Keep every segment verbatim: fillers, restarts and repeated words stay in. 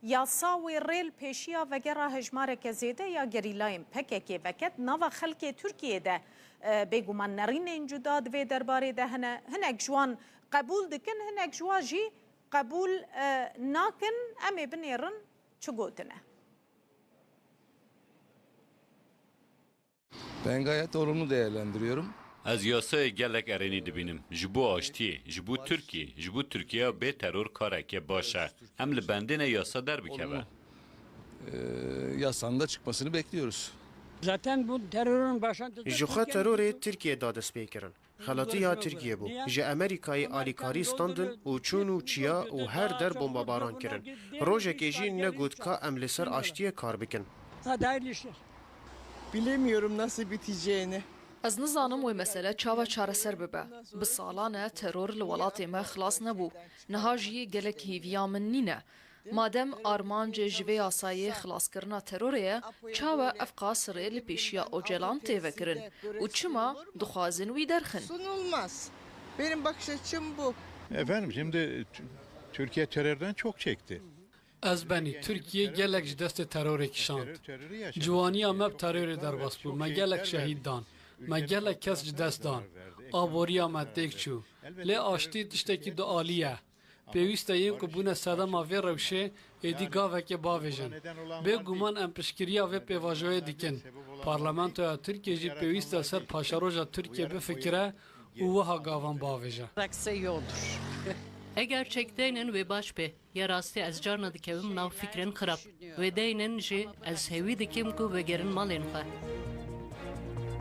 Yasa wê rê li pêşiya vegera hejmareke zêde ya gerîlayên P K K veket. Nava xelkê Tirkiyê de, e, bêguman nerînên cuda di vê derbarê de hene. Hinek ji wan qebûl dikin, hinek ji wan jî qebûl, e, nakin. Em ê binêrin çi gotine. Ben gayet olumlu değerlendiriyorum. Ez yasayê gelek erênî dibînim. Ji bo aştiyê, ji bo Tirkiyê, ji bo Tirkiyeya bê teror kareke baş e. Em li bendê ne yasa derbikeve. Olumlu. Ee, yasanın da çıkmasını bekliyoruz. Zaten bu terörün başlangıcı Ji xwe terorê Tirkiye da dest pê kirin. Xelatî ya Tirkiye bû. Ji Amerîkayê alîkarî standin û çûn û çiya û her der bombabaran kirin. Rojekê jî negot ka em li ser aştiyê kar bikin. Hadi hayırlı işler. Bilemiyorum nasıl biteceğini. Ez nizanim wê mesele çawa çareser bibe. Bi salan e teror li welatê me xilas nebû. Niha jî gelek hêviya min nîne. Madem armanc ji vê yasayê xilaskirina terorê ye, çawa ev qas rê li pêşiya Ocalan tê vekirin û çima dixwazin wî derxin? Sunulmaz. Benim bakış açım bu. Efendim, şimdi Tü-, Türkiye terörden çok çekti. Ez benî, Tirkiye gelek ji destê terorê kişand. Ciwaniya me bi terorê derbas bû. Me gelek şehîd dan. Me gelek kes ji dest dan. Aboriya me têk çû. Lê aştî tiştekî dualî ye. Pêwîst e yên ku bûne sedema vê rewşê êdî gavekê bavêjin. Bêguman em piştgiriya vê pêvajoyê dikin. Parlamentoya Tirkiyê jî pêwîst e ser paşeroja Tirkiyê bifikire û wiha gavan bavêje. Eger çek deynin wê baş bê. Ya rastî ez carna dikevim nav fikrên xirab. Wê deynin jî ez hêwî dikim ku vegerin malên xwe.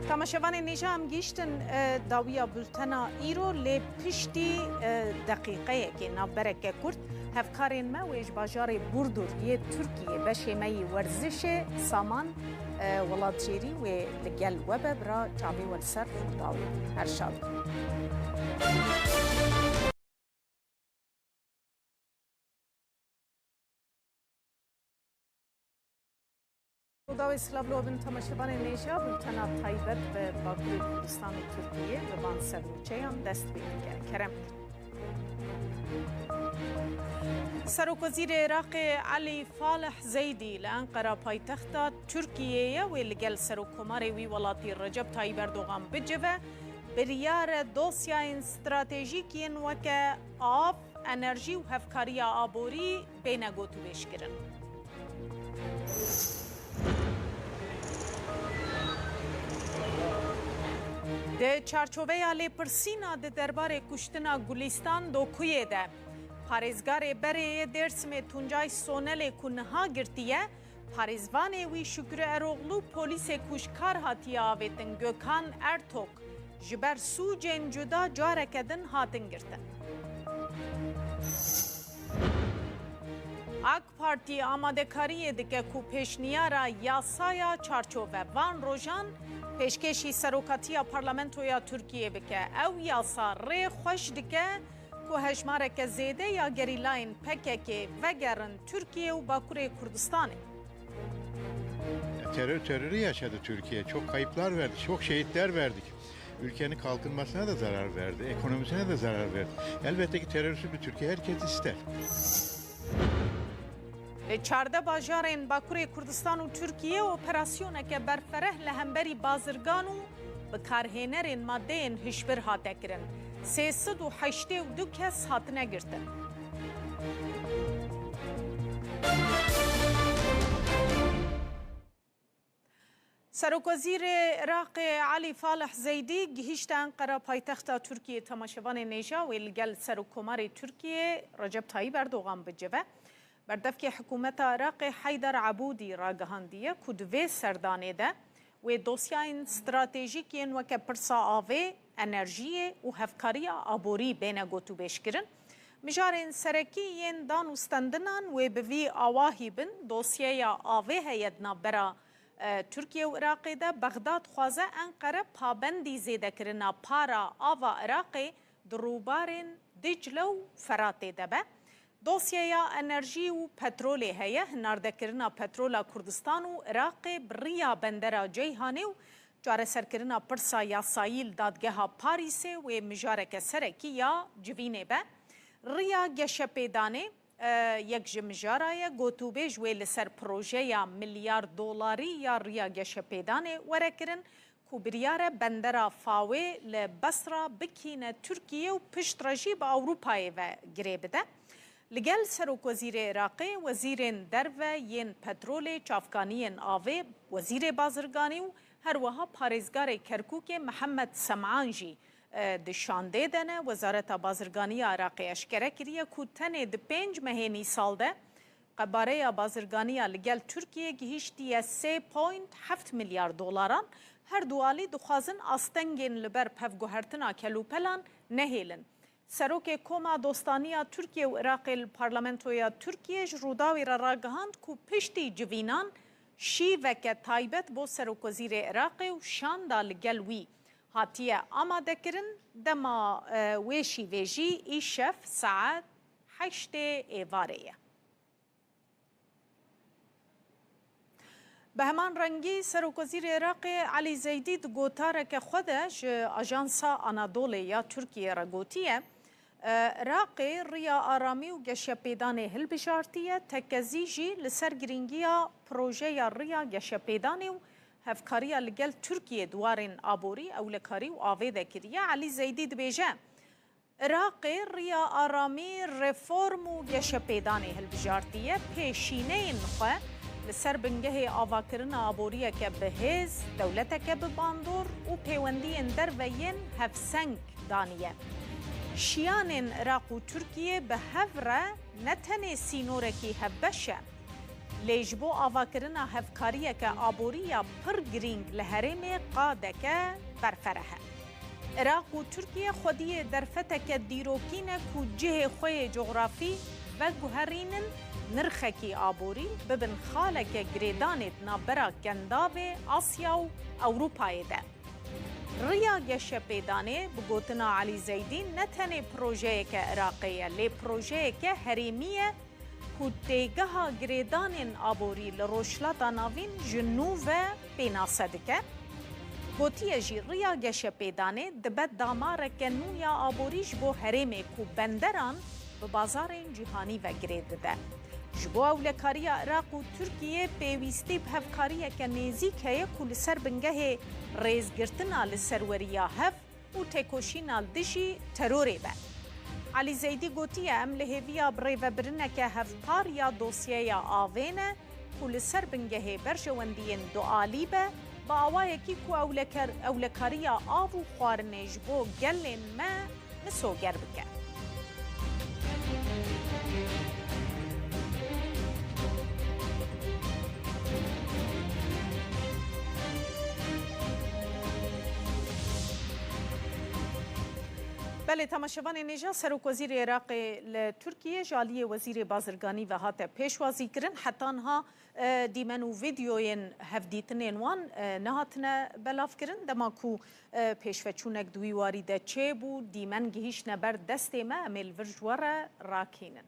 Tamaşevanên hêja, em gihîştin, e, dawiya bultena îro, lê piştî, e, deqîqeyekê, navbereke kurt, hevkarên me wê ji bajarê Burdur yê Tirkiyê, beşê me yî werzişê saman, e, welatjêrî wê li gel we be, bira çavê we li ser Rûdawê. Her şad bin. Rûdawê silav li we bin temaşevanên hêja, bultena taybet bi Bakurê Kurdistan û Tirkiyê bi van sernûçeyan dest pê dike. Kerem kin. Serokwezîrê Iraqê Elî Falih Zeydî li Enqera paytexta Tirkiyê ye, wê li gel Serokkomarê wî welatî Recep Tayyip Erdogan bicive, biryar e dosyayên stratejîk yên weke av, enerjî û hevkariya aborî bêne gotûbêjkirin. Di çarçoveya lêpirsîna di derbarê kuştina Gulîstan Dokuyê de, parêzgarê berê yê Dêrsimê Tuncay Sonelê ku niha girtiye, parêzvanê wî Şükrü Eroglu, polîsê ku ji kar hatiye avêtin Gökhan Ertok, ji ber sûcên cuda careke din hatin girtin. AK Partî amadekariyê dike ku pêşniyara yasaya çarçovevan rojan pêşkêşî serokatiya Parlamentoya Tirkiyê bike. Ew yasa rê xweş dike ku hejmareke zêde ya gerîlayên P K K vegerin Tirkiye û Bakurê Kurdistanê. Terör terörü yaşadı Türkiye. Çok kayıplar verdi, çok şehitler verdik. Ülkenin kalkınmasına da zarar verdi, ekonomisine de zarar verdi. Elbette ki terörsüz bir Türkiye herkes ister. Li çardeh bajarên Bakurê Kurdistan û Tirkiyê operasyoneke berfereh li hemberî bazirgan û bikarhênerên madeyên hişbir hate kirin. Sê sed û heştê û du kes hatine girtin. Serokwezîrê Iraqê Elî Falih Zeydî gihîşte Enqera, paytexta Tirkiyê. Temaşevanên hêja, wê li gel Serokkomarê Tirkiyê Recep Tayyip Erdogan bicive. Berdevkê hikûmeta Iraqê Heyder Ebûdî ragihandiye ku di vê serdanê de wê dosyayên stratejîk yên weke pirsa avê, enerjiyê û hevkariya aborî bêne gotûbêjkirin. Mijarên serekî yên dan û stendinan wê bi vî awahî bin. Dosyeya avê heye di navbera, e, Tirkiye û Iraqê de. Bexdad dixwaze Enqere pabendî zêdekirina para ava Iraqê di rûbarên Dicle û Feratê de be. Dosyeya enerjî û petrolê heye. Hinardekirina petrola Kurdistan û Iraqê bi riya bendera Ceyhanê û çareserkirina pirsa yasayî li dadgeha Parîsê wê mijareke serekî ya civînê be. Riya geşepêdanê, e, yek ji mijara ye, gotûbêj wê li ser projeya milyar dolarî ya riya geşepêdanê were kirin ku biryar e bendera Fawê li Besra bikîne Tirkiye û piştre jî bi Ewropayê ve girê bide. Li gel Serokwezîrê Iraqê, wezîrên derve yên petrolê, çavkaniyên avê, wezîrê bazirganî û her wiha parêzgarê Kerkûkê Mihemed Sem'an jî, e, di şandê de ne. Wezareta Bazirganî ya Iraqê eşkere kiriye ku tenê di pênc mehên îsal de qebareya bazirganiya li gel Tirkiyê gihîştiye sê point heft milyar dolaran. Her du alî dixwazin astengên li ber pevguhertina kelûpelan nehêlin. Serokê Koma Dostaniya Tirkiye û Iraqê li Parlamentoya Tirkiye ji Rûdawî re ragihand ku piştî civînan şîveke taybet bo Serokwezîrê Iraqê û şanda li gel wî hatiye amadekirin. Dema, e, wê şîvê jî îşev saet heştê êvarê ye. Bi heman rengî, Serokwezîrê Iraqê Elî Zeydî di gotareke xwe de ji Ajansa Anadolê ya Tirkiyê re gotiye, e, Iraqê riya aramî û geşepêdanê hilbijartiye, tekezî jî li ser girîngiya projeya riya geşepêdanê û hevkariya li gel Tirkiyê di warên aborî, ewlekarî û avê de kiriye. Elî Zeydî dibêje, Iraqê riya aramî, reform û geşepêdanê hilbijartiye, pêşîneyên xwe li ser bingehê avakirina aboriyeke bi hêz, dewleteke bi bandor û pêwendiyên derve yên hevseng daniye. Şiyanên Iraq û Tirkiyê bi hev re ne tenê sînorekî hevbeş e, lê ji bo avakirina hevkariyeke aborî ya pir girîng li herêmê qadeke berfereh e. Iraq û Tirkiye xwediyê derfeteke dîrokî ne ku cihê xwe yê cografî veguherînin, nirxekî aborî bibin xaleke girêdanê di navbera Kendavê, Asya û Ewropayê de. Riya geşepêdanê, bi gotina Elî Zeydî, ne tenê projeyeke Iraqê ye, lê projeyeke herêmî ye ku têgeha girêdanên aborî li Rojhilata Navîn ji nû ve pênase dike. Gotiye jî, riya geşepêdanê dibe damareke nû ya aborî ji bo herêmê ku benderan bi bazarên cîhanî ve girê dide. Ji bo ewlekariya Iraq û Tirkiyê pêwîstî bi hevkariyeke nêzîk heye ku li ser bingehê rêzgirtina li serweriya hev û têkoşîna li dijî terorê be. Elî Zeydî gotiye, em li hêviya birêvebirineke hevpar ya dosyeya avê ne ku li ser bingehê berjewendiyên dualî be, bi awayekî ku ewleker-, ewlekariya av û xwarinê ji bo gelên me misoger bike. Belê, temaşevanên hêja, Serokwezîrê Iraqê li Tirkiyê ji aliyê Wezîrê Bazirganî ve hate pêşwazîkirin. Heta niha, e, dîmen û vîdeoyên hevdîtinên wan, e, nehatine belavkirin. Dema ku, e, pêşveçûnek di wî warî de çêbû, dîmen gihîştine ber destê me, em ê li vir ji we re rakînin.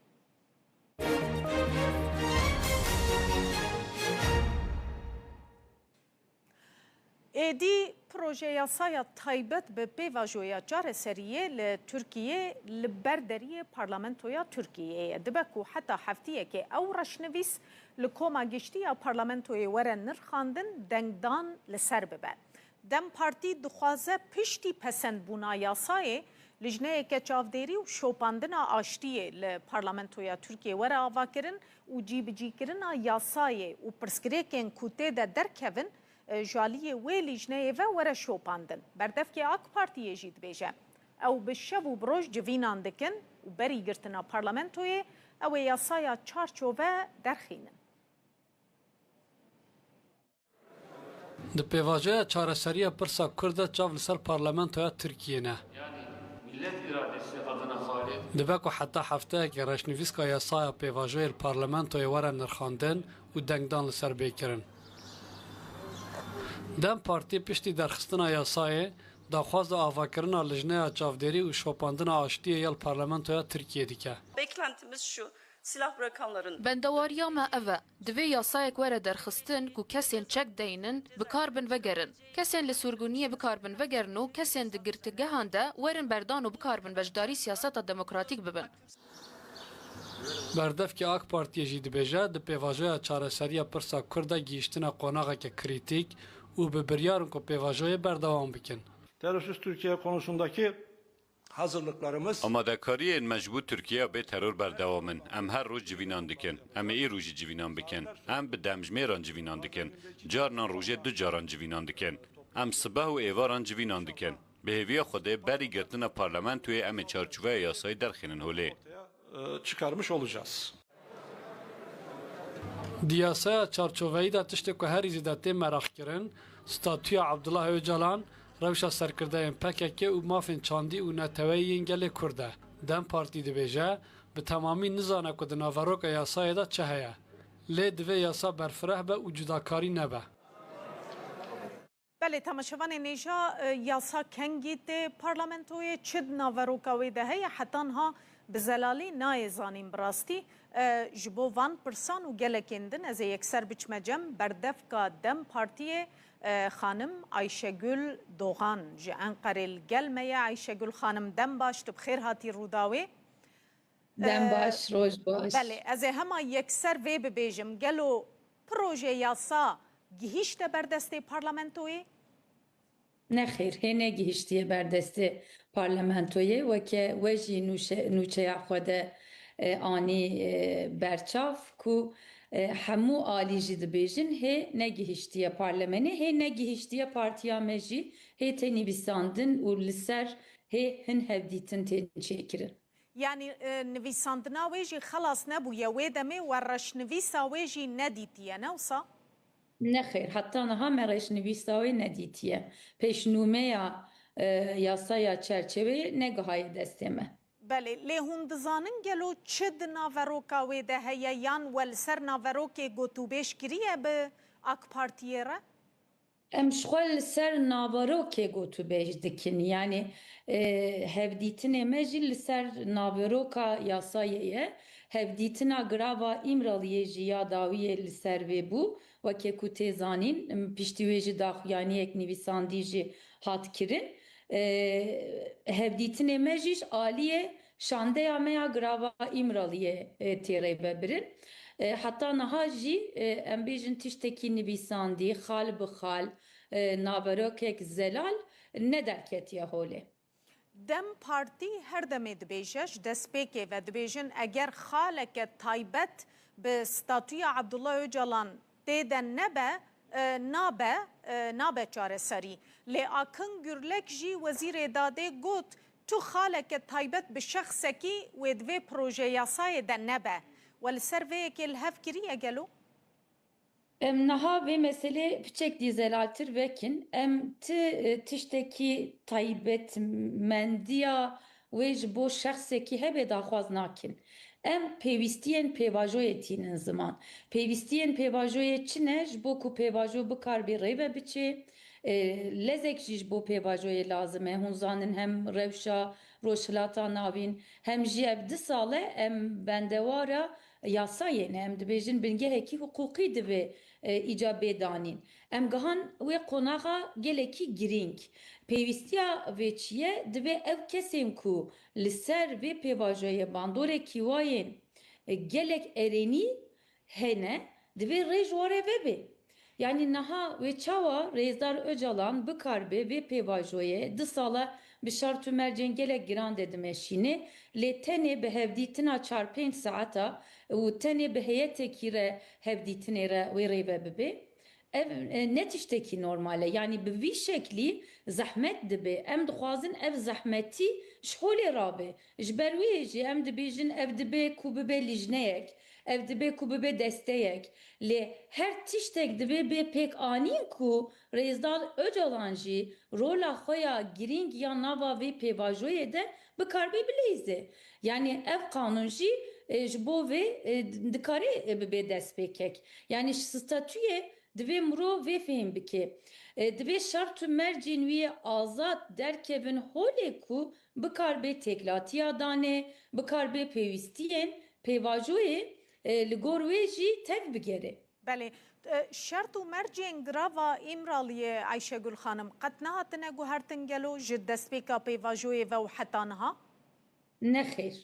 Êdî projeyasaya taybet bi pêvajoya çareseriyê li Tirkiyê li ber deriyê Parlamentoya Tirkiyê ye. Dibe ku heta heftiyekê ew reşnivîs li Koma Giştî ya Parlamentoyê were nirxandin, dengdan li ser bibe. DEM Partî dixwaze piştî pesendbûna yasayê, lijneyeke çavdêrî û şopandina aştiyê li Parlamentoya Tirkiyê were avakirin û cîbicîkirina yasayê û pirsgirêkên ku tê de derkevin, e, ji aliyê wê lijneyê ve were şopandin. Berdevkê AK Partiyê jî dibêje, ew bi şev û bi roj civînan dikin û berî girtina parlamentoyê, ew ê yasaya çarçove derxînin. Di pêvajoya çareseriya pirsa Kurd de çav li ser parlamentoya Tirkiyê ne. Yani millet iradesi adına faaliyet. Dibe ku heta hefteyekê reşnivîska yasaya pêvajoyê li parlamentoyê were nirxandin û dengdan li ser bê kirin. DEM Partî piştî derxistina yasayê, daxwaza avakirina lijneya çavdêrî û şopandina aştiyê ya li parlamentoya Tirkiyê dike. Beklentimiz şu, silah bırakanların Bendewariya me ev e, divê yasayek were derxistin ku kesên çek deynin, bi kar bin vegerin. Kesên li surguniyê bi kar bin vegerin û kesên di girtîgehan de werin berdan û bi kar bin beşdarî siyaseta demokratîk bibin. Berdevkê AK Partiyê jî dibêje, di pêvajoya çareseriya pirsa Kurd de gihîştine qonaxeke krîtîk û bi biryar in ku pêvajoyê berdewam bikin. Terörsüz Türkiye konusundaki hazırlıklarımız Amadekariyên me ji bo Tirkiyeya bê teror berdewam in. Em her roj civînan dikin. Em ê îro jî civînan bikin. Em bi demjimêran civînan dikin. Carinan rojê du caran civînan dikin. Em sibeh û êvaran civînan dikin. Bi hêviya Xwedê berî girtina parlamentoyê em ê çarçoveya yasayê derxînin holê. E, çıkarmış olacağız. Di yasaya çarçoveyî de tiştê ku herî zêde tê meraqkirin, statûya Abdullah Ocalan, rewşa serkirdeyên P K K û mafên çandî û neteweyî yên gelê Kurd e. DEM Partî dibêje, bi temamî nizane ku di naveroka yasayê de çi heye. Lê divê yasa berfireh be û cudakarî nebe. Belê, temaşevanên hêja, e, yasa kengî tê parlamentoyê, çi di naveroka wê de heye, heta niha bi zelalî nayê zanîn bi rastî. E, ji bo van pirsan û gelekên din ez ê yekser biçime cem berdevka DEM Partiyê, e, xanim Ayşegül Doğan ji Enqerê li gel me ye. Ayşegül xanim, dem baş, tu bi xêr hatî Rûdawê. Dem Ee, baş, roj baş. Belê, ez ê hema yekser vê bibêjim. Gelo proje yasa gihîşte ber destê parlamentoyê? Nexêr, hê negihiştiye ber destê parlamentoyê. Weke we jî nûşe-, nûçeya xwe de, e, anî, e, berçav ku, e, hemû alî jî dibêjin hê negihiştiye parlemenê, hê negihiştiye partiya me jî, hê tê nivîsandin û li ser hê hin hevdîtin tên çêkirin. Yanî, e, nivîsandina wê jî xelas nebûye, wê demê we reşnivîsa wê jî nedîtiye, ne wisa? Nexêr, heta niha me reşnivîsa wê nedîtiye. Pêşnûmeya, e, yasaya çerçeveyê negihaye destê me. Belê, lê hûn dizanin gelo çi di naveroka wê de heye, yan we li ser naverokê gotûbêj kiriye bi AK Partiyê re? Em ji xwe li ser naverokê gotûbêj dikin. Yanî, e, hevdîtinê me jî li ser naveroka yasayê ye. Hevdîtina Girava Îmraliyê jî ya dawiyê li ser vê bû. Weke ku tê zanîn, em, piştî wê jî daxuyaniyek nivîsandî jî hat kirin. E, hevdîtinê me jî ji aliyê şandeya me ya Girava Îmraliyê, e, tê rêvebirin. E, heta niha jî, e, em bêjin tiştekî nivîsandî, xal bi xal, e, naverokek zelal nederketiye holê. DEM Partî her demê dibêje, ji destpêkê ve dibêjin, eger xaleke taybet bi statûya Abdullah Ocalan tê de nebe, e, nabe, e, nabe çareserî. Lê Akın Gürlek jî Wezîrê Dadê got, tu xaleke taybet bi şexsekî wê di vê proje yasayê de nebe. We li ser vê yekê li hev kiriye gelo? Em niha vê meselê piçek dî zelaltir vekin. Em ti, e, tiştekî taybetmendiya wê ji bo şexsekî hebe daxwaz nakin. Em pêwîstiyên pêvajoyê tînin ziman. Pêwîstiyên pêvajoyê çi ne? Ji bo ku pêvajo bikarbê rêve biçê, e, lezek jî ji bo pêvajoyê lazim e. Hûn zanin hem rewşa Rojhilata Navîn, hem jî ev du sal e em bendewara yasayê ne. Em dibêjin bingehekî hiqûqî divê, e, îca bê danîn. Em gihan wê qonaxa gelekî girîng. Pêwîstiya vê çi ye? Divê ew kesên ku li ser vê pêvajoyê bandorek kîwayên, e, gelek erênî hene, divê rê ji wan re vebe. Yanî niha wê çawa Rêzdar Ocalan bikaribe vê pêvajoyê du sala bi şert û mercên gelek giran de dimeşîne, lê tenê bi hevdîtina çar pênc saeta û tenê bi heyetekî re hevdîtinê re wê rêve bibe? Ev, e, ne tiştekî normal e. Yanî bi vî şeklî zehmet dibe. Em dixwazin ev zehmetî ji holê rabe. Ji ber wê jî em dibêjin ev dibe ku bibe lîjneyek, ev dibe ku bibe desteyek. Lê her tiştek dibe bê pêk anîn ku Rêzdar Ocalan jî rola xwe ya girîng ya nava vê pêvajoyê de bikaribe bileyze. Yanî ev qanûn jî, e, ji bo vê, e, dikare, e, bibe destpêkek. Yanî ji statûyê divê mirov vê fêm bike. E, divê şert û mercên wî azad derkevin holê ku bikaribe têkilatiya danê, bikaribe pêwîstiyên pêvajoyê, e, li gor wê jî tev bigere. Belê. E, şert û mercên girava Îmraliyê Ayşegül Xanim qet nehatine guhertin gelo ji destpêka pêvajoyê ve û heta niha? Nexêr.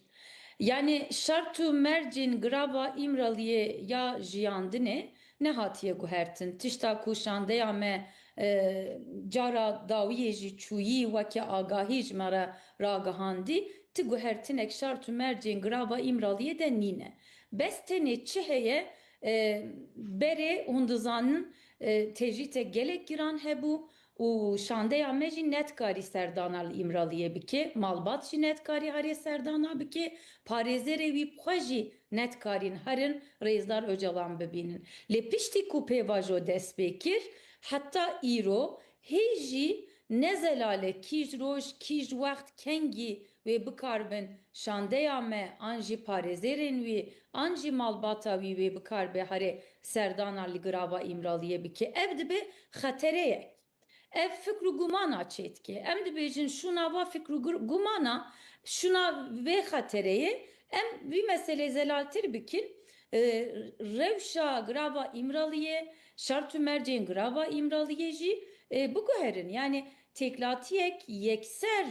Yani şert û mercên girava Îmraliyê ya jiyandinê nehatiye guhertin. Tişta ku şandeya me, e, cara dawiyê jî çûyî weke agahî ji me re ragihandî, ti guhertinek şert û mercên girava Îmraliyê de nîne. Bes tenê çi heye, e, berê hûn dizanin, e, tecrîtek gelek giran hebû. Û şandeya me jî nedikarî serdana li Îmraliyê bike, malbat jî nedikarî herê serdana bike, parêzerê wî bi xwe jî nedikarîn herin Rêzdar Ocalan bibînin. Lê piştî ku pêvajo dest pê kir, heta îro hê jî ne zelal e kîj roj, kîj wext, kengî wê bikaribin şandeya me an jî parêzerên wî an jî malbata wî wê bikaribe herê serdana li girava Îmraliyê bike. Ev dibe xetereyek. Ev fikr û gumana çêdike. Em dibêjin şûna va fikr û gur-, gumana, şûna vê xetereyê, em vî meselê zelaltir bikin. E, rewşa girava Îmraliyê, şert û mercên girava Îmraliyê jî, e, biguherin. Yani têklatiyek yekser,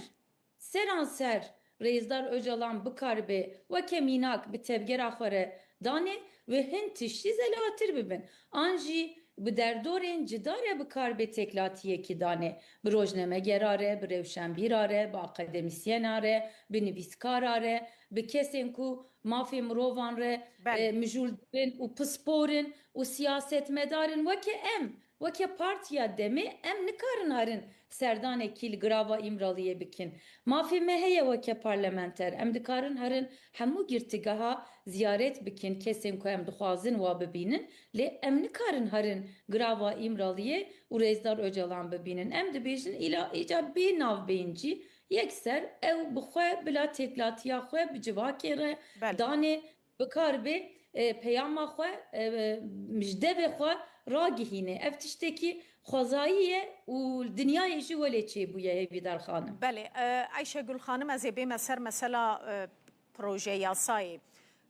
seranser Rêzdar Ocalan bikaribe weke mînak bi tevgera xwe re danê, wê hin tiştî zelatir bibin. An jî bi derdorên cida re bikaribe têklatiyekî danê. Bi rojnamegera re, bi rewşenbîra re, bi akademîsyena re, bi nivîskara re, bi kesên ku mafê mirovan re, Belê. e, mijûl dibin û pispor in û siyasetmedar in weke em. Weke Partiya Demê em nikarin herin serdanekî li girava Îmraliyê bikin. Mafê me heye weke parlamenter. Em dikarin herin hemû girtigeha ziyaret bikin, kesên ku em dixwazin wa bibînin. Lê em nikarin herin girava Îmraliyê û Rêzdar Ocalan bibînin. Em dibêjin îla îca bê navbeyncî yekser ew bi xwe bila têklatiya xwe bi civakê re Belê. danê. Bikar bê, e, peyama xwe, e, ji devê xwe ragihîne. Ev tiştekî xwezayî ye û dinyayê jî welê çêbûye, Hêvîdar xanim. Belê, e, Ayşegül xanim, ez ê bême ser mesela, e, proje yasayê.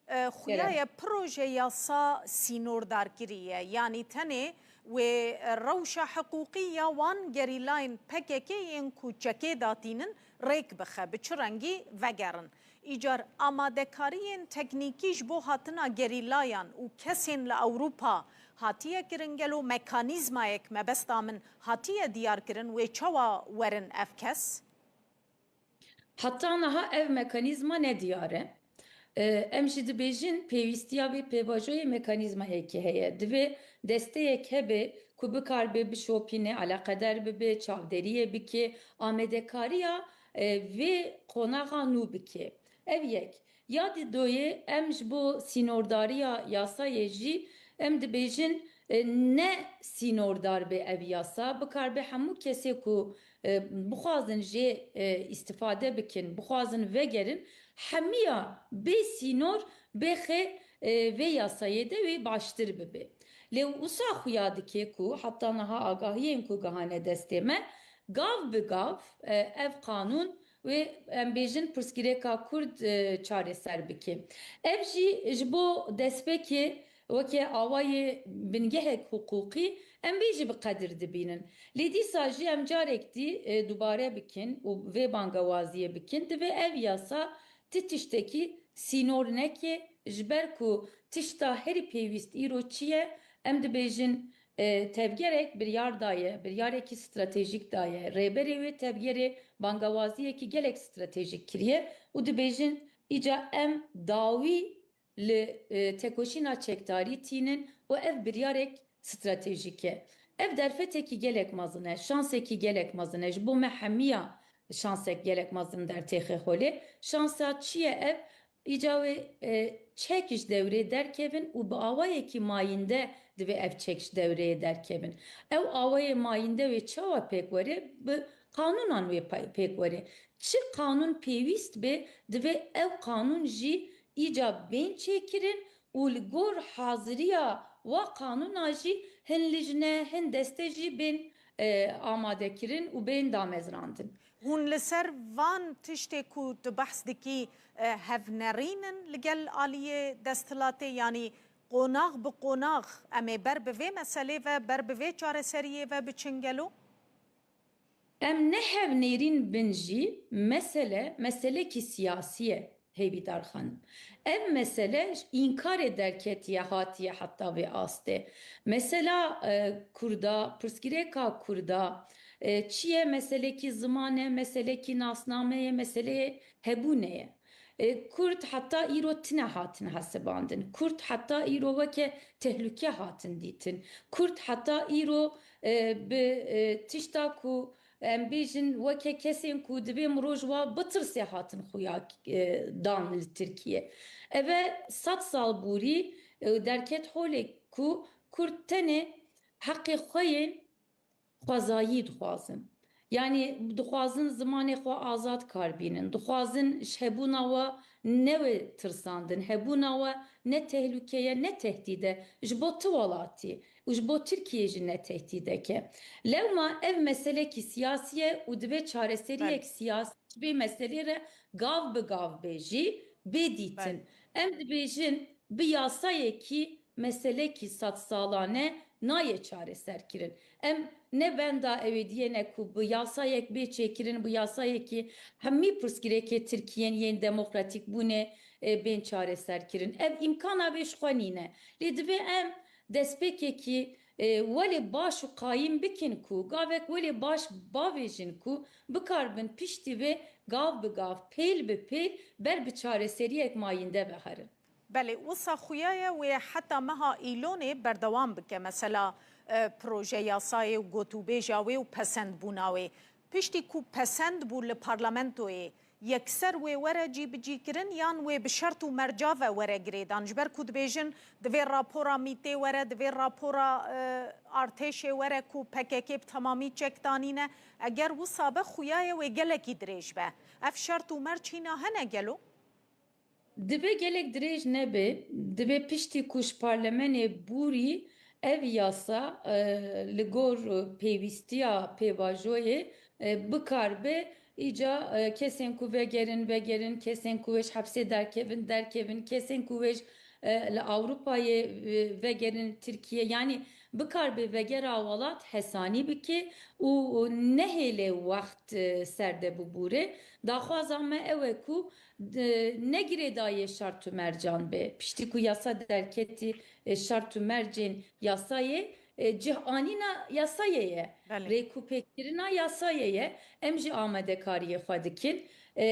E, xuya Gerek. ye proje yasa sînordarkirî ye, yanî tenê wê rewşa hiqûqî ya wan gerîlayên P K K yên ku çekê datînin rêk bixe, bi çi rengî vegerin. Îcar amadekariyên teknîkî ji bo hatina gerîlayan û kesên li Ewropa hatiye kirin? Gelo mekanîzmayek mebesta min hatiye diyar kirin wê çawa werin ev kes? Heta niha ev mekanîzma ne diyar e. E, em jî dibêjin pêwîstiya vê pêvajoyê mekanîzmayekê heye. Divê desteyek hebe ku bikaribe bişopîne, eleqeder bibe, çavderiyê bike, amadekariya, e, vê qonaxa nû bike. Ev yek. Ya didoyê em ji bo sînordariya yasayê jî em dibêjin, e, ne sînordar be ev yasa, bikaribe hemû kesê ku, e, bixwazin jê, e, îstifade bikin, bixwazin vegerin, hemiya bê sînor bêxê, e, vê yasayê de wê baştir bibe. Lê wisa xuya dike ku heta niha agahiyên ku gihane destê me, gav bi gav, e, ev qanûn wê, em bêjin, pirsgirêka Kurd, e, çareser bike. Ev jî ji bo destpêkê weke awayê bingehek hiqûqî em vê jî bi qedir dibînin. Lê dîsa jî em carek dî, e, dubare bikin û vê bangewaziyê bikin, divê ev yasa ti tiştekî sînor neke, ji ber ku tişta herî pêwîst îro çi ye? Em dibêjin, e, tevgerek biryar daye, biryarekî stratejîk daye. Rêberê wê tevgerê bangewaziyekî gelek stratejîk kiriye û dibêjin, îca em dawî li, e, tekoşîna çekdarî tînin û ev biryarek stratejîk e. Ev derfetekî gelek mezin e, şansekî gelek mezin e. Ji bo me hemiya şansek gelek mezin dertêxe holê. Şansa çi ye ev? Îca wê, e, çek ji dewrê derkevin û bi awayekî mayînde divê ev çek ji dewreyê derkevin. Ew awayê mayînde wê çawa pêk were? Bi qanûnan wê pê-, pêk were. Çi qanûn pêwîst be, divê ew qanûn jî îca bên çêkirin û li gor haziriya wa qanûna jî hin lijne, hin deste jî bên, e, amadekirin û bên damezrandin. Hûn li ser van tiştê ku tu behs dikî, e, hevnerîn in li gel aliyê desthilatê, yanî qonax bi qonax em ê ber bi vê meselê ve, ber bi vê çareseriyê ve biçin gelo? Em ne hevnêrîn bin jî mesele, meselekî siyasî ye. Hêvîdar Xanim. Ev mesele înkarê derketiye hatiye heta vê astê. Mesela, e, Kurda, pirsgirêka Kurda, e, çi ye? Meselekî ziman e, meselekî nasname ye, meseleyê hebûnê ye. E, Kurd heta îro tine hatin hesibandin. Kurd heta îro weke tehlûke hatin dîtin. Kurd heta îro, e, bi, e, tişta ku em bêjin weke kesên ku divê mirov ji wa bitirsê hatin xuya, e, dan li Tirkiye. Eve sed sal bûrî, e, derket holê ku Kurd tenê heqê xwe yên xwezayî dixwazin. Yanî dixwazin zimanê xwe azad kar bînin. Dixwazin ji hebûna we newê tirsandin. Hebûna we ne tehlûke ye, ne tehdîd e. Ji bo tu welatî û ji bo Tirkiyê jî ne tehdîdek e. Lewma ev meselekî siyasî ye û divê çareseriyek Belê. siyasî ji vê meselê re gav bi gav bê jî bê dîtin. Belê. Em dibêjin bi yasayekî meselekî sedsalane nayê çareserkirin. Em ne benda ew ê diyê ne ku bi yasayek bê çêkirin, bi yasayekî hemî pirsgirêkê Tirkiyên yên demokratîkbûnê, e, bên çareserkirin. Ev îmkana vê ji xwe nîne. Lê divê em destpêkekî, e, welê baş û qayîm bikin ku gavek welê baş bavêjin ku bikaribin piştî vê gav bi gav, pêl bi pêl ber bi çareseriyek mayînde ve herin. Belê, wisa xuya ye wê heta meha Îlonê berdewam bike. Mesela, e, proje yasayê û gotûbêja wê û pesendbûna wê. Piştî ku pesend bû li parlamentoyê, yekser wê were cîbicîkirin yan wê bi şert û merca ve were girêdan? Ji ber ku dibêjin, divê rapora mîtê were, divê rapora, e, artêşê were ku P K K bi temamî çek danîne. Eger wisa be, xuya ye wê gelekî dirêj be. Ev şert û merc hîna hene gelo? Divê gelek dirêj nebe, divê piştî ku ji parlemenê bûrî ev yasa, e, li gor pêwîstiya pêvajoyê, e, bikaribe, îca, e, kesên ku vegerin, vegerin, kesên ku wê ji hepsê derkevin, derkevin, kesên ku wê ji, e, li Ewropayê, e, vegerin Tirkiye. Yanî bikaribe vegera welat hesanî bike û nehêle wext, e, ser de bibûre. Daxwaza me ew e ku d-, ne girêdayî şert û mercan be. Piştî ku yasa derketî, e, şert û mercên yasayê, e, cih anîna yasayê ye. Belê. Rêkûpêkirina yasayê ye. Em jî amadekariyê xwe dikin. E,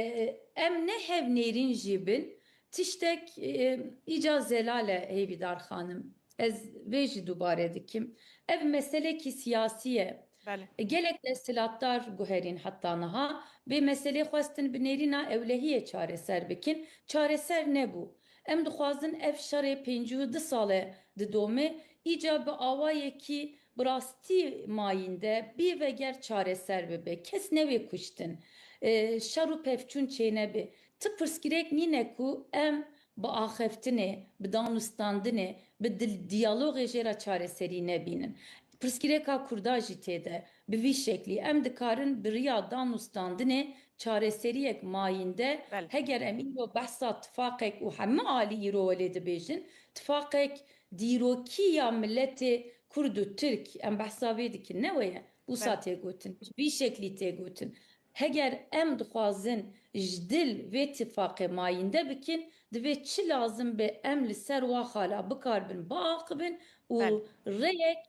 em ne hev nêrîn jî bin. Tiştek, e, îca zelal e, Hêvîdar Xanim. Ez vê jî dubare dikim. Ev meselekî siyasî ye. Belê. Gelek desthilatdar guherîn heta niha vê meselê xwestin bi nêrîna ewlehiyê çareser bikin. Çareser nebû. Em dixwazin ev şerê pêncî û du sal e didome, îca bi awayekî bi rastî mayînde bê veger çareser bibe. Kes newê kuştin. E, şer û pevçûn çênebe. Ti pirsgirêk nîne ku em bi axaftinê, bi danûstandinê, bi dil-, diyalogê jê re çareserî nebînin. Pirsgirêka Kurda jî tê de. Bi vî şeklî em dikarin bi riya danûstandinê çareseriyek mayînde, Belê. heger em îro behsa tifaqek û hemî alî îro welê dibêjin, tifaqek dîrokî ya miletê Kurd û Tirk, em behsa vê dikin, ne wê ye? Wisa Belê. tê gotin, vî şeklî tê gotin. Heger em dixwazin ji dil vê tifaqê mayînde bikin, divê çi lazim be em li ser wa xala bikaribin biaxivin û Belê. rêyek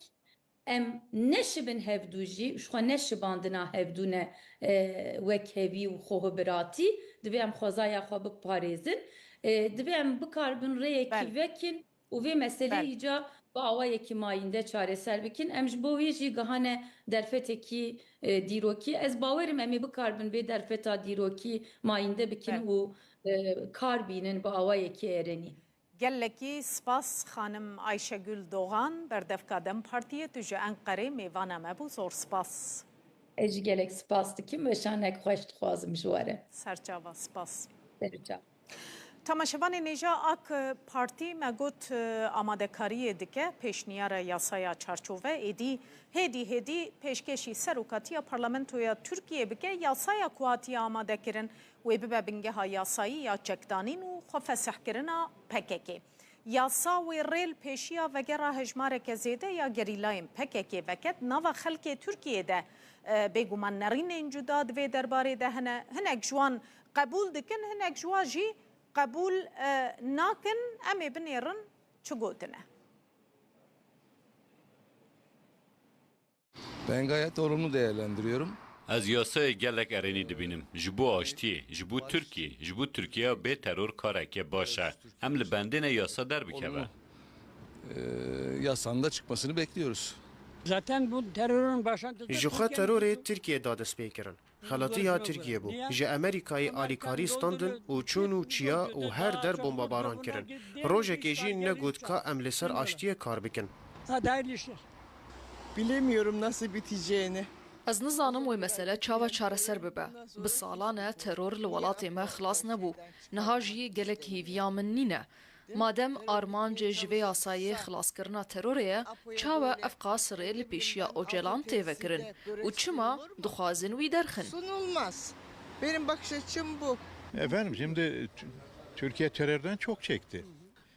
em neşibin hevdû jî, ji xwe neşibandina hevdû ne, e, wekhevî û xwehibiratî, divê em xwezaya xwe biparêzin. E, divê em bikaribin rêyekî Belê. vekin û vê meseleyê Belê. îca bi awayekî mayînde çareser bikin. Em ji bo wê jî gihane derfetekî, e, dîrokî. Ez bawerim em ê bikaribin vê derfeta dîrokî mayînde bikin Belê. û, e, kar bînin bi awayekî erenî. Gelekî spas xanim Ayşegül Doğan, berdevka DEM Partiyê, tu ji Enqerê mêvana me bû. Zor spas. Ez jî gelek spas dikim, weşanek xweş dixwazim ji we re. Serçava, spas. Serçava. Temaşevanên hêja, AK Partî me got, e, amadekariyê dike pêşniyara yasaya çarçove, êdî hêdî hêdî pêşkêşî serokatiya parlamentoya Tirkiyê bike, yasaya ku hatiye amadekirin wê bibe bingeha yasayî ya çekdanîn û xwefesihkirina P K K. Yasa wê rê li pêşiya vegera hejmareke zêde ya gerîlayên P K K veke. Di nava xelkê Tirkiyê de, e, bêguman nerînên cuda di vê derbarê de hene. Hinek ji wan qebûl dikin, hinek ji wan jî qebûl, e, nakin, em ê binêrin çi gotine. Ben gayet olumlu değerlendiriyorum. Ez yasayê gelek erênî dibînim. Ji bo aştiyê, ji bo Tirkiyê, ji bo Tirkiyeya bê teror kareke baş e. Em li bendê ne yasa derbikeve. Olumlu. Ee, yasanın da çıkmasını bekliyoruz. Zaten bu terörün başladığı Ji xwe terorê Tirkiye da dest pê kirin. Xelatiya Tirkiye bû. Ji Amerîkayê alîkarî standin û çûn û çiya û her der bombabaran kirin. Rojekê jî negot ka em li ser aştiyê kar bikin. Hadi hayırlı işler. Bilemiyorum nasıl biteceğini. Ez nizanim wê mesele çawa çareser bibe. Bi salan e teror li welatê me xilas nebû. Niha jî gelek hêviya min nîne. Madem armanc ji vê yasayê xilaskirina terorê ye, çawa ev qas rê li pêşiya Ocalan tê vekirin û çima dixwazin wî derxin? Sunulmaz. Benim bakış açım bu. Efendim, şimdi T-, Türkiye terörden çok çekti.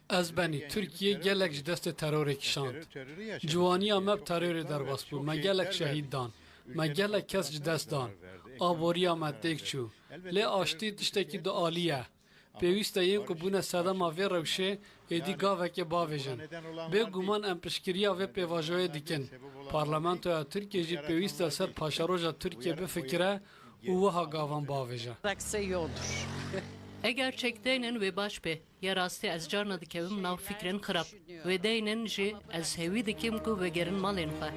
Ez benî, Tirkiye gelek ji destê terorê kişand. Ciwaniya me bi terorê derbas bû. Me gelek şehîd dan. Me gelek kes ji dest dan. Aboriya me têk çû. Lê aştî tiştekî dualî ye. Pêwîst e yên ku bûne sedema vê rewşê êdî gavekê bavêjin. Bêguman em piştgiriya vê pêvajoyê dikin. Parlamentoya Tirkiyê jî pêwîst e ser paşeroja Tirkiyê bifikire û wiha gavan bavêje. Eger çekdeynin wê baş be. Ya rastî ez carna dikevim nav fikrên xirab. Wê deynin jî ez hêwî dikim ku vegerin malên xwe.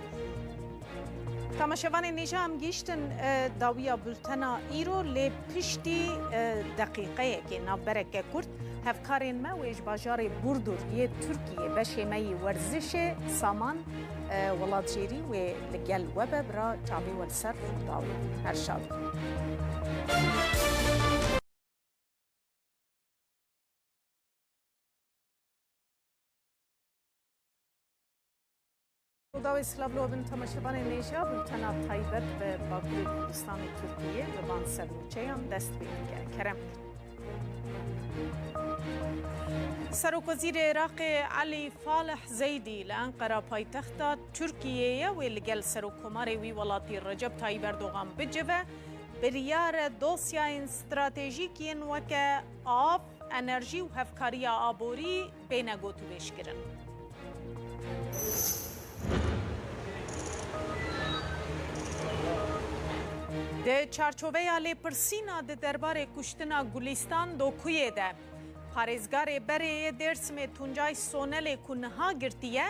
Temaşevanên nêja em gihîştin, e, dawiya bultena îro, lê piştî, e, deqîqeyekê navbereke kurt hevkarên me wê ji bajarê Burdur yê Tirkiyê beşê me yî werzişê saman, e, welatjêrî wê li gel we be, bira çavê we li ser rûdaw. Her şad. Rûdawê silav li we bin temaşevanên nêja, bultena taybet bi Bakurê Kurdistan û Tirkiyê bi van sernûçeyan dest pê dike. Kerem kin. Serokwezîrê Iraqê Elî Falih Zeydî li Enqera paytexta Tirkiyê ye, wê li gel Serokkomarê wî welatî Recep Tayyip Erdogan bicive. Biryar e dosyayên stratejîk yên weke av, enerjî û hevkariya aborî bêne gotûbêjkirin. Di çarçoveya lêpirsîna di derbarê kuştina Gulîstan Dokuyê de, parêzgarê berê yê Dêrsimê Tuncay Sonelê ku niha girtiye,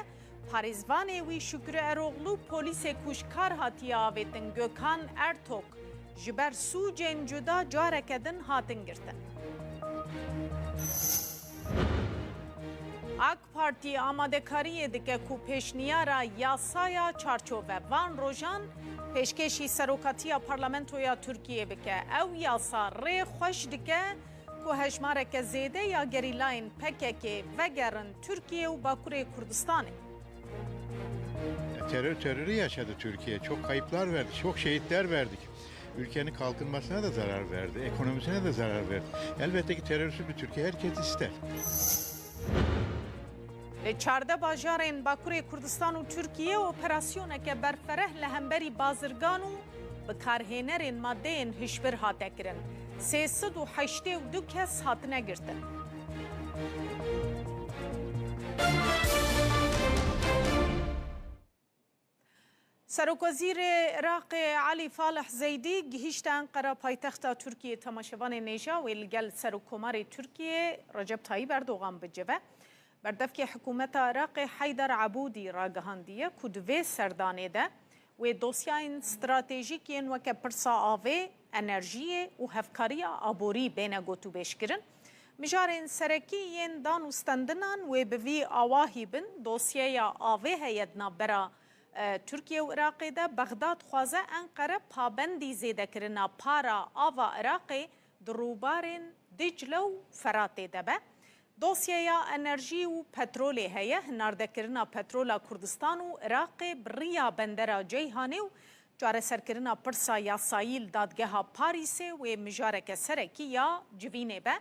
parêzvanê wî Şükrü Eroglu polîsê ku ji kar hatiye avêtin Gökhan Ertok ji ber sûcên cuda careke din hatin girtin. AK Partî amadekariyê dike ku pêşniyara yasaya çarçove van rojan pêşkêşî serokatiya Parlamentoya Tirkiyê bike. Ew yasa rê xweş dike ku hejmareke zêde ya gerîlayên P K K vegerin Tirkiye û Bakurê Kurdistanê. Terör terörü yaşadı Türkiye. Çok kayıplar verdi, çok şehitler verdik. Ülkenin kalkınmasına da zarar verdi, ekonomisine de zarar verdi. Elbette ki terörsüz bir Türkiye herkes ister. Li çardeh bajarên Bakurê Kurdistan û Tirkiyê operasyoneke berfereh li hemberî bazirgan û bikarhênerên madeyên hişbir hate kirin. Sê sed û heştê û du kes hatine girtin. Serokwezîrê Iraqê Elî Falih Zeydî gihîşte Enqera, paytexta Tirkiyê. Temaşevanê nêja wê li gel Serokkomarê Tirkiyê Recep Tayyip Erdogan bicive. Berdevkê hikûmeta Iraqê Heyder Ebûdî ragihandiye ku di vê serdanê de wê dosyayên stratejîk yên weke pirsa avê, enerjiyê û hevkariya aborî bêne gotûbêjkirin. Mijarên serekî yên dan û stendinan wê bi vî awahî bin. Dosyeya avê heye di navbera, e, Tirkiye û Iraqê de. Bexdad dixwaze Enqere pabendî zêdekirina para ava Iraqê di rûbarên Dicle û Feratê de be. Dosyeya enerjî û petrolê heye, hinardekirina petrola Kurdistan û Iraqê bi riya bendera Ceyhanê û çareserkirina pirsa yasayî li Dadgeha Parîsê wê mijareke serekî ya civînê be.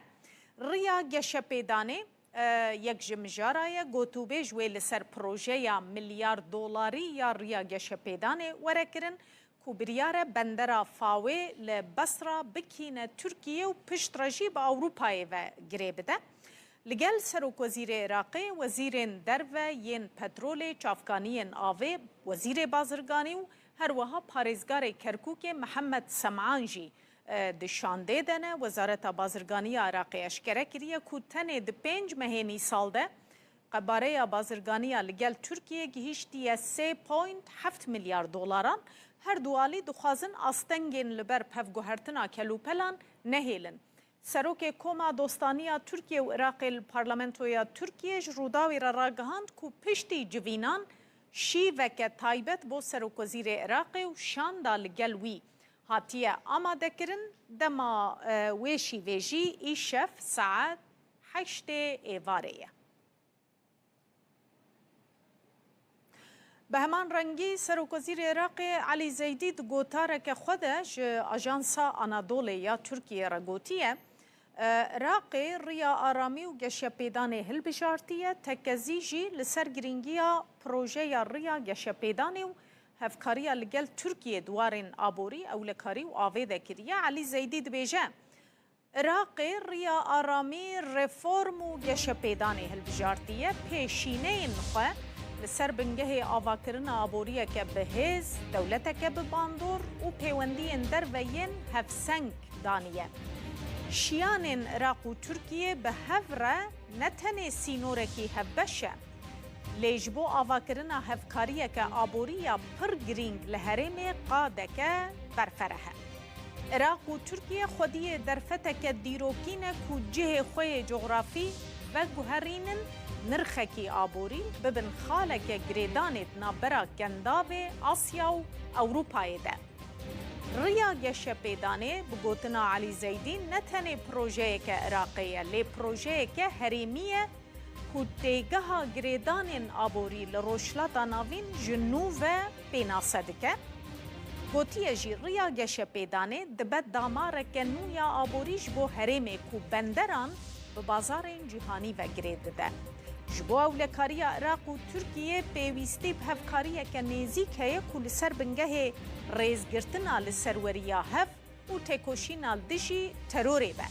Riya geşepêdanê, e, yek ji mijara ye, gotûbêj wê li ser projeya milyar dolarî ya riya geşepêdanê were kirin. Û biryar e bendera Fawê li Besra bikîne Tirkiye û piştre jî bi Ewropayê ve girê bide. Li gel Serokwezîrê Iraqê, wezîrên derve yên petrolê, çavkaniyên avê, wezîrê bazirganî û her wiha parêzgarê Kerkûkê Mihemed Sem'an jî, e, di şandê de ne. Wezareta Bazirganî ya Iraqê eşkere kiriye ku tenê di pênc mehên îsal de qebareya bazirganiya li gel Tirkiyê gihîştiye sê point heft milyar dolaran. Her du alî dixwazin astengên li ber pevguhertina kelûpelan nehêlin. Serokê Koma Dostaniya Tirkiye û Iraqê li Parlamentoya Tirkiye ji Rûdawê re ragihand ku piştî civînan şîveke taybet bo Serokwezîrê Iraqê û şanda li gel wî hatiye amadekirin, dema, e, wê şîvê jî îşev saet heştê êvarê ye. Bi heman rengî, Serokwezîrê Iraqê Elî Zeydî di gotareke xwe de ji Ajansa Anadolê ya Tirkiyê re gotiye, e, Iraqê riya aramî û geşepêdanê hilbijartiye, tekezî jî li ser girîngiya projeya riya geşepêdanê û hevkariya li gel Tirkiyê di warên aborî, ewlekarî û avê de kiriye. Elî Zeydî dibêje, Iraqê riya aramî, reform û geşepêdanê hilbijartiye, pêşîneyên xwe li ser bingehê avakirina aboriyeke bi hêz, dewleteke bi bandor û pêwendiyên derve yên hevseng daniye. Şiyanên Iraq û Tirkiyê bi hev re ne tenê sînorekî hevbeş e, lê ji bo avakirina hevkariyeke aborî ya pir girîng li herêmê qadeke berfereh e. Iraq û Tirkiye xwediyê derfeteke dîrokî ne ku cihê xwe yê cografî veguherînin, nirxekî aborî bibin xaleke girêdanê di navbera Kendavê, Asya û Ewropayê de. Riya geşepêdanê, bi gotina Elî Zeydî, ne tenê projeyeke Iraqê ye, lê projeyeke herêmî ye ku têgeha girêdanên aborî li Rojhilata Navîn ji nû ve pênase dike. Gotiye jî, riya geşepêdanê dibe damareke nû ya aborî ji bo herêmê ku benderan bi bazarên cîhanî ve girê dide. Ji bo ewlekariya Iraq û Tirkiyê pêwîstî bi hevkariyeke nêzîk heye ku li ser bingehê rêzgirtina li serweriya hev û têkoşîna dijî terorê be.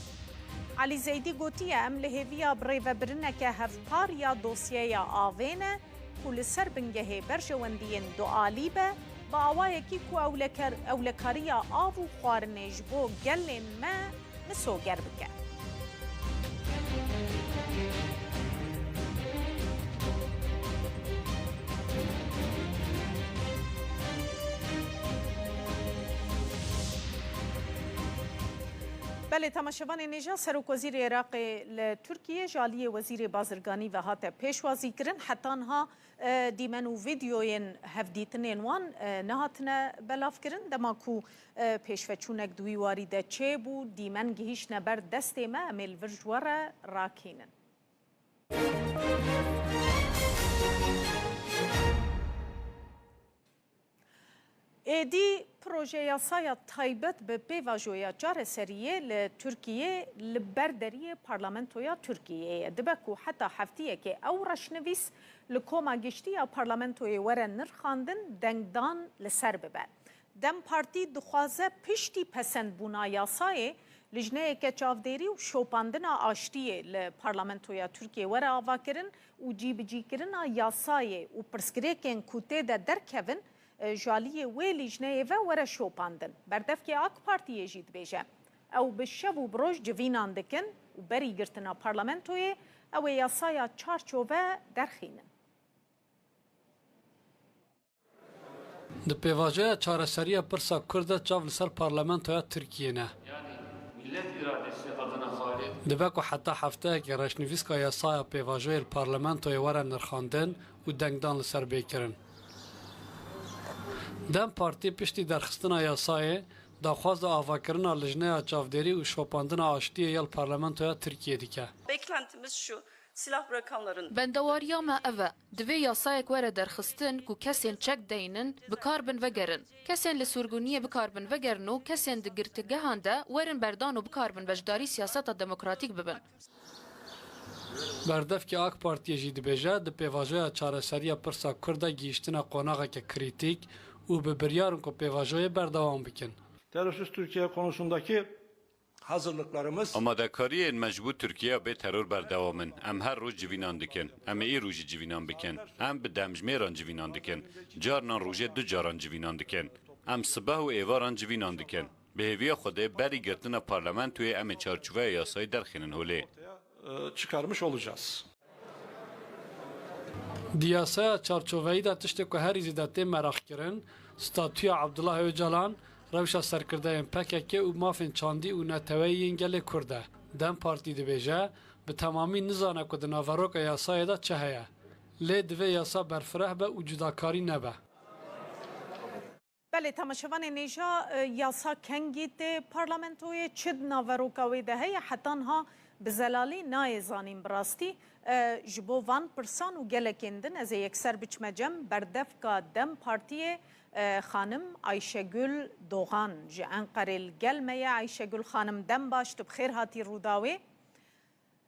Elî Zeydî gotiye, Em li hêviya birêvebirineke hevpar ya dosyeya avê ne ku li ser bingehê berjewendiyên dualî be, bi awayekî ku ewleker-, ewlekariya av û xwarinê ji bo gelên me misoger bike. Belê, temaşevanên hêja, Serokwezîrê Iraqê li Tirkiyê ji aliyê Wezîrê Bazirganî ve hate pêşwazîkirin. Heta niha, e, dîmen û vîdyoyên hevdîtinên wan, e, nehatine belavkirin. Dema ku, e, pêşveçûnek di wî warî de çêbû, dîmen gihîştine ber destê me, em ê li vir ji we re rakînin. Êdî proje yasaya taybet bi pêvajoya çareseriyê li Tirkiyê li ber deriyê Parlamentoya Tirkiyê ye. Dibe ku heta heftiyekê ew reşnivîs li Koma Giştî ya Parlamentoyê were nirxandin, dengdan li ser bibe. DEM Partî dixwaze piştî pesendbûna yasayê, lijneyeke çavdêrî û şopandina aştiyê li Parlamentoya Tirkiyê were avakirin û cîbicîkirina yasayê û pirsgirêkên ku tê de derkevin, e, ji aliyê wê lijneyê ve were şopandin. Berdevkê AK Partiyê jî dibêje, ew bi şev û bi roj civînan dikin û berî girtina parlamentoyê ew ê yasaya çarçove derxînin. Di pêvajoya çareseriya pirsa Kurd de çav li ser Parlamentoya Tirkiyê ne. Yani millet iradesi adına Xalid. Dibe ku heta hefteyekê reşnivîska yasaya pêvajoyê li Parlamentoyê were nirxandin û dengdan li ser bê kirin. DEM Partî piştî derxistina yasayê, daxwaza avakirina lijneya çavdêrî û şopandina aştiyê ya li Parlamentoya Tirkiyê dike. Beklentimiz şu, silah bırakanların Bendewariya me ev e. Divê yasayek were derxistin ku kesên çek deynin, bi kar bin vegerin. Kesên li surguniyê bi kar bin vegerin û kesên di girtîgehan de werin berdan û bi kar bin beşdarî siyaseta demokratîk bibin. Berdevkê AK Partiyê jî dibêje, di pêvajoya çareseriya pirsa Kurd de gihîştine qonaxeke krîtîk û bi biryar in ku pêvajoyê berdewam bikin. Terörsüz Türkiye konusundaki hazırlıklarımız Amadekariyên me ji bo Tirkiyeya bê teror berdewam in. Em her roj civînan dikin. Em ê îro jî civînan bikin. Em bi demjimêran civînan dikin. Carinan rojê du caran civînan dikin. Em sibeh û êvaran civînan dikin. Bi hêviya Xwedê berî girtina parlamentoyê em ê çarçoveya yasayê derxînin holê. e, çıkarmış olacağız. Di yasaya çarçoveyî de tiştê ku herî zêde tê meraqkirin, statûya Abdullah Ocalan, rewşa serkirdeyên P K K û mafên çandî û neteweyî yên gelê Kurd e. DEM Partî dibêje, bi temamî nizane ku di naveroka yasayê de çi heye. Lê divê yasa berfireh be û cudakarî nebe. Belê, temaşevanên hêja, e, yasa kengî tê parlamentoyê, çi di naveroka wê de heye, heta niha bi zelalî nayê zanîn. Bi rastî, e, ji bo van pirsan û gelekên din ez ê yekser biçime cem berdevka DEM Partiyê, e, xanim Ayşegül Doğan ji Enqerê li gel me ye. Ayşegül xanim, dem baş, tu bi xêr hatî Rûdawê.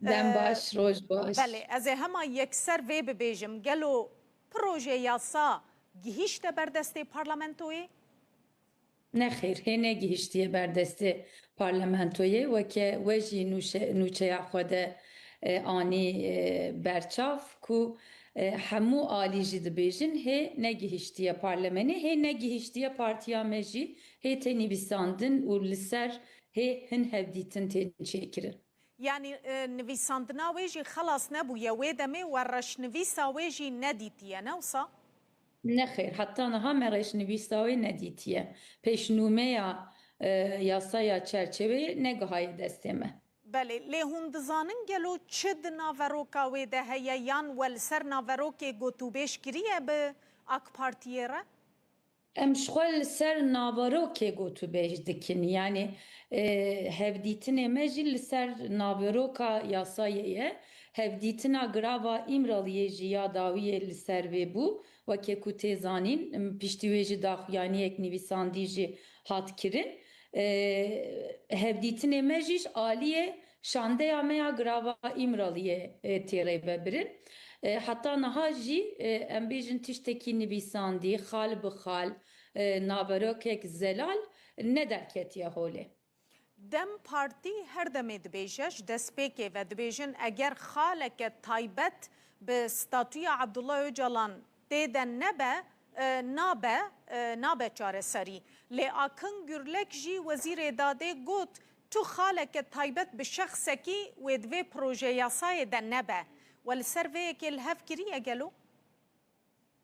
Dem baş, roj baş. Belê, ez ê hema yekser vê bibêjim. Gelo proje yasa gihîşte ber destê parlamentoyê? Nexêr, hê negihiştiye ber destê parlamentoyê, weke we jî nûşe-, nûçeya xwe de, e, anî, e, berçav ku, e, hemû alî jî dibêjin hê negihiştiye parlemenê, hê negihiştiye partiya me jî, hê tê nivîsandin û li ser hê hin hevdîtin tên çêkirin. Yanî, e, nivîsandina wê jî xelas nebûye. Wê demê we reşnivîsa wê jî nedîtiye, ne wisa? Nexêr, heta niha me reşnivîsa wê nedîtiye. Pêşnûmeya, e, yasaya çerçeveyê negihaye destê me. Belê, lê hûn dizanin gelo çi di naveroka wê de heye yan we li ser naverokê gotûbêj kiriye bi AK Partiyê re? Em ji xwe li ser naverokê gotûbêj dikin. Yanî, e, hevdîtinê me jî li ser naveroka yasayê ye. Hevdîtina Girava Îmraliyê jî ya dawiyê li ser vê bû. Weke ku tê zanîn, piştî wê jî daxuyaniyek nivîsandî jî hat kirin. E, hevdîtinê me jî ji aliyê şandeya me ya Girava Îmraliyê, e, tê rêvebirin. E, heta niha jî, e, em bêjin tiştekî nivîsandî, xal bi xal, e, naverokek zelal nederketiye holê. DEM Partî her demê dibêje, ji destpêkê ve dibêjin, eger xaleke taybet bi statûya Abdullah Ocalan tê de nebe, e, nabe, e, nabe çareserî. Lê Akın Gürlek jî wezîrê dadê got, tu xaleke taybet bi şexsekî wê di vê proje yasayê de nebe. We li ser vê yekê li hev kiriye gelo?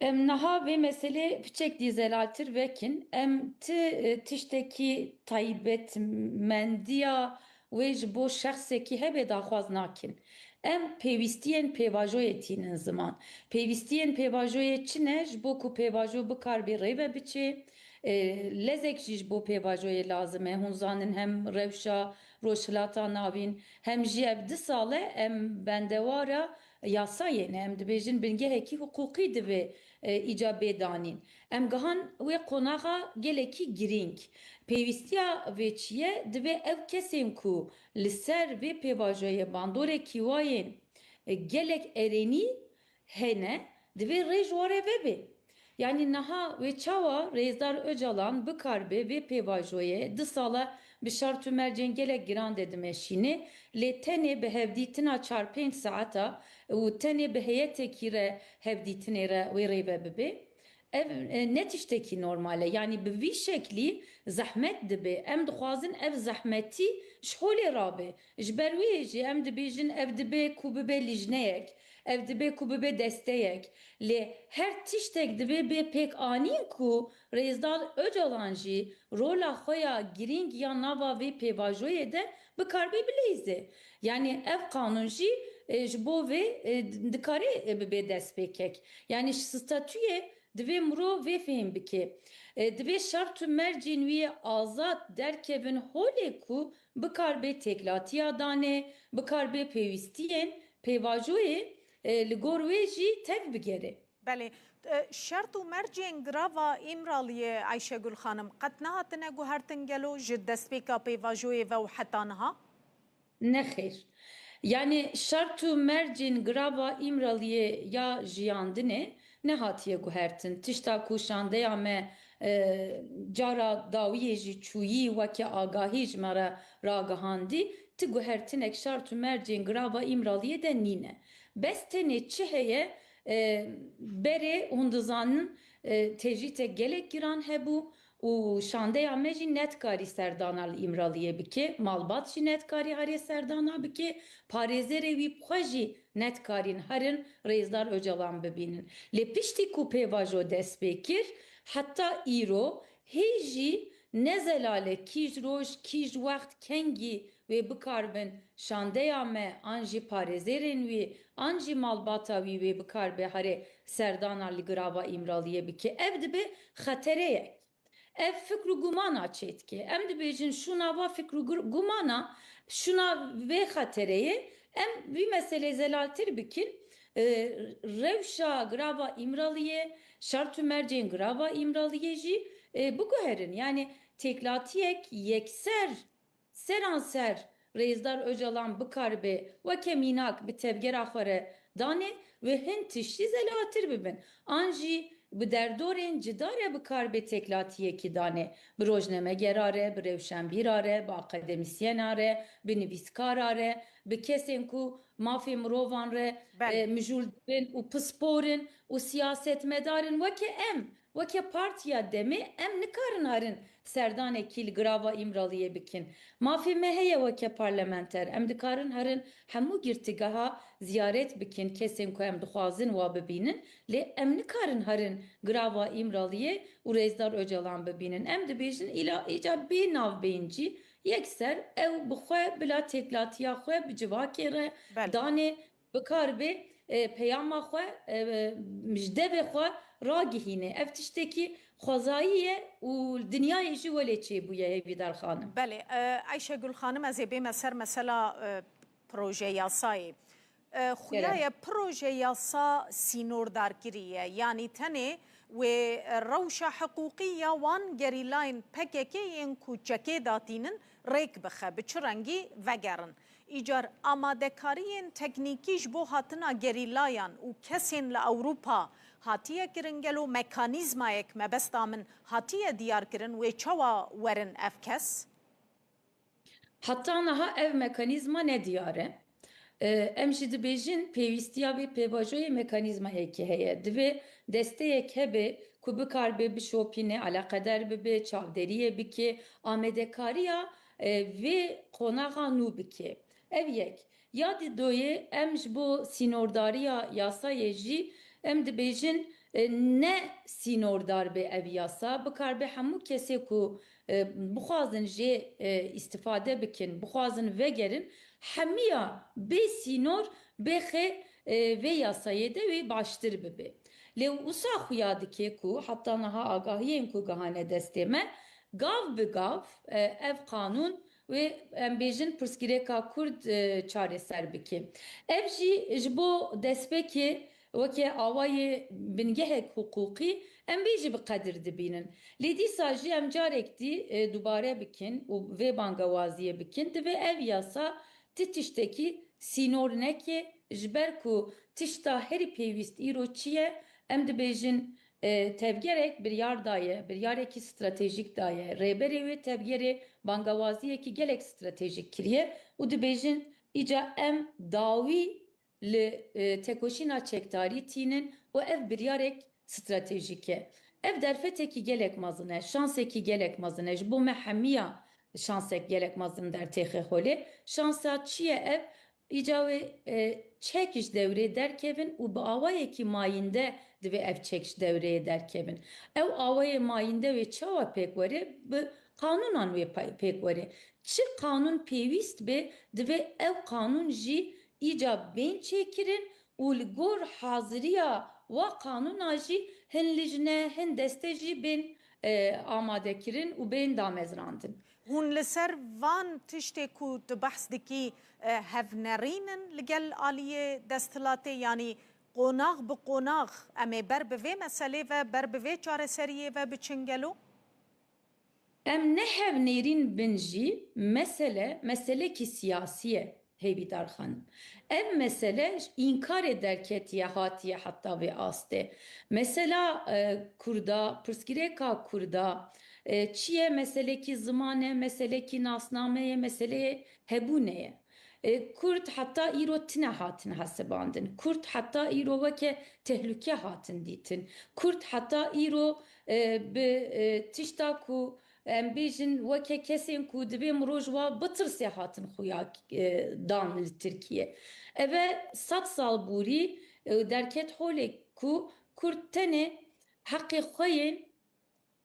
Em niha vê meselê piçek dî zelaltir vekin. Em ti, e, tiştekî taybetmendiya wê ji bo şexsekî hebe daxwaz nakin. Em pêwîstiyên pêvajoyê tînin ziman. Pêwîstiyên pêvajoyê çi ne? Ji bo ku pêvajo bikaribe rêve biçe, e, lezek jî ji bo pêvajoyê lazim e. Hûn zanin hem rewşa Rojhilata Navîn, hem jî ev du sal e em bendewara yasayê ne, em dibêjin bingehekî hiqûqî divê, e, îca bê danîn. Em gihan wê qonaxa gelekî girîng. Pêwîstiya vê çiyê divê ew kesên ku li ser vê pêvajoyê bandorek hîwayên, e, gelek erênî hene, divê rê ji we re vebe. Yanî niha wê çawa Rêzdar Ocalan bikaribe vê pêvajoyê du sala bi şert û mercên gelek giran de dimeşîne, lê tenê bi hevdîtina çar pênc saeta û tenê bi heyetekî re hevdîtinê re wê rêve bibe? Ev, e, ne tiştekî normal e. Yanî bi vî şeklî zehmet dibe. Em dixwazin ev zehmetî ji holê rabe. Ji ber wê jî em dibêjin ev dibe ku bibe lîjneyek, ev dibe ku bibe desteyek. Lê her tiştek divê bê pêkanîn ku Rêzdar Ocalan jî rola xwe ya girîng ya nava vê pêvajoyê de bikaribe bileyze. Yanî ev qanûn jî, e, ji bo vê, e, dikare, e, bibe destpêkek. Yanî ji statûyê divê mirov vê fêm bike. E, divê şert û mercên wî yê azad derkevin holê ku bikaribe têkilatiya danê, bikaribe pêwîstiyên pêvajoyê, e, li gor wê jî tev bigere. Belê. E, şert û mercên girava Îmraliyê Ayşegül Xanim qet nehatine guhertin gelo ji destpêka pêvajoyê ve û heta niha? Nexêr. Yanî şert û mercên girava Îmraliyê ya jiyandinê nehatiye guhertin. Tişta ku şandeya me E, cara dawiyê jî çûyî weke agahî ji me re ragihandî, ti guhertinek şart û mercên girava Îmraliyê de nîne. Bes tenê çi heye, e, berê hûn dizanin, e, tecrîtek gelek giran hebû û şandeya me jî nedikarî serdana li Îmraliyê bike, malbat jî nedikarî herê serdana bike, parêzerê wî bi xwe jî nedikarîn herin Rêzdar Ocalan bibînin. Lê piştî ku pêvajo dest pê kir, heta îro hê jî ne zelal e kîj roj, kîj wext, kengî wê bikaribin şandeya me an jî parêzêrên wî an jî malbata wî wê bikaribe herê serdana li girava Îmraliyê bike. Ev dibe xetereyek. Ev fikr û gumana çêdike. Em dibêjin şûna va fikr û gur-, gumana, şûna vê xetereyê, em vî meselê zelaltir bikin. E, rewşa girava Îmraliyê, şert û mercên girava Îmraliyê jî, e, biguherin. Yani têklatiyek yekser seranser Rêzdar Ocalan bikaribe weke mînak bi tevgera xwe re danê wê hin tiştî zelaltir bibin. An jî bi derdorên cida re bikaribe têklatiyekî danê. Bi rojnamegera re, bi rewşenbîra re, bi akademisyena re, bi nivîskara re, bi kesên ku mafê mirovan re, Belê. e, mijûl dibin û pispor in û siyasetmedar in. Weke em, weke Partiya Demê, em nikarin herin serdanekî li girava Îmraliyê bikin. Mafê me heye weke parlamenter. Em dikarin herin hemû girtîgeha ziyaret bikin, kesên ku em dixwazin wa bibînin. Lê em nikarin herin girava Îmraliyê û Rêzdar Ocalan bibînin. Em dibêjin îla îca bê navbeyncî yekser ew bi xwe bila têklatiya xwe bi civakê re Belê. danê bikaribe, e, peyama xwe, e, ji devê xwe ragihîne. Ev tiştekî xwezayî ye û dinyayê jî welê çêbûye, Hêvîdar xanim. Belê, e, Ayşegül xanim, ez ê bême ser mesela, e, proje yasayê. E, xuya Kerem. ye proje yasa sînordarkirî ye, yanî tenê wê rewşa hiqûqî ya wan gerîlayên P K K yên ku çekê datînin rêk bixe, bi çi rengî vegerin. Îcar amadekariyên teknîkî ji bo hatina gerîlayan û kesên li Ewropa hatiye kirin? Gelo mekanîzmayek, mebesta min, hatiye diyar kirin, wê çawa werin ev kes? Heta niha ev mekanîzma nediyar e. E, em jî dibêjin pêwîstiya vê pêvajoyê mekanîzmayekê heye. Divê desteyek hebe ku bikaribe bişopîne, eleqeder bibe, çavderiyê bike, amadekariya, e, vê qonaxa nû bike. Ev yek. Ya di doyê em ji bo sînordariya yasayê jî em dibêjin, e, ne sînordar be ev yasa, bikaribe hemû kesê ku, e, bixwazin jê, e, îstifade bikin, bixwazin vegerin, hemiya bê sînor bêxe, e, vê yasayê de wê baştir bibe. Lê wisa xuya dike ku heta niha agahiyên ku gihane destê me, gav bi gav, e, ev qanûn wê, em bêjin, pirsgirêka Kurd, e, çareser bike. Ev jî ji bo destpêkê weke awayê bingehek hiqûqî em vê jî bi qedir dibînin. Lê dîsa jî em carek dî, e, dubare bikin û vê bangewaziyê bikin, divê ev yasa ti tiştekî sînor neke, ji ber ku tişta herî pêwîst îro çi ye? Em dibêjin, e, tevgerek biryar daye, biryarekî stratejîk daye. Rêberê wê tevgerê bangewaziyekî gelek stratejîk kiriye û dibêjin, îca em dawî li, e, tekoşîna çekdarî tînin û ev biryarek stratejîk e. Ev derfetekî gelek mezin e, şansekî gelek mezin e. Ji bo me hemiya şansek gelek mezin dertêxe holê. Şansa çi ye ev? Îca wê, e, çek ji dewrê derkevin û bi awayekî mayînde divê ev çek ji dewreyê derkevin. Ew awayê mayînde wê çawa pêk were? Bi qanûnan wê pay-, pêk were. Çi qanûn pêwîst be, divê ev qanûn jî îca bên çêkirin û li gor haziriya wa qanûna jî hin lijne, hin deste jî bên, e, amadekirin û bên damezrandin. Hûn li ser van tiştê ku tu behs dikî, e, hevnerîn in li gel aliyê desthilatê, yanî qonax bi qonax em ê ber bi vê meselê ve, ber bi vê çareseriyê ve biçin gelo? Em ne hevnêrîn bin jî, mesele, meselekî siyasî ye. Hêvîdar xanim. Ev mesele ji înkarê derketiye hatiye heta vê astê. Mesela, e, Kurda, pirsgirêka Kurda, e, çi ye? Meselekî ziman e, meselekî nasname ye, meseleyê hebûnê ye. E, Kurd heta îro tine hatin hesibandin. Kurd heta îro weke tehlûke hatin dîtin. Kurd heta îro, e, bi, e, tişta ku em bêjin weke kesên ku divê mirov ji wa bitirsê hatin xuya, e, dan li Tirkiye. Ev e sed sal borî, e, derket holê ku Kurd tenê heqê xwe yên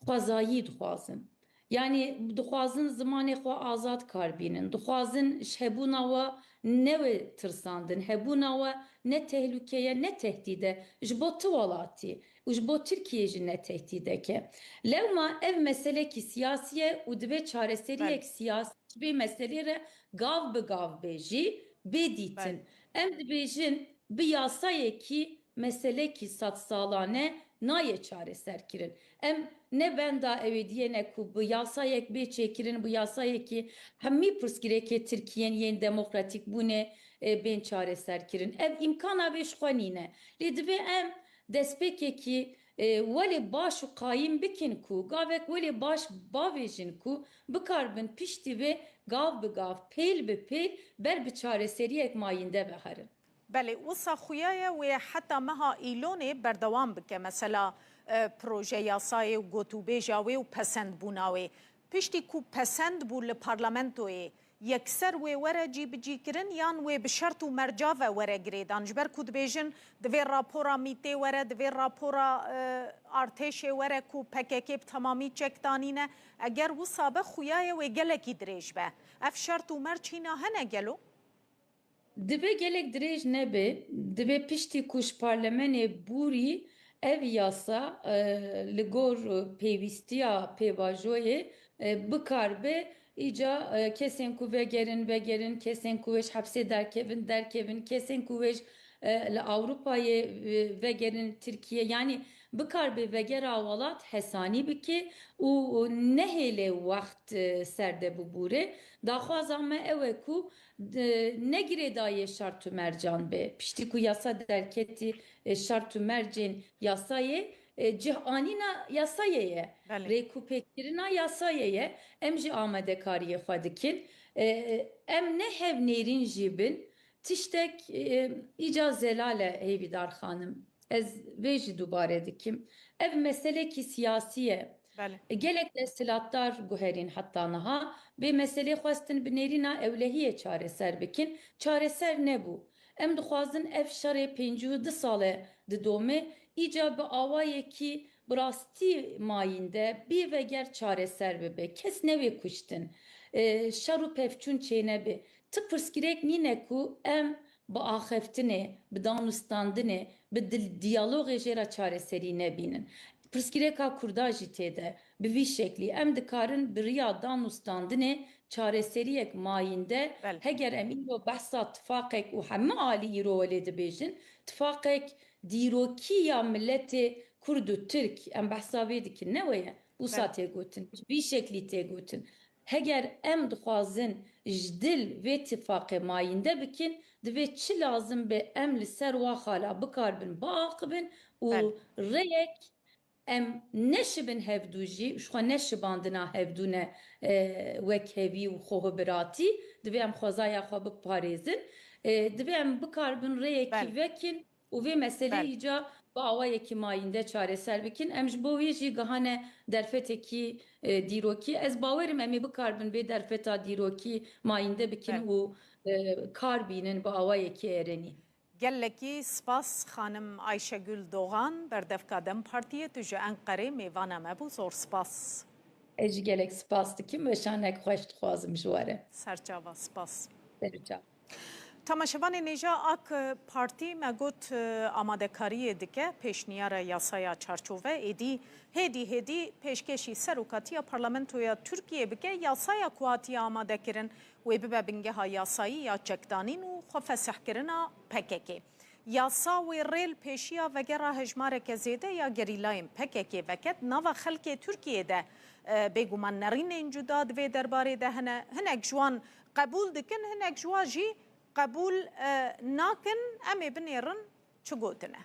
xwezayî dixwazin. Yanî dixwazin zimanê xwe azad kar bînin. Dixwazin ji hebûna we newê tirsandin. Hebûna we ne tehlûke ye, ne tehdîd e. Ji bo tu welatî û ji bo Tirkiyê jî ne tehdîdek e. Lewma ev meselekî siyasî ye û divê çareseriyek Belê. siyasî ji vê meselê re gav bi gav bê jî bê dîtin. Belê. Em dibêjin bi yasayekî meselekî sedsalane nayê çareserkirin. Em ne benda ew ê diyê ne ku bi yasayek bê çêkirin, bi yasayekî hemî pirsgirêkê Tirkiyên yên demokratîk bûnê, e, bên çareserkirin. Ev îmkana vê ji xwe nîne. Lê divê em destpêkekî, e, welê baş û qayîm bikin ku gavek welê baş bavêjin ku bikaribin piştî vê gav bi gav, pêl bi pêl ber bi çareseriyek mayînde ve herin. Belê, wisa xuya ye wê heta meha Îlonê berdewam bike. Mesela, e, proje yasayê û gotûbêja wê û pesendbûna wê. Piştî ku pesend bû li parlamentoyê, yekser wê were cîbicîkirin yan wê bi şert û merca ve were girêdan? Ji ber ku dibêjin divê rapora mîtê were, divê rapora, e, artêşê were ku P K K bi temamî çek danîne. Eger wisa be, xuya ye wê gelekî dirêj be. Ev şert û merc hîna hene gelo? Divê gelek dirêj nebe, divê piştî ku ji parlemenê bûrî ev yasa, e, li gor pêwîstiya pêvajoyê, e, bikaribe îca, e, kesên ku vegerin, vegerin, kesên ku wê ji hepsê derkevin, derkevin, kesên ku wê ji, e, li Ewropayê, e, vegerin Tirkiye. Yanî bikaribe vegera welat hesanî bike û, û nehêle wext, e, ser de bibûre. Daxwaza me ew e ku d-, ne girêdayî şert û mercan be. Piştî ku yasa derketî, e, şert û mercên yasayê, e, cih anîna yasayê ye. Belê. Rêkûpêkirina yasayê ye. Em jî amadekariyê xwe dikin. E, em ne hevnêrîn jî bin. Tiştek, e, îca zelal e Hêvîdar xanim. Ez vê jî dubare dikim. Ev meselekî siyasî ye. Belê. Gelek desthilatdar guherîn heta niha vê meselê xwestin bi nêrîna ewlehiyê çareser bikin. Çareser nebû. Em dixwazin ev şerê pêncî û du sal e didome, îca bi awayekî bi rastî mayînde bê veger çareser bibe. Kes newê kuştin. E, şer û pevçûn çênebe. Ti pirsgirêk nîne ku em bi axaftinê, bi danûstandinê, bi dil-, diyalogê jê re çareserî nebînin. Pirsgirêka Kurda jî tê de. Bi vî şeklî em dikarin bi riya danûstandinê çareseriyek mayînde, Belê. heger em îro behsa tifaqek û hemî alî îro welê dibêjin, tifaqek dîrokî ya miletê Kurd û Tirk, em behsa vê dikin, ne wê ye? Wisa Belê. tê gotin, vî şeklî tê gotin. Heger em dixwazin ji dil vê tifaqê mayînde bikin, divê çi lazim be em li ser wa xala bikaribin biaqibin û Belê. rêyek em neşibin hevdû jî, ji xwe neşibandina hevdû ne, e, wekhevî û xwehibiratî, divê em xwezaya xwe biparêzin. E, divê em bikaribin rêyekî Belê. vekin û vê meselê Belê. îca bi awayekî mayînde çareser bikin. Em ji bo wê jî gihane derfetekî, e, dîrokî. Ez bawerim em ê bikaribin vê derfeta dîrokî mayînde bikin Belê. û, e, kar bînin bi awayekî erenî. Gelekî spas xanim Ayşegül Doğan, berdevka DEM Partiyê, tu ji Enqerê mêvana me bû. Zor spas. Ez jî gelek spas dikim, weşanek xweş dixwazim ji we re. Serçava, spas. Serçava. Temaşevanên hêja, AK Partî me got, e, amadekariyê dike pêşniyara yasaya çarçove, êdî hêdî hêdî pêşkêşî serokatiya parlamentoya Tirkiyê bike, yasaya ku hatiye amadekirin wê bibe bingeha yasayî ya çekdanîn û xwefesihkirina P K K. Yasa wê rê li pêşiya vegera hejmareke zêde ya gerîlayên P K K veket. Nava xelkê Tirkiyê de, e, bêguman nerînên cuda di vê derbarê de hene. Hinek ji wan qebûl dikin, hinek ji wan jî Qebûl, e, nakin, em ê binêrin çi gotine.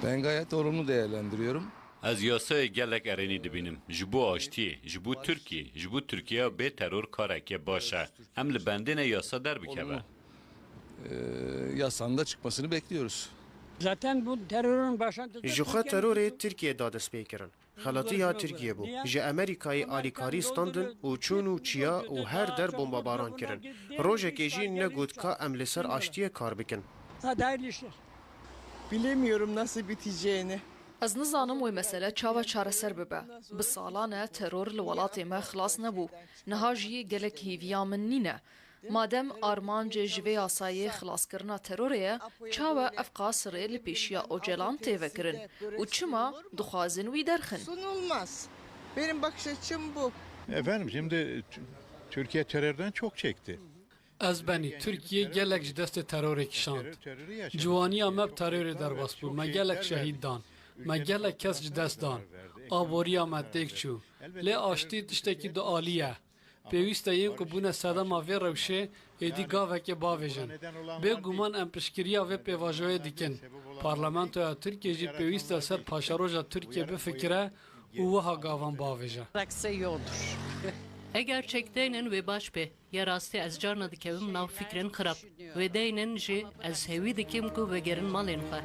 Ben gayet olumlu değerlendiriyorum. Ez yasayê gelek erênî dibînim. Ji bo aştiyê, ji bo Tirkiyê, ji bo Tirkiyeya bê teror kareke baş e. Em li bendê ne yasa derbikeve. Ee, yasanın da çıkmasını bekliyoruz. Zaten bu terörün başlaması Ji xwe terorê Tirkiye da dest pê kirin. Xelatiya Tirkiye bû. Ji Amerîkayê alîkarî standin û çûn û çiya û her der bombabaran kirin. Rojekê jî negot ka em li ser aştiyê kar bikin. Hadi hayırlı işler. Bilemiyorum nasıl biteceğini. Ez nizanim wê mesele çawa çareser bibe. Bi salan e teror li welatê me xilas nebû. Niha jî gelek hêviya min nîne. Madem armanc ji vê yasayê xilaskirina terorê ye, çawa ev qas rê li pêşiya Ocalan tê vekirin û çima dixwazin wî derxin? Sunulmaz. Benim bakış açım bu. Efendim, şimdi T-, Türkiye terörden çok çekti. Ez benî, Tirkiye gelek ji destê terorê kişand. Ciwaniya me bi terorê derbas bû. Me gelek şehîd dan. Me gelek kes ji dest dan. Aboriya me têk çû. Lê aştî tiştekî dualî ye. Pêwîst e yên ku bûne sedema vê rewşê êdî gavekê bavêjin. Bêguman em piştgiriya vê pêvajoyê dikin. Parlamentoya Tirkiyê jî pêwîst e ser paşeroja Tirkiyê bifikire û wiha gavan bavêje. Eger çekdeynin wê baş be. Ya rastî ez carna dikevim nav fikrên xirab. Wê deynin jî ez hêwî dikim ku vegerin malên xwe.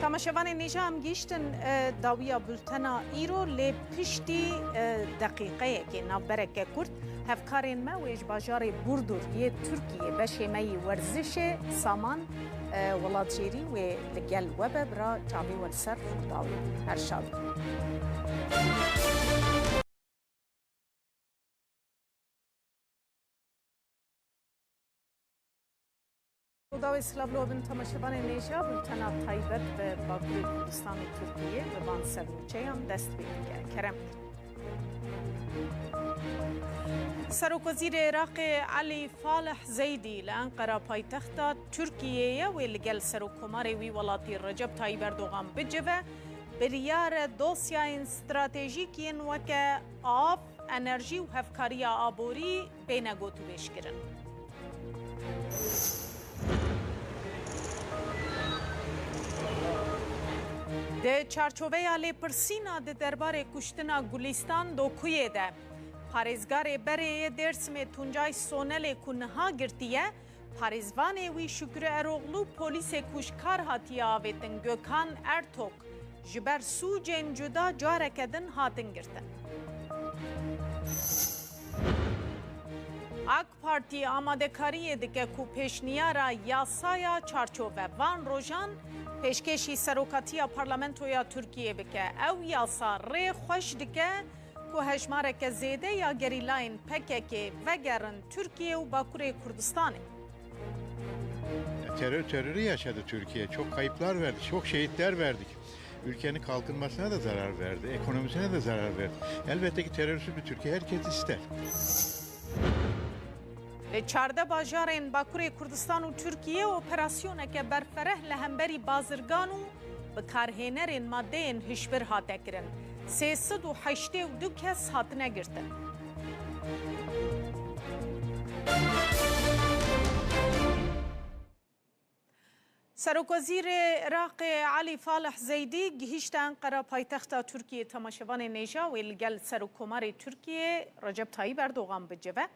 Tamaşevanên nêja em gihîştin, e, dawiya bultena îro, lê piştî, e, deqîqeyekê navbereke kurt hevkarên me wê ji bajarê Burdur yê Tirkiyê beşê me yî werzişê saman, e, welatjêrî wê li gel we be, bira çavê we li ser Rûdaw e. Her şad bin. Rûdawê silav li we bin temaşevanên nêja, bultena taybet bi Bakurê Kurdistan û Tirkiyê bi van sernûçeyan dest pê dike. Kerem. Serokwezîrê Iraqê Elî Falih Zeydî li Enqera paytexta Tirkiyê ye, wê li gel Serokkomarê wî welatî Recep Tayyip Erdogan bicive, biryar e dosyayên stratejîk yên weke av, enerjî û hevkariya aborî bêne gotûbêjkirin. Di çarçoveya lêpirsîna di derbarê kuştina Gulîstan Dokuyê de, parêzgarê berê yê Dêrsimê Tuncay Sonelê ku niha girtiye, parêzvanê wî Şükrü Eroglu, polîsê ku ji kar hatiye avêtin Gökhan Ertok, ji ber sûcên cuda careke din hatin girtin. AK Partî amadekariyê dike ku pêşniyara yasaya çarçove van rojan pêşkêşî serokatiya Parlamentoya Tirkiyê bike. Ew yasa rê xweş dike ku hejmareke zêde ya gerîlayên P K K vegerin Tirkiye û Bakurê Kurdistanê. Terör terörü yaşadı Türkiye. Çok kayıplar verdi, çok şehitler verdik. Ülkenin kalkınmasına da zarar verdi, ekonomisine de zarar verdi. Elbette ki terörsüz bir Türkiye herkes ister. Li çardeh bajarên Bakurê Kurdistan û Tirkiyê operasyoneke berfereh li hemberî bazirgan û bikarhênerên madeyên hişbir hate kirin. Sê sed û heştê û du kes hatine girtin. Serokwezîrê Iraqê Elî Falih Zeydî gihîşte Enqera, paytexta Tirkiyê. Temaşevanên nêja wê li gel Serokkomarê Tirkiyê Recep Tayyip Erdogan bicive.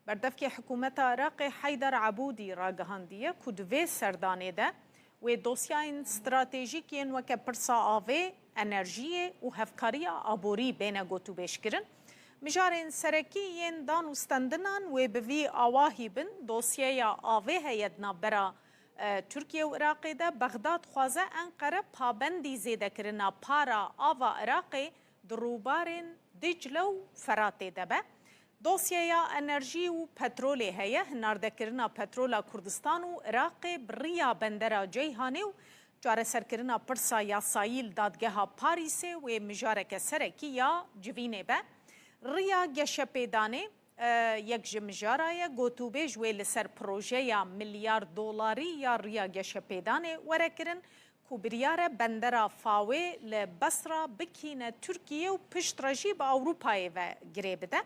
Berdevkê hikûmeta Iraqê Heyder Ebûdî ragihandiye ku di vê serdanê de wê dosyayên stratejîk yên weke pirsa avê, enerjiyê û hevkariya aborî bêne gotûbêjkirin. Mijarên serekî yên dan û stendinan wê bi vî awahî bin. Dosyeya avê heye di navbera, e, Tirkiye û Iraqê de. Bexdad dixwaze Enqere pabendî zêdekirina para ava Iraqê di rûbarên Dicle û Feratê de be. Dosyeya enerjî û petrolê heye, hinardekirina petrola Kurdistan û Iraqê bi riya bendera Ceyhanê û çareserkirina pirsa yasayî li dadgeha Parîsê wê mijareke serekî ya civînê be. Riya geşepêdanê, e, yek ji mijara ye, gotûbêj wê li ser projeya milyar dolarî ya riya geşepêdanê were kirin, ku biryar e bendera Fawê li Besra bikîne Tirkiye û piştre jî bi Ewropayê ve girê bide.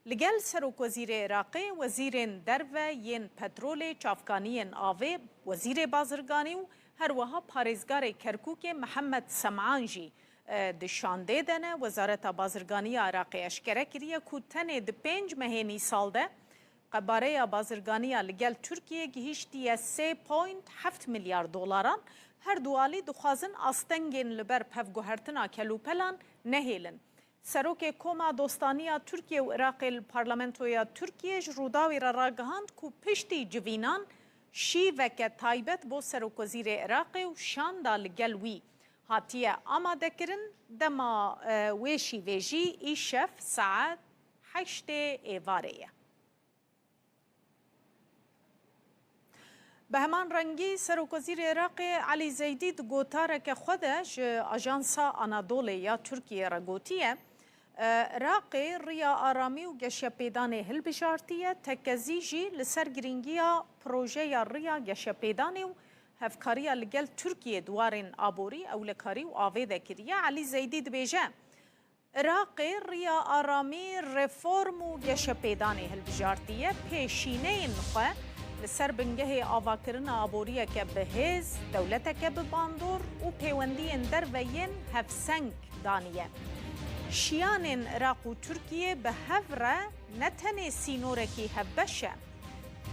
Li gel Serokwezîrê Iraqê, wezîrên derve yên petrolê, çavkaniyên avê, wezîrê bazirganî û her wiha parêzgarê Kerkûkê Mihemed Sem'an jî, e, di şandê de ne. Wezareta Bazirganî ya Iraqê eşkere kiriye ku tenê di pênc mehên îsal de qebareya bazirganiya li gel Tirkiyê gihîştiye sê point heft milyar dolaran. Her du alî dixwazin astengên li ber pevguhertina kelûpelan nehêlin. Serokê Koma Dostaniya Tirkiye û Iraqê li Parlamentoya Tirkiye ji Rûdawî re ragihand ku piştî civînan şîveke taybet bo Serokwezîrê Iraqê û şanda li gel wî hatiye amadekirin. Dema, e, wê şîvê jî îşev saet heştê êvarê ye. Bi heman rengî, Serokwezîrê Iraqê Elî Zeydî di gotareke xwe de ji Ajansa Anadolê ya Tirkiyê re gotiye, e, Iraqê riya aramî û geşepêdanê hilbijartiye, tekezî jî li ser girîngiya projeya riya geşepêdanê û hevkariya li gel Tirkiyê di warên aborî, ewlekarî û avê de kiriye. Elî Zeydî dibêje, Iraqê riya aramî, reform û geşepêdanê hilbijartiye, pêşîneyên xwe li ser bingehê avakirina aboriyeke bi hêz, dewleteke bi bandor û pêwendiyên derve yên hevseng daniye. Şiyanên Iraq û Tirkiyê bi hev re ne tenê sînorekî hevbeş e,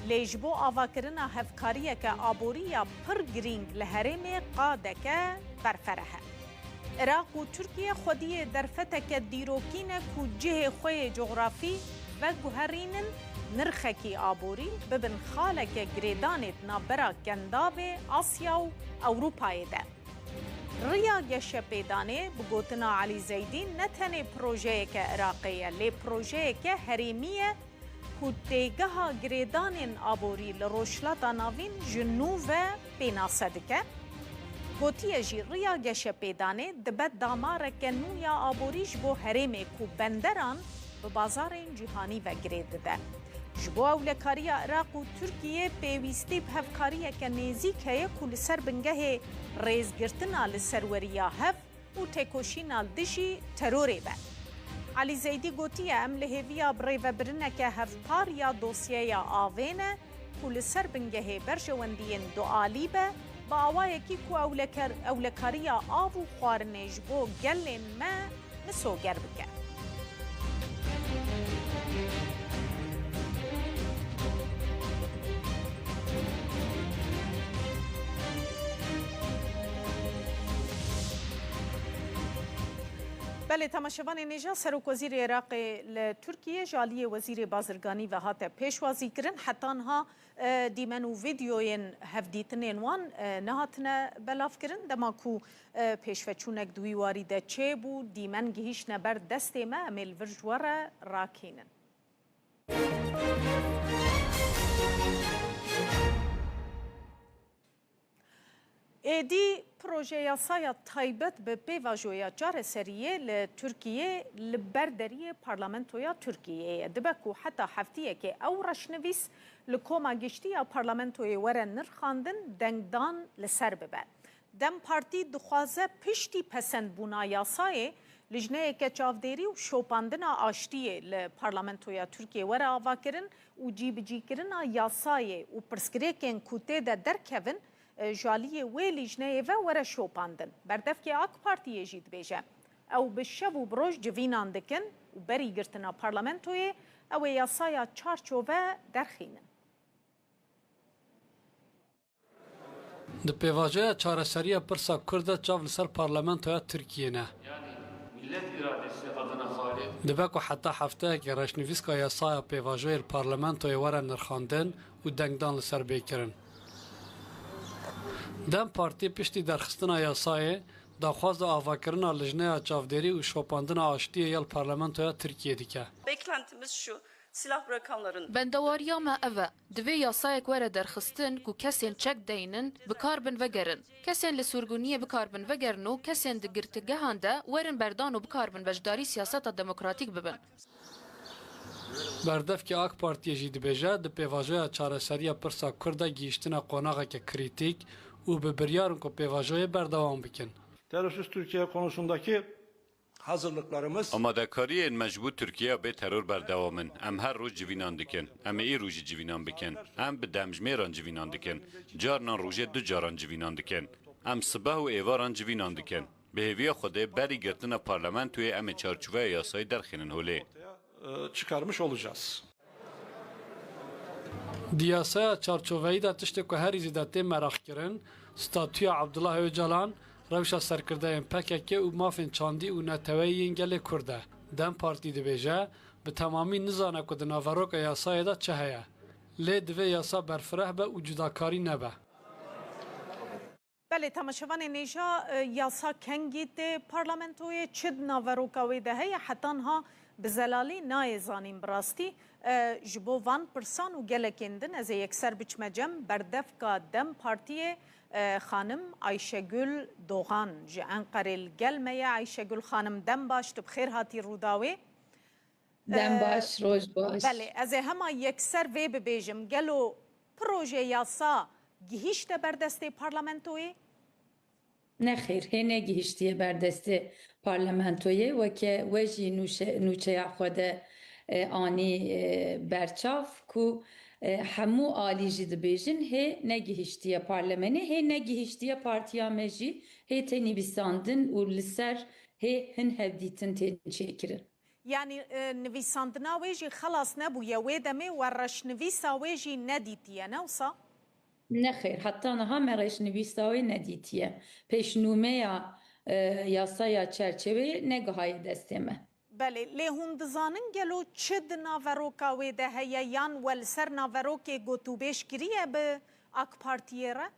lê ji bo avakirina hevkariyeke aborî ya pir girîng li herêmê qadeke berfereh e. Iraq û Tirkiye xwediyê derfeteke dîrokî ne ku cihê xwe yê cografî veguherînin, nirxekî aborî bibin xaleke girêdanê di navbera Kendavê, Asya û Ewropayê de. Riya geşepêdanê, bi gotina Elî Zeydî, ne tenê projeyeke Iraqê ye, lê projeyeke herêmî ye ku têgeha girêdanên aborî li Rojhilata Navîn ji nû ve pênase dike. Gotiye jî, riya geşepêdanê dibe damareke nû ya aborî ji bo herêmê ku benderan bi bazarên cîhanî ve girê dide. Ji bo ewlekariya Iraq û Tirkiyê pêwîstî bi hevkariyeke nêzîk heye ku li ser bingehê rêzgirtina li serweriya hev û têkoşîna li dijî terorê be. Elî Zeydî gotiye, em li hêviya birêvebirineke hevpar ya dosyeya avê ne ku li ser bingehê berjewendiyên dualî be, bi awayekî ku ewleker-, ewlekariya av û xwarinê ji bo gelên me misoger bike. Belê, temaşevanên hêja, Serokwezîrê Iraqê li Tirkiyê ji aliyê Wezîrê Bazirganî ve hate pêşwazîkirin. Heta niha, e, dîmen û vîdeoyên hevdîtinên wan, e, nehatine belavkirin. Dema ku, e, pêşveçûnek di wî warî de çêbû, dîmen gihîştine ber destê me, em ê li vir ji we re rakînin. Êdî projeyasaya taybet bi pêvajoya çareseriyê li Tirkiyê li ber deriyê Parlamentoya Tirkiyeyê ye. Dibe ku heta heftiyekê ew reşnivîs li Koma Giştî ya Parlamentoyê were nirxandin, dengdan li ser bibe. DEM Partî dixwaze piştî pesendbûna yasayê, lijneyeke çavdêrî û şopandina aştiyê li Parlamentoya Tirkiyê were avakirin û cîbicîkirina yasayê û pirsgirêkên ku tê de derkevin, e, ji aliyê wê lijneyê ve were şopandin. Berdevkê AK Partiyê jî dibêje, ew bi şev û bi roj civînan dikin û berî girtina parlamentoyê ew ê yasaya çarçove derxînin. Di pêvajoya çareseriya pirsa Kurd de çav li ser parlamentoya Tirkiyê ne. Yani millet iradesi adına faaliyet. Dibe ku heta hefteyekê reşnivîska yasaya pêvajoyê li parlamentoyê were nirxandin û dengdan li ser bê kirin. DEM Partî piştî derxistina yasayê, daxwaza avakirina lijneya çavdêrî û şopandina aştiyê ya li parlamentoya Tirkiyê dike. Beklentimiz şu, silah bırakanların. Bendewariya me ev e, divê yasayek were derxistin ku kesên çek deynin, bi kar bin vegerin. Kesên li surguniyê bi kar bin vegerin û kesên di girtîgehan de werin berdan û bi kar bin beşdarî siyaseta demokratîk bibin. Berdevkê AK Partiyê jî dibêje, di pêvajoya çareseriya pirsa Kurd de gihîştine qonaxeke krîtîk û bi biryar in ku pêvajoyê berdewam bikin. Terörsüz Türkiye konusundaki hazırlıklarımız. Amadekariyên me ji bo Tirkiyeya bê teror berdewam in. Em her roj civînan dikin. Em ê îro jî civînan bikin. Em bi demjimêran civînan dikin. Carinan rojê du caran civînan dikin. Em sibeh û êvaran civînan dikin. Bi hêviya Xwedê berî girtina parlamentoyê em ê çarçoveya yasayê derxînin holê. E, çıkarmış olacağız. Di yasaya çarçoveyî de tiştê ku herî zêde tê meraqkirin, statûya Abdullah Ocalan, rewşa serkirdeyên P K K û mafên çandî û neteweyî yên gelê Kurd e. DEM Partî dibêje, bi temamî nizane ku di naveroka yasayê de çi heye. Lê divê yasa berfireh be û cudakarî nebe. Belê, temaşevanên hêja, e, yasa kengî tê parlamentoyê, çi di naveroka wê de heye, heta niha bi zelalî nayê zanîn bi rastî. E, ji bo van pirsan û gelekên din ez ê yekser biçime cem berdevka DEM Partiyê, e, xanim Ayşegül Doğan ji Enqerê li gel me ye. Ayşegül xanim, dem baş, tu bi xêr hatî Rûdawê. Dem Ee, baş, roj baş. Belê, ez ê hema yekser vê bibêjim. Gelo proje yasa gihîşte ber destê parlamentoyê? Nexêr, hê negihiştiye ber destê parlamentoyê. Weke we jî nûşe-, nûçeya xwe de, e, anî, e, berçav ku, e, hemû alî jî dibêjin hê negihiştiye parlemenê, hê negihiştiye partiya me jî, hê tê nivîsandin û li ser hê hin hevdîtin tên çêkirin. Yanî, e, nivîsandina wê jî xelas nebûye. Wê demê we reşnivîsa wê jî nedîtiye, ne wisa? Nexêr, heta niha me reşnivîsa wê nedîtiye. Pêşnûmeya, e, yasaya çerçeveyê negihaye destê me. Belê, lê hûn dizanin gelo çi di naveroka wê de heye yan we li ser naverokê gotûbêj kiriye bi AK Partiyê re?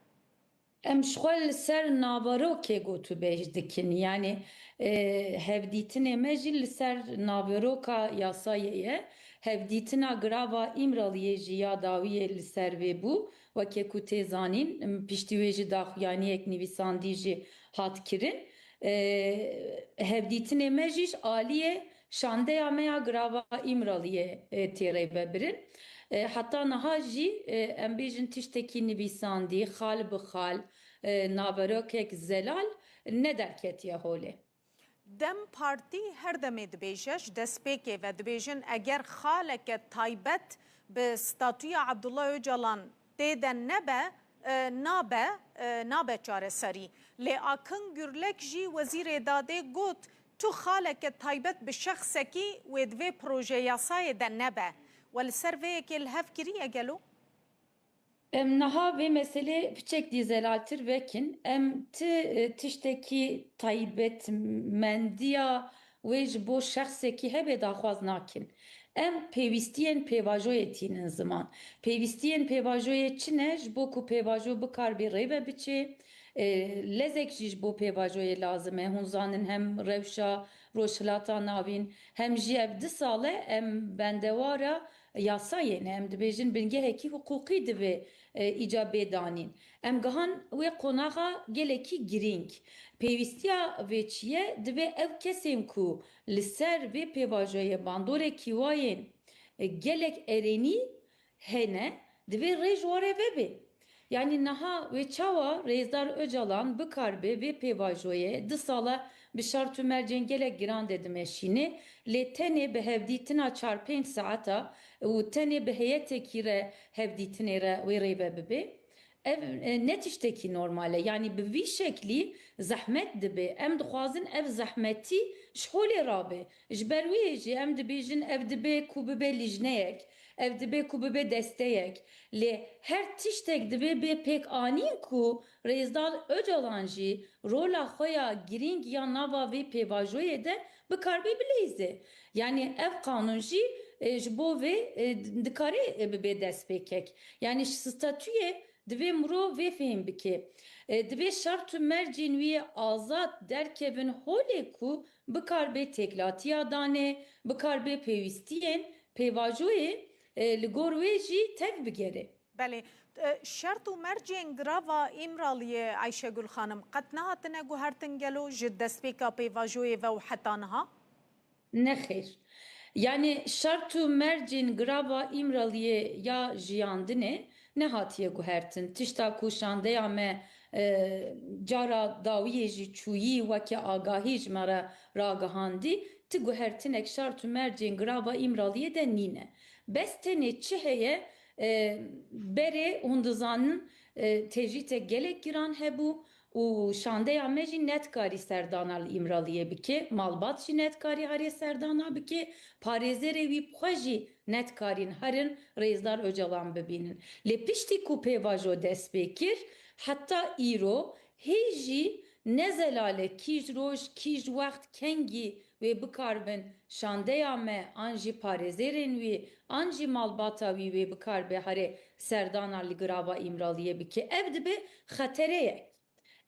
Em ji xwe li ser naverokê gotûbêj dikin. Yanî, e, hevdîtinê me jî li ser naveroka yasayê ye. Hevdîtina girava Îmraliyê jî ya dawiyê li ser vê bû. Weke ku tê zanîn, em, piştî wê jî daxuyaniyek nivîsandî jî hat kirin. E, hevdîtinê me jî ji aliyê şandeya me ya girava Îmraliyê, e, tê rêvebirin. E, heta niha jî, e, em bêjin tiştekî nivîsandî, xal bi xal, e, naverokek zelal nederketiye holê. DEM Partî her demê dibêje, ji destpêkê ve dibêjin, eger xaleke taybet bi statûya Abdullah Ocalan tê de nebe, e, nabe, e, nabe çareserî. Lê Akın Gürlek jî Wezîrê Dadê got, tu xaleke taybet bi şexsekî wê di vê proje yasayê de nebe. We li ser vê yekê li hev kiriye gelo? Em niha vê meselê piçek dî zelaltir vekin. Em ti, e, tiştekî taybetmendiya wê ji bo şexsekî hebe daxwaz nakin. Em pêwîstiyên pêvajoyê tînin ziman. Pêwîstiyên pêvajoyê çi ne? Ji bo ku pêvajo bikarbê rêve biçê, e, lezek jî ji bo pêvajoyê lazim e. Hûn zanin hem rewşa Rojhilata Navîn, hem jî ev du sal e em bendewara yasayê ne. Em dibêjin bingehekî hiqûqî divê, e, îca bê danîn. Em gihan wê qonaxa gelekî girîng. Pêwîstiya vê çi ye? Divê ew kesên ku li ser vê pêvajoyê bandorek kîwayên, e, gelek erênî hene, divê rê ji wan re vebe. Yanî niha wê çawa Rêzdar Ocalan bikaribe vê pêvajoyê du sala bi şert û mercên gelek giran de dimeşîne, lê tenê bi hevdîtina çar pênc saeta û tenê bi heyetekî re hevdîtinê re wê rêve bibe? Ev, e, ne tiştekî normal e. Yanî bi vî şeklî zehmet dibe. Em dixwazin ev zehmetî ji holê rabe. Ji ber wê jî em dibêjin ev dibe ku bibe lîjneyek, ev dibe ku bibe desteyek. Lê her tiştek dibe bê pêkanîn ku Rêzdar Ocalan jî rola xwe ya girîng ya nava vê pêvajoyê de bikaribe bileyze. Yanî ev qanûn jî, e, ji bo vê, e, dikare, e, bibe destpêkek. Yanî ji statûyê divê mirov vê fêm bike. E, divê şert û mercên wî azad derkevin holê ku bikaribe têkilatiya danê, bikaribe pêwîstiyên pêvajoyê, e, li gor wê jî tev bigere. Belê. E, şert û mercên girava Îmraliyê, Ayşegül Xanim, qet nehatine guhertin gelo ji destpêka pêvajoyê ve û heta niha? Nexêr. Yanî şert û mercên girava Îmraliyê ya jiyandinê nehatiye guhertin. Tişta ku şandeya me e, cara dawiyê jî çûyî weke agahî ji me re ragihandî, ti guhertinek şart û mercên girava Îmraliyê de nîne. Bes tenê çi heye, e, berê hûn dizanin, e, tecrîtek gelek giran hebû û şandeya me jî nedikarî serdana li Îmraliyê bike, malbat jî nedikarî herê serdana bike, parêzerê wî bi xwe jî nedikarîn herin Rêzdar Ocalan bibînin. Lê piştî ku pêvajo dest pê kir, heta îro hê jî ne zelale kîj roj, kîj wext, kengî wê bikaribin şandeya me an jî parêzêrên wî an jî malbata wî wê bikaribe herê serdana li girava Îmraliyê bike. Ev dibe xetereyek.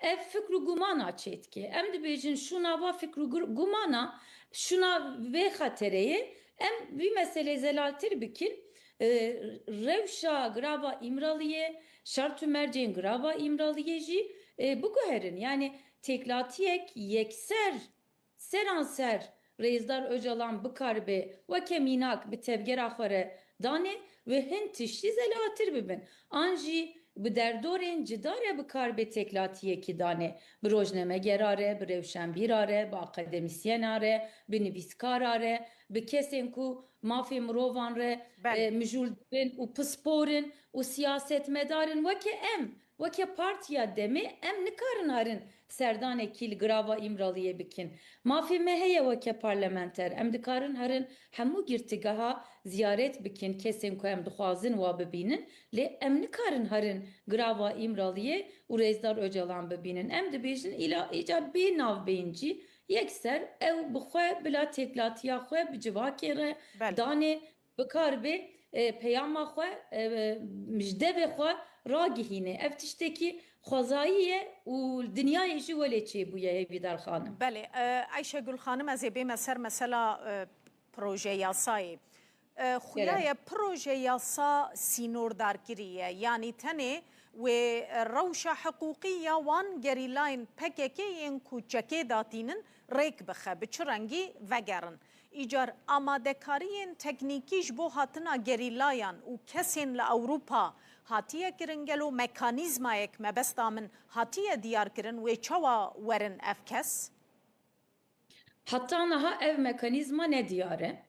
Ev fikr û gumana çêdike. Em dibêjin şûna va fikr û gur-, gumana, şûna vê xetereyê, em vî meselê zelaltir bikin. E, rewşa girava Îmraliyê, şert û mercên girava Îmraliyê jî, e, biguherin. Yani têklatiyek yekser seranser Rêzdar Ocalan bikaribe weke mînak bi tevgera xwe re danê wê hin tiştî zelatir bibin. An jî bi derdorên cida re bikaribe têklatiyekî danê. Bi rojnamegera re, bi rewşenbîra re, bi akademisyena re, bi nivîskara re, bi kesên ku mafê mirovan re, Belê. e, mijûl dibin û pispor in û siyasetmedar in weke em. Weke Partiya Demê em nikarin herin serdanekî li girava Îmraliyê bikin. Mafê me heye weke parlamenter. Em dikarin herin hemû girtîgeha ziyaret bikin, kesên ku em dixwazin wa bibînin. Lê em nikarin herin girava Îmraliyê û Rêzdar Ocalan bibînin. Em dibêjin îla îca bê navbeyncî yekser ew bi xwe bila têklatiya xwe bi civakê re Belê. danê bikaribe, e, peyama xwe, e, ji devê xwe ragihîne. Ev tiştekî xwezayî ye û dinyayê jî welê çêbûye, Hêvîdar xanim. Belê, e, Ayşegül xanim, ez ê bême ser mesela, e, proje yasayê. E, xuya ye proje yasa sînordarkirî ye, yanî tenê wê rewşa hiqûqî ya wan gerîlayên P K K yên ku çekê datînin rêk bixe, bi çi rengî vegerin. Îcar amadekariyên teknîkî ji bo hatina gerîlayan û kesên li Ewropa hatiye kirin? Gelo mekanîzmayek, mebesta min, hatiye diyar kirin, wê çawa werin ev kes? Heta niha ev mekanîzma nediyar e.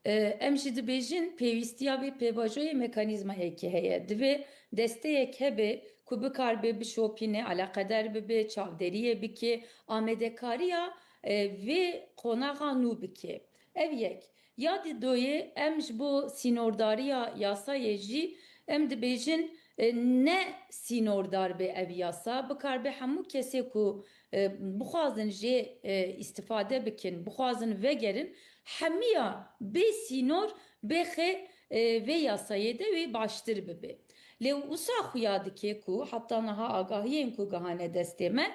E, em jî dibêjin pêwîstiya vê pêvajoyê mekanîzmayekê heye. Divê desteyek hebe ku bikaribe bişopîne, eleqeder bibe, çavderiyê bike, amadekariya, e, vê qonaxa nû bike. Ev yek. Ya di doyê em ji bo sînordariya yasayê jî em dibêjin, e, ne sînordar be ev yasa, bikaribe hemû kesê ku, e, bixwazin jê, e, îstifade bikin, bixwazin vegerin, hemiya bê sînor bêxê, e, vê yasayê de wê baştir bibe. Lê wisa xuya dike ku heta niha agahiyên ku gihane destê me,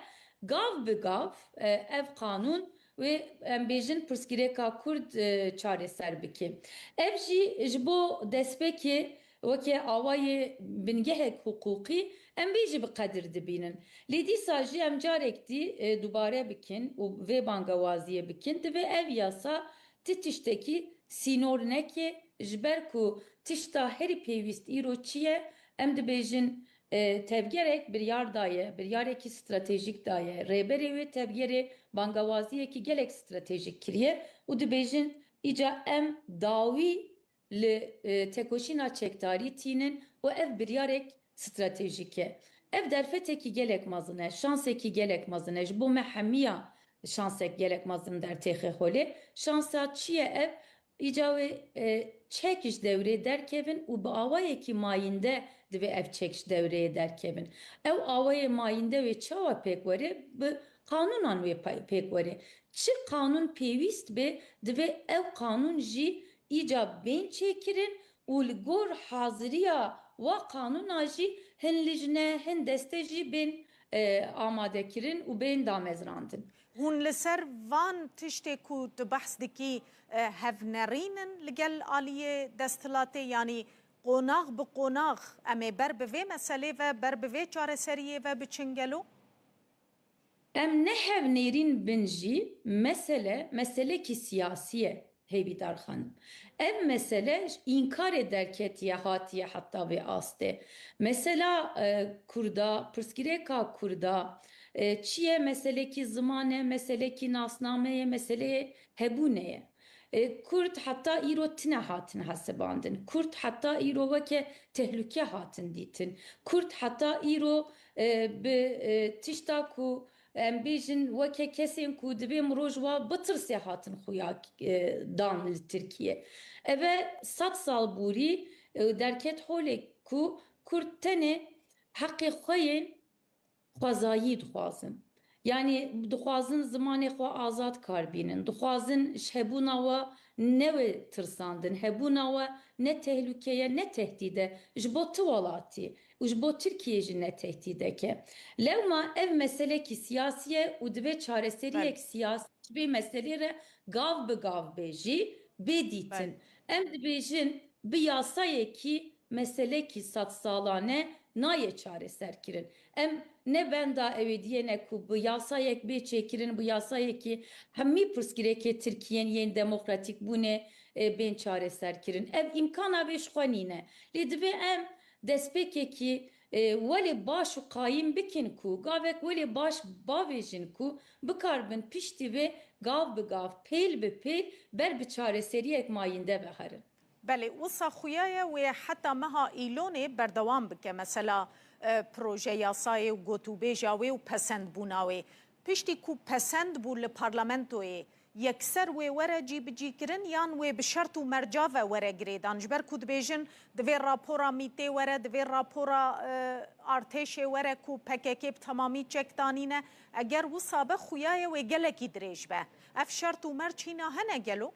gav bi gav, e, ev qanûn wê, em bêjin, pirsgirêka Kurd, e, çareser bike. Ev jî ji bo destpêkê weke awayê bingehek hiqûqî em vê jî bi qedir dibînin. Lê dîsa jî em carek dî, e, dubare bikin û vê bangewaziyê bikin, divê ev yasa ti tiştekî sînor neke, ji ber ku tişta herî pêwîst îro çi ye? Em dibêjin, e, tevgerek biryar daye, biryarekî stratejîk daye. Rêberê wê tevgerê bangewaziyekî gelek stratejîk kiriye û dibêjin, îca em dawî li, e, tekoşîna çekdarî tînin û ev biryarek stratejîk e. Ev derfetekî gelek mezin e, şansekî gelek mezin e. Ji bo me hemiya şansek gelek mezin dertêxe holê. Şansa çi ye ev? Îca wê, e, çek ji dewrê derkevin û bi awayekî mayînde divê ev çek ji dewreyê derkevin. Ew awayê mayînde wê çawa pêk were? Bi qanûnan wê pe-, pêk were. Çi qanûn pêwîst be, divê ev qanûn jî îca bên çêkirin û li gor haziriya wa qanûna jî hin lijne, hin deste jî bên, e, amade kirin û bên damezrandin. Hûn li ser van tiştê ku tu behs dikî, e, hevnerîn in li gel aliyê desthilatê, yanî qonax bi qonax em ê ber bi vê meselê ve, ber bi vê çareseriyê ve biçin gelo? Em ne hevnêrîn bin jî mesele, meselekî siyasî ye. Hêvîdar xanim. Ev mesele ji înkarê derketiye hatiye heta vê astê. Mesela, e, Kurda, pirsgirêka Kurda, e, çi ye? Meselekî ziman e, meselekî nasname ye, meseleyê hebûnê ye. E, Kurd heta îro tine hatin hesibandin. Kurd heta îro weke tehlûke hatin dîtin. Kurd heta îro, e, bi, e, tişta ku em bêjin weke kesên ku divê mirov ji wa bitirsê hatin xuya, e, dan li Tirkiye. Eve sed sal bûrî, e, derket holê ku Kurd tenê heqê xwe yên xwezayî dixwazin. Yanî dixwazin zimanê xwe azad kar bînin. Dixwazin ji hebûna we newê tirsandin. Hebûna we ne tehlûke ye, ne tehdîd e. Ji bo tu welatî û ji bo Tirkiyê jî ne tehdîdek e. Lewma ev meselekî siyasî ye û divê çareseriyek Belê. siyasî ji vê meselê re gav bi gav bê jî bê dîtin. Belê. Em dibêjin bi yasayekî meselekî sedsalane nayê çareserkirin. Em ne benda ewêdiyê ne ku bi yasayek bê çêkirin, bi yasayekî hemî pirsgirêkê Tirkiyên yên demokratîk bûnê, e, bên çareserkirin. Ev îmkana vê ji xwe nîne. Lê divê em destpêkekî, e, welê baş û qayîm bikin ku gavek welê baş bavêjin ku bikaribin piştî vê gav bi gav, pêl bi pêl ber bi çareseriyek mayînde ve herin. Belê, wisa xuya ye wê heta meha Îlonê berdewam bike. Mesela, e, proje yasayê û gotûbêja wê û pesendbûna wê. Piştî ku pesend bû li parlamentoyê, yekser wê were cîbicîkirin yan wê bi şert û merca ve were girêdan? Ji ber ku dibêjin, divê rapora mîtê were, divê rapora, e, artêşê were ku P K K bi temamî çek danîne. Eger wisa be, xuya ye wê gelekî dirêj be. Ev şert û merc hîna hene gelo?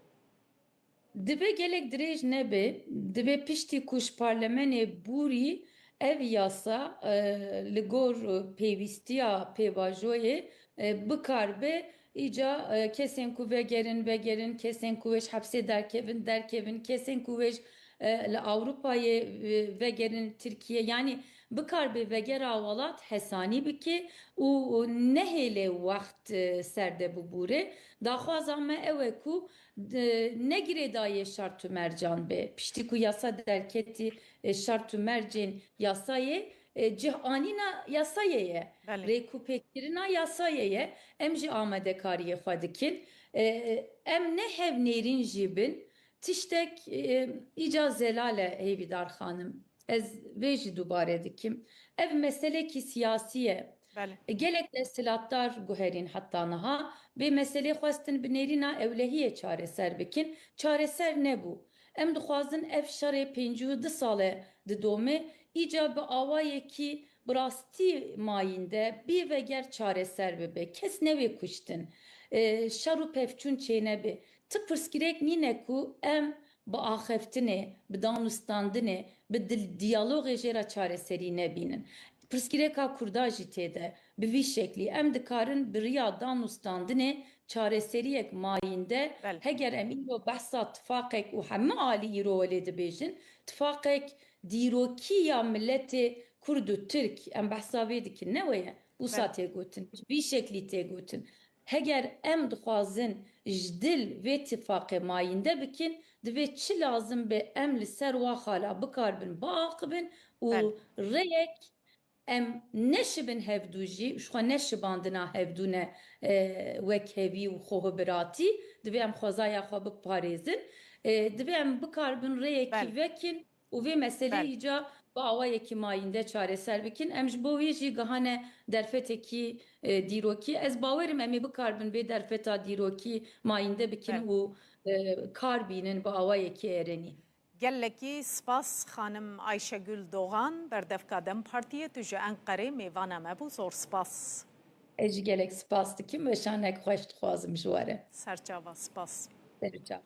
Divê gelek dirêj nebe, divê piştî ku ji parlemenê bûrî ev yasa, e, li gor pêwîstiya pêvajoyê, e, bikaribe, îca, e, kesên ku vegerin, vegerin, kesên ku wê ji hepsê derkevin, derkevin, kesên ku wê ji, e, li Ewropayê, e, vegerin Tirkiye. Yanî bikaribe vegera welat hesanî bike û, û nehêle wext, e, ser de bibûre. Daxwaza me ew e ku d-, ne girêdayî şert û mercan be. Piştî ku yasa derketî, e, şert û mercên yasayê, e, cih anîna yasayê ye. Belê. Rêkûpêkirina yasayê ye. Em jî amadekariyê xwe dikin. E, em ne hevnêrîn jî bin. Tiştek, e, îca zelal e, Hêvîdar xanim. Ez vê jî dubare dikim. Ev meselekî siyasî ye. Belê. Gelek desthilatdar guherîn heta niha vê meselê xwestin bi nêrîna ewlehiyê çareser bikin. Çareser nebû. Em dixwazin ev şerê pêncî û du sal e didome, îca bi awayekî bi rastî mayînde bê veger çareser bibe. Kes newê kuştin. E, şer û pevçûn çênebe. Ti pirsgirêk nîne ku em bi axaftinê, bi danûstandinê, bi dil-, diyalogê jê re çareserî nebînin. Pirsgirêka Kurda jî tê de. Bi vî şeklî em dikarin bi riya danûstandinê çareseriyek mayînde, Belê. heger em îro behsa tifaqek û hemî alî îro welê dibêjin, tifaqek dîrokî ya miletê Kurd û Tirk, em behsa vê dikin, ne wê ye? Wisa Belê. tê gotin, vî şeklî tê gotin. Heger em dixwazin ji dil vê tifaqê mayînde bikin, divê çi lazim be em li ser wa xala bikaribin biaqibin û Belê. rêyek em neşibin hevdû jî, ji xwe neşibandina hevdû ne, e, wekhevî û xwehibiratî, divê em xwezaya xwe biparêzin. E, divê em bikaribin rêyekî Belê. vekin û vê meselê Belê. îca bi awayekî mayînde çareser bikin. Em ji bo wê jî gihane derfetekî, e, dîrokî. Ez bawerim em ê bikaribin vê derfeta dîrokî mayînde bikin Belê. û, e, kar bînin bi awayekî erenî. Gelekî spas xanim Ayşegül Doğan, berdevka DEM Partiyê, tu ji Enqerê mêvana me bû. Zor spas. Ez jî gelek spas dikim, weşanek xweş dixwazim ji we re. Serçava, spas. Serçava.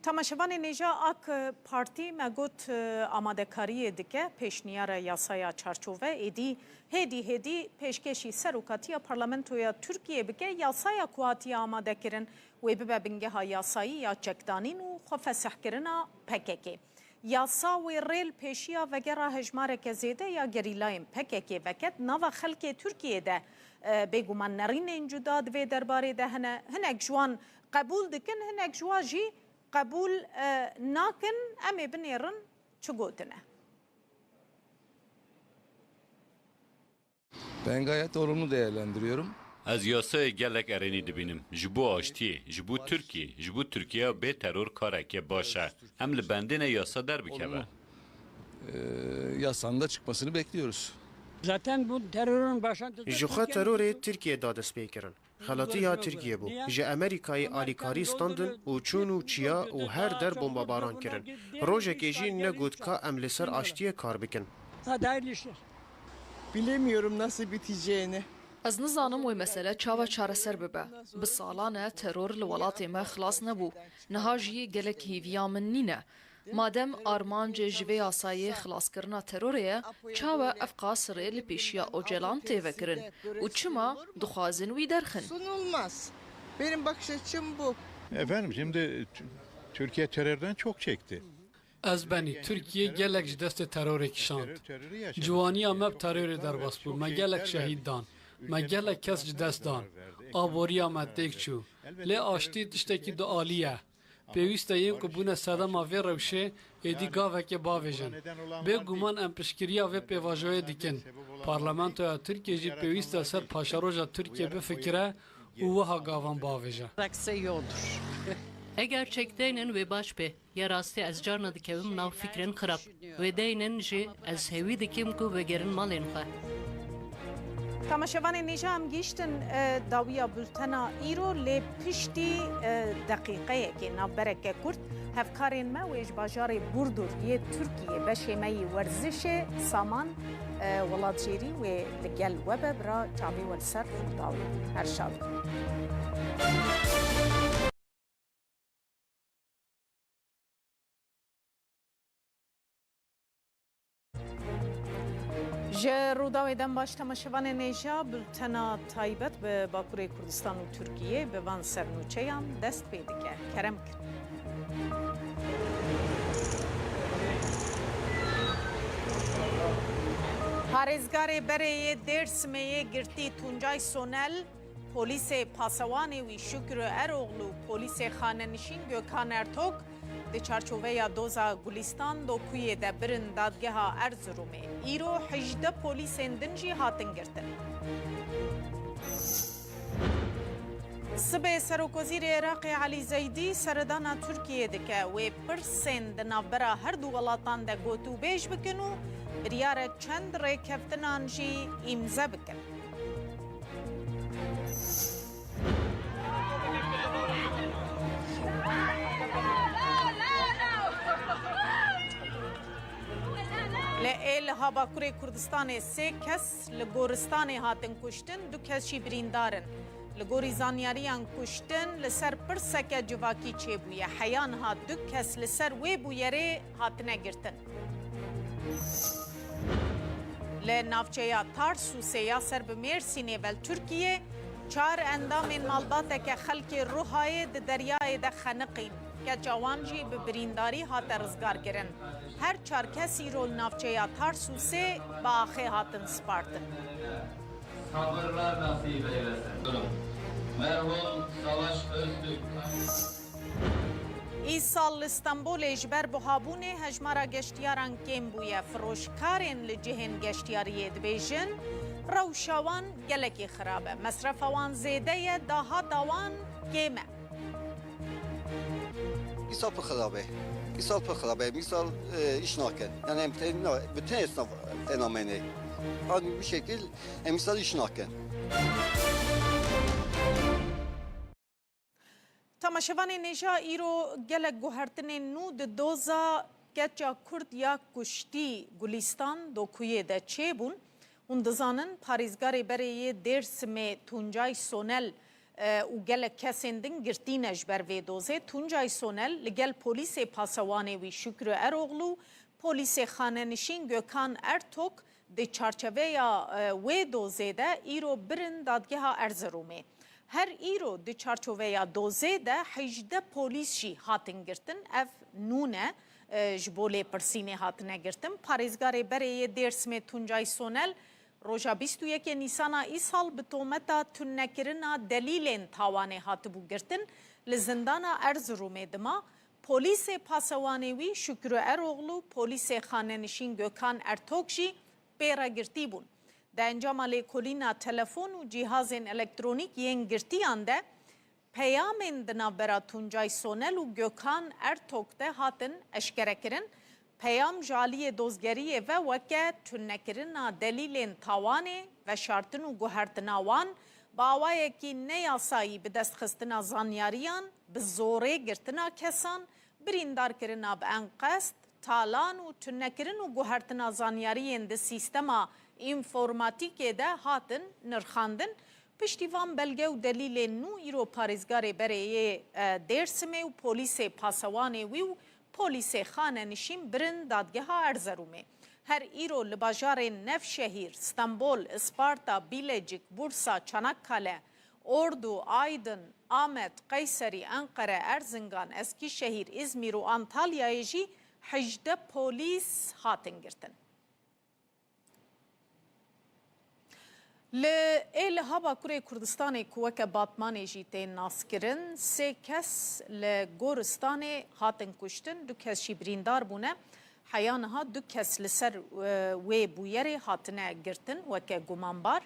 Temaşevanên hêja, AK Partî me got, e, amadekariyê dike pêşniyara yasaya çarçove, êdî hêdî hêdî pêşkêşî serokatiya parlamentoya Tirkiyê bike, yasaya ku hatiye amadekirin wê bibe bingeha yasayî ya çekdanîn û xwefesihkirina P K K. Yasa wê rê li pêşiya vegera hejmareke zêde ya gerîlayên P K K veket. Nava xelkê Tirkiyê de, e, bêguman nerînên cuda di vê derbarê de hene. Hinek ji wan qebûl dikin, hinek ji wan jî Qebûl, e, nakin, em ê binêrin çi gotine. Ben gayet olumlu değerlendiriyorum. Ez yasayê gelek erênî dibînim. Ji bo aştiyê, ji bo Tirkiyê, ji bo Tirkiyeya bê teror kareke baş e. Em li bendê ne yasa derbikeve. Olumlu. Ee, yasanın da çıkmasını bekliyoruz. Zaten bu terörün başlangıcı Ji xwe terorê Tirkiye da dest pê kirin. Xelatiya Tirkiye bû. Ji Amerîkayê alîkarî standin û çûn û çiya û her der bombabaran kirin. Rojekê jî negot ka em li ser aştiyê kar bikin. Hadi hayırlı işler. Bilemiyorum nasıl biteceğini. Ez nizanim wê mesele çawa çareser bibe. Bi salan e teror li welatê me xilas nebû. Niha jî gelek hêviya min nîne. Madem armanc ji vê yasayê xilaskirina terorê ye, çawa ev qas rê li pêşiya Ocalan tê vekirin û çima dixwazin wî derxin? Sunulmaz. Benim bakış açım bu. Efendim, şimdi Tü-, Türkiye terörden çok çekti. Ez benî, Tirkiye gelek ji destê terorê kişand. Ciwaniya me bi terorê derbas bû. Me gelek şehîd dan. Me gelek kes ji dest dan. Aboriya me têk çû. Lê aştî tiştekî dualî ye. Pêwîst e yên ku bûne sedema vê rewşê êdî gavekê bavêjin. Bêguman em piştgiriya vê pêvajoyê dikin. Parlamentoya Tirkiyê jî pêwîst e ser paşeroja Tirkiyê bifikire û wiha gavan bavêje. Eger çekdeynin wê baş bê. Ya rastî ez carna dikevim nav fikrên xirab. Wê deynin jî ez hêwî dikim ku vegerin malên xwe. Tamaşevanên nêja em gihîştin, e, dawiya bultena îro, lê piştî, e, deqîqeyekê navbereke kurt hevkarên me wê ji bajarê Burdur yê Tirkiyê beşê me yî werzişê saman, e, welatjêrî wê li gel we be, bira çavê we li ser Rûdawê. Her şad bin. Ji Rûdawê dem baş temaşevanên hêja, bultena taybet bi Bakurê Kurdistan û Tirkiyê bi van sernûçeyan dest pê dike. Kerem kin. Parêzgarê berê yê Dêrsimê yê girtî Tuncay Sonel, Polîsê Pasewanê wî Şükrü Eroglu, polîsê xanenişîn Gökhan Ertok di çarçoveya doza Gulistan Dokuyê de birin dadgeha Erzurumê. Îro hejdeh polîsên din jî hatin girtin. Sibê Serokwezîrê Iraqê Elî Zeydî seredana Tirkiyê dike. Wê pirsên di navbera her du welatan de gotûbêj bikin û biryare çend rêkeftinan jî îmze bikin. Li Êliha Bakurê Kurdistanê sê kes li goristanê hatin kuştin, du kes jî birîndar in. Li gorî zanyariyan kuştin li ser pirseke civakî çêbûye. Heya niha du kes li ser wê bûyerê hatine girtin. Li navçeya Tarsûsê ya ser bi Mêrsînê ve li Tirkiyê çar endamên malbateke xelkê Ruhayê di deryayê de xeniqîn. Keça wan jî bi birîndarî hate rizgarkirin. Her çar kes îro li navçeya Tarsûsê bi axê hatin spartin. Sabırlar nasip eylesin. Merhum Savaş Öztürk. Îsal li Stenbolê ji ber buhabûnê hejmara geştiyaran kêm bûye. Firoşkarên li cihên geştiyariyê dibêjin, rewşa wan gelekî xirab e. Mesrefa wan zêde ye, dahata wan kêm e. Îsal pir xirab e. Îsal pir xirab e. Îsal, e, îş nakin. Yani em te-, na-, bütün esnaf têne amenê. Abi bu şekil em îsal îş nakin. Tamaşevanên hêja, îro gelek guhertinên nû di doza keça Kurd ya kuştî Gulistan Dokuyê de çêbûn. Hûn dizanin, parêzgarê berê yê Dêrsimê Tuncay Sonel, e, û gelek kesên din girtî ne ji ber vê dozê. Tuncay Sonel li gel polîsê pasewanê wî Şükrü Eroglu, polîsê xanenişîn Gökhan Ertok, di çarçeveya, e, wê dozê de îro birin dadgeha Erziromê. Her îro di çarçoveya dozê de hejdeh polîs jî hatin girtin. Ev nû ne, e, ji bo lêpirsînê hatine girtin. Parêzgarê berê yê Dêrsimê Tuncay Sonel roja bîst û yekê Nîsana îsal bi tometa tunekirina delîlên tawanê hatibû girtin. Li zindana Erziromê dima. Polîsê pasewanê wî Şükrü Eroglu, polîsê xanenişîn Gökhan Ertok jî pê re girtî bûn. Di encama lêkolîna telefon û cîhazên elektronîk yên girtiyan de peyamên di navbera Tuncay Sonel û Gökhan Ertok de hatin eşkerekirin. Peyam ji aliyê dozgeriyê ve weke tunekirina delîlên tawanê, veşartin û guhertina wan, bi awayekî neyasayî bidestxistina zanyariyan, bi zorê girtina kesan, birîndarkirina bi enqest, talan û tunekirin û guhertina zanyariyên di sîstema înformatîkê de hatin nirxandin. Piştî van belge û delîlên nû îro parêzgarê berê yê, e, Dêrsimê û polîsê pasewanê wî û polîsê xanenişîn birin dadgeha Erzerûmê. Her îro li bajarên Nevşehîr, Stenbol, Isparta, Bîlecik, Bursa, Çanakkale, Ordu, Aydin, Amed, Qeyserî, Enqere, Erzingan, Eskîşehîr, Îzmîr û Antalyayê jî hejdeh polîs hatin girtin. Li êliha Bakurê Kurdistanê ku weke Batmanê jî tên naskirin, sê kes li Goristanê hatin kuştin, du kes jî birîndar bûne. Heya niha du kes li ser, e, wê bûyerê hatine girtin weke gumanbar.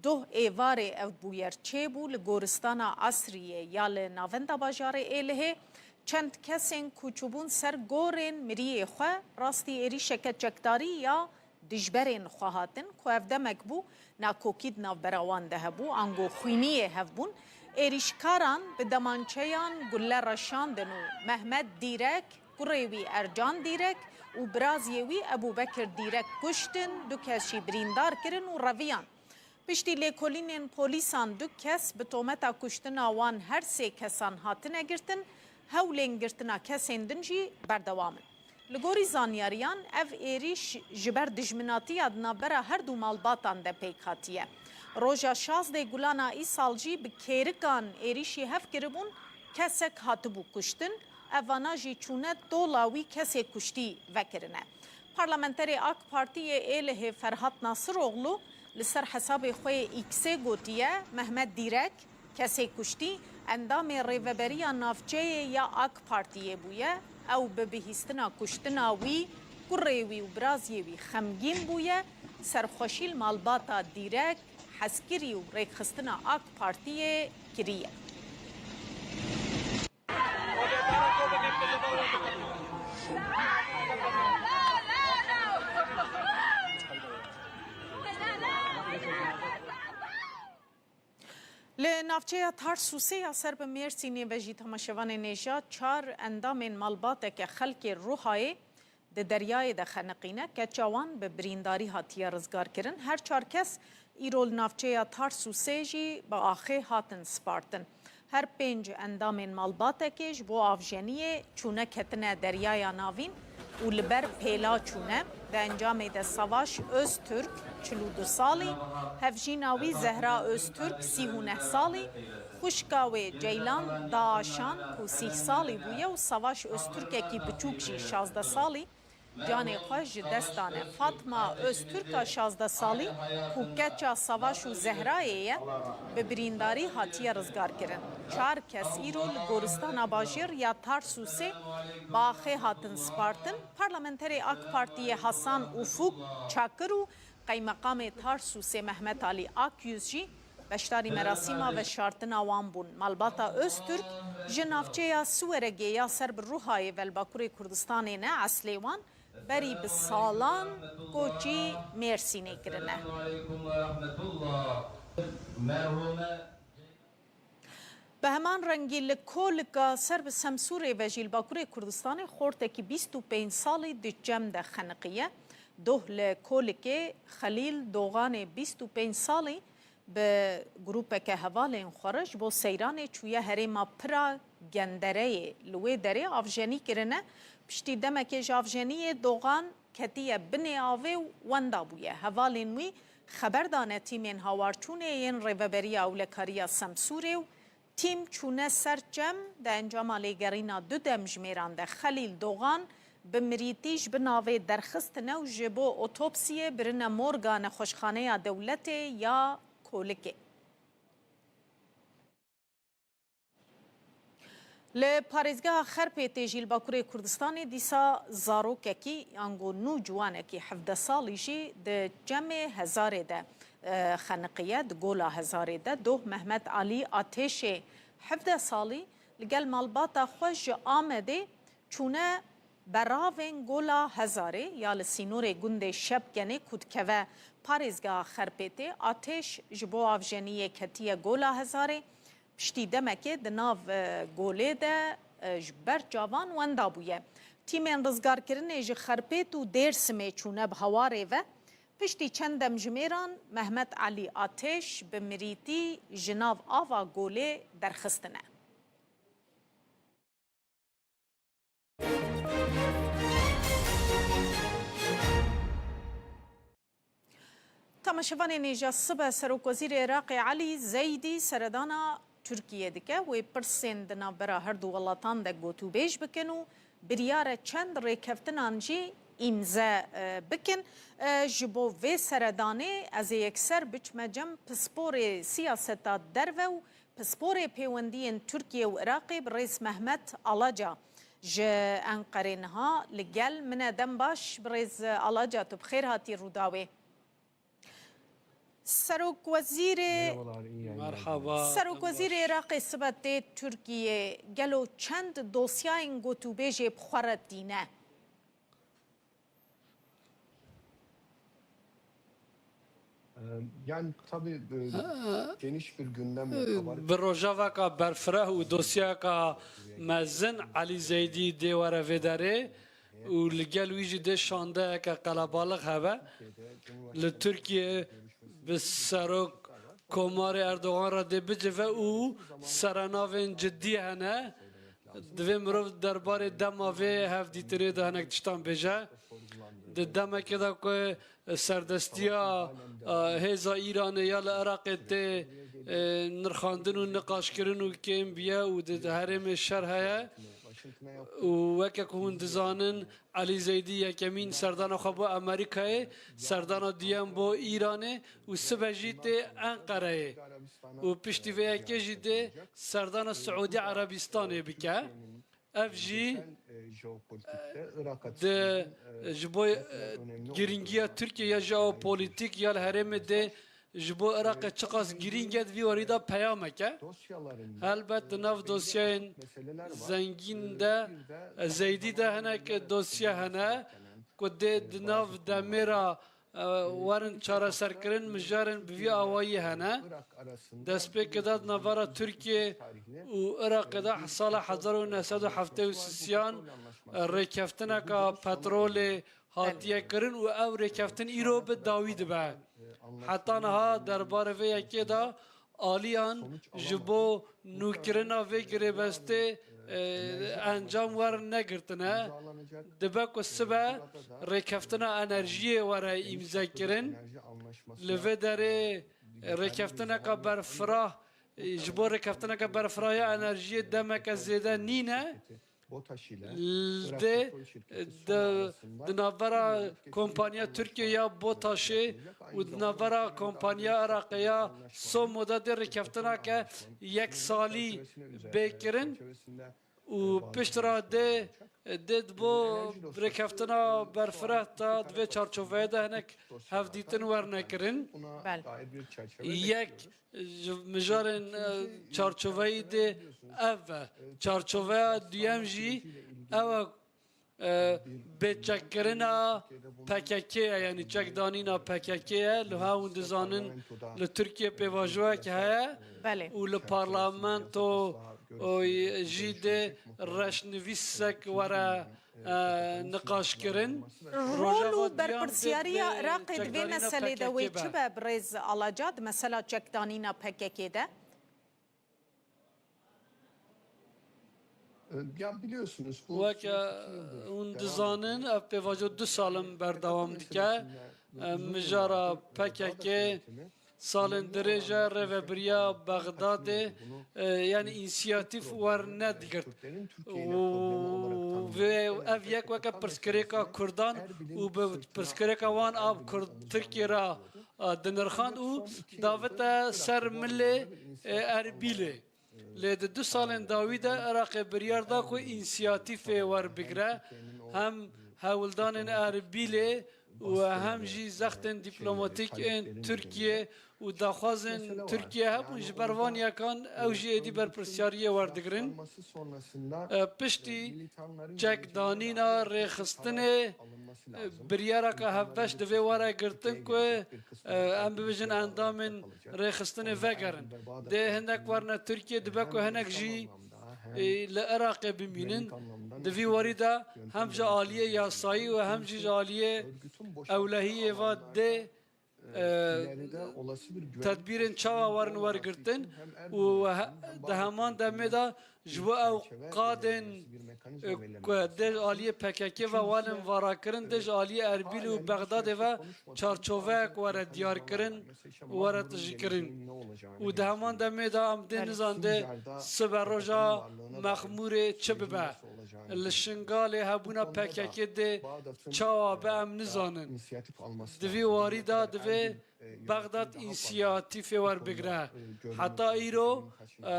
Doh êvarê ev bûyer çêbû li goristana Esriyê ya li navenda bajarê Êlihê. Çend kesên ku çûbûn ser gorên miriyê xwe, rastî êrîşeke çekdarî ya dijberên xwe hatin, ku ev demek bû nakokî di navbera wan de hebû, ango xwîniyê hev bûn. Êrîşkaran bi demançeyan gulle reşandin û Mehmet Dîrek, kurê wî Ercan Dîrek û biraziyê wî Ebûbekir Dîrek kuştin, du kes jî birîndar kirin û reviyan. Piştî lêkolînên polîsan du kes bi tometa kuştina wan her sê kesan hatine girtin, hewlên girtina kesên din jî berdewam in. Li gorî zanyariyan, ev êrîş ji ber dijminatiya di navbera her du malbatan de pêk hatiye. Roja şazdê Gulana îsal jî bi kêrikan êrîşî hev kiribûn, kesek hatibû kuştin, evana jî çûne tola wî kesê kuştî vekirine. Parlamenterê AK Partî yê Êlihê Ferhat Nasiroglu li ser hesabê xwe yê X-ê gotiye, Mehmet Dîrek, kesê kuştî, endamê rêveberiya navçeyê ya AK Partiyê bûye. Ew bi bihîstina kuştina wî, kurê wî û biraziyê wî xemgîn bûye. Serxweşî li malbata Dîrek, hezkirî û rêkxistina AK Partiyê kiriye. Li navçeya Tarsûsê ya ser bi Mêrsînê ve jî temaşevanên hêja çar endamên malbateke xelkê Ruhayê di deryayê de xeniqîne. Keça wan bi birîndarî hatiye rizgarkirin. Her çar kes îro li navçeya Tarsûsê jî bi axê hatin spartin. Her pênc endamên malbatekê ji bo avjeniyê çûne ketine Deryaya Navîn û li ber pêla çûne. Di encamê de Savaş Öztürk, çil û du salî, hevjîna wî Zehra Öztürk, sî û neh salî, xwişka wê Ceylan Daaşan ku sîh salî bûye û Savaş Öztürkekî biçûk jî şazdeh salî, canê xwe ji dest dane. Fatma Öztürk a şazdeh salî ku keça Savaş û Zehrayê ye, bi birîndarî hatiye rizgarkirin. Çar kes îro li goristana bajêr ya Tarsûsê bi axê hatin spartin. Parlamenterê AK Partiyê Hasan Ufuk Çakir û Qeymeqamê Tarsûsê Mehmet Alî Akyüz jî beşdarî merasîma veşartina wan bûn. Malbata Öztürk ji navçeya Siweregê ya ser bi Ruhayê ve li Bakurê Kurdistanê ne, eslê wan berî bi salan koçî Mêrsînê kirine. Bi heman rengî li Kolika ser bi Semsûrê ve jî li Bakurê Kurdistanê xortekî bîst û pênc salî di çem de xeniqiye. Doh li Kolikê Xelîl Doxanê bîst û pênc salî bi grûpeke hevalên xwe re ji bo seyranê çûye herêma Pira Gendereyê. Li wê derê avjenî kirine. Piştî demekê ji avjeniyê Doxan ketiye binê avê û wenda bûye. Hevalên wî xeber dane tîmên hawarçûnê yên Rêveberiya Ewlekariya Semsûrê û tîm çûne ser çem. Di encama lêgerîna du demjimêran de Xelîl Doxan bi mirîtî ji bin avê derxistine û ji bo otopsiyê birine morga Nexweşxaneya Dewletê ya Kolikê. Li parêzgeha Xerpêtê jî li Bakurê Kurdistanê dîsa zarokekî, ango nû ciwanekî hevdeh salî jî di Çemê Hezarê de, e, xeniqiye. Di Gola Hezarê de doh Mehmet Alî Atêşê hevdeh salî li gel malbata xwe ji Amedê çûne beravên Gola Hezarê ya li sînorê gundê Şebkenê ku dikeve parêzgeha Xerpêtê. Atêş ji bo avjeniyê ketiye Gola Hezarê. Piştî demekê di nav, e, golê de, e, ji ber çavan wenda bûye. Tîmên rizgarkirinê ji Xerpêt û Dêrsimê çûne bi hewarê ve. Piştî çend demjimêran Mehmet Elî Atêş bi mirîtî ji nav ava golê derxistine. Temaşevanên hêja, sibe Serokwezîrê Iraqê Elî Zeydî seredana Tirkiyê dike. Wê pirsên di navbera her du welatan de gotûbêj bikin û biryar e çend rêkeftinan jî îmze, e, bikin. E, ji bo vê seredanê ez ê yekser biçime cem pisporê siyaseta derve û pisporê pêwendiyên Tirkiye û Iraqê birêz Mehmet Alaca ji Enqerê niha li gel min e. Dem baş birêz Alaca, tu bi xêr hatî Rûdawê. Serokwezîrê Merhaba. Serokwezîrê Iraqê sibe tê Tirkiyê, gelo çend dosyayên gotûbêjê bi xwe re tîne? Ee, yani tabii, e, geniş bir gündem ve kabarık. Bi rojeveka berfireh û dosyayeka mezin Elî Zeydî dê were vê derê û li gel wî jî dê şandeyeke qelebalix hebe. Li Tirkiye bi Serok Komarê Erdogan re dê bicive û serenavên cidî hene. Divê mirov derbarê dema vê hevdîtinê de hinek tiştan bêje. Di demekê de ku serdestiya, e, hêza Îranê ya li Iraqê tê, e, nirxandin û niqaşkirin û kêm biye û di herêmê şer heye û weke ku hûn dizanin, Elî Zeydî yekemîn serdana xwe bo Amerîkayê, serdana duyem bo Îranê û sibe jî tê Enqereyê û piştî vê yekê jî dê serdana Siûdî Erebîstanê bike. Ev jî, e, di, e, ji bo, e, girîngiya Tirkiye ya jeopolîtîk ya li herêmê dê ji bo Iraqê çiqas girîng e, di vî warî de peyamek e. Helbet di nav dosyayên zengîn de, e, Zeydî de hinek dosye hene ku dê di nav demê re, e, werin çareserkirin, mijarên bi vî awayî hene. Destpêkê de di navbera Tirkiye û Iraqê de sala hezar û neh sed û heftê û sisiyan, e, rêkeftineka petrolê hatiye kirin û ev rêkeftin îro bi dawî dibe. Heta niha derbarê vê yekê de aliyan ji bo nûkirina vê girêbestê, e, encam wer negirtine. Dibe ku sibe rêkeftina enerjiyê were îmzekirin. Li vê derê rêkeftineka berfirah, e, ji bo rêkeftineke berfirah ya enerjiyê demeke zêde nîne. Dê, e, di, di navbera kompanya Tirkiye ya BOTAŞê û di navbera kompanya Iraqê ya SOMO de dê rêkeftineke yek salî bê kirin û pişt re dê, dê di bo rêkeftina berfireh de di vê çarçoveyê de hinek hevdîtin werne kirin. Belê. Yek ji mijarên, e, çarçoveyî dê ev e. Çarçoveya duyem jî ew e, e, bêçekkirina P K K ye, yanî çekdanîna P K K ye. Li ha hûn dizanin li Tirkiye pêvajoyek heye Belê. û li parlamento, o, jî dê reşnivîsek were, e, niqaşkirin. Rol û berpirsiyariya Iraqê di vê meselê de wê çi be, birêz Alaca, di mesela çekdanîna P K K de? Weke hûn dizanin, ev pêvajo du sal in berdewam dike. Em mijara P K K salên dirêj e rêvebiriya Bexdadê, e, yanî însiyatîf wernedigirt. Û vê, ev yek weke pirsgirêka Kurdan û bi pirsgirêka wan a bi Kurd, Tirkiyê re, e, dinirxand û davite ser milê, e, Erbîlê. Lê di du salên dawî de Iraqê biryar da ku însiyatîfê werbigire, hem hewldanên Erbîlê û hem jî zextên dîplomatîk ên Tirkiyê û daxwazên Tirkiye hebûn, ji ber van yekan ew jî êdî berpirsyariyê werdigirin. E, piştî çekdanîna rêxistinê, e, biryareke hevbeş divê were girtin ku, e, em bibêjin endamên rêxistinê vegerin. Dê hindek werine Tirkiye, dibe ku hinek jî, e, li Iraqê bimînin. Di vî warî de hem ji aliyê yasayî û hem jî ji aliyê ewlehiyê ve dê, e, tedbîrên çawa werin wergirtin û he-, di heman demê de ji bo ew qadên, e, ku dê ji aliyê P K K ve werin varakirin, dê ji aliyê Erbîl û Bexdadê ve çarçoveyek were diyarkirin û were tijîkirin. Û di heman demê de em dê nizan dê siberoja Mexmûrê çi bibe. Li Şingalê hebûna P K K dê çawa be em nizanin. Di vî warî de divê Bexdad însiyatîfê werbigire. Heta îro, e,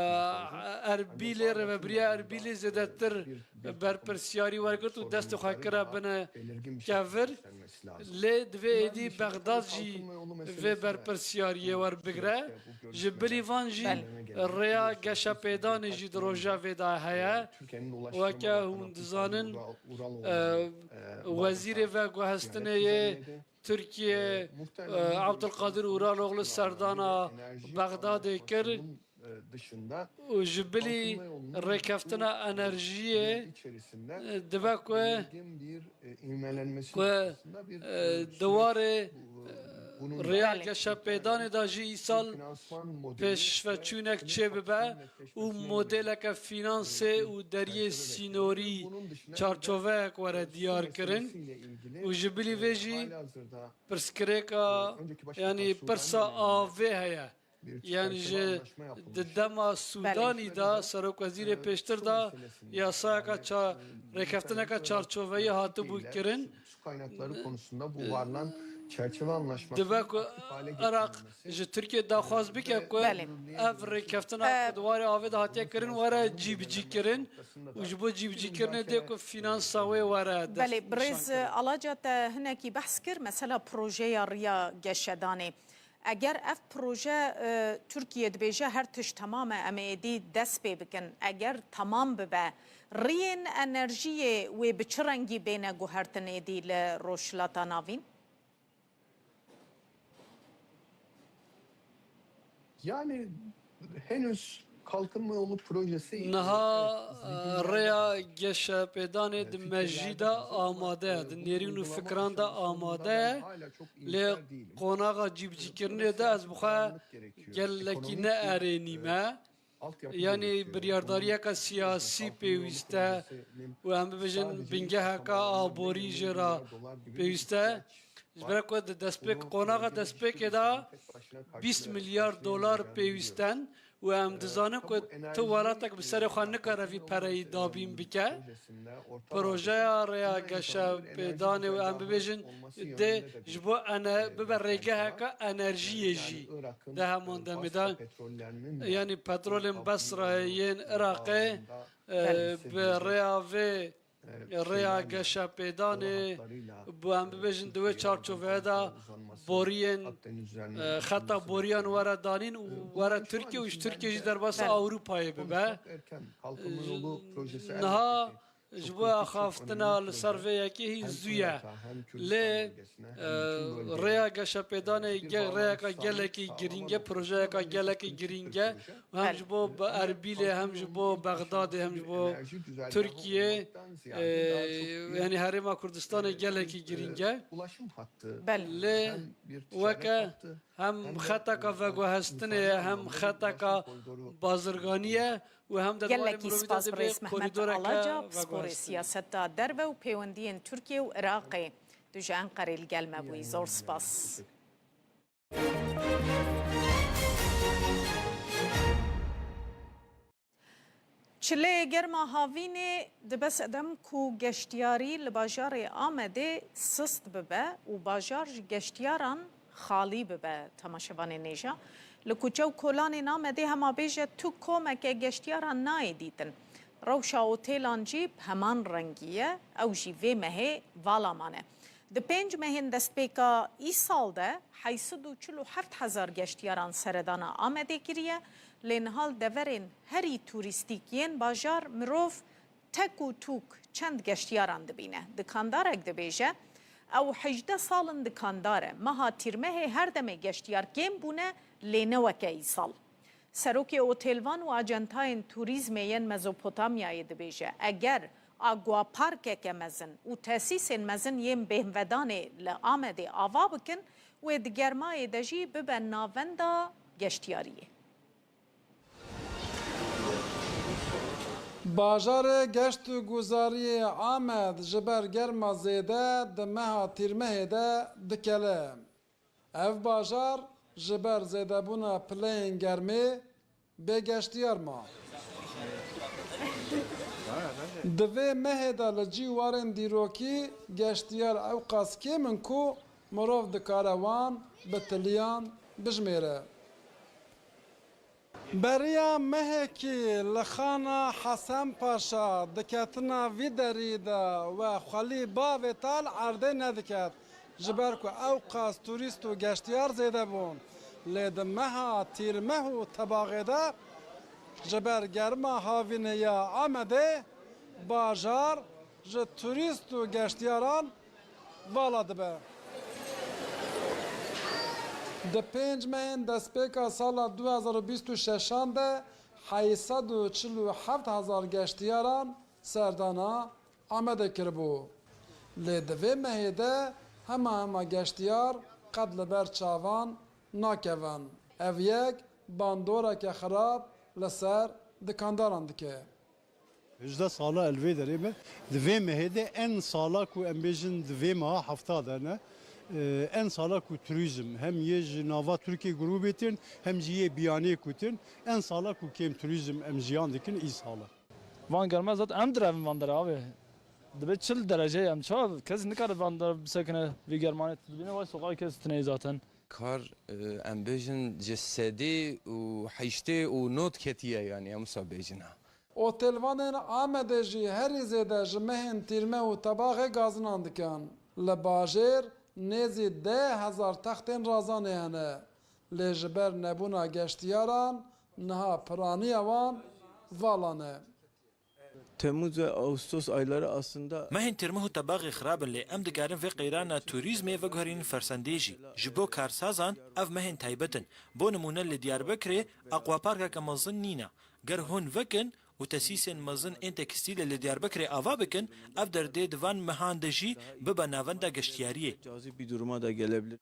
Erbîlê, rêvebiriya Erbîlê zêdetir berpirsiyarî wergirt û destê xwe kire bine kevir. Lê divê êdî Bexdad jî vê berpirsiyariyê werbigire. Ji bilî van jî rêya geşepêdanê jî di rojevê de heye. Weke hûn dizanin, e, wezîrê veguhestinê yê Tirkiye, e, Abdulkadir Uraloglu serdana Bexdadê kir û ji bilî rêkeftina enerjiyê, e, dibe ku, ku, e, di warê, e, rêya geşepêdanê de jî îsal pêşveçûnek çêbibe û modeleke fînansê û deriyê sînorî çarçoveyek were diyar kirin û ji bilî vê jî pirsgirêka, yanî pirsa avê heye. Yanî ji di dema Sûdanî de serokwezîrê pêştir de yasayeka ça-, rêkeftineka çarçoveyî hatibû kirin. Dibe ku Iraq ji Tirkiye daxwaz bike ku ev rêkeftina ku di warê avê de hatiye kirin were cîbicî kirin û ji bo cîbicîkirinê dê ku fînansa wê were dest. Belê, birêz Alaca, te hinekî behs kir, mesela projeya riya geşedanê. Eger ev proje, e, Tirkiye dibêje her tişt temam e, em ê êdî dest pê bikin. Eger temam bibe, riyên enerjiyê wê bi çi rengî bêne guhertin êdî li Rojhilata Navîn? Yani henüz Kalkınma Yolu projesi Niha, e, rêya geşepêdanê di mejî de amade ye, di nêrîn û fikiran de amade ye, lê qonaxa cîbicîkirinê de ez bi xwe gelekî ne erênî me. Yanî biryardariyeke siyasî pêwîst e û em bibêjin bingeheka aborî jê re pêwîst e. Ji ber ku di destpêk, qonaxa destpêkê de bîst milyar dolar pêwîst in û em dizanin ku tu welatek bi serê xwe nikare vî pereyî dabîn bike. Projeya rêya geşepêdanê û em bibêjin dê ji bo ene-, bibe rêgeheke enerjiyê jî di heman demê de. Yanî petrolên Besrayê yên Iraqê, e, bi rêya vê rêya geşepêdanê, bo em bibêjin di wê çarçoveyê de boriyên, e, xeta boriyan were danîn û were Tirkiye û ji Tirkiye jî derbasa Ewropayê bibe. Niha ji bo axaftina li ser vê yekê hîn zû ye. Lê, e, rêya geşepêdanê ge-, rêyeka gelekî girîng e, projeyeka gelekî girîng e. Hem ji bo Be-, Erbîlê, hem ji bo Bexdadê, hem ji bo Tirkiyê, e, yanî Herêma Kurdistanê gelekî girîng e. Lê weke hem xeteka veguhestinê ye, hem xeteka bazirganî ye û hem de di warê mirovî de divê korîdoreke veguhestinê. Gelekî spas birêz Mehmet Alaca, pisporê siyaseta derve û pêwendiyên Tirkiye û Iraqê. Tu ji Enqerê li gel me bûyî. Zor spas. Çileyê germa havînê dibe sedem ku geştiyarî li bajarê Amedê sist bibe û bajar ji geştiyaran xalî bibe. Temaşevanên hêja, Li kuçe û kolanên Amedê hema bêje tu komeke geştiyaran nayê dîtin. Rewşa otêlan jî bi heman rengî ye, ew jî vê mehê vala mane. Di pênc mehên destpêka îsal de heyt sed û çil û heft hezar geştiyaran seredana Amedê kiriye, lê niha li deverên herî turîstîk yên bajar mirov tek û tûk çend geştiyaran dibîne. Dikandarek dibêje, ew hejdeh sal in dikandar e. Meha Tîrmehê her demê geştiyar kêm bûne, lê ne weke îsal. Serokê Otêlvan û Acentayên Turîzmê yên Mezopotamyayê dibêje, eger aquaparkeke mezin û tesîsên mezin yên bêhnvedanê li Amedê ava bikin, wê di germayê de jî bibe navenda geştiyariyê. Bajarê geşt û guzariyê Amed ji ber germa zêde di meha Tîrmehê de dikele. Ev bajar ji ber zêdebûna pileyên germê bê geştiyar ma. Di vê mehê de li cî warên dîrokî geştiyar ewqas kêm in ku mirov dikare wan bi tiliyan bijmêre. Beriya mehekî li xana Hesen Paşa diketina vî derî de we xwelî bavê tal erdê nediket, ji ber ku ewqas turîst û geştiyar zêde bûn. Lê di meha Tîrmeh û Tebaxê de ji ber germa havînê ya Amedê bajar ji turîst û geştiyaran vala dibe. Di pênc mehên destpêka sala du hezar û bîst û şeşan de heyt sed û çil û heft hezar geştiyaran serdana Amedê kiribû. Lê di vê mehê de hema hema geştiyar qet li ber çavan nakevin. Ev yek bandoreke xirab li ser dikandaran dike. Hejdeh sala el vê derê me. Di vê mehê de en sala ku em bêjin di vê meha hefta de ne, e, en sala ku turîzm hem yê ji nava Tirkiyê grûbê tên hem jî yê biyanê ku tên, en sala ku kêm turîzm em jiyan dikin î sala. Van germa zaten em direvin van derê abi. Dibe çil derece em çawa kes nikare van derê bisekine vî germanê tu dibîne vay sokağa kes tine zaten. Kar, e, em bêjin ji sedî û heştê û nod ketiye, yanî em wisa bêjin ha. Otelvanên Amedê jî herî zêde ji mehên Tîrme û Tebaxê gazinan dikin. Li bajêr nêzî deh hezar textên razanê hene. Lê ji ber nebûna geştiyaran niha piraniya wan vala ne. Temmuz ve Ağustos ayları aslında Mehên Tîrmeh û Tebaxê xirab in, lê em dikarin vê qeyrana turîzmê veguherînin fersendê jî. Ji bo karsazan ev mehên taybet in. Bo nimûne li Diyarbekirê aquaparkeke mezin nîne. Ger hûn vekin û tesîsên mezin ên tekstîlê li Diyarbekirê ava bikin, ev der dê di van mehan de jî bibe navenda geştiyariyê. Cazip bir duruma da gelebilir.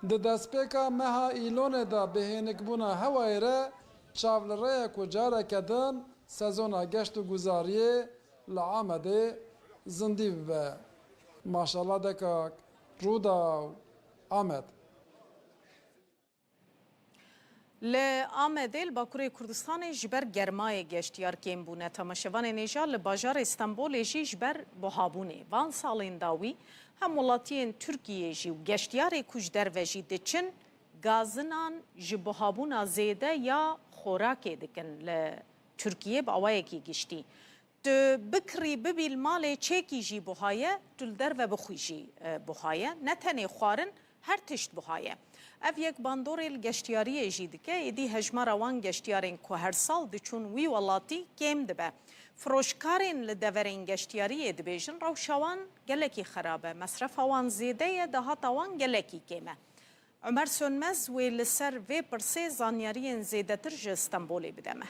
Di destpêka meha Îlonê de bi hênikbûna hewayê re çav li rê ye ku careke din sezona geşt û guzariyê li Amedê zindî bibe. Maşallah Dekak, Rûdaw, Amed. Li Amedê li Bakurê Kurdistanê ji ber germayê geştiyar kêm bûne. Temaşevanên hêja li bajarê Stenbolê jî ji ber buhabûnê. Van salên dawî hem welatiyên Tirkiyê jî û geştiyarê ku ji derve jî diçin, gazinan ji buhabûna zêde ya xorakê dikin li Tirkiyê bi awayekî giştî. Tu bikirî bibî li malê çêkî jî buha ye, tu li derve bixwî jî, e, buha ye. Ne tenê xwarin, her tişt buha ye. Ev yek bandorê li geştiyariyê jî dike, êdî hejmara wan geştiyarên ku her sal diçûn wî welatî kêm dibe. Firoşkarên li deverên geştiyariyê dibêjin rewşa wan gelekî xerab e, mesrefa wan zêde ye, dahata wan gelekî kêm e. Omer Sönmez wê li ser vê pirsê zanyariyên zêdetir ji Stenbolê bide me.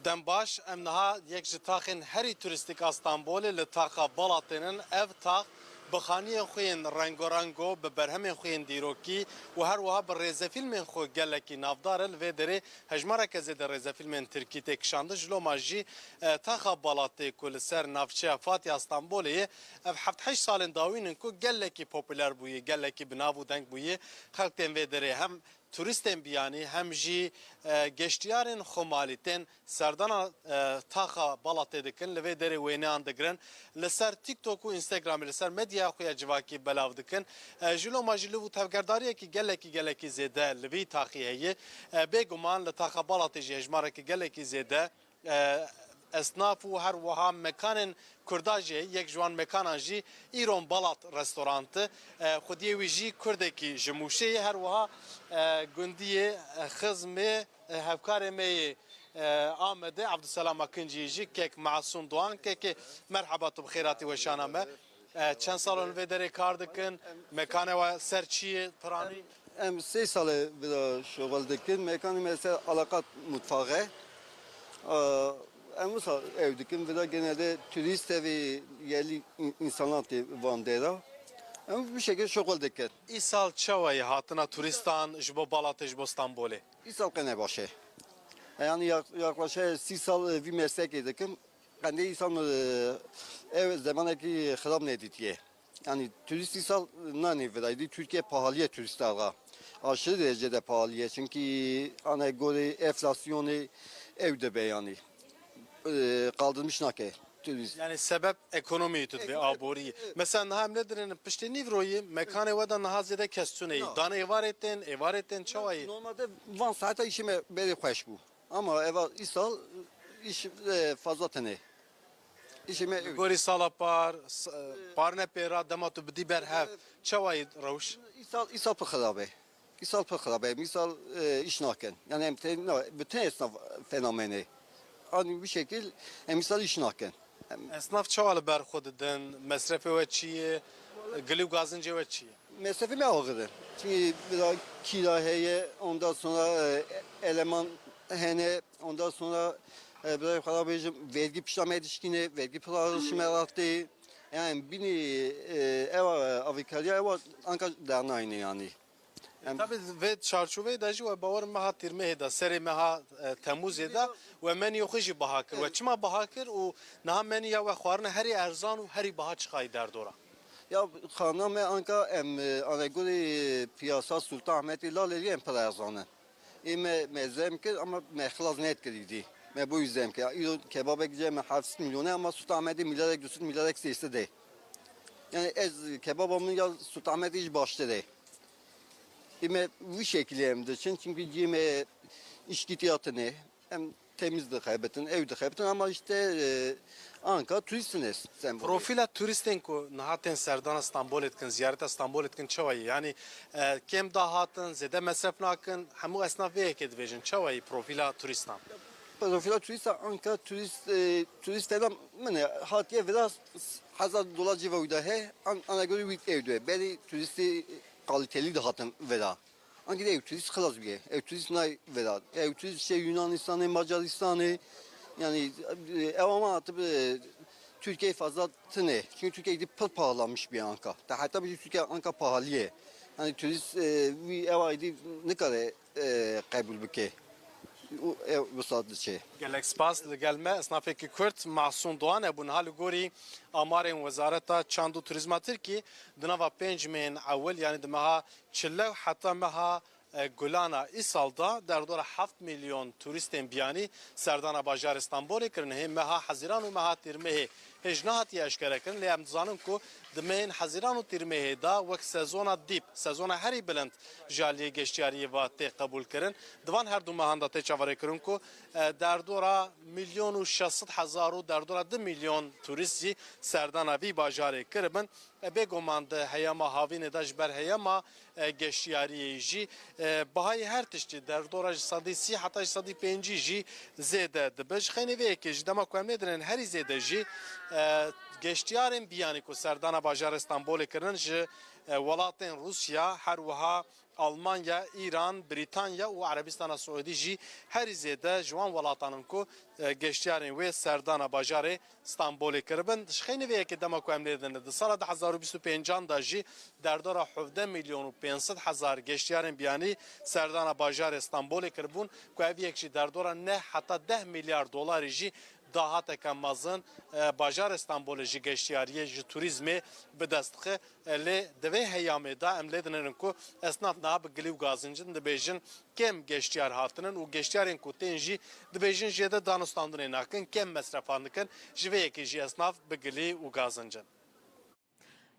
Dem baş, em niha yek ji taxên herî turîstîk a Stenbolê li taxa Balatê ne. Ev tax bi xaniyên xwe yên rengorengo, bi berhemên xwe yên dîrokî û her wiha bi rêzefîlmên xwe gelekî navdar e. Li vê derê hejmareke zêde rêzefîlmên tirkî tê kişandin. Ji loma jî, e, taxa Balatê ku li ser navçeya Fatiha Stenbolê ye, ev heft heşt salên dawîn in ku gelekî populer bûye, gelekî bi nav û deng bûye. Xelk tên vê derê hem turîstên biyanî hem jî, e, geştiyarên xwemalî tên serdana, e, taxa Balatê dikin, li vê derê wêneyan digirin. Li ser TikTok û Instagramê, li ser medyaya xwe ya civakî belav dikin. E, ji loma jî liv û tevgerdariyekî gelekî, gelekî zêde li vî taxî heye. E, bêguman li taxa Balatê jî hejmarekî gelekî zêde, e, esnaf û her wiha mekanên Kurda jî heye. Yek ji wan mekanan jî Îron Balat Restorant e. E, xwediyê wî jî Kurdekî ji Mûşê ye. Her wiha, e, gundiyê, e, Xizmê, e, hevkarê me yê, e, Amedê, Abdulselam Akincî jî kek Masûm Doğan. Kekê, merheba, tu bi xêr hatî weşana me. E, çend sal in vê derê kar dikin? Mekanê we ser çi ye, piranî? Em sê sal e vira şoxil dikin. Mekanê me ser Alakat Mutfağı. E, em wisa ew dikin. Vira genelde turîst tevî yerli in-, insanlar tê van dera. Em bu şekilde şoxil dikin. Îsal çawa ye hatina turistan ji bo Balatê, ji bo Stenbolê? Îsal qene baş e. Yani yak-, yaklaşık sî sal, e, vî meslekê dikim. Qendê îsal, e, ev zemanekî xirab nedîtiye. Yani turîst îsal nanê vira. Êdî Türkiye pahalıye turîst alga. Aşırı derecede pahalıye. Çünkü ana gorê enflasyonê ew dibe yani. E, kaldırmış nake turîst. Yani sebep ekonomiyê tu dibê, Ek-, aboriyê. Ek-, Mesela niha em nedirin piştê nîvroyê, mekanê we de niha zêde kes tune yî. Na. Dan êvarê tên, êvarê tên çawa yî? Normalde van saeta işime beri xweş bû. Ama eva îsal iş, e, fazla tene. İşime Li gorî sala par, s-, e, parne pêra dema tu bidî ber hev. Evet. Çawa yî rewş? Îsal, îsal pir xirab e. Îsal pir xirab e. Îsal, e, iş nakin. Yani em te-, na, bütün esnaf fenomenê. Ani bu şekil em îsal iş nakin. Em Esnaf çawa li ber xwe didin? Mesrefê we çi ye? Gilî û gazincê we çi ye? Mesrefê me axir e. Çünkü biraz kira heye, ondan sonra, e, eleman hene, ondan sonra, e, biraz xwe bêjim, vergi pişta me dişkîne, vergi pir arişime rahtê. Yani bini, e, ewa, e, avikariya ewa anka dernayne yani. Em Tabi vê çarçoveyê de jî we bawer meha tîrmehê de, serê meha, e, temûzê de we meniyê xwe jî biha kir. We çima biha kir û niha meniya we xwarine herî erzan û herî biha çiqayî derdora? Ya xana me anka em, e, anegorê piyasa Sultan Ahmetê Lalelî em pir erzan in. Ê me, me zem kir ama me xilas nedikir îdî. Me bo wî zem kir. Îro kebabek ce me heft sed milyone ama Sultan Ahmetê milyarek du sed milyarek sê sed e. Yani ez kebaba min ya Sultan Ahmetê jî baştir e. Ê me wî şekilî em diçin, çünkü cihê me îşkîtiya tune, em temiz dixebitin, ew dixebitin, ama işte, e, anka turîst tune sembol. Profîla turîstên ku niha tên serdana Stenbolê dikin, ziyareta Stenbolê dikin, çawa ye? Yani, e, kêm dahatin, zêde mesref nakin, hemû esnaf vê yekê dibêjin, çawa ye profîla turîstan? Profîla turîsta anka turîst, e, turîst tena min e, hatiye vira hezar dolar cîva wî de he, an-, ana göre wî ew dibe. Berî turîstê kaliteli dihatin vira. Ancî ew turîst xilas bûye. Ew turîst nayê vira. Ew turîst şey Yunanistanê, Macaristanê, yani, e, ew ama hatib, e, Türkiye fazla tine. Çünkü Türkiye gidip pir pahalanmış bir anka. Ta hatta bir Türkiye anka pahalıye. Yani turîst, e, wî ew aydî nikare, e, qebûl bike. Û ew wisa diçe. Gelek spas. Li gel me esnafekî Kurd Masûm Doğan e bû. Niha li gorî amarên Wezareta Çand û Turîzma Tirkî di nava pênc mehên ewil, yanî di meha çile û heta meha, e, Gulana îsal de derdora heft milyon turîstên biyanî serdana bajarê Stenbolê kirin. Hê meha Hezîran û meha Tîrmehê hêj nehatiye eşkerekirin, lê em dizanin ku di mehên Hezîran û Tîrmehê de wek sezona dîp, sezona herî bilind ji aliyê geştiyariyê ve tê qebûlkirin. Di van her du mehan de tê çaverêkirin ku, e, derdora milyon û şeş sed hezar û derdora du milyon turîst jî serdana vî bajarê kiribin. E, bêguman di heyama havînê de ji ber heyama, e, geştiyariyê jî, e, bihayê her tiştî derdora ji sedî sî heta ji sedî pêncî jî zêde dibe. Ji xeynê vê yekê ji dema ku em nêdinin herî zêde jî, e, geştiyarên biyanî ku serdana bajarê Stenbolê kirin ji, e, welatên Rûsya, her wiha Almanya, Îran, Brîtanya û Erebistana Siûdî jî herî zêde ji wan welatan in ku, e, geştiyarên wê serdana bajarê Stenbolê kiribin. Ji xeynî vê yekê dema ku em lê didin, di sala du hezar û bîst û pêncan de jî derdora hevdeh milyon û pênc sed hezar geştiyarên biyanî serdana bajarê Stenbolê kiribûn, ku ev yek jî derdora neh heta deh milyar dolarî jî Dahateke mezin, e, bajarê Stenbolê ji geştiyariyê, ji turîzmê bi dest dixe. E, lê di vê heyamê de em lê dinêrin ku esnaf niha bi gilî û gazincin dibêjin, kêm geştiyar hatinin û geştiyarên ku tên jî dibêjin jêde danûstandinê nakin, kêm mesrefan dikin. Ji vê yekê jî esnaf bi gilî û gazincin.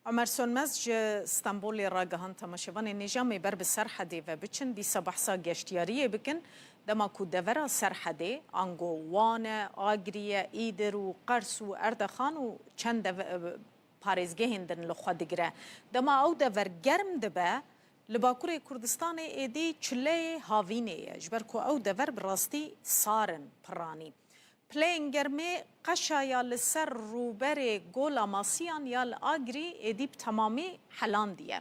Omer Sönmez ji Stenbolê ragihand, temaşevanên nêja, em ê ber bi Serhedê ve biçin, dîsa behsa geştiyariyê bikin. Dema ku devera Serhedê, ango Wan e, Agirî ye, Îdir û Qers û Erdexan û çend deve-, parêzgehên din li xwe digire. Dema ew dever germ dibe, li Bakurê Kurdistanê êdî çileyê havînê ye, ji ber ku ew dever bi rastî sar in, piranî. Pileyên germê qeşa ya li ser rûberê Gola Masiyan ya li Agirî êdî bi temamî helandiye.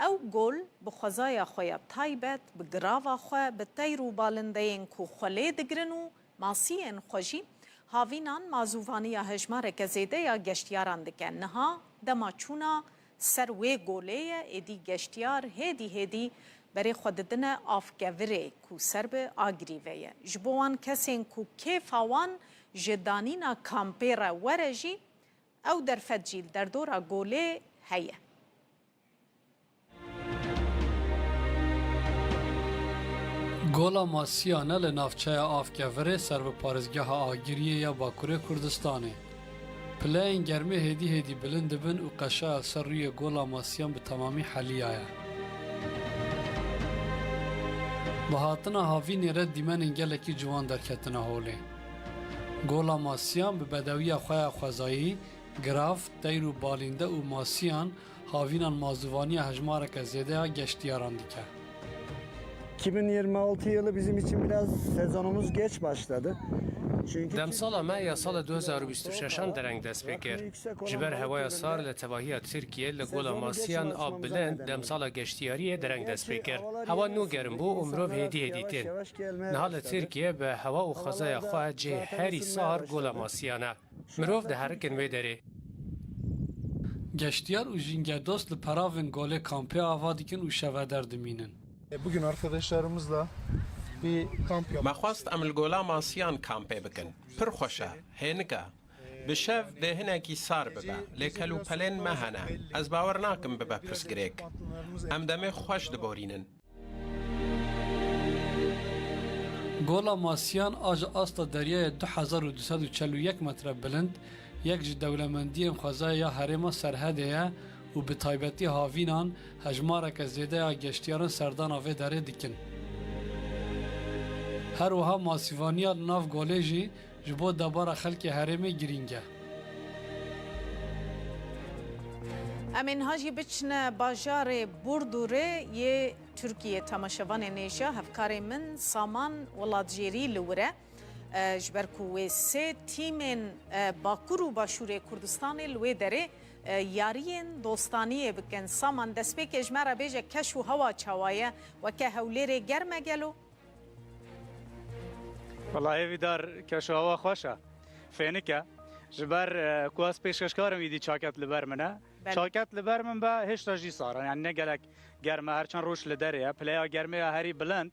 Ew gol bi xwezaya xwe ya taybet, bi girava xwe, bi teyr û balindeyên ku xwe lê digirin û masiyên xwe jî havînan mazûvaniya hejmareke zêde ya geştiyaran dike. Niha dema çûna ser wê golê ye, êdî geştiyar hêdî hêdî berê xwe didine Avkevirê ku ser bi Agirî ve ye. Ji bo wan kesên ku kêfa wan ji danîna kampê re were jî, ew derfet jî li derdora golê heye. Gola Masiyan e li navçeya Avkevirê ser bi parêzgeha Agiriyê ya Bakurê Kurdistanê. Pileyên germê hêdî hêdî bilind dibin û qeşa li ser rûyê Gola Masiyan bi temamî heliyaye. Bi hatina havînê re dîmenên gelekî ciwan derketine holê. Gola Masiyan bi bedewiya xwe ya xwezayî, girav, teyr û balînde û masiyan havînan mazûvaniya hejmareke zêde ya geştiyaran dike. iki bin yirmi altı yılı bizim için biraz sezonumuz geç başladı. Çünkü Demsala me ya sala du hezar û bîst û şeşan dereng dest pê kir. Ji ber hewaya sar li tevahiya Tirkiyê li Gola Masiyan a bilind demsala geştiyariyê dereng dest pê kir. Hewa nû germ bû û mirov hêdî hêdî tên. Niha li Tirkiye bi hewa û xwezaya xwe cihê herî sar Gola Masiyan e. Mirov diherikin wê derê. Geştiyar û jîngedost li peravên golê kampê ava dikin û şeveder dimînin. E, bugün arkadaşlarımızla bir kamp yapmak Me xwest em li Gola Masiyan kampê bikin. Pir xweş e, hênik e. Bi şev dê hinekî sar bibe, lê kelûpelên me hene. Ez bawer nakim bibe pirsgirêk. Em demê xweş diborînin. Gola Masiyan a ji asta deryayê du hezar û du sed û çel û yek metre bilind, yek ji dewlemendiyên xwezayê ya herêma Serhedê ye û bi taybetî havînan hejmareke zêde ya geştiyaran serdana vê derê dikin. Her wiha masîvaniya li nav golê jî ji bo debara xelkê herêmê girîng e. Em ê niha jî biçine bajarê Burdurê yê Tirkiyê. Temaşevanên nêja, hevkarê min Saman Welatjêrî li wir e. E, ji ber ku wê sê tîmên, e, Bakur û Başûrê Kurdistanê li wê derê, e, yariyên dostaniyê bikin. Saman, destpêkê ji me re bêje, keş û hewa çawa ye? Weke Hewlêrê germ e gelo? Wela hêvîdar, keş û hewa xweş e. Fênik e. Ji ber, e, ku ez pêşkêşkarim, îdî çaket li ber min e. Belê. Çaket li ber min be, hêşta jî sar e. Yani ne gelek germ e, her çend roj li derê ye. Pileya germê ya herî bilind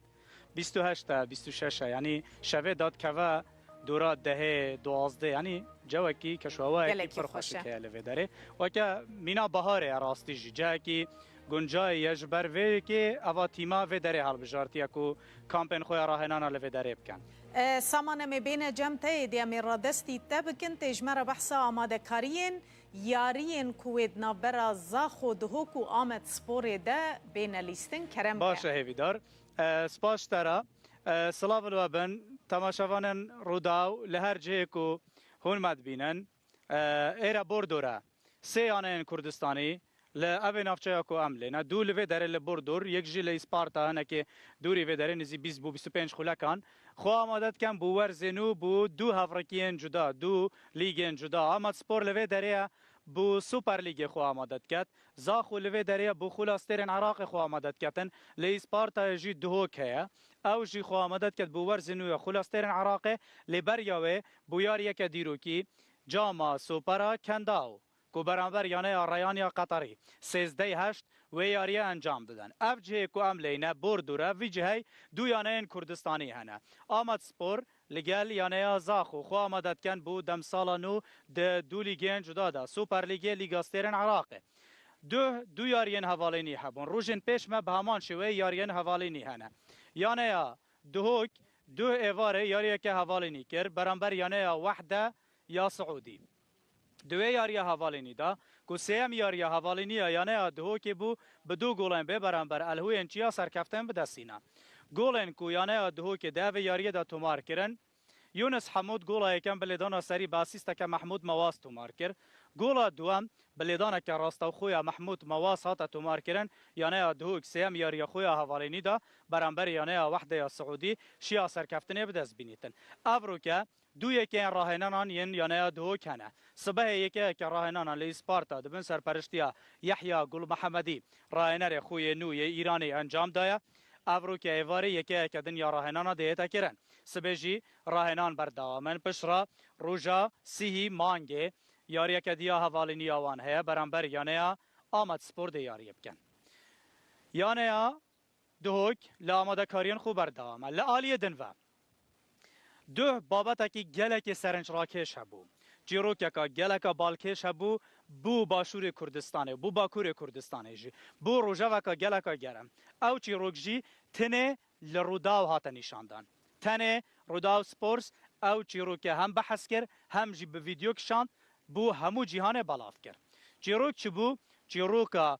bîst û heşt e, bîst û şeş e. Yani şevê dadkeve dora dehê, duwazdeh. Yani cewekî, keş û hewayekî Gelekî pir xweş e. Xweşik heye li vê derê. Weke mîna baharê ye rastî jî. Cihekî guncayî ye, ji ber vê yekê eva tîma vê derê hilbijartiye ku kampên xwe ya rahênana li vê derê bikin. E, Saman, em ê bêne cem te, êdî em ê radestî te bikin, tê ji me re behsa amadekariyên yariyên ku wê di navbera Zaxo, Duhok û Amed Sporê de bêne lîstin. Kerem ke. Baş e, hêvîdar. E, spas ji te re. E, silav li we bin, temaşevanên Rûdaw li her cihê ku hûn me dibînin. E, êre Bordor e. Sê yaneyên Kurdistanî li evê navçeya ku em lê ne. Du li vê derê li Bordor, yek jî li Îsparta, hinekê dûrî vê derê, nizî bîst bû, bîst û pênc xulekan. Xwe amade dikin bo werzê nû, bo du hevrikiyên cuda, du lîgên cuda. Amed Spor li vê derê ye, bo Super Lîgê xwe amade diket. Zaxo li vê derê ye, bo Xula Stêrên Iraqê xwe amade diketin. Li Îspartayê jî Duhok heye. Ew jî xwe amade diket bo werzê nû ya Xula Stêrên Iraqê. Lê beriya wê, bo yariyeke dîrokî, Cama Sopara Kendao, ku beramber yaneya Reyan ya Qeterî, sêzdeh heşt, wê yariyê encam bidin. Ev cihê ku em lê ne bor dûr e, vî cihey du yaneyên Kurdistanî hene. Amedspor li gel yaneya Zaxo xwe amade dikin bo demsala nû di du lîgên cuda de, Super Lîgê, Lîga Stêrên Iraqê. Duh du yariyên hevalînî hebûn. Rojên pêş me bi heman şêweyê yariyên hevalînî hene. Yaneya Duhok duh êvarê yariyeke hevalînî kir beramber yaneya Wehde ya Siûdî. Di wê yariya hevalînî de, ku sêyem yariya hevalînî ya yaneya Duhokê bû, bi du golên bê beramber Elhûyên Çiya serkeftin bi dest hîna. Golên ku yaneya Duhokê di evê yariyê de tomar kirin, Yunus Hemûd gola yekem bi lêdana serî bi asîsteke Mehmûd Mewaz tomar kir. Gola duwem bi lêdaneke rastewxo ya Mehmûd Mewaz hate tomarkirin, yaneya Duhok sêyem yariya xwe ya hevalînî de beramberî yaneya Wehde ya Siûdî şiya serkeftinê bi dest bînîtin. Evroke du yekeyên rahênanan yên yaneya Duhok hene. Sibehê yekeyeke rahênanan li Îsparta di bin serperiştiya Yehya Gul Mehemedî, rahênerê xwe yê nû yê Îranê encam daye. Evroke êvarê yekeyeke din ya rahênana dihête kirin. Sibê jî rahênan berdewam in. Piştre roja sîhî mangê yariyeke diya hevalîniya wan heye, beramber yaneya Amedspor dê yariyê bikin. Yaneya Duhok li amadekariyên xwe berdewam e. Li aliyê din ve, duh babetekî gelekê serenc rakêş hebû. Çîrokeka geleka balkêş hebû bo Başûrê Kurdistanê, bo Bakurê Kurdistanê jî, bo rojeveka geleka germ. Ew çîrok jî tenê li Rûdaw hate nîşandan. Tenê Rûdaw Sports ew çîroke hem behs kir, hem jî bi vîdeo kişand, bo hemû cîhanê belav kir. Çîrok çi bû? Çîroka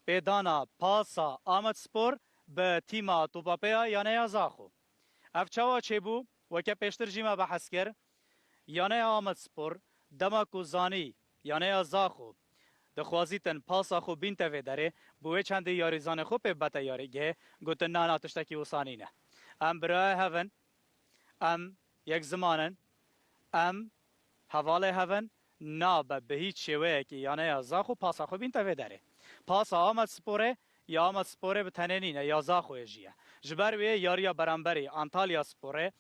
pêdana pasa Amedspor bi tîma topapeya yaneya Zaxo. Ev çawa çêbû? Weke pêştir jî me behs kir, yaneya Amedspor dema ku zanî yaneya Zaxo dixwazîtin pasa xwe bînte vê derê, bi wê çendê yarîzanê xwe pê bibete yarîgehê, gotin, na, na, tiştekî wisa nîne. Em birayê hev in, em yek ziman in, em hevalê hev in, nabe bi hîç şêweyekî yaneya Zaxo pasa xwe bînte vê derê. Pasa Amedsporê ya Amedsporê bi tenê nîne, ya Zaxoyê jî ye. Ji ber wê yariya beramberî Antalya Sporê,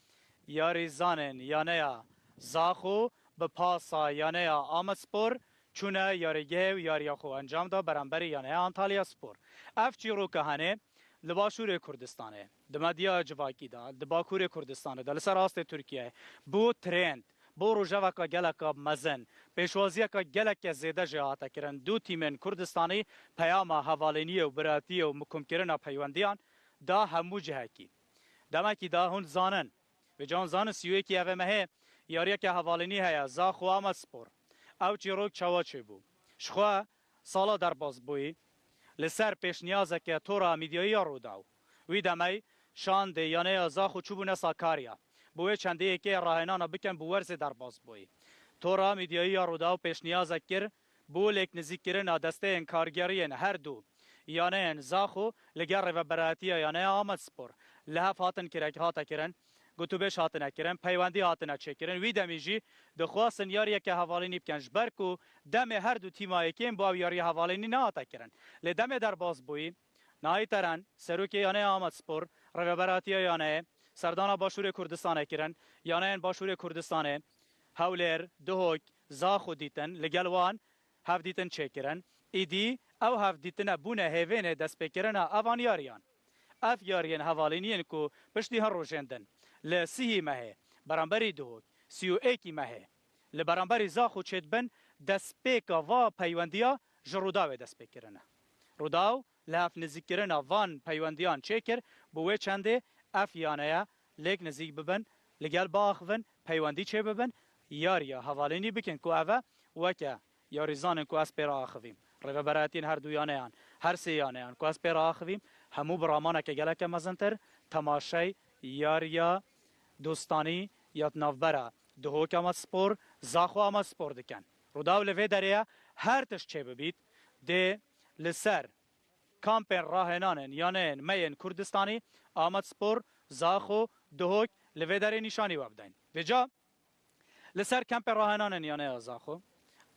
yarîzanên yaneya Zaxo bi pasa yaneya Amedspor çûne yarîgehê û yariya xwe encam da beramberî yaneya Antalya Spor. Ev çîroka hene li Başûrê Kurdistanê, di medya civakî de, di Bakurê Kurdistanê de, li ser astê Tirkiyeyê, bo trend, bo rojeveka geleka mezin, pêşwaziyeke geleke zêde jê hate kirin. Du tîmên Kurdistanî peyama hevalîniyê û biratiyê û mikumkirina peywendiyan da hemû cihekî. Demekî da hûn zanin, vêca hûn zanin sî û yekî evê mehê yariyeke hevalînî heye, Zaxo Amedspor. Ew çîrok çawa çêbû? Ji xwe sala derbasbûyî li ser pêşniyazeke tora mîdyayî ya Rûdaw. Wî demey şandê yaneya Zaxo çûbûne Sakarya. Bi wê çendê yekê rahênana bikin bi werzê derbasbûyî. Tora mîdyayî ya Rûdaw pêşniyazek kir bo lêknizîkkirina desteyên kargeriyên her du yaneyên Zaxo li gel Rêveberatiya Yaneya Amedspor. Li hev hatin kirek hate kirin. Gotûbêj hatine kirin, peywendî hatine çêkirin. Wî demî jî dixwastin yariyeke hevalînî bikin, ji ber ku demê her du tîma yekê yên bo ew yariya hevalînî nehate kirin. Lê demê derbasbûyî, Nahî Teren, serokê Yaneya Amedspor, Rêveberatiya Yaneyê, serdana Başûrê Kurdistanê kirin. Yaneyên Başûrê Kurdistanê, Hewlêr, Duhok, Zaxo dîtin, li gel wan hevdîtin çêkirin. Îdî ew hevdîtine bûne hêvênê destpêkirina evan yariyan. Ev yariyên hevalîniyên ku piştî hin rojên din li sîhî mehê beramberî Duhok, sî û êkî mehê li beramberî Zaxo çêdibin, destpêka va peywendiya ji Rûdawê dest pê kirine. Rûdaw li hev nizîkkirina van peywendiyan çêkir, bi wê çendê ev yaneye lêk nizîk bibin, li gel biaxivin, peywendî çêbibin, yariya hevalînî bikin ku ev e weke yarîzanên ku ez pê re axivîm. Rêveberatiyên her du yaneyan, her sê yaneyan ku ez pê re axivîm, hemû bi ramaneke geleke mezintir temaşey yariya dostanî ya di navbera Duhok Amedspor, Zaxo Amedspor dikin. Rûdaw li vê derê ye, her tişt çêbibît, dê li ser kampên rahênanên yaneyên me yên Kurdistanî, Amedspor, Zaxo, Duhok, li vê derê nîşanî we bideynin. Vêca li ser kampê rahênanên yaneya Zaxo,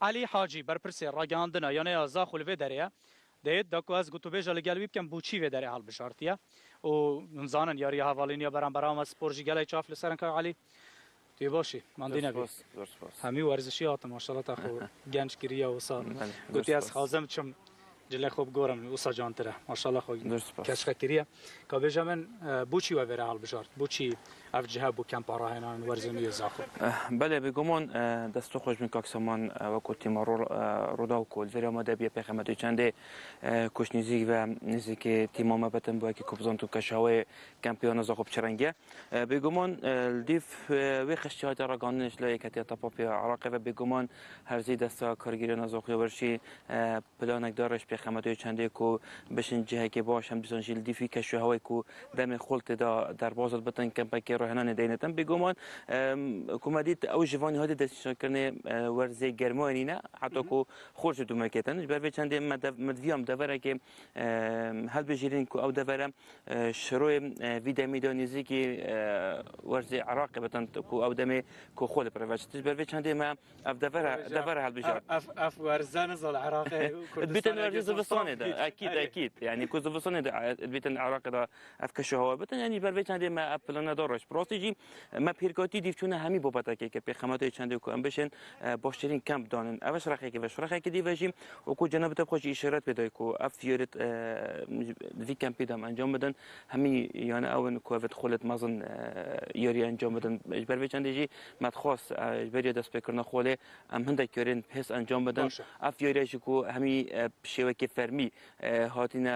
Elî Hacî, berpirsê ragihandina yaneya Zaxo li vê derê ye. Dê da ku ez gotûbêja li gel wî bikim, bo çî vê derê hilbijartiye? Û hûn zanin, yariya hevalîniya beramber Amedspor jî gelek çav li ser in, kak Elî. Tu yê baş î, mandî nebî. Zor spas, zor spas. Hemî werzişî hatin, maşallah, te xwe genç kiriye wisa. Belê, zor spas. Gotî ez xwazim çim Cilê xwe bigorim, wisa cantir e. Maşallah xwe Dur spas. Keşxe kiriye. Ka bêje min, e, boçî we vêre hilbijart? Boçî ev cihe bû kempa rahenan werzê nû yê Zaxo? Eh, belê, bêguman, eh, destê xweş bin kak Saman, eh, wekû tîma Ro-, eh, Rodaw ku li vêrê amade bûye pêxemetê çendê, eh, ku ji nêzîk ve nêzîkê tîma me betin bû wekî ku bizan tu keşawê kempê yana Zaxo bi çi rengî ye. Eh, bêguman, eh, li dîv, eh, wê xeştî hate ragihandin ji la Yeketiya Tepapê ya Iraqê ve bêguman herzî desta kargêriyana Zaxo ya Werşî, eh, planek dare ji pêxemetê çendê ku bişin cihekê baş, hem dîsan jî li dîfî keş û hewayê ku demê xol tê de derbas dibitin, kempekê rahinanê deynetin. Bêguman, em, ku me dît ew jivanî hatî destnîşankirinê, e, werzê germayê nîne, heta Hı hı. ku xor ji dûmekê tin. Ji ber vê çendê me dev-, me diviyam deverekê, em, hilbijêrîn ku ew devere, e, şiroyê, e, vî demî de nêzîkî, e, werzê Iraqê bitin ku ew demê ku xol li pir ve çi. Ji ber vê çendê me Ev devera, Hocam, devera helbijart. Ev, ev, ev werze nizal Iraqê û Dibîtin Kurdistanê werzê zivistanê de, ekîd, Erê. ekîd. Yani ku zivistanê de, e, dibîtin Iraqê de ev keş û hewa bitin. Yani ber vê çendê me ev plana da reş. Bi rastî jî me pêrkatî dîvçûna hemî babetekê kir. Pêxemetê çendê ku em bişên, e, baştirîn kemp danin. Ev ji rexekê ve, ji rexekê dî ve jî wekû cenabê te xwe jî îşaret pê dayî ku ev fiyarêt, e, vî kempî de em encam bidin. Hemî yani ew in ku ev xolêt mezin, e, yarî encam bidin. Ji ber vê çendê jî me dixwast, e, ji beriya destpêkirina xolê em hindek yarên pês encam bidin. Baş e. Ev yariya jî ku hemî, e, bi şêwekê fermî, e, hatine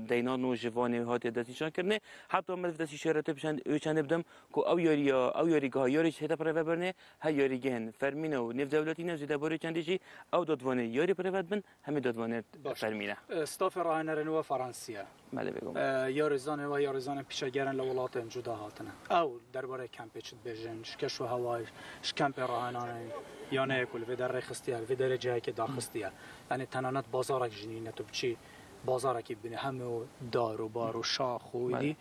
deynan û ji vanê hatiye destnîşankirinê. Heta me destîşarete bi çend-, wê çendê bidim ku ew yariya, ew yarîgeha yarî ji hêde bi rê ve birinê, he yarîgehên fermî ne û nêvdewletî ne, zêde barê çendê jî ew dadvanê yarî bi rê ve dibin, hemî dadvanê Baş. fermî ne. E, stafê rahenerên we Fransî ye. Belê bêguman. E, ya rêzanên we, ya rêzanên pîşeger in li welatên cuda hatine. Ew derbarê kempê çi dibêjin? Ji keş û hewayê, ji kempê rahenanê, yaneyê ku li vê derê xistiye, li vê derê cihekê daxistiye. Yani tenanet bazarek jî nîne, tu biçî bazarekî bibînî, hemû dar û bar û şax û Belê. îdî,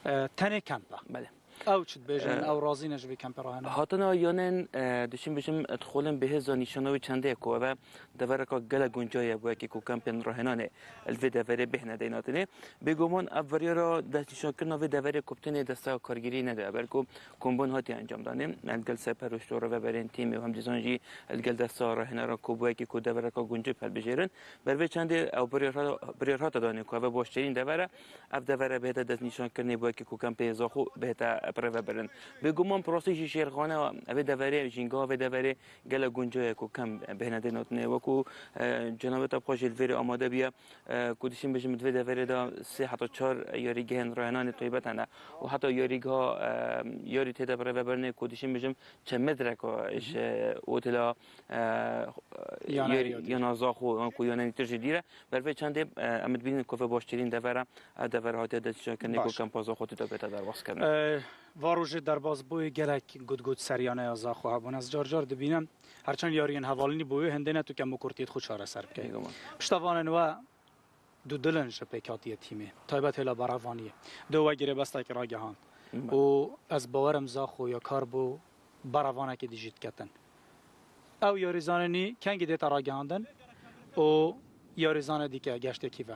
e, tenê kemp e. Belê. Ew çi dibêjin? E, Ew razî ne ji vê kempê rahenan? Hatina yanên, e, dişin bijim, dixolin bi hêza nîşana wê çendê ku ev e devereka gelek guncay e bo yekê ku kempên rahenanê li vê deverê bêhne deynatinê. Bêguman ev biryara destnîşankirina vê deverê ku bi tenê desteya kargêrî nede, ber ku kombûn hatiye encamdanê. Li gel serperwişto rêveberên tîmê û hem dîsan jî li gel desteya rahenaran ku bo yekê ku devereka guncî hilbijêrin. Ber vê çendê ew biryar ha-, biryar hate danê ku ev e baştirîn dever e. Ev devere bihête destnîşankirinê bo yekê ku kempê Zaxo bihête birêvebirin. Bêguman bi rastî jî şêrxane evê deverê, jîngeha vê deverê gelek guncay e ku kemp bihêne deynatinê. Wekû, e, cenabê te bi xwe jî li vêrê amade bûye, e, ku dişîn bijim di vê deverê de sê heta çar yarîgehên rahenanê taybet hene û heta yarîgeha, e, yarî tê de birêvebirinê ku dişîn bijim çend metreka ji otela, e, Yana yarî, Riyadê. yana Zaxo, yan ku yanenî tir jî dîr e. Ber vê çendê, e, em dibînin ku vê baştirîn dever e. Ev dever hatiye destnîşankirinê ku Baş. kempa Zaxo tê de bête derbas kirin. E, va rojê derbasbûyî gelek gotgot ser yaneya Zaxo hebûn. Ez car car dibînim, herçend yariyên hevalînî bûyî hindê ne tu kemûkurtiyê xwe çareser bike. Bêguman. Pişta vanên we dûdil in ji pêkhatiyê tîmê, taybet hêla berevaniyê. Dê we girêbestekî ragihand. Bale. Û ez bawerim Zaxo ya kar bû berevanekê dî jî diketin. Ew yarîzanê nî kengî dête ragihandin û yarîzanê dîke geştê kî ve?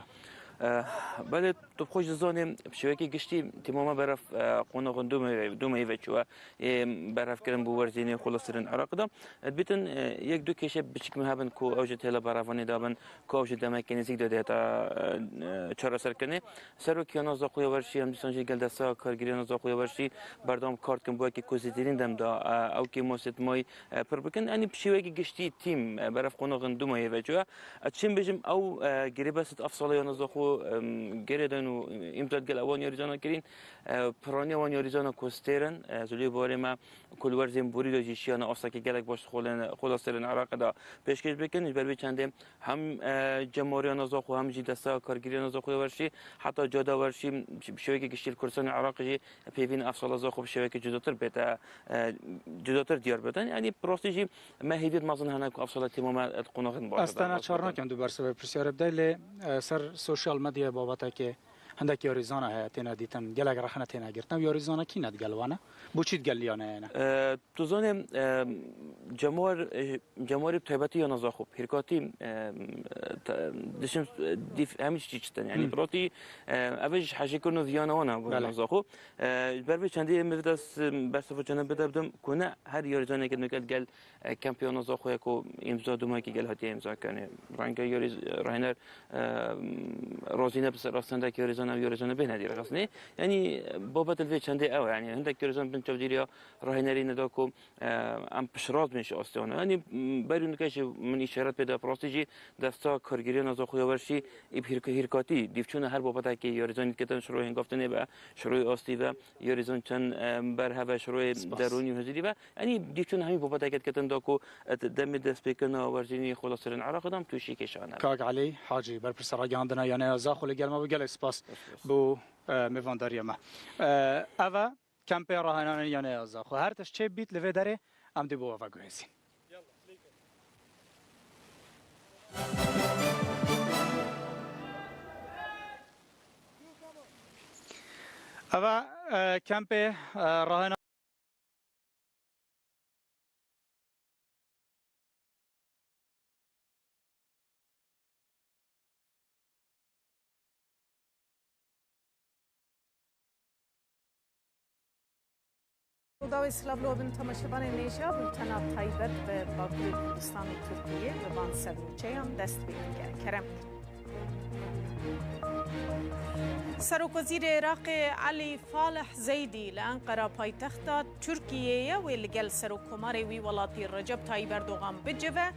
Eh, belê, tu bi xwe jî dizanî, bi şêwekî giştî tîma me beref, eh, qonaxên dûmeyê, dûmeyê ve çûye. Ê berefkirin bo werzê nê xulestirên Iraqê de. Dibîtin, eh, yek du kêşe biçîk me hebin ku ew jî têla berevanê de bin, ku ew jî demekê nêzîk de dête, eh, çareserkirinê. Serokê yana Zaxo ya Werşî, hem dîsan jî gel desteya kargêriyana Zaxo ya Werşî berdewam kar dikin bo yekê ku zêdîrîn dem de, e, ew kêmasê dimayî, e, pir bikin. Yanî bi şêweyekî giştî tîm, e, beref qonaxên dûmayê ve çûye. E, çi bêjim, ew, e, girêbestê ev sala yana Zaxo, em, gerê dayn û îmza digel ewan yarîzana kirîn. E, piraniya wan yarîzana ku stêr in, e, ez lê barê me ku li werzên borî de jî şiyana astekê gelek baş xolên, xola stêrên Iraqê de pêşkêş bikin. Ji ber vê çendê hem, e, cemariya Zaxo hem jî desteya kargêriya Zaxo ya Werşî, heta cada Werşî bi şêwekê giştî li Kurdistanê Iraqê jî pêvîn ev sala Zaxo bi şêwekê cudatir bête, e, cudatir diyar bête. Yanî bi rastî jî me hêviyet mezin hene ku ev sala tîma me di qonaxên baş de derbas bike. Ez te naçar nakim du bersivê pirsiyarê bidey, lê, e, ser sosyal medyayê babetekê Hindek yarîzana heye têne dîtin, gelek rexne têne girtin. Ew yarîzana kî ne digel wan e? Bo çî digel yan heye ne? E, tu zanê, e, cemar, e, cemarê taybetî yana Zaxo, hêrkatî, e, te-, dişim, e, dîf hemî tiştî çitin. Yani, Hmm. Rotî, e, ev ji hejêkirin û viyana wan e, Belê. Zaxo. E, ji ber vê çendê em vê dest, e, bersiva çendê bide bidim, ku ne her yarîzaneke nuke digel e, kempê Anaza xwe ku îmza dumekî gel hatiye îmza kirinê. Renge yarîz-, rahêner, e, razî ne bi ser astendek yarîzan ew yarîzan bêhne dîrexistinê. Yanî, e, babet li vê çendê ew e. Yanî, hindek yarîzan bin çavdîriya rahênerî neda ku, e, em piştrast bên ji astê wan. Yanî, m, berî nike jî min îşaret pê da, bi rastî jî desta kargêriya Anaza xwe ya wer jî îb hîrk-, hîrkatî dîvçûna her babetekê yarîzanî diketin şiroyê hingaftinê ve, şiroyê astî ve. Yarîzan çend, e, berhev e, şiroyê Spas. Derûnî û hizirî ve. Yanî dîvçûn hemî babeteke diketin da ku, e, demê destpêkirina werzînî xwelaserên Iraqê de em tûşî kêşan hebin. Kak Elî Hacî, berpirsê ragihandina Yaneya Zaxo li gel me bû, gelek spas Spas. Bo, e, mêvandariya me. E, ev e kempê rahenanan Yaneya Zaxo. Her tişt çê bît li vê derê em dê bo we veguhêzîn. Ev e, e, kempê, e, rahenanan Rûdawê silav li we bin temaşevanên hêja, bultena taybet bi Bakurê Kurdistanê Tirkiyê bi van sernûçeyan dest pê dike. Kerem. Serokwezîrê Iraqê Elî Falih Zeydî li Enqera paytexta Tirkiyê ye, wê li gel Serokkomarê wî welatî Recep Tayyip Erdogan bicive,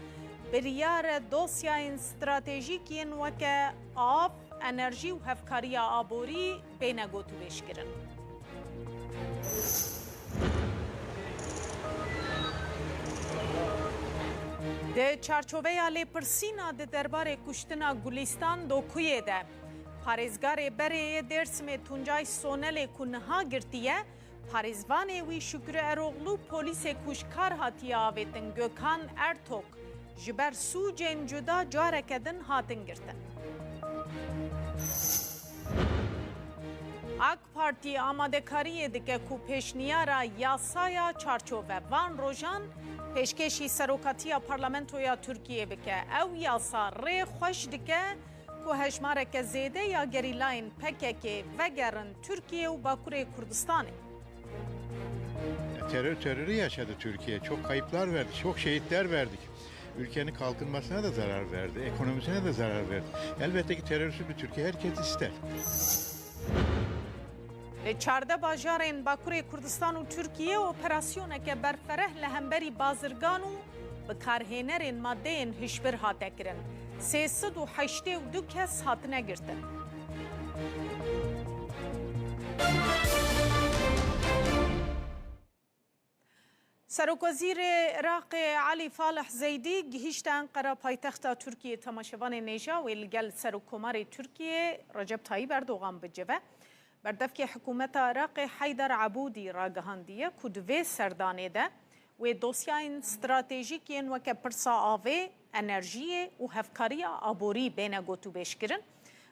biryar e dosyayên stratejîk yên weke av, enerjî û hevkariya aborî bêne gotûbêjkirin. Di çarçoveya lêpirsîna di derbarê kuştina Gulîstan Dokuyê de, parêzgarê berê yê Dêrsimê Tuncay Sonelê ku niha girtiye, parêzvanê wî Şükrü Eroglu, polîsê ku ji kar hatiye avêtin Gökhan Ertok, ji ber sûcên cuda careke din hatin girtin. AK Partî amadekariyê dike ku pêşniyara yasaya çarçove van rojan pêşkêşî serokatiya Parlamentoya Tirkiyê bike. Ew yasa rê xweş dike ku hejmareke zêde ya gerîlayên P K K vegerin Tirkiye û Bakurê Kurdistanê. Terör terörü yaşadı Türkiye. Çok kayıplar verdi, çok şehitler verdik. Ülkenin kalkınmasına da zarar verdi, ekonomisine de zarar verdi. Elbette ki terörsüz bir Türkiye herkes ister. Li çardeh bajarên Bakurê Kurdistan û Tirkiyê operasyoneke berfereh li hemberî bazirgan û bikarhênerên madeyên hişbir hate kirin. Sê sed û heştê û du kes hatine girtin. Serokwezîrê Iraqê Elî Falih Zeydî gihîşte Enqera, paytexta Tirkiyê. Temaşevanên hêja, wê li gel Serokkomarê Tirkiyê Recep Tayyip Erdogan bicive. Berdevkê hikûmeta Iraqê Heyder Ebûdî ragihandiye ku di vê serdanê de wê dosyayên stratejîk yên weke pirsa avê, enerjiyê û hevkariya aborî bêne gotûbêjkirin.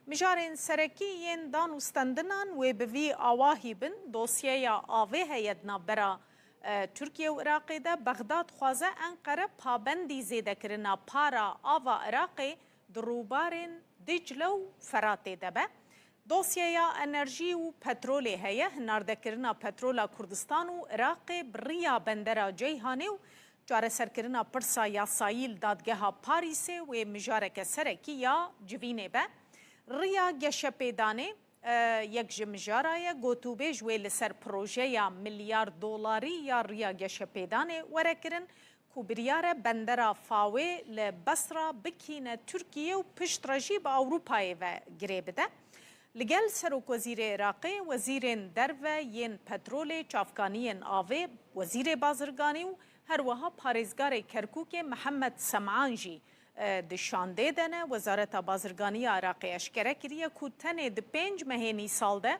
Mijarên serekî yên dan û stendinan wê bi vî awahî bin. Dosyeya avê heye di navbera, e, Tirkiye û Iraqê de. Bexdad dixwaze Enqere pabendî zêdekirina para ava Iraqê di rûbarên Dicle û Feratê de be. Dosyeya enerjî û petrolê heye, hinardekirina petrola Kurdistan û Iraqê bi riya bendera Ceyhanê û çareserkirina pirsa yasayî li dadgeha Parîsê wê mijareke serekî ya civînê be. Riya geşepêdanê, e, yek ji mijara ye, gotûbêj wê li ser projeya milyar dolarî ya riya geşepêdanê were kirin, ku biryar e bendera Fawê li Besra bikîne Tirkiye û piştre jî bi Ewropayê ve girê bide. Li gel Serokwezîrê Iraqê, wezîrên derve, yên petrolê, çavkaniyên avê, wezîrê bazirganî û her wiha parêzgarê Kerkûkê Mihemed Sem'an jî, e, di şandê de ne. Wezareta Bazirganî ya Iraqê eşkere kiriye ku tenê di pênc mehên îsal de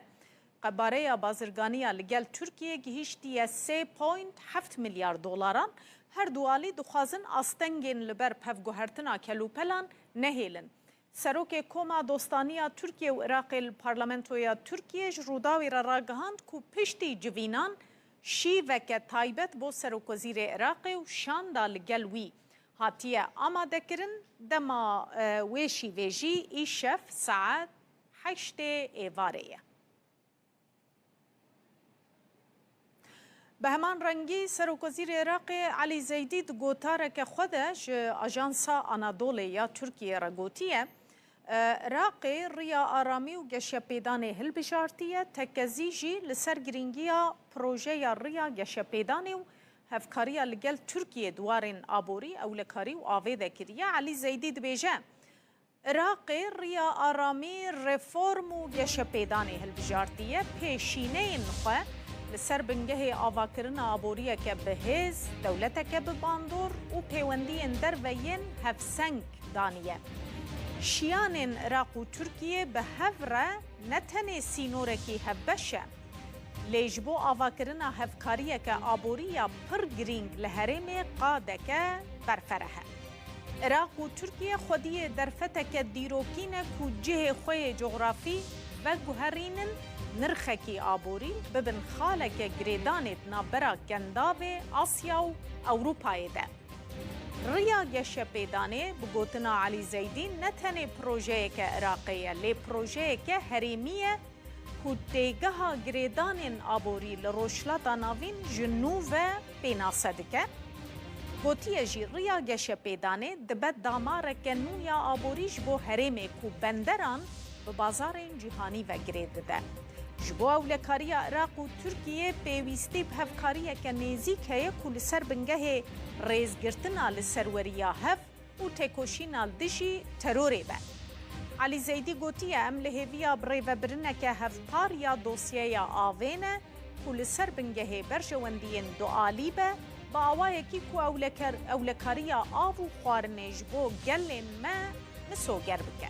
Qebareya bazirganiya li gel Tirkiyê gihîştiye sê point heft milyar dolaran. Her du alî dixwazin astengên li ber pevguhertina kelûpelan nehêlin. Serokê Koma Dostaniya Tirkiye û Iraqê li Parlamentoya Tirkiye ji Rûdawê re ragihand ku piştî civînan şîveke taybet bo Serokwezîrê Iraqê û şanda li gel wî hatiye amadekirin, dema, e, wê şîvê jî îşev saet heştê êvarê ye. Bi heman rengî, Serokwezîrê Iraqê Elî Zeydî di gotareke xwe de ji Ajansa Anadolê ya Tirkiyê re gotiye, Iraqê riya aramî û geşepêdanê hilbijartiye, tekezî jî li ser girîngiya projeya riya geşepêdanê û hevkariya li gel Tirkiyê di warên aborî, ewlekarî û avê de kiriye. Elî Zeydî dibêje, Iraqê riya aramî, reform û geşepêdanê hilbijartiye, pêşîneyên xwe li ser bingehê avakirina aboriyeke bi hêz, dewleteke bi bandor û pêwendiyên derve yên hevseng daniye. Şiyanên Iraq û Tirkiyê bi hev re ne tenê sînorekî hevbeş e, lê ji bo avakirina hevkariyeke aborî ya pir girîng li herêmê qadeke berfereh e. Iraq û Tirkiye xwediyê derfeteke dîrokî ne ku cihê xwe yê cografî veguherînin, nirxekî aborî bibin xaleke girêdanê di navbera Kendavê, Asya û Ewropayê de. Riya geşepêdanê, bi gotina Elî Zeydî, ne tenê projeyeke Iraqê ye, lê projeyeke herêmî ye ku têgeha girêdanên aborî li Rojhilata Navîn ji nû ve pênase dike. Gotiye jî, riya geşepêdanê dibe damareke nû ya aborî ji bo herêmê ku benderan bi bazarên cîhanî ve girê dide. Ji bo ewlekariya Iraq û Tirkiyê pêwîstî bi hevkariyeke nêzîk heye ku li ser bingehê rêzgirtina li serweriya hev û têkoşîna li dijî terorê be. Elî Zeydî gotiye, em li hêviya birêvebirineke hevpar ya dosyeya avê ne ku li ser bingehê berjewendiyên dualî be, bi awayekî ku ewleker-, ewlekariya av û xwarinê ji bo gelên me misoger bike.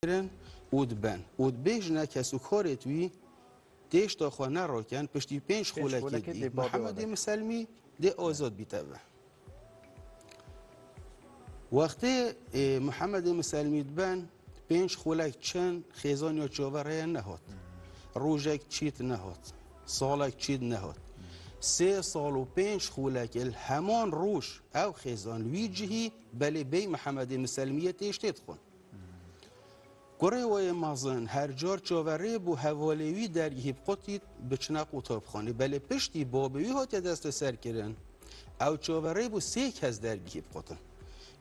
kirin û diben û dibêjine kesûkarê wî têşta xwe neraken, piştî pênc Pênc xulekê xulekê dî dê babê Mihemedê ave. Miselmî dê azad bîte ve. Wextê, ê, Mihemedê Miselmî diben, pênc xulek çin, xêzaniya çaverê ye nehat. Rojek çît nehat. Salek çît nehat. Sê sal û pênc xulek li heman roj ew xêzan li wî cihî belê bêy Mihemedê Miselmiyê têştê dixwin. Kurê wê yê mezin her car çaverê bû hevalê wî dergihî biqutît, biçine qutabxanê. Belê piştî babê wî hatiye desteserkirin, ew çaverê bû sê kes dergihî biqutin.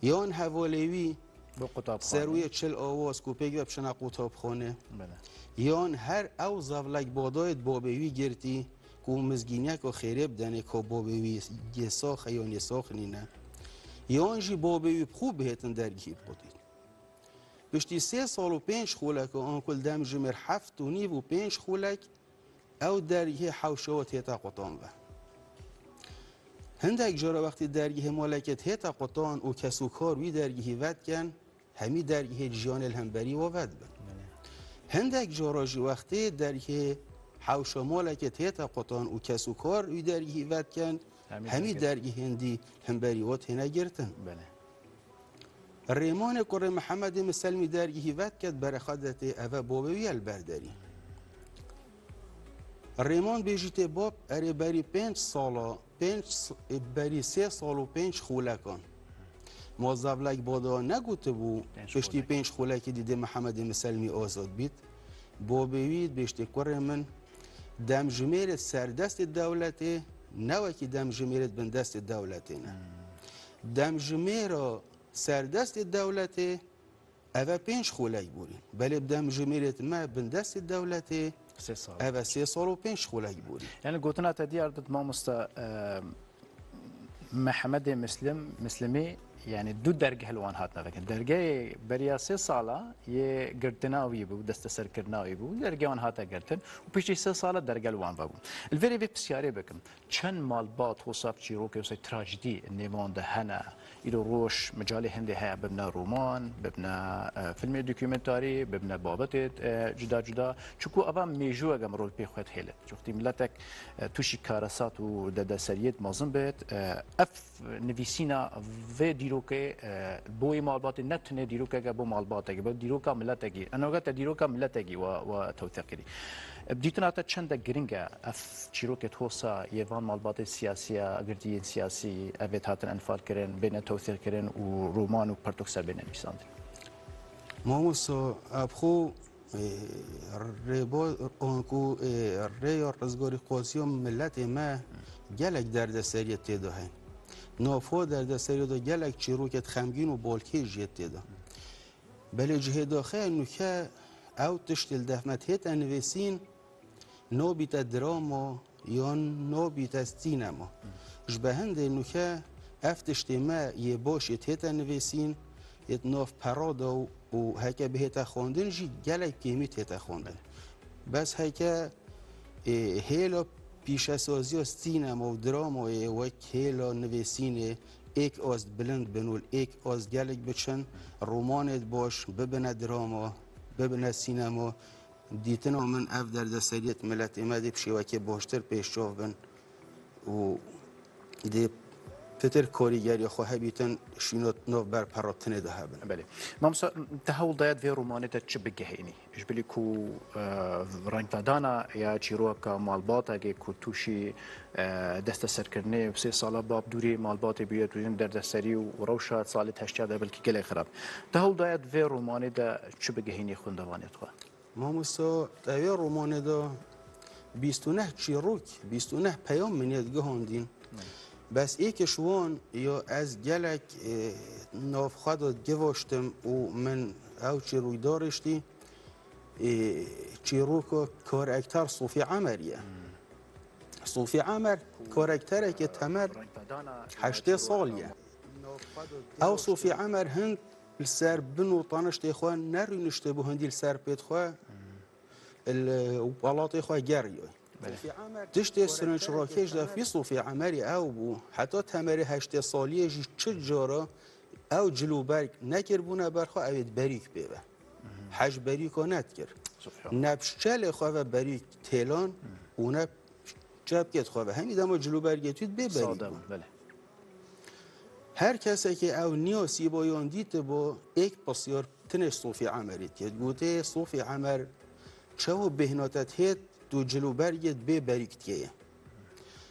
Yan hevalê wî Bi qutabxanê. Ser wê çil awaz ku pêk ve biçine qutabxanê. Bele. Yan her ew zevlek badayê babê wî girtî ku mizgîniyeka xêrê bidenê ka babê wî yê sax e yan yê sax nîne. Yan jî babê wî bi xwe bihêtin dergihî biqutît. Piştî sê sal û pênc xulek û an ku li dem jimêr heft û nîv û pênc xulek ew dergihê hewşa tête qutan ve. Hindek cara wextê dergihê malekê tête qutan û kesûkar wî dergihî vedikin, hemî dergihê jiyanê li hemberî we vedibin. Belê. Hindek cara jî wextê dergihê hewşa malekê tête qutan û kesûkar wî dergihî vedikin, Hemî hemî dergihê dergihên dî li hemberî we têne girtin. Belê. Rêmanê kurê Mihemedê Miselmî dergihî vediket, bereqedetê eve babê wî ye li ber derî. Rêman bêjî tê bab, erê berî pênc sala, pênc s-, berî sê sal û pênc xulekan. Ma zevlek bada negotibû, Pênc piştî xulek. Pênc xulekê dî dê Mihemedê Miselmî azad bît. Babê wî dibêjtê kurê min, demjimêrê serdestê dewletê, ne wekî demjimêrê bindestê dewletê ne. Hmm. Demjimêra serdestê dewletê, eve pênc xulek borîn. Belê bi demjimêrê me bindestê dewletê, Sê sal. Eve sê sal û pênc xulek borîn. Yani gotina te diyar dit mamosta, e, Mehemedê Mislim, Mislimî, yani du dergeh li wan hatine vekin. Dergehê beriya sê sala yê girtina wî bû, desteserkirina wî bû. Dergehê wan hate girtin û piştî sê sala dergeh li wan vebû. Li vêrê vê pisyarê bikim. Çend malbat wisa çîrokê wisa trajedî nêvan de hene. Îro roj micalê hindê heye bibne roman, bibne, e, filmê dokumentarî, bibne babetê, e, cuda cuda. Çunku eva mêjû e, gem rol pê xwe dihêle. Wextî miletek, e, tûşî karesat û derdeseriyêt mezin bêt, e, ev nivîsîna vê dîrokê, e, bo wê malbatê ne tenê dîrokeke bo malbatekê, bo dîroka miletekî. Enoga te dîroka miletekî wa, wa tewtîq kirî. Bi dîtina te çende giring e ev çîrokê hosa yê van malbatê siyasî ya, girtiyên siyasî, evêt hatin enfal kirin, bêne tewtîq kirin û roman û pertokse bêne nivîsandin? Mamosta, ev xwe, e, rêba-, anku, e, rêya rizgarîxwaziya miletê me gelek derdeseriyê tê de heye. Nava derdeseriyê de gelek çîrokêt xemgîn û balkêş jê tê de. Belê cihê daxê nûke ew tiştê li def me tête nivîsîn, nabîte drama yan nabîte sînema. Ji be hindê nûke ev tiştê me yê baş yê tête nivîsîn, yê di nav pera de û, û heke bihête xwendin jî gelek kêmî tête xwendin. Bes heke, ê, hêla pîşesaziya sînema û dramayê wek hêla nivîsînê êk ast bilind bin û êk ast gelek biçin, romanêt baş bibine drama, bibine sînema, dîtina min ev derdeseriyêt miletê me dê bi şêwekê baştir pêşçav bin û dê pitir karîgeriya xwe hebîtin, şîna nav ber pera tinê de hebin. Belê. Mamosta, te hewl daye di vê romanê de çi bigehînî? Ji bilî ku, e, rengvedana ya çîroka malbatekê ku tûşî, e, desteserkirinê sê sala bab dûrî malbatê bûye, tûjin derdeserî û rewşa salê heştya de belkî gelek xirab. Te hewl daye di vê romanê de çi bigehînî xwendevanê xwe? Mamosta, te vê romanê de bîst û neh çîrok, bîst û neh peyam min yê digihandîn. Bes êk ji wan ya ez gelek, e, nav xwe de givaştim û min ew çîrok dariştî, e, çîroka karekter Sofî Emer ye. Sofî Emer karektereke temer heştê sal ye. Ew Sofî Emer hind li ser bin û taniştê xwe nerûniştibû, hindî li ser pêt xwe, li welatê xwe geriyoy. Belê. Tiştê sirinc rakêş de fî Sofî Emerî ew bû, heta temerê heştê saliyê jî çi cara ew cilûberg nekiribûne ber xwe, ew ê di berîk pê be. Hej berîko nedikir. Subhan. Ne bi şelê xwe ve berîk têlan û ne bi çepkêt xwe ve. Hemî dema cilûbergê tu bê berîk bûn. Belê. Her kesekê ew niya sîboyan dîtibû, êk pisyar tinê Sofî Emerî dikir. Gotê, Sofî Emer, çawa bêhna te hêt tu cilûbergê bê berîk dikeye?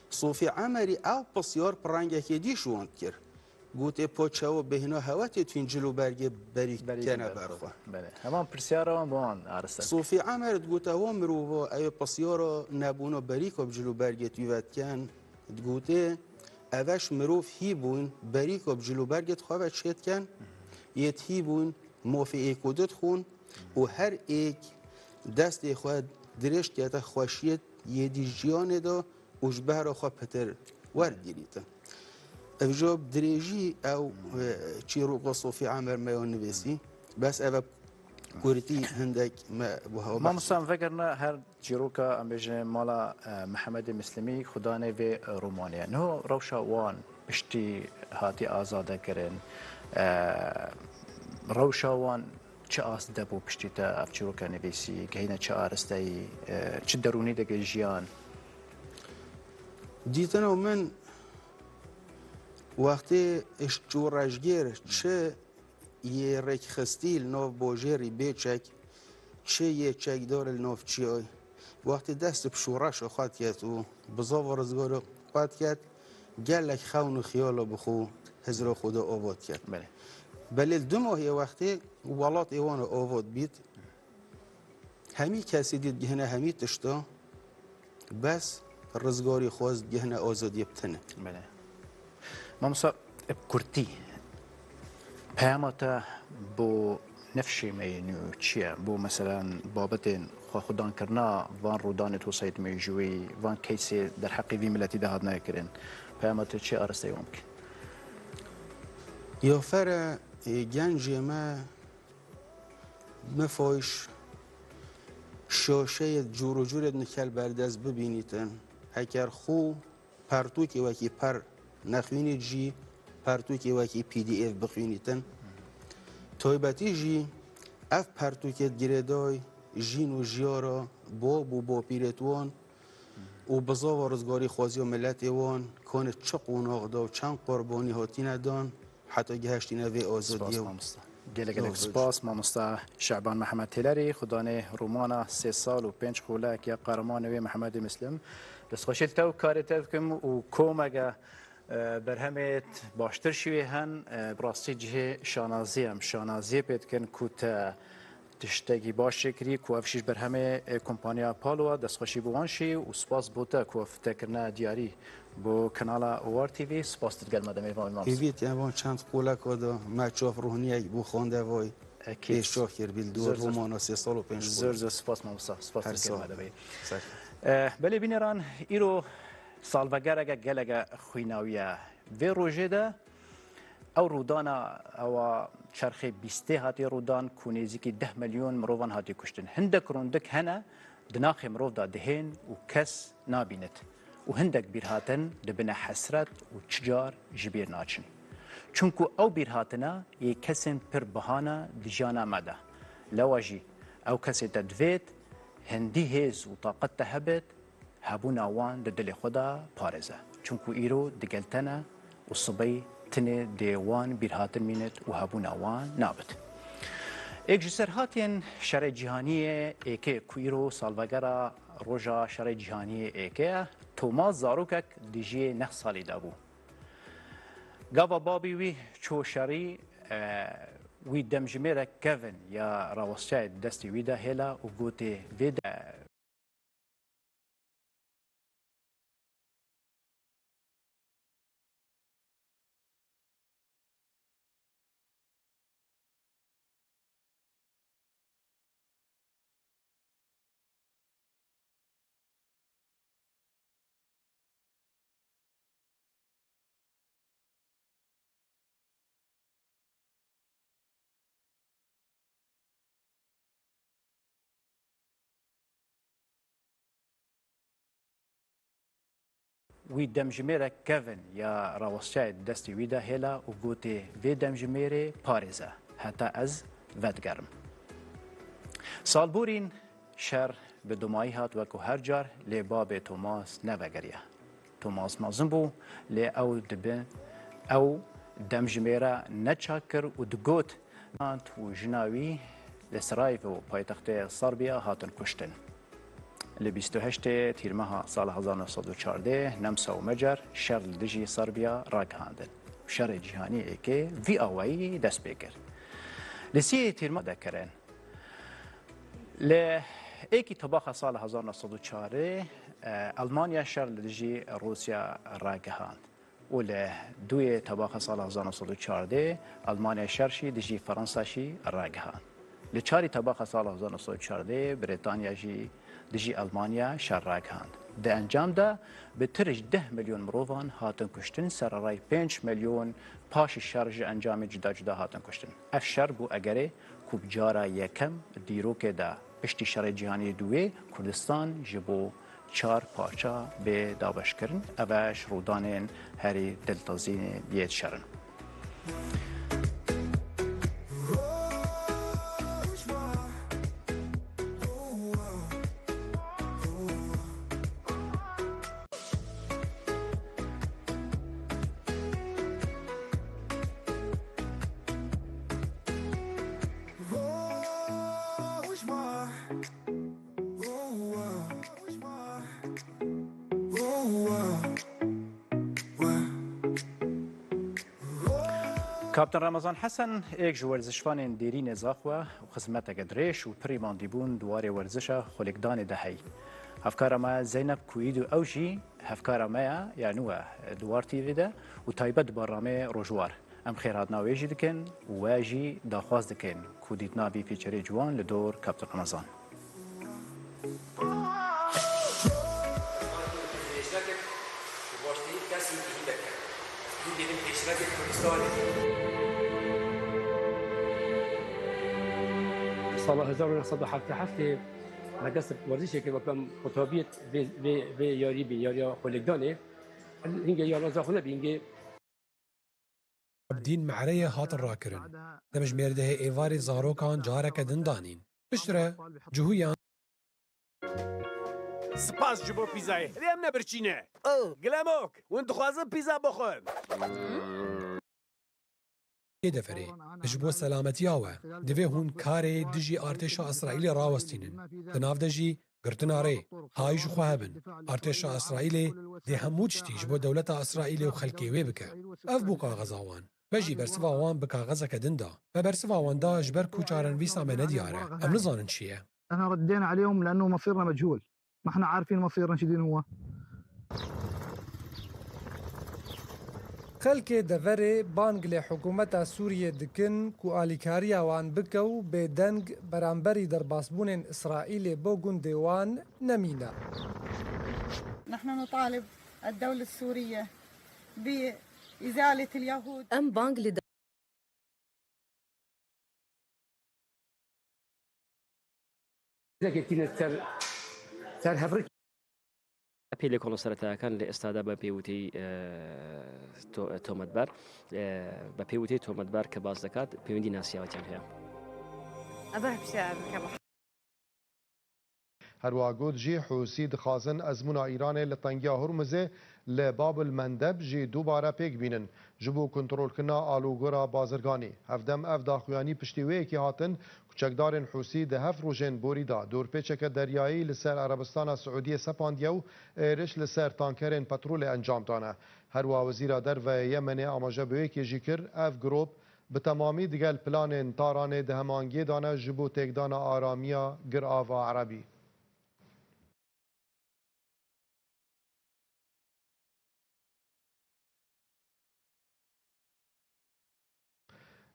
Sofî Emerî ew pisyar bi rengekê dî ji wan dikir. Gotê, po çawa bêhna hewe tê tu hîn cilûbergê berîk kene ber xwe? Belê. Heman pirsyara wan bi wan ariste. Sofî Emer digote, wa mirova ew pisyara nebûna berîka bi cilûbergê tu ve dikin, digotê, ev e ji mirov hî bûn berîka bi cilûbergê xwe ve çêdikin, yê hî bûn mafê êko dixwin û her êk destê xwe dirêj dikete xweşiyê yê dî jiyanê de û ji behra xwe pitir werdigirîtin. Ev jî bi dirêjî ew, e, çîroka Sofî Emer me ya nivîsî. Bes ev e kurtî hindek me wiha behs. Mamosta, em vegerine her çîroka, em bêjin mala, e, Mihemedê Mislimî, xudanê vê romanê ye. Niho rewşa wan piştî hatî azadekirin, e, rewşa wan çi ast de bû piştî te ev çîroka nivîsî, gehîne çi aristeyî, e, çi derûnî de geh jiyan? Dîtina min wextê ji çû rejgêr çi yê rêkxistî li nav bojêrî bê çek, çi yê çekdar li nav çiyayê. Wextê dest bi şoreşa xwe diket û bizava rizgarê xwe diket, gelek xewn û xiyala bi xwe hizra xwe de ava diket. Belê. Belê li du mahê wextê welatê wan ava dibît. Hemî kesê dî digihine hemî tişta, bes rizgarî xwest digihine azadiyê bi tine. Belê. Mamosta, bi kurtî, peyama te bo nifşê me yê nû çi ye? Bo, meselen, babetên xwexwedankirina van rûdanê tosayît mêjûyî, van keysê derheqê vî miletî de hatine kirin. Peyama te çi aristeyê wan bike? Ya fere, e, gencê me Mifayş şaşeyê cûr û cûrê nikel berdest bibînîtin. Heker xû pertûkê wekî per nexwînît jî, pertûkê wekî P D F bixwînîtin. Taybetî jî ev pertûkê girêdayî jîn û jiyara bab û bapîrêt wan û bizava rizgarî xwaziya miletê wan, kanê çi qonax da û çend qurbanî hatîne dan, heta gihiştîne vê azadiyê. Spas, mamosta. Gelek, gelek spas, mamosta Şaban Mehmet Têlerî, xudanê romana Sê sal û pênc xulek ya qehremanê wê Mehemedê Mislim. Destxweşî li te û karê te dikim û komeke, e, berhemêt baştir şîwê hen, e, bi rastî cihê şanaziyê em şanaziyê pê dikin ku te tiştekî baş çêkirî ku ev şîş berhemê, e, kompaniya Palo e, destxweşî bi wan şî û spas bo te ku ev te kirine diyarî bo kanala War T V. Spas tu digel me de mêvan, mamosta. Hêvî te van çend qoleka de me çav rohniyek bo xwendevay pêşçav kir bî li dor romana sê sal û pênc xulek. Zor, zor spas mamosta. Spas tu digel me de bî. Eh, belê bîneran, îro salvegereke geleke xwînawî ye. Vê rojê de ew rûdana ewa çerxê bîstê hatiye rûdan ku nêzîkî deh milyon mirovan hatiye kuştin. Hindek rûndik hene di naxê mirov de dihên û kes nabînit û hindek bîrhatin dibine hesret û çi car ji bîr naçin. Çunku ew bîrhatina yê kesên pir biha ne di jiyana me de. Lewa jî ew kesê te divêt hindî hêz û taqet te hebit, hebûna wan di dilê xwe de parêze. Çunku îro digel te ne û sibey tinê dê wan bîrhatin mînit û hebûna wan nabit. Êk ji serhatiyên Şerê Cîhaniyê êkê ku îro salvegera roja Şerê Cîhaniyê êkê ye, Thomas zarokek di jiyê neh salî de bû. Gava babî wî çû şerî, e, wî demjimêrek kevin ya rawestiyayê di destê wî de hêla û gotê, vê de Wî demjimêrek kevin ya rawestiyayê di destê wî de hêla û gotê, vê demjimêrê parêze, heta ez vedigerim. Salborîn şer bi dumayî hat wekû her car, lê babê Thomas nevegeriya. Thomas mezin bû, lê ew dibi, ew demjimêre neçak kir û digot, û jina wî li Sarayevo, paytextê Serbiya, hatin kuştin. Li bîst û heştê Tîrmeha sala hezar neh sed û çardeh Nemsa û Mecer şer li dijî Serbiya ragihandin. Şerê cîhanî êkê vî awayî dest pê kir. Li sîyê Tîrmeha de kirin. Li êkî Tebaxa sala hezar neh sed û çarê, e, Elmanya şer li dijî Rûsya ragihand û li duyê Tebaxa sala hezar neh sed û çardeh Elmanya şer jî dijî Fransa jî ragihand. Li çarî Tebaxa sala hezar neh sed û çardeh Brîtanya jî dijî Elmanya şer ragihand. Di encam de bitir ji deh milyon mirovan hatin kuştin, sererayî pênc milyon paşî şer ji encamên cuda cuda hatin kuştin. Ev şer bû egerê ku bi cara yekem dîrokê de piştî Şerê Cîhanî yê Duyê Kurdistan ji bo çar parça bê dabeşkirin. Ev e ji rûdanên herî diltezînê yê şer in. Kaptan Ramazan Hesen, êk ji werzişvanên dêrînê zaxwe û xizmeteke dirêj û pirî mandîbûn di warê werzişa xulekdanê de heyî. Hevkara me Zeynep Kuyîdû ew jî hevkara me ye, ya nû e di War T V de û taybet di barnameyê Rojwar. Em xêrhatina wê jî dikin û we jî daxwaz dikin ku dîtina vî feature-ê ciwan li dor Kaptan Ramazan. Sala hezar û neh sed û hevdeh heftê me dest bi werzişê kir, weke em qutabiyê vê, vê, vê yarî bîn, yariya xulekdanê. Hingê yariya zaxwe nebî, hingê Abdîn Me'reyê hatin rakirin. Demjimêr dehê êvarê zarokan careke din danîn. Piştre cihûyan. Spas ji bo pîzayê. Lê em ne birçî ne. Oh. Gilemok, hûn dixwazin pîza bixwin? Ê deverê, ji bo selametiya we, divê hûn karê dijî artêşa Îsraîlê rawestînin. Di nav de jî girtina rê, hay ji xwe hebin. Artêşa Îsraîlê dê hemû tiştî ji bo dewleta Îsraîlê û xelkê wê bike. Ev bû kaxeza wan. Me jî bersiva wan bi kaxezeke din da. Me bersiva wan da ji ber ku çarenivîsa me nediyar e. Em nizanin çi ye. احنا ردينا عليهم لأنه مصيرنا مجهول. ما احنا عارفين مصيرنا شدين هو. Xelkê deverê bang li hikûmeta Sûriyê dikin ku alîkariya wan bike û bêdeng beramberî derbasbûnên Îsraîlê bo gundê wan nemîne. نحن نطالب الدولة السورية بإزالة اليهود. Em bang li Zek tîne ser, ser hevrek. Pê lêkolên seretayekan li estada be pêwitî, e, to-, tometber, e, be pêwitî tometber ke baz dikat, pêwendî nasiyawetiyan heye. Her wiha got jî, Hûsî dixwazin ezmûna Îranê li tengiya Hurmizê li Bab el Mendeb jî dubare pêk bînin, ji bo kontrolkirina alûgora bazirganî. Hevdem ev daxuyanî piştî wê yekê hatin ku çekdarên Hûsî di heft rojên borî de dorpêçeke deryayî li ser Erebistana Siûdiyê sepandiye û êriş li ser tankerên petrolê encam dane. Her wiha Wezîra Derve yê Yemenê amaje bi wê yekê jî kir, ev girop bi temamî digel planên Taranê di hemangiyê de ne ji bo têkdana aramiya Girava Erebî.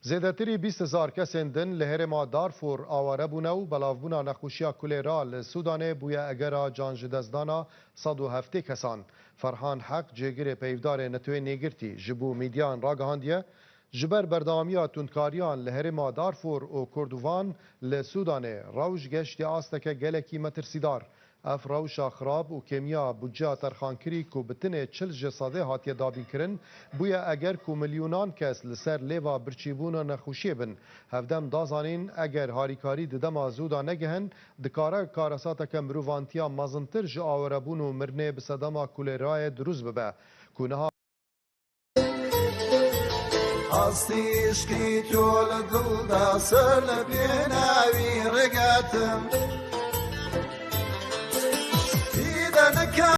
Zêdetirî bîst hezar kesên din li herêma Darfur aware bûne û belavbûna nexweşiya kolera li Sûdanê bûye egera can ji destdana sed û heftê kesan. Ferhan Heq, cêgirê peyvdarê Neteweyên Yekgirtî, ji bo medyan ragihandiye, Ji ber berdewamiya tundkariyan li herêma Darfur û Kordovan li Sûdanê, rewş geştiye asteke gelekî metirsîdar. Ev rewşa xirab û kêmiya budceya terxankirî ku bi tinê çil ji sedê hatiye dabînkirin, bûye eger ku milyonan kes li ser lêva birçîbûna nexweşiyê bin. Hevdem da zanîn, eger harîkarî di dema zû de negihin, dikare karesateke mirovanciya mezintir ji awerebûn û mirinê bi sedema kolêrayê dirûst bibe, ku niha Hastî îşkî tû li dil de ser li pênawî rigetim. Dîde nika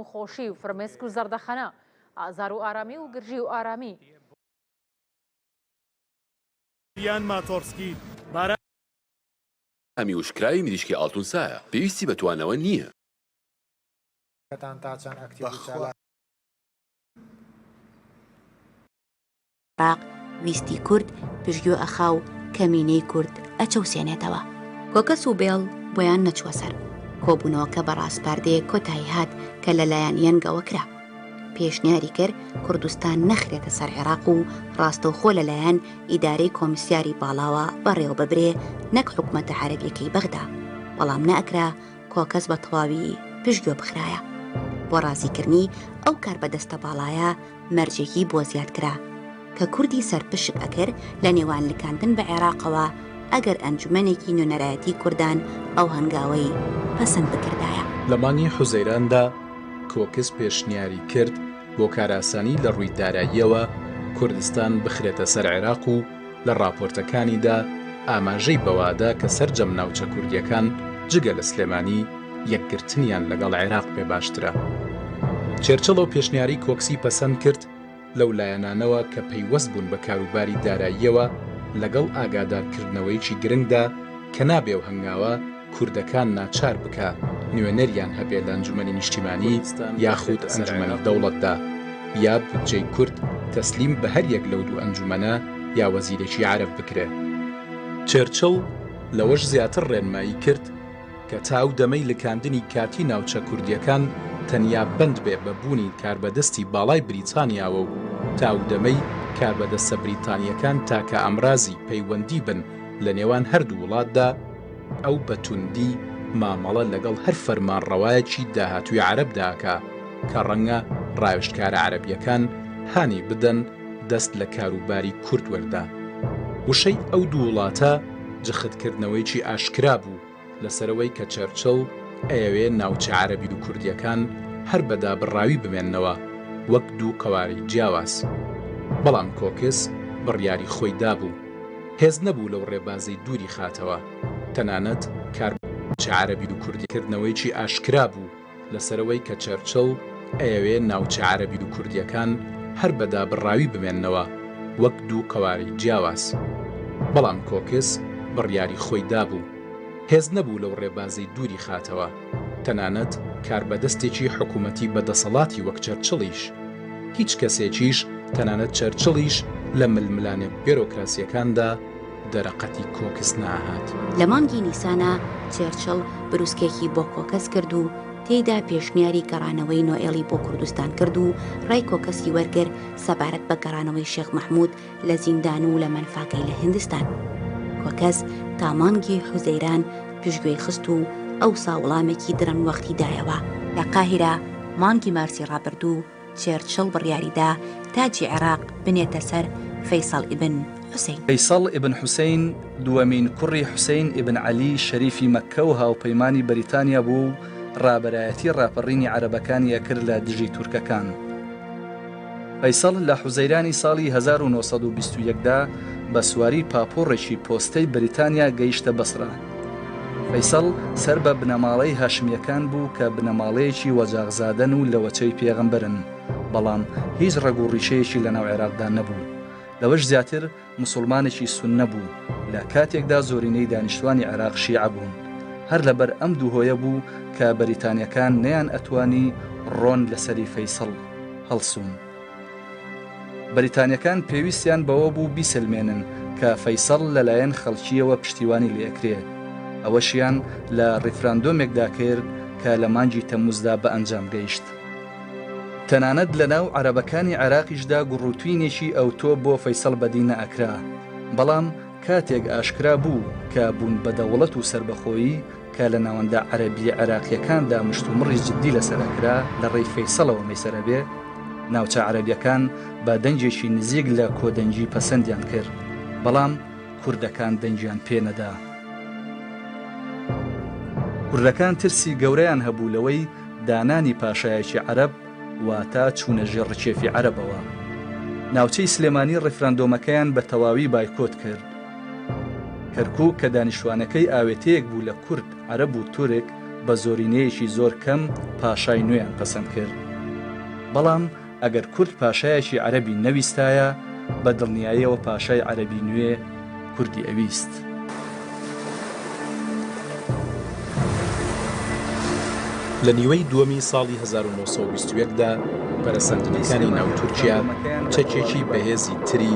û xweşî û firmêsk û zerdexene, azar û aramî û girjî û aramî. Yan Matorski, bara ئەمی وشکراوی مریشکی ئاڵتونسایە، پێویستی بە توانەوە نییە. کەتان تا چەند ئەکتیڤی چالاک. عێراق ویستی کورد پشتگوێ ئەخا و کەمینەی کورد ئەچەوسێنێتەوە. کۆکەس و بێڵ بۆیان نەچووە سەر. کۆبوونەوەکە بە ڕاسپاردەیەک کۆتایی هات کە لەلایەن یەنگەوە کرا. پێشنیاری کرد کوردستان نەخرێتە سەر عێراق و ڕاستەوخۆ لەلایەن ئیدارەی کۆمیسیاری باڵاوە بەڕێوە ببرێ، نەک حکومەتە عەرەبیەکەی بەغدا. بەڵام نەئەکرا کۆکەس بە تەواوی پشتگوێ بخرایە. بۆ ڕازیکردنی ئەو کاربەدەستە باڵایە مەرجێکی بۆ زیاد کرا کە کوردی سەرپشک ئەکرد لە نێوان لکاندن بە عێراقەوە، ئەگەر ئەنجومەنێکی نوێنەرایەتی کوردان ئەو هەنگاوەی پەسەند بکردایە. لە مانگی حوزەیراندا کۆکس پێشنیاری کرد بۆ کارئاسانی لە ڕووی داراییەوە کوردستان بخرێتە سەر عێراق و لە ڕاپۆرتەکانیدا ئاماژەی بەوەدا کە سەرجەم ناوچە کوردیەکان جگە لە سلێمانی یەکگرتنیان لەگەڵ عێراق پێ باشترە. چێرچڵ ئەو پێشنیاری کۆکسی پەسەند کرد لەو لایەنانەوە کە پەیوەست بوون بە کاروباری داراییەوە لەگەڵ ئاگادارکردنەوەیەکی گرنگدا کە نابێ و هەنگاوە کوردەکان ناچار بکا نوێنەریان هەبێ لە ئەنجومەنی نیشتیمانی یاخود ئەنجومەنی دەوڵەتدا، یا بودجەی کورد تەسلیم بە هەر یەک لەو دوو ئەنجومەنە یا وەزیرێکی عەرەب بکرێ. چێرچڵ لەوەش زیاتر ڕێنمایی کرد کە تا ئەو دەمەی لکاندنی کاتی ناوچە کوردیەکان تەنیا بەند بێ بە بوونی کاربەدەستی باڵای بریتانیاوە و تا ئەو دەمەی کاربەدەستە بریتانیەکان تاکە ئامرازی پەیوەندی بن لە نێوان هەردوو وڵاتدا، ئەو بە توندی مامەڵە لەگەڵ هەر فەرمانڕەوایەکی داهاتووی عەرەبدا ئەکا کە ڕەنگە ڕاوێژکارە عەرەبیەکان هانی بدەن دەست لە کاروباری کورد وەردا. وشەی ئەو دوو وڵاتە جەختکردنەوەیەکی ئاشکرا بوو لەسەرەوەی کە چەرچڵ ئەیەوێ ناوچە عەرەبی و کوردیەکان هەر بە دابڕاوی بمێننەوە وەک دوو قەوارەی جیاواز. بەڵام کۆکس بڕیاری خۆی دابوو. هێز نەبوو لەو ڕێبازەی دووری خاتەوە. تەنانەت کار چە عەرەبی و کوردی کردنەوەیکی ئاشکرا بوو لەسەرەوەی کە چەرچڵ ئەیەوێ ناوچە عەرەبی و کوردیەکان هەر بە دابڕاوی بمێننەوە وەک دوو قەوارەی جیاواز. بەڵام کۆکس بڕیاری خۆی دابوو. هێز نەبوو لەو ڕێبازەی دووری خاتەوە. تەنانەت کاربەدەستێکی حکوومەتی بە دەسەڵاتی وەک چەرچڵیش. هیچ کەسێکیش، تەنانەت چەرچڵیش، لە ململانێ بێرۆکراسیەکاندا دەرەقەتی کۆکس نەهات. لە مانگی نیسانا چێرچڵ بروسکێکی بۆ کۆکەس کرد و تێیدا پێشنیاری گەڕانەوەی نۆئێڵی بۆ کوردستان کرد و ڕای کۆکەسی وەرگر سەبارەت بە گەڕانەوەی شێخ مەحموود لە زیندان و لە مەنفاکەی لە هندستان. کۆکەس تا مانگی حوزەیران پشتگوێی خست و ئەوسا وەڵامێکی درەنگ وەختی دایەوە. لە قاهیرە مانگی مارسی ڕابردوو چێرچڵ بڕیاریدا تاجی عێراق بنێتە سەر فەیسەڵ ئیبن حوسەین. فەیسەڵ ئیبن حوسەین دووەمین کوڕی حوسەین ئیبن عەلی شەریفی مەککە و هاوپەیمانی بەریتانیا بوو و ڕابەرایەتی ڕاپەڕینی عەرەبەکانی ئەکرد لە دژی تورکەکان. فەیسەڵ لە حوزەیرانی ساڵی هەزار و نۆ سەد و بیست و یەک دا بە سواری پاپۆڕێکی پۆستەی بەریتانیا گەیشتە بەسرە. فەیسەڵ سەر بە بنەماڵەی هاشمیەکان بوو کە بنەماڵەیەکی وەجاغزادەن و لە وەچەی پێغەمبەرن، بەڵام هیچ ڕەگ و ڕیشەیەکی لە ناو عێراقدا نەبوو. لەوەش زیاتر، موسڵمانێکی سوننە بوو، لە کاتێکدا زۆرینەی دانیشتوانی عێراق شیعە بوون. هەر لەبەر ئەم دوو هۆیە بوو کە بەریتانیەکان نەیان ئەتوانی ڕۆن لەسەری فەیسەڵ هەڵسون. بەریتانیەکان پێویستیان بەوە بوو بیسەلمێنن کە فەیسەڵ لەلایەن خەڵکیەوە پشتیوانی لێکرێ. ئەوەشیان لە ڕیفراندۆمێکدا کرد کە لە مانگی تەمموزدا بە ئەنجام گەیشت. تەنانەت لە ناو عەرەبەکانی عێراقیشدا گوڕوتوینێکی ئەوتۆ بۆ فەیسەڵ بەدی نەئەکرا. بەڵام کاتێک ئاشکرا بوو کە بوون بە دەوڵەت و سەربەخۆیی کە لە ناوەندە عەرەبی عێراقیەکاندا مشتومڕی جددی لەسەر ئەکرا، لە ڕێی فەیسەڵەوە مەیسەرە بێ، ناوچە عەرەبیەکان بە دەنگێکی نزیک لە کۆدەنگی پەسەندیان کرد، بەڵام کوردەکان دەنگیان پێ نەدا. کوردەکان ترسی گەورەیان هەبوو لەوەی دانانی پاشایەکی عەرەب، واتە چوونە ژێر ڕکێفی عەرەبەوە. ناوچەی سلێمانی ڕیفراندۆمەکەیان بە تەواوی بایکۆت کرد. کەرکووک کە دانیشتوانەکەی ئاوێتەیەک بوو لە کورد، عەرەب و تورک، بە زۆرینەیەکی زۆر کەم پاشای نوێیان پەسەند کرد. بەڵام ئەگەر کورد پاشایەکی عەرەبی نەویستایە، بە دڵنیاییەوە پاشای عەرەبی نوێ کوردی ئەویست. لە نیوەی دووەمی ساڵی هەزار و نۆ سەد و بیست و یەک دا، پەرەسەندنەکانی ناو تورکیا چەکێکی بەهێزی تری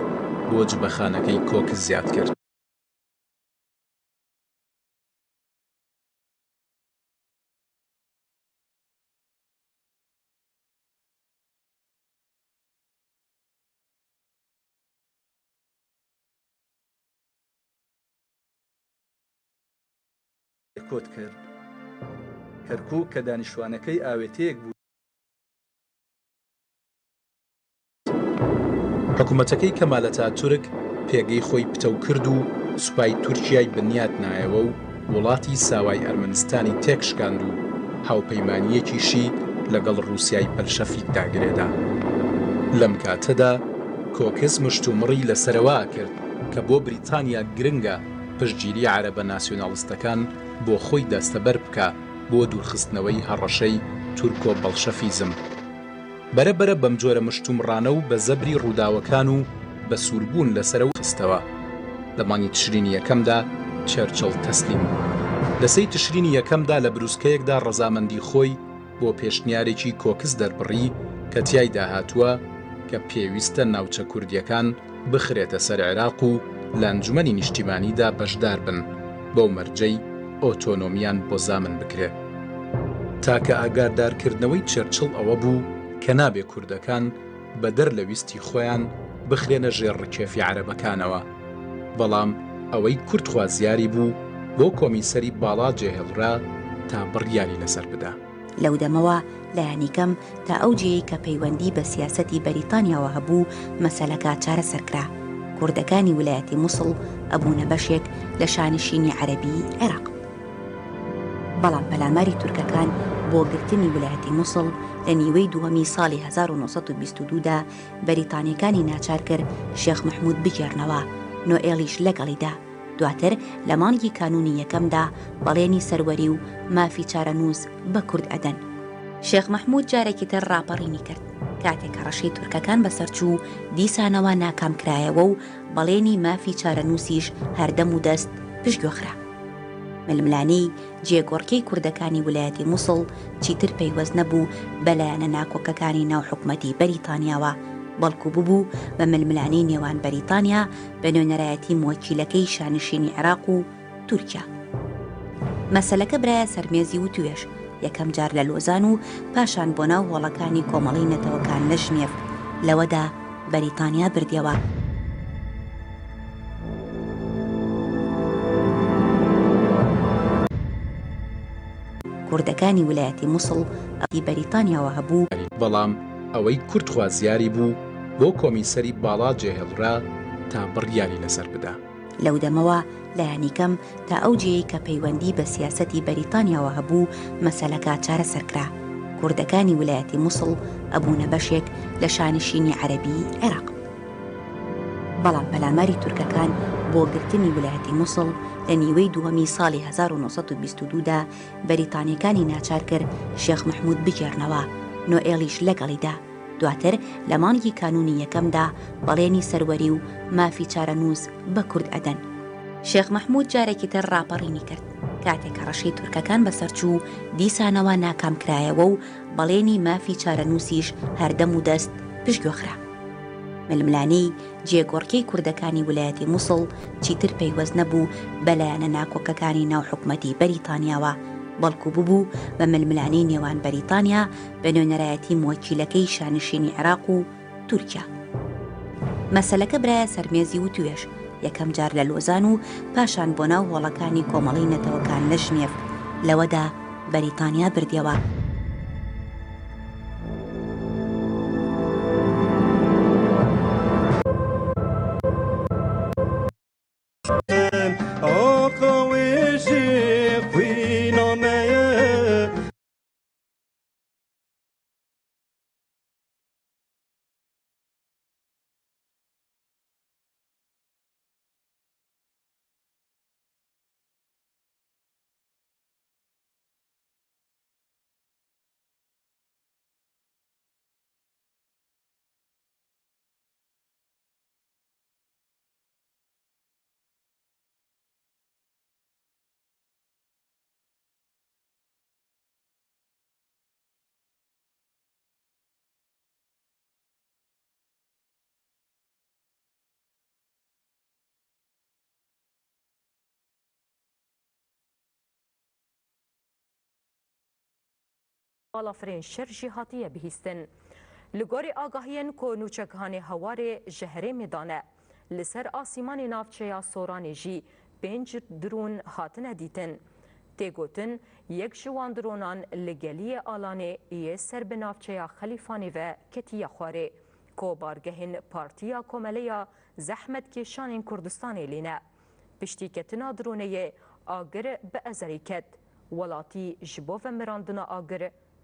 بۆ جبەخانەکەی کۆک زیاد کرد. کۆت کرد. کەرکووک کە دانیشتوانەکەی ئاوێتەیەک بوو. حکوومەتەکەی کەمال ئەتاتورک پێگەی خۆی پتەو کرد و سوپای تورکیای بنیات نایەوە و وڵاتی ساوای ئەرمەنستانی تێکشکاند و هاوپەیمانیەکیشی لەگەڵ ڕووسیای بەلشەفیک داگرێدا. لەم کاتەدا کۆکس مشتومڕی لەسەرەوە ئەکرد کە بۆ بریتانیا گرنگە پشتگیری عەرەبە ناسیۆنالیستەکان بۆ خۆی دەستەبەر بکا بۆ دوورخستنەوەی هەڕەشەی تورکۆ بەڵشەفیزم. بەرە بەرە بەم جۆرە مشتومڕانە و بە زەبری ڕووداوەکان و بە سووربوون لەسەرەوە خستەوە. لە مانگی تشرینی یەکەمدا چەرچڵ تەسلیم بوو. لە سێی تشرینی یەکەمدا لە بروسکەیەکدا ڕەزامەندی خۆی بۆ پێشنیارێکی کۆکس دەربڕی کە تیایدا هاتووە کە پێویستە ناوچە کوردیەکان بخرێتە سەر عێراق و لە ئەنجومەنی نیشتیمانیدا بەشدار بن، بەو مەرجەی ئۆتۆنۆمیان بۆ زامن بکرێ. تاکە ئاگادارکردنەوەی چەرچڵ ئەوە بوو کە نابێ کوردەکان بەدەر لە ویستی خۆیان بخرێنە ژێر ڕکێفی عەرەبەکانەوە، بەڵام ئەوەی کورد خوازیاری بوو بۆ کۆمیسەری باڵا جێهێڵرا تا بڕیاری لەسەر بدا. لەو دەمەوە لایەنی کەم تا ئەو جێی کە پەیوەندی بە سیاسەتی بەریتانیاوە هەبوو، مەسەلەکە چارەسەر کرا. کوردەکانی ویلایەتی موسڵ ئەبوونە بەشێک لە شانشینی عەرەبی عێراق. بەڵام پەلاماری تورکەکان بۆ گرتنی ویلایەتی موسڵ لە نیوەی دووەمی ساڵی هەزار و نۆ سەد و بیست و دوو دا بەریتانیەکانی ناچار کرد شێخ مەحموود بگێڕنەوە، نۆئێڵیش لەگەڵیدا. دواتر لە مانگی کانوونی یەکەمدا بەڵێنی سەروەری و مافی چارەنووس بە کورد ئەدەن. شێخ مەحموود جارێکی تر ڕاپەڕینی کرد. کاتێک هەڕەشەی تورکەکان بەسەر چوو، دیسانەوە ناکام کرایەوە و بەڵێنی مافی چارەنووسیش هەردەم و دەست پشتگوێخرا. ململانێی جێگۆڕکێی کوردەکانی ویلایەتی موسڵ چیتر پەیوەست نەبوو بە لایەنە ناکۆکەکانی ناو حکومەتی بەریتانیاوە، بەڵکو ببوو بە ململانێی نێوان بەریتانیا بە نوێنەرایەتی موەکیلەکەی شانشینی عێراق و تورکیا. مەسەلەکە برایە سەرمێزی وتوێژ، یەکەم جار لە لۆزان و پاشان بۆ ناو هۆڵەکانی کۆمەڵی نەتەوەکان لە ژنێف، لەوەدا بەریتانیا بردیەوە. کوردەکانی ویلایەتی موسڵ ئەوی بەریتانیاوە هەبوو. بەڵام ئەوەی کورد خوازیاری بوو بۆ کۆمیسەری باڵا جێهێڵرا تا بڕیاری لەسەر بدا. لەو دەمەوە لایەنی کەم تا ئەو جێی کە پەیوەندی بە سیاسەتی بەریتانیاوە هەبوو، مەسەلەکە چارەسەر کرا. کوردەکانی ویلایەتی موسڵ ئەبوونە بەشێک لە شانشینی عەرەبی عێراق. بەڵام پەلاماری تورکەکان بۆ گرتنی ولایەتی موسڵ لە نیوەی دووەمی ساڵی هەزار و نۆ سەد و بیست و دوو دا بەریتانیەکانی ناچار کرد شێخ مەحموود بگێڕنەوە، نۆئێڵیش لەگەڵیدا. دواتر لە مانگی کانوونی یەکەمدا بەڵێنی سەروەری و مافی چارەنووس بە کورد ئەدەن. شێخ مەحموود جارێکی تر ڕاپەڕینی کرد. کاتێک کە ڕەشەی تورکەکان بەسەرچوو، دیسانەوە ناکام کرایەوە و بەڵێنی مافی چارەنووسیش هەردەم و دەست پشتگوێخرا. ململانێی جێگۆڕکێی کوردەکانی ولایەتی موسڵ چیتر پەیوەست نەبوو بە لایەنە ناکۆکەکانی ناو حکومەتی بەریتانیاوە، بەڵکو ببوو بە ململانێی نێوان بەریتانیا بە نوێنەرایەتی موەکیلەکەی شانشینی عێراق و تورکیا. مەسەلەکە برایە سەرمێزی وتوێژ، یەکەم جار لە لۆزان و پاشان بۆ ناو هۆڵەکانی کۆمەڵەی نەتەوەکان لە ژنێڤ، لەوەدا بەریتانیا بردیەوە. Balafirên şer jî hatiye bihîstin. Li gorî agahiyên ku nûçeghanê Hewarê ji herêmê dane, li ser asîmanê navçeya Soranê jî pênc drûn hatine dîtin. Tê gotin, yek ji wan dronan li geliyê Alanê yê ser bi navçeya Xelîfanê ve ketiye xwarê, ku bargehên Partiya Komeleya Zehmetkêşanên Kurdistanê lê ne. Piştî ketina droneyê agir bi ezerî ket. Welatî ji bo vemirandina agir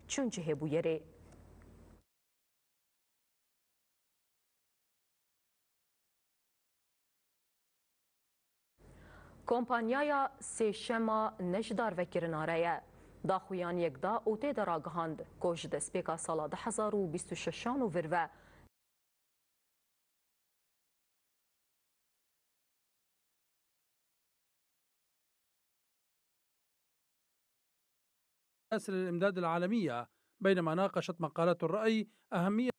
çûn cihê bûyerê. Kompanyaya Sêşema ne ji darvekirina re ye. Daxuyan yek da û tê de ragihand ku ji destpêka sala du hezar û bîst û şeşan û vir ve سلاسل الإمداد العالمية، بينما ناقشت مقالات الرأي أهمية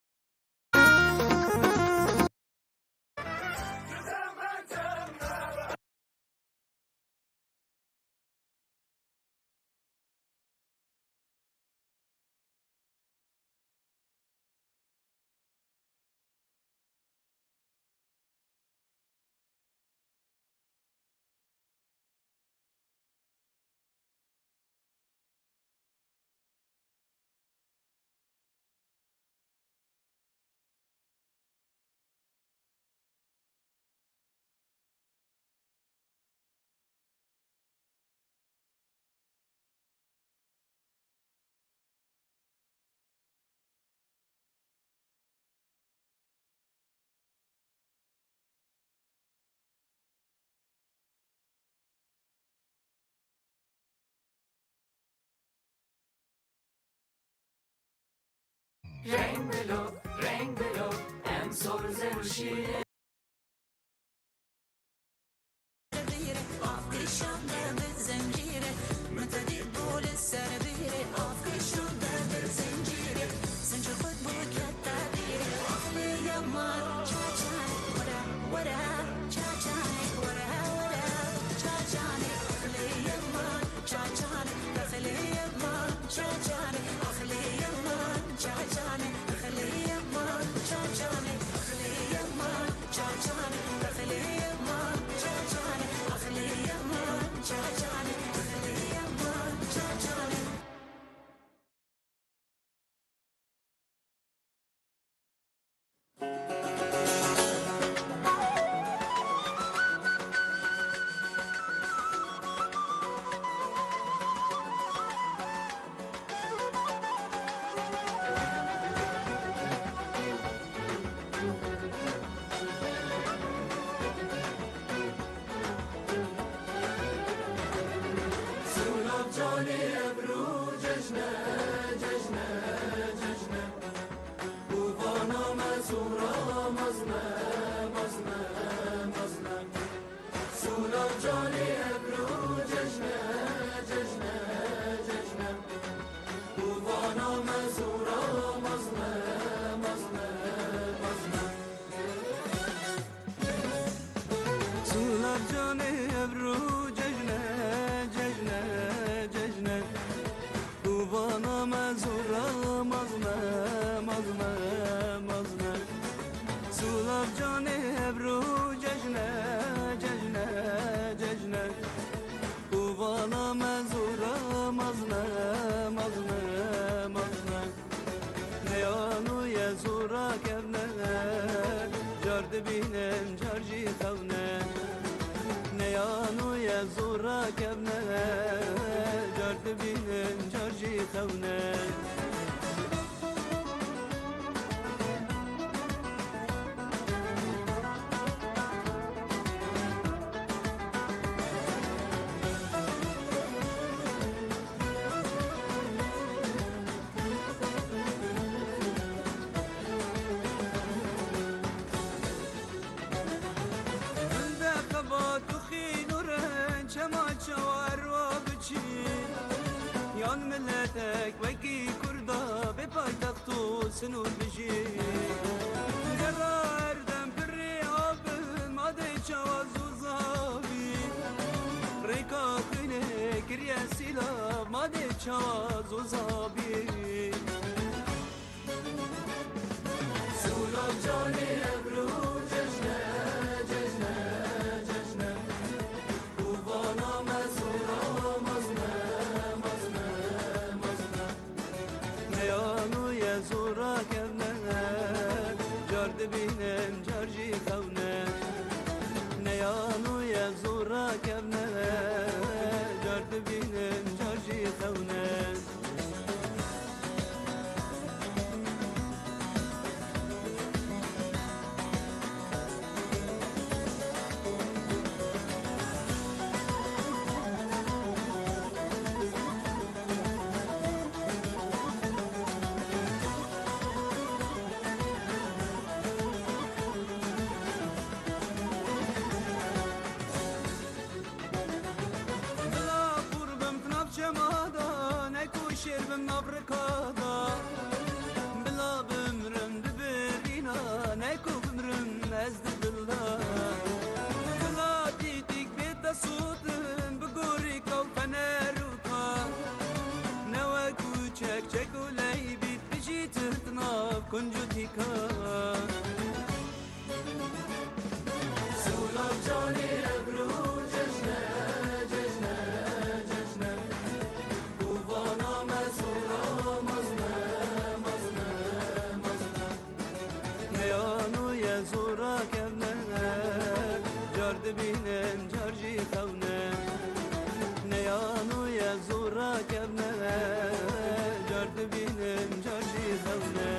Rakevne, car dibînin, car jî xewne. Min de xebat û xîn û renç hema çawa erwa biçî. Yan miletek wekî Kurda bê paytext û sinûr bijî. Gera erdem pirrê abin, ma dê çawa zûza bî. Rêka xwînê kiriye sîlav, ma dê çawa zûza bî. Sûra canê ebru cejne, cejne, cejne. Û vana me sûra mezne, mezne, mezne. Meyan û ye zûra kevne, car dibînin, car jî xewne. Meyan û ye zûra kevne, car dibînin, car jî xewne. Bila qûr bim di nav çema de, ne ku şêr bim nav rika de. Bila bimrim di birîna, ne ku bimrim ez di dil de. Bila tîtîk bê te sûtin, bi gorîka û fenerûka. Ne wek ku çek çek û leybît bijîtin di nav kunc û tîka. Sûra canê ebru cejne, cejne, cejne. Û vana me sûra mezne, mezne, mezne. Meyan û ye zûra kevne, car dibînin, car jî xewne. Meyan û ye zûra kevne, car dibînin, car jî xewne.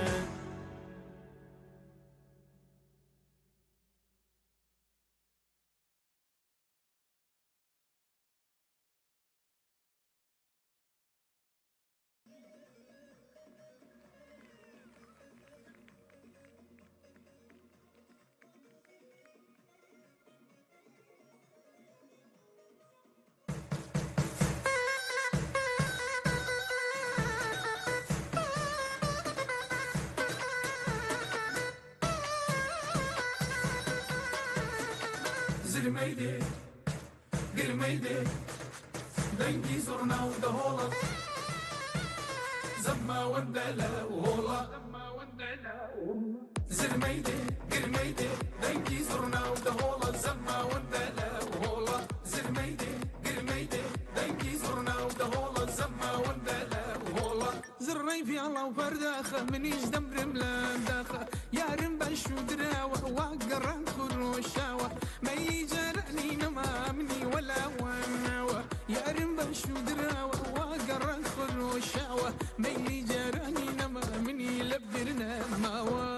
Zilmeydê, girmeydê, dengî zurna û dehola. Zemma wendele û hola. Zilmeydê, girmeydê, dengî zurna û dehola. Zemma wendele û hola. Zilmeydê, girmeydê, dengî zurna û dehola. Zemma wendele û hola. Zirrey piyala û perdaxe, min îş demrim le daxe. Yarim beş û direwe, wa gerek xuroşewe. Meyî cerenî nema minî wela wenewe. Yarim beş û direwe, wa gerek xuroşewe. Meyî cerenî nema minî lebdir nemawe.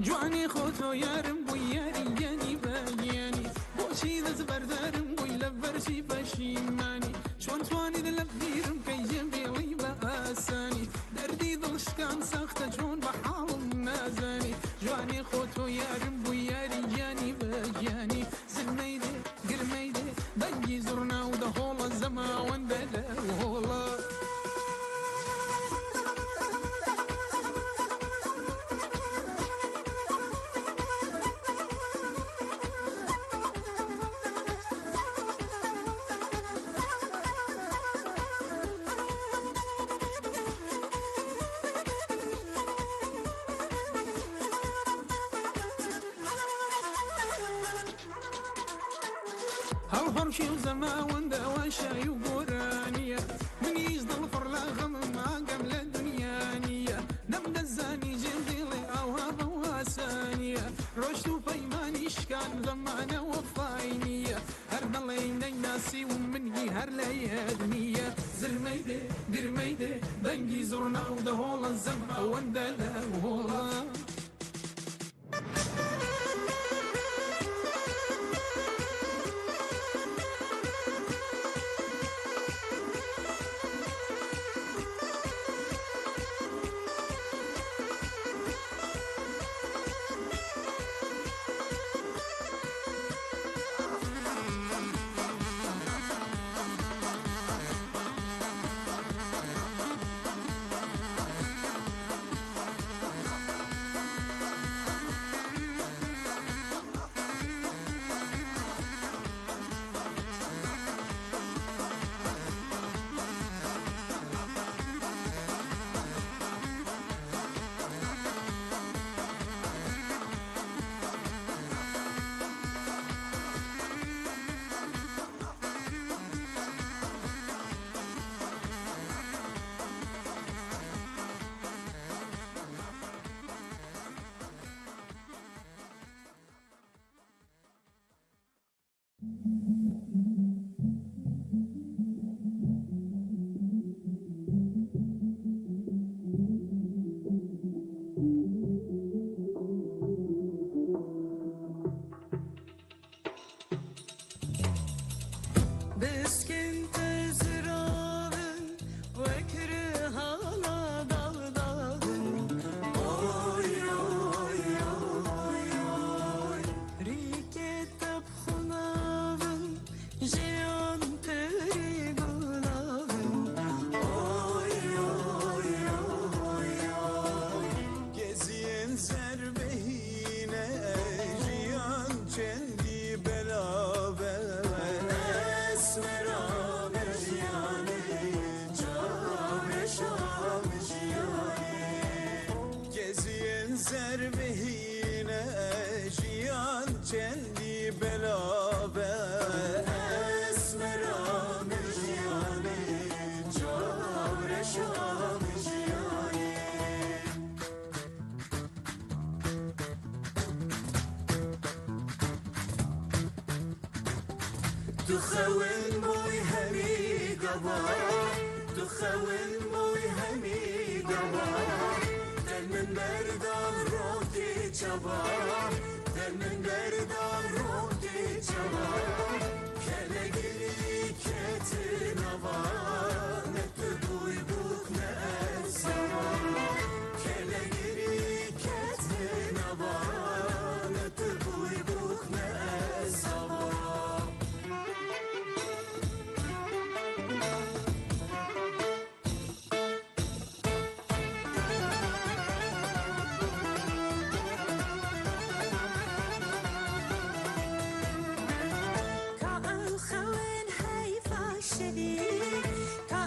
Ciwanî xwe to yarim bû, yarî genî be genî. Boşî dest berderim bû, lev ber jî peşîmanî. Şwan twanî di lev dîrim, key jin bêlî be asanî. Derdî dil şikan saxte, çon be halim nazanî. Ciwanî xwe to yarim bû, yarî genî be genî. Zilmeydê, girmeydê, dengî zurna û dehola, zema wendele û hola. Her şew zema wende weşay û goraniye. Min îz dil firla xemim agem le dinya niye. Nem dezanî jê dilê awha be wasaniye. Roşt û peymanî şikan zemane wefay niye. Her dilê neynasî û min yî her leyed niye. Zirmeydê, girmeydê, dengî zurna û de hola zema wende le hola. Biskin te ziravin wek rihana dal dadin. Oy, oy, oy, oy. Rîkê te bi xwe navin, jiyan perê gulavin. Oy, oy, oy, oy. Geziyên zerbehîne, jiyan çendî belav e. Esmera min jiyanê, çavreşa min jiyanê. Geziyên zerbehîne, jiyan çendî belav e. Esmera min jiyanê, çavreşa min jiyanê. Tu xewin boy hemî gava, tu xewin boy hemî gava. Te min berda rokê çava, te min berda rokê çava. Kelegirî kete nava, ne tu boy bûk ne ez sava. Kelegirî kete nava, ne tu boy bûk ne ez sava. Ka ew xewin heyfa şevî, ka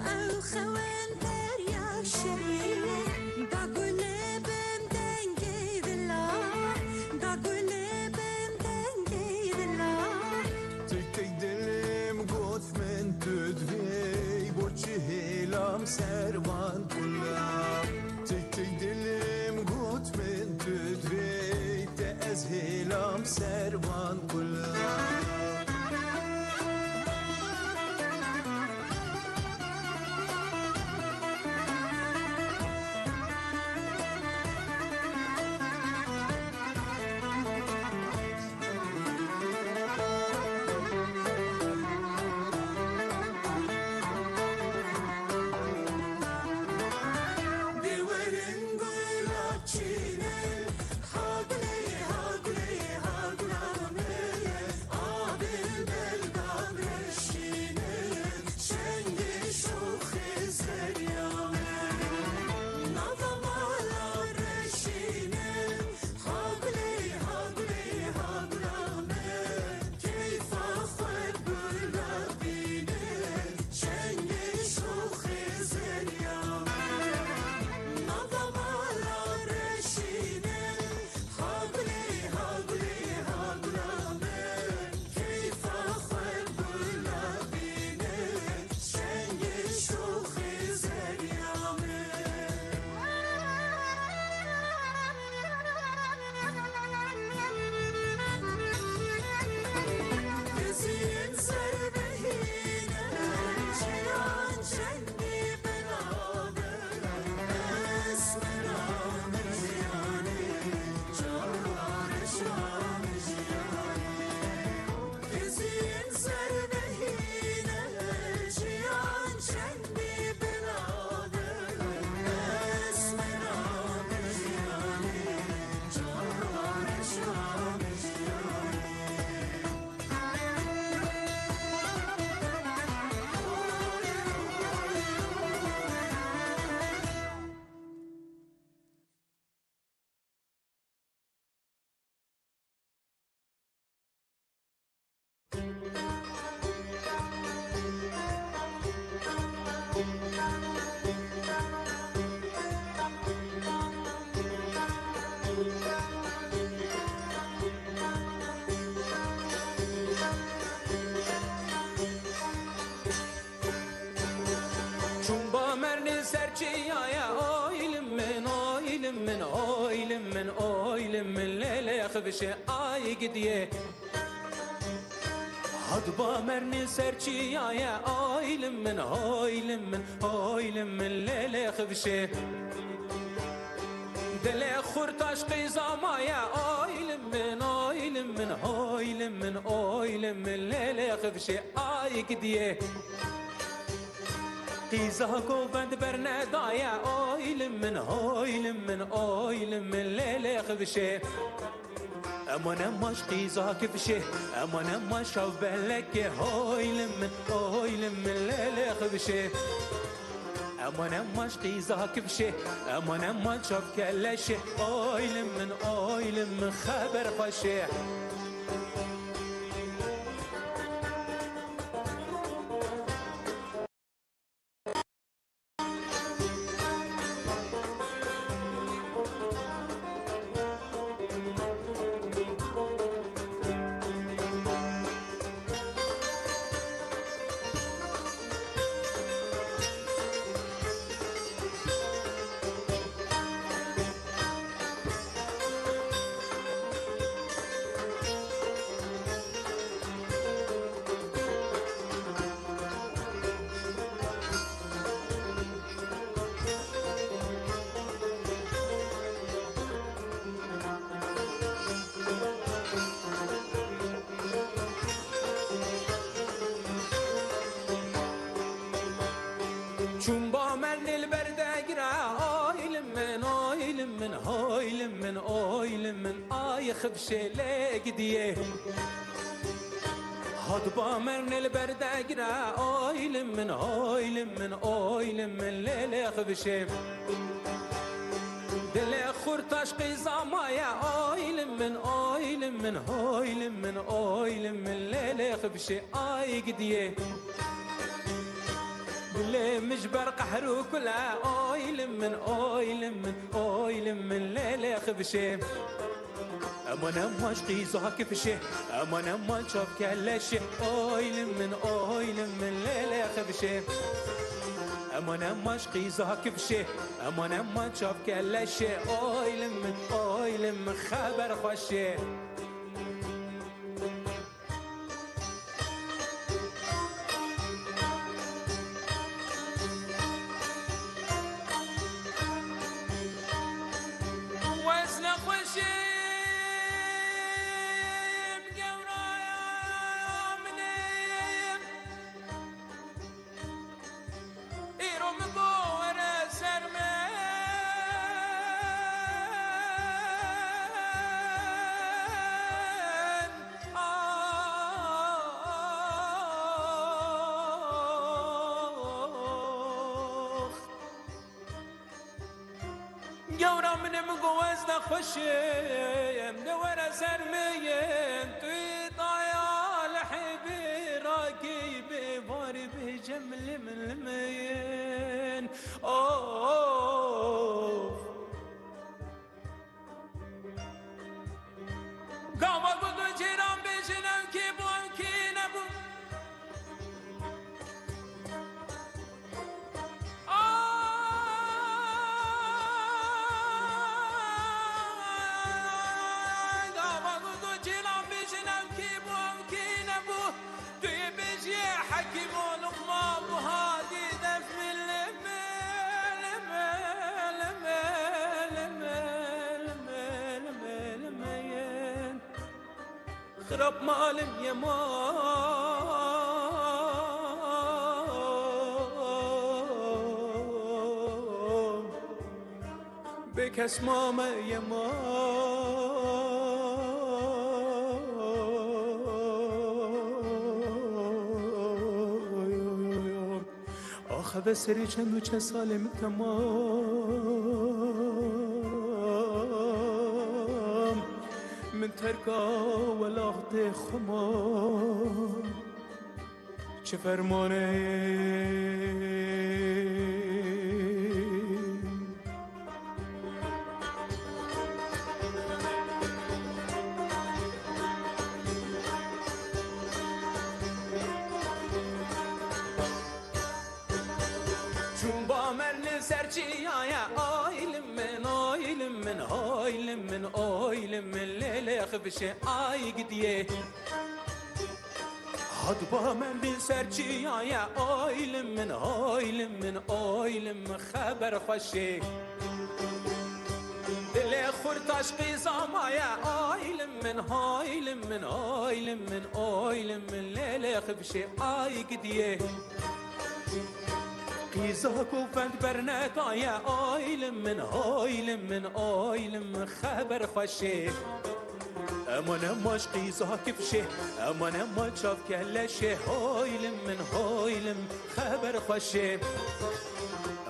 Çûn ba mernê ser çiyaye, oy li min, oy li min, oy li min, oy li min, lê lê xivişê ay gidiyê. Hat ba mernê ser çiyaye, oy li min, oy li min, oy li min, lê lê xivişê. Dilê xurt taş qîza maye, oy li min, oy li min, oy li min, oy li min, lê lê xivişê ay gidiyê. Qîza govend bernedaye, oy li min, oy li min, oy li min, lê lê xivişê. Eman ema ji qîza kifşê, eman ema şav belekê, oy li min, oy li min, lê lê xivişê. Eman ema ji qîza kifşê, eman ema çav keleşê, oy li min, oy li min, xeber xweşê. Çûn ba mernê li ber de gira, oy li min, oy li min, oy li min, oy li min, ay xivşê lê gidiyê. Hat ba mernê li ber de gira, oy li min, oy li min, oy li min, lê lê xivişê. Dilê xurt taş qîza maye, oy li min, oy li min, oy li min, oy li min, lê lê xivişê ay gidiyê. Dilê min ji ber qehr û kule, oy li min, oy li min, oy li min, lê lê xivişê. Eman ema ji qîza kifşê, eman ema çav keleşê, oy li min, oy li min, lê lê xivişê. Eman ema ji qîza kifşê, eman ema çav keleşê, oy li min, oy li min, xeber xweşê. Wezne xweşê gewraya min ê. Îro min got were ser min. Ax. Gewra min ê min got ez nexweşim, de were ser min, tu daya lehê bê rakî bê varî bê cem lim lim in. Of. Gava ku tu cîran bêjin ew kî bû, ew kî nebû. Gava ku tu cîran bêjin ew kî bû, ew kî nebû. Tu yê bêjiyê Hekîm û Luqman bû hadî def milim, milim, milim, milim, milim, milim, milim. Xirab malim ye mam. Bê kes mame ye mam. Ax, eve serê çend û çend salê min temam. Min terka welaxtê xwe mam. Çi fermanê? Derçiyaye, ay li min, ay li min, ay li min, ay li min, lê lê xivşê, ay gidiyê. Hat ba mendî serçiyaye, ay li min, ay li min, ay li min, xeber xweşê. Dilê xurtaş qîza maye, ay li min, ay li min, ay li min, ay li min, lê lê xivşê, ay gidiyê. Qîza ku vend bernedaye, ay li min, ay li min, ay li min, xeber xweşê. Eman ema ji qîza kifşê, eman ema çav keleşê, hay li min, hay li min, xeber xweşê.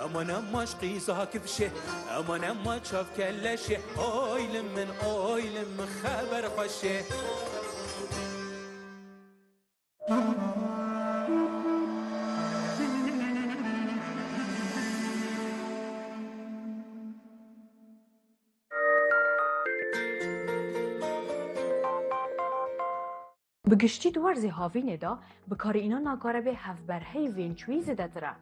Eman ema ji qîza kifşê, eman ema çav keleşê, hay li min, hay li min, xeber xweşê. Bi giştî di werzê havînê de bikarînana karebê hevberheyvên çûyî zêdetir e.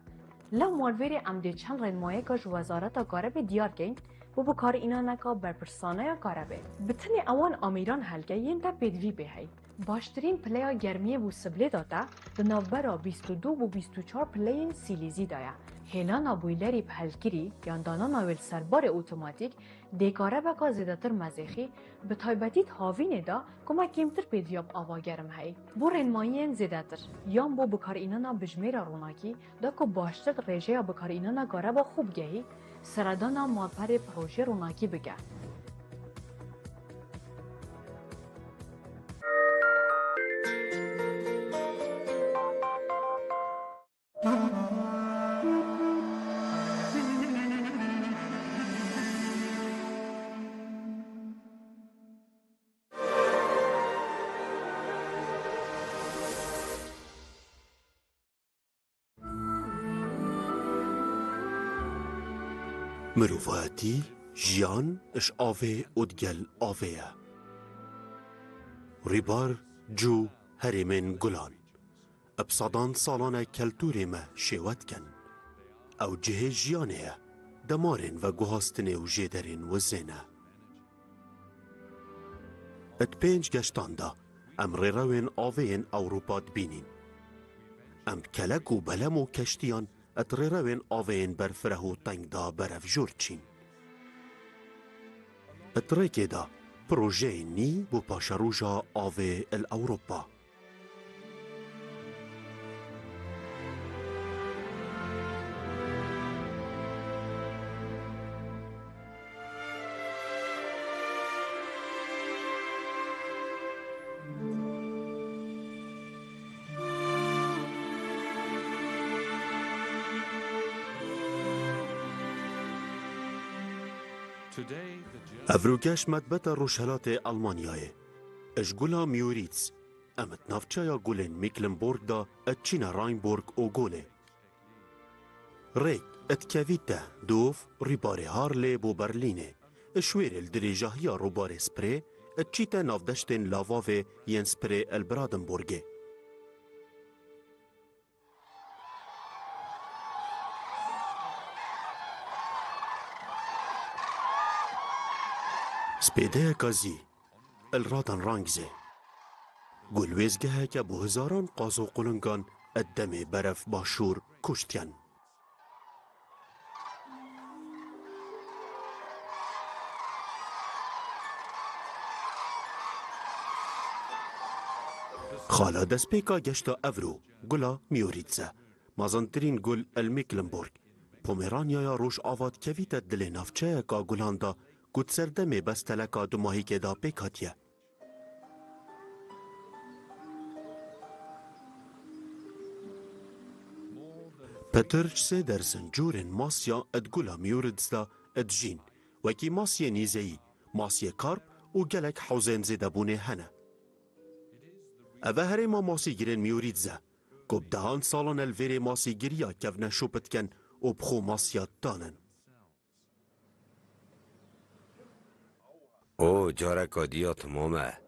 Lewma li vêrê em dê çend rênmayeka ji Wezareta Karebê diyar keyn bo bikarînaneka berpirsane ya karebê. Bi tenê ewan amîran helke yên te pêdivî bê hey. Baştirîn pileya germiyê bo siblê de te di navbera bîst û du bo bîst û çar pileyên sîlîzî de ye. Hêlana boylerî bi helkirî yan danana wê li ser barê otomatîk dê karebeka zêdetir mezêxî, bi taybetî di havînê de ku me kêmtir pêdiviya bi ava germ hey. Bo rênmayiyên zêdetir yan bo bikarînana bijmêra ronakî, da ku baştir rêjeya bikarînana kareba xwe bigehî, seredana malperê projeyê ronakî bike. Mirovayetî, jiyan ji avê û digel avê ye. Rîbar, cû, herêmên gulan. Bi sedan salan e keltûrê me şêwe dikin. Ew cihê jiyanê ye, demarên veguhastinê û jêderên wizê ne. Di pênc geştan de em rêrewên avê yên Ewropa dibînin. Em bi kelek û belem û keştiyan di rêrewên avê yên berfireh û teng de berevjûr diçîn. Di rêkê de projeyên nî bo paşeroja avê li Ewropa. Evrogeş me dibete rojhelatê Almanyayê. Ji gula Müritz, em di navçeya gulên Mecklenburg de diçîne Rheinburg û Golê. Rêk dikevîte dov rîbarê Harlê bo Berlînê, ji wêrê li dirêjahiya rûbarê Sprê diçîte navdeştên Lavavê yên Sprê li Brandenburgê. Spêdeyeka zî li Radan Rangzê. Gulwêzgeheke bo hizaran qaz û qulingan di demê beref başûr kuştiyen. Xala destpêka geşta evro, gula Müritz e. Mezintirîn gul li Mecklenburg, Pomeranyaya Rojava dikevîte dilê navçeyeka gulan de ku di serdemê besteleka dumahîkê de pêk hatiye. Petir ji sê derzin cûrên masya di gula Müritz de dijîn, wekî masiyê nîzeyî, masiyê karp û gelek hewzên zêdebûnê hene. Ev e herêma masîgirên Müritz e, ku bi dehan salan e li vêrê masîgiriya kevneşop dikin û bi xwe masiya didanin. O careka diya timam e.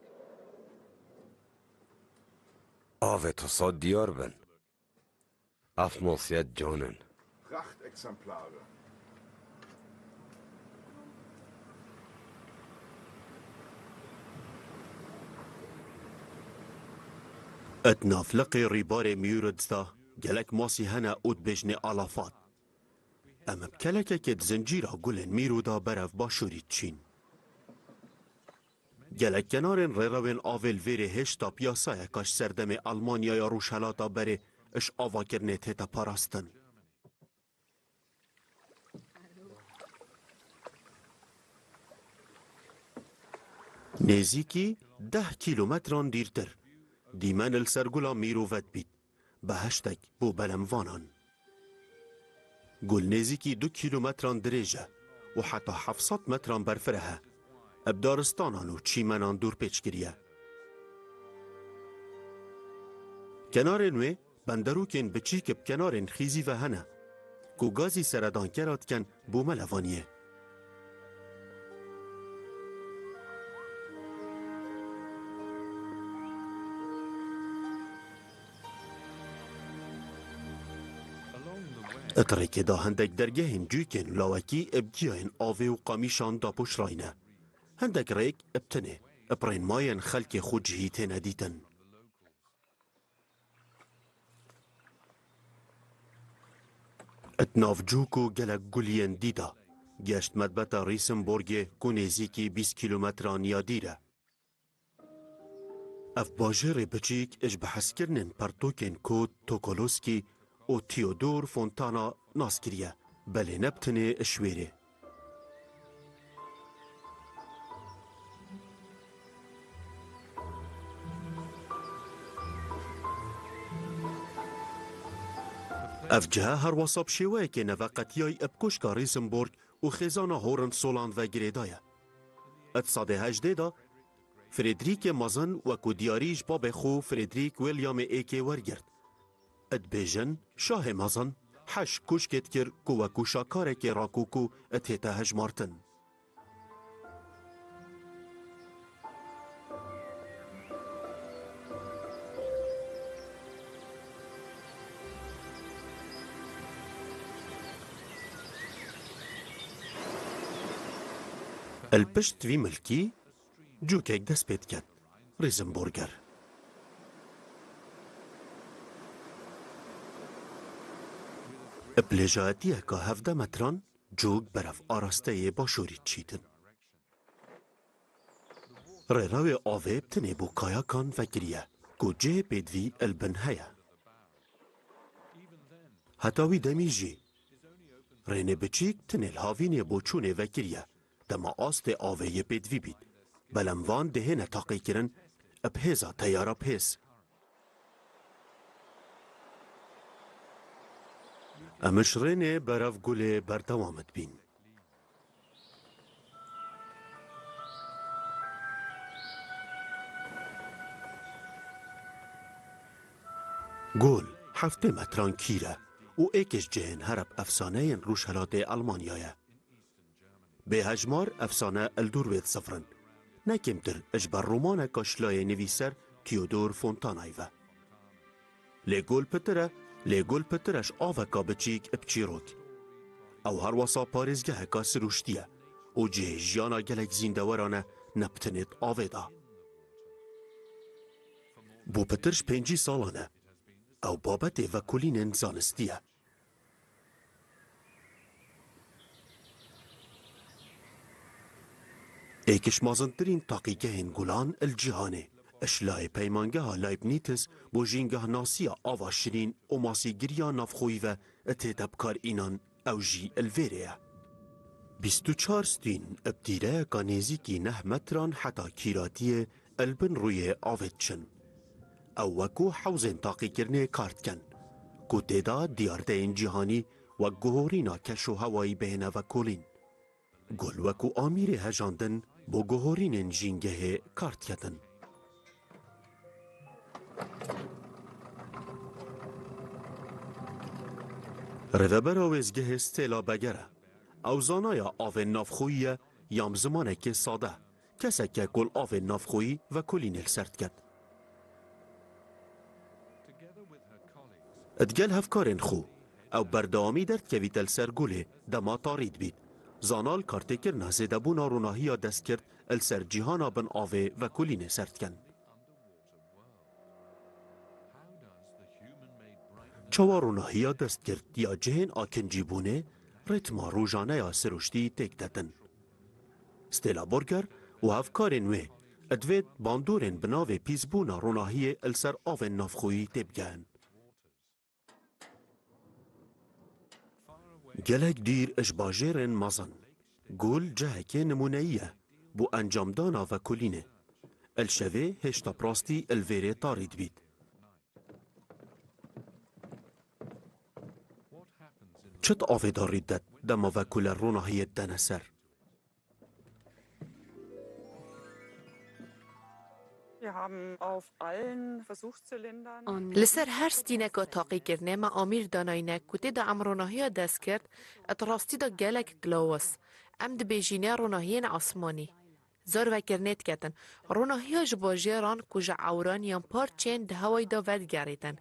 Avê tasad diyar bin. Ev masiyet can in. Prachtexemplare. Di nav liqê rîbarê Mîrûd de gelek masî hene û dibêjinê alafat. Em bi kelekekê di zincîra gulên Mîrûd de berev başûrî diçîn. Gelek kenarên rêrewên avê li vêrê hêşta piyasayeka ji serdemê Almanyaya Rojhelata berê ji avakirinê tête parastin. Nêzîkî deh kîlometran dîrtir, dîmen li ser gula Mîrûd vedibît, behiştek bo belemvanan. Gul nêzîkî du kîlometran dirêj e û heta heft sed metran berfireh e. Bi daristanan û çîmenan dûrpêç kiriye. Kenarên wê benderokên biçîk bi kenarên xîzî ve hene ku gazî seredankera dikin bo melevaniyê. Di rêkê de hindek dergehên cûkên lawekî bi giyayên avê û qamîşan dapûşrayne. Hindek rêk bi tinê, bi rênmayên xelkê xwecihî têne dîtin. Di nav cûk û gelek guliyên dî de, geşt medbeta Rîsenborgê ku nêzîkî bîst kîlometran ya dîr e. Ev bajêrê biçîk ji bihezkirinên pertokên Kot Tokoloskî û Theodor Fontana nas kiriye, belê ne bi tinê ji wêrê. Ev cihe her wesa bi şêweyekê neveqetiyayî bi koşka Rîsenborg û xêzana Hohenzollern ve girêdaye. Di sedê hejdê de Frederîkê Mezin wekû diyarî ji babê xwe Frederîk Williamê Êkê wergirt. Dibêjin, Şahê Mezin heşt koşkê dikir ku wekû şakarekê rakokû tête hejmartin. Li pişt vî milkî cûkek dest pê diket, Rîsenborger. Bi lêjayetiyeke hevdeh metran cûk berev arasteyê başûrî diçîtin. Rêrewê avê bi tinê bo kayakan vekiriye, ku cihê pêdivî li bin heye. Heta wî demî jî rênê biçîk tinê li havînê bo çûnê vekiriye, dema astê avê yê pêdivî bît. Belemvan dihêne taqîkirin bi hêza teyara bi hêz. Em ji rênê berev gulê berdewam dibîn. Gul heftê metran kîr e û êk ji cihên here bi efsaneyên Rojhelatê Almanyayê ye. Bêhejmar efsane li dûr wê disivirin, ne kêmtir ji ber romaneka ji layê nivîser Theodor Fontanayê ve. Lê gul pitir e, lê gul pitir e ji aveka biçîk bi çîrok. Ew her wesa parêzgeheka sirûştî ye û cihê jiyana gelek zîndeweran e, ne bi tenê di avê de. Bû pitir ji pêncî salan e. Ew babetê vekolînên zanistî ye. Êk ji mezintirîn taqîgehên gulan li cîhanê, ji layê peymangeha Leibniz bo jîngehnasiya ava şirîn û masîgiriya navxweyî ve tête bikar înan, ew jî li vêrê ye. Bîst û çar stîn bi tîreyeka nêzîkî neh metran heta kîratiyê li bin rûyê avê diçin. Ew wekû hewzên taqîkirinê kar dikin, ku tê de diyardeyên cîhanî wek guhorîna keş û hewayî bihêne vekolîn. Gul wekû amîrê hejandin bo guhorînên jîngehê kar diketin. Rêvebera wêzgehê Stella Beger e. Ew zanaya avên navxweyî ye ya bi zimanekê sade, kesek e ku li avên navxweyî vekolînê li ser diket. Digel hevkarên xwe, ew berdewamî derdikevîte li ser gulê dema tarî dibît. Zana li kartêkirina zêdebûna ronahiya destgirt li ser cîhana bin avê vekolînê ser dikin. Çawa ronahiya dest girt ya cihên akincîbûnê rîtma rojane ya siruştî têk detin? Stella Burger û hevkarên wê divêt bandorên bi navê pîsbûna ronahiyê li ser avên navxweyî têbigehin. Gelek dîr ji bajêrên mezin, Gul cihekê nimûneyî ye bo encamdana vekolînê. Li şevê hêşta bi rastî li vêrê tarî dibît. Çi di avê de rî didet dema vekoler ronahiyê didene ser? Wir haben auf allen Versuchszylindern Li ser her stîneka taqîkirinê me amîr danayne ku tê de em ronahiya dest kir, di rastî de gelek gilawas. Em dibêjîne ronahiyên asmanî. Zarvekirinê diketin. Ronahiya ji bajêran ku ji ewran yan parçên di hewayî de vedigerîtin.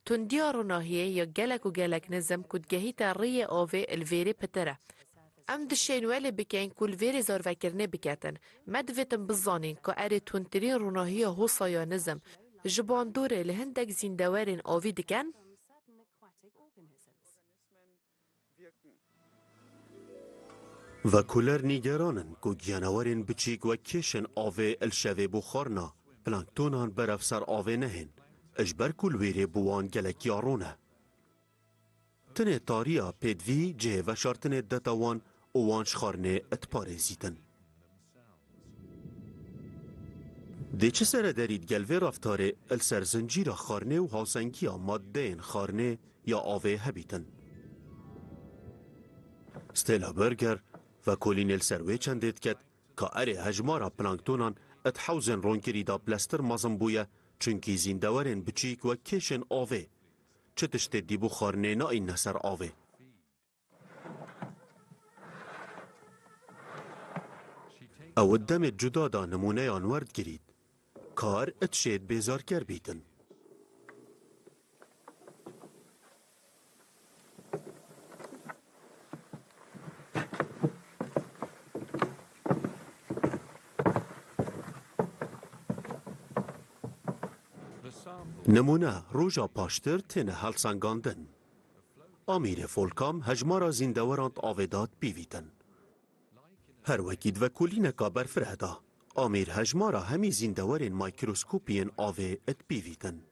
Tundiya ronahiyê ya gelek û gelek nizm ku digehîte riyê avê li vêrê pitir e. Em dişên welê bikeyn ku li vêrê zarvekirinê biketin. Me divêtin bizanîn ka erê tundtirîn ronahiya hosa ya nizm ji bandorê li hindek zîndewerên avî dikin? Vekoler nîgeran in ku giyanewerên biçîk wek kêşên avê li şevê bo xwarina planktonan berev ser avê nehên, ji ber ku li wêrê bo wan gelek ya rûn e. Tenê tariya pêdivî cihê veşartinê didete wan û wan ji xwarinê diparêzîtin. Dê çi serederî digel vê reftarê li ser zincîra xwarinê û hawsengiya maddeyên xwarinê ya avê hebîtin? Stella Berger vekolînê li ser wê çendê diket ka erê hejmara planktonan di hewzên ronkirî de bileztir mezin bûye, çunkî zîndewerên biçîk wek kêşên avê çi tiştê dî bo xwarinê naînne ser avê. Ew di demê cuda de nimûneyan werdigirît. Kar dişêt bêzarker bîtin. Nimûne roja paştir têne helsengandin. Amîrê Folkam hejmara zîndeweran di avê de dipîvîtin. Her wekî di vekolîneka berfireh de, amîr hejmara hemî zîndewerên maykrûskopî yên avê dipîvîtin.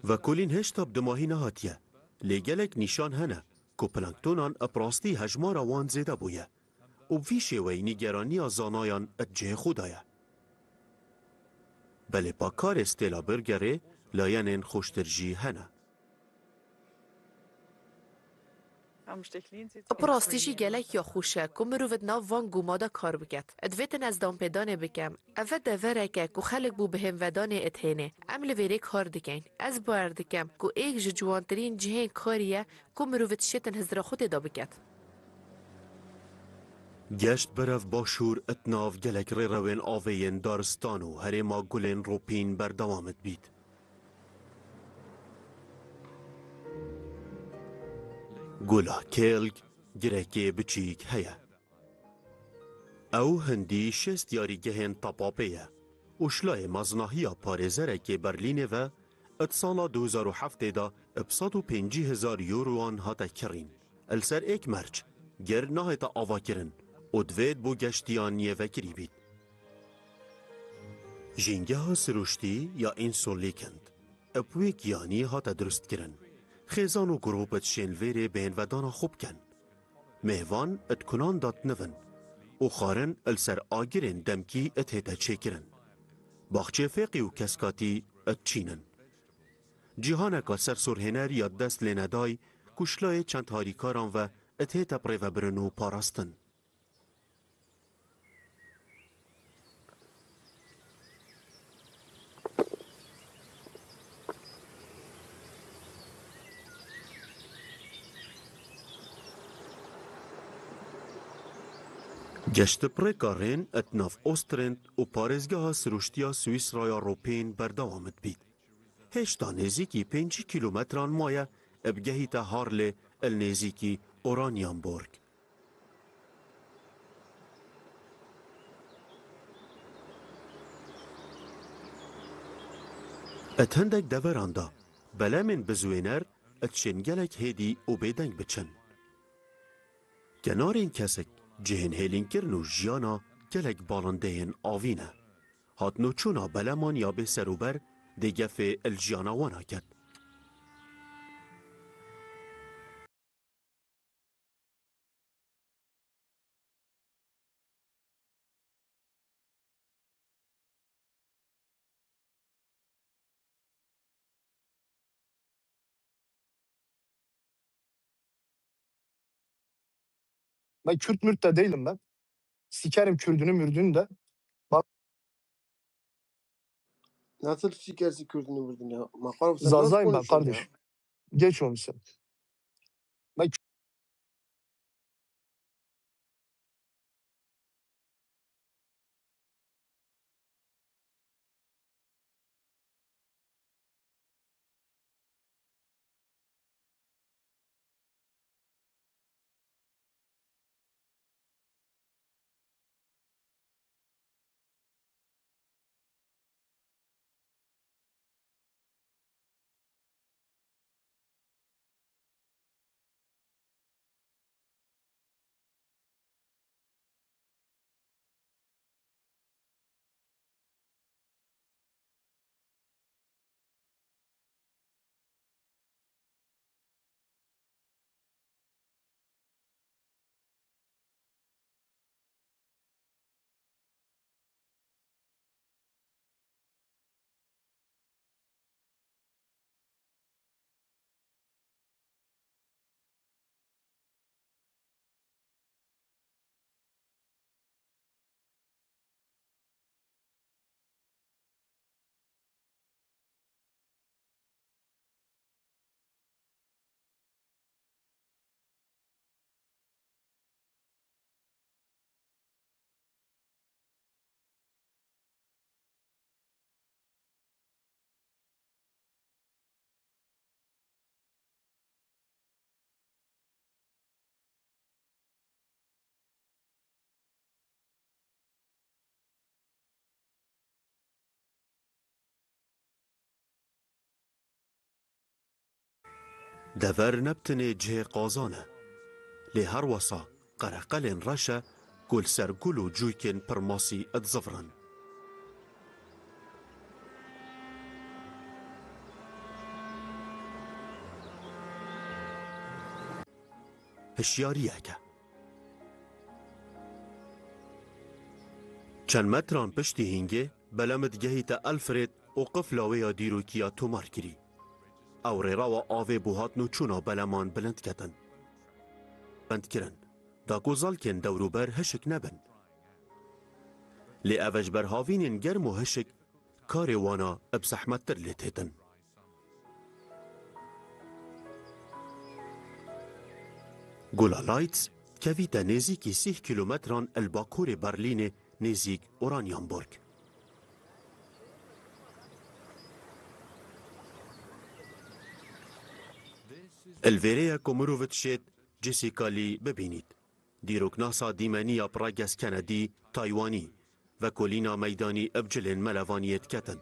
Vekolîn hêşta bi dumahî nehatiye, lê gelek nîşan hene ku planktonan bi rastî hejmara wan zêde bûye û bi vî şêweyî nîgeraniya zanayan di cihê xwe de ye. Belê pa karê Stella Bergerê layenên xweştir jî hene. Bi rastî jî gelek ya xweş e ku mirov di nav van gûma de kar biket. Divêtin ez danpêdanê bikim. Ev e deverek e ku xelk bo bihêmvedanê dihêne. Em li vêrê kar dikeyn. Ez bawer dikim ku êk ji ciwantirîn cihên karî ye ku mirov dişêtin hizra xwe tê de biket. Geşt berev başûr di nav gelek rêrewên avê yên daristan û herêma gulên ropîn berdewam dibît. Gula Kêlg girekê biçîk heye. Ew hindî şêst yarîgehên tapa pê ye û ji layê meznahiya parêzerekê Berlînê ve di sala du hezar û heftê de bi sed û pêncî hezar euroan hate kirîn. Li ser êk merc, gir nahête avakirin û divêt bo geştiyan yê vekirî bît. Jîngeha siruştî ya Insolîkend bi wê giyanî hate dirustkirin. Xêzan û grûp dişên vêrê bêhnvedana xwe bikin. Mêvan di kunan de dinivin û xwarin li ser agirên demkî dihête çêkirin. Baxçê fêqî û keskatî diçînin. Cîhaneka sersorhêner ya dest lê nedayî ku ji layê çend harîkaran ve dihête birêvebirin û parastin. Geştipirêka Rên di nav Ostrend û parêzgeha siruştiya Swîsraya Ropîn berdewam dibît. Hêşta nêzîkî pêncî kîlometran maye bigehîte Harlê li nêzîkî Oranienborg. Di hindek deveran de Belemên bizwêner dişên gelek hêdî û bêdeng biçin. Kenarên kesik cihên hêlînkirin û jiyana gelek balindeyên avî ne. Hatin û çûna beleman ya bê serûber dê gefê li jiyana wan ket. Ben Kürt mürt de değilim ben. Sikerim Kürdünü mürdünü de. Bak. Nasıl sikersin Kürdünü mürdünü ya? Makar bu sen nasıl Zazayım ben konuşuyorsun ya? Kardeşim. Geç onu sen. Ben Dever ne bi tenê cihê qazan e, lê her wesa qereqelên reş e ku li ser gul û cûykên pirmasî dizivirin. Hişyariyek e. Çend metran piştî hîngê, belem digehîte Alfred û qifla wê ya dîrokî ya tomar kirî. Ew rêrewa avê bo hatin û çûna beleman bilind ketin. Bilind kirin, da ku zalkên dewrûber hişik nebin. Lê ev e ji ber havînên germ û hişik karê wana bi zehmettir lê têtin. Gula Leitz dikevîte nêzîkî sîh kîlometran li bakurê Berlînê nêzîk Oranienburg. Li vêrê ye ku mirov dişêt Jessica Lee bibînît. Dîroknasa dîmenî ya Prages Kennedy Taywanî, vekolîna meydanî bi cilên melevaniyê diketin.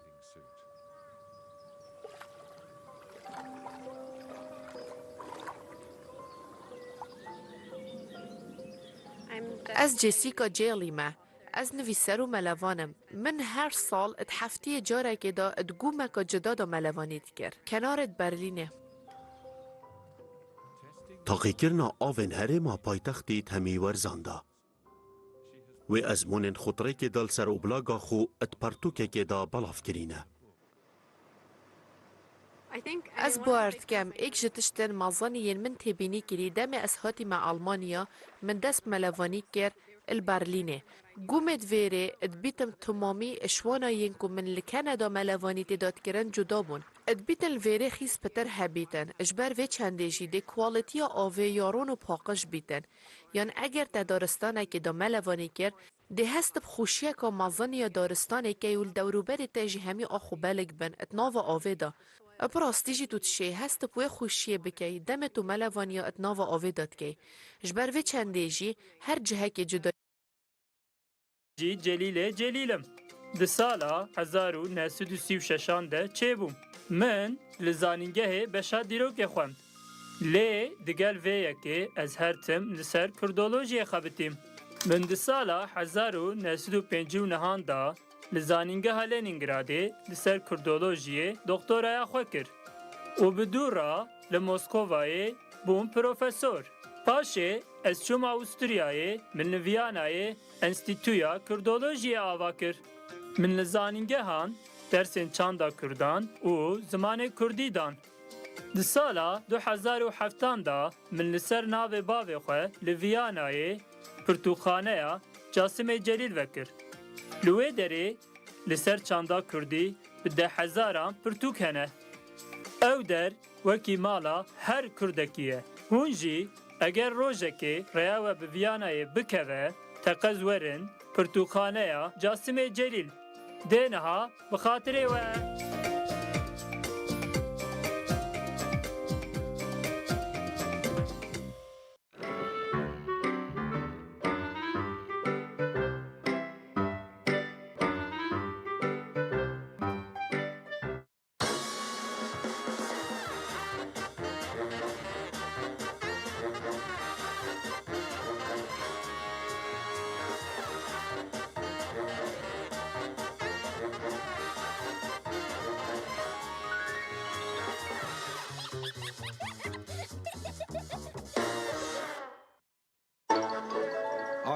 Ez Jessica Lee me. Ez nivîser û melevan im. Min her sal di heftiyê carekê de di gûmeka cuda de melevanî dikir. Kenarê di Berlînê. Taqîkirina avên herêma paytextî di hemî werzan de. Wê ezmûnên xutrêkê de li ser oblaga xwe di pertûkekê de belav kirîne. Ez bawer dikim, êk ji tiştên mezin yên min têbînî kirî demê ez hatîme Almanya, min dest bi melevanî kir li Berlînê. Gûmê di vêrê dibîtim temamî ji wana yên ku min li Keneda melevanî tê de dikirin cuda bûn. Dibîtin li vêrê xîz pitir hebîtin, ji ber vê çendê jî dê kualîtiya avê ya ron û paqij bîtin. Yan eger te daristanekê de melevanî kir, dê hest bi xweşiyeka mezin ya daristanê key û li dewrûberê te jî hemî ax û belik bin di nava avê de. Bi rastî jî tu dişê hest bi wê xweşiyê bikey, demê tu melevaniya di nava avê de dikey. Ji ber vê çendê jî her cihekê cuda. Jî Celîlê Celîl im. Di sala hezar û neh sed û sî û şeşan de çêbûm. Min li zanîngehê beşa dîrokê xwend. Lê digel vê yekê ez her tim li ser kurdolojiyê xebitîm. Min di sala hezar û neh sed û pêncî û nehan de li Zanîngeha Lenîngradê li ser kurdolojiyê doktoraya xwe kir û bi dû re li Moskovayê bûm profesor. Paşê ez çûm Awisturyayê, min li Viyanayê Enstîtuya Kurdolojiyê ava kir. Min li zanîngehan dersên çanda kurdan û zimanê kurdî dan. Di sala du hezar û heftan de min li ser navê bavê xwe li Viyanayê pirtûkxaneya Casimê Celîl vekir. Li wê derê li ser çanda kurdî bi dehhezaran pirtûk hene. Ew der wekî mala her kurdekî ye. Hûn jî eger rojekê rêya we bi Viyanayê bikeve, teqez werin pirtûkxaneya Casimê Celîl. Dê niha bi xatirê we.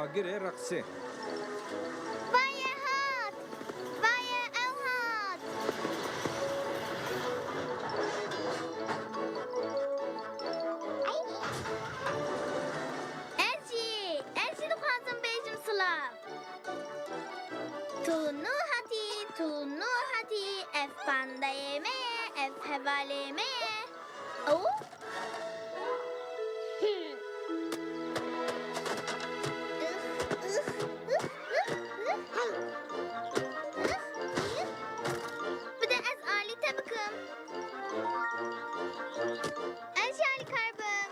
Agirê reqsê. Vaye hat! Vaye ew hat! Ez jî, ez jî dixwazim bêjim silav. Tu nû hatî, tu nû hatî, ev pandayê me ye, ev hevalê me ye. Ew? Bide ez alî te bikim. Ez jî alîkar bim.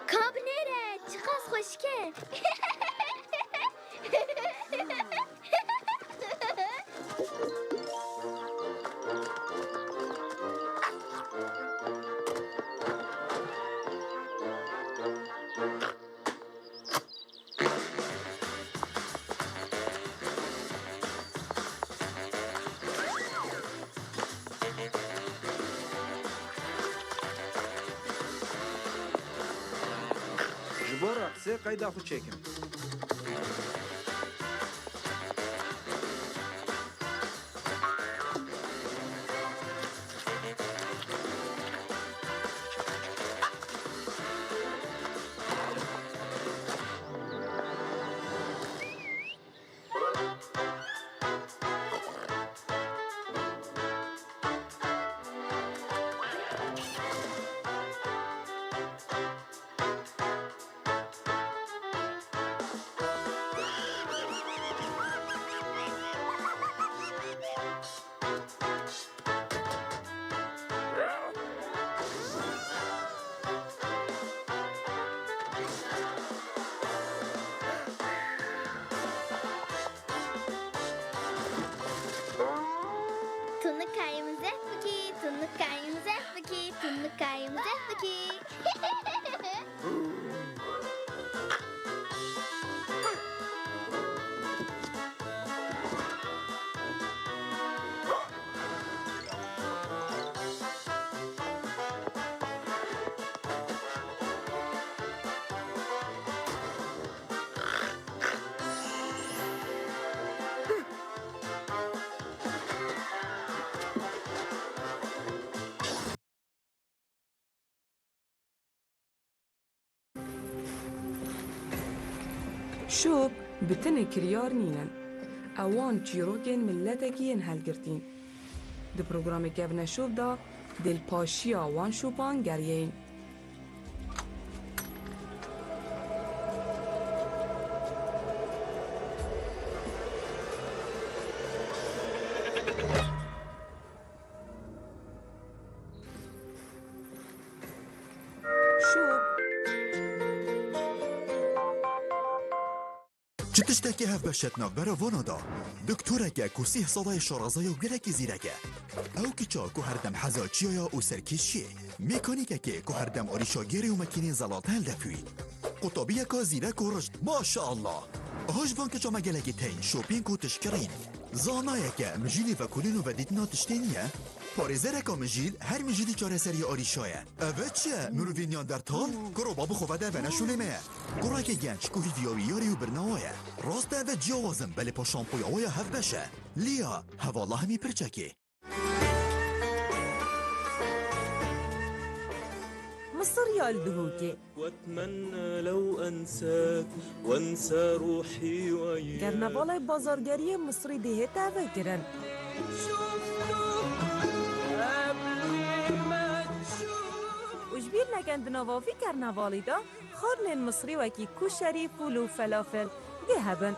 Ka binêre, çiqas xweşik e. Ji bo reqsê qeyda xwe çêkim. Tu nikayî min zehf bikî, tu nikayî min zehf bikî, tu nikayî min zehf bikî. Şop bi tenê kiryar nînin. Ewan çîrokên miletekî yên helgirtîn. Di programê Kevneşop de dilpaşiya wan şopan geriyeyîn. Şop. Çi tiştekî hevbeş e di navbera vana de? Doktoreke ku sîh sala ye şarezaye û gelekî zîrek e. Ew kiça ku herdem heza çiyaya û serkêşiyê. Mekanîkekê ku herdem arîşa gêrê û mekînên zelal dihildefûyî. Qutabiyeka zîrek û rijd, maşeallah! Aha ji van kiça me gelekî tên, şopîn ku tişkirîn. Zanayeke mijîlî vekolîn û vedîtina tiştê niye. Parêzereka mijîl, her mijîlî çareserî arîşa ye. Ev çi ye? Mirovên Neandertal? Kuro ba bixwe vede vene şûnê me ye. Kurekê genc ku hîviya wî yarî û birnawa ye. Rast e, ev ciyawaz in, belê paşampoya we ya hevbeş e. Liya, hevala hemî pirçekê. Misir ya li Duhokê. وأتمنى لو أنساك وأنسى روحي وياك. Kernevalê bazargeriyê Misrî dê hête vekirin. Û ji bîr neken di nava vî kernevalî de xwarinên Misrî wekî kuşerî, fûl û felafel dê hebin.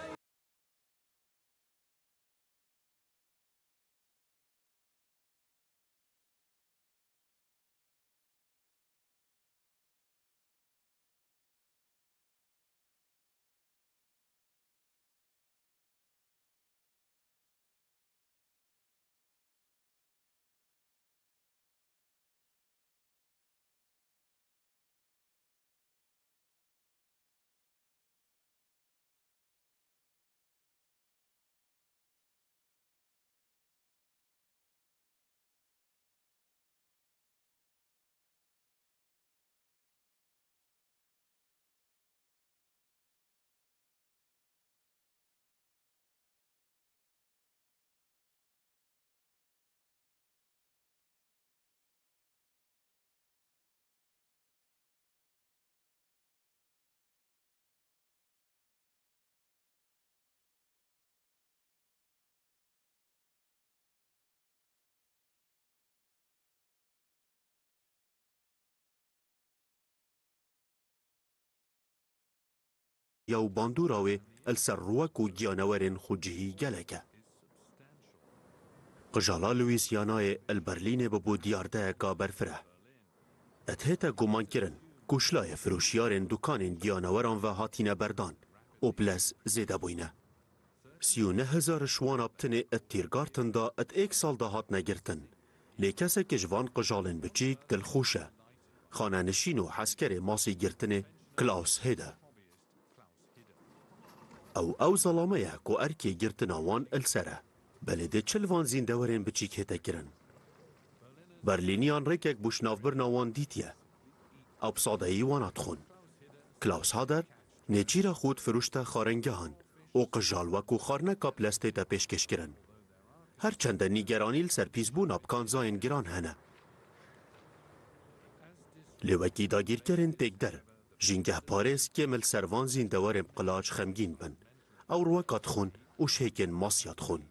Ya û bandora wê li ser rûwek û giyanewerên xwecihî gelek e. Qijala Louisianayê li Berlînê bibû diyardeyeka berfireh. Dihête gumankirin ku ji layê firoşiyarên dukanên giyaneweran ve hatine berdan û bi lez zêde bûyne. Sî û neh hezar ji wan a bi tinê di Tiergarten de di êk sal de hatine girtin. Lê keseke ji van qijalên biçîk dilxweş e. Xanenişîn û hezkerê masî girtinê Klaus Hede. Ew, ew zelame ye ku erkê girtina wan li ser e. Belê dê çi li van zîndewerên biçîk hête kirin? Berlîniyan rêkek bû ji navbirina wan dîtiye. Ew bi sadeyî wana dixwin. Klaus Hader nêçîra xwe difiroşte xwaringehan û qijal wekû xwarineka bi lez tête pêşkêşkirin. Her çende nîgeranî li ser pîsbûna bi kanzayên giran hene. Lê wekî dagîrkerên têkder, jîngehparêz kêm li ser van zîndewerên bi qilaç xemgîn bin. Ew rûweka dixwin û şêkên masya dixwin.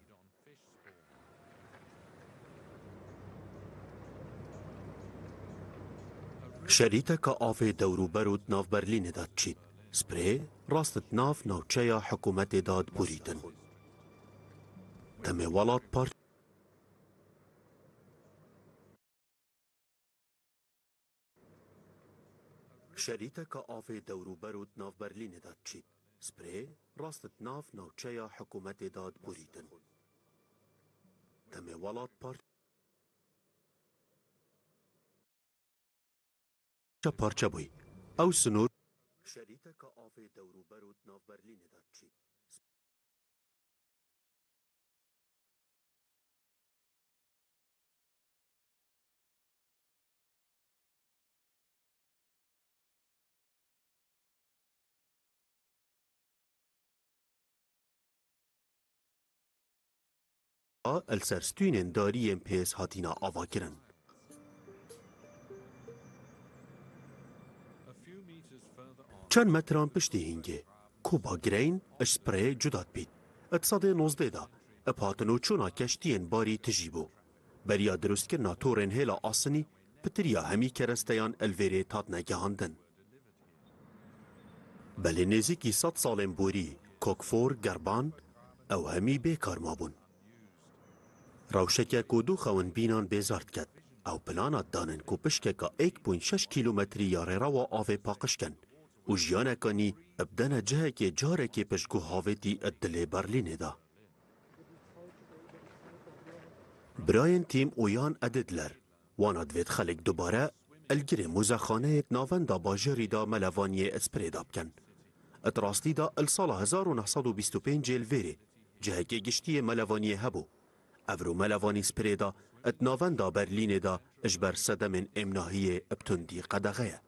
Şerîteka avê dewrûber û di nav Berlînê de diçît. Sprê rast di nav navçeya hikûmetê de diborîtin. Demê welat par Şerîteka avê dewrûber û di nav Berlînê de diçît. Sprê rast di nav navçeya hikûmetê de diborîtin. Demê welat parçe parçe bûyî. Ew sinor Şerîteka avê dewrûber û di nav Berlînê de diçît. A li ser stûnên darî yên pêz hatîne avakirin. Çend metran piştî hingê, Kuba Greyn ji spreyê cuda dibît. Di sedê nozdeh de, bi hatin û çûna keştiyên barî tijî bû. Beriya dirustkirina torên hêla asinî, pitiriya hemî keresteyan li vê rê hatine gihandin. Belê nêzîkî sed salên borî, kokfor, gerban, ew hemî bê kar mabûn. Rewşeke ku du xewin bînan bêzar diket. Ew plana danin ku pişkeka êk point şeş kîlometrî ya rêrewa avê paqij ken û jiyaneka nî Bidene cihekê carekê piştguhavêtî di dilê Berlînê de. Birayên Tim û Jan Edidler, wana divêt xelk dubare li girê muzexaneyê di navenda bajêrî de melevaniyê di spirê de bikin. Di rastî de li sala hezar û neh sed û bîst û pêncê li vêrê cihekê giştî yê melevaniyê hebû. Evro melevanî spirê de di navenda Berlînê de ji ber sedemên êmnahiyê bi tundî qedexe ye.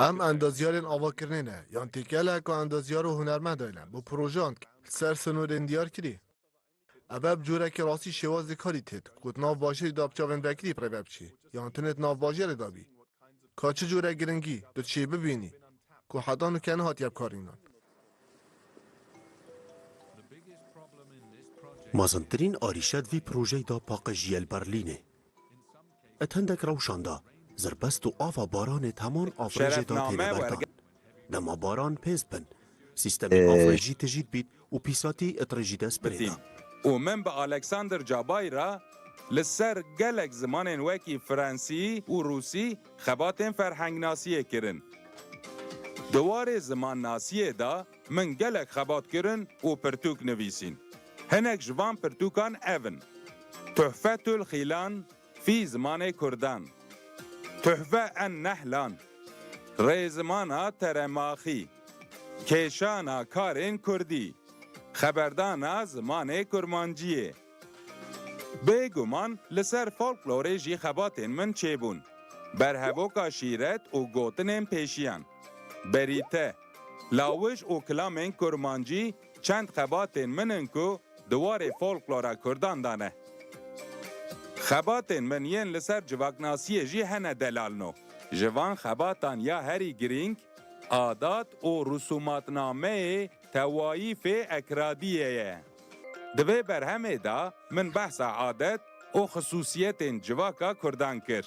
Em endazyarên avakirinê ne, yan têkele ku endazyar û hunermendayê ne, bi projeyan dikin. Li ser sînorên diyarkirî. Eve bi corekî rastî şêwazê karî têt, ku di nav bajêrî de bi çavên vekirî bi rê ve biçî, yan tenê di nav bajêrê de bî. Ka çi cure giringî, tu dişê bibînî, ku heta nuke nehatiye bikarînan. Mezintirîn arîşet vî projeyê de paqijî ye li Berlînê. Di hindek rewşan de, zirbest û ava baranê di heman afrêjê de têne berdan. Dema baran pêz bin, sîstemê afrêjî tijî dibît û pîsatî di rêjî de spirê da. Û min bi Alexander Cabay re li ser gelek zimanên wekî Frensî û Rûsî xebatên ferhengnasiyê kirin. Di warê zimannasiyê de min gelek xebat kirin û pirtûk nivîsîn. Hinek ji van pirtûkan ev in: Tuhfetul Xilan fî zimanê kurdan, Tuhfe en Nehlan, Rêzimana Teremaxî, Kêşana Karên Kurdî, Xeberdana Zimanê Kurmanciyê. Bêguman li ser folklorê jî xebatên min çêbûn. Berhevoka şîret û gotinên pêşiyan. Berîte, lawij û kilamên kurmancî çend xebatên min in ku di warê folklora kurdan de ne. Xebatên min yên li ser civaknasiyê jî hene delalno. Ji van xebatan ya herî girîng, adat û rûsûmatnameyê tewayîfê Ekradiyê ye. Di vê berhemê de min behsa adet û xisûsiyetên civaka kurdan kir.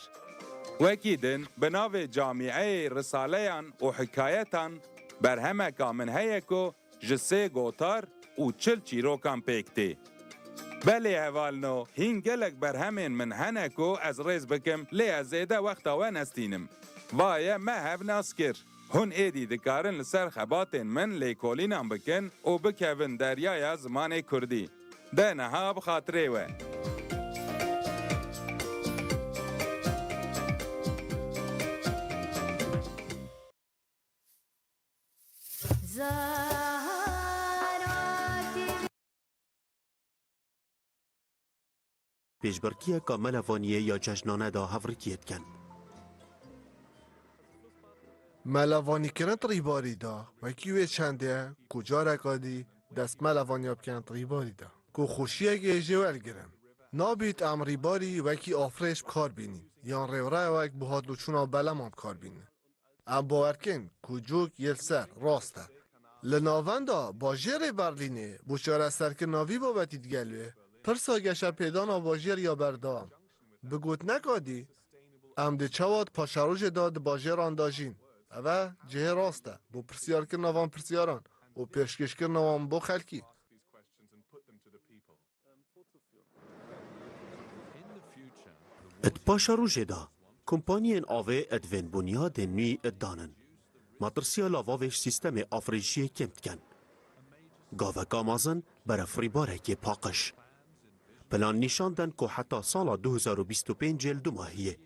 Wekî din bi navê Camîeyê Risaleyan û Hikayetan berhemeka min heye ku ji sê gotar û çil çîrokan pêk tê. Belê hevalno, hîn gelek berhemên min hene ku ez rêz bikim, lê ez zêde wexta we nestînim. Va ye me hev nas kir. Hûn êdî dikarin li ser xebatên min lêkolînan bikin û bikevin deryaya zimanê kurdî. De niha bi xatirê we. Pêşbirkiyeka melevaniyê ya cejnane de hevrikiyê dikin. Melevanîkirin di rîbarî de wekî wê çendê ye ku careka dî dest melevaniya bikin di rîbarî de. Ku xweşiyekê jê wergirin. Nabît em rîbarî wekî afrêş bi kar bînîn, yan rêwrewek bo hatloçûna beleman bi kar bînin. Em bawer dikin ku cok yê li ser rast e. Li navenda bajêrê Berlînê bo çareserkirina vî babetî digel wê pirsa geşepêdana bajêr ya berdewam. Bi gotineka dî, em dê çawa di paşerojê de di bajêran de jîn. Ev e cihê rast e bo pirsiyarkirina van pirsyaran û pêşkêşkirina wan bo xelkî. Di paşerojê de, kompaniyên avê divên bunyadên nû danin. Metirsiya lavavê ji sîstemê afrêjiyê kêm dikin. Gaveka mezin berefrîbarekê paqij. Plan nîşan den ku heta sala du hezar û bîst û pêncê li dumahiyê,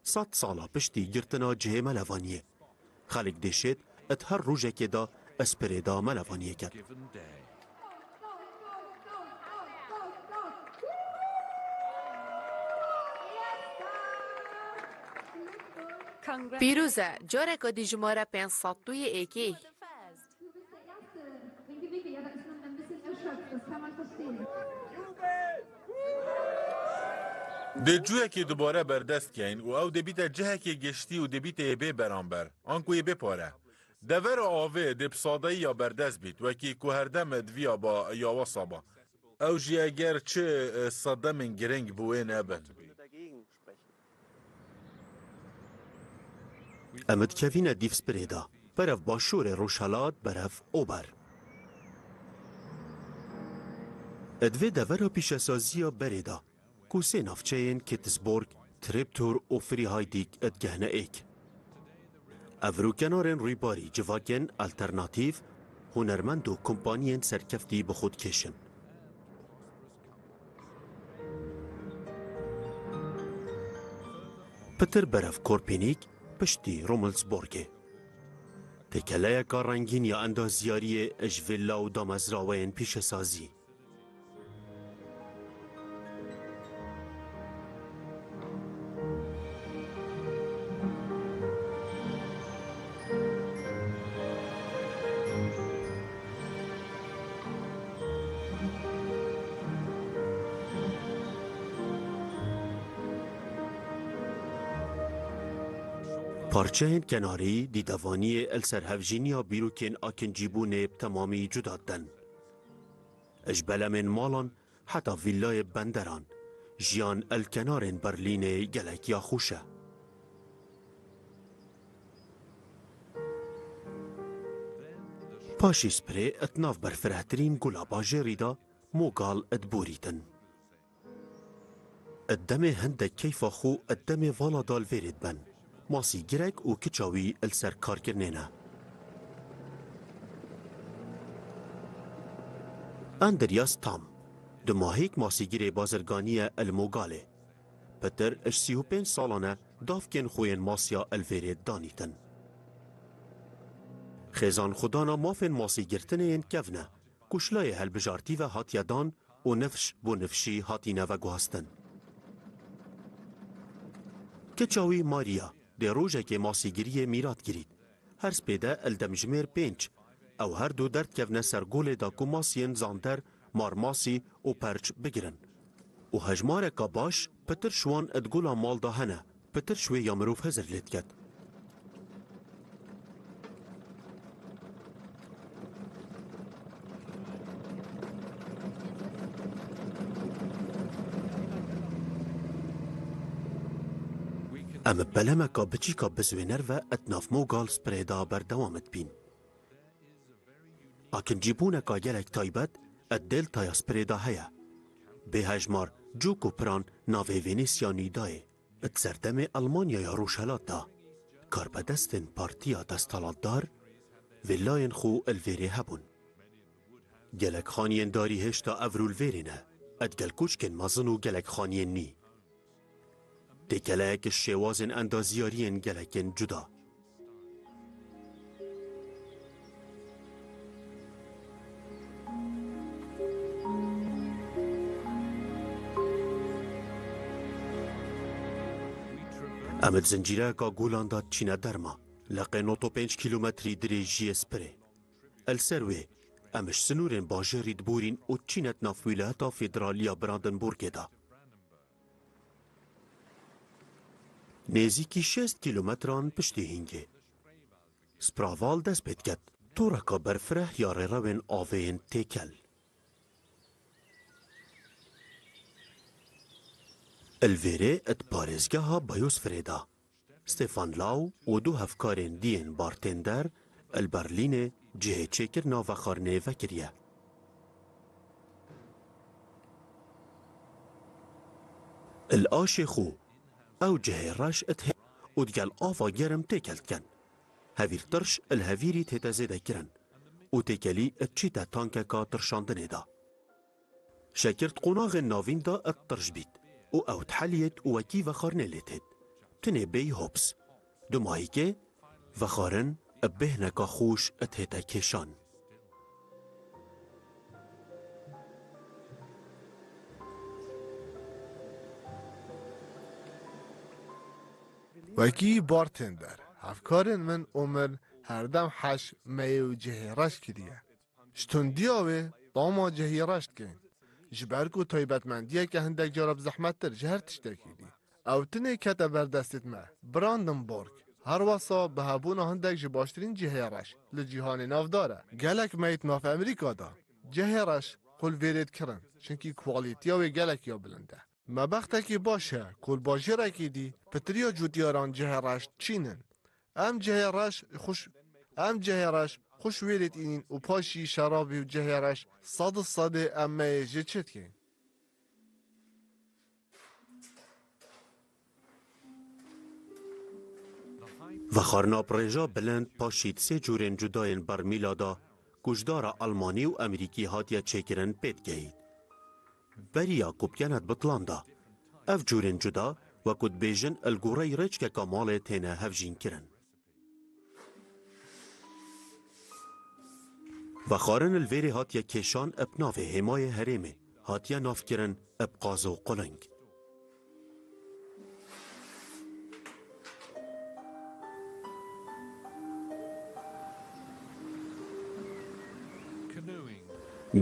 sed sala piştî girtina cihê melevaniyê, xelk dê şêt di her rojekê de spirê da melevaniyê ket. Pîroz e, careka dî ji me re pênc sed duyê êkê. Dê cuyekê dubare berdest keyn û ew dê bîte cihekê giştî û dê bîte yê bê beramber, anku yê bê pare. Devera avê dê bi sadeyî ya berdest bît, wekî ku herdem di viya ba ya wesa ba. Ew jî eger çi, e, sedemên giring bi wê nebin. Em dikevîne dîv spirê de, berev başûrê rojhelat, berev Ober. Di vê devera pîşesaziya berê de, ku sê navçeyên Kitzbûrg, Treptower û Freeheidig digihne êk. Ev rûkenarên rûybarî civakên alternatîf, hunermend û kompaniyên serkeftî bi xwe dikêşin. Pitir Berev Korpênîk piştî Rummelsburgê. Têkeleyeka rengîn ya endaziyariyê ji vîlla û damezraweyên pîşesazî. Parçeyên kenarî dîdevaniyê li ser hevjîniya bîrokên akincîbûnê bi temamî cuda didin. Ji belemên malan heta vîllayê benderan, jiyan li kenarên Berlînê gelek ya xweş e. Paşî Spree di nav berfirehtirîn gula bajêrî de Mogal diborîtin. Di demê hindek keyfa xwe di demê vala de li vêrê diben. Masî girek û kiça wî li ser karkirinê ne. Andreas Tam, dumahîk masîgirê bazirganî ye li Mogalê. Pitir ji sî û pênc salan e davkên xwe yên masiya li vêrê danîtin. Xêzanxwedana mafên masî girtinê yên kevn e, ku ji layê hilbijartî ve hatiye dan û nifş bo nifşî hatîne veguhastin. Kiça wî Maria dê rojekê masîgiriyê mîrat girît. Her spêde li demjimêr pênc, ew her du derdikevne ser golê de ku masiyên zander, marmasî û perç bigirin. Û hejmareka baş pitir ji wan di gola mal de hene. Pitir ji wê ya mirov hizir lê diket. Em bi belemeka biçîka bizwêner ve di nav Mogal Spree de berdewam dibîn. Akincîbûneka gelek taybet di deltaya Spree de heye. Bê hejmar cûk û piran navê Venêsya nû dayê. Di serdemê Elmanyaya Rojhelat de, karbedestên partiya desthilatdar vîllayên xwe li vêrê hebûn. Gelek xaniyên darî hêşta evrû li vêrê ne, digel koçkên mezin û gelek xaniyên nî. Têkeleyek ji şêwazên endaziyariyên gelekên cuda. Em di zincîreyeka golan de diçîne derma, leqê nod û pênc kîlometrî dirêjiyê Spree. Li ser wê, em ji sinûrên bajêrî diborîn û diçîne di nav Wîlayeta Federal ya Brandenburgê de. Nêzîkî şêst kîlometran piştî hingê, Spraval dest pê diket, toreka berfireh ya rêrewên avê yên têkel. Li vêrê di parêzgeha Biosferê de, Stefan Lau û du hevkarên dî yên bartender li Berlînê cihê çêkirina vexwarinê vekiriye. Li aşê xwe ew cihê reş dihê û digel ava germ têkel dikin. Hevîr tirş li hevîrî tête zêdekirin û têkelî diçîte tankeka tirşandinê de. Şekir di qonaxên navîn de ditirş bît û ew diheliyêt û wekî vexwarinê lê têt. Tinê bêyî hops. Dumahîkê vexwarin bi bêhneka xweş dihête kêşan. Wekî bartender, hevkarên min û min herdem heş meyê û cihê reş kiriye. Ji tundiya wê tama cihê reş dikeyn. Ji ber ku taybetmendiyeke hindek cara bi zehmettir ji her tiştekî dî. Ew tinê kete ber destê me. Brandenburg, her wesa bi hebûna hindek ji baştirîn cihê reş li cîhanê navdar e. Gelek meyê di nav Amerîka de cihê reş xwe li vêrê dikirin, çimkî kwalîtiya wê gelek ya bilind e. Me bextekî baş heye ku li bajêrekî dî pitir ya cotyaran cihê reş diçînin. Em cihê reş xweş, em cihê reş xweş wêrê dînin û paşî şerabî û cihê reş sed û sedê em meyê jê çêdikeyn. Vexwarina bi rêja bilind paşî di sê cûrên cuda yên bermîla de ku ji dara Elmanî û Emerîkî hatiye çêkirin pê digehît. Beriya ku bi genet bitlan de, ev cûrên cuda, wekû dibêjin, li goreyî rêçkeka malê têne hevjînkirin. Vexwarin li vêrê hatiye kêşan bi navê hêmayê herêmê, hatiye navkirin bi qaz û quling.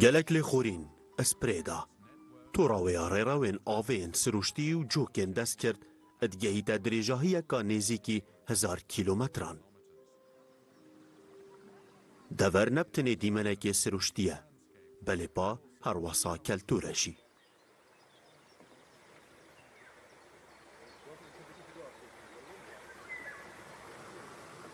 Gelek lêxorîn, sprê da. Torawêya rêrewên avê yên siruştî û cokên destkirt digehîte dirêjahiyeka nêzîkî hezar kîlometran. Dever ne bi tenê dîmenekê siruştî ye, belê pa herwesa keltûr e jî.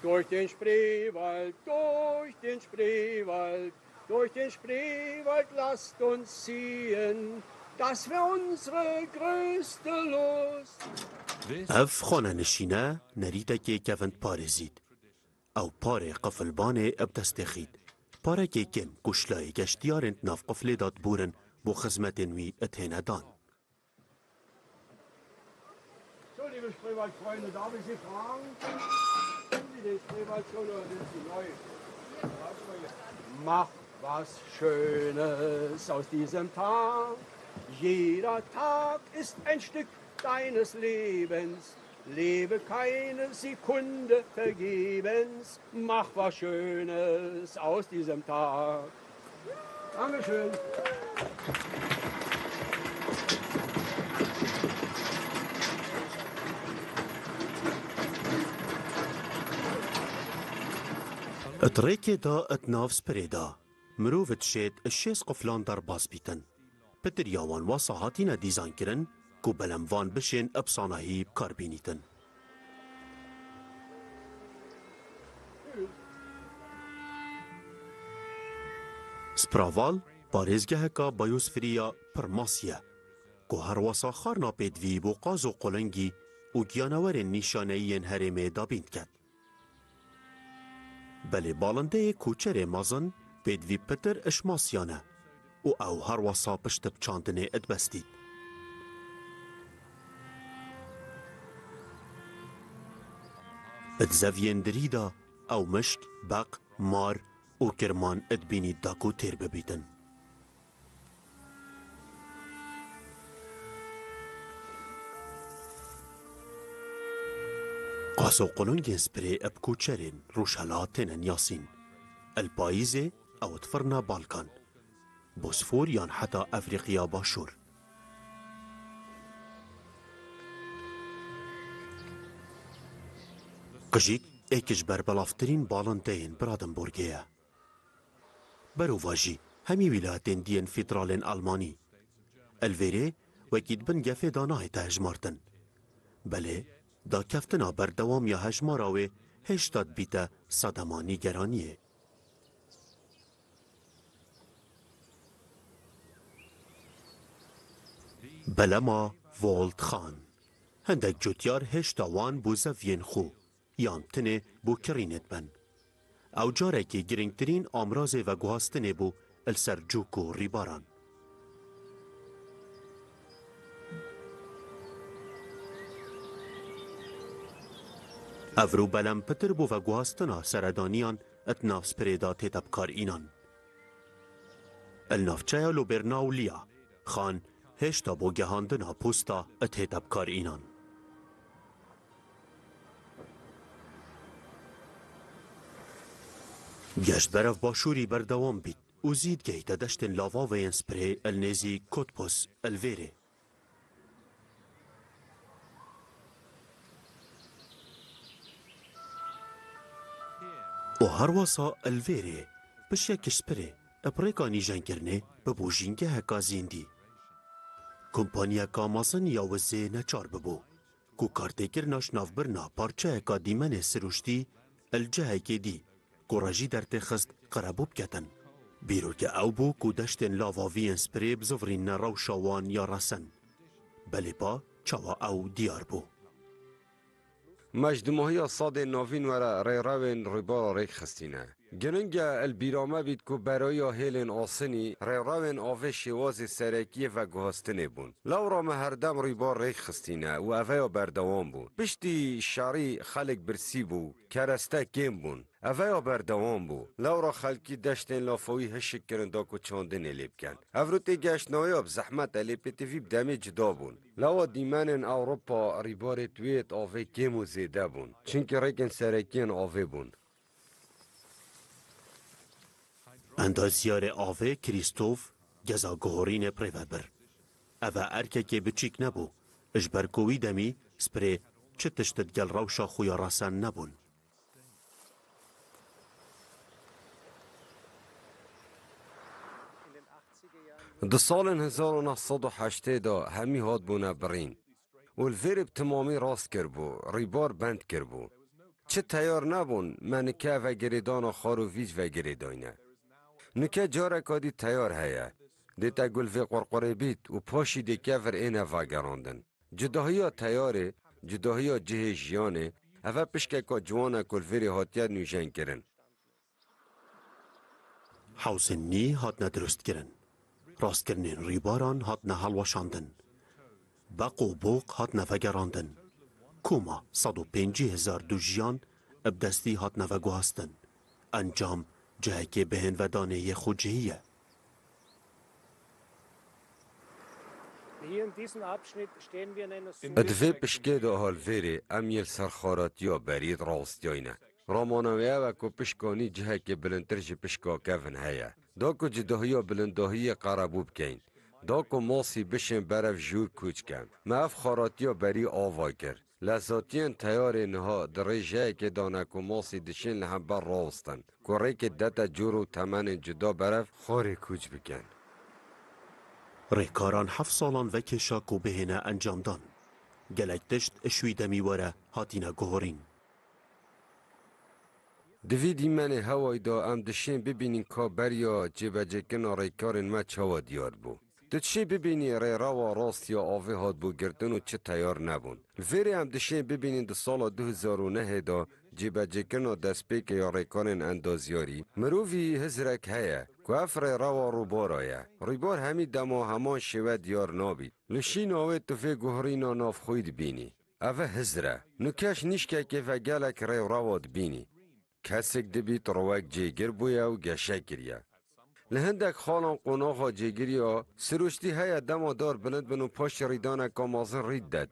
Durch den Spreewald, durch den Spreewald, durch den Spreewald lasst uns ziehen, dass wir unsere größte Lust. Ev xanenişîne nerîtekê kevin parêzît. Ew parê qifilbanê bi destê xît. Parekê kêm ku şilayê geştiyarên di nav qiflê de diborin bo xizmetên wî têne dan. So, liebe Spreewald-Freunde, darf ich Sie fragen? Kennen Sie den Spreewald schon oder sind Sie neu? Mach was Schönes aus diesem Tag. Jeder Tag ist ein Stück deines Lebens. Lebe keine Sekunde vergebens. Mach was Schönes aus diesem Tag. Dankeschön. Di rêkê de, di nav spirê de, mirov dişêt şêst qiflan derbas bîtin. Pitir ya wan wesa hatine dîzaynkirin ku belem van bişên bi sanahî bi kar bînîtin. Spraval, parêzgeheka biyosferî ya pir masî ye, ku her wesa xwarina pêdivî bo qaz û qulingî û giyanewerên nîşaneyî yên herêmê dabîn diket. Belê balindeyê koçerê mezin pêdivî pitir ji masiyan e û ew her wesa pişt bi çandinê dibestît. Di zeviyên dirî de ew mişk, beq, mar û kirman dibînît da ku têr bibîtin. Qaz û qulingên spirê bi koçerên rojhela têne niyasîn. Li payîzê ew difirne Balkan, Bosfor yan heta Efrîqiya Başûr. Qijîk êk ji berbelavtirîn balindeyên Brandenburgê ye. Berovajî hemî wîlayetên diyên federalên Elmanî. Li vêrê wekî di bin gefê de nahête hejmartin. Belê, dakeftina berdewam ya hejmara wê hêşta dibîte sedema nîgeraniyê. Belema Voltxan. Hindek cotyar hêşta wan bo zeviyên xwe yan tenê bo kirînê dibin. Ew carekî girîngtirîn amrazê veguhastinê bû li ser cok û rîbaran. Evro belem pitir bo veguhastina seredaniyan di nav spirê de tête bikar înan. Li navçeya Lobêrna û Liya, xan hêşta bo gehandina posta tête bikar înan. Geşt berev başûrî berdewam bît û zî digehîte deştên lavavê yên spirê li nêzî Cottbus li vêrê. Û herwesa li vêrê pişek ji spirê bi rêka nîjenkirinê bibû jîngeheka zîndî. Kompaniyeka mezin ya wizê neçar bibû ku kartêkirina ji navbirina parçeyeka dîmenê sirûştî li cihekê dî ku rejî dertêxist qire bû biketin. Bîroke ew bû ku deştên lavavî yên spirê bizivirîne rewşa wan ya resen. Belê pa çawa ew diyar bû. Me ji dimahiya sedên navîn were rêrewên rûbara rêk xistîne. Giring e li bîra me bît ku berayiya hêlên asinî, rêrewên avê şêwazê serekiyê veguhastinê bûn. Lewra me herdem rûbar rêk xistîne û eveya berdewam bû. Piştî şerî xelk birsî bû, kereste kêm bûn. Eveya berdewam bû. Lewra xelkî deştên lafawî hişk kirin da ku çandinê lê bikin. Ev rû tê geştnawiya bi zehmet e, lê pêtivî bi demê cuda bûn. Lewa dîmenên Ewropa rîbarê di wê yê di avê kêm û zêde bûn. Çimkî rêkên serekî yên avê bûn. Endazyarê avê Krîstof geza guhorînê bi rê ve bir. Ev e erkekê biçîk nebû. Ji ber ku wî demî spirê çi tişt digel rewşa xwe ya resen nebûn. Di salên hezar û neh sed û heştê de hemî hatbûne birîn û li vêrê bi timamî rast kiribû, rîbar bend kiribû. Çi teyar nebûn, me nike vegirêdana xar û vîc vegirêdayne. Nike careka dî teyar heye. Dê te gul vê qurqurê bît û paşî dê kevir êne vegerandin. Cudahiya teyarê, cudahiya cihê jiyanê, ev e pişkeka ciwan e ku li vêrê hatiye nûjenkirin. Hewzên nî hatine dirustkirin. Rastkirinên rîbaran hatine helweşandin. Beq û boq hatine vegerandin. Koma sed û pêncî hezar dujiyan bi destî hatine veguhastin. Encam cihekê bihênvedanê yê xwecihî ye. Hier in diesem Abschnitt stehen wir in einer Di vê pişkê de halvêrê em yên li ser xaratiya berî rawestiyayne. Ramana wê ew e ku pişka nî cihekê bilindtir ji pişka kevin heye. Da ku cudahiya bilindahiyê qerebû bikeyn. Da ku masî bişên berev jûr kûç ken. Me ev xaratiya berî ava kir. Lezatiyên teyarê niha di rêjeyekê de ne ku masî dişên li hember rawestin, ku rêkê dete cûr û temenên cuda berev xwarê kûç bikin. Rêkaran heft salan vekêşa ku bihêne encamdan. Gelek tişt ji wî demî were hatine guhorîn. Di vî dîmenê hewayî de em dişên bibînin ka beriya cêbecêkirina rêkarên me çawa diyar bû. Tu dişê bibînî rêrewa rast ya avê hatbû girtin û çi teyar nebûn. Li vêrê em dişên bibînin di sala du hezar û nehê de cêbecêkirina destpêkê ya rêkarên endazyarî, mirovî hizrek heye ku ev rêrewa rûbara ye. Rûbar hemî dema heman şêwe diyar nabît. Li şîna wê tu vê guherîna navxweyî dibînî. Ev e hizr e. Nûkeş nîşkekê ve gelek rêrewa dibînî. Kesek dibît rowek cêgir bûye û geşe kiriye. Li hindek xalan qonaxa cêgiriya sirûştî heye dema dar bilind bin û paşê rîdaneka mezin rît det.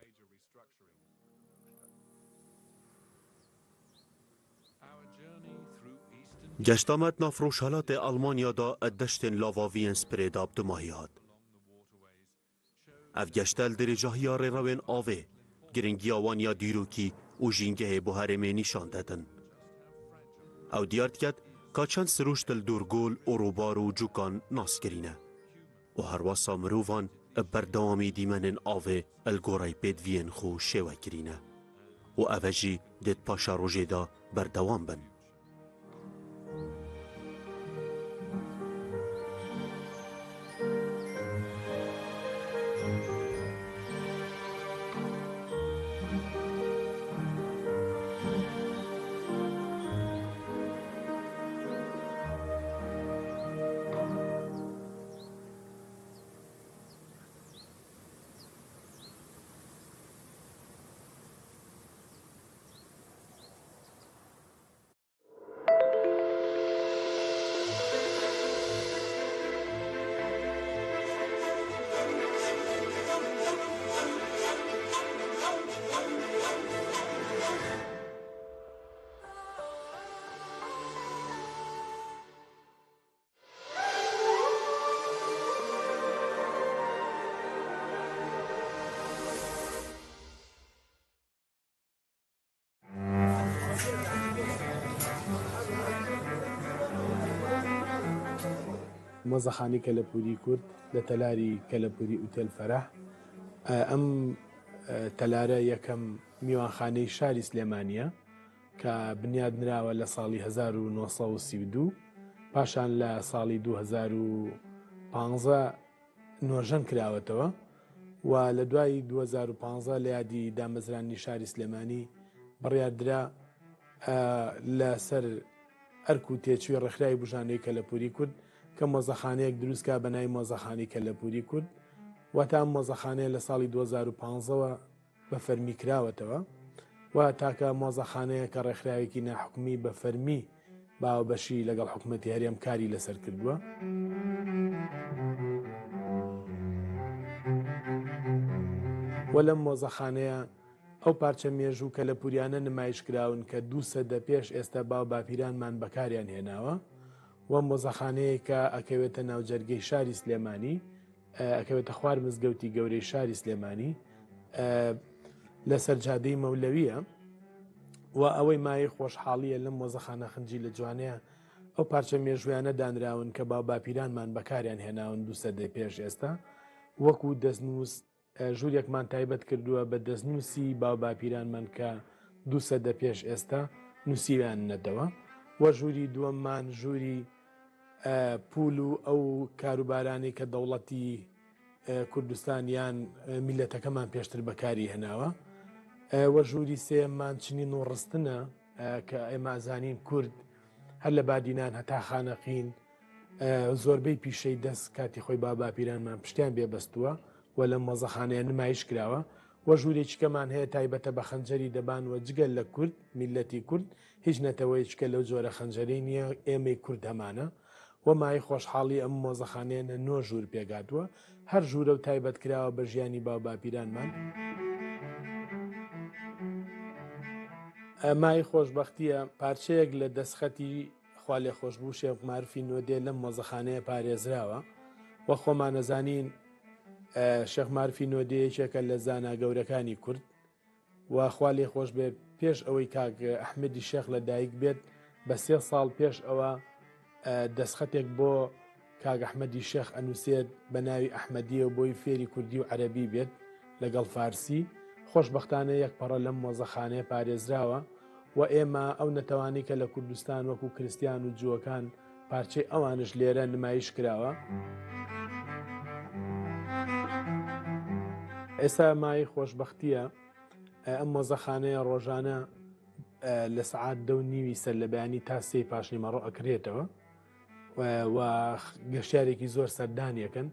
Geşta me di nav rojhelatê Almanya de di deştên lavaviyên spirê de bi dumahî hat. Ev geşte li dirêjahiya rêrewên avê, giringiya wan ya dîrokî û jîngehê bo herêmê nîşan dedin. Ew diyar diket ka çend sirûşt li dûrgol û rûbar û cûkan nas kirîne û herwesa mirovan bi berdewamî dîmenên avê li goreyê pêdiviyên xwe şêwe kirîne û ev e jî dê di paşerojê de berdewam bin. Mozexanî Kelepûrî Kurd li telarî Kelepûrî Otel Ferah. Em, e, telare yekem mîwanxaneyî şarî Silêmanî ye. کە بنیاد نراوە لە ساڵی هەزار و نۆ سەد و سی و دوو، پاشان لە ساڵی دوو هەزار و پانزە نۆژەن کراوەتەوە و لە دوای دوو هەزار و پانزە لە یادی دامەزرانی شاری سلێمانی بڕیاردرا لەسەر ئەرک و تێچووی ڕێکخراوی بژاندەی کەلەپووری کورد کە مۆزەخانەیەک دروست کا بە ناوی مۆزەخانەی کەلەپووری کورد. واتە ئەم مۆزەخانەیە لە ساڵی دوو هەزار و پازدە وە بە فەرمی کراوەتەوە و تاکە مۆزەخانەیە کە ڕێکخراوێکی ناحکومی بە فەرمی باوەبەشی لەگەڵ حکوومەتی هەرێم کاری لەسەر کردووە. و لەم مۆزەخانەیە ئەو پارچە مێژوو کەلەپووریانە نمایش کراون کە دوو سەدە پێش ئێستا باو باپیرانمان بەکاریان هێناوە و مۆزەخانەیە کە ئەکەوێتە ناوجەرگەی شاری سلێمانی، ئەکەوێتە خوار مزگەوتی گەورەی شاری سلێمانی، لەسەر جادەی مەولەویە. و ئەوەی مایەی خۆشحاڵیە لەم مۆزەخانە خنجیلە جوانەیە، ئەو پارچە مێژوویانە دانراون کە باو باپیرانمان بەکاریان هێناون دوو سەدەی پێش ئێستا، وەکو دەستنووس، ژوورێکمان تایبەت کردووە بە دەستنووسی باو باپیرانمان کە دوو سەدە پێش ئێستا نووسیویانەتەوە. و ژووری دووەممان ژووری پول و ئەو کاروبارانی کە دەوڵەتی کوردستان یان میلەتەکەمان پێشتر بەکاری هێناوە. وە ژووری سێمان چنین و ڕستنە کە ئێمە ئەزانین کورد هەر لە بادینان هەتا خانەقین، زۆربەی پیشەی دەست کاتی خۆی با باپیرانمان پشتیان بێبەستووە و لە مۆزەخانەیە نمایش کراوە. وە ژوورێکیکەمان هەیە تایبەتە بە خەنجەری دەبان و جگە لە کورد، میلەتی کورد، هیچ نەتەوەیەکە لەو جۆرە خەنجەرەی نییە، ئێمەی کورد هەمانە. وە مایەی خۆشحاڵی ئەم مۆزەخانەیە نۆ ژوور پێکهاتووە، هەر ژوورە و تایبەت کراوە بە ژیانی باو باپیرانمان. مایەی خۆشبەختیە پارچەیەک لە دەستخەتی خوا لێ خۆشبوو شێخ مارفی نۆدێ لەم مۆزەخانەیە پارێزراوە. وە خۆمانەزانین شێخ مارفی نۆدێ یەکێکە لە زانا گەورەکانی کورد، و خوا لێ خۆش بێ پێش ئەوەی کاک ئەحمەدی شێخ لە دایک بێت بە سێ ساڵ پێش ئەوە دەستخەتێک بۆ کاک ئەحمەدی شێخ ئەنووسێت بە ناوی ئەحمەدیە و بۆی فێری کوردی و عەرەبی بێت لەگەڵ فارسی. خۆشبەختانە یەک پەڕە لەم مۆزەخانەیە پارێزراوە و ئێمە ئەو نەتەوانی کە لە کوردستان وەکو کریستیان و جووەکان پارچەی ئەوانش لێرە نمایش کراوە. ئێستا مایەی خۆشبەختیە ئەم مۆزەخانەیە ڕۆژانە لە سەعات دە و نیوی سەر لە بەیانی تا سێی پاشنیمەڕۆ ئەکرێتەوە و گەشتیارێکی زۆر سەردانیەکەن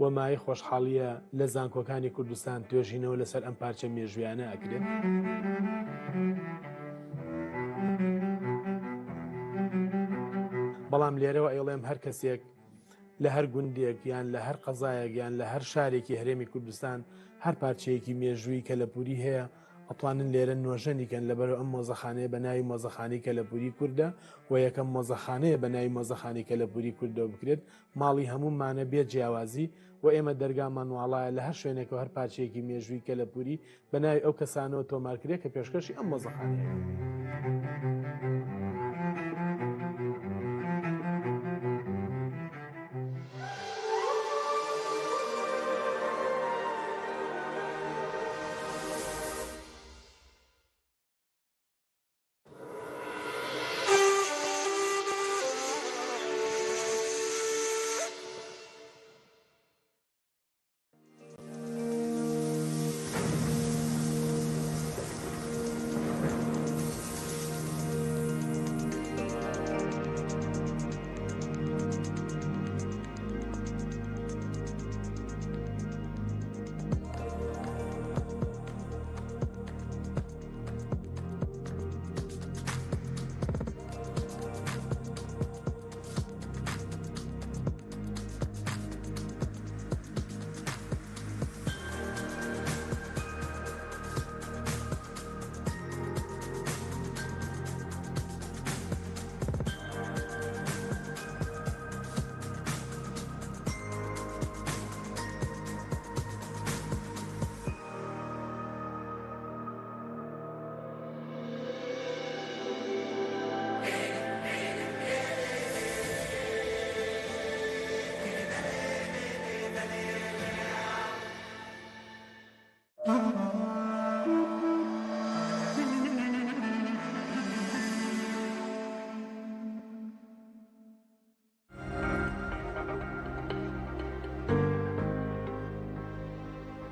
و مایەی خۆشحاڵیە لە زانکۆکانی کوردستان توێژینەوە لەسەر ئەم پارچە مێژوویانە ئەکرێت. بەڵام لێرەوە ئەیڵێم هەر کەسێک لە هەر گوندێک یان لە هەر قەزایەک یان لە هەر شارێکی هەرێمی کوردستان هەر پارچەیەکی مێژووی کەلەپووری هەیە، ئەتوانن لێرە نۆژەنی کەن لەبەرەوە ئەم مۆزەخانەیە بە ناوی مۆزەخانەی کەلەپووری کوردە و یەکەم مۆزەخانەیە بە ناوی مۆزەخانەی کەلەپووری کوردەوە بکرێت. ماڵی هەموومانە بێ جیاوازی و ئێمە دەرگامان واڵایە لە هەر شوێنێکەوە هەر پارچەیەکی مێژووی کەلەپووری بە ناوی ئەو کەسانەوە تۆمار کرێ کە پێشکەشی ئەم مۆزەخانەیە.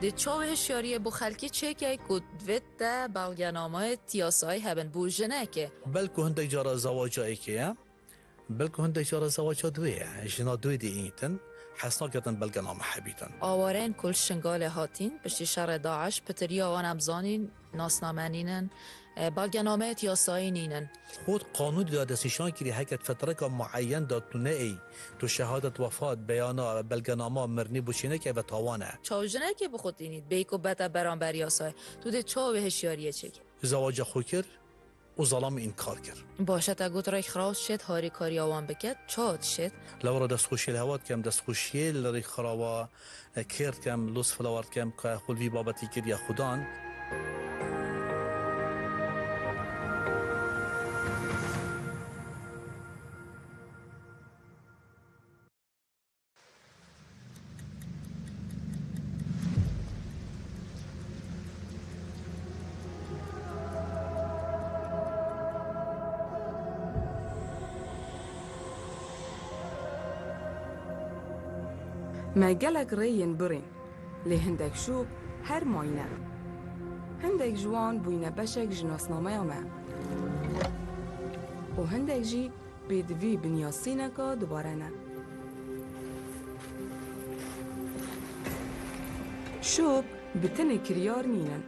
Dê çawa hişyariyê bo xelkê çêke ku divê te belgenameyê yasayî hebin bo jinekê? Belku hindek cara zewaca êkê ye, belku hindek cara zewaca duê ye. Jina duê dê înîtin, hes naketin belgename hebîtin. Awareyên ku li Şingalê hatîn, piştî şerê DAIŞ, pitiriya wan em zanîn, nasname nînin, e, belgenameyê yasayî nînin. Xwe qanûnê de destnîşan kirî, heke di fetreka mueyen de tu neêy, tu şehadet wefat, beyana, belgenama mirinê bo çênekî, eve tawan e. Çawa jinekê bi xwe tînî, bêyî ku bete beramber yasayê, tu dê çawa wê hişyariyê çêkî? Zewaca xwe kir û zelamî înkar kir. Baş e, te got rêkxirav şêt harîkariya wan bike, çawa dişêt? Lewra destxweşiyê li hewa dikem, destxweşiyê li rêkxirava kêr dikem, lûtf lewar dikem ka xwe li vî babetî kiriye xudan. Me gelek rê yên birîn, lê hindek şûb her mayî ne. Hindek ji wan bûyne beşek ji nasnameya me û hindek jî pêdivî binyasîneka dubare ne. Şûb bi tenê kiryar nînin.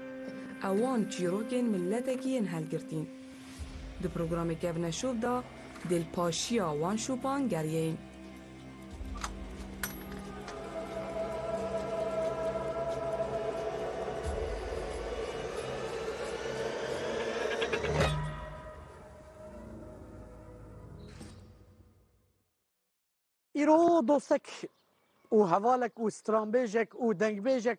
Ew wan çîrokên miletekî yên helgirtîn. Di programê Kevneşûb de dê li paşiya wan şûpan geriyeyîn. Îro dostek û hevalek û stranbêjek û dengbêjek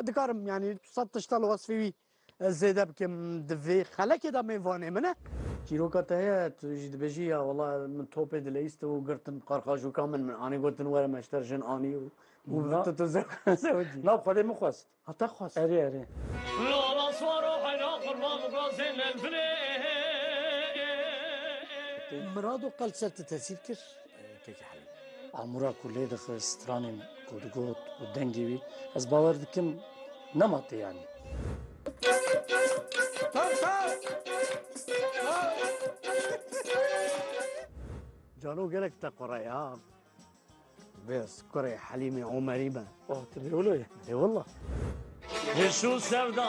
dikarim, yanî sed tişta li wesfê wî zêde bikim. Di vê xelekê de mêvanê min e. Çîroka te heye, tu jî dibêjî, ya wela min topê dileyîst û girtin qarqajoka min, min anî gotin were me ji te re jin anî û û tu tu zewicî. Na, Xwedê min xwest. Ha, te xwest. Erê, erê. Lala swaro heyra qurban gazê lelbirê. Mirado qel ser tu tesîr kir. Kekê Helîm. Amûra ku lê dixist, stranên ku digot û dengê wî, ez bawer dikim nema tê, yanî. Cano gelek te qurey ha. Vês kurê Helîmê Omerî be. Oh, tu bê wilo ye. Ê wela. Hêş û sevda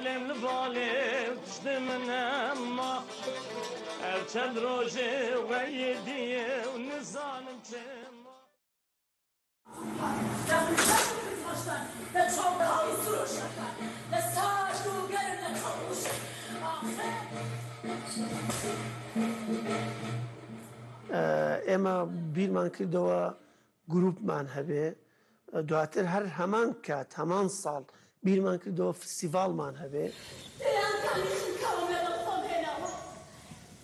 lêm li balê tiştê min nema. Ev çend rojê weyê diyê û nizanim çima. Ême bîrman kirdewe grûpman hebe. Duatir her heman kat, heman sal bîrman kirdewe festîvalman hebe.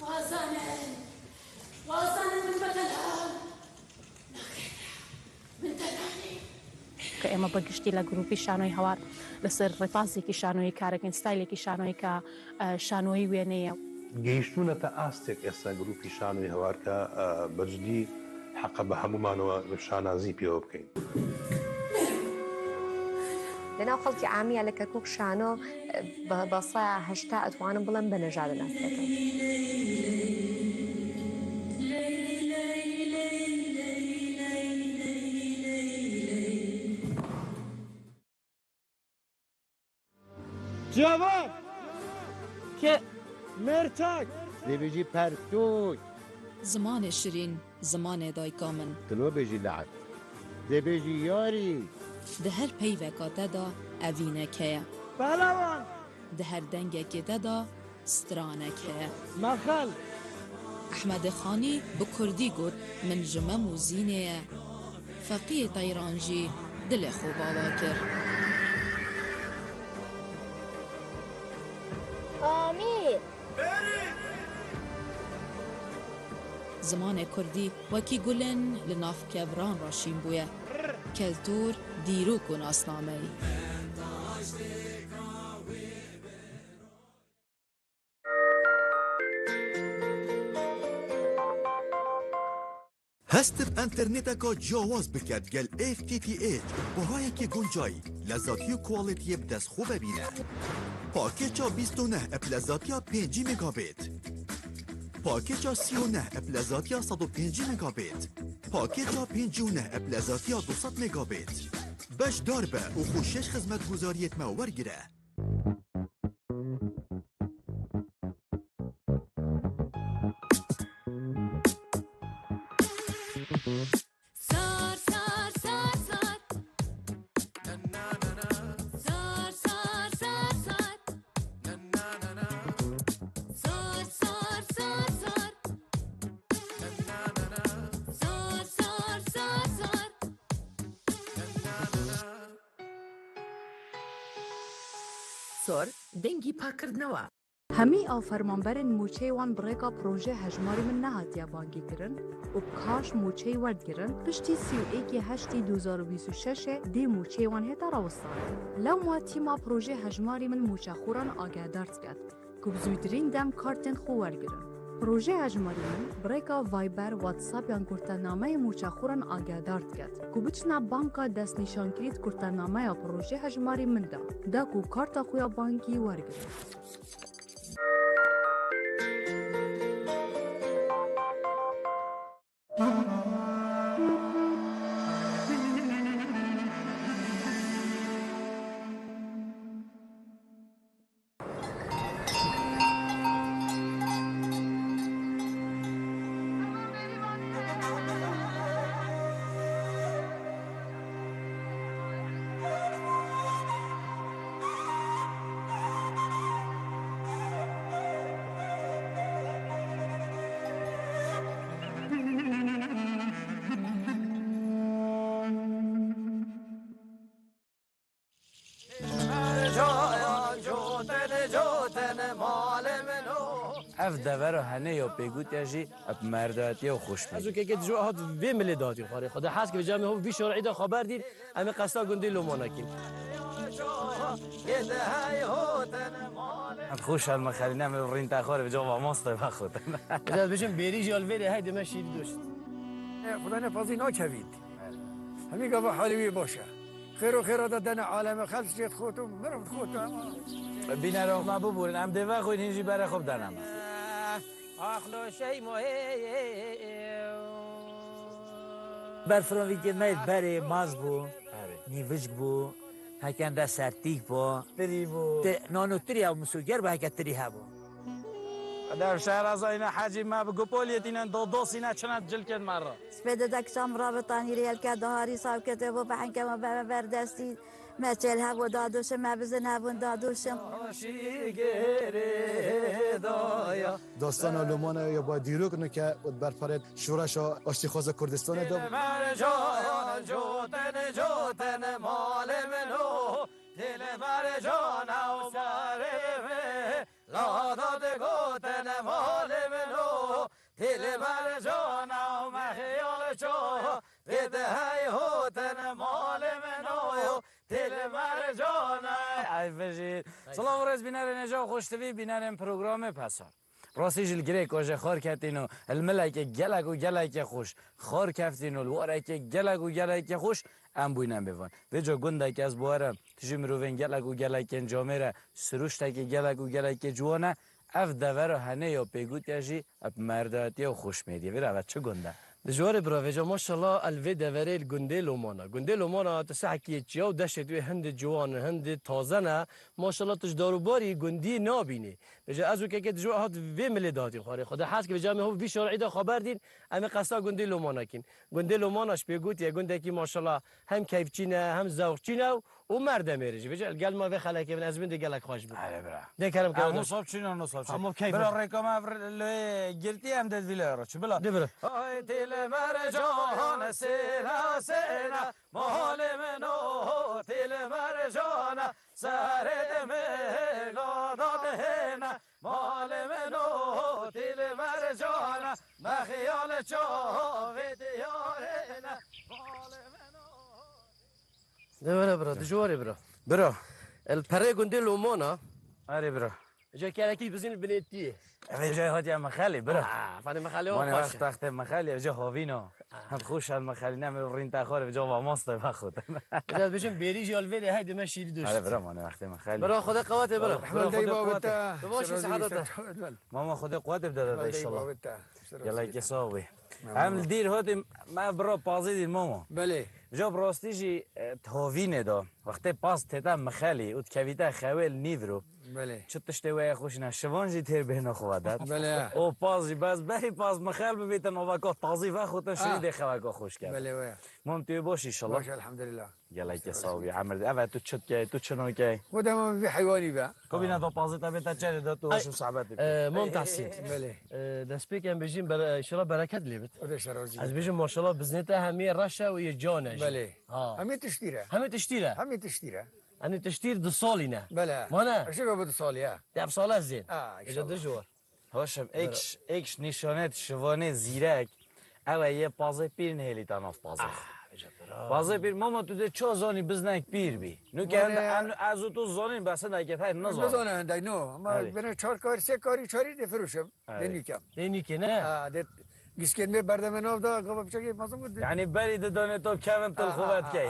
Wazanin, wazanin min bedelan. Naxêr, min te nanî. Ku ême bi giştî li grûpî şanoyî Hewar li ser rêbazekî şanoyî kar dikin, stayilekî şanoyî ke, e, şanoyî wêneyê ye. Gihîştûnete astek êsta grûpî şanoyî Hewar ke, e, bi cidî heqe bi hemûman we şanazî pê we bikeyn. Li nav xelkê amî ya li Kerkûk şano, e, bi, bi sala heşta etwanin bilim bi neja de nas dikin. Cevap! Ke- Mertak! Dê bêjî pertûk! Zimanê şirîn, zimanê dayika min. Tilo bêjî le'eb. Dê bêjî yarî! Di her peyveka te de evînek heye. Pehlewan! Di her dengekê te de stranek heye. Mexel! Ehmedê Xanî bi kurdî got, min ji Mem û Zînê ye. Feqiyê Teyran jî dilê xwe bala kir. Amî! Zimanê kurdî wekî gulên li nav kevran re şîn bûye. Keltûr, dîrok û nasnameyî. Hest bi interneteka ciyawaz bike digel F T T H, bihayekî guncayî, lezatî û quality bi dest xwe vebîne. Pakêça bîst û neh bi lezatiya pêncî megabît. Pakêça sî û neh bi lezatiya sed û pêncî megabît. Pakêça pêncî û neh bi lezatiya du sed megabît. Beşdar be û xwe şeş xizmetguzariyêt me wergire. Sar, sar, sar, sar. Sar, sar, sar, sar. Sar, sar, sar, sar. Sar, sar, sar, sar. Sor, dengî pakirinawa. Hemî ew fermanberên mûçeyê wan bi rêka proje hejmarî min nehatiye bangî kirin û bi kaş mûçeyê werdigirin, piştî sî û êkê heştê du hezar û bîst û şeş dê mûçeyê wan hête rawistanê. Lewma tîma proje hejmarî min mûçexoran agedar diket ku bi zûtirîn dem kartên xwe wergirin. Proje hejmarî min bi rêka Viber, WhatsApp yan kurtnameyê mûçexoran agedar diket ku biçine banka destnîşankirî di kurtnameya proje hejmarî min de, da ku karta xwe ya bankî wergirin. Ev devera henê ya pêgotiya jî bi merdatiya û xweşmêrî. Ez û kekê dijwar hat vê milê datî xwarê. Xwedê hez ke vêca em ê hov vî şarî de xwe berdîn, em ê qesta gundê Lomana kîn. Em xweş em xelîne, em rînta xwarê vêca mamoste vexwtin. Ez bêjim bêrî jî al vêrê hey dime şîrî doşt. Xwedê ne pazî nakevît. Hemî gava halî wî baş e. Xêr û xêra de dene aleme xelk jê dixwet û mirov dixwet û hema. Bînera me biborin, em dê vexwin hîn jî berê xwe bidene me. Axlo Şeymo hey. Berfirovîkê me berê maz bû, Erê. Nîvişk bû, heken de sertîk bû. Tirî bû. Ti, nano tirî ew misûger bû, heke tirî hebû. Dev şehra zayne hecî me bi gupoliyetînen do dosîne çine cilkên me re. Spêde de kişam rabitanî rê yelke daharî sawkete bo be henke me be berdestî. Me çêl hebû dadûşim, me bizin hebûn dadûşim. Dostana Lomana ya ba dîrok nike û berparêt şoreşa aştîxwaza Kurdistanê de. Mercan cotin cotin malê min o, dil mercana û marê min. Lada digotin malê min o, dil mercana û me xiyal ço. Vê de hey hotin malê min o, dil mercana. Ay bijî. Silav û rêz bînerên hêja û xweştivî, bînerên programê Pesar. Rastî jî li girê ku ji xar ketîn û li milekê gelek û gelekê xweş xar keftîn û li warekê gelek û gelekê xweş em bûyne mêvan. Vêca gundekî ez bi we re, tu jî mirovên gelek û gelekên camêr e, siruştekî gelek û gelekê ciwan e. Ev devera henê ya pêgotiya jî bi merdatiya û xweşmêriyê. Vêra ve çi gund e? Dijwarê bira vêca maşallah el vê deverê li gundê Lomana. Gundê Lomana tu sehekî yê çiya û deştê wê hindê ciwan in, hindê taze ne. Maşallah tu ji darûbarî gundiyê nabînî. Vêca ez û kekê dijwar hat vê milê datî xwarê. Xwedê hez ke vêca em ê hov vî şarî de xwe berdîn, em ê qesta gundê Lomana kîn. Gundê Lomana ji pêgotiye gundekî maşallah hem keyfçî ne, hem zewqçî ne û û merdemê re jî. Vêca li gel me vê xelekê bin, ez bin de gelek xweş bû. Erê bira. Dê kerem kere. Hemû sab çîn, hemû sab çîn. Hemû keyf. Bira rêka me ev lê girtî em dê vîlaya re çi bila. De bira. Ay dil mercan sêna sêna, malê min o dil mercana, serê de min lada dihêna, malê min o dil mercana, me xiyal çavê diyarê ne, malê min o. De were bira, dijwarê bira. Bira. El perê gundê Lomana. Erê bira. Ca kerekî bizin binêtiyê. Ev ca hatiye mexelî, bira. Ah, fanê mexelî o Mane xweş. Wext textê mexelî, ev ca havîna. Ah. Hem xweş el mexelî, ne min rîn te xwar, ev ca va mastê vexwit. Ev ca bijim bêrî jî al vêrê, haydi me şîrî duşt. Hele bira, mane wextê mexelî. Bira, Xwedê qewatê bira. Rahmet dey babet te. Tu baş î, sehadet te. Mama Xwedê qewatê bide de inşallah. Gelekê sağ bî. Em li dîr hatin, me bira pazê dîr mama. Belê. Ca bi rastî jî, e, tovînê de. Wextê paz tête mixelî û dikevîte xewê li nîvro. Belê. Çi tiştê weye xweş ne. Şivan jî têr bêhna xwe de. Belê. O paz jî bes berî paz mixel bibîtin, o veka tazî vexwîtin, şirî dê xeweka xweş kevin. Belê weye. Mam tu yê baş inşallah. Baş, elhamdülillah. Gelekê sağ bî, Emir. Evet, tu çi dikey, tu çi nakey? Xwe dema vî heywanî be. Kabîne da pazê te bê te çerê de tu Ay, hoş û sahabetî. E, Mam Tahsîn. Belê. E, destpêk em bêjin bere-, inşallah bereket lê bit. O da şerazî. Ez bêjim maşallah biznê te hemî reş e û yê can e jî. Belê. Ha. Hemî tiştî re. Hemî tiştî re. Hemî tiştî re. Hemî tiştî di salî ne. Belê. Mane? Eşek abi di salî ya. Ev sal ez zên. Ha, Êca inşallah. Dijwar. Hoşim, êk ş-, êk ş-, nîşanet şivanê zîrek, ew e yê pazê pîr nihêlî te nav pazê. Ah, eca bira. Pazê pîr, mama tu dê ça zanî biznek pîr bî. Nuke Mane- hende-, em, ez û tu zanîn, bes hindek hey nizanin. Nizane hindek, no. Ama Erê. Bine çar kar, sê karî çarî dê firoşim. Erê. Dê nîkem. Dê nîke, ne? Ha, dê Gişkên me berdeme nav da, gava biçakê mazin bû. Yani berî di danê top kevin til xwe vetkey.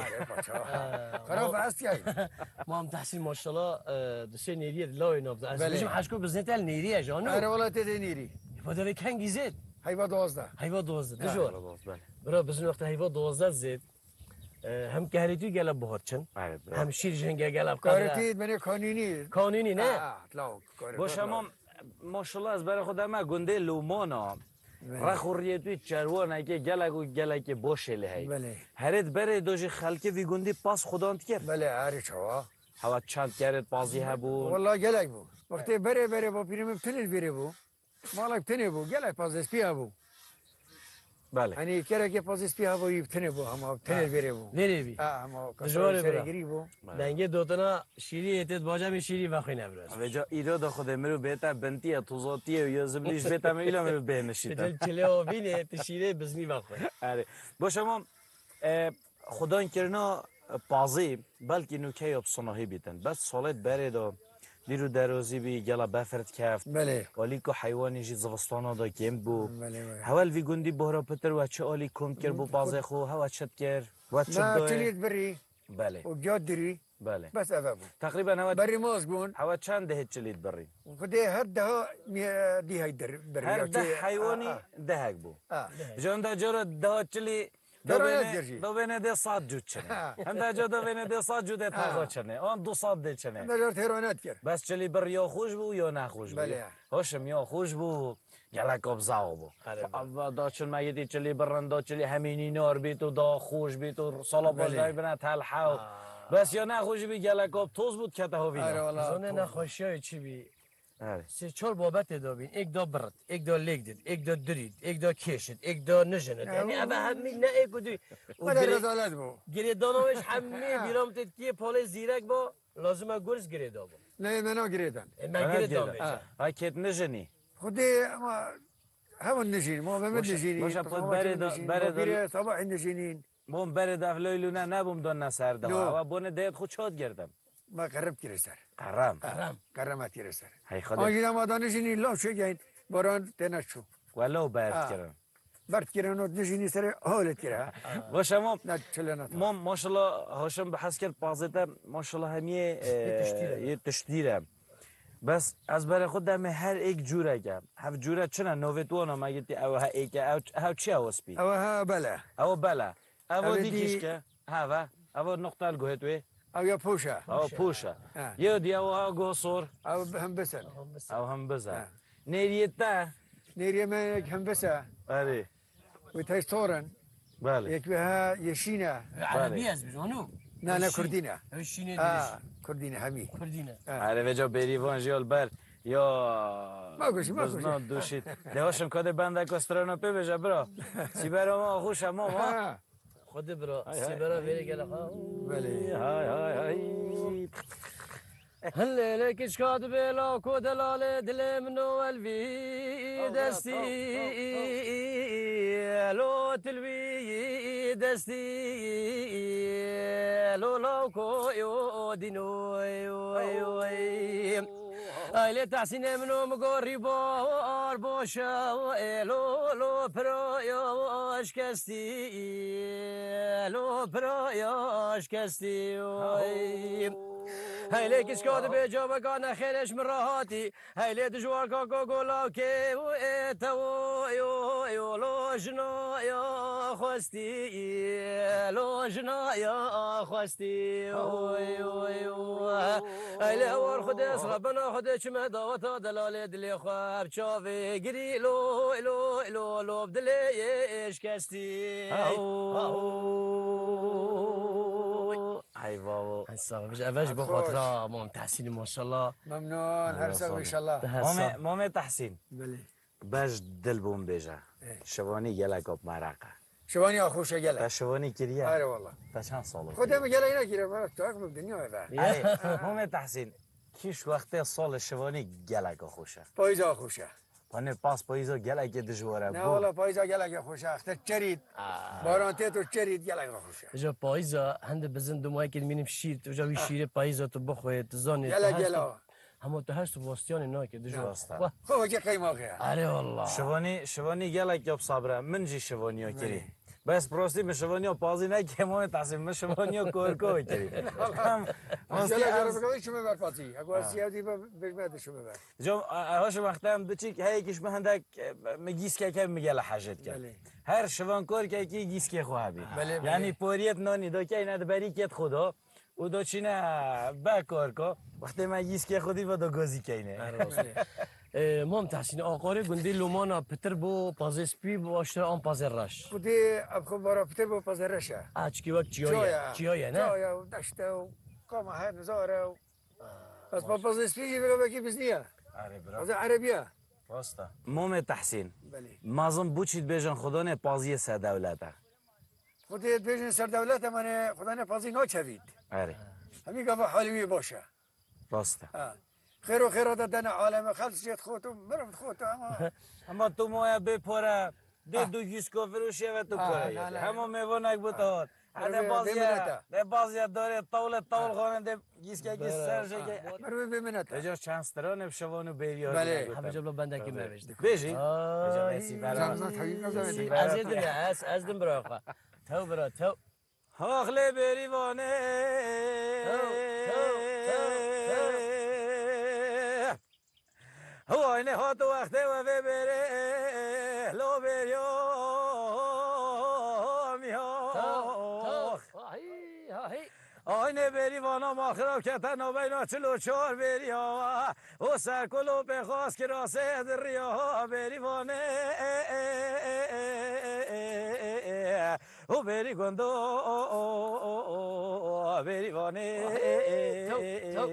Xerab est key. Mam Tahsîn maşallah, e, di sê nêriyê di lawê nav da. Ez Belê. Bêjim heşko biznê te li nêriyê jano. Erê wala tê dê nêrî. Heyva devê kengî zêd. Heyva dozdeh. Heyva dozdeh. Ha. Dijwar. Heyva dozdeh, belê. Bira bizin wexta heyva dozdeh zêd. E, hem kehrî tu gelek buhar çin. Erê, bira. Hem şîr jenge gelek Karê qadre. Tu bine kanînî. Kanînî ne? Ha, ha, law, karê Boşa tu law. Mam, maşallah ez berê xwe deme gundê Lomana. Belê. Rex û riyê tu çerwanekê gelek û gelekê boşê lê heye. Belê. Herêt berê do jî xelkê vî gundî pas xudan dikir. Belê, herî çawa. Hewa çend kerêt pazî hebûn. Walla gelek bû. Wextê berê berê bapîrê min tinê vêrê bû. Malek tinê bû, gelek pazespî hebû. Belê. Hani kerekê pazespî hebû, yî tinê bû, hema tinê Ha. vêrê bû. Vêrê bî. Ha, hema Dijwar e kasayê bira. Sergirî bû. Belê. Dengê dotina şîrî yê têt baca min şîrî vexwîne biraz. Vêca îro da xwedê mirov bête bintiye, tozatiye û ya zibilî ji vê teme îla mirov bêhnişîte. Çilê ovînê, tu şîrê biznî vexwe. Erê. Boşa mam, e, xudan kirina pazî, belkî nûke ya bi sinahî bîtin. Bes salêt berê de dîr û derozî bî, gela befir dikeft. Belê. Alî ku heywanî jî zivistana de kêm bû. Belê, belê. Hewel vî gundî bohra pitir we çi alî kom kir bo pazê xwe, hewa çi dikir? We çi Na, doyê? Çilît birî. Belê. û giya dirî. Belê. Bes eve bû. Teqrîben hewa Berî maz bûn. Hewa çend dehê çilît birî? Xwedê her deha mi-, dî hey dir-, birî. Her Ya deh çi-, heywanî a, a. Dehek bû. A. Ji henda cara deha çilî Tera dobêne, yek gerî. Dobêne dê sed cût çine. Ha. Henda ca dobêne dê sed cût dê Ha. Taxa çine. An du sed dê çine. Henda car tera net kir. Bes çilî birî ya xweş bû ya nexweş bû. Belê. Hoşim ya xweş bû. Gelek obzaw bû. Erê, belê. Ava da çil me yedî çilî birin da çilî hemî nînar bît û da xweş bît û sala Belê. Bajdayî bine telhew. Aa. Bes ya nexweş bî gelek ob toz bû dikete hovîna. Erê, wala Zane toz. Nexweşiya çi bî? Erê. Sê çar babetê da bîn. Êk da birit, êk da lêk dit, êk da dirît, êk da kêşit, êk da nijinit. Ya, Yani o- eve hemî ne êk û du. Û Wala girê-, rezalet bû. Girêdana wê ji hemî Ha. bîra min tê dikiyê palê zîrek ba, lazim e gurz girê da bo. Ne, me na girêdan. E, me Bana girê da girêdan. Bêje. Ha. Ha, kêt nijinî. Xwedê ama hewan nijîn, ma me Boşa, nijînî, boşa, pot berê da, berê da. Bire sabahî nijînîn. Bom berê da vloy lûne nebûm don ne ser da. No. Ewa bone deyet xwe çot girdim. Ma qerib kire ser. Qeram. Ha, Qeram. Qeram et kire ser. Hey Xwedê. An jî dema da nijînî law çêgeyn, baran têne çû. We law berd Ha. kirin. Berd kirin û nijînî serê hawlet kire. Boşa mam. Ne çile ne. Mam, maşallah, hoşim bi hes kir pazete, maşallah hemiyê, Yê tiştî re. e, yê tiştî re. Bes ez berê xwe demê her êk cûreke. Hev cûre çi ne? Novêt wana me gitî ew he êke, ew, ew çi ew spî? Ew he bele. Ew bele. Ew Ew dî dî kîşke. Heve. Ev noqta li guhê wê. Ew ya poşe. Ew poşe. He. Yê dî ew ha gosor. Ew hembis e. Ew hembis e. He. Nêriyê te. Nêriyê me yek hembis e. Erê. Wê tey sor in. Belê. Yek wê ha yeşîn e. Erebî ez bî, onu? Ne, ne, Yeşîn. Kurdî ne. Ew şînê Ha, dirêj. Kurdî ne, hemî. Kurdî ne. Ha. Erê, vêca bêrîvan jî al ber. Ya Ma goşî, ma goşî. Bizna duşît. De hoşim kadê bendek strana pê bêje, bira. Sîbera ma xweş e, ma, ma. Ha. Xwedê bira, Hay, hay. Sîbera vêrê gelek ha. Belê. Hay, hay, hay. Hin lêlê kiçka dibê lako delalê dilê min o elvî Taw, bira, destî. Taw, taw, taw. Lo tilvî destî. Lo lako yo dîno yo, yo, yo. Ailê Tehsînê min û min gorî bar boşa ê lo lo piro yo şkestî, lo piro yo şkestî. Heylê kişka dibê caweka nexêrê ji min re hatî. Heylê dijwarka gogo lawkê û ê te wo yo yo lo jina ya xwestî, lo jina ya xwestî. Oy, oy, oy. Eylê ewar Xwedê, ez rebena Xwedê çime daweta delalê dilê xwe bi çavê girî lo, lo, lo, lo, bi dilê yê şkestî. Oy. Ay babo. Ay sağ ol. Eve ji bo xatira Mam Tehsînî maşallah. Memnun, her sağ ol inşallah. Mamê, Mamê Tehsîn. Belê. Bej dil bûm bêje. Ê. Şivanî gelek op meraq e. Şivanî a xweş e gelek. Te şivanî kiriye? Are wala. Te çend sal o? Xwedê min gelek nekiriye, me tak min dinya ve. Erê, Homê Tehsîn, kîş wextê sal şivanî gelek a xweş e. Payîza xweş e. Panê pas payîza gelekê dijwar e. Ne wala payîza gelek a xweş e. Exte çerît. Aa. Baran tê to çerît gelek a xweş e. Ji payîza hende bizin dumay kir minim şîr, tu ja wî şîrê payîza tu bixwe, tu zanî. Gelek gela. Hema tu her Sebastianê nake, dijwar. Rast e. Xwe wekî qeymaxê ye. Erê wallah. Şivanî, şivanî gelek yap sabre. Min jî şivaniya kirî. Bes bi rastî min şivaniya pazî neke, Mamê Tehsîn, min şivaniya korko kirî. Em, rastî gelek em gerek çime ber pazî. Ego ez yevdî be, bejme de çime ber. Cem, e, e, hoş wexte em biçîk heyekî ji min hindek, e, min gîskeke min gele hejê dike. Belê. Her şivan korkekî gîskê xwe hebî. Belê, belê. Yanî poriyet nanî do keyne di berî kêt xwe do. Û do çîne be korko. Wextê me yîskê xwedî ve do gozî keyne. Her rast. Ee, Mam Tehsîn, aqarê gundê Lomana pitir bo, pazê spî bo, aştira an pazê reş. Xwedê ev xwe bara pitir bo, pazê reş e. A, çikî wek çiya ye. Çiya ye. Çiya ye, ne? Çiya ye, deşte û kama her nizare û. Ez pa pazê spî jî vira wekî bizniye. Are bira. Pazê erebiye. Rast e. Mamê Tehsîn. Belê. Mazin bu çî dibêjin xudanê paziyê ser dewlet e. Xwedê dibêjin ser dewlet e, mane xudanê pazî naçevît. Erê. Hemî gava halî wî baş e. Rast e. Ha. Xêr û xêra de dene aleme, xelk jê dixwet û meriv dixwet û hema. Hema tu moya bê pore, dê du gîsko firoşiye ve tu pore ye. Hema mêvanek bi te hat. Hede baziya, de baziya dore tawle tawl xane de gîske gîs ser jeke. Merve bê minete. Eca çend strane bi şevan û bêriya. Belê. Hebe ceblo bendekî me vêjdik. Bêjî. Eca mesî bera. Ez ê din, ez, ez din bira xwe. Tew bira, tew. Haxlê bêrîvanê. Tew, tew, tew, tew. Wayne hat wextê we vê bêrê, lo bêriya miya. Tew, tew. Ahî, ahî. Aynê bêrîvana ma xirab kete navbeyna çil û çar bêriya. O serkolo pêxwas kira sê diriya bêrîvanê. Û bêrî gundo bêrîvanê. Tew, tew.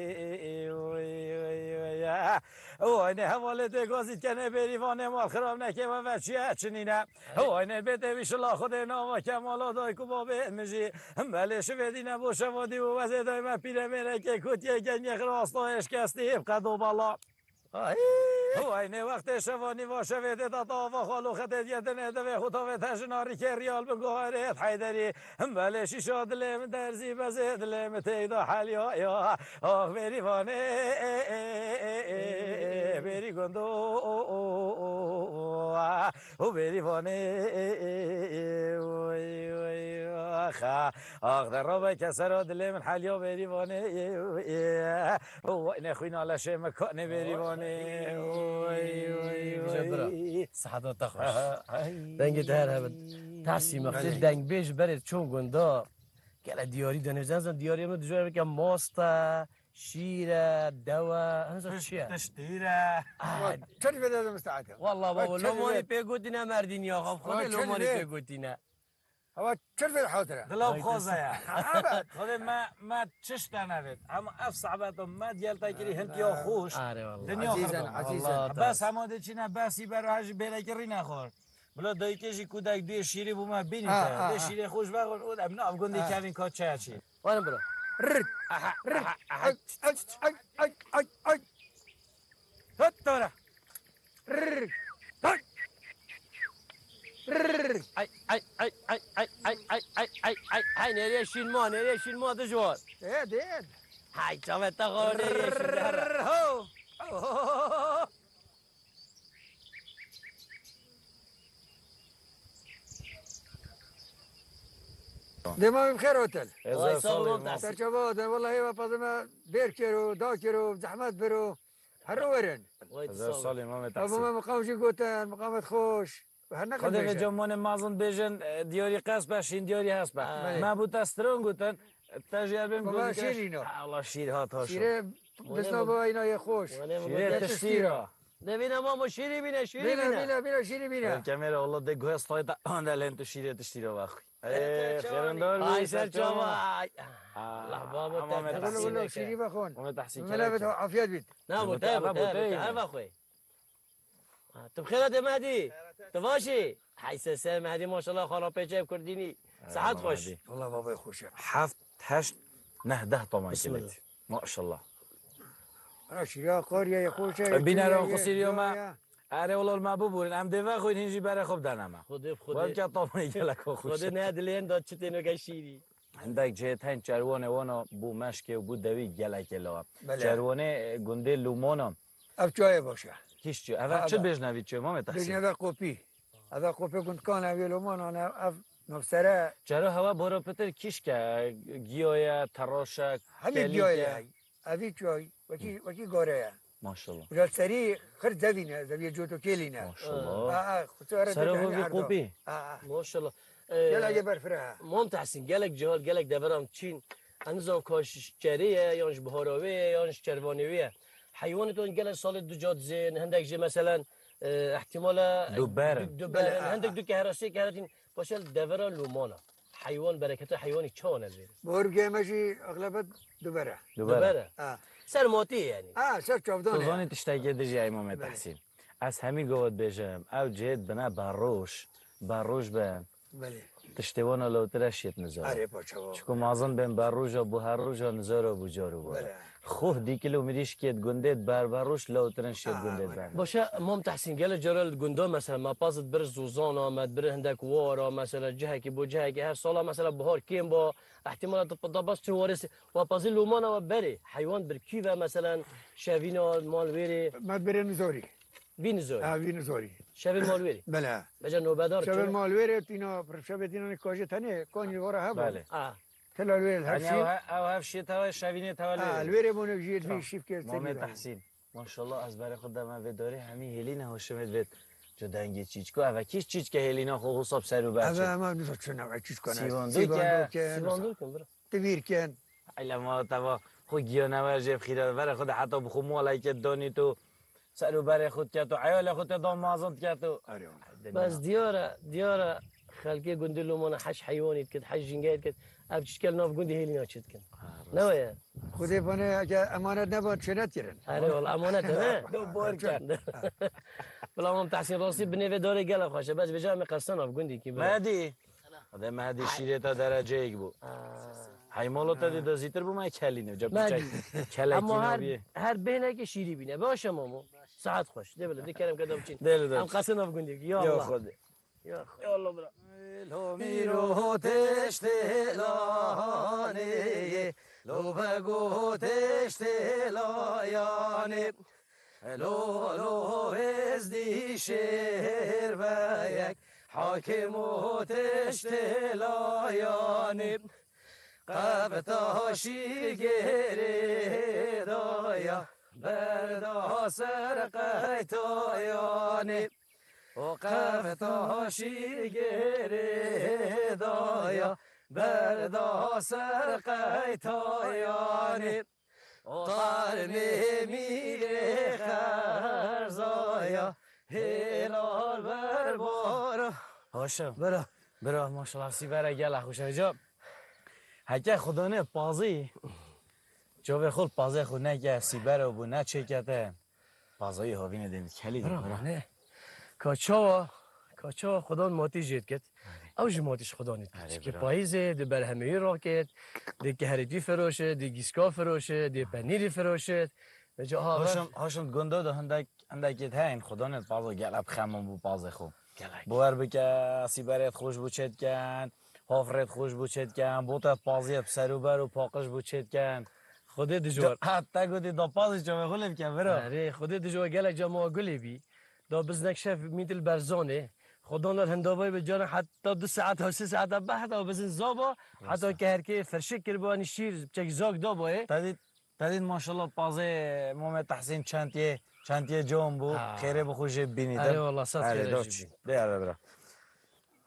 Oy, oy, oy, ya. Oy, ne hevalê dê gazî dikene bêrîvanê mal xirab neke ve ve çiye çinîne. Oy, ne bê tevî şila Xwedê nava kemala dayk û babê min jî. Belê şivê dîne bo şevadî û wezê dayme pîre mêreke kutiye gengê xira asta eşkestî bi qedo bala. Ay. Ay ne wextê şevanî va şevê tê da tava xalo xetê diye dinê devê xwe tavê te jina rîkê riyal bin goharê et heyderî. Belê şîşa dilê min derzî bezê dilê min têk da helya ya. Ax bêrîvanê bêrî gundo. Û bêrîvanê. Ax, ax de rabe kesera dilê min helya bêrîvanê. Vay ne xwîna leşê min kanê bêrîvanê. Oy, oy, oy. Seheta te xweş. Dengê te her hebin. Tersî me xwedê dengbêj berê çon gunda. Gele diyarî de nêzan diyarî min dijwar ke mast e, şîr e, dew e, hemza çi ye? Tiştîr e. Çend vede de müsteahak. Wallah baba, lomanî pê gotîne merdîn ya. Xwedê lomanî pê gotîne. Hewa çirvê hatire. Dilav xoza ya. Xwedê me, me çiş te nevêt. Hema ev sabeto me diyel te kirî hintiya xûş. Are wallah. Dinya xirab. Bes hema de çîne besî ber her ji bêlekî rîne xwar. Bila dayikê jî kudek duyê şîrê bû me bînî te. Dê şîrê xûş vexwin û em nav gundî kevin ka çaya çî. Were bira. Rr. Aha, aha, aha. Ay, ay, ay, ay, ay, ay. Hop, dora. Rrr. Hay. Rrr. Ay, ay, ay, ay, ay, ay, ay, ay, ay, ay, ay, nereye şinma, nereye şinma dijwar. Dê, dê. Hay, çavê te xo, nereye şinma. Rrr, ho. Dema min bi xêr otel. Ezer salê mam. Serçava otel, wallahî we pazime bêr kero, da kero, zehmet biro. Her werin. Ezer salê mam. Ebu me miqam jî gotin, miqamet xweş. Her ne Xwedê ve camonê mazin bêjin, e, diyarî qesp e, şîn diyarî hesp e. Me bû te stron gotin, te jî erbê gotin. Şîrîn o. Allah şîr hat haşo. Şîrê bisna bava îna yê xweş. Şîrê tiştî ra. Devîne mamo şîrî bîne, şîrî bîne. Bîne, bîne, bîne, şîrî bîne. Kemêre Allah de guhe stayê te, ande lên tu şîrê tiştî ra vaxwî. Ê, xêrindar bî, ay ser çava. Allah babo te. Şîrî vexwin. Mehmet Tahsîn. Mehmet afiyet bît. Na bu te, bu te, her vaxwî. Ha, tu bi xêr hatî Mehdî? Tu baş î? Hey se se Mehdî, maşallah, xwe rapêçe ev kurdînî. Sihet xweş. Wala babay xweş e. Heft, heşt, neh, deh toman kiletî. Maşallah. Ana şîra qoriye xweş e. Bîne ro xusîriyo me. Erê wala me bibûrin. Em dê vexwin hîn jî berê xwe bidene me. Xwedê, xwedê. Welke toman gelek xweş. Xwedê ne dilên da çi têno ke şîrî. Hindek cihê tên çerwanê wana bû meşkê û bû dewî gelekê lawa. Belê. Çerwanê, e, gundê Lûmana. Ev çayê baş e. Kîş çi? Ev çi bêjnevî çi, Mamê Tahsîn? Bêjneve qopî. Ev qopê gundkan ev yê Lûmana ne, ev navsere. Çero hewa boro pitir kîşke, giyoye, teroşe, hemî giyoye. Evî çay, wekî, wekî gore ye. Maşallah. Uca serî xir zevî ne, zeviyê coto kêlî ne. Maşallah. Ha, ha, xusû ere. Sero vî qopî. Ha, ha. Maşallah. Ee, gelek berfire ha. Mam Tahsîn, gelek cihal, gelek deveran çîn. Em nizan ka ji çerê ye, yan ji biharavê ye, yan ji çervanê wê ye. Heywanê ton gelek salê duca dizên, hindek jê meselen, e, ihtimala duber. Du-, duber. Belê, ha, hindek ha. Du ke herasê ke heratîn, paşel devera Lûmana. Heywan, bereketa heywanî çawa ne vê? Bor bike me jî exlebet dubere. Dubere. Dubere. Ha. Ser matî yani. Ha, ser çavdan. Tu zanî tiştekê dijî Îmamê Tahsîn. Ez hemî gava dibêjim, ew cihê dibine berroj, berroj be. Belê. Tiştê wana lewtire şiyet nizar. Erê paça. Çiku mazin bên berroja bû her roja nizara bû car û bar. Belê. Xuh dîkil û mirîşkê di gundê di ber berroj lewtirin şiyet gundê di ber. Başe Mam Tahsîn, gele cara li gunda mesela me pazit bir zozana, me bir hindek wara, mesela cihekî bo cihekî her sala mesela bihar kêm ba, ihtimala tu da bas çi warê se-, wa pazî lomana wa berê, heywan bir kî ve mesela şevîna mal wêrê. Me birê nizorî. Vî nizorî. Ha, vî nizorî. Şevê mal wêrê. Bele. Beca nobedar. Şevê mal wêrê tîna, şevê tîna ne kaje tenê, konî wara heba. Bele. Ha. Tela wêrê her şey. Ew he-, ew hev şiyê tewe şevînê tewe lê. Ha, wêrê bone jiyê vî şîfkê. Mamê Tahsîn. Maşallah, ez berê xwe deme vê dorê hemî hêlîne hoşimê divêt. Ji dengê çîçko. Eve kî çîçke hêlîna xwe xwe sab ser û ber çi? Eve ema nisa çi neve çîçko ne. Sîvandok e. Sîvandok e, bira. Tivîr ken. Eyle ma teva xwe giyanewer jê bixîre. Verê xwe de heta bi xwe maleke donî tu. Ser û berê xwe diketo. Eyalê xwe te da mazin diketo. Bes diyar e, diyar e. Xelkê gundê Lomana heş heywanî dikit, heş jingeyê dikit. Ev çîçke li nav gundê hêlîna çi dikin? Ha, rast. Ne weye? Xwedê bane eke emanet neban çênet kirin. Erê wala emanet e, ne? Do bor ken. Bila Mam Tahsîn, rastî binê vê darê gelek xweş e. Bes vêca em ê qesta nav gundî kî bira. Mehedî. Xwedê Mehedî şîrê te dereceyek bû. Aa. Heymalo te dê dezîtir bû me kelîne. Ca Mehedî. Piçek kelekî nabî. Her, her bêhnekê şîrî bîne. Baş e mamo. Saet xweş. Dê bile, dê kerem ke da biçîn. Dê li dê. Em qesta nav gundî kî. Ya Allah. Ya Xwedê. Ya Allah bira. Lo mîro teştê lanê, lo bego teştê layanê. Lo, lo, êzdî şêr veyek, hakim û teştê layanê. Qevta şîgêrê daya, berda ser qeytayanê. O qevta şîgêrê daya, berda ser qeytayanê. O tarmê mîrê xerzaya, hêlal berbara. Hoşe. Bira. Bira, maşallah, sîbere gela xweş e. Ca, heke xudane pazî, çavê xwe pazê xwe neke, sîbere bû, ne çêkete. Pazayî havînê dê min kelî. Bira, bira. Ne. Ka çawa, ka çawa Xudan matî jê dikit. Ew jî matî ji Xudanê dikit. Erê, çikê bira. Payîzê, dê berhemê wî rakit, dê keherêtî firoşit, dê gîska firoşit, dê penîrî firoşit. Vêca ha. Hoşim, hoşim gunda da hindek, hindekê heyên Xudanê pazo gelek bi xeman bû pazê xwe. Gelek. Bawer bike, sîberêt xweş bû çêtken, hafrêt xweş bû çêtken, botet paziyet bi serûber û paqij bû çêtken. Xwedê dijwar. Ha, te gotî da pazê çavê xwe lê bike, bira. Erê, Xwedê dijwar gelek cama gulê bî. Da biznek şef mîtil berzanê. Xwedan ler hindavayê bi caran heta du saet, ha sê saeta behda bizin zaba. Heta ke herkê firşik kir, bu hani şîr, çek zak da boye. Te dît, te dît maşallah pazê Muhammed Tahsin çentiye, çentiye can bû. Ha. Xêrê bi xwe jê bibînî. Erê wallah, sed xêrê jê bibîn. Dê erê bira.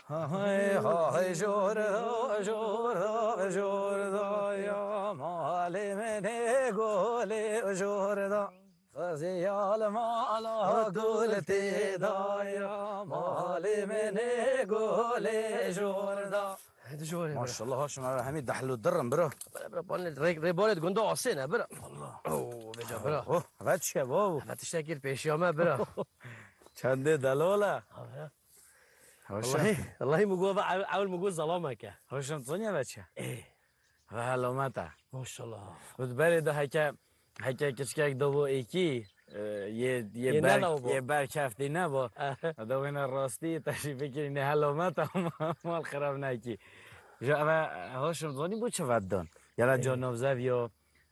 Ha hey, ha hey, jor da, jor da, jor da ya, malê min ê golê jor da. Xiziyal mala gul tê da ya, malê min ê golê jor da. Hadi jor e, bira. Maşallah, ha şima hemî dehl û dir in, bira. Bira, bira, bana rê, rê bana gunda asê ne, bira. Allah. Oo, veca, bira. Oh, evet, çi ye, babo? Evet, tiştekî pêşiya me, bira. Çendê delal e. Abi ya. Hoş. Wellahî, wellahî min got, ew, ew min got zelameke. Hoş in, Sonya veçe. Ê. Ve helamet e. Maşallah. Û di berê de heke, heke kiçkek de bo êkî, e, yê, yê Yê ber, neda bo. Yê ber keftî ne bo. Da wêne rastî te jî fikirî ne helamet e, mal xirab nekî. Ji eve hoş in, zanî bo çi veddan? Yala Ê. Ca navzeviya,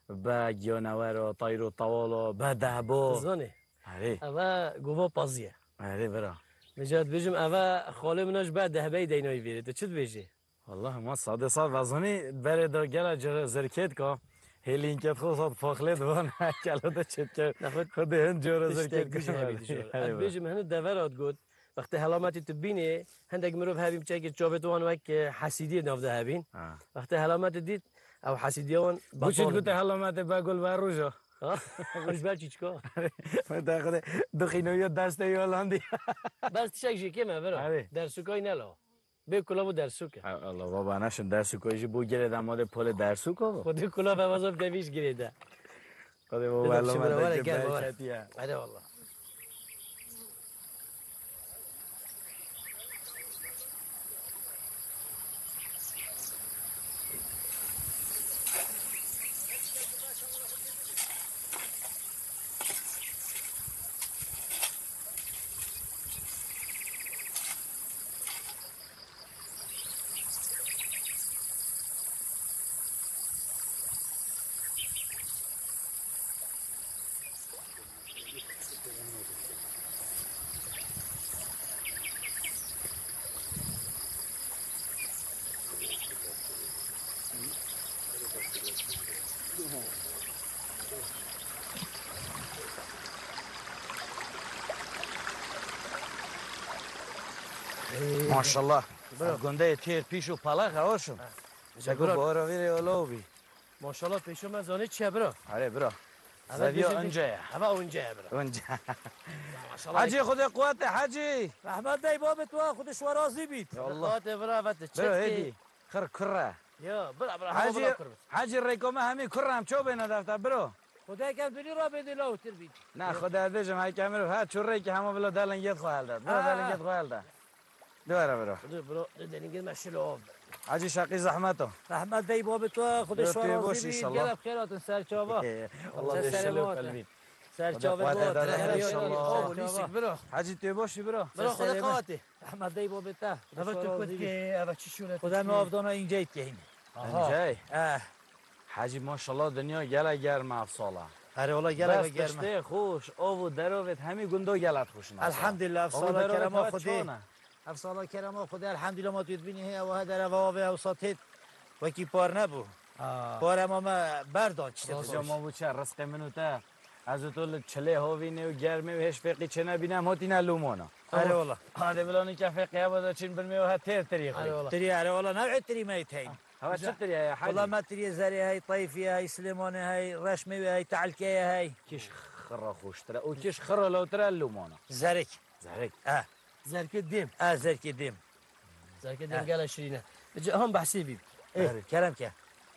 be giyanewera, tayro tawala, be dehbo. Zanî. Erê. Eve gova pazî ye. Erê, bira. Vêca dibêjim, eve xalê min a ji ber dehbeyî deynayî vêrê. Tu çi dibêjî? Wallah, ma sadê sad vezanî berê de gela cire zirkêt ka. Hêlînkêt xwe sat faxlê divan, kelo de çêtke. Nexwe Xwedê hin cire tiştek zirkêt bijî ka. Hebî dijwar. Erê, bira. Ez dibêjim, hinu devera digot, wextê helametî tu bînê, hindek mirov hebî çekê çavê tu wan wek, e, hesîdiyê nav de hebîn. Ha. Wextê helametî dît, ew hesîdiya wan Bu çi betal dikute bû. Helametê be gul be roja. Ha? Roj ber çîçka. Te xwedê du xînoya destê Holandî. Bes tişek jî kêm e, bira. Erê. Dersûkayî nela. Bê kula bû dersûk e. Ha, Allah baba, neşin dersûkayî jî bû girê de, ma de polê dersûka bû. Xwedê kula be, vaza bide vî ji girê de. Xwedê baba, Dedim, Allah şimdi me were de gel, were. Berketiye. Hadi wallah. Maşallah. Bira. Gundeyê têr pîş û palax e, hoşum. Ha. Seko bira. Bora vîrê olo bî. Maşallah, pêşo me zanî çi ye, bira? Erê, bira. Eve Zeviya bêjin, önce ye. Eve önce ye, bira. Önce. Maşallah. Hacî, Xwedê quwet de, Hacî. Rehmet dey babê tu, Xwedê şwe razî bît. Ya Allah. Quwet de, bira, eve tu çi Bira, dikî? Hêdî. Kir kir e. Ya, bira, bira, hema Hacî, bira kir bit. Hacî, rêko me hemî kir e, em çaw bêne defter, biro. Xwedê kem tu nî rabê dê lawtir bît. Na, Xwedê dibêjim, heke mirov her çû rêkê hema vila delingêt xwe helde. Vila Ha. Delingêt xwe helde. Dewere biro. Dur bro, dur delingêt me şilo av. Hacî, şeqî zehmet o. Rehmet dey babê tu, Xwedê Yo, şwe tu yê razî boş bî. Înşallah. Gelek xêr hatin ser çava. Allah Ser de şelo selamet. Pelvî. Ser Xwedê çavê quwete bo, dere ter her înşallah. Av û lîsik biro. Hacî, tu yê boş î biro. Biro, Ser Xwedê selamet. Qewatê. Rehmet dey babê te. Eve tu kut ki, eve çi şûre Xwedê me avdana înce îtkehîn. Aha. Incey. Eh. Hacî, maşallah, dinya gelek germ e ev sala. Erê, wala gelek germ e. Bes tiştê xweş, av û derovêt hemî gundo gelek xweş in. Elhamdülillah, ev sala kerema Xwedê. Ev sala kerema Xwedê, elhamdülillah, ma tu dibînî heye, ew he dereva avê ew sa têt wekî par nebû. Aa. Par ema me berdan çi têt. Cama bû çi, rizqê min û te. Ez û tu li çilê hovînê û germê û hêj fêqî çênebîne, em hotîne lûmona. Erê wala. Hadê bila nîke fêqî heba de çîn bin me û he têr tirî xwî. Erê wala. Tirî, erê wala, newê tirî me yê teyn. Hava çi tirî heye, Hacî? Wala me tirî zerê hey, tayfî hey, silêmanê hey, reşmê wê hey, teelkeyê hey. Kîş xira xweştir e û kîş xira lewtir e lûmona. Zerik. Zerik. E. Zerkê dêm. E, zerkê dêm. Zerkê dêm gele şirîne. Bici han behsê bî. Ê, kerem ke.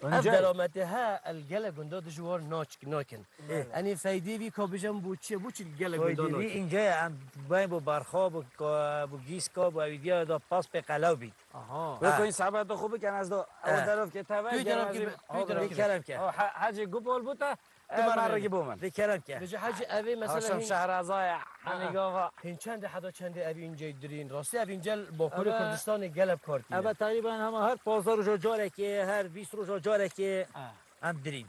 Ev delametê he el gele gunda dijwar naçik nakin. Ê. Enê feydê vî ka bijim bu çi, bu çi gele gunda nakin. Feydê vî ince ye, em bayên bu berxa, bu ka-, bu gîska, bu ewidiya da pas pê qelew bît. Aha. Wê koyun sabata xwe bikin, ez do ew derovkê te ve. Tu derovkê, tu derovkê. Kerem ke. Hacî gupol bu te. Ev merrigî bo min. Lê kerem ke. Vêca Hacî, ev ê mesela Haşam hîn Şehrazaya, hemî gava. Hîn çendê heda çendê ev înce dirîn? Rastî ev înce li Bakurê Kurdistanê gelek kar tîne. Eve teqrîben hema her pazdeh roja carekê, her bîst roja carekê em dirîn.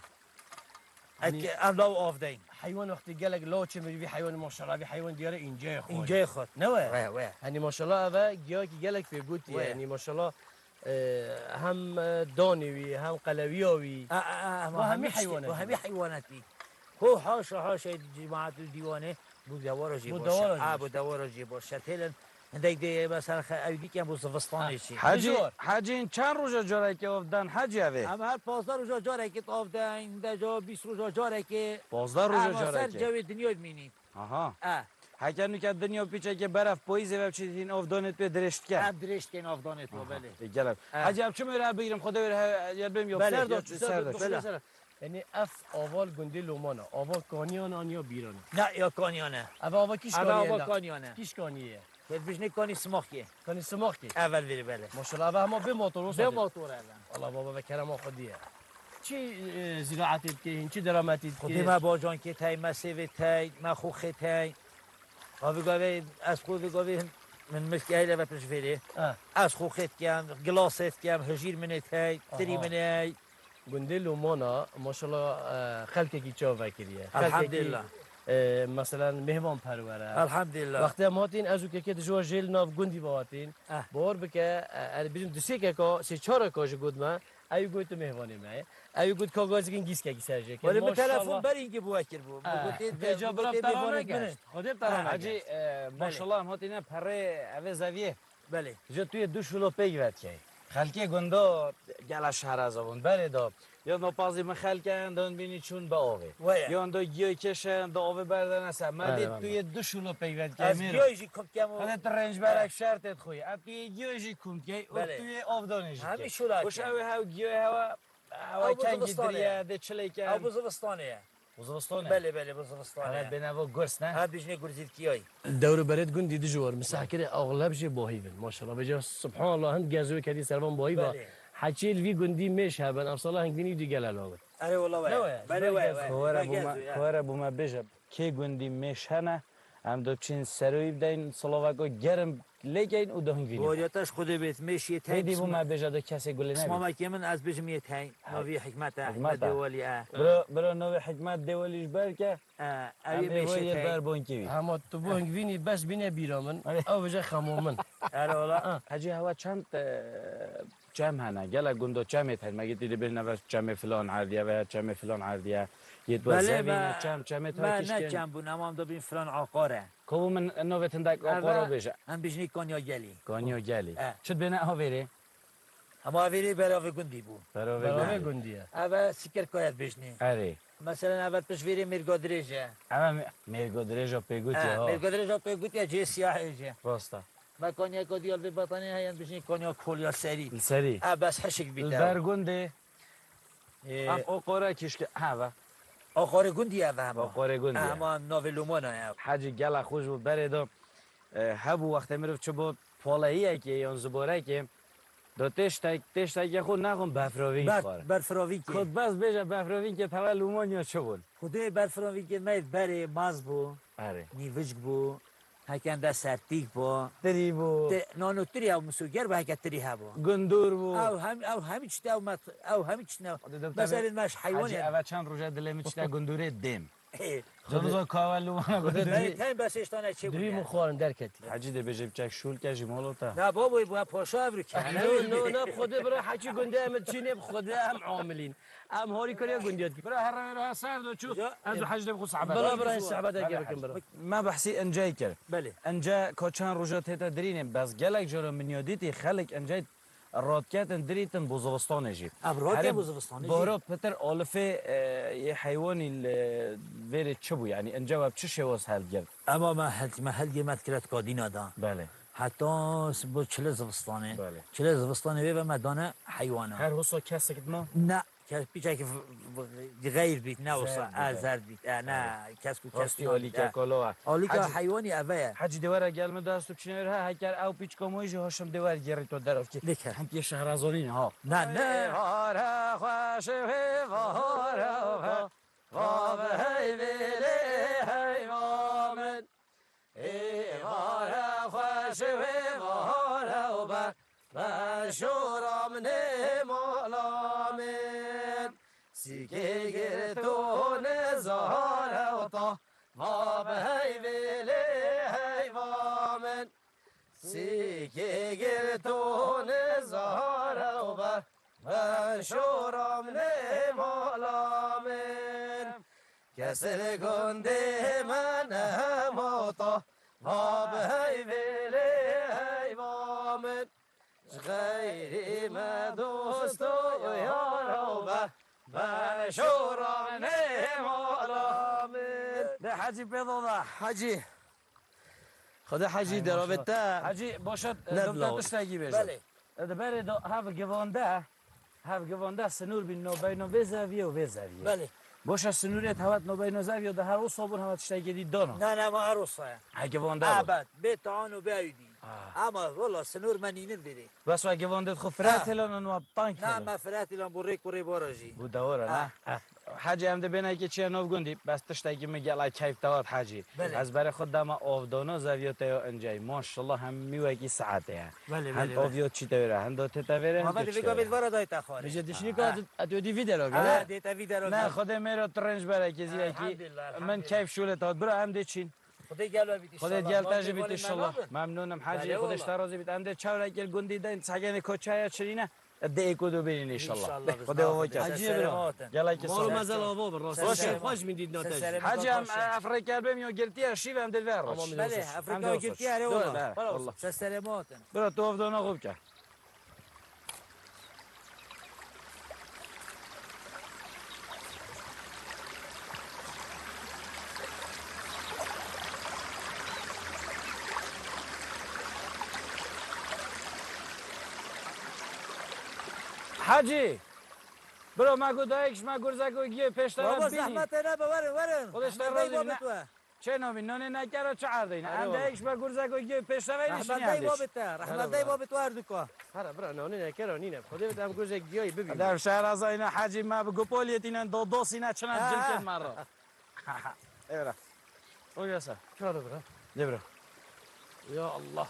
Hanî Eke ev law av deyn. Heywan wextê gelek law çê mirî vî heywanê maşallah, vî heywan diyare înceyê xwe. Înceyê xwe. Ne we? We, we. Hanî maşallah ev e giyakî gelek pêgotî ye. We. Hanî maşallah, e, hem, e, danê wî, hem qelewiya wî. A, a, a, Bu hemî hemî tiştê, heywanatî bu hemî ye. Heywanatî. Ho haşa haşa cemaat û dîwanê bu dewara jî Bu baş e. Dewara jî Ha, baş. Bu dewara jî baş e. Têlin Hindek dê mesela xe-, ew dîken bo zivistanê jî. Hecî, Bijor. Hecî çend roja carekê av dan hecî evê? Em her pazdeh roja carekê av den, hinde ca bîst roja carekê. Pazdeh roja Ama ser carekê? Cewê dinyayê bimînî. Aha. E. Heke nuke dinya pîçekê beref payîzê ve biçîtin av danê tu dirêj dike. Em dirêj dikin av danê tu, Aha. Belê. E, gelem. E. Hecî em çi mêre bigirim, Xwedê wêre he-, yer bim yok. Belê, Ser yok, da, ser ser da, da, ser da. Belê. Yanî ev ava li gundê Loman e, ava Kaniyan an ya Bîran e? Ne, ya Kaniyan e. Ev ava kîş Ev Kaniye ava ne? Kaniyan e. Kîş Kaniye ye? Te bijnê Kanî Simaxkê. Kanî Simaxkê? Evel veri belê. Maşallah, ev hema bê motor olsa Bê de. Motor ev e. Allah baba ve kerema Xwedî ye. Çi, e, ziraetê dike hîn, çi derametî dike? Xwedê me bacankê tey, me sêvê tey, me xoxê tey. Abi gavê, ez xwe vê gavê min milkê heyle ve pişt vêrê. Ha. Ez xoxê dikem, gilasê dikem, hijîr min ê tey, tirî Aha. Min ê. Gundê Lomana, maşallah, e, xelkekî çav vekiriye. Elhamdülillah. Xelkekî, e, meselen, mêhvanperwer e. Elhamdülillah. Wextê em hatîn, ez û kekê di ji we jê li nav gundî ve hatîn. Eh. Bawer bike, e, ez bêjim du sê keka, sê çar keka ji got me, ew got tu mêhvanê me ye. Ew got ka gazikên gîskekî ser jê ke. Wele min Maşallah. Telefon berî hingî bi we kiribû. Eh. Min gotê, Te ca min bira gotê tera mêhvanê nekir. Gelin. Xwedê tera Ha. Hecî, e, Belê. Maşallah em hatîne perê evê zeviyê. Belê. Ji tu yê du şûlo pêk vedikey. Xelkê gunda gela şehra zabûn. Berê da. Yan da pazî min xelk e, yan da bînî çûn bi avê. Weye. Yan da giyoy keşe, yan da avê berdene ser. Me Aynen, dî tu aynen. Yê du şûlo peyve dikey. Ez giyoy jî kum kem û Hadi tu renc berek şertê dixuy. Ez tu yê giyoy jî kum dikey. Û Belê. Tu yê avdanê jî Hemî dikey. Şûla Û kem. Ew hew giyoy hewa, hewa Ew bu kengî zivistanê diriye, ye. De çilê kem. Ew bu zivistanê ye. Bu zivistanê? Belê, belê, bu zivistanê. Ev bêne vo gurs, ne? Ha, bijnê gurzîvkiyayî. Dewr û berêt gundî dijwar, misahkirê axleb jê bahî bin. Maşallah, bêje, subhanallah, hind gezoyê kedî servan bahî ba. Belê. Heçî li vî gundî mêş hebin, ev sala hingvînî dî gele lawir. Erê, wala we. Ne we? Belê, we, we. Xwere bû me, xwere bû me bêje, kê gundî mêş hene, em do çîn seroyî bideyîn, silaveko germ Lêkeyn û dahingvînî. Wariyata ji Xwedê bêt, mêşiyê tey. Hêdî bû me bêje de kesê gulê nebî. Pismamekê min ez bêjim yê tey. Navî Hikmet e, Hikmet e. Dêwalî e. Biro, biro navê Hikmet Dêwalî ji ber ke. E, ew ê mêşê tey. Ber bonkî wî. Hema tu bonkvînî bes bîne bîra min. Ew bêje xemo min. Erê wala. Hecî hewa çend, e, çem hene? Gelek gundo çemê hene. Me gitî dibêjne ve çemê filan erdiye veya çemê filan erdiye. Yê tu zevîne çem, çemê te kişkin. Me ne çem bûn, em am dibîn filan aqar e. Ko bû min novê tindek aqoro bêje. Em bijnî Konya Gelî. Konya Gelî. E. Çi dibêne avêrê? Hema avêrê beravê gundî bû. Beravê gundî. Beravê gundî ye. Ev e Sikerkaya dibêjnê. Erê. Meselen ev e pişt vêrê mêrga dirêj e. Ev e mê-, mêrga dirêja pêgotî ha. Mêrga dirêja pêgotî ye, cihê siyahê jî. Rast e. Me Konyayeka diyal vê betanê heye, em bijnî Konya Kolya Serî. Li serî. Ev bes hişik bîte. Li ber gundê. Ê, Em oqore kişke, ha, ve. Oqorê gundî ev hema. Oqorê gundî, ha. Hema navê Lomana ye. Hecî gela xweş bû berê do. E, hebû wextê mirov çi bo poleyiyekê yan ziborekê do têştek, têştekê xwe nexwin befrovîn xwar. Berfirovînkê. Kot bes bêje befrovînkê teve Lomanya çi bûn? Xwedê berfirovînkê me berê maz bû. Erê. Nîvicg bû. Heke hinde sertîk bû. Tirî bû. Ti-, nano tirî ew misoger bû, heke tirî hebû. Gundûr bû. Ew hem, ew hemî çite ew met-, ew hemî çitine. Hadi doktor Mesela bey, me ji heywanê Hacı eve çend roja dilê min çite gundûrê dêm. Ê. Canıza kahve lumana gundûrê. Berê teyên bes êştane çê bû. Divî min xwarin derketî. Hacı de bêje biçek şûl ke ji molo te. Na babo, bu poşa evrû ke. No, no, na bi Xwedê bira, hekî gundê em çînê bi Xwedê em amilîn. Em harîkariya gundiyê dikin. Bira, herre ra ser do çû. Ya. Ez û Hecî dê bi xwe sehbet. Bira, bira, sehbet eke bikin, bira. Me behsî encay kir. Belê. Enca ko çend roja tête dirînê, bes gelek cara min ya dîtî, xelk encay radketin dirîtin bo zivistanê jî. Ev radke bo zivistanê jî. Boro pitir alifê, e, yê heywanî li vêrê çi bû? Yanî enca we bi çi şêwaz helgirt? Ema me hel-, me helgê me dikire kadîna da. Belê. Heta s-, bo çile zivistanê. Belê. Çile zivistanê wê ve me dane heywana. Her huso kesik dima? Ne. Kes pîçekî v-, v-, xeyr bît, ne wisa, e, zerd bît, e, ne, kesk û kesk. Rastî alîke kolo e. Alîka heywanî eve ye. Hecî dê were gel min dest û çinê were, ha, heker ew pîçka moyî jî hoşim dê wer gerî to derevkî. Dike. Hem pê şehra zonîn ha. Ne, ne. Ê vare xweş ê vare ve, va ve hey vêlê heyva min. Ê vare xweş ê vê vare û be, be şora min ê mala min. Sîkê girto nizar ew ta, va bi heyvê lê heyva min. Sîkê girto nizar ew be, ben şoram nê mala min. Kes li gundê me nehemata, va bi heyvê lê heyva min. Ji xeyrî me dosto yara be, ben şoram nê mala min. De Hecî pê doda. Hecî. Xwedê Hecî derabê te. Hecî, boşa, e, Nedlaw. Dibta tiştekî bêje. Belê. E, di berê de hev givande, hev givande sinûr bîn nobeyno vê zeviyê û vê zeviyê. Belê. Boşa sinûrê hewet nobeyno zeviyê de her wisa bûn hewa tiştekî dî dano. Na, na, ma her wisa ye. Ha, givande bû. Ebed, bê taan û bê ew dî. Ah. Ama wala sinûr me nînin vêrê. Bes we givandê xwe firet helan an we tank Na, helan? Me firet helan bû rê kurê bora jî. Bû dewora, ne? Ha. Hecî, em dê bênekê çiye nav gundî, bes tiştekî min gelek keyf te hat Hecî. Belê. Ez berê xwe dema avdana zeviya te ya incey. Maşallah hemî wekî saetê ye. Belê, Hem belê, belê. Aviya çî te vêre, hem da tê te vêre, hem Ma de belê çî vê te gavê vêre. Vara dayê te xwarê. Bêje dişnî ka Ha. tu, tu dî vî dero Ha, gele. dê te vî dero Ne, gele. Xwedê mêra tu rênc berekê zî wekî. Elhamdülillah, Min elhamdülillah. keyf şûlê te hat. Bira em dê çîn. Xwedê gel we bît Xwedê inşallah. gel te jî bît inşallah. Memnûnim Hecî, Belê Xwedê ji te razî bît. Em dê çewrekê li gundî deyn, sehgenê koçaya çirîne, dê êk û du bînin inşallah. İnşallah. Xwedê ova ke. Hecî bira. Gelek Mal û sağ ol. mezel ava bir rast. Ser Xweş, serê xweş min dît nate jî. Hecî em, e, efreke bêm yo girtiye şîv em dê ver roç. Belê, efreke girtiye, erê wala. Wala. Ser serê matin. Bira tu avdona xwe bike. Hecî! Biro, me got dayik ji me gurzek û giyê pêş te Baba, bînî. Zehmet e nebe, werin, werin. Xwedê ji te razî bî, ne? Çê navî, nonê nekero çi erdeyne? Em de yek ji me gurzek û giyê pêş te veyne şinî. Rehmet dayî babê te, rehmet dayî babê tu her duka. Here bira, nonê nekero nîne. Xwedê bide em gurzek giyayî bibînin. Dev şehra zayne Hecî me bi gopoliyê tînen dodosîne çina cilkên me re. Ê bira. Oy yasa. Çare bira. De bira. Ya Allah.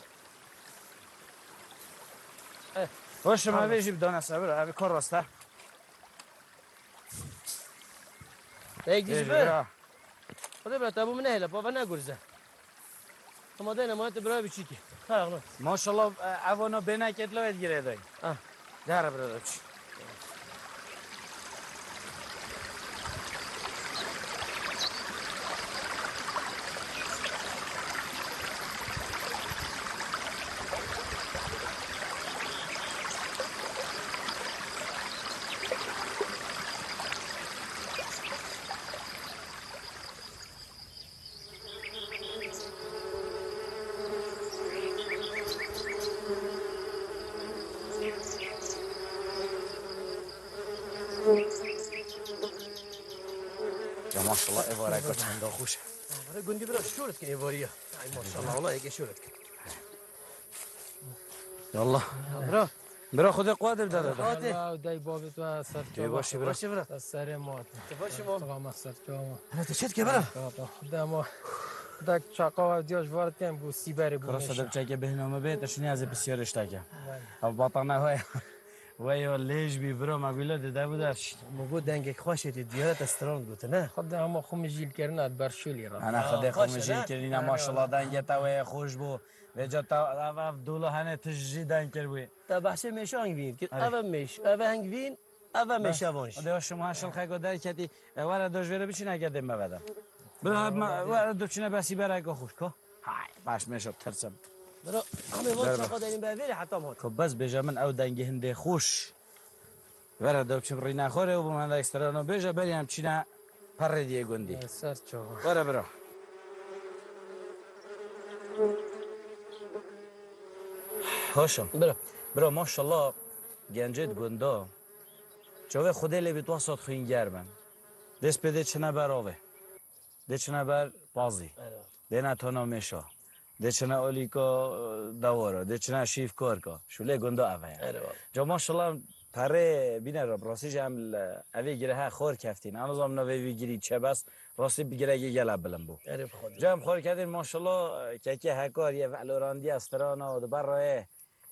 Eh. Hoş ma vê jî bidana sabir abi kor rasta. Tek Bêjî dîs be. Bira. Xwedê bira, te bû min nehêle, pava negurze. Ama dene ma te bira biçîkî. Ha, xwedê. Maşallah, e, evano bênekê dilo êd girê doy. Ah, dere bira doç. Ya maşallah, êvareke çenda xweş e. Êvare gundî bira şûr dikin êvariya. Ay maşallah, wala yekê şûr dikin. Yallah. Bira. Bira, Xwedê quwet bide, bira. Quwetê. Allah, dey babê tu ser Tê çava. Baş e, bira. Baş e, bira. Ser serê ma. Tu baş e, ma. Tamam, ser çava. Hele tu çet ke, bira. Tamam, tamam. Dema. Dak çaqa wa diyor, var tem bu siberi bu Kırasa meşa. Da çeke bihna me be, te şini az pisyarış ta ke. Vay. Ev batana hoy. Vay o lêj bî, bira, me gule de devu der. Mu got dengek xweş ê, diyare te stran gote, ne? Xwedê hema xwe mijîl kirina, ber şûlî re. Ana Ha, xwedê xwe xweş e, mijîl ne? Kirina, Ha, maşallah, ha. Dengê te wê xweş bû. Vêca te ev, ev dûlo hene tij jî deng kiribû. Te behsê mêşa hingvîn kir. Erê. Ev e mêş, ev e hingvîn, ev e mêşevan jî. Xwedê şima şilxeko derketî. E, were dojvêre biçîne gedê me veda. Bira, were doçine besî bereko xweş ko. Hay, baş mêşo tirsim. Bira, em ê van çaqa derîn be vêrê heta hot. Ko bes bêje min ew dengê hindê xweş. Were de biçim rîna xwe rê û bi me de ekstrano bêje, berî em çîne perrê diyê gundî. Ser çava. Were bira. Hoşim. Bira. Bira, maşallah, gencê di gunda. Çavê Xwedê lê bît wesat xwîn germ in. Dest pê dê çine ber avê. Dê çine ber pazî. Ero. Dê ne tona mêşa. Dê çine olîka, e, dewara. Dê çine şîv korka. Şûlê gunda ev heye. Ero. Ca maşallah perê bîne re, rastî jî em li evê girehe xor keftîn. Em zam navê vî girî çebes, rastî bi girekê gele bilind bû. Ero bi Xwedê. Ca em xor keftîn maşallah, e, kekê hekar ye, velorandiye strana, di ber re ye.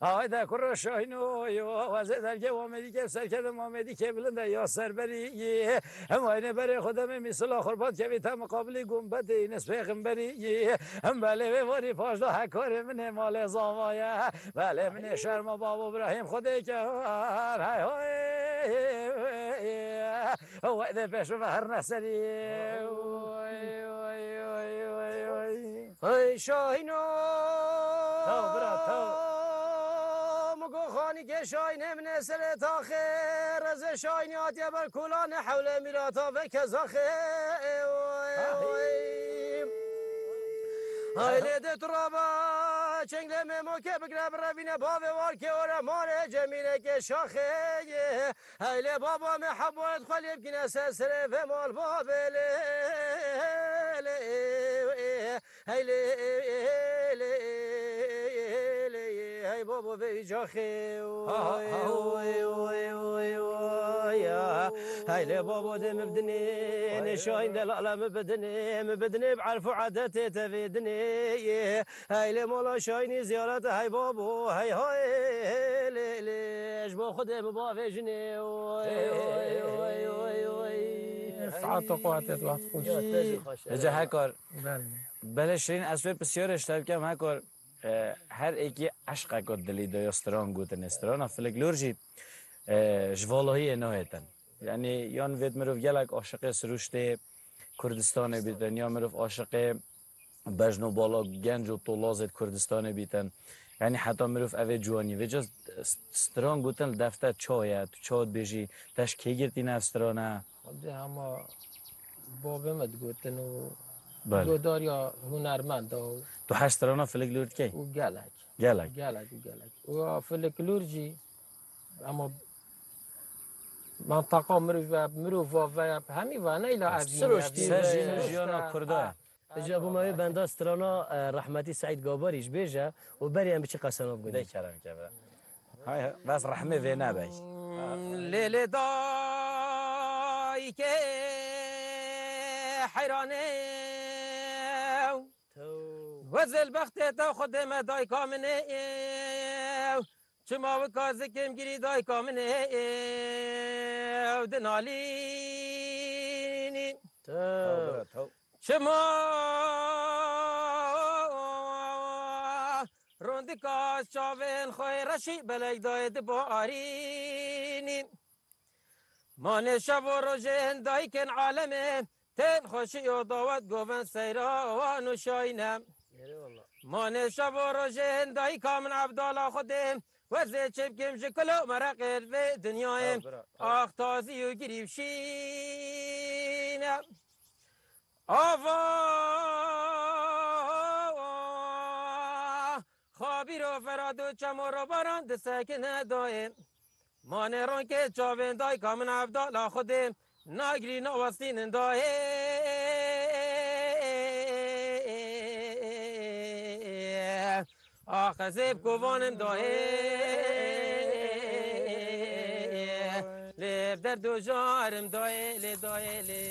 Hayde kuro şahîno yo, wezê dergê Amedî ke serkedim Amedî ke bilinde ya serberî. Em aynê berê xwe demê mîsila xurbat kevî te miqabilî gumbetê Yunus pêxemberî. Em belê vê varî paşda hekarê min ê malê zava ye. Belê min ê şerma babo Ibrahîm Xwedê ke hay hay. Wextê pêş ve her neserî. Oy, oy, oy, oy, oy. Hey şahîno. Taw, bira, taw. Mugo xanî ke şahînê min ê serê taxê. Rezê şahînî hatiye ber kulanê hewlê mîrata ve kezaxê. Oy, oy. Haylê de turaba çenglê memo ke bigre birevîne bavê war ke ore mare cemîne ke şaxê. Heylê baba me hebo et xwe lê bikine ser serê vê mal babê lê, lê, heylê, lê, lê, hey babo vê îcaxê. Ha, ha, ha. Oy, oy, oy, oy, ya. Heylê babo dê mi bidinê, nêşayîn delala mi bidinê, mi bidinê bi erf û edetê te vê dinê. Hey lê mala şayînî ziyarete hey babo, hey hay lê lê, ji bo Xwedê mi bavê jinê. Oy, oy, oy, oy, oy. Saet û qewatê, wextê xweş. Ya, te jî xweş. Rica hekar. Belê. Belê Şirîn, ez wê pisyarê ji te bikem hekar. E, her êkî eşqeka dilî de ya stran gotinê, strana filiklor jî, e, ji valahiyê nahêtin. Yanî yan vêt mirov gelek aşiqê siruştê Kurdistanê bîtin, ya mirov aşiqê bejn û bala genc û tolazê di Kurdistanê bîtin. Yanî heta mirov evê ciwanî. Vêca st-, st-, stran gotin li def te ça ye, tu ça dibêjî, te ji kê girtîne ev strane? Xwedê hema babê me digotin û Belê. Godariya hunermend û Tu her strana filiklor dikey? Û gelek. Gelek. Gelek û gelek. Û ya filiklor jî ama mentaqa mirov ve, mirova ve, hemî ve neyla ev Siruştî jî, ve, ev jî jî jiyana Kurda ye. Îca bû me wê benda strana, e, rehmetî Seîd Gabarî jî bêje û berî em biçî qesena bigundî. Dê kerem ke be. Hay, bes rehmê vê nebey. Lê lê dayikê heyranê. Tew. Wezil bextê te Xwedê me dayika min ê. Çima wika zikim girî dayka min ê, ê, ew dinalînî? Tew. Tew bira, tew. Çima rondika çavên xwe reşî belek dayê di bo arînî? Manê şev û rojên dayikên alemê, tên xweşî û dawet govên seyra wan û şayîne. Erê wala. Manê şev û rojên dayika min Evdala Xwedê, werzê çêbkim ji kul û mereqê vê dinyayê. Tew bira, tew. Ax tazî û girî û şîne. Ava xabîr û ferad û çem û robaran disekine dayê. Manê ronkê çavên dayka min Evdala Xwedê, nagirî nawestînin dayê. Ax ez ê bi kovanin dayê, lê bi derd û jarim dayê, lê dayê, lê.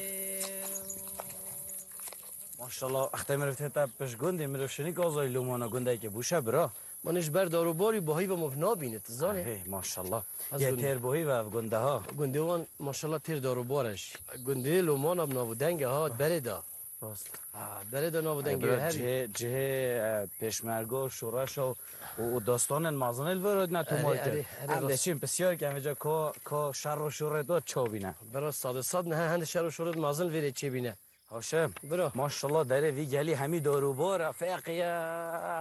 Maşallah, extê mirov tête pişt gundê, mirov şinik azayî lomana gundekê bûşe bira. Manê ji ber dar û barî bahî ve mov nabîne, tu zanî? Hey, maşallah. Ez Yê gund- têr bahî ve ev gunde ha. Gundê wan maşallah têr dar û bar e jî. Gundê lomana bi nav û denge ha, berê da. Rast. Ha, berê da nav û Ay, denge bira, her cihê, cihê, e, pêşmerge û şoreşa û, û, û dastanên mezin li vir ne Erê, tomar kir. erê, erê, Em rast. dê çin pisyar kem vêca ko, ko şer û şorê do çawbîne. Bira, sade sad ne, hende şer û şorê mezin li vêrê çêbîne. Haşim. Bira. Maşallah derê vî gelî hemî dar û bar e, feqî ye,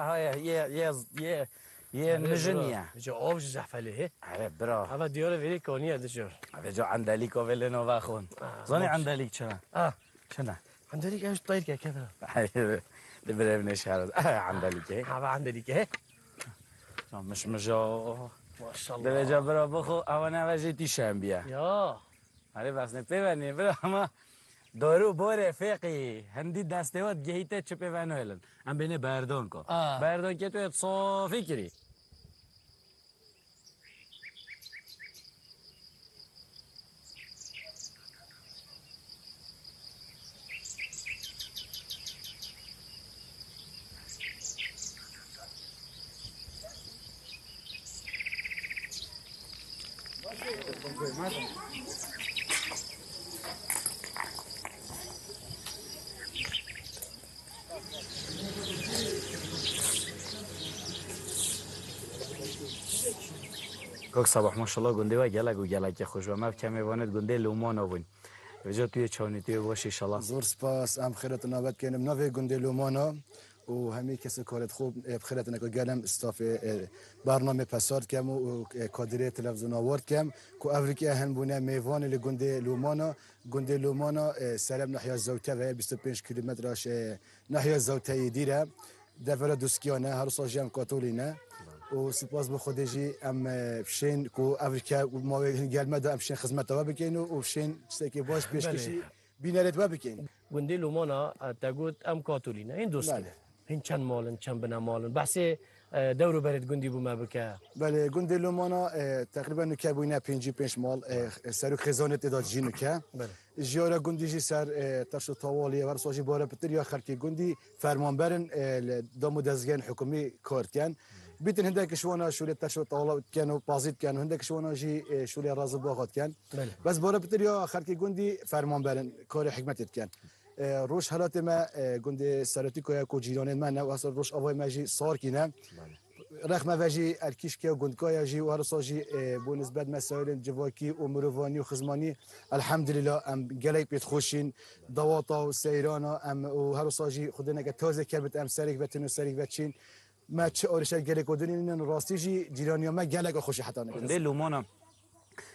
ha ye, ye, ye, ye, ye Erê, mijin bira. ye. Vêca av jî zehfelê he. Erê, bira. Hava diyarê vêrê kaniye dijor. Vêca endelîka vê lê nava xwin. Ah, Zanî maş- endelîk çi ne? Ah. Çi ne? Endelîk ew ji tayr ke kevra. Di birevnê şer. Endelîk e. Hava endelîk e. Ya mişmija. Maşallah. Divêca bira bixo, ewa ne ve jê tî şembiye. Ya. Erê bes ne pê ve nê bira ama daru borê feqî hindî destê we digehîte çi pê ve nahêlin. Em bêne berdanka. Ah. Berdankê tu yê safî kirî. Kak Sabah, maşallah gundê we gelek û gelekî xweş be. Me bi kemê vanê di gundê Lomana bûn. Vêca tu yê çawnî, tu yê baş inşallah. Zor spas, em xêret û navê te dikenim navê gundê Lomana û hemî kesê karê xwe, e, bi xêret neke gelem stafê, e, bernamê pesar kem û, û, e, kadirê televîzyona war kem ku evrikê hen bûne mêvanê li gundê Lomana. Gundê Lomana, e, serem nahiya Zewte ve bîst û pênc kilometre, e, nahiya Zewteyê dîr e. Devera Duskiyan e, her wisa jî em Katolî ne. Û spas bi Xwedê jî em, e, şên ku ev ke mawê gel me de em şên xizmeta we bikeyn û, û şên tiştekî baş pêşkêşî Belê. bînerêt we bikeyn. Gundê Lomana, e, te got em Katolî ne, hîn doskî Belê. ne. Hîn çend mal in, çend bine mal in. Behsê, e, dewr û berê di gundî bû me bike. Belê, gundê Lomana, e, teqrîben nuke bûyne pêncî pênc mal, e, serok xêzanê tê de jî nuke. Belê. Jiyara gundî jî ser, e, teş û tawalî ye, her wisa jî bare pitir ya xelkê gundî fermanber in, e, li dam û dezgehên hikûmî kar dikin. Bîtin hindek ji wana şûlê teş û tawala dikin û pazî dikin û hindek ji wana jî, e, şûlê raz û baxa dikin. Belê. Bes bare pitir ya xelkê gundî fermanber in, karê hikûmetê dikin. E, Rojhelatê me, e, gundê Serotîka ye ku cîranên me ne û hesa Rojavayê me jî Sarkî ne. Belê. Rexme ve jî Erkîşke û Gundkaya jî û her wisa jî, e, bo nisbet mesaîlên civakî û mirovanî û xizmanî, elhemdulîla, em gelek pêt xweş in. Dawata û seyrana em û her wisa jî Xwedê neke tazê kevbit em serek vetin û serek veçîn. Me çi arîşek gelek û dinînin, rastî jî cîraniya me gelek xweş e heta neke. Gundê Lomana.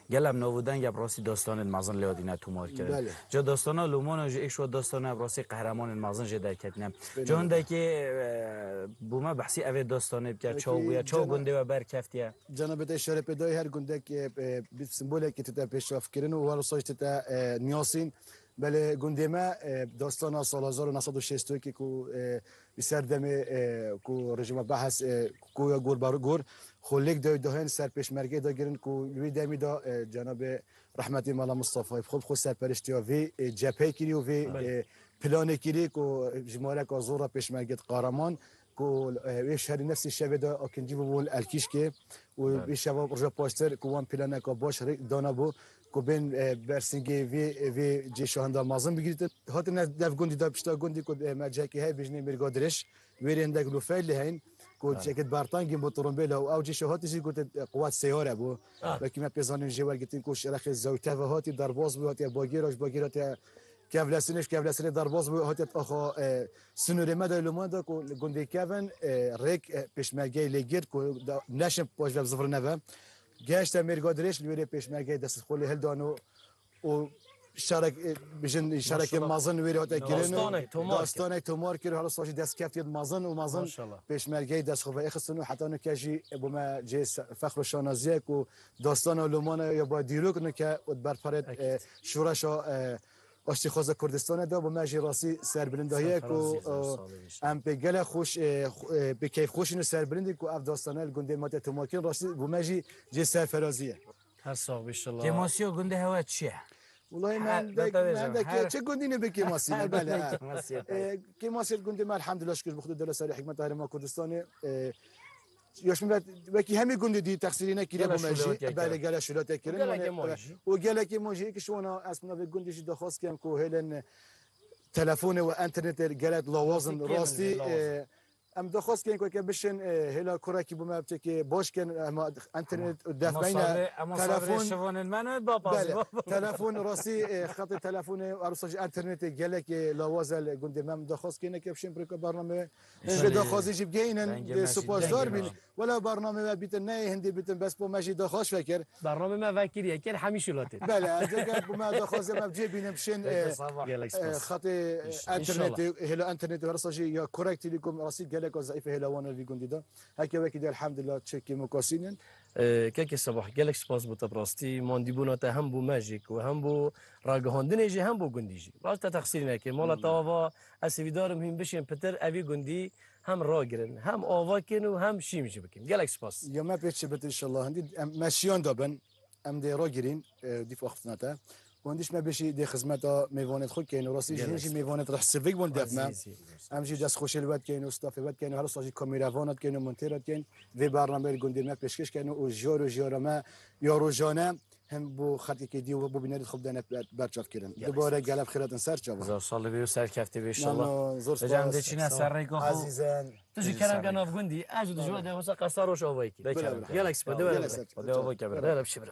Gelek nav û deng e, bi rastî dastanên mezin lê hatine tomar kirin. Belê. Ca dastana Lomana jî êk ji we dastana bi rastî qehremanên mezin jê derketine. Belê. Ca hindekê, e, bo me behsî evê dastanê bike, çawa bûye, çawa gundê we berkeftiye? Cenabê te îşare pê dayî, her gundek, e, e, bir simbolekî tête pêşrafkirin û her wisa jî tête, e, niyasîn. Belê gundê me, e, dastana sala hezar û neh sed û şêst û yekê ku, e, Li ser demê, e, ku rejîma Behes, e, ku ya gor ber gor, xwe lêk de dahên ser pêşmergeyê de girin ku li wî demî de, e, cenabê rehmetî Mela Mistefayê bi xwe bi xwe serperiştiya vê, e, cepheyê kirî û vê, Belê. e, planê kirî ku jimareka zor e pêşmergeyê Qaraman, Û, e, wê şerî nefsî şevê de akincî bûbûn Elkîşkê û Evet. vê şeva roja paştir ku wan planeka baş rê dana bû ku bên, e, bersingê vê, vê cêşa hinda mezin bigirîtin. Hatine dev gundî de pişta gundî ku, e, me cihekî heye bêjinê Mêrga Dirêj. Wê rê hindek lûfeyl lê heyn ku Evet. cihekê bertengî bû, tirombêla û ew cêşa hatî jî gotin, e, quwet sêyar e bû. Evet. Wekî me pê zanîn jê wergirtin ku ji rexê zewte ve hatî derbas bû, hatiye bagêra, ji bagêra hatiye kevlesinê, ji kevlesinê derbas bû, hatiye axa, e, sinûrê me de lê mane de ku gundê kevin, e, rêk, e, pêşmergeyê lê girt ku da, neşin paş ve zivirine ve. Gehişte Mêrga Dirêj, li wê rê pêşmergeyê destxolê hildan û, û şerek, e, bijin, şerekê Maşallah. mezin wê rê hate kirin û Dastanek tomar kir. dastanek tomar kir, hala stajî destkeftiyê mezin û mezin Maşallah. pêşmergeyê destxwe ve êxistin û heta nû ke jî bû me cihê se-, fexr û şanaziyek û dastana lomane ya ba dîrok nûke û di berparêt, Ekîd. e, şoreşa, e, Aştîxwaza Kurdistanê de bû me jî rastî serbilindahiyek û, Serferazî, e, sağ olun inşallah. em pê gelek xweş, e, xwe-, e, pê keyfxweş in û serbilind in ku ev dastane li gundê me te tomarkirin, rastî bû me jî cê serferazî ye. Her sax bî inşallah. Kêmasiya gundê hewe çi ye? Wulay Her, me de, beta vêjim, me de her çi gundî ne bi kêmasî ne, Her bele, gundê ha. kêmasî ye, E, kêmasî gundê me elhamdülillah şikir bi Xwedê dewle serê hikmeta Herêma Kurdistanê, e, Ya ji min ve wekî hemî gundê dî texsîrî nekiriye Gelek bû me jî. şûlewatiyek Belê, kirin. gelek şûlewatiyek kirin. Gelekê Û, me jî. û gelekê me jî êkî ji wana ez min ve gundê jî daxwaz kirim ku hêlên telefonê û internetê gelek lawaz in. Rastî kêm in, Rastî, lawaz in. e, em daxwaz kirin ku eke bişin, e, hêla kurekî bû me biçekê baş kirin, ema internet Ama, û ama def beyne sabirê, ama sabirê telefon. şivanên me ne, baba, Belê, baba. telefon rastî, e, xetê telefonê û erosa jî internetê gelekê lawaz e li gundê me. Em daxwaz kirin eke bişin pirka bername Ji daxwazî jî bigehînin, Dengê me jî, supasdar dengê me bîn. jî. Wela bernamê we bîtin neyê hindî bîtin, bes bo me jî daxwaz vekir. Bernamê me vekiriye, kir hemî şulatê. Bele, ez ê bo me daxwazê me cê bînim şên, Dengê e, sabah. Gelek e, spas. xetê İnş-, internetê, inşallah. hêla internetê, hersa jî ya korek Telecom, rastî gelek o zayîf e hêla wan vî gundî de. Heke wekî de elhamdülillah çekî mukasînin. E, kekê Sebah, gelek spas bo te bi rastî. Mandîbûna te hem bo me jî ku hem bo ragihandinê jî hem bo gundî jî. Rast te texsîrî nekir. Mala te ava, ez hêvîdar im hîn bişên pitir evî gundî hem ragirin, hem ava kin û hem şîm jî bikin. Gelek spas. Ya me pê çi bit inşallah. Hindî em, me şiyan da bin. Em dê ragirîn, e, dîf axiftina te. Û hindî ji me bêjî dê xizmeta mêvanêt xwe keyn û rastî jî Gelek hîn jî spas. mêvanêt rehsivik bûn def me. Azîzî. Em jî destxweşê li we dikeyn û stafê we dikeyn û her wisa jî kameravanat dikeyn û montêrat dikeyn. Vê bernameyê li gundê me pêşkêş keyn û jar û jara me ya rojane hem bo xelkekê dî û bo bînerêt xwe bidene ber-, berçavkirin. Gelek Dubare spas. Gelek xêratin ser çava. Zor salî bê û serkeftî bê inşallah. Nano, zor Hocam spas. de çîne Sağ ol. ser rêka xwe. Azîzen. Tu jî kerem ke nav gundî, ez û tu ji we de wisa qesar roş avayî kî. Bele, bele. Gelek spas. Gelek spas. De ava ke bira. Bira, bişe bira.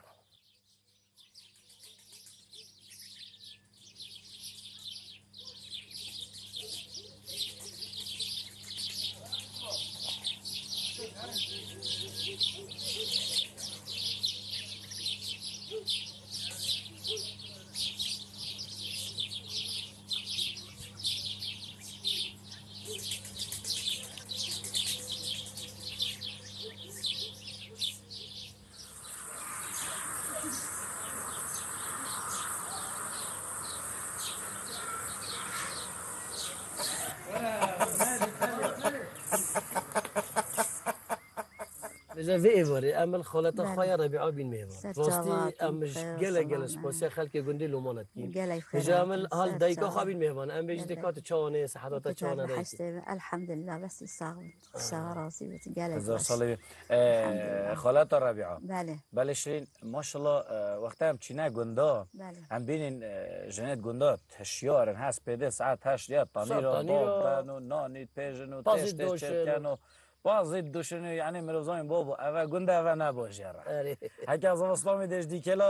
Vêca vê êvarê em li xaleta Belê. xwe ya Rebîa bîn mêvan. Ser Rastî çava em tî ji xêr, gelek gelek silamet. spasiya xelkê gundê Lomana dikîn. Gelek Vêca em xêratin, li hal ser dayika çava. xwe bîn mêvan. Em bêjî Gelek. deka tu çawa ne, seheta te Gelek çawa ne dayikî. heste, elhamdülillah, bes sağ ol. Sağ ol, razî bî. Gelek Hezar baş. salê wî. Ee, Elhamdülillah. Xaleta Rebîa. Belê. Belê Şirîn, maşallah, e, wexta em çîne gunda, Belê. em bînin, e, jinêt gunda hişyar in, hes pê dê saet heşt ya tanîra Saet tanîra. bab ben û nanî pêjin û Tazî têş têş doşin. çêken û bazî duşin û, yanî mirov zanîn babo, eve gunda eve ne bajêr e. Erê. Heke zivislamî dêj dîkela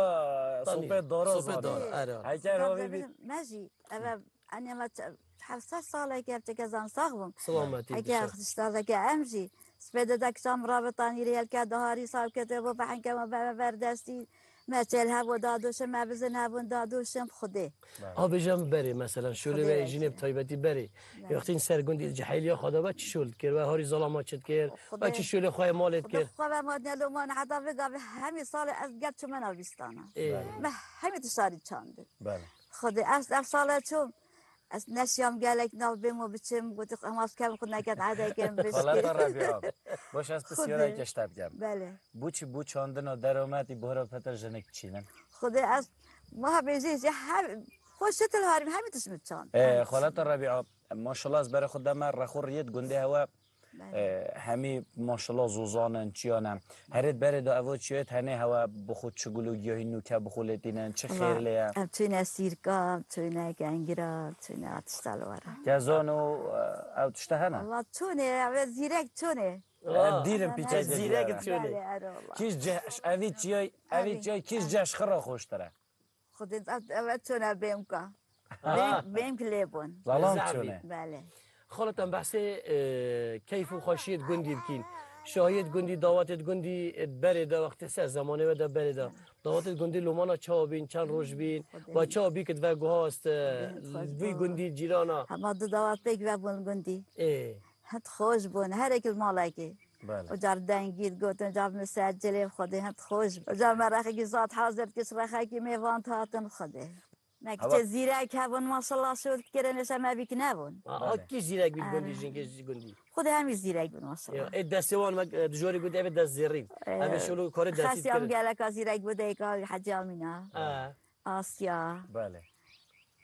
Tanî, sopê dara sopê zanî. dara, erê. Heke Sinan ravî bî- dibêjim, me jî, eve Enê me çe-, heft sed saleke ev çeke zan sax bûm. Selametî Eke bişe. Xistazeke em jî. Spê de dek çam rabe tanîrê yelke daharî saw kete bo behenke me be-, berdestî. Me çêl hebû dadûşim, me bizin hebûn dadûşim Xwedê. Ha bêje em berê, mesela, şolê Xwedê we ve jî nê bi taybetî berê. Berê. Wextîn ser gundî cihêliya xwe de be, çi şol dikir, we harî zalama çi dikir, we Xwedê çi şolê xwe yê malê Xwedê dikir. xwe ve madne loman heta vê gavê hemî salê ez gel çûme nav bîstana. Ê. Me hemî tiştarî çandin. Belê. Xwedê ez ev sale çûm. Ez neşiyam gelek nav bêm û biçim, gotik, "Ema ez kevim xwe neket, edeykem bişkê." Xaleta Rebîa, baş ez Xwedê. pisyareke ji te bikem. Belê. Bo çi bo çandina derometî buhra pete jinik çînin? Xwedê ez, ma bêjî jî her, xwe şitil harîm, hemî tişt min çand. Ee, Hemî tişt. Xaleta Rebîa, maşallah ez berê xwe deme, rexo riyêt gundê hewe, Belê. E, hemî maşallah zozan in, çiyan in. Herêt berê de evo çiyê tenê hewe bi xwe çi gul û giyahî nûke bi xwe lêtînin, çi xêr lê ye? Em çûne sîrka, em çûne kengira, em çûne tişta li were. Kezan û, e, ew tişte hene? Allah çûne, ev zîrek çûne. E, dîrim pîçek zîrek çûne. Belê, ero Allah. Kîş ceh-, evî çiyay, evî çiyay kîş ceşxira xweştir e? Xwedê ev, ev çûne bêmka. Ha. Bêm, bêmk lê bûn. Zalam çûne. Belê. Xalet em behsê, e, keyf û xweşiyê di gundî dikîn. Şahiyê di gundî, dawetê di gundî, e, berê de wextê ser zemanê we de berê de. Dawetê di gundî lomana çawa bîn, çend roj bîn, Xwedê. Wa çawa bî ki di ve guha est, e, Xwedê, vî Xwedê. Gundî cîrana. Hema du dawet pêk ve bûn gundî. Ê. Hend xweş bûn, her êk li malekê. Belê. Ucar dengî digotin, ucar min ser cilê Xwedê hend xweş bûn. Ucar me rexekî zat hazir dikir, rexekî mêvan hatin Xwedê. Me kiçê zîrek hebûn, maşallah şûr dikirin, êşe me bîk nebûn. Ha, ha, Belê. Kî zîrek bî gundî, jinkê jî gundî? Xwedê hemî zîrek bûn, maşallah. Ya, ê destê wan me, e, dijorî gundî, eve dest zêrîn. E, Eve şûr û karê destî xesiyam dikirin. Geleka zîrek bû, deyka Hecî Amîna. Ha. Asya. Belê.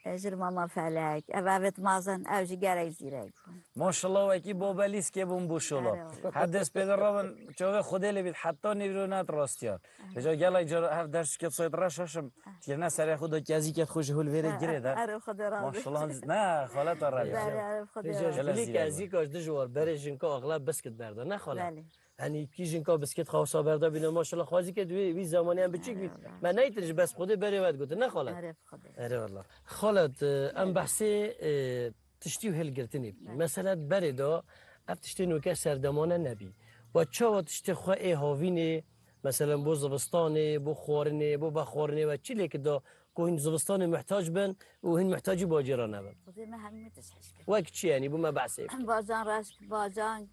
E, jir mama Felek. Ev evêt mazin, ev jî gelek zîrek bûn. Maşallah wekî babelîskê bûn bu şola. Erê wala. Her dest pê de rabin, çavê Xwedê lê bît, heta nîvro net rastiyan. Vêca gelek cara hev ders diket sayt reş haşim. Dikirine serê xwe da kezîket xwe ji hol vêrê girê de. Erê Xwedê razî. Maşallah, ne, xaleta Rebî. Erê, erê Xwedê Vêca razî. Ji bilî kezîka ji dijwar berê jinka axlab biskit berda, ne xala? Belê. Henî kî jinka biskit xawsa berda bîne, maşallah, xwazî ke wî, wî zamanî em biçîk bî. Erê wala. Me neytir ji bes Xwedê berê we digotin, ne xala? Erê Xwedê. Erê wala. Xalet, e, em behsê, e, tiştî û hilgirtinê bikî. Belê. Mesela berê de ev tiştê nûke serdemane nebî. We çawa tiştê xwe ê havînê, mesela bo zivistanê, bo xwarinê, bo vexwarinê we çi lêkî da ku hîn zivistanê muhtac bin û hîn muhtacî bacêra nebin? Xwedê me hemî tişt hişk kir. Wek çi yanî bo me behsê bikî. Bacan reşk, bacan,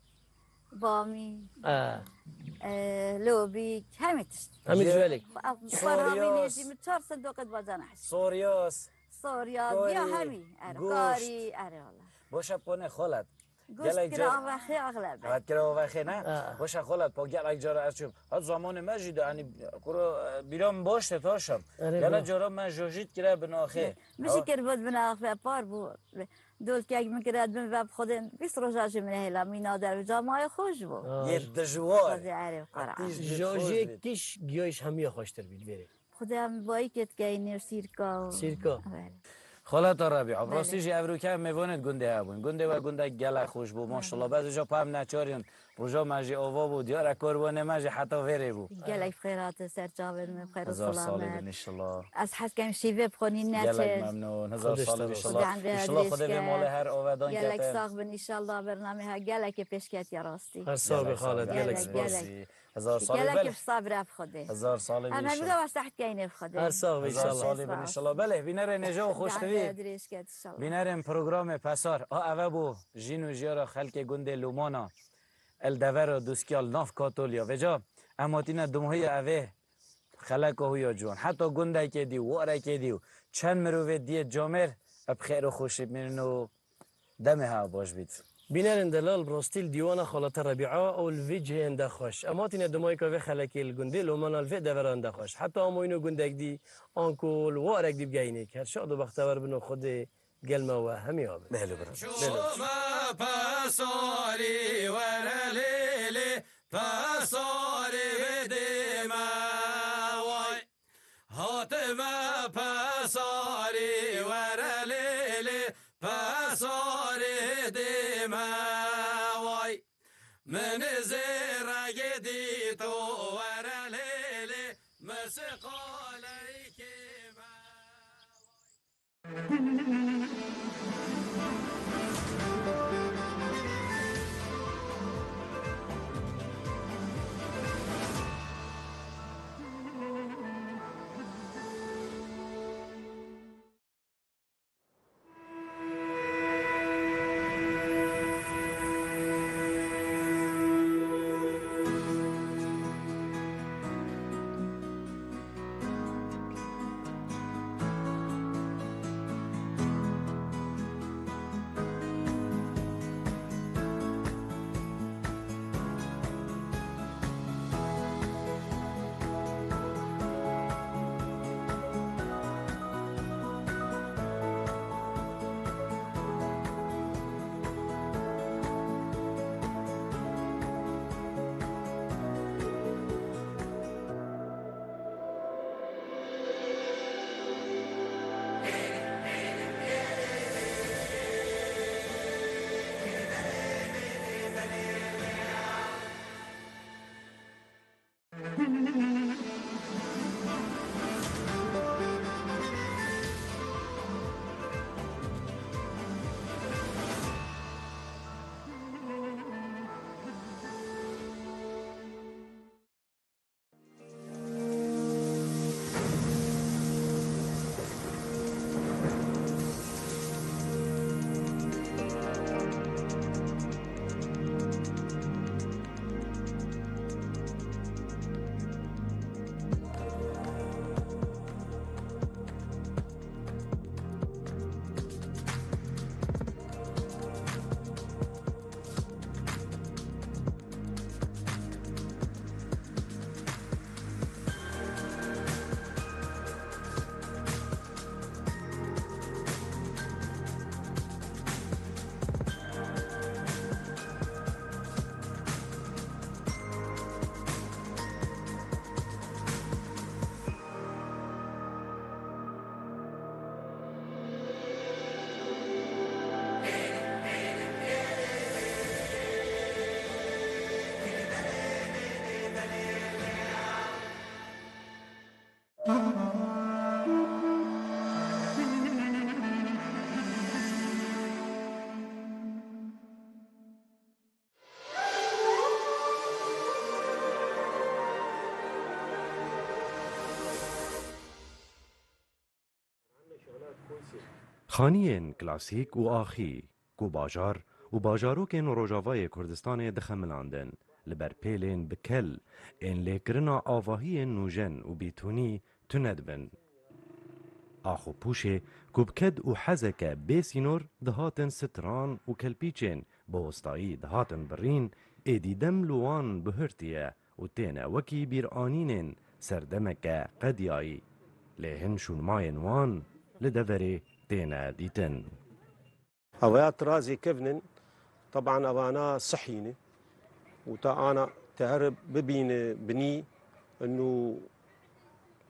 bamî, E. e, lobîk, hemî tişt. Hemî Ye- ji welêk. Xwe, xwe Soryas. Havînê jî min çar sindoqet bacana hişk. Soryas. Sorya, Karî, giya hemî. Erê, goşt. Karî, erê wala. Boşa pone xalet. Goşt Gelek kira car- avexê axlebe. Evet, kira avexê ne? Ha. Boşa xalet, po gelek cara ez çûm. Hat zamanê me jî de, hani, kuro, e, bîra min baş te taşam. Erê, Gelek bro. Cara me jojît kira binaxê. Min jî Ha. Kir bud binaxê, par bû. Dolkek min kira bin ve xwedên bîst roja jî min hêla, mîna der camayê xweş bû. Ha. Yê dijwar. Xwedê erê qara. Tîj Jojê xweş bî. Kiş giyayîş hemiya xweştir bî, verê. Xwedê em bayî kêt keyne sîrka û Sîrka. Belê. Xaleta Rebîa, bi Belê. Rastî jî evroke em mêvanê di gundê hebûn. Gundê we gundek gelek xweş bû, maşallah. Belê. Bes uca pa em neçarîn. Roja me jî ava bû, diyar e, karwanê me jî heta vêrê bû. Gelek bi xêr hate ser çavên me, bi xêr û Hezar salî selamet. Bin inşallah. Ez hez kem şîvê bixwînin neçe. Gelek memnun. Hezar Xwedê salî bin inşallah. Xwedê em vê Gelek dirêj memnun ke. Lê her avedan Gelek kete. Sax bin inşallah, bernamê ha gelekê pêşketiye rastî. Her sax be Gelek xalet, sax be. Gelek Gelek, spas. Gelek. Hezar salî Gelek bile. Bi sabra bi Xwedê. Hezar salî bin Em inşallah. Hemî de westa hikayê bi Xwedê. Her sax be Hezar inşallah. Salî bin inşallah. Belê, bînerê nêja û xoştivî. Dengê dirêj ket inşallah. Bînerên programê Pesar. A eve bû jîn û jiyara xelkê gundê Lomana. El devera Duskiyal nav Katolya. Vêca em hatîne dumahîya evê xeleka hûya ciwan. Heta gundekê dî, warekê dî û çend mirovê diyê camêr, eb xêr û xweşî bimînin û Demê ha baş bît. Bînerên delal, bi rastî li dîwana xalete Rebîa û li vê cihê hinde xweş. Em hatine dimayîka vê xelekê li gundê Lomana li vê devera hinde xweş. Heta amoyîn û gundek dî, anku li warek dî bigeyînê. Her şad û bextewer bin û Xwedê gel me we hemiya be. Bêlo bira. Bêlo. Çoma pesarî were lêlê, pesarê vê dê me way. Hatime pesarî were lêlê, pesarê dê me way. Min zêrege dîto were lêlê, min siqaleyke me way. Xaniyên klasîk û axî ku bajar û bajarokên Rojavayê Kurdistanê dixemilandin, li ber pêlên bi kel ên lêkirina avahiyên nûjen û bîtûnî tune dibin. Ax û pûşê ku bi ked û hezeke bê sînor dihatin stran û kelpîçên bi ostayî dihatin birîn, êdî dem li wan bihurtiye û têne wekî bîranînên serdemeke qediyayî. Lê hin şûnmayên wan li deverê têne dîtin. Avaya tirazê kevnin, teban avana sihî ne. Û ta ana te her bibîne binî, inu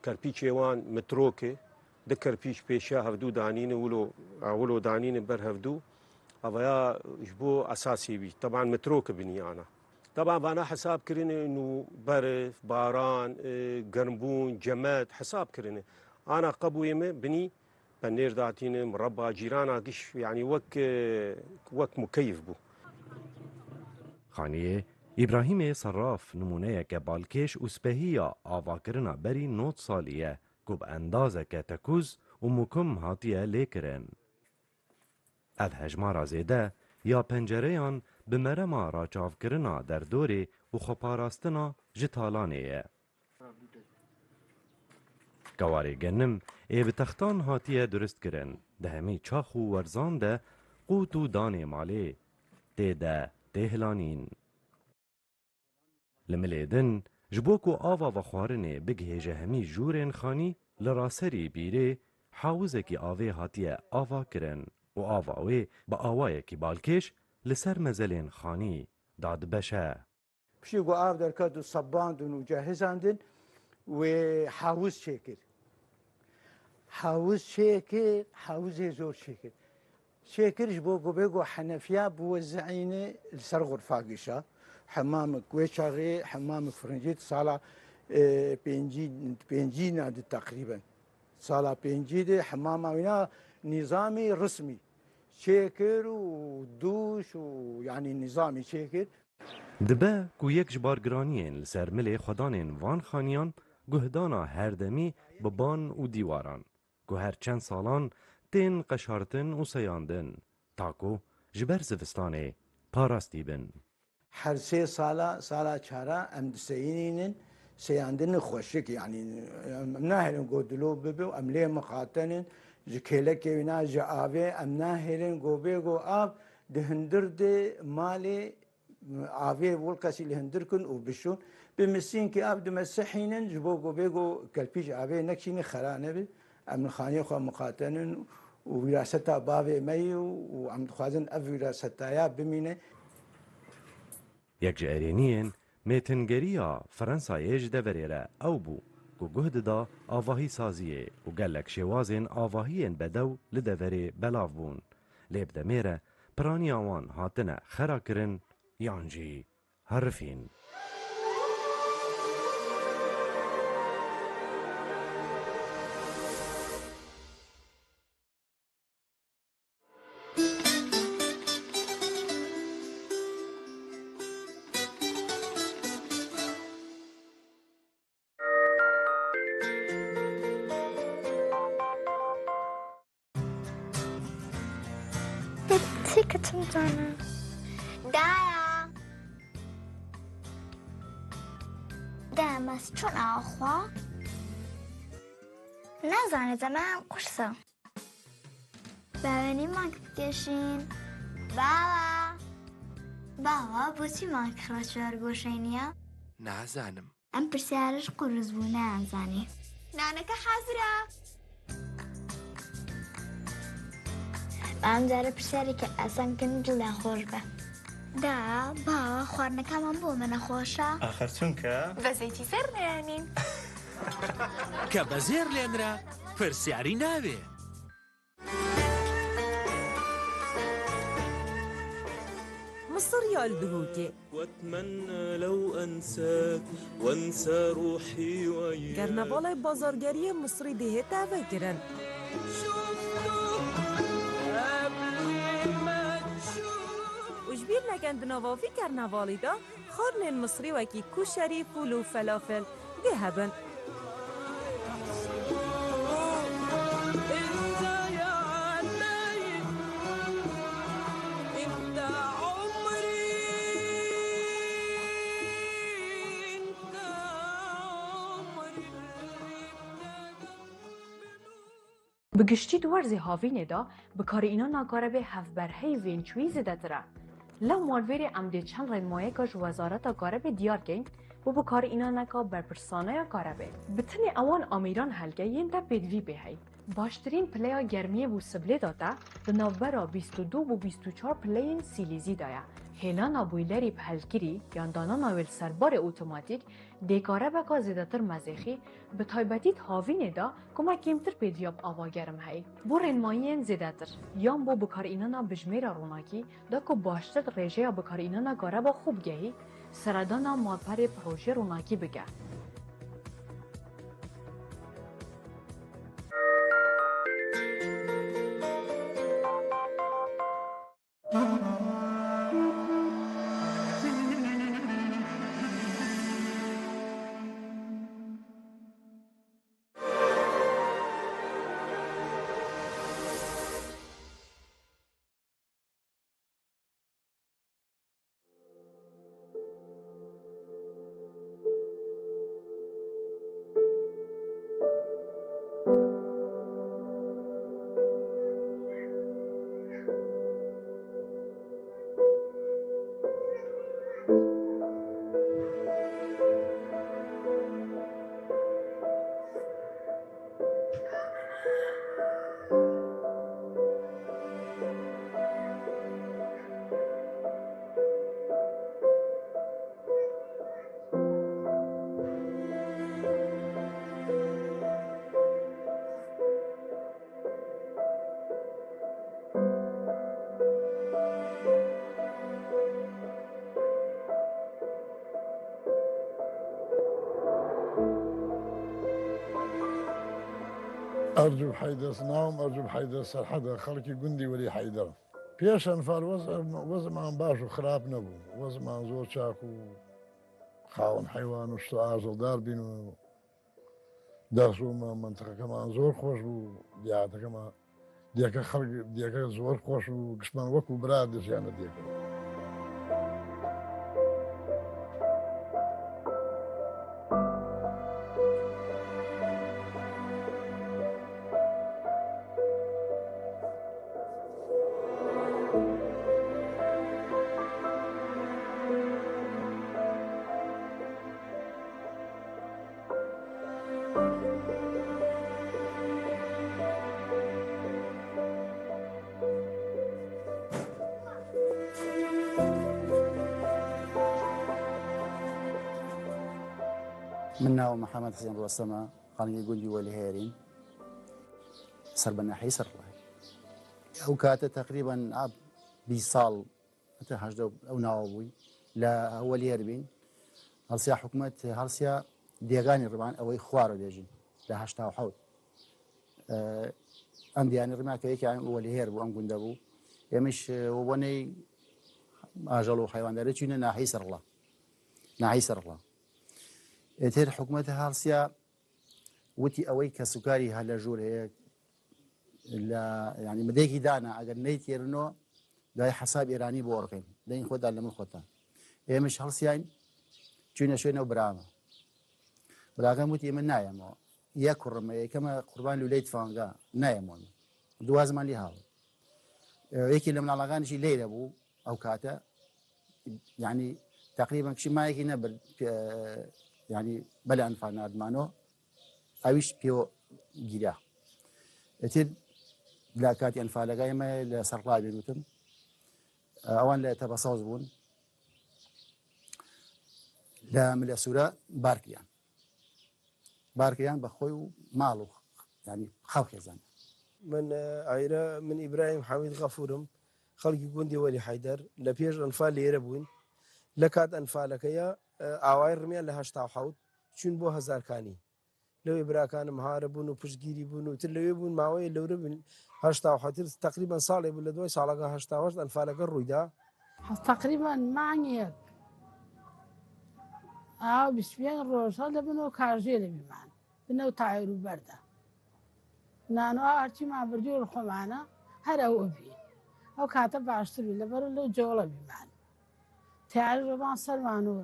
kerpîçê wan mitrok e, di kerpîç pêşiya hevdû danîne, wilo, wilo danîne ber hevdû. Avaya ji bo esasê wî, teban mitrok e binî ana. Teban vana hesab kirine, inu berf, baran, e, germbûn, cemed hesab kirine. Ana qebûyê me binî, penêr datîne, mireba cîrana giş, yanî wek, e, wek mukeyif bû. Xaniyê Îbrahîmê Serraf nimûneyeke balkêş û spehî ya avakirina berî nod salî ye ku bi endazeke tekûz û mukim hatiye lêkirin. Ev hejmara zêde ya pencereyan bi merema raçavkirina derdorê û xweparastina ji talanê ye. Kewarê genim ê bi textan hatiye durist kirin, di hemî çax û werzan de qût û danê malê tê de tê hilanîn. Li milê din, ji bo ku ava vexwarinê bigihêje hemî jûrên xanî, li raserî bîrê hawizekî avê hatiye ava kirin û ava wê bi awayekî balkêş li ser mezelên xanî dadibeşe. Piştî ku av derket û sebandin û cehizandin, wê hawiz çêkir. Hawiz çêkir, hawizê zor çêkir. Çêkir ji bo ku bê ku henefiya biwezîne li ser xurfa gişa. Hemamik wê çaxê, hemamik firincî di sala, e, pêncî, pêncî na di teqrîben. Sala pêncî de hemama wîna nîzamî rismî çêkir û dûş û yanî nîzamî çêkir. Dibe ku yek ji bargiraniyên li ser milê xwedanên van xaniyan guhdana herdemî bi ban û dîwaran, ku her çend salan tên qeşartin û seyandin, ta ku ji ber zivistanê parastî bin. Her sê sala, sala çara em diseyinînin, seyandinê xweşik, yanî em nahêlin ku dilo bibe û em lê miqatenin, ji kêlekê wîna, ji avê em nahêlin ku bê ku av di hundir de malê avê wilqesî li hundir kin û bişûn. Bi misînkî av dimesihînin ji bo ku bê ku kelpî ji avê nekişîne xera nebe. Em li xaniyê xwe miqatenin û wîraseta bavê me yî û em dixwazin ev wîrasetaya bimîne. Yek ji erêniyên mêtingeriya Fransayê ji deverê re ew bû ku guh dida avahî saziyê û gelek şêwazên avahiyên bedew li deverê belav bûn. Lê bi demê re piraniya wan hatine xerakirin yan jî herifîn. Tê ketim zana. Daya. Daya, me çûn awa xwe? Nezane, zeme em qursa. Bawenî mank bikeşîn. Bawa. Bawa, boçî mank xira çar goşeyniya? Nazanim. Em pirsyarê ji qurûz bûne em zanî. Naneke hazir e. Em zere pirsyareke asan kin, dila xwe be. Da, ba, xwarineka man bo me nexweş e. Axir çunke. Ve zeytî ser neyanîn. Ke bezêr lênre, pirsyarî navê. Misir ya li Duhokê. وأتمنى لو أنساك وأنسى روحي وياك. Kernevalê bazargeriyê Misrî dê hête vekirin. Û ji bîr nekin di nava vî kernevalî de xwarinên Misrî wekî kuşerî, fûl û felafel dê hebin. Bi giştî di werzê havînê de bikarînana karebê hevberheyvên çûyî zêdetir e. Lewma li vêrê em dê çend rênmayeka ji Wezareta Karebê diyar keyn bo bikarînaneka berpirsane ya karebê. Bi tenê ewan amîran helke yên te pêdivî bê hey. Baştirîn pileya germiyê bo siblê de te di navbera bîst û du bo bîst û çar pileyên sîlîzî de ye. Hêlana boylerî bi helkirî yan danana wê li ser barê otomatîk dê karebeka zêdetir mezêxî, bi taybetî di havînê de ku me kêmtir pêdiviya bi ava germ hey. Bo rênmayiyên zêdetir yan bo bikarînana bijmêra ronakî da ku baştir rêjeya bikarînana kareba xwe bigehî, seredana malperê projeyê ronakî bike. Ercû Heyder, navim Ercû Heyder Serhede, xelkî gundî Welî Heyder. Pêş enfal wez-, wezman baş û xirab nebû. Wezman zor çak û xawin heywan û şto ajeldar bîn û Ders û me-, mentiqekeman zor xweş bû, diyateke me, diyeke xelk, diyeke zor xweş bû, giştman wekû bira dijiyane diyeke. من ناوم محمد حسين روسمة، خانگی گوندی وەلی هێرین، سەر بە ناحیەی سەرخڵای. ئەو کاتە تەقریبەن ئا بیست ساڵ، هەتا هەژدە ئەو ناوە بووی، لە وەلی هێر بین. هەڵسیا حکومەت، هەڵسیا دێگانی ڕمان ئەوەی خوارە دێژین لە هەشتا و حەوت. ئە، ئەم دیانی ڕما کە یەکیان وەلی هێر بوو، ئەم گوندە بوو. ئێمەش، ئە، وەنەی ئاژەڵ و حەیوانداری چوینە ناحی سەرخڵا. ناحی سەرخڵا. ئێتر حکومەت هەڵسیا وتی ئەوەی کەسوکاری هەر لە ژوور هەیە، لە، یعنی، مدەیەکی دانا، ئەگەر نەیتێرنەوە، دوای حەساب ئێرانی بۆ ڕکەین. دەین خۆتان لە من خۆتان. ئێمەش هەڵسیاین، چوینە شوێنە و برامە. براکەم وتی: «ئێمە نایەمەوە. یەک کوڕمە، یەکەمە قوربان لولەی تفانگا، نایەمەوە.» دوازمان لێ هاوە. ئێ، یەکی لە مناڵەکانیشی لێرە بوو ئەو کاتە. یعنی، تەقریبەن کشی مایەکی نەبرد، پێ-، یعنی، بەلە ئەنفال ناردمانەوە. ئەویش پێوە گیرا. ئیتر لە کاتی ئەنفالەکە ئێمە لە سەرخڵا بێنوتم. ئەوان لە تەبەسەوز بوون. لە ملە سوورە بارکیان. بارکیان بە خۆی و ماڵ و، یعنی، خەڵکی زانە. من، ئە، ئایرە، من ئیبراهیم حەمید غەفورم، خەڵکی گوندی وەلی حەیدەر، لە پێش ئەنفال لێرە بووین. لە کات ئەنفالەکەیە، ئە، ئاوای ڕمیان لە هەشتا و حەوت چوون بۆ هەزارکانی. لەوێ براکانم هارە بوون و پشتگیری بوون و تر لەوێ بوون، ماوەیە لەورە بوون. هەشتا و حەوت، تەقریبەن ساڵێ بوو، لە دوای ساڵەکە هەشتا و هەشت ئەنفالەکە ڕوویدا. تەقریبەن مانگێک ئاو بیست و پێنج ڕۆژە لە بنەوە کارژێ لە بیمان، بنەو تایر و بەردە. نانوا هەرچیمان بردووە لە خۆمانە، هەر ئەو بی. ئەو کاتە باشتر بی، لەبەر لەو جۆڵە بیمان. تیاری ڕۆبان سەرمان و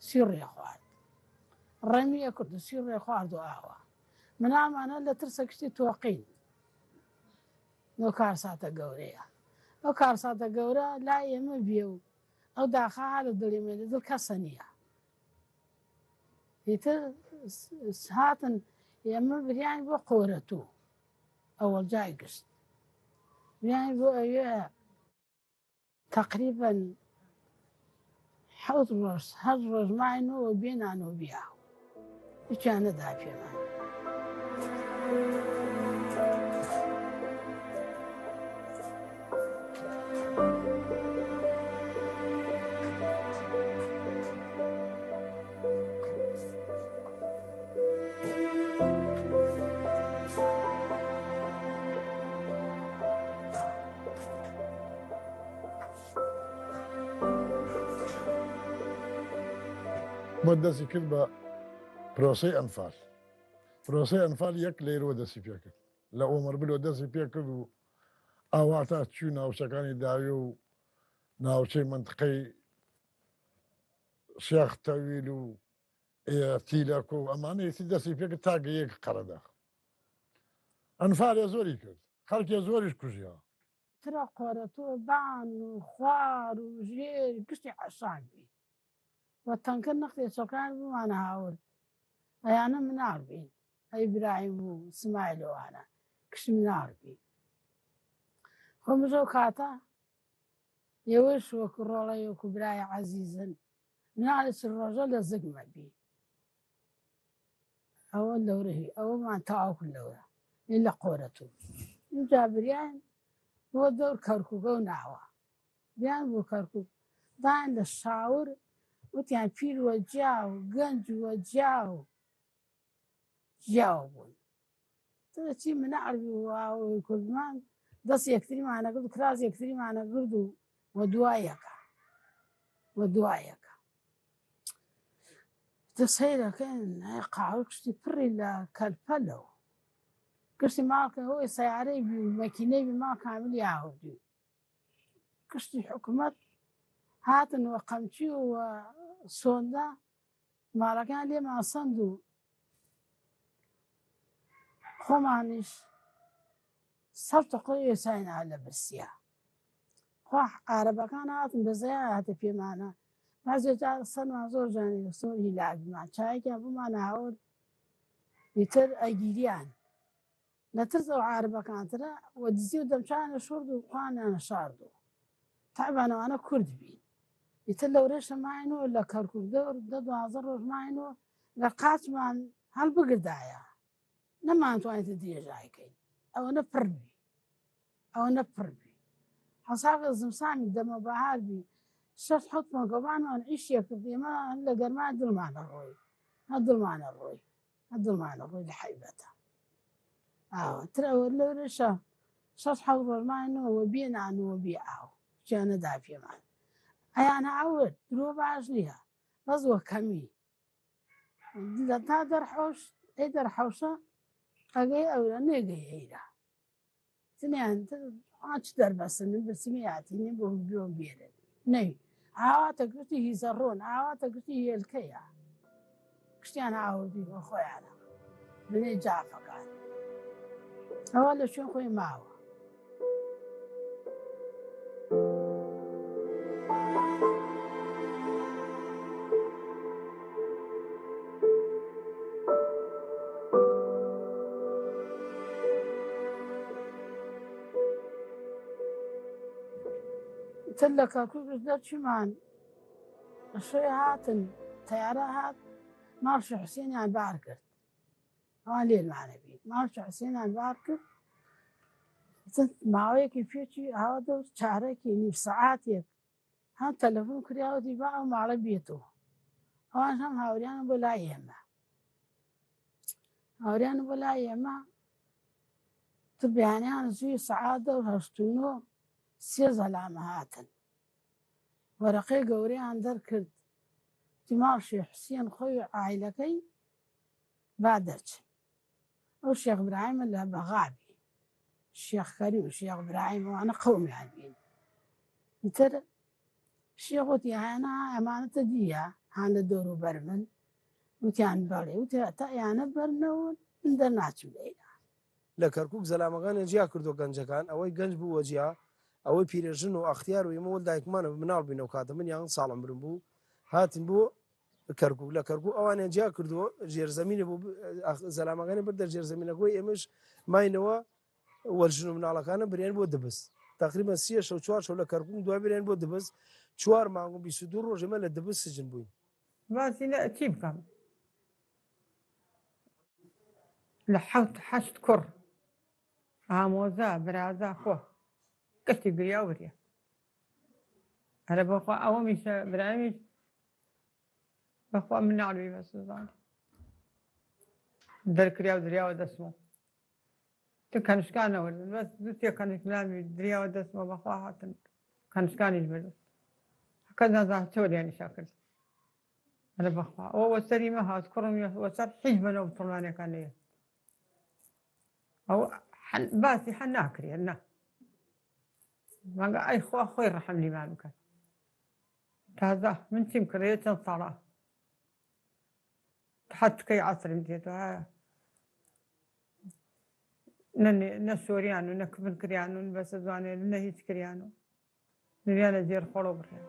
سی ڕێ خوارد. ڕێمی ئەکرد و سی ڕێ خوارد و ئاوا. منامانە لە ترسە کشتی تۆقین. No karsate gewre ye. O karsate gewre layê min bîye û ew daxa ha li dilê me de dil kese niye. Îtir s-, s-, hatin yê min biryanî bo qoretû. Ewelcayê gişt. Biryanî bo ewê teqrîben hewt roj, her roj mayno û bêna no biya. Hiç ya neda pê me. We destî kir bi proseyê Enfal. Proseyê Enfal yek leyr we destî pê kir. Li Omerbil we destî pê kir û awata çû navçekanê dawî û navçeyê mintiqeyê Şêx Tewîl û ê Tîlek û emanê êsî destî pê kir ta geyê Qeredax. Enfalê zorî kir. Xelkê zorî jî kujiya. Tira qoreto ban û xwar û jêr giştî eşan bî. We tenkir nextê sokan bimane hawir. Eyane minar bîn. Ey Îbrahîm û Simayîl û wana. Kiştî minar bîn. Xwe mijo kata yewêş wekû roleyo ku birayê ezîz in. Minarê çil roja lezik me bî. Ew lewre hî, ew man tawak lewre. Ê li qoreto. Inca biriyan bo dor Kerkûk ew nawa. Biyan bo Kerkûk. Dayan li şawir, witiyan pîr we ciya û genc we ciya û ciya we bûn. Tira çî min erbî û aw Kurdiman dest yektirî mane gird û kiraz yektirî mane gird û we dua yeka. We dua yeka. Di seyre kin, hey qawir kiştî pirrî le kelpelo. Kiştî malke hoy seyarey bî û mekîney bî mal kamilî awdî. Kiştî hikûmet hatin we qemçî û we sonda malekan lê masand û xweman îş ser toqê êsayên ale birsiya. Xwe erebekan hatin bi zeya hate pêmana. Bazê car ser man zor canê zor hîlak bîman. Çayekî bimane hawir îtir egîriyan. Li tirsa û erebekan tira we dizî û demçayan şord û xwanan şard û. Teban wana kurd bî. Îtir lewrêşe mayno li Kerkûk dor de duwazdeh roj mayno li qaçman helbigirdaya. Neman twanî ti dirêjayê keyn. Ew ne pir bî. Ew ne pir bî. Hesabê zimsanî dema bahar bî. Şeş hewt megoban wan îş yekirdiye me li germa dilmane royî. Ha dilmane royî. Ha dilmane royî li heybeta. Awa, tira we lewre şa. Şeş hewt roj mayno we bî nano we bî aw. Çiyane da pêman. Eyane awir, diro baş niya. Bes we kemî. Dile ta derhewş, ê derhewşa, qegeyê ewra, nêgeyê eyra. Tineyan ti, a çi derbesinin, bi simê hatînin, bi hûn biyon bêrin. Ney. Awa te giştî hîzerron, awa te giştî hêlke ya. Kiştiyan awurdî bo xwe yana. Binê cafekan. Ewa li şûn xwe mawa. Tilla Kerkûk ji der çûman, şoyê hatin, teyare hat, Marşê Husêniyan bar kir. Ewan lê li me nebîn. Marşê Husênan bar kir. Din maweyekî pê çû, awa dor çarekî nîv saetêk. Hem telefon kiriya, wî ba ew mala bêto. Ewan hem hawriyan bo layê me. Hawriyan bo layê me. Tu biyaniyan zû saet dor heşt û nod sê zelame hatin. Wereqê gewreyan derkirt. Dî Marşê Husên xwe û aîlekey ba derçin. Ew Şêx Îbrahîm li Bexabî. Şêx Kerîm, Şêx Îbrahîm, wana qewmiyan bîn. Îtir Şêx got, "Yana emanete dî ya, han li dor û ber min." Gotiyan, "Belê." Gotiya, "Te yana ber newin, min dernaçim leyla." لە کەرکووک زەلامەکانیان جیا کردووە گەنجەکان، ئەوەی گەنج بوو وە جیا، ئەوەی پیرێژن و ئەختیار و ئێمە وەل دایکمانە مناڵ بووین ئەو کاتە، من یان ساڵم برم بوو، هاتین بۆ کەرکووک. لە کەرکووک ئەوانیان جیا کردووە، ژێرزەمینە بۆ ب-، ئەخ-، زەلامەکانی بردە ژێرزەمینەکەی ئێمەش ماینەوە، وەل ژن و مناڵەکانە بریان بۆ دبست. تەقریبەن سی شەو، چوار شەو لە کەرکووک، دوای بریان بۆ دبست. چوار مانگ و بیست و دوو ڕۆژ ئێمە لە دبست سجن بووین. باسی لە چی بکەم؟ لە حەوت حەشت کوڕ، ئامۆزا، برازا، خۆ، گشتی گریا و بریا. هەرە بەخوا ئەوەمیشە، برایمیش، بەخوا من ناڵوی بەسزان. دەرکریا و دریاوە دەسمە. تو کەنشکان نەوەردن، بەس دوو تێ کەنشک نامی دریاوە دەسمە، بەخوا هاتن. کەنشکانیش بردن. حەکە نازان چۆ لیانی شاکرد. هەرە بەخوا. ئەوە وەسەری مە هات، کوڕم وەسەر حیز بەنەو بتڵمانەکان لێ. ئەو حەن-، باسی حەن ناکرێت، نە. مەگە ئەی خوا خۆی ڕەحم لیمان بکەن. تازە من چیم کڕێ چەند ساڵە. حەتکەی عەسرم دێتەوە، ها. نە نێ-، نە سۆریان و نە کفن کریان و بەسە زوانێ نە هیچ کریان و دنیا لە جێر خۆڵە بڕێ.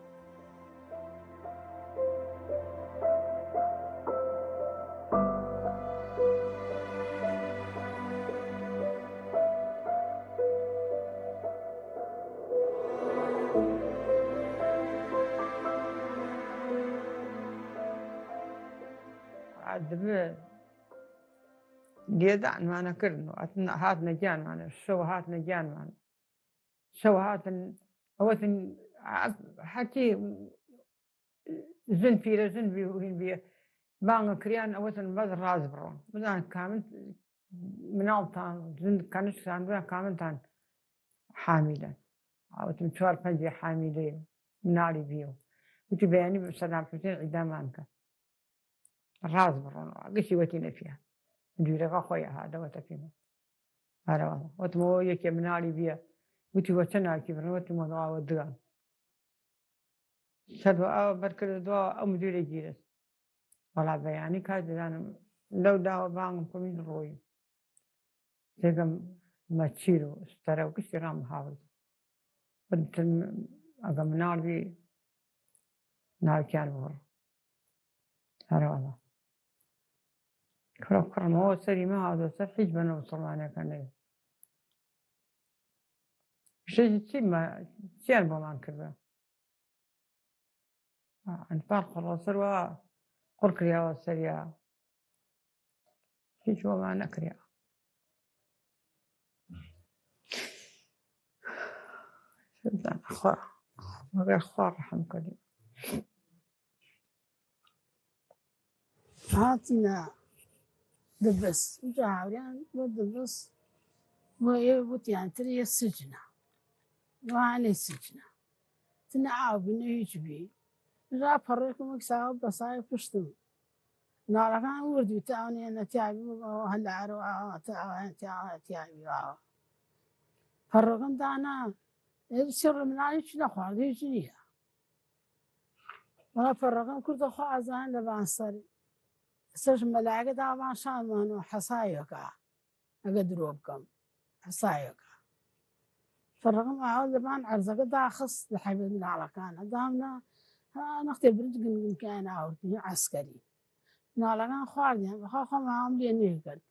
Dibi lêdanmane kirin û hatin, hatine giyanmane, şew hatine giyanmane. Şew hatin, ewetin, a, hetî jin pîrejin bî û hîn bî. Banga kiriyan ewetin bes raz biron. Bizan kamin minaltan, jin kaniştan, bizan kamintan hamîle. Ewetin çar pencê hamîle, minalî bîyo. Witî beyanî bi Sedam Husên îdaman ke. Raz biron, gişî wetî nefiya. Dûreka xwe ya ha, dewete pî min. Ara wala. Wetime o yekê minalî biye. Witî we çi navkî birin, wetî me dawa we digan. Ser do ew berkirdi do ew müdüre gîre. Wala beyanî ka dizanim. Lew dawa bangim ku min royî. Têgem me çîr û stere û giştî ram hawir. Bin tim aga minal bî navkiyan bor. Her wala. Kira kurma o serî me hawir ser hiç beno musulmaneke ne. Şey çi me çiyan boman kirdi. Enfal xwe ser wa qur kiriya wa seriya. Hiç wa me nekiriya. Xwe, xwe, xwe rehm kirî. Hatine dibis. Uca hawriyan bu dibis. Bu ev bu tiyantir ye sicna. Bu hane sicna. Tine av bine hiç bi. Ra parrek mik sağa basaya piştim. Narakan vurdu te anı yanına tiyabi bu halla aro te tiyabi. Parrokan dana ev sirri min hiç ne xwardı hiç niye. Wala ferreqin kurda xwe azan li van serî. Ser ji melage da van şan mano hesayeka. Ege diro bikim. Hesayeka. Ferreqin aw li van erzeke daxist li hebê nalekana. Damna, ha, nextê birinc gin gin kayana awirtî, eskerî. Nalekan xwardiyan, xwe xwe me hamliyê nêkird.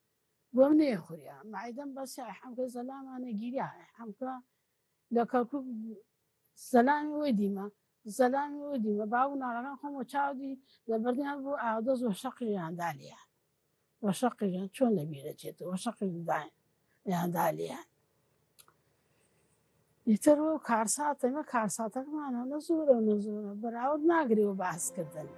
Bom nêxuriya. Meydem bes ya, hemke zelamane giriya. Hemke Li Kerkûk zelamê wê dîme, zelamê wê dîme. Bav û nalakan xwe me çaw dî, me berdine bû adoz weşeqî yan daliyan. Weşeqî yan çon li bîre çêtir, weşeqî dayên yan daliyan. Îtir û karsate me, karsatek mane, ne zor e, ne zor e. Berawd nagirê û behs kirdin.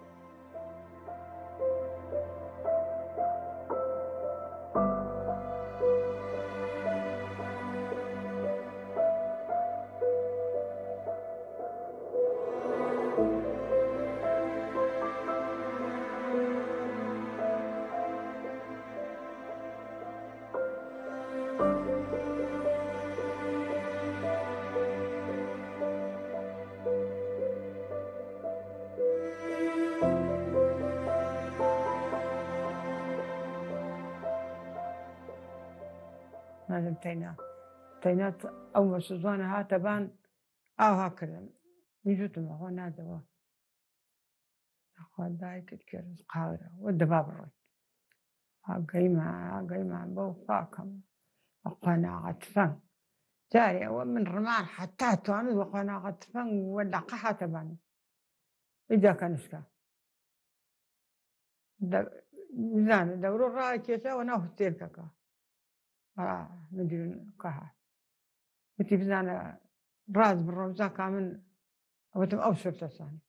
Nadim teyna. Teyna t-, ew mesuzane hate ban, aw ha kirin. Min jû tu me xwe nadewa. Xwe dayê tu dikir qawira. We deva biroy. Ha geyma, ha geyma, bo fakim. Xwe naxetifem. Carê ew min riman heta tuanî we xwe naxetifem, we leqe hate ban. Îca kanişka. De-, bizane, dewro raye kêşe, we nav hotêlkeka. Ha, min dîrin kaha. Witî bizane, raz bi roza ka min, gotim, ew şifte sanî.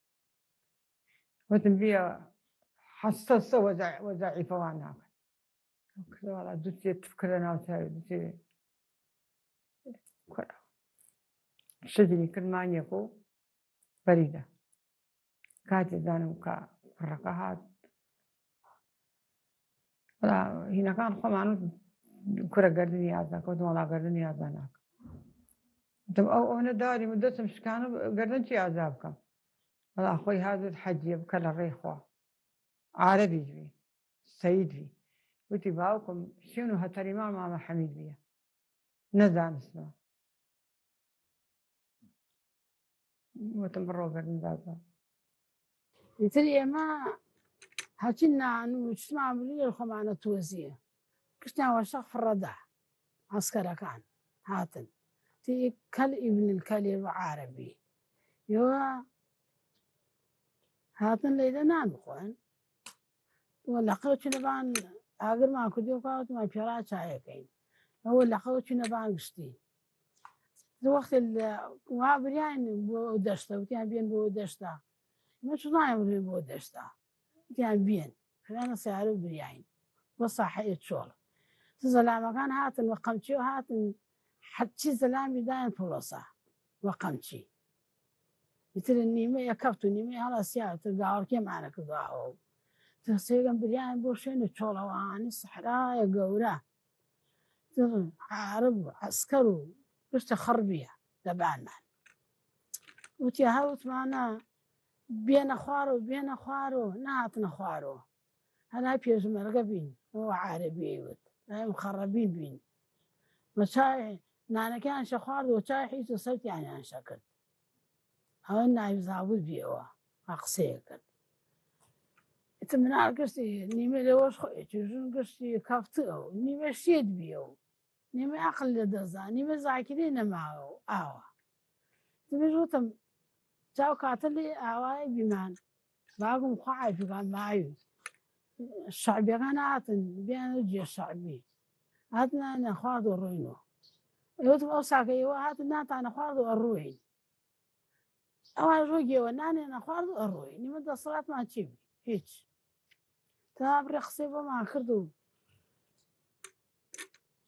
Gotim, biya hesas se weza-, wezaîfe wan nake. Kira wala du tê tifkire nav çavê, du tê kura. Şidînî kir manyeko berî de. Katê zanim ka kureke hat. Wala hînekan xwe manu kure gerdinî yaza, gotim, wala gerdinî yaza nake. Gotim, ew, ew ne darî min destim şikano, gerdin çi yaza bikim? Wala xwe hazir heciye bike li rê xwe. Arebî jî bî. Seyîd bî. Witî, bawikim şîn û heterîman Mame Hemîd bîye. Ne zanistme. Gotim, bi roger nizaza. Îtir ême heçî nan û çima milî li xwe mane tozî ye. Kiştiyan weşa fireda. Eskerekan hatin. Tî kel îbnil kelê bi erebî. Yo hatin leyde nan bixwin. Wele qew çine ban agir man kurdî ka tu man piyara çayê keyin. Wele qew çine ban giştî. Di wextê li wa biriyayên bo deşta, witiyan biyên bo deşta. Me çi zayem rûyên bo deşta. Witiyan biyên. Xirana seyare û biriyayên. Bo saheyê çol. Ti zelamekan hatin we qemçî û hatin hepçî zelamî dayên polosa. We qemçî. Îtir nîme ye keft û nîme ye hala siya, îtir gawirkê mane kirdo aho. Îtir sêgem biriyayên bo şêne çola we anî sehraya gewre. Îtir erib û esker û giştê xirbiye de bernan. Witiye her wit mane biyene xwaro, biyene xwaro, nehatine xwaro. Hela pêşmerge bîn, o erebî wit. Em xerrebîn bîn. Me çay, nanekeyan şe xward û çay hîs û sewtiyan yan şe kir. Ew nayî zabût bî ewa. Ha qiseyê kir. Îtir min a giştî, nîmê lê weş xwe ê çû, jin giştî kafti ew, nîmê şêd bî ew. Nîmê aqil li dest da, nîmê zakirî nema ew, awa. Ti min gotim, çaw katilî awayê bîman. Bagum xwe ayfika mayû. Şe'biyekan hatin, biyan cê şe'bî. Hatin ane xward û rûyno. Gotim, ew sake ewa hatin natane xward û rûyî. Ewan rûgê we nanê ne xward û rûyî. Nîme desthilatman çi bî? Hîç. Te birê qisê bo man kird û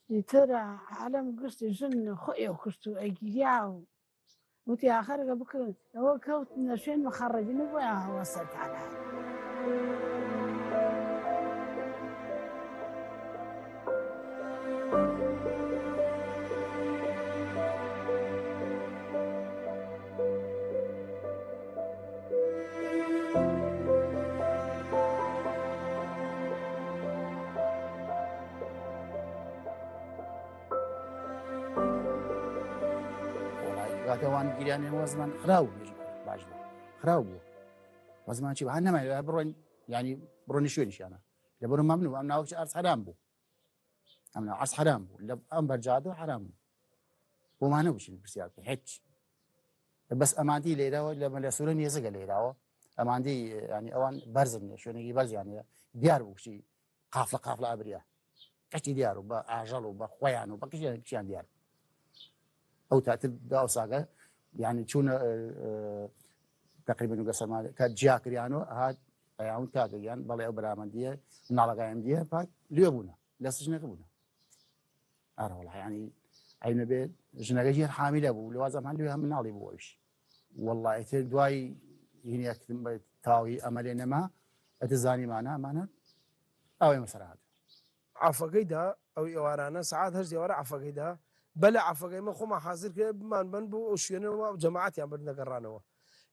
îtir alem giştî jin xwe ew kişt û egiriya û witî axireke bikin. Ew kewt neşên mixerrebînî bo ya hewa sertane. Welayi, gate wan giryanê we ziman xiraw bû, baş bû. Xiraw bû. We ziman çi bû? Ha, nema, ya biron, yani, biron nişiyor nişana. Le biron mamnu, em navok çi arz haram bû. Em na ers heram bû. Li em bercado heram bû. Bo ma nebû çi pirsiyar bikin. Hiç. Bes emandî lêra we, li Mele Sûre nêzik e lêra we. Emandî, yani, ewan berz in, şonekî berz, yani, diyar bû kişî qafle qafle abiriya. Kişî diyar û be ajal û be xweyan û be kişiyan, kişiyan diyar. Ew tatil da ew sage, yani, çûne, e, e, teqrîben û geser ma, ka ciya kiriyano, ha, eyawn ka kiriyan, belê ew beramendî ye, nalagayem diye, pa, lê bûne. Lê jineke bûne. Ara wala, yani, eyne be, jineke jî hamile bû, lê wazem hal lê hem nalî bû o iş. Wala, ete duayî yine yaktim be, tawî emele nema, ete zanî mana, mana, ew ê mesela hadi. Efegey de, ew êwarane, saet heşt êware efegey de, belê efegey me xwe me hazir kiriye, biman ben bo ew şiyene we cemaetiyan birin degerranewe.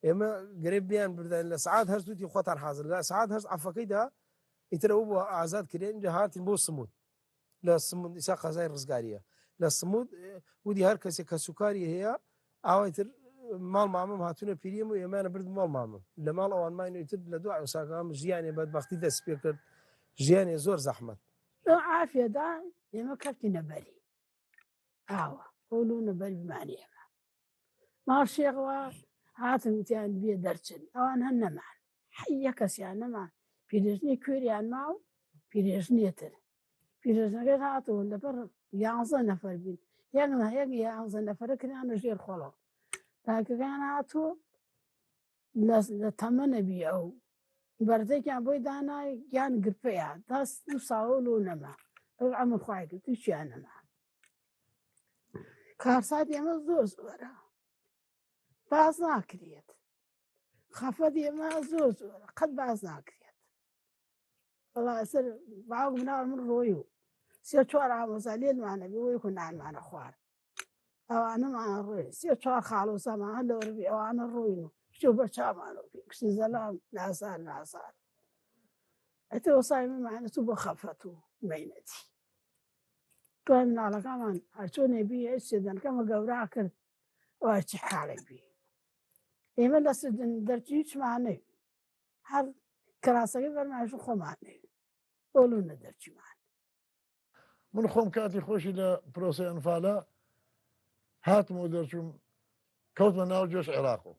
Ême girê biyan birden le saet heşt wîtî xwetan hazir. Le saet heşt efegey de, îtir ew bo azad kiriye, ince hatin bo Simûd. Li Simûd, îsa qezayê Rizgarî ye. لە سمود، ئێ، وتی هەر کەسێک کەسوکاری هەیە، ئاوای تر، ماڵ مامم هاتوونە پیریەم و ئێمانە برد ماڵ مامم. لە ماڵ ئەوان ماینەوە تر لە دوای ئەوساکە ئەم ژیانێ بەدبەختی دەست پێ کرد. ژیانێ زۆر زەحمەت. لەو عافیەدا ئێمە کەفتینە بەری. ئاوە. ئەو لوونە بەر بیمانی ئێمە. ماڵ شێخەوە هاتن وتیان بێ دەرچن. ئەوان هەن نەمان. حە-، یەک کەسیان نەمان. پیرێژنی کوێریان ما و پیرێژنێ تر. پیرێژنەکەش هاتووە لەبەر یانزە نەفەر بین. یەک نە-، یەک یانزە نەفەرە کریانە ژێر خۆڵە. دایکەکەیان هاتووە لە، لە تەمەنە بی ئەو. بەرزێکیان بۆی دانای گیان گرپەیە. دەست و ساوە لۆ نەما. ئەو ئەمە خوای کرد، هیچیان نەما. کارسات ئێمە زۆر زۆرە. باز ناکرێت. خەفەت ئێمە زۆر زۆرە. قەت باز ناکرێت. وەڵا سەر باوک مناڵ من ڕۆی و سێ چوار ئامۆزا لێ نوانە بی، وەی کو نانمانە خوارد. ئەوانەمان ڕۆی. سێ چوار خاڵۆسامان هەر لەوەر بی، ئەوانە ڕۆین و شتێ بەر چامان و بی. کشتی زەلام ناسار، ناسار. ئەتە وەسای من مانە تو بۆ خەفەت و مەینەتی. دوای مناڵەکانمان هەرچۆنێ بی، هیچ سێدەنکەمە گەورا کرد. وای چی حاڵێک بی. ئێمە لە سەردن دەرچی هیچمان نەوی. هەر کەراسەکەی بەرمایش خۆمان نەوی. ئۆلو نە دەرچیمان. من خۆم کاتی خۆشی لە پرۆسەی ئەنفالە هاتمەوە دەرچووم، کەوتمە ناو جێش عێراقەوە.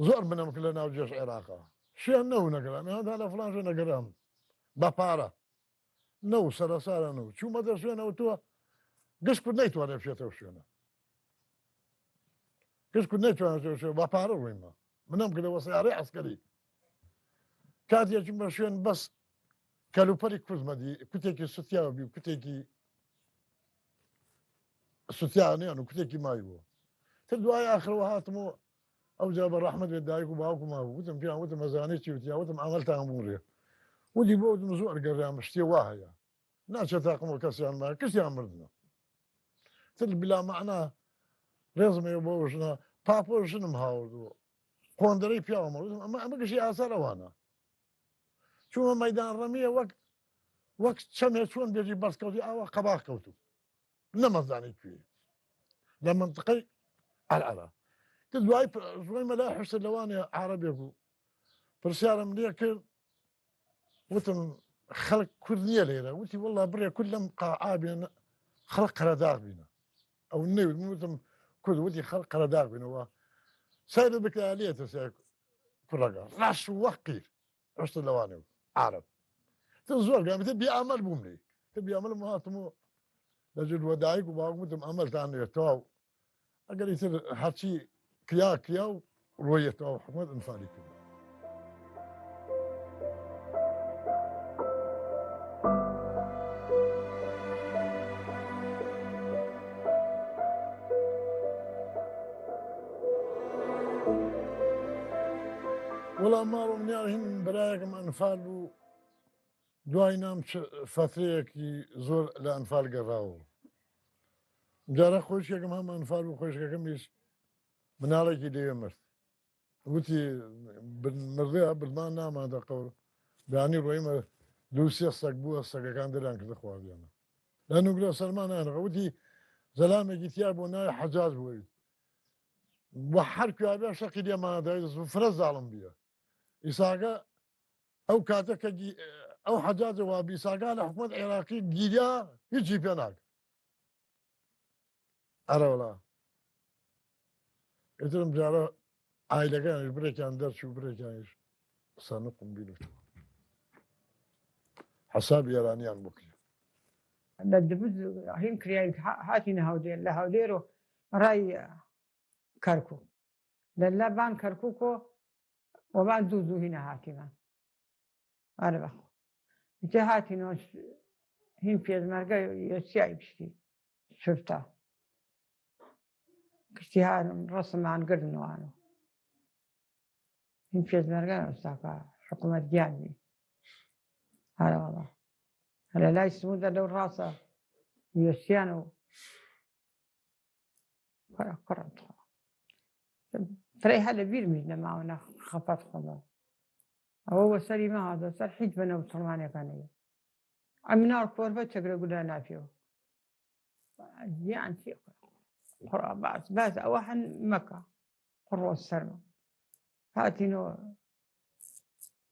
زۆر منم کرد لە ناو جێش عێراقا. شوێن نەوو نەگەرام. ئێوە تا لە فلان شوێن نەگەرام. بە پارە. نەوو، سەرەسارە نەوو. چوومە دەر شوێنەوە تۆ گشت کورد نەیتوانێ بچێتەوە شوێنە. گشت کورد نەیتوانێت بچێتەوە شوێنە. بە پارە ڕوویمە. منم کردەوە سیارەی عەسکەری. کاتێ چوومە شوێن بەس کەلوپەری کوردمە دی. کوتێکی سوتیاوە بی و کوتێکی سوتیانیان و کوتێکی مای بوو. تر دوای ئاخرەوە هاتم و ئەو جا بە ڕەحمەت بێت دایک و باوکم هەبوو. وتم پیان، وتم ئەزانێ چی وتیا؟ وتم ئەمەلتان بوو ڕێ. وتی بۆ وتم زۆر گەڕیان شتێ وا هەیە. ناچێت تاقم و کەسیان ما، کەسیان مردنە. تر بلا مەعنا ڕێزمێ بۆ ژنە، پاپۆ ژنم هاوردووە. قۆندەرەی پیاوەمە. وتم ئەمە، ئەمە گشی ئاسار ئەوانە. چوومە مەیدان ڕەمیە وەک، وەک چەمێ چۆن بێژی بەرز کەوتی ئاوا قەباخ کەوتو. نەمەزانی کوێ. لە منطقەی عەرعەرە. تر دوای پ-، ڕۆیمە لای حوسێن لەوانێ عەرەبێک و پرسیارم لێ کرد. وتم خەڵک کورد نییە لێرە. وتی وەڵا بڕێ کورد لەم قاعا بێن، خەڵک قەرەداغ بینە. ئەو نەیوت، من وتم کورد، وتی خەڵک قەرەداغ بینەوە. سەیرت بکە لێ ترسێ کوڕەکە. ڕەش وەقیر. ڕشتە لەوانێ و عەرەب. تر زۆر گەرم، تر بی‌عەمەل بووم لێ. تر بی‌عەمەل بووم هاتم و لە جل وە دایک و باوک وتم ئەمەلتان لێ تەواو. ئەگەر ئیتر هەرچی کریا، کریا و ڕۆیەتەوە حکومەت ئەنفالی کرد. وەڵا ماڵ و منیار هین برایەکم ئەنفال بوو. دوای نام چ-، فەترەیەکی زۆر لە ئەنفال گەڕاوە. جارە خۆشکێکم هەم ئەنفال بوو، خۆشکەکەمیش مناڵێکی لێوێ مرد. وتی بن-، مردەیە بردمان نامادە قەور. بەیانی ڕۆیمە دوو سێ سەگ بووە، سەگەکان دەریان کردە خواردیانە. لە نوگرە سەرمان نانەکە. وتی زەلامێکی تیا بۆ ناوی حەجاج بوویت. وە هەر کوێ بێ شەقی لێمانە دایز و فرە زاڵم بیە. ئیساگە ئەو کاتە کە گی-، ئەو حەجاجە وا بیساگا لە حکومەت عێراقی گیریا هیچی پێ ناکە. ئەرە وەڵا. ئیترم جارە ئایلەکانیش برێکیان دەرچوو، برێکیانیش سەرنقم بینوتەوە. حەسابی ئێرانیان بکرێ. لە دبز هین کریاین ها-، هاتینە هەولێر، لە هەولێر و ڕای کەرکووک. لە لەبان کەرکووک و وەبان زوو زوو هینە هاتیمان. ئەرە بەخۆ. ئیتر هاتینەوە ش-، هین پێشمەرگە یەسیای پشتی شورتا. گشتی هارم ڕەسمان گردنوانەوە. هین پێشمەرگە ئەوساکە حکوومەت گیان بی. ئەرە وەڵا. لە لای سمودە لەو ڕاستە یەسیان و کوڕە، کوڕە. فرەی هەلە بیرمیش نەماوە نە خەفەت خۆمەوە. ئەوە وە سەری مە هاتە سەر هیچ بە نەوسڵمانەکانەیە. ئەمناڵ کۆربە چەکرە گولا نافیەوە. Jiyan çi? Qura bas, bas, ew hin meka. Qurro ser me. Hatîno,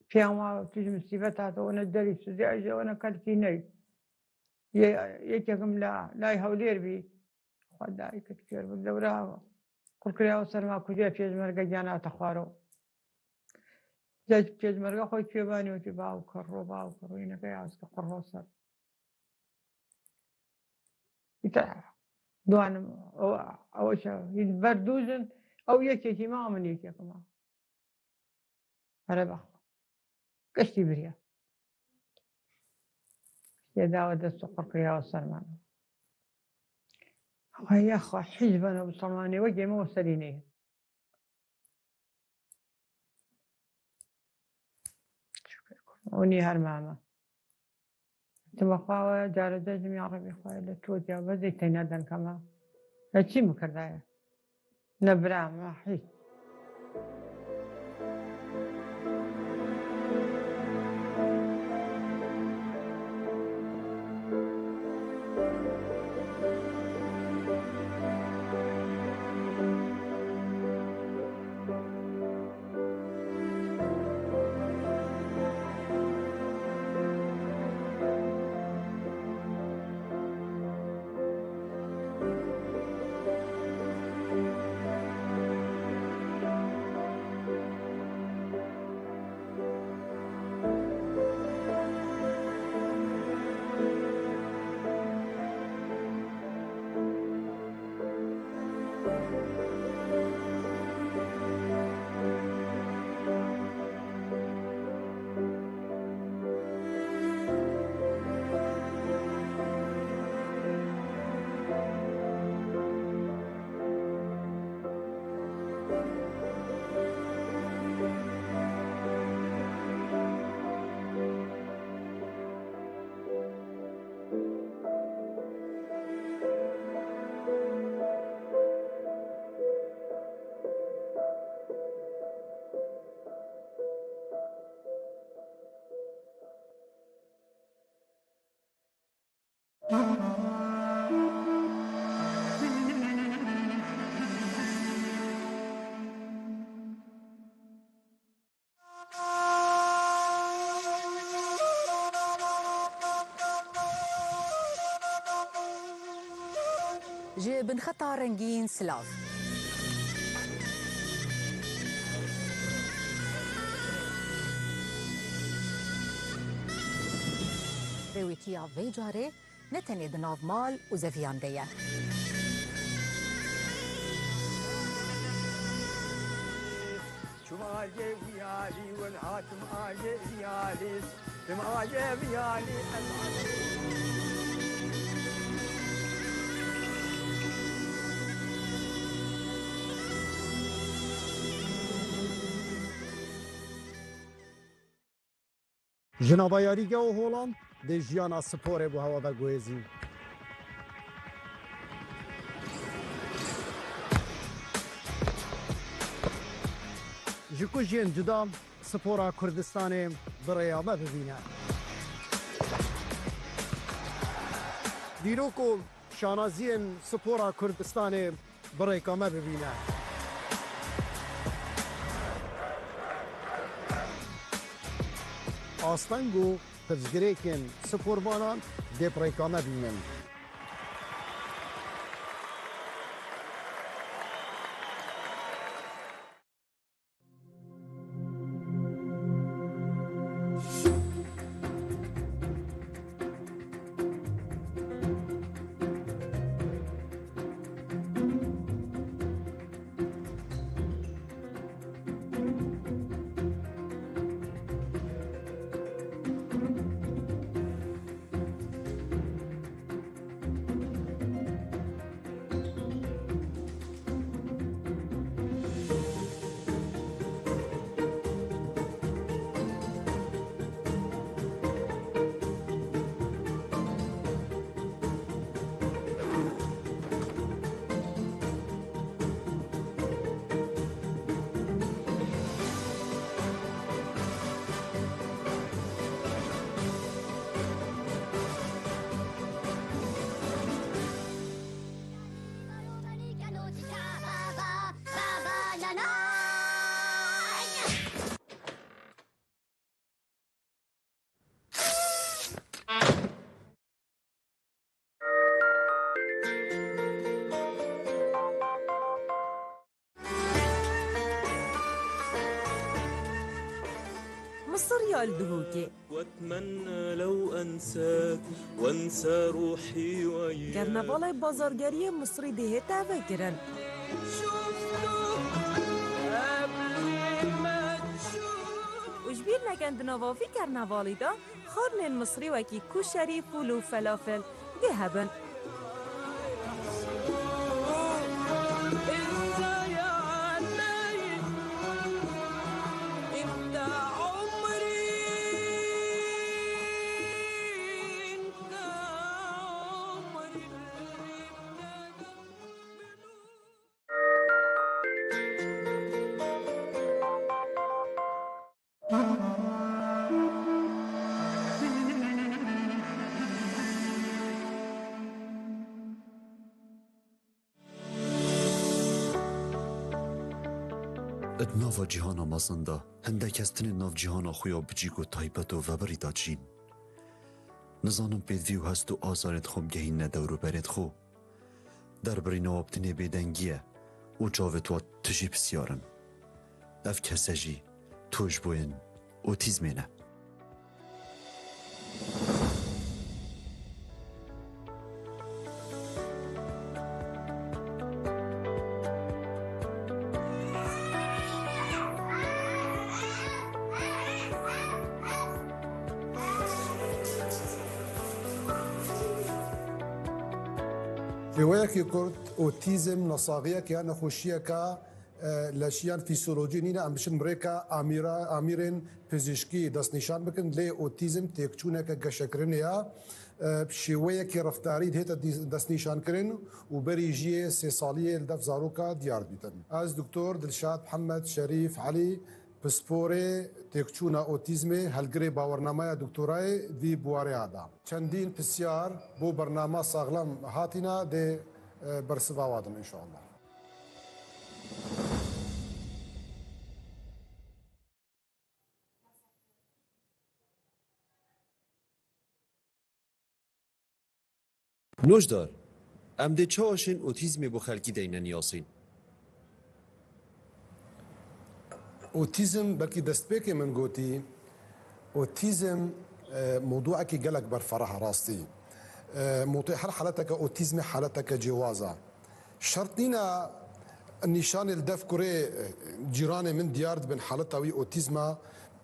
piyan wa tu ji musîbet hate, wana derî sidiya ji wana kelkî ney. Ye-, yekekim la, lay Hewlêr bî. Xwedayê kir kêr bi dewra qurkiriya û serma kucê pêşmerge giyana te xwaro. Ca pêşmerge xwe çêbanî û çi baw kir ro, baw kir ro, yine ke yaz ke qurro ser. Îte, duanim, ew, ew şe, hîn berdûzin, ew yekekî ma, min yekekî ma. Here bexwe. Giştî biriya. Yê dawe dest û qurkiriya û serman. Xwe ya xwe hîç beno bisilmanê wekî me û serî neyê. Şükür. Û nî her me me. Tima xwe we carê de jim ya Rebî xwe li to diya bezê teyna denkama. Ya çi min kirdaye? Ne bira me hîç. Ji binxeta rengîn silav. Rêwîtiya vê carê ne tenê di nav mal û zeviyan de ye. Çûm aliyê wî alî, win hatim aliyê wî alî, tim aliyê wî alî, ez aliyê. Ji nava yarîgeha Holand dê jiyana sporê bo hewa veguhêzî. Ji ku jiyên cuda spora Kurdistanê bi rêya me bibîne. Dîrok û şanaziyên spora Kurdistanê bi rêka me bibîne. Asteng û pirsgirêkên sporvanan dê bi rêka me bînin. Misir ya li Duhokê. وأتمنى لو أنساك وأنسى روحي وياك. Kernevalê bazargeriyê Misrî dê hête vekirin. Û ji bîr nekin di nava vî kernevalî de xwarinên Misrî wekî kuşerî, fûl û felafel dê hebin. Di nava cîhana mezin de hindek kes tenê nav cîhana xwe ya biçîk û taybet û vebirî de çîn. Nizanin pêdivî û hest û azarên xwe bigehînine dewrûberên xwe. Derbirîna we bi tenê bêdengî ye û çavê we tijî pisyar in. Ev kese jî tu ji bo yên otîzmê ne. Rêweyekî kurt, otîzm nesaxiyeke ya nexweşiyeke, e, leşî yan fîsyolojî nîne, em bişin bi rêka amîra-, amîrên pizîşkî destnîşan bikin, lê otîzm têkçûneke geşekirinê ye. E, bi şêweyekî reftarî dihête dî-, destnîşankirin û berî jiyê sê saliyê li def zaroka diyar dibîtin. Ez Doktor Dilşad Mihemed Şerîf Elî, pisporê têkçûna otîzmê, helgirê bawernameya doktorayê di vî biwareya de. Çendîn pisyar bo bernama saxlem hatîne, dê, e, bersiva wadin înşallah. Nojdar, em dê çawa şên otîzmê bo xelkî deyne niyasîn? Otîzm, belkî destpêkê min gotî, otîzm, e, mewdûekî gelek berferah e rastî. E, mewdû-, her haleteke otîzmê haleteke cêwaz e. Şert nîne nîşanê li def kurê, e, cîranê min diyar dibin, haleta wî otîzma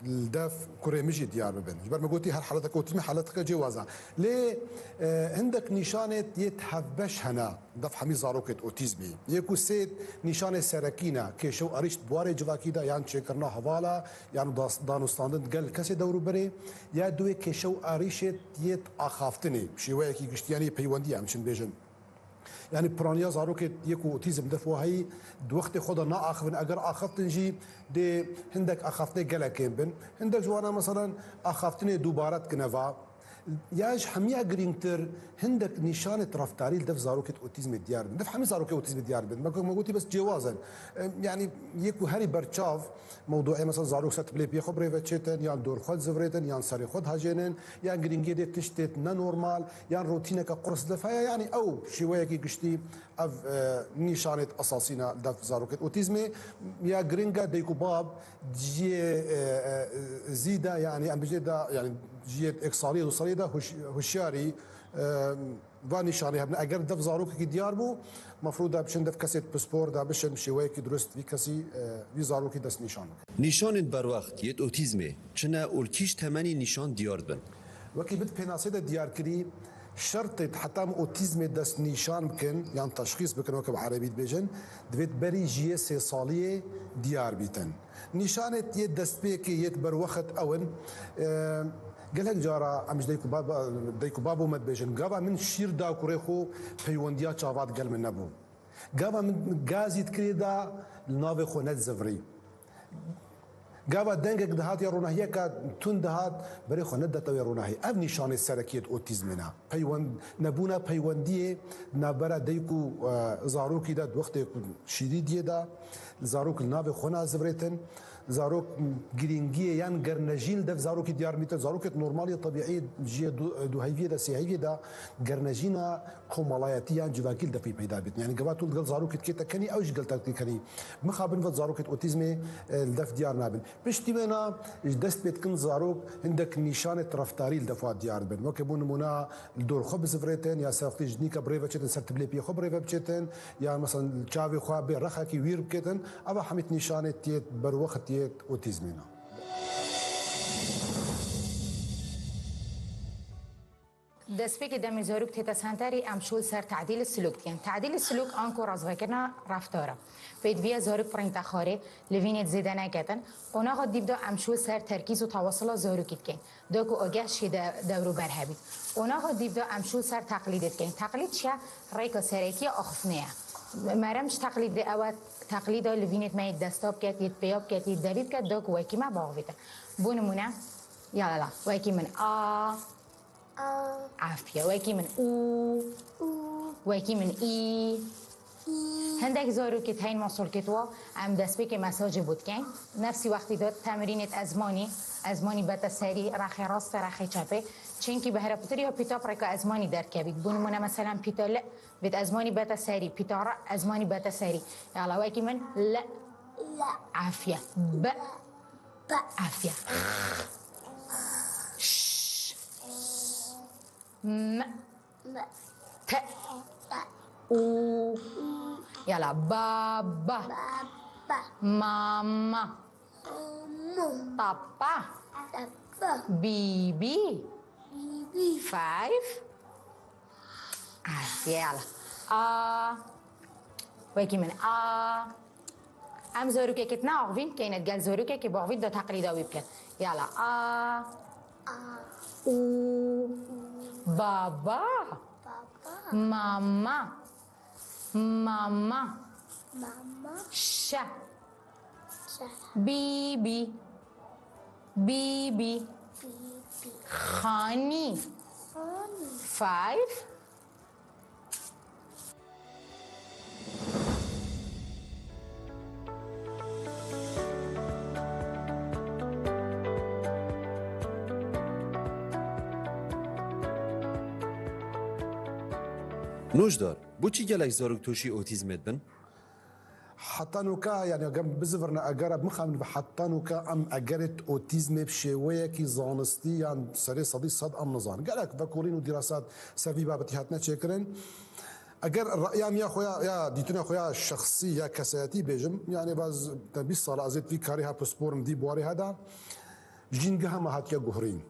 li def kurê min jî diyar bibin. Ji ber me gotî her haleteke otîzmê haleteke cêwaz e. Lê, e, hindek nîşanê yê hevbeş hene. Def hemî zarokêt otîzmî. Yê ku sê nîşanê serekî ne, kêşe û erîş di warê civakî de yan çêkirina hevala, yan das-, danûstandin gel kesê dewrûberê, ya duwê kêşe û erîşêt yêt axaftinê, şêweyekî giştî, yanî peywendiye em çin bêjin. Yanî piraniya zarokê yê ku otîzm def wahî di wextê xwe de naaxivin, eger axiftin jî dê hindek axaftinê gelekên bin. Hindek ji wana meselen axaftinê dubare dikine va. Ya ji hemiya girîngtir hindek nîşanêt reftarî li def zarokêt otîzmê diyar bin. Def hemî zarokê otîzmê diyar bin. Me, me gotî bes cêwaz in. Em, yanî yê ku herî berçav mewdûê mesela zarok ser tibilê piyê xwe bi rê ve çêtin, yan dor xwe dizivirêtin, yan serê xwe dihejênin, yan girîngiyê dê tiştêt nenormal, yan rotîneke qurs def heye. Yanî ew şêweyekî giştî ev, e, nîşanêt esasî ne li def zarokêt otîzmê. Ya giring e dayik û bab ciyê, e, e, zî de, yanî em bijê de, yanî ciyê eksaliyê û saliyê de huş-, huşyarî, e, va nîşanê hebin. Eger def zarokekî diyar bû, mefrûd e bişin def kesê pispor de bişin, bi şêweyekî dirust vî kesî, e, vî zarokî dest nîşan bikin. Nîşanên berwext yêt otîzmê çi ne û li kîj temenî nîşan diyar dibin? Wekî min di pênasê de diyar kirî, şertêt heta em otîzmê dest nîşan bikin yan teşxîs bikin, weke bi erebî dibêjin, divêt berî ji yê sê saliyê diyar bîtin. Nîşanêt yê destpêkê yêt berwext ew in, e, gelek cara em ji dayik û bab-, dayik û babo me dibêjin, gava min şîr da kurê xwe peywendiya çavat gel min nebû. Gava min gazî dikirê da li navê xwe nedizivirî. Gava dengek dihat ya ronahiyeke tund dihat, berê xwe nedidete wê ronahî. Ev nîşanê serekiyê di otîzmê ne. Peywend-, nebûna peywendiyê di navbera dayik û, e, zarokî de di wextê ku şîrî diyê de, zarok li navê xwe nazivirêtin. Zarok girîngiyê yan gernejîn li dev zarokê diyar bîtin. Zarokê normal ya tebîî jiyê du, du heyviyê de, sê heyviyê de gernejîna komalayetî yan civakî li dev pê peyda bîtin. Yani gava tu li gel zarokê dikê te kenî, ew ji gel te dikê kenî. Mixabin ve zarokê otîzmê, e, li dev diyar nabin. Piştî wêna ji dest pê dikin zarok hindek nîşanê reftarî li dev wa diyar dibin. Weke bo nimûna li dor xwe bizivirêtin ya ser wextî ji nîka bi rê ve çêtin, ser tiblê piyê xwe bi rê ve biçêtin, yan mesela çavê xwe bê rexekî wîr bikêtin. Eva hemî nîşanê tê berwext yê otîzmê ne. Destpêkê demê zarok tête senterê em şûl ser tedîlê silûk dikin. Tedîlê silûk anku razvekirina reftara. Pêdiviya zarok pirînte xarê, livînê zêde neketin. Qonaxa dîv de em şûl ser terkîz û tewasila zarokî dikin. Da ku ageh şê de dewrûber hebît. Qonaxa dîv de em şûl ser teqlîdê dikin. Teqlîd çi ye? Rêka serekî ya axiftinê ye. Merem ji teqlîdê ew e, teqlîda livînê me yê desta biket, yê pêya biket, yê devî biket, da ku wekî me biavêtin. Bo nimûne, ya la la, wekî min a, A. Afiye. Wekî min û. Û. Wekî min î. Î. Hindek zarokê heyîn masolkê tu wa, em destpêkê mesajê bû dikeyn. Nefsî wextî de temrînêt ezmanî, ezmanî bete serî, rexê rastê, rexê çepê. Çinkî bi herepitir ya pîta bi rêka ezmanî derkevît. Bo nimûne, meselen, pîta li, vêt ezmanî bete serî, pîta re ezmanî bete serî. Yala, wekî min li. Li. Afiye. Bi. Bi. Afiye. Ş. M. M. T. T. U. U. Yala, baba. Baba. Mama. Mama. Papa. Papa. Bibi. Bibi. Five. Ah, yala. A. Wekî min a. Em zarokekê neaxivîn, keyne gel zarokekê biaxivît da teqlîda wî bikin. Yala a. A. Û. Baba. Baba. Mama. Mama. Mama. Şe. Şe. Bîbî. Bîbî. Bîbî. Xanî. Xanî. Five. Nojdar, bo çi gelek zarok tûşî otîzmê dibin? Heta nûka, yani, gem bizivirne egera, bixemîn ve heta nûka em egerê otîzmê bi şêweyekî zanistî yan serê sedî sed em nizanin. Gelek vekolîn û dîrasat ser vî babetî hatine çêkirin. Eger reya min ya xwe ya, ya dîtina xwe ya şexsî ya kesayetî bêjim, yani, baz te bîst sala ez ê vî karî ha pisporim vî buarê heda, jîngeha me hatiye guhrîn.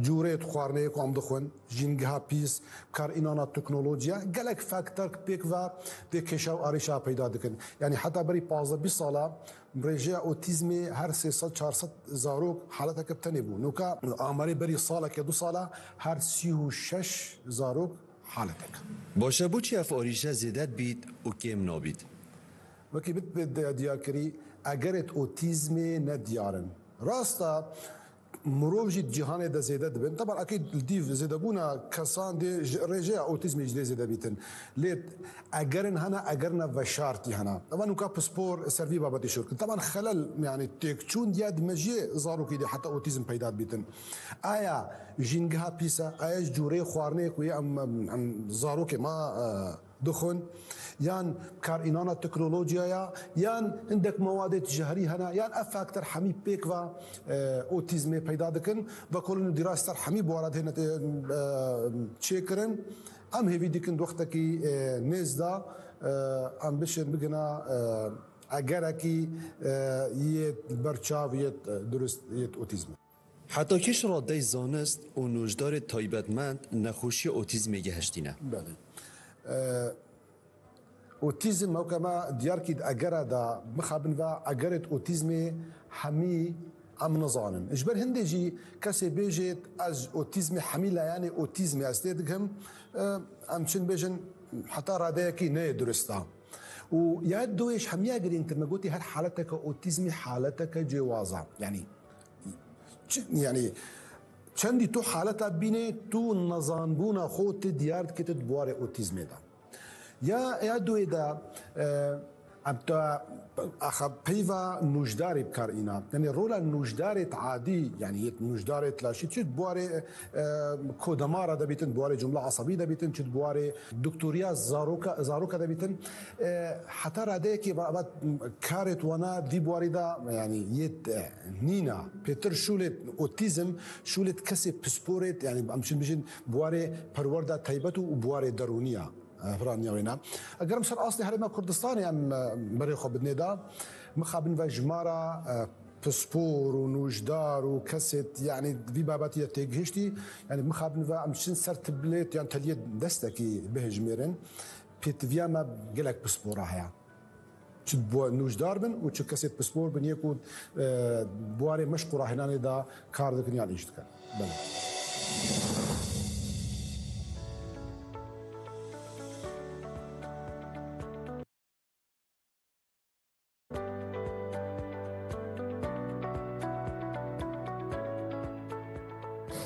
Cûrê xwarinê ku em dixwin, jîngeha pîs, karînana teknolojiya, gelek faktor pêk ve vê kêşa û arîşa peyda dikin. Yani heta berî pazdeh bîst sala rêjeya otîzmê her sê sed çar sed zarok haleteke bi tenê bû. Nûka amarê berî saleke du sala her sî û şeş zarok haleteke. Baş e, bo çi ev arîşe zêde dibît û kêm nabît? Wekî bit bi de-, diyarkirî, egerêt otîzmê ne diyar in. Rast e, mirov jî di cîhanê de zêde dibin. Teban, ekîd li dîv zêdebûna kesan dê ji rêjeya otîzmê jî dê zêde bîtin. Lê egerin hene, egerina veşartî hene. Eva nûka pispor ser vî babetê şûr kin. Teban xelel, yani têkçûn ya di mejiyê zarokî de heta otîzm peyda dibîtin. Aya jîngeha pîs e, aya ji cûreyê xwarinê ku yê em, em, em zarokê me, e, dixwin, yan karînana teknolojiyaya, yan hindek mewadê jehrî hene, yan ev faktor hemî pêk ve, e, otîzmê peyda dikin. Vekolîn û dîrasî ser hemî buwara dihêne, e, çêkirin. Em hêvî dikin di wextekî, e, nêz de, e, em bişên bigina, e, egerekî, e, yê berçav, yê, e, durust, yê otîzmê. Heta kî ji radeyê zanist û nojdarê taybetmend nexweşiya otîzmê gehiştîne? Belê. Ee, otîzm, weke me diyar kî di egera de mixabin ve egerêt otîzmê hemî em nizanin. Ji ber hindê jî kesê bêjêt ez otîzmê hemî layanê otîzmê ez tê digihim, e, em çin bêjin heta radeyekî neyê durist e. Û ya doyê ji hemiya girîngtir me gotî her haleteke otîzmî haleteke cêwaz e. Yanî, çi, yanî çendî tu haleta bînê, tu nezanbûna xwe tê diyar dikê tu di buarê otîzmê de. Ya, ya doyê de, e, Em te axa peyva nûjdarê bi kar îna. Yanî rola nûjdarê adî, yanî yê nûjdarê laşî, çi di buarê, e, kodemara de bîtin, di buarê cumla asabî de bîtin, çi di buarê doktoriya zaroka, zaroka de bîtin. E, heta radeyekê va-, va-, karê wana vî buarî de, yanî yê, e, nîna. Pêtir şûlê otîzm, şûlê kesê pisporê, yanî em çin bijin buarê perwerda taybet û buarê derûniya. Piraniya wêna. Eger em ser astê Herêma Kurdistanê em, e, berê xwe bidinê de, mixabin ve jimara, e, pispor û nûjdar û kesêt, yanî vî babetî de têgihiştî, yanî mixabin ve em çin ser tiblêt yan teliyê destekî bihejmêrin, pêtiviya me gelek pispora heye. Çi bo nûjdar bin û çi kesêt pispor bin, yê ku, e, buarê meşq û rahênanê de kar dikin yan îş dikin. Belê.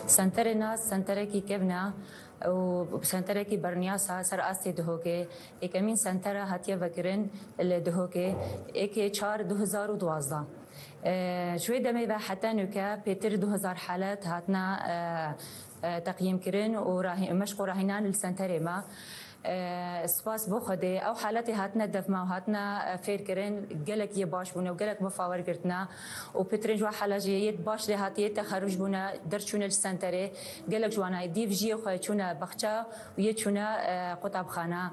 Senterê nas senterekî kevn e û senterekî berniyas e ser astê Duhokê. Êkemîn sentera hatiye vekirin li Duhokê êkê çar du hezar û duwazdeh. E, ji wê demê ve heta nûke pêtir du hezar halet hatine, e, e, teqyîmkirin û rahî-, meşq û rahînan li senterê me. E, spas bo Xwedê, ew haletê hatine devma û hatine, e, fêrkirin, gelek yê baş bûne û gelek bi fa wergirtine û pêtirên ji wan hala jî yê baş lê hatiye texerûj bûne, derçûne ji senterê. Gelek ji wana dîv jiyê xwe çûne baxça û yê çûne, e, qutabxane.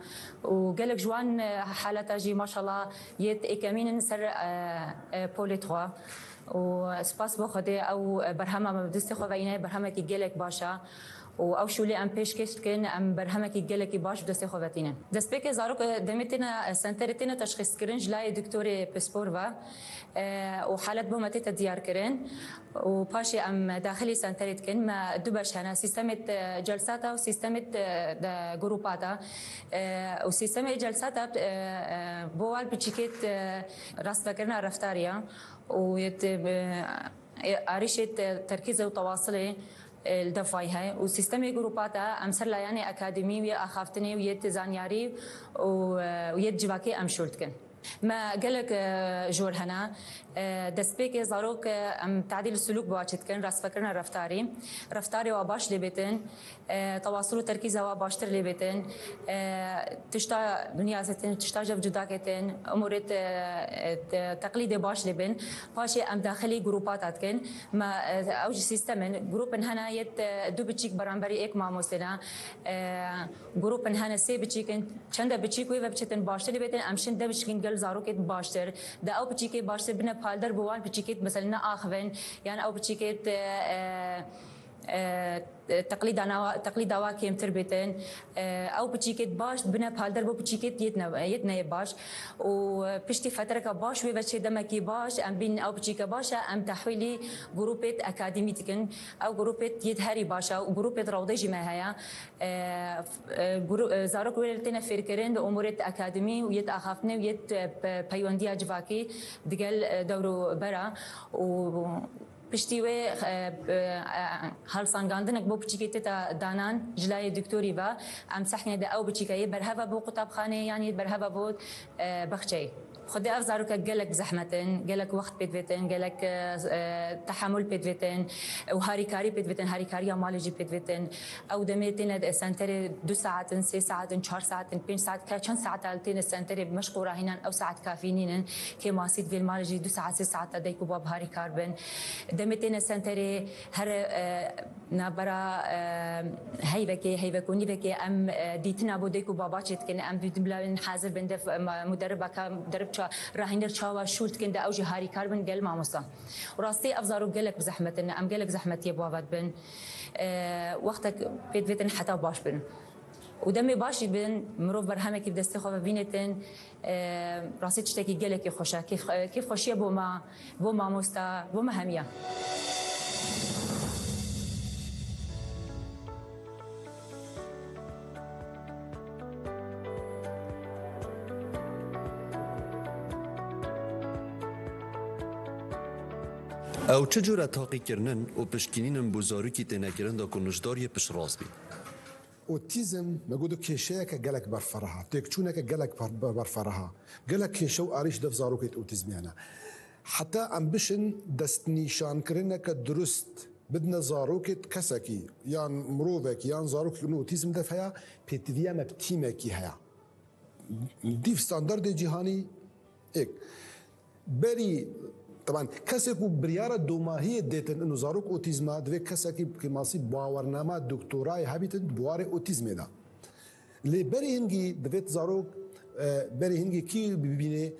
Û gelek ji wan, e, haleta jî maşallah yê êkemîn in ser, e, e, polê xwe. Û spas bo Xwedê ew berhema me bi destê xwe ve îne, berhemekî gelek baş e. Û ew şûlê em pêşkêş dikin, em berhemekî gelekî baş bi destê xwe ve tînin. Destpêkê zarok, e, demê têne, e, senterê têne teşxîskirin ji layê doktorê pispor ve, e, û halet bo me tête diyarkirin. Û paşê em daxilî senterê dikin. Me du beş hene, sîstemê, e, celsata û sîstemê, e, de grûpata. E, û sîstemê celsata, e, e, bo wan piçîkêt, e, rastvekerina reftarî ya. Û yê, e, e, arîşê te-, terkîzê û tewasilê, e, li defayî heye. Û sîstemê grûpata em ser layanê akademî û yê axaftinê û yê zanyarî û, e, û yê civakê em şûl dikin. Me gelek, e, jor hene. E, destpêkê zarok, e, em tadîl sulûk bi wa çê dikin, rastvekerina reftarî. Reftarê wa baş lê bêtin, e, tewasil û terkîza wa baştir lê bêtin. E, tişta niyazê tin, tişta jev cuda ketin, umûrê te-, e, te-, teqlîdê baş lê bin. Paşê em daxilî grûpata dikin. Me, e, ew jî sîstem in. Grûpin hene yê, e, du biçîk beramberî êk mamostê ne. E, Grûpin hene sê biçîk in, çende biçîk wê ve biçitin baştir lê bêtin, em şin de biçikên gel zarokêt baştir. De ew biçîkê baştir bine palder bi wan biçîkêt mesela neaxivin, yan ew biçîkêt, e, e, e, teqlîda nawa-, teqlîda wa kêmtir bêtin. E, ew biçîkêt baş bine palder bo biçîkêt yêt ne-, yêt neyê baş. Û, e, piştî fetreka baş wê ve çê demekî baş, em bînin ew biçîke baş e, em tehwîlî grûpêt akademî dikin. Ew grûpêt yêt herî baş e û grûpêt rewdê jî me heye. E, f-, e, gru-, e, zarok wê têne fêrkirin di umûrê akademî û yê axaftinê û yê, e, pe-, peywendiya civakî digel, e, dewr û bera û piştî wê, e, e, e, helsangandinek bo piçîkê tête danan ji layê doktorî ve. Em sehnê de ew biçîke yê berheva bo qutabxanê yan yê berheva bo, e, baxçeyê. Xwedê ev zarokek gelek bi zehmet in, gelek wext pê divêtin, gelek, e, e, tehemul pê divêtin û harîkarî pê divêtin, harîkariya malê jî pê divêtin. Ew demê têne senterê du saet in, sê saet in, çar saet in, pênc saet, ke çend saet al têne senterê meşq û rahînan ew saet kafî nînin. Kêmasî divê li malê jî du saet, sê saet de dayik û bab harîkar bin. Demê têne senterê her, e, navbera, e, heyvekê, heyvek û nîvekê em, e, dîtina bo dayik û baba çêdikin. Em dîtin bila bin hazir bin def, e, ma-, muderribaka, muderrib ça-, rahîner çawa şûl dikin de ew jî harîkar bin gel mamosta. Û rastî ev zarok gelek bi zehmet in, em gelek zehmetiyê bi wa ve dibin. E, wextek pê divêtin heta baş bin. Û demê baş jî bin, mirov berhemekî bi destê xwe ve bînêtin, e, rastî tiştekî gelekî xweş e. Kêf, kêfxweşiye bo me, bo mamosta, bo me hemiya. Ew çi cure taqîkirin in û piştgirî in bo zarokî têne kirin da ku nûjdar yê piştrast bî? Otîzm, me got, kêşeyeke gelek berfireh e, têkçûneke gelek ber-, ber-, berfireh e. Gelek kêşe û arîş dev zarokê di otîzmê hene. Heta em bişin destnîşankirineke dirust bidine zarokê, kesekî yan mirovekî yan zarokekî ku otîzm dev heye, pêtiviya me bi tîmekî heye. Dîv standardê cîhanî êk. Berî, teban, kesê ku biryara domahiyê dêtin û zarok otîzma, divê kesekî kêmasî bawernama doktorayê hebîtin di warê otîzmê de. Lê berî hingî divêt zarok, e, berî hingî kî bibînê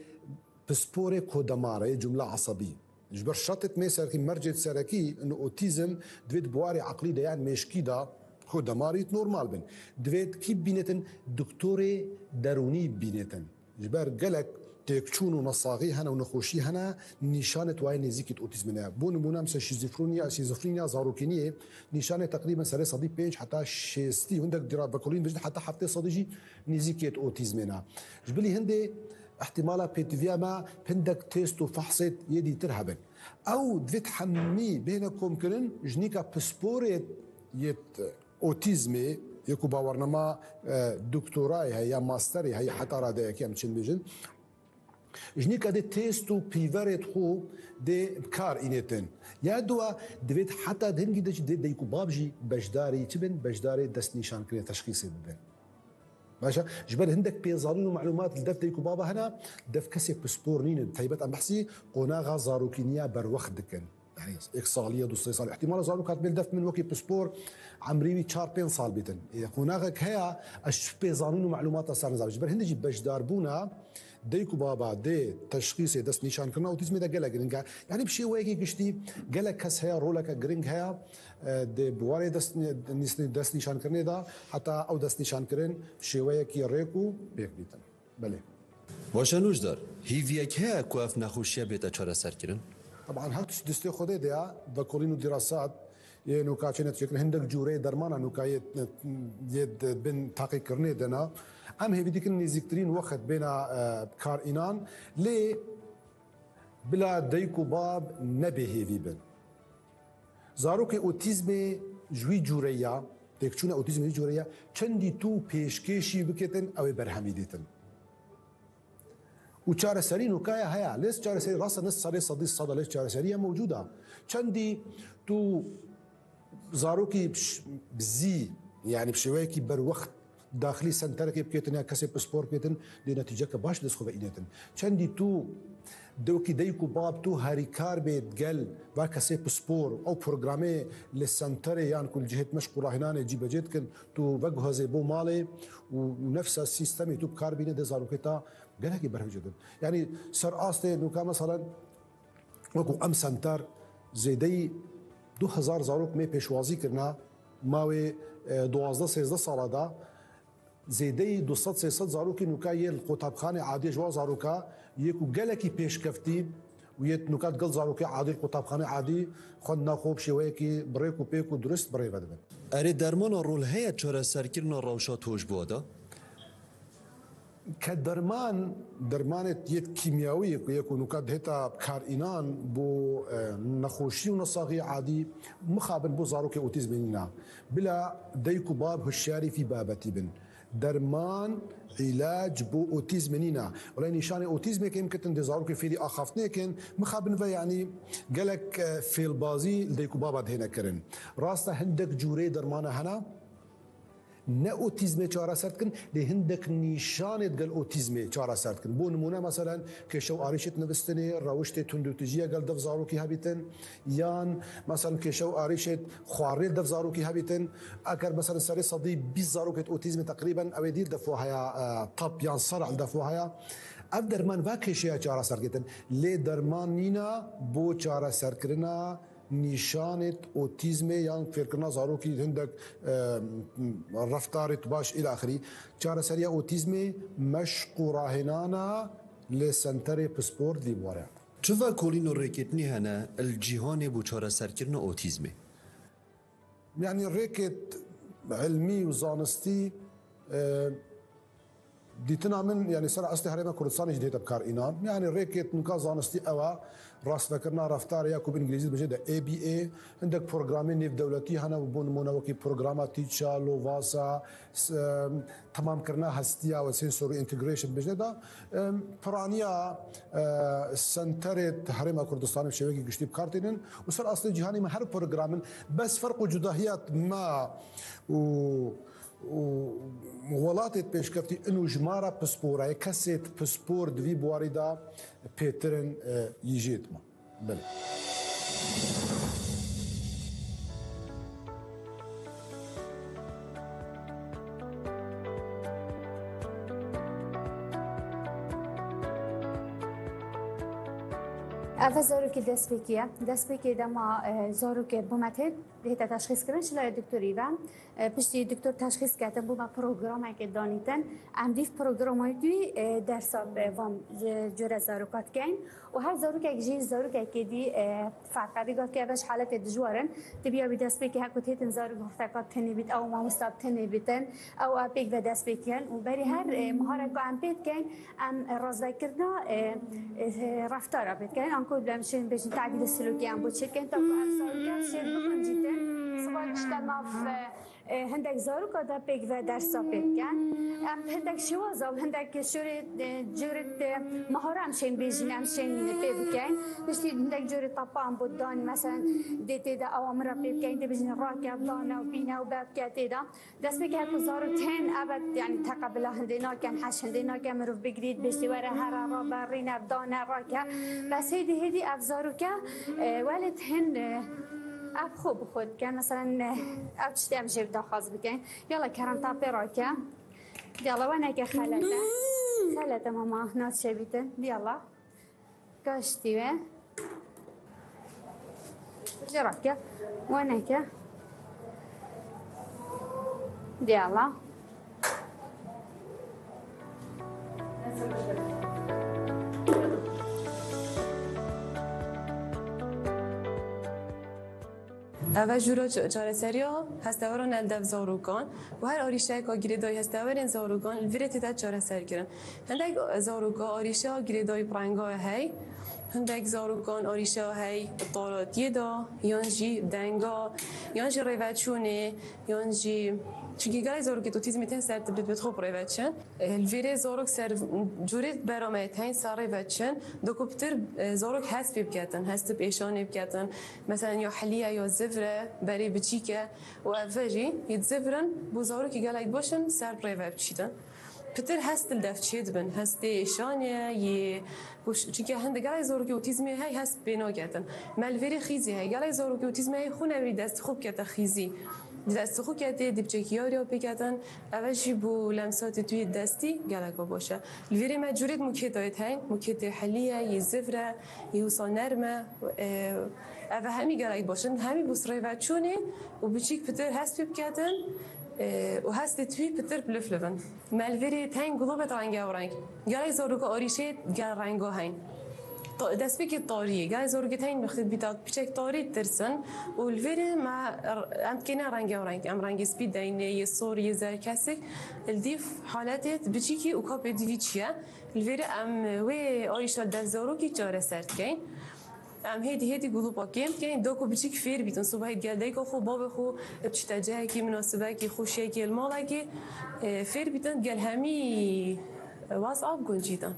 pisporê kodemar e, cumle esebî. Ji ber şatê me serkî mercê serekî in otîzm divêt buwarê eqlî de yan mêşkî de ku demarî normal bin. Divêt kî bînetin doktorê derûnî bînetin. Ji ber gelek têkçûn û nesaxî hene û nexweşî hene, nîşanê wayê nêzîkî otîzmê ne. Bo nimûne, mesela şîzofreniya, şîzofreniya zarokîniyê nîşanê teqrîben serê sedî pênc heta şêstî, hindek dîra vekolîn dijî heta heftê sedî jî nêzîkî otîzmê ne. Ji bilî hindê ihtimala pêtiviya me hindek test û fehsê yê dîtir hebin. Ew divêt hemî bêhne komkirin, ji nîka pisporê yê otîzmê, yê ku bawernama, e, doktorayê heye ya masterê heye, heta radeyekê em çin bêjin, ji nîka dê test û pîverê xwe dê bi kar înêtin. Ya dua divêt heta di hingî de jî dê dayik û bab jî beşdarî çi bin, beşdarê destnîşankirinê teşxîsê bibin. Baş e, ji ber hindek pêzanîn û melûmat li dev dayik û baba hene, dev kesê pispor nînin. Taybet em behsî qonaxa zarokîniya berwext dikin. Yani êk saliye, du sê sal. Îhtimala zarok hatibê li dev min wekî pispor emrî wî çar pênc sal bîtin. Ê, qonaxek heye, ez çi pêzanîn û melûmata ser nizam. Ji ber hindê jî beşdarbûna dayik û baba dê teşxîsê, destnîşankirina otîzmê de gelek giring e. Yani bi şêweyekî giştî gelek kes heye, roleke giring heye. E, di buwarê dest, nîs-, destnîşankirinê de heta ew destnîşankirin şêweyekî rêk û pêk bîtin. Belê. Baş e Nûjdar, hîviyek heye ku ev nexweşiye bête çareserkirin? Teban her tişt destê Xwedê de ye, vekolîn û dîrasat yê nûka çêne çêkirin, hindek cûreyê dermana nûka yê, yê di bin taqîkirinê de ne. Em hêvî dikin nêzîktirîn wext bêna, e, kar înan, lê bila dayik û bab nebê hêvî bin. Zarokê otîzmê ji wî cûreya, têkçûna otîzmê ji cûreya, çendî tu pêşkêşî biketin, ew ê berhemî dîtin. Û çareserî nûkaya heye. Lê çareserî rast e, ne serê sedî sed e, lê çareserî ye mewcûd e. Çendî tu zarokî bi ş-, bi zî, yani bi şêweyekî berwext daxilî senterekê biketin ya kesê pispor biketin, dê netîceke baş dest xwe ve înetin. Çendî tu dewkî dayik û bab tu harîkar bê gel va kesê pispor, ew programê li senterê yan ku li cihêt meşq û rahînanê cîbecê dikin, tu veguhezê bo malê û nefsa sîstemê tu bi kar bîne dê zarokê ta gelekî berhevcê din. Yani ser astê nûka meselen Wekû em senter zêdeyî du hezar zarok me pêşwazî kirine, mawê, e, duwazdeh sêzdeh sala de zêdeyî du sed sê sed zarokî nûka yê li qutabxanê adî ji wan zaroka yê ku gelekî pêşkeftî û yê nûka digel zarokê adî li qutabxanê adî xwendina xwe bi şêweyekî bi rêk û pêk û durist bi rê ve dibin. Erê dermana rol heye çareserkirina rewşa toj bo de? Ke derman, dermanê yê kîmyawî ku yê ku nûka dihêta bi kar înan bo, e, nexweşî û nesaxî adî mixabin bo zarokê otîzmê nîna. Bila dayik û bab hişyarî vî babetî bin. Derman, îlac bo otîzmê nîna. Wele nîşanê otîzmê kêm ketin dê zarokê fêrî axaftinê kin, mixabin ve yanî gelek, e, fêlbazî li dayik û baba dihêne kirin. Rast e hindek cûrê dermana hene. Ne otîzmê çareser dikin, lê hindek nîşanê digel otîzmê çareser dikin. Bo nimûne, meselen, kêşe û arîşê di nivîstinê, rewiştê tundûtijî ya gel dev zarokî hebîtin, yan, meselen, kêşe û arîşê xwarinê dev zarokî hebîtin. Eger, meselen, serê sedî bîst zarokê otîzmê teqrîben ew ê dî dev wa heye, e, tap yan ser'a li dev wa heye. Ev derman va kêşeya çareser dikin. Lê derman nîna bo çareserkirina nîşanê otîzmê yan fêrkirina zarokî hindek, e, reftarê tu baş îlaxirî. Çareseriya otîzmê meşq û rahênana li senterê pispor di vî bore. Çi vekolîn û rêkêtinî hene li cîhanê bo çareserkirina otîzmê? Yanî rêkêt ilmî û zanistî, e, Dîtina min, yanî ser eslê Herêma Kurdistanê jî dihête bi kar înan. Yanî rêkê tunka zanistî ew e, rastîvekirina reftarê ya ku bi îngilîzî dibêje de A B A, hindek programên nêvdewletî hene, bo nimûne wekî programa Teacher, Lovasa, s-, em, temamkirina hestiya we, sensory integration dibêje de, em, piraniya, e, senterê Herêma Kurdistanê bi şêwekî giştî bi kar tînin û ser eslê cîhanê me her programin, bes ferq û cudahiya me û û welatê pêşkeftî ino ji ma re pispor e. Kesê pispor di vî buarî de pêtir in, e, yî jê dima. Belê. Ev zarokê destpêkî ye. Destpêkê dema, e, zarokê bû me tê, dihête teşxîskirin ji layê doktorî ve. E, piştî doktor teşxîs ketin, bû me programekê danîtin. Em dîv programayê dû, e, dersa, e, van, e, cure zaroka dikeyn. Û her zarokek jî zarokekê dî, e, ferq e. Vê gavkê ev ji haletê dijwar in. Tibiya wî destpêkê heko têtin zarok hurteka tenê bît, ew mamosta bi tenê bîtin. Ew a pêk ve dest pê kirin û berî her, e, mihareka em pê dikeyn, em, e, razvekirina, e, e, reftara pê dikeyn. Anku em şên bêjin tedîlê silokî em bo çêkin, ta ku ev zarok ev şên biqencîtin. Siba tişta nav, e, e, hindek zaroka de pêk ve dersa pê bikin. Em hindek şêwaza û hindek şorê, e, cûrê, e, mihara em şên bêjin, em şên pê bikeyn. Piştî hindek cûrê tapa em bo dan, meselen, dê tê de ewa min re pê bikeyn, dê bêjin rake, dane û bîne û be bike tê de. Destpêkê heko zarok tên, ebed, yanî teqebila hindê nakin, heş hindê nakin, mirov bigirît, bêjtî were here, rabe, rîne, dane, rake. Bes hêdî hêdî ev zaroke, e, welêt hin, e, ev xwe bi xwe dikin. Meselen, e, ev tiştê em jê daxwaz bikin. Yala kerem ta pê rake. Yala weneke xelete. Xelete mama, naçe bîtin. Yala. Gaştî we. Jê rake. Weneke. Diyala. Ev e jûra ça-, çareseriya hesteveran el dev zarokan û her arîşeyeka girêdayî hesteverên zarokan li virê tê de çareser kirin. Hindek zaroka arîşeya girêdayî bi renga hey, hindek zarokan arîşeya hey taratiyê de, yan jî denga, yan jî rêveçûnê, yan jî, çunkî gelek zarokê otîzmê tên ser tibit bi xwe bi rêveçin. E, li vêrê zarok ser cûrê bera me tên ser rêveçin, doko pitir, e, zarok hest pê biketin, hest bi êşanê biketin. Meselen ya heliye ya zivre, berê biçîk e û ev ve jî yê zivrin bo zarokê gelek baş in ser bi rêve biçîtin. Pitir hest li dev çêdibin, hestê êşanê yê, çunke hindek gelek zarokê otîzmê hey hest pê naketin. Me li vêrê xîzî hey, gelek zarokê otîzmê hey xwe newî dest xwe bikete xîzî. Di dest xwe ketê, di biçekî yariya pê ketin, ev jî bo lemsatê tu yê destî geleka baş e. Li vêrê me cûrê di mukêtayê hey, mukêtê helî ye, yê zivre, yê wisa nerm e. E, ev hemî gelek baş in, hemî bo rêveçûnê û biçîk pitir hest pê biketin, e, û hestê tu yê pitir biliflivin. Me li vêrê tên gulobet rengevreng. Gelek zaroka arîşê gel renga heyn. Ta-, destpêkê tarî ye. Gelek zarokê tên mixtît bîta piçek tarî tirsin û li vêrê me r-, em dikêne rengevreng. Em rengê spî deynê, yê sor, yê zerkesik. Li dîv haletê biçîkî û kapê dîvî çi ye. Li vêrê em wê arîşa dev zarokî çareser dikeyn. Em hêdî hêdî gulûpa kêm dikeyn, da ku biçîk fêr bîtin. Sibehê gel dayika xwe, bavê xwe, bi çi te cihekî, minasibekî, xweşiyekî, li malekî, e, fêr bîtin, gel hemî waz av guncîtin.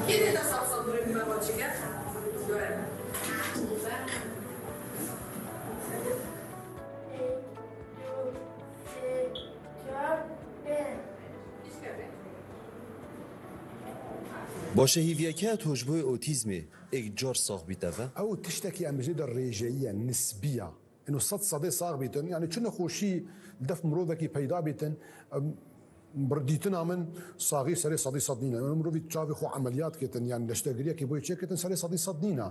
Kê dê dest av sandurê min berwa çêke? Göre. Baş e, hîviyeke to ji bo otîzmê êk car sax bîte ve? Ew tiştekî em bijê de rêjeyî ye, nisbî ye. Ino sed sedê sax bîtin, yanî çi nexweşî li def mirovekî peyda bîtin, em, bir dîtina min saxî serê sedî sed nîne. Ino mirovî çavê xwe emeliyat ketin, yanî leştegiriyekî bo yê çêketin serê sedî sed nîne.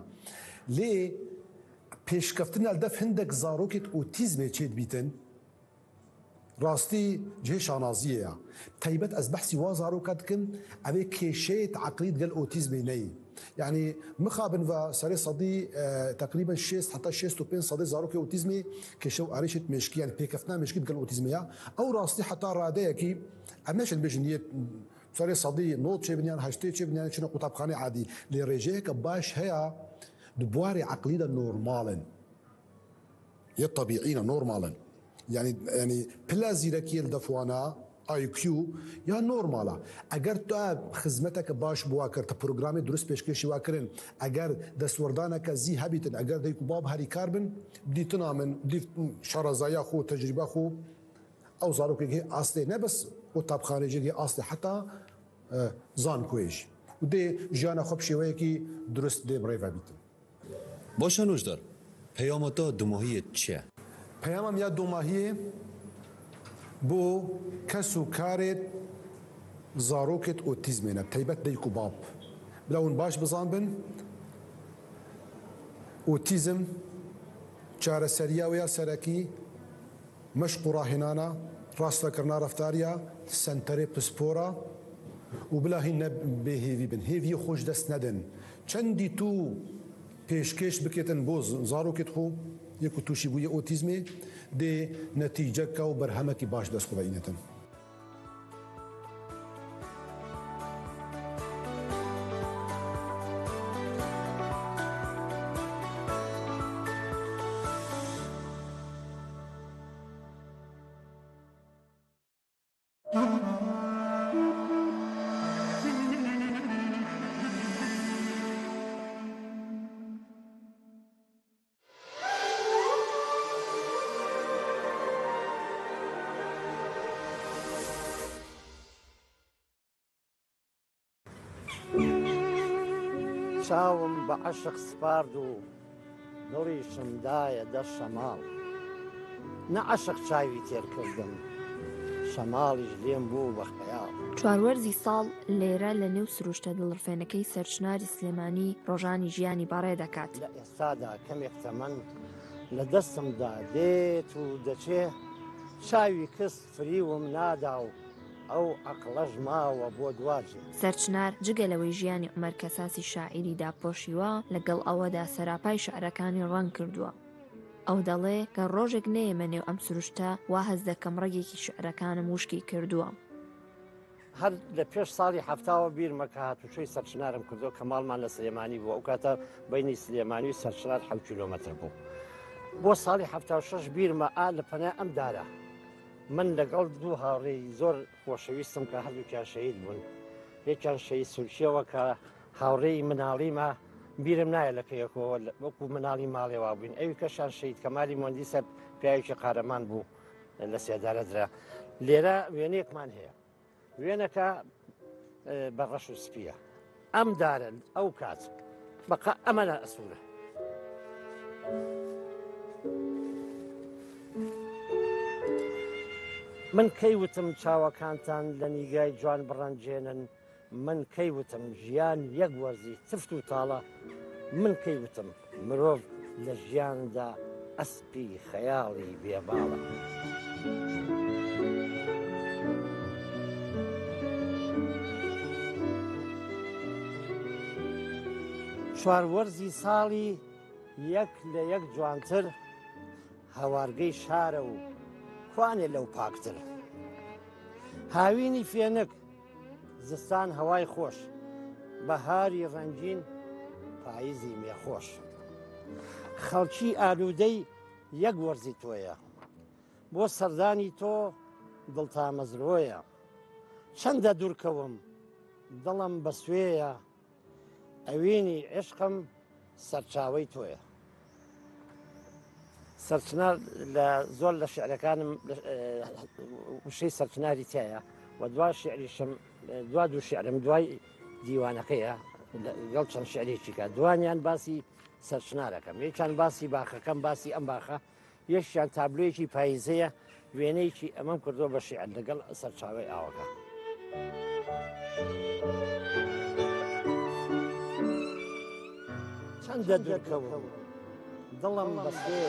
Lê pêşkeftina li def hindek zarokêt otîzmê çêdibîtin, rastî cihê şanaziyê ye. Teybet ez behsî wa zaroka dikim, ev ê kêşeyê teqlîd gel otîzmê neyî. Yanî mixabin ve serê sedî, e, teqrîben şêst heta şêst û pênc sedê zarokê otîzmê kêşe û arêşê mêşkî, yanî pêkeftina mêşkî digel otîzmê ya. Ew rastî heta radeyekî em neşin bêjin yê serê sedî nod çêbin yan heştê çêbin yan çine qutabxanê adî. Lê rêjeyeke baş heye, di buarê eqlî de normal in. Yê tebîî ne, normal in. Yanî, yanî pila zîrekiyê li def wana, I Q, ya normal a. Eger tu xizmeteke baş bi wa kir, tu programê durust pêşkêşî wa kirin, eger destwerdaneke zî hebîtin, eger dayik û bab herîkar bin, dîtina min, dîv şarezaya xwe, tecrîba xwe, ew zarokek hê astê ne bes qutabxanê jî hê astê heta, e, zankoyê jî. Û dê jiyana xwe bi şêweyekî durust dê bi rê ve bîtin. Baş e nojdar, peyama te dumahiyê çi ye? Peyama min ya dumahiyê bo kes û karê zarokêt otîzmê ne, teybet dayik û bab. Bila hûn baş bizanbin, otîzm çareseriya wê ya serekî, meşq û rahênana, rastevekirina reftariya, senterê pispor a û bila hîn ne bêhêvî bin. Hêviyê xwe ji dest nedin. Çendî tu pêşkêş bikêtin bo z-, zarokêt xwe, yê ku tûşîbûyê otîzmê, dê netîceka û berhemekî baş dest xwe ve înêtin. چاوم بە عەشق سپارد و دڵیشم دایە دەست شەماڵ. نە عەشق چاوی تێر کردم، شەماڵیش لێم بوو بە خەیاڵ. چوار وەرزی ساڵ لێرە لە نێو سروشتە دڵڕفێنەکەی سەرچناری سلێمانی ڕۆژانی ژیانی بەڕێ دەکات. لە ئێستادا کەمێک تەمەن لە دەستمدا دێت و دەچێ، چاوی کەس فریوم نادا و ئەو عەقڵەش ماوە بۆ دواجێ. سەرچنار جگە لەوەی ژیانی عومەر کەساسی شاعیری داپۆشیوە، لەگەڵ ئەوەدا سەراپای شعرەکانی ڕەنگ کردووە. ئەو دەڵێ، گەر ڕۆژێک نەیەمە نێو ئەم سروشتە، وا هەست دەکەم ڕەگێکی شعرەکانم وشکی کردووە. هەر لە پێش ساڵی حەفتاوە بیرمە کە هاتوچۆی سەرچنارم کردو کە ماڵمان لە سلێمانی بوو. ئەو کاتە بینی سلێمانی و سەرچنار حەوت کیلۆمەتر بوو. بۆ ساڵی حەفتا و شەش بیرمە ئا لە پەنای ئەم دارە. من لەگەڵ دوو هاوڕێی زۆر خۆشەویستم کە هەردووکیان شەهید بوون. یەکیان شەهید سورکیەوە کە هاوڕێی مناڵیمە، بیرم نایە لە کەیەکەوە لە، وەکو مناڵی ماڵێوا بووین. ئەوی کەشان شەهید کەمالی مۆندی سەر پیاوێکی قارەمان بوو لە سێدارە درا. لێرە وێنەیەکمان هەیە. وێنەکە، ئێ، بە ڕەش و سپیە. ئەم دارە ئەو کات بەقا ئەمەە ئەسوورە. من کەی وتم چاوەکانتان لە نیگای جوان بڕەنجێنن؟ من کەی وتم ژیان یەک وەرزی تفت و تاڵە؟ من کەی وتم مرۆڤ لە ژیاندا ئەسپی خەیاڵی بێباڵە؟ چوار وەرزی ساڵی یەک لە یەک جوانتر، هەوارگەی شارە و کوانێ لەو پاکتر. هاوینی فێنک، زستان هەوای خۆش، بەهاری ڕەنگین، پاییزی مێخۆش. خەڵکی ئالوودەی یەک وەرزی تۆیە، بۆ سەردانی تۆ دڵ تامەزرۆیە. چەندە دوورکەوم، دڵم بە سوێیە، ئەوینی عشقم سەرچاوەی تۆیە. سەرچنار لە زۆر لە شعرەکانم، ئێ، وشەی سەرچناری تایە و دوا شعریشم، دوا دوو شعرم دوای دیوانەکەیە، لەگەڵ چەند شعرێکی کە دوانیان باسی سەرچنارەکەم، یەکیان باسی باخەکەم، باسی ئەم باخە، یەکیان تابلۆیەکی پاییزەیە، وێنەیەکی ئەمەم کردووە بە شیعر لەگەڵ سەرچاوەی ئاوەکە. چەندە دوورکەوم، دڵم بەسێ.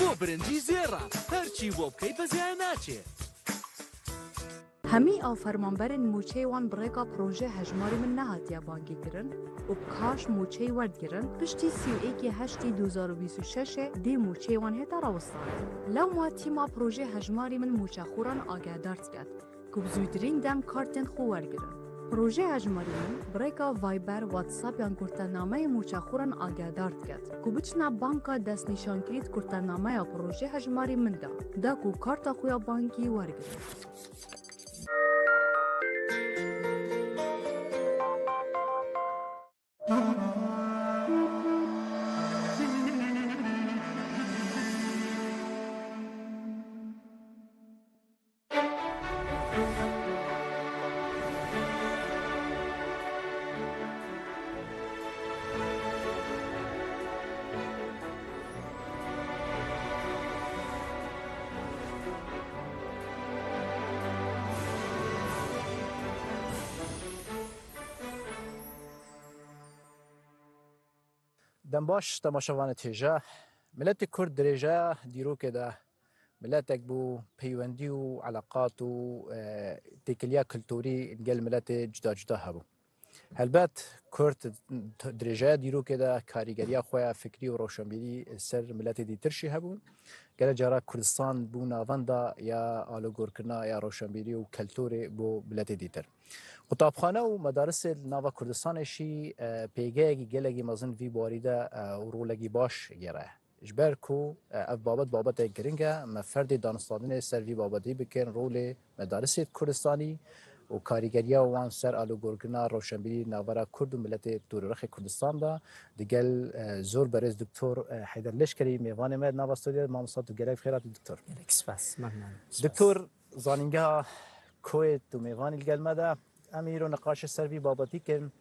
Bo birincî zêr e, her çî bo bikey beziyayê naçê. Hemî a fermanberên mûçeyê wan bi rêka proje hejmarî min nehatiye bangî kirin û bi kaş mûçeyê werdigirin, piştî sî û êkê heştê du hezar û bîst û şeş dê mûçeyê wan hête rawistanê. Lewma tîma proje hejmarî min mûçexoran agehdar diket ku bi zûtirîn dem kartên xwe wergirin. Proje hejmarî min bi rêka Viber, WhatsApp yan kurtenameyê mûçexoran agehdar diket ku biçine banka destnîşankirî di kurtenameya proje hejmarî min de, da ku karta xwe ya bankî wergirin. Dem baş, temaşevanê têja. Miletê Kurd dirêjeya dîrokê de miletek bû, peywendî û eleqat û, e, têkiliya kulturî gel miletê cuda cuda hebû. Helbet Kurd dirêjeya dîrokê de karîgeriya xwe ya fikrî û roşenbîrî ser miletê dîtir jî hebû. Gelek cara Kurdistan bû navenda ya alogorkirina ya roşenbîrî û keltorê bo miletê dîtir. Qutabxane û medarisê li nava Kurdistanê jî, e, pêgeyekî gelekî mezin vî barî de, e, û rolekî baş gêre. Ji ber ku, e, ev babet babetek giring e, me ferdê danûstandinê ser vî babetî bikin, rolê medarisê Kurdistanî û karîgeriya wan ser alûgorkirina rewşenbîrî navbera Kurd û miletê Torûrixê Kurdistan de, digel, e, zor berêz Doktor, e, Heyder Leşkerî mêvanê me di nava studyoyê de. Mamosta, tu gelek bi xêr hatî Doktor. Gelek spas, memnun. Spas. Doktor, zanîngeha Kuwêt û mêvanî li gel me de. Em îro niqaşê ser vî babetî kin.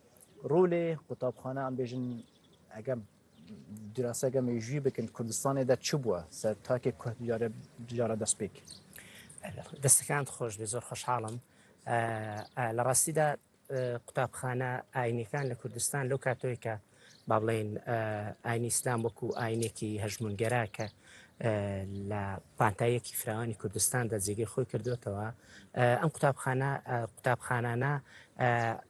Rolê qutabxane, em bêjin, eger diraseke mêjûyî bikin, Kurdistanê de çi bûye ser takê ku care, cara destpêk? Destekan xweş be, zor xweşhalim. E, e, li rastî de e, qutabxane ayînîkan li Kurdistan, lo katoyê ke, ba bilên, e, ayînî Îslam wekû ayînekî hejmûngera ke, e, li pantayekî firawanî Kurdistan de cêgê xwe kiridotewe. E, em qutabxane, e, qutabxanana, e,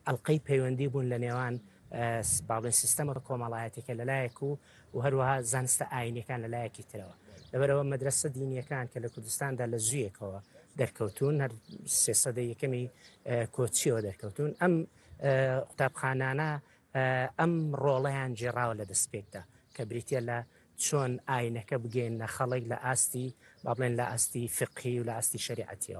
elqey peywendî bûn li nêwan, e, s-, ba bilên sîstema komelayetê ke li layekî û, û her wiha zaniste ayînîkan li layekî tirewe. Li ber ewe medrese dînîyekan ke li Kurdistan de li zûyekê we derkewtûn, her sê sedê yekemî e, koçiyê we derkewtûn. Em, e, qutabxanana, e, em roleyan cêrawe li destpêk de, ke britî ye li çon ayîneke bigihîne xelk li astî, ba bilên li astî fiqhî û li astî şerîetî ye.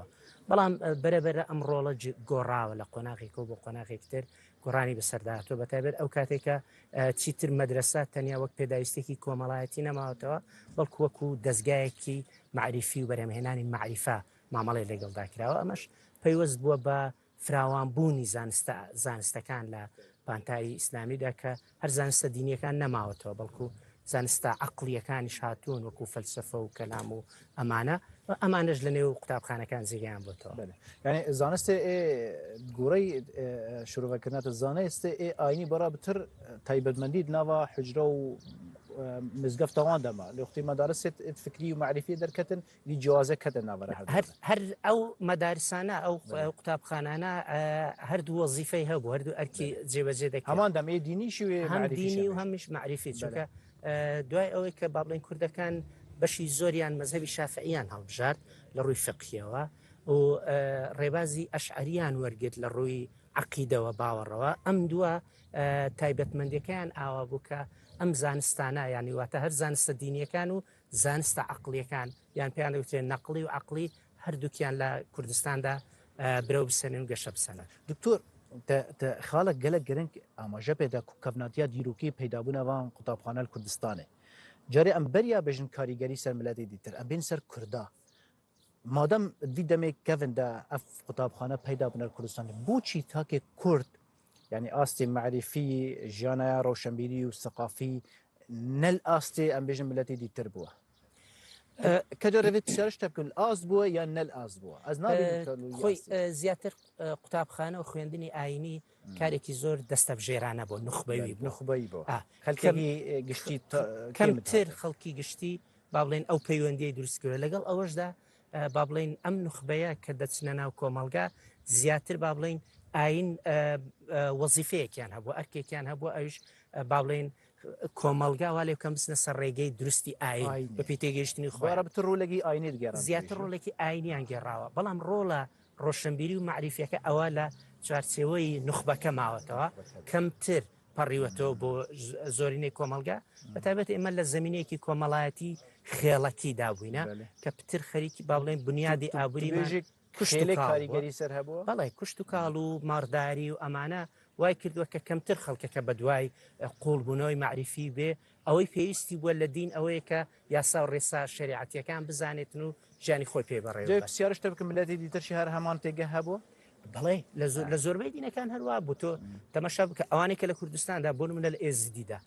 Belam, e, bere bere em role ci-, gorawe li qonaxêk û bo qonaxêk tir goranî bi ser de hatiye. Bi taybet ew katê ke, e, çîtir medrese tenya wek pêdawîstekî komelayetî nemawetewe, belku wekû dezgayekî marîfî û berhemhênanî marîfe mamelê lêgel da kirawe. Emeş peywest bûye bi firawanbûnî zaniste-, zanistekan li pantayî îslamî de ke her zaniste dînîyekan nemawetewe, belku zaniste eqlîyekaniş hatûn, wekû felsefe û kelam û emane. Emane ji li nêw qutabxanekan zêgeyan botewe. Belê. Yani zanistê ê goreyî, e, şirovekirina te, zanistê ê ayînî bera bi tir, e, taybetmendî di nava hucre û, e, mizgefta wan de ma. Lê wextî medarisê fikrî û marîfî derketin, Vî cihazê kete navbera her du. Her, her ew medarisane, ew, belê, ew qutabxanane, e, her du wezîfeyê hebû, her du erkî, belê, cêbecê deke. Heman dem ê dînî jî wê, hem marîfî dînî û hem jî marîfî. Belê. Çunke, e, duayê ew ê ke, ba bilên, Kurdekên beşî zoriyan mezhebî Şafiiyan hilbijart li rûyê fiqhiyewe û, e, rêbazî Eş'eriyan wergirt li rûyê eqîdewe, bawerewe. Em dua, e, taybetmendiyekeyên awa bû ke em zanistane, yanî wate her zaniste dînîyekan û zanista eqlîyekan, yan pêyan dê gotirê neqlî û eqlî, her dukiyan li Kurdistan de, e, birew bisenin û geşe bisenin. Doktor, te, te xalek gelek giring amaje pê de ku kevnatiya dîrokî peydabûna van qutabxane li Kurdistanê. Carê em beriya bêjin karîgerî ser miletê dîtir, em bên ser Kurda. Madem di vî demê kevin de ev qutabxane peyda bûne li Kurdistanê, boçî takê Kurd, yanî astê marîfî, jiyana ya rewşenbîrî û seqafî, ne li astê, em bêjin, miletê dîtir bû? E, Ke carê vê pişarîş te bikim, li ast bû yan ne li ast bû? Ez nabînim, e, ke li xwî, astê, e, ziyadtir, e, qutabxane û xwendinê ayînî, hmm, karekî zor destevjêrane bû, nuxbewî, belê, bû. Nuxbewî bû. Ah, xelkekî, kem-, e, giştî ta-, kêmtir, kêmtir xelkî giştî با بڵێن ئەو پەیوەندیەی دروست کردووە. لەگەڵ ئەوەشدا با بڵێن ئەم نوخبەیە کە دەچنە ناو کۆمەڵگا زیاتر با بڵێن ئاین وەزیفەیەکیان هەبوو، ئەرکێکیان هەبوو، ئەوش با بڵێن کۆمەڵگا وا لێ بکەم بچنە سەر ڕێگەی دروستی ئاین بە پێی تێگەیشتنی خۆیان. بەپێی تێگەیشتنی خۆیان زیاتر ڕۆڵێکی ئاینیان گێڕاوە، بەڵام ڕۆڵە ڕۆشنبیری و مەعریفیەکە ئەوە لە چوارچێوەی نوخبەکە ماوەتەوە، کەمتر پەڕیوەتەوە بۆ زۆرینەی کۆمەڵگا، بە تایبەت ئێمە لە زەمینەیەکی کۆمەڵایەتی خێڵەکی دابووینە کە پتر خەریکی با بڵێن بنیادی ئابووریمان کوشت و کاڵ بووە. بەڵێ، کوشت و کاڵ و ماڕداری و ئەمانە وای کردووە کە کەمتر خەڵکەکە بە دوای قوڵبوونەوەی مەعریفی بێ. ئەوەی پێویستی بووە لە دین ئەوەیە کە یاسا و ڕێسا شەریعەتیەکان بزانێتن و ژیانی خۆی پێ بەڕێوە ببات. پرسیارش تێ بکەم، میلەتی دیتر شی هەر هەمان تێگە هەبوو؟ بەڵێ، لە زۆربەی دینەکان هەروە بوو. تۆ تەماشا بکە، ئەوانەی کە لە کوردستاندا، بۆ نمونە لە ئێزدیدا،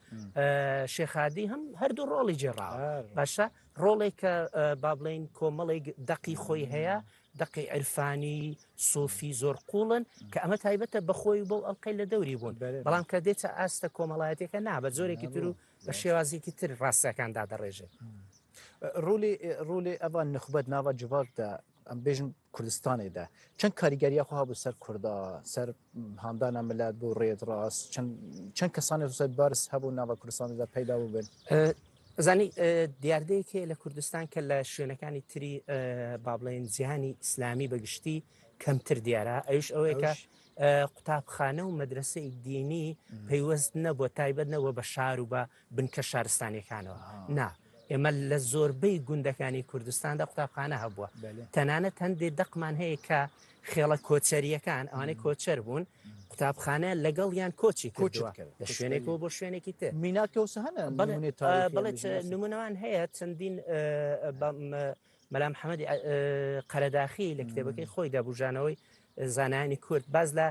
شێخ هادی هەم هەردوو ڕۆڵی جێڕاوە. باشە، ڕۆڵێک کە با بڵێن کۆمەڵێک دەقی خۆی هەیە، دەقی عرفانی سۆفی زۆر قوڵن کە ئەمە تایبەتە بە خۆی بەو ئەڵقەی لە دەوری بوون، بەڵام کە دێتە ئاستە کۆمەڵایەتەکە نا، بە جۆرێکی تر و بە شێوازێکی تر ڕاستەکان دادەڕێژێت. ڕولی ڕولی ئەوان نخبەت ناوە جوواکدا، ئەم بێژن کوردستانێدا چەند کاریگەریە خۆ هەبوو سەر کووردا، سەر هاندانە ملات بوو ڕێت ڕاست، چەند چەند کەسانێ سەر بارس هەبوو ناوە کوردستانێدا پەیدا بووبن؟ زانی، دیاردەیەک هەیە لە کوردستان کە لە شوێنەکانی تری با بڵێن جیهانی ئیسلامی بەگشتی کەمتر دیارە، ئەوش ئەوەیە کە قوتابخانە و مەدرسەی دینی پەیوەست نەبووە، تایبەت نەبووە بە شار و بە بنکە شارستانیەکانەوە. نا، ئێمە لە زۆربەی گوندەکانی کوردستاندا قوتابخانە هەبووە. تەنانەت هەندێک دەقمان هەیە کە خێڵە کۆچەریەکان، ئەوانەی کۆچەر بوون، قوتابخانە لەگەڵیان کۆچی کردووە لە شوێنێکەوە بۆ شوێنێکی تر. میناکەوسە هەنە بڵێ، نمونەوان هەیە چەندین مەلا محەممەدی قەرەداخی لە کتێبەکەی خۆی دابژانەوەی زانایانی کورد باز لە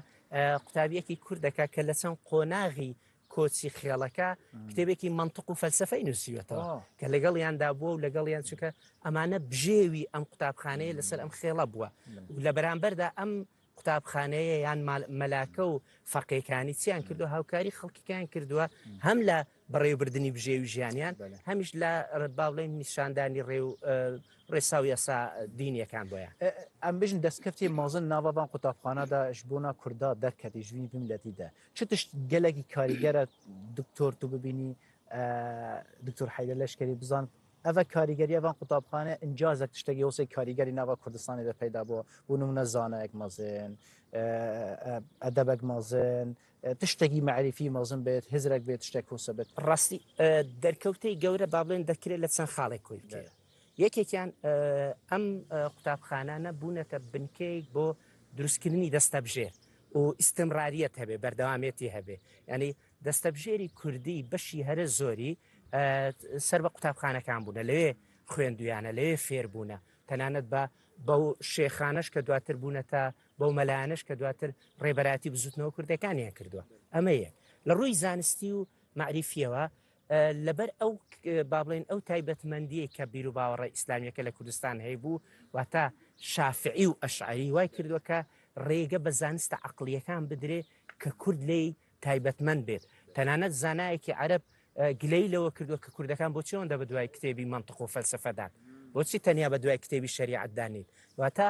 قوتابیەکی کورد دەکات کە لە چەند قۆناغی کۆچی خێڵەکە کتێبێکی مەنتق و فەلسەفەی نووسیوەتەوە کە لەگەڵیاندا بووە و لەگەڵیان، چونکە ئەمانە بژێوی ئەم قوتابخانەیە لەسەر ئەم خێڵە بووە و لە بەرامبەردا ئەم قوتابخانەیە یان مەلاکە و فەقێکانی چیان کردووە، هاوکاری خەڵکەکەیان کردووە، هەم لە بەڕێوەبردننی بژێوی ژیانیان، هەمیش لە با بڵێن نیشاندانی ڕێ و ڕێسا و یاسا دینیەکان بۆیان. ئەم بژن دەستکەفتی مازن ناوەوان قوتابخانەدا ji bona Kurda derketî, ji vî milletî de çi tişt gelekî karîger e? Doktor, tu bibînî, Doktor Heyder Leşkerî bizan, eve karîgeriya van qutabxane incazek tiştekî hosê karîgerî nava Kurdistanê de peyda bû. Bû nimûne zanayek mezin, edebek mezin, tiştekî merîfî mezin bêt, hizrek bêt, tiştek hose bêt. Rastî, derkewteyî gewre ba bilên dekirê li çend xalê koyî bike. Yekêkiyan, em qutabxanane bûnete binkeyek bo dirustkirinî destebjêr û îstimrariyet hebe, berdewamiyetî hebe. Yanî destebjêrî kurdî beşî here zorî ser be qutabxanekan bûne. Lewê xwêndûyane, lewê fêr bûne. Tenanet be bew şêxaneş ke duatir bûne te, bew melayaneş ke duatir rêberayetî bi zûtnewe kurdekan yên kirduwe. Eme yek. Li rûyî zanistî û merîfiyewe, لەبەر ئەو با بڵێن ئەو تایبەتمەندیەی کە بیروباوەڕە ئیسلامیەکە لە کوردستان هەیبوو، واتە شافعی و ئەشعەری وای کردووە کە ڕێگە بە زانستە عەقڵیەکان بدرێ کە کورد لێی تایبەتمەند بێت. تەنانەت زانایەکی عەرەب گلەی لەوە کردووە کە کوردەکان بۆچی ئەوەندە بە دوای کتێبی مەنتق و فەلسەفەدان، بۆچی تەنیا بە دوای کتێبی شەریعەتدانین؟ واتە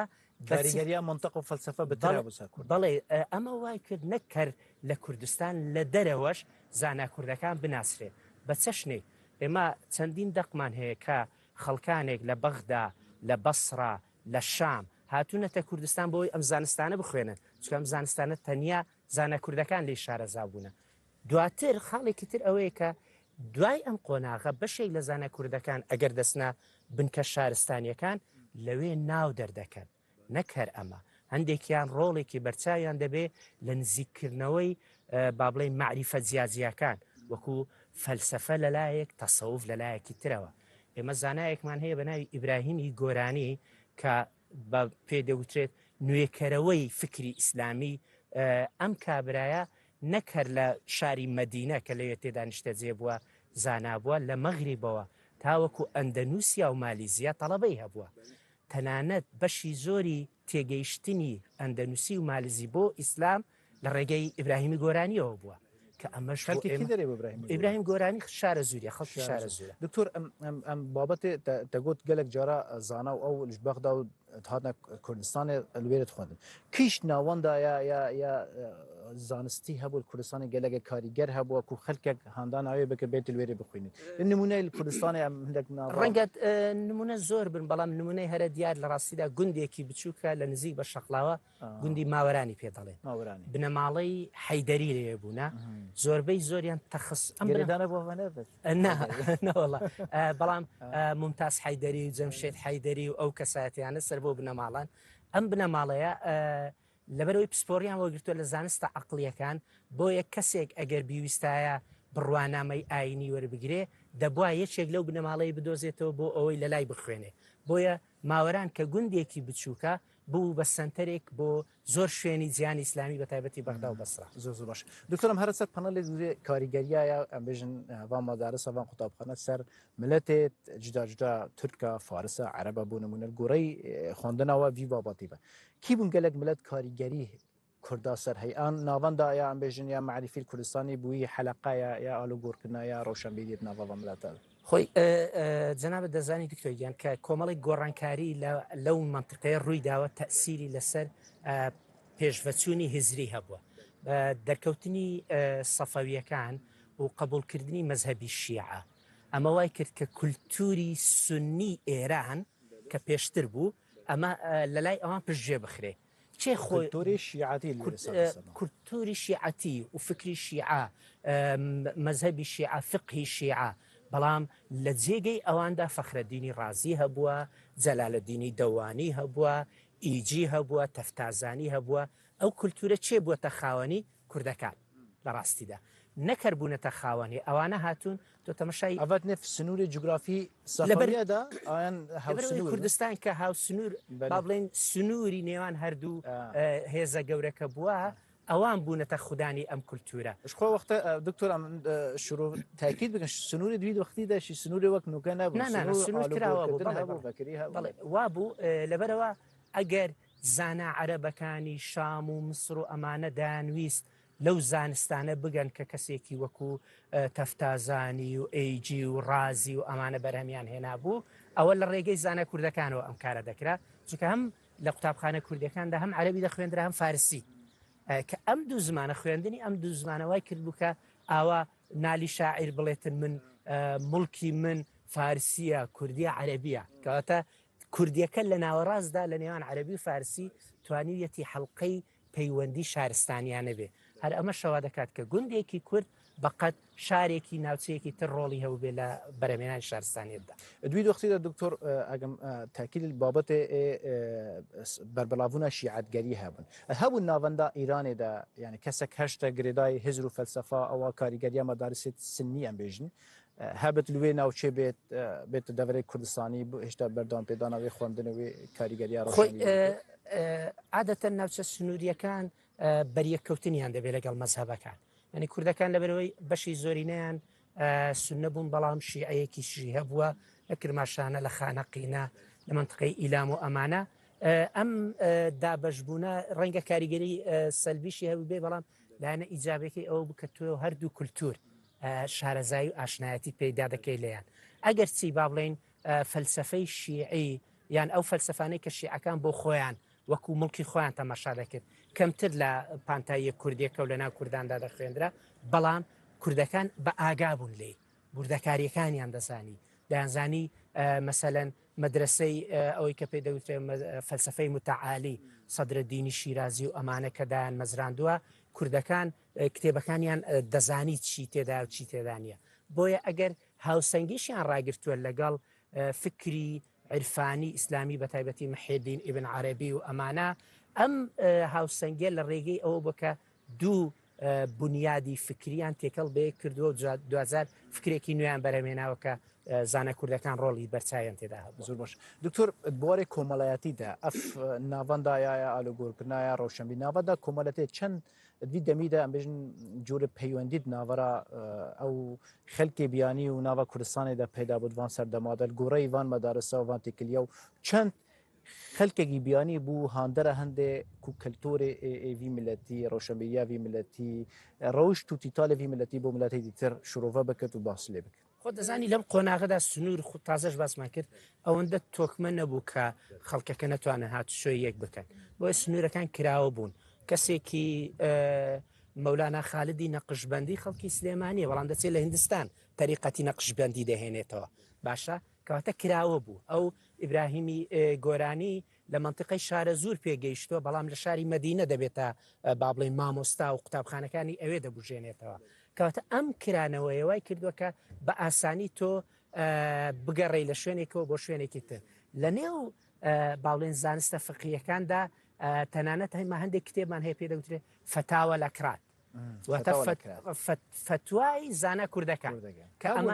کاریگەریە منتق و فەلسەفە بترە بۆ سەر کورد. بەڵێ، ئەمە وای کرد نەک کەر لە کوردستان، لە دەرەوەش زانا کوردەکان بناسرێ. بە چەشنێک ئێمە چەندین دەقمان هەیە کە خەڵکانێک لە بەغدا، لە بەسرا، لە شام هاتوونەتە کوردستان بۆی ئەم زانستانە بخوێنن، چکە ئەم زانستانە تەنیا زانا کوردەکان لێی شارەزا بوونە. دواتر خاڵێکی تر ئەوەیە کە دوای ئەم قۆناغە بەشێک لە زانا کوردەکان ئەگەر دەستنە بنکە شارستانیەکان لەوێ ناو دەردەکەن. نەک هەر ئەمە، هەندێکیان ڕۆڵێکی بەرچاویان دەبێ لە نزیککردنەوەی با بڵێن مەعریفە جیاجیاکان، وەکو فەلسەفە لە لایەک، تەسەوف لە لایەکی ترەوە. ئێمە زانایەکمان هەیە بە ناوی ئیبراهیمی گۆرانی کە بە پێ دەوترێت نوێکەرەوەی فکری ئیسلامی. ئەم کابرایە نەک هەر لە شاری مەدینە کە لەوێ تێدا نیشتەجێ بووە زانا بووە، لە مەغریبەوە تاوەکو ئەندەنووسیا و مالیزیا تەڵەبەی هەبووە. تەنانەت بەشی زۆری تێگەیشتنی ئەندەنووسی و مالیزی بۆ ئیسلام لە ڕێگەی ئیبراهیمی گۆرانیەوە بووە. کە ئەمەش بۆ خەلکی ئێمە کێ دەرێ بۆ ئیبراهیم؟ ئیبراهیم گۆرانی شارە زووریە، خەڵکی شارە زوورە. دکتۆر، ئەم، ئەم، ئەم بابەتێ تە-، تەگوت گەلێک جارا زانا و ئەو لە بەغدا و هاتنە کوردستانê li wêrê dixwendin. Kîş navenda ya, ya, ya, e, zanistî hebû li Kurdistanê geleke karîger hebû ku xelkek handa navê bike bêt li wêrê bixwînin. Li nimûneyê li Kurdistanê em hindek nava. ڕەنگە، ئە، نمونە زۆر بن، بەڵام نمونەی هەرە دیار لە ڕاستیدا گوندێکی بچووکە لە نزیک بە شەقڵاوە، آه. گوندی ماوەرانی پێ دەڵێن. ماوەرانی. بنەماڵەی حەیدەری لەوێ بوونە. مهم. زۆربەی زۆریان تەخص-، ئەم بنە-، گرێدانە بۆ ئەوانە بێت. ئە، نا، نەوەڵا. ئە، بەڵام، ئە، ممتاز حەیدەری و جەمشێد حەیدەری و ئەو کەسایەتیانە سەر بۆ بنەماڵان. ئەم بنەماڵەیە، ئە، لەبەرەوەی پسپۆریان وەگرتووە لە زانستە عەقڵیەکان، بۆیە کەسێک ئەگەر بیویستایە بڕوانامەی ئاینی وەربگرێ، دەبوا یەکێک لەو بنەماڵەی بدۆزێتەوە بۆ ئەوەی لە لای بخوێنێ. بۆیە ماوەران کە گوندێکی بچووکە، بوو بە سەنتەرێک بۆ زۆر شوێنی جیهانی ئیسلامی، بە تایبەتی بەغدا و بەسرا. زۆر، زۆر باش. دکتۆر، ئەم هەرە سەر پەنەلێک دوێ کاریگەریایە، ئەم بێژن، ئە، van madarisa, van qutabxane ser miletê cuda cuda, Tirka, Farisa, Ereba, بۆ نمونە، گۆڕەی، ئە، خوێندنەوە ڤی بابەتی بە. کی بوون gelek milet karîgerî Kurda ser heye? An navenda ya, em bêjin, ya merîfî li Kurdistanê bûyî heleqa ya, ya alûgorkirina ya rewşenbîriyê di nava van mileta de. Xwey, e, e, cenabê dezanî Doktor Giyan ke komelek gorankari le, lew mentiqeyê rûy dawe tesîrî leser, e, pêşveçûnî hizrî hebû. E, derkewtinî, e, Sefewiyekan û qebûlkirdinî mezhebî Şîa. Eme way kir ke kulturî sunnî Êran ke pêştir bû, eme, e, lelay ewan piştcê bixirê. Çê xwe Kulturê şiatî li kul-, e, Kurd-, Kurd-, Kurd-, Şiatî û fikrî Şia, e, m-, mezhebî Şia, fiqhî Şia. Belam li cêgey ewan de Fexreddînî Razî hebûa, Celaleddînî Dewanî hebûa, Îcî hebûa, Teftazanî hebûa. Ew kulture çê bûete xawenî Kurdekan. لە ڕاستیدا. نەکەر بوونەتە خاوەنی. ئەوانە هاتوون، تۆ تەمەشای ئەڤەت نێف سنوورê cografî لەبەر، Sefewiye de ayan lەبەر ئەوەی hewsnûr. Kurdistan کە هاوسنوور، با بڵێن سنووری نێوان هەردوو، ئە، هێزە گەورەکە بووە، ئەوان بوونەتە خودانی ئەم کولتورە. Ji xwe wexte, e, doktor, em, e, şiro tekîd bikin, sınûrê di wî wextî de şî sınûrê wek nûke nebû. Na, na, na, sınûr kirawa bû, bەڵێ، bû، بەڵێ. Vekirî hebû. بەڵێ، وا بوو، ئە، لەبەرەوە ئەگەر زانا عەرەبەکانی شام و مصر و ئەمانە دەیانویست لەو زانستانە بگەن کە کەسێکی وەکو، ئە، تەفتازانی و ئەیجی و ڕازی و ئەمانە بەرهەمیان هێنابوو، ئەوە لە ڕێگەی زانا کوردەکانەوە ئەم کارە دەکرا، چونکە هەم لە قوتابخانە کوردیەکاندا هەم عەرەبی دەخوێندرا، هەم فارسی. ئە، کە ئەم دوو زمانە، خوێندنی ئەم دوو زمانە وای کردبوو کە ئاوا نالی شاعیر بڵێتن من، ئە، مڵکی من فارسیە، کوردیە، عەرەبیە. کەواتە کوردیەکە لە ناوەڕاستدا لە نێوان عەرەبی و فارسی توانیویەتی حەڵقەی پەیوەندی شارستانیانە بێ. هەر ئەمە شەوا دەکات کە گوندێکی کورد بەقەد شارێکی، ناوچەیەکی تر ڕۆڵی هەبوو بێ لە بەرهەمێنانی شارستانیەتدا. Di wî wextî de doktor, e, egem, e, tekîl babetê ê, e, s-, berbilavbûna şîetgerî hebûn. E, hebûn navenda Îranê de, yani kesek heşte girêdayî hizr û felsefa, ewa karîgeriya medarisê sinnî em bêjin. E, hebit li wê navçê bêt, e, bêt deverê Kurdistanî, bi-, hêşta berdewam pêdana wê xwendinê, wê karîgeriya Xwe, rewşenbîrî e, bike. E, adeten navçe sinûriyەکان، ئە، بەریەککەوتنیان دەبێت لەگەڵ مەزهەبەکان. یعنی کوردەکان لەبەرەوەی بەشی زۆرینەیان، ئە، سوننە بوون، بەڵام شیعەیەکیشی هەبووە لە کرماشانە، لە خانەقینە، لە منتقەی ئیلام و ئەمانە. ئە، ئەم، ئە، دابەشبوونە ڕەنگە کاریگەری، ئە، سەلبیشی هەبوو بێ، بەڵام لایەنە ئیجابەکەی ئەوە بوو کە تۆ هەردوو کولتور، ئە، شارەزایی و ئاشنایەتی پەیدا دەکەی لێیان. ئەگەرچی با بڵێن، ئە، فەلسەفەی شیعی یان ئەو فەلسەفانەی کە شیعەکان بۆ خۆیان وەکو مڵکی خۆیان تەماشا دەکرد، کەمتر لە پانتاییە کوردیەکە و لە ناو کورداندا دەخوێندرا، بەڵام کوردەکان بە ئاگا بوون لێی، وردەکاریەکانیان دەزانی، دەیانزانی، ئە، مەسەلەن مەدرسەی، ئە، ئەوەی کە پێی دەوترێ مە-، فەلسەفەی متعالی، سەدرەدینی شیرازی و ئەمانە کە دایان مەزراندووە، کوردەکان، ئە، کتێبەکانیان، ئە، دەزانی چی تێدا و چی تێدا نییە. بۆیە ئەگەر هاوسەنگیشیان ڕاگرتووە لەگەڵ، ئە، فکری عرفانی ئیسلامی، بە تایبەتی محێدین ئیبن عەرەبی و ئەمانە، ئەم، ئە، هاوسەنگیە لە ڕێگەی ئەوە بوو کە دوو، ئە، بنیادی فکریان تێکەڵ بەیەک کردووە و جا-، دوجار فکرێکی نوێیان بەرهەمێناوە کە، ئە، زانە کوردەکان ڕۆڵی بەرچاویان تێدا هەبوو. زۆر باش. دکتۆر، بوارê komelehatî de ev, e, navenda ya, ya alûgorkirina ya rewşenbîr, navenda komelehatê çend di vî demî de, em bêjin, cûrê peywendî di navbera, e, ew xelkê biyanî û nava Kurdistanê de peyda bû di van serdema de, li goreyî van medarisa û van têkiliya û çend Xelkekî biyanî bû handera hindê ku kulturê ê, ê vî miletî, rewşenbîriya vî miletî, rewşt û tîtalê vî miletî bo miletê dîtir şirove bikit û behs lê bikit. خۆ دەزانی لەم قۆناغەدا سنوور خو-، تازەش باسمان کرد، ئەوەندە تۆکمە نەبوو کە خەڵکەکە نەتوانن هاتوچۆی یەک بکەن. بۆیە سنوورەکان کراوە بوون. کەسێکی، ئە، مەولانا خالدی نەقشبەندی خەڵکی سلێمانیە، بەڵام دەچێت لە هندستان تەریقەتی نەقشبەندی دەهێنێتەوە. باشە؟ کەواتە کراوە بوو. ئەو ئیبراهیمی، ئێ، گۆرانی لە مەنتیقەی شارەزوور پێگەیشتووە، بەڵام لە شاری مەدینە دەبێتە، ئە، با بڵێن مامۆستا و قوتابخانەکانی ئەوێ دەبوژێنێتەوە. کەواتە ئەم کرانەوەیە وای کردووە کە بە ئاسانی تۆ، ئە، بگەڕێی لە شوێنێکەوە بۆ شوێنێکی تر. لە نێو، ئە، با بڵێن زانستە فقهیەکاندا، ئە، تەنانەت هەما هەندێک کتێبمان هەیە پێ دەوترێت فتاوى الأكراد. مم. واتە فتاوى فت-، الأكراد. فت-، فتوای زانا کوردەکان. کوردەکان. کە ئەمە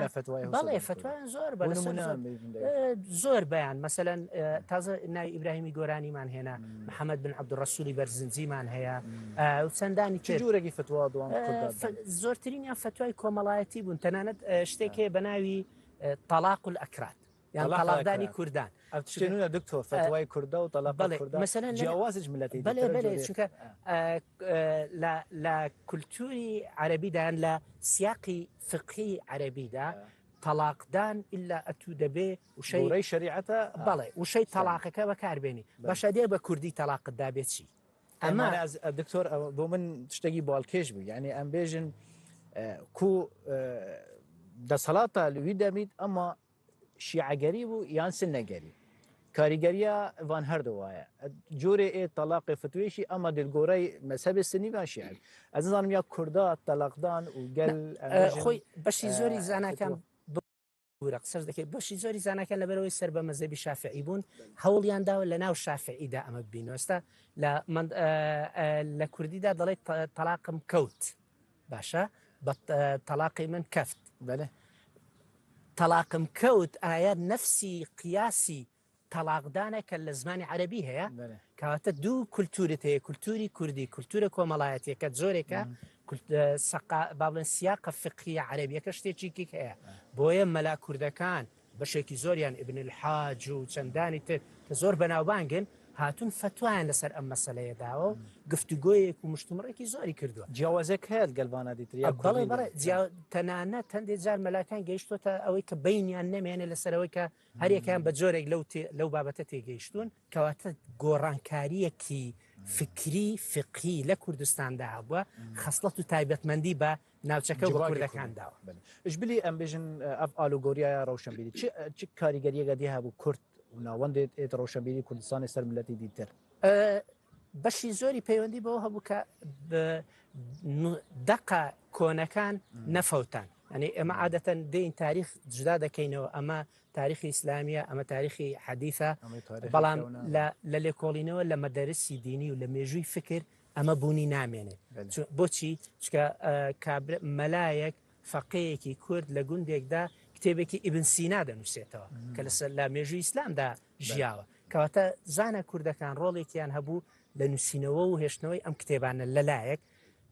بەڵێ، فتوای زۆر بە لەسەر زۆر، ئە، زۆر بەیان. مەسەلەن، ئە، تازە ناوی ئیبراهیمی گۆرانیمان هێنا، مم. محەممەد بن عەبدولڕەسوولی بەرزنجیمان هەیە، مم. ئە، و چەندانی تر. چ جوورێکی فتوا دوان ئە، کوردان ف-، زۆرترینیان فتوای کۆمەڵایەتی بوون. تەنانەت، ئە، شتێک هەیە بە ناوی، ئە، طلاق الأكراد. یان طلاق تەلاقدانی الأكراد. کوردان. ئەو تشتێ نوێ دکتۆر، ئە، فتوای کوردا و طلاق بەڵێ، کوردا مەسەلەن لە، جیاوازش میلەتی بەڵێ، دیتر بەڵێ، جوورێ. چونکە، ئە، ئە، لە، لە کولتوری عەرەبیدا یان لە سیاقی فقهی عەرەبیدا ئە. تەلاقدان ئللا ئەتوو دەبێ وشەی گۆرەی شەریعەتە، ئە. بەڵێ، وشەی تەلاقەکە بەکاربێنی. بەڵێ. باشە دێ بە کوردی تەلاقت دابێت چی؟ ئەمە ئەمانە ئەز، ئە، دکتۆر، ئە، بۆ من شتێکی بالکێش بوو. یعنی ئەم بێژن، ئە، کو، ئە، دەسەڵاتە لە وی دەمیت، ئەمما شیعەگەری بوو یان سنەگەری. کاریگەریە ڤان هەردوو وایە. جۆرێ ئێ تەلاقێ فتوێشی ئەمە دلگۆرەی مەسەبێ سنی ڤان شیعە. ئەز نزانم یا کوردا تەلاقدان و گەل، نە، ئە، ئەمێژن، خۆی بەشی ئە، زۆری زاناکان فتوە. بورە قسەش دەکەی. بەشی زۆری زاناکان لەبەرەوەی سەر بە مەزەبی شافعی بوون، هەوڵیان داوە لە ناو شافعیدا ئەمە ببینەوە. ئێستا لە من، ئە، ئە، لە کوردیدا دەڵێت تە-، تەلاقم کەوت. باشە؟ بە، ئە، تەلاقی من کەفت. بەڵێ. تەلاقم کەوت، ئایا نەفسی قیاسی تەلاقدانە کە لە زمانی عەرەبی هەیە؟ بەڵێ. کەواتە دوو کولتورت هەیە، کولتوری کوردی، کولتورە کۆمەڵایەتیەکە زۆرێکە، مم. کولت-، ئە، سەقا-، با بڵێن سیاقە فقهیە عەرەبیەکە شتێکی کیک هەیە. بۆیە مەلا کوردەکان بەشێکی زۆریان ئیبن الحاج و چەندانی تر کە زۆر بەناوبانگن، هاتوون فتوایان لەسەر ئەم مەسەلەیە داوە و مم. گفتوگۆیەک و مشتومڕێکی زۆری کردووە. جیاوازێک هەیە گەلوانە دیتر یا ئە، بەڵێ، کوردی بەڵێ، دەست. جیا-، تەنانەت هەندێک جار مەلاکان گەیشتۆتە ئەوەی کە بینیان نەمێنێ لەسەر ئەوەی کە هەر یەکیان بە جۆرێک لەو تێ-، لەو بابەتە تێگەیشتوون. کەواتە گۆڕانکاریەکی فکری، فقهی لە کوردستاندا هەبووە، خەسڵەت و تایبەتمەندی بە ناوچەکە و بە جوانی کوردەکان کوردی. داوە. بەڵێ. Ji bilî em bêjin, ev alogoryaya rewşenbîrî çi, çi karîgeriyeke dî hebû Kurd û navendê êt rewşenbîrî Kurdistanê ser miletî dîtir? ئە، بەشی زۆری پەیوەندی بەوە هەبوو کە ب-، نو-، دەقە کۆنەکان مم. نەفەوتان. یعنی ئێمە مم. عادەتەن دێین تاریخ جودا دەکەینەوە، ئەمە تاریخی ئیسلامیە، ئەمە تاریخی حەدیثە. ئەمەی تاریخی بەڵام کەونە. لە، لە لێکۆڵینەوە لە مەدەرسی دینی و لە مێژووی فکر ئەمە بوونی نامێنێ. بەڵێ. چو-، بۆچی؟ چونکە، ئە، کابرا-، مەلایەک، فەقێیەکی کورد لە گوندێکدا کتێبێکی ئیبن سینا دەنووسێتەوە مم. کە لەسەر، لە مێژووی ئیسلامدا بەڵێ. ژیاوە. کەواتە زانە کوردەکان ڕۆڵێکیان هەبوو لە نووسینەوە و هێشتنەوەی ئەم کتێبانە لە لایەک.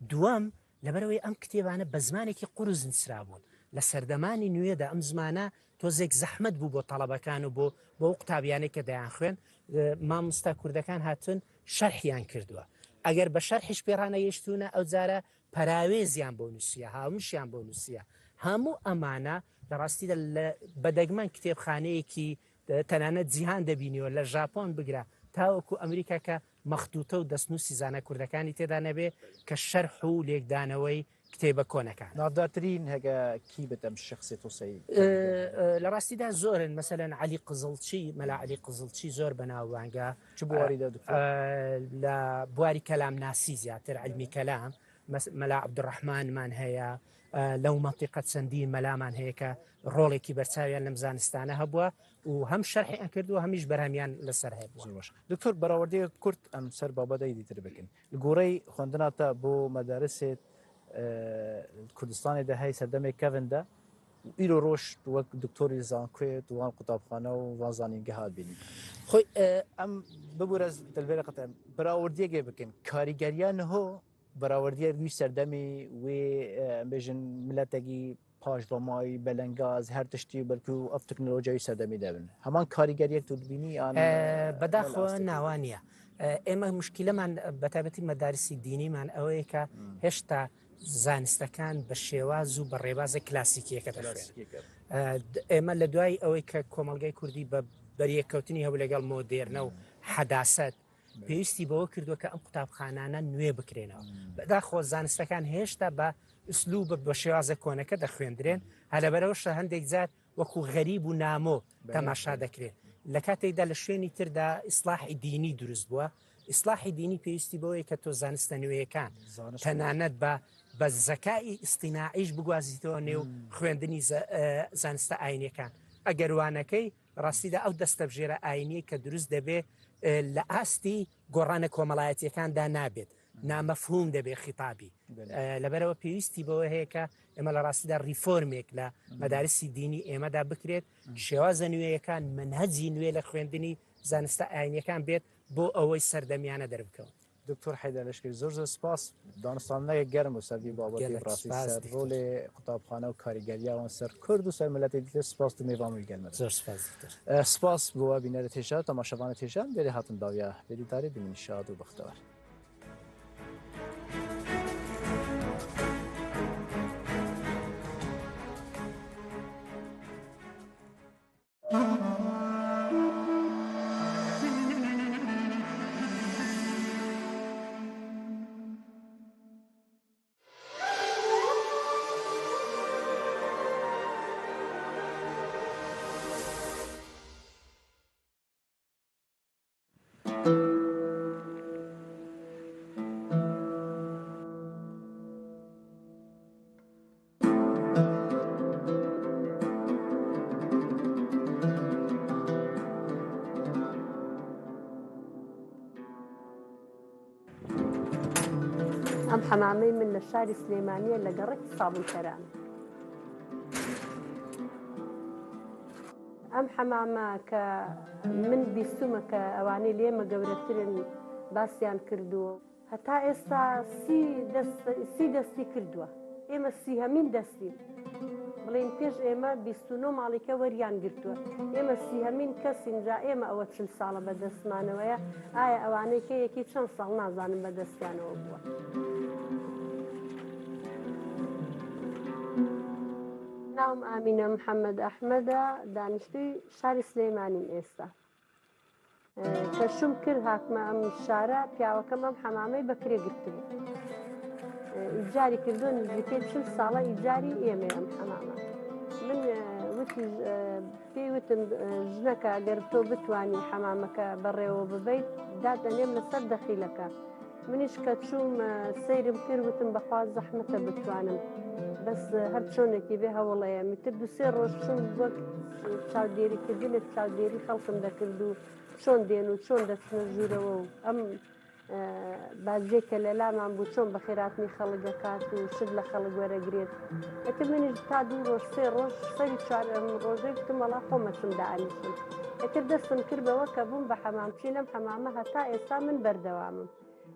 دووەم، لەبەرەوەی ئەم کتێبانە بە زمانێکی قورس نووسرابوون. لە سەردەمانی نوێدا ئەم زمانە تۆزێک زەحمەت بوو بۆ تەڵەبەکان و بۆ، بۆ ئەو قوتابیانەی کە دەیان خوێن. ئە، مامۆستا کوردەکان هاتن شەرحیان کردووە. ئەگەر بە شەرحیش پێ ڕانەگەیشتوونە، ئەو جارە پەراوێزیان بۆ نووسیە، هامووشیان بۆ نووسیە. هەموو ئەمانە لە ڕاستیدا لە بەدەگمەن کتێبخانەیەکی تەنانەت جیهان دەبینیەوە، لە ژاپۆن بگرە تاوەکو ئەمریکا کە مەخدوتە و دەستنووسی زانە کوردەکانی تێدا نەبێ کە شەرح و لێکدانەوەی کتێبە کۆنەکان. Navdartirîn heke kî bit em şexsê Toseyî ئە، ئە، لە ڕاستیدا زۆرن، مەسەلەن عەلی قزڵچی، مەلا عەلی قزڵچی زۆر بەناوبانگە. چ بواری دا دکتۆر؟ ئە، لە بواری کەلام ناسی زیاتر، علمی کەلام. مەس-، مەلا عەبدوڕەحمانمان هەیە، ئە، لەو مەنتیقە چەندین مەلامان هەیە کە ڕۆڵێکی بەرچاویان لەم زانستانە هەبووە و هەم شەرحیان کردووە، هەمیش بەرهەمیان لەسەر هەبووە. زۆر باش. دکتۆر، بەراوردەیەک کورت ئەم سەر بابەتەی دیتر بکەین. Li goreyî xwendina te bo medarisê, e, Kurdistanê de hey serdemê kevin de û îro roj tu wek doktorî li zankoyê, tu wan qutabxane û van zanîngeha dibînî. Xwe, e, Em bibûre ez dilbêre qet em berawirdiyekê bikin. Karîgeriya niho berawerdiya wî serdemî, wê, e, em bêjin miletekî paşdamayî, belengaz, her tiştî, belkû ev teknolojiyayî serdemî de bin. Heman karîgeriyek tu dibînî, yan, Ee, e, Bedaxwe mela astê? Nawa niye. Ee, ئێمە مشکلەمان بە تایبەتی مەدارسی دینیمان ئەوەیە کە هێشتا زانستەکان بە شێواز و بە ڕێبازە کلاسیکیەکە دەخوێن. کلاسیکیەکە. ئێمە لە دوای ئەوەی کە کۆمەڵگای کوردی بە بەریەککەوتنی هەبوو لەگەڵ مۆدێرنە و حەداسەت، پێویستی بەوە کردووە کە ئەم قوتابخانانە نوێ بکرێنەوە. بەداخۆ زانستەکان هێشتا بە ئسلوب بە شێوازە کۆنەکە دەخوێندرێن، هەلەبەرەوەشە هەندێک جار وەکو غەریب و نامۆ تەماشا دەکرێن. لە کاتێکدا لە شوێنی تردا ئیسلاحی دینی دروست بووە. ئیسلاحی دینی پێویستی بەوەیە کە تۆ زانستە نوێیەکان تەنانەت بە بە زەکای ئیستیناعیش بگوازیتەوە نێو خوێندنی زە- ئە، زانستە ئاینیەکان. ئەگەر وانەکەی ڕاستیدا ئەو دەستەبژێرە ئاینیە کە دروست دەبێ ئە، لە ئاستی گۆڕانە کۆمەڵایەتیەکاندا نابێت، نامەفهوم دەبێ خیتابی. ئە، لەبەرەوە پێویستی بەوە هەیە کە ئێمە لە ڕاستیدا ریفۆرمێک لە مەدارسی دینی ئێمەدا بکرێت، شێوازە نوێیەکان، منهەجی نوێ لە خوێندنی زانستە ئاینیەکان بێت بۆ ئەوەی سەردەمیانە دەربکەون. دکتۆر حەیدەر لەشکری، زۆر زۆر سپاس. دانستانەیەک گەرم بوو سەر وی بابەتی. گەلێک ڕاستی سپاس، سەر دکتۆر. ڕۆلێ قوتابخانە و کاریگەریاوان سەر کورد و سەر ملەتی دیتر. سپاس تو میوان بووی گەلمە. زۆر سپاس دکتۆر. ئە، سپاس بۆ وە بینەرە تێژە، تەماشەوانە تێژە، دێرێ هاتن داویا بێدیداری بمین شاد و بەختەوەر. ئەم حەمامەی من لە شاری سلێمانیە لە گەڕەکی سابونکەران. ئەم حەمامە کە من بیستومە کە ئەوانەی لێمە گەورەترن باسیان کردووە. هەتا ئێستا سی دەست، سی دەستی کردووە. ئێمە سیهەمین دەستین. بڵێن پێش ئێمە بیست و نۆ ماڵیکە وەریان گرتووە. ئێمە سیهەمین کەسین، جا ئێمە ئەوە چل ساڵە بەدەستمانەوەیە. ئایا ئەوانەی کە یەکی چەند ساڵ نازانم بەدەستیانەوە بووە. ناوم ئامینە محەممەد ئەحمەدە، دانیشتووی شاری سلێمانیم ئێستا. کە شوم کرد هاتمە ئەم شارە، پیاوەکەم ئەم حەمامەی بەکرێ گرتبوو. ئیجاری کردووە، نزیکەی چل ساڵە ئیجاری ئێمەیە ئەم حەمامە. من وتی، پێی وتم، ژنەکە، ئەگەر تۆ بتوانی حەمامەکە بەڕێوە ببەیت، دادەنێم لەسەر دەخیلەکە. منیش کە چووم، سەیرم کرد، وتم بەخوا زەحمەتە بتوانم، بەس هەر چۆنێکی بێ هەوڵەیە. ئیتر دوو سێ ڕۆژ چووم، وەک چاودێریکردنێک چاودێری خەڵکم دەکرد و چۆن دێن و چۆن دەچنە ژوورەوە و ئەم باجێک کە لە لامان بوو چۆن بەخێراتنی خەڵک دەکات و شت لە خەڵک وەرەگرێت. ئەتر منیش تا دوو ڕۆژ، سێ ڕۆژ، سەری چوارەم ڕۆژەی گوتم وەڵا خۆمەچم دائەنیشم. ئەتر دەستم کرد بەوە کە بووم بە حەمامچی. لەم حەمامە هەتا ئێستا من بەردەوامم.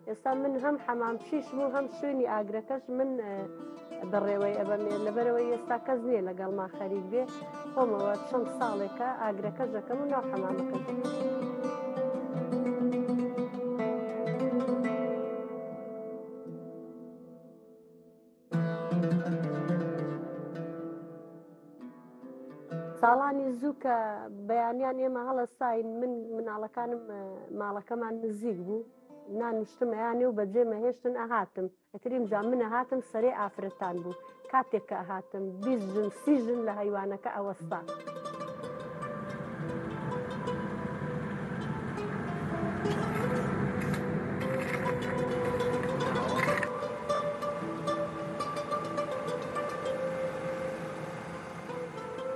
ئێستا من هەم حەمامچیشم و هەم شوێنی ئاگرەکەش من بەڕێوەی ئەبەمێ، لەبەرەوەی ئێستا کەس نییە لەگەڵما خەریک بێ. خۆمەوە چەند ساڵێکە ئاگرەکەش ئەکەم و ناو حەمامەکەش ئەکەم. ساڵانی زوو کە بەیانیان ئێمە هەڵەساین، من مناڵەکانم، ماڵەکەمان نزیک بوو، نانوشتم ئەیانێ و بەجێ مەهێشتن ئەهاتم. ئەتر ئیمجا من ئەهاتم سەرێ ئافرەتان بوو. کاتێک کە ئەهاتم بیست ژن، سی ژن لە هەیوانەکە ئەوەستا.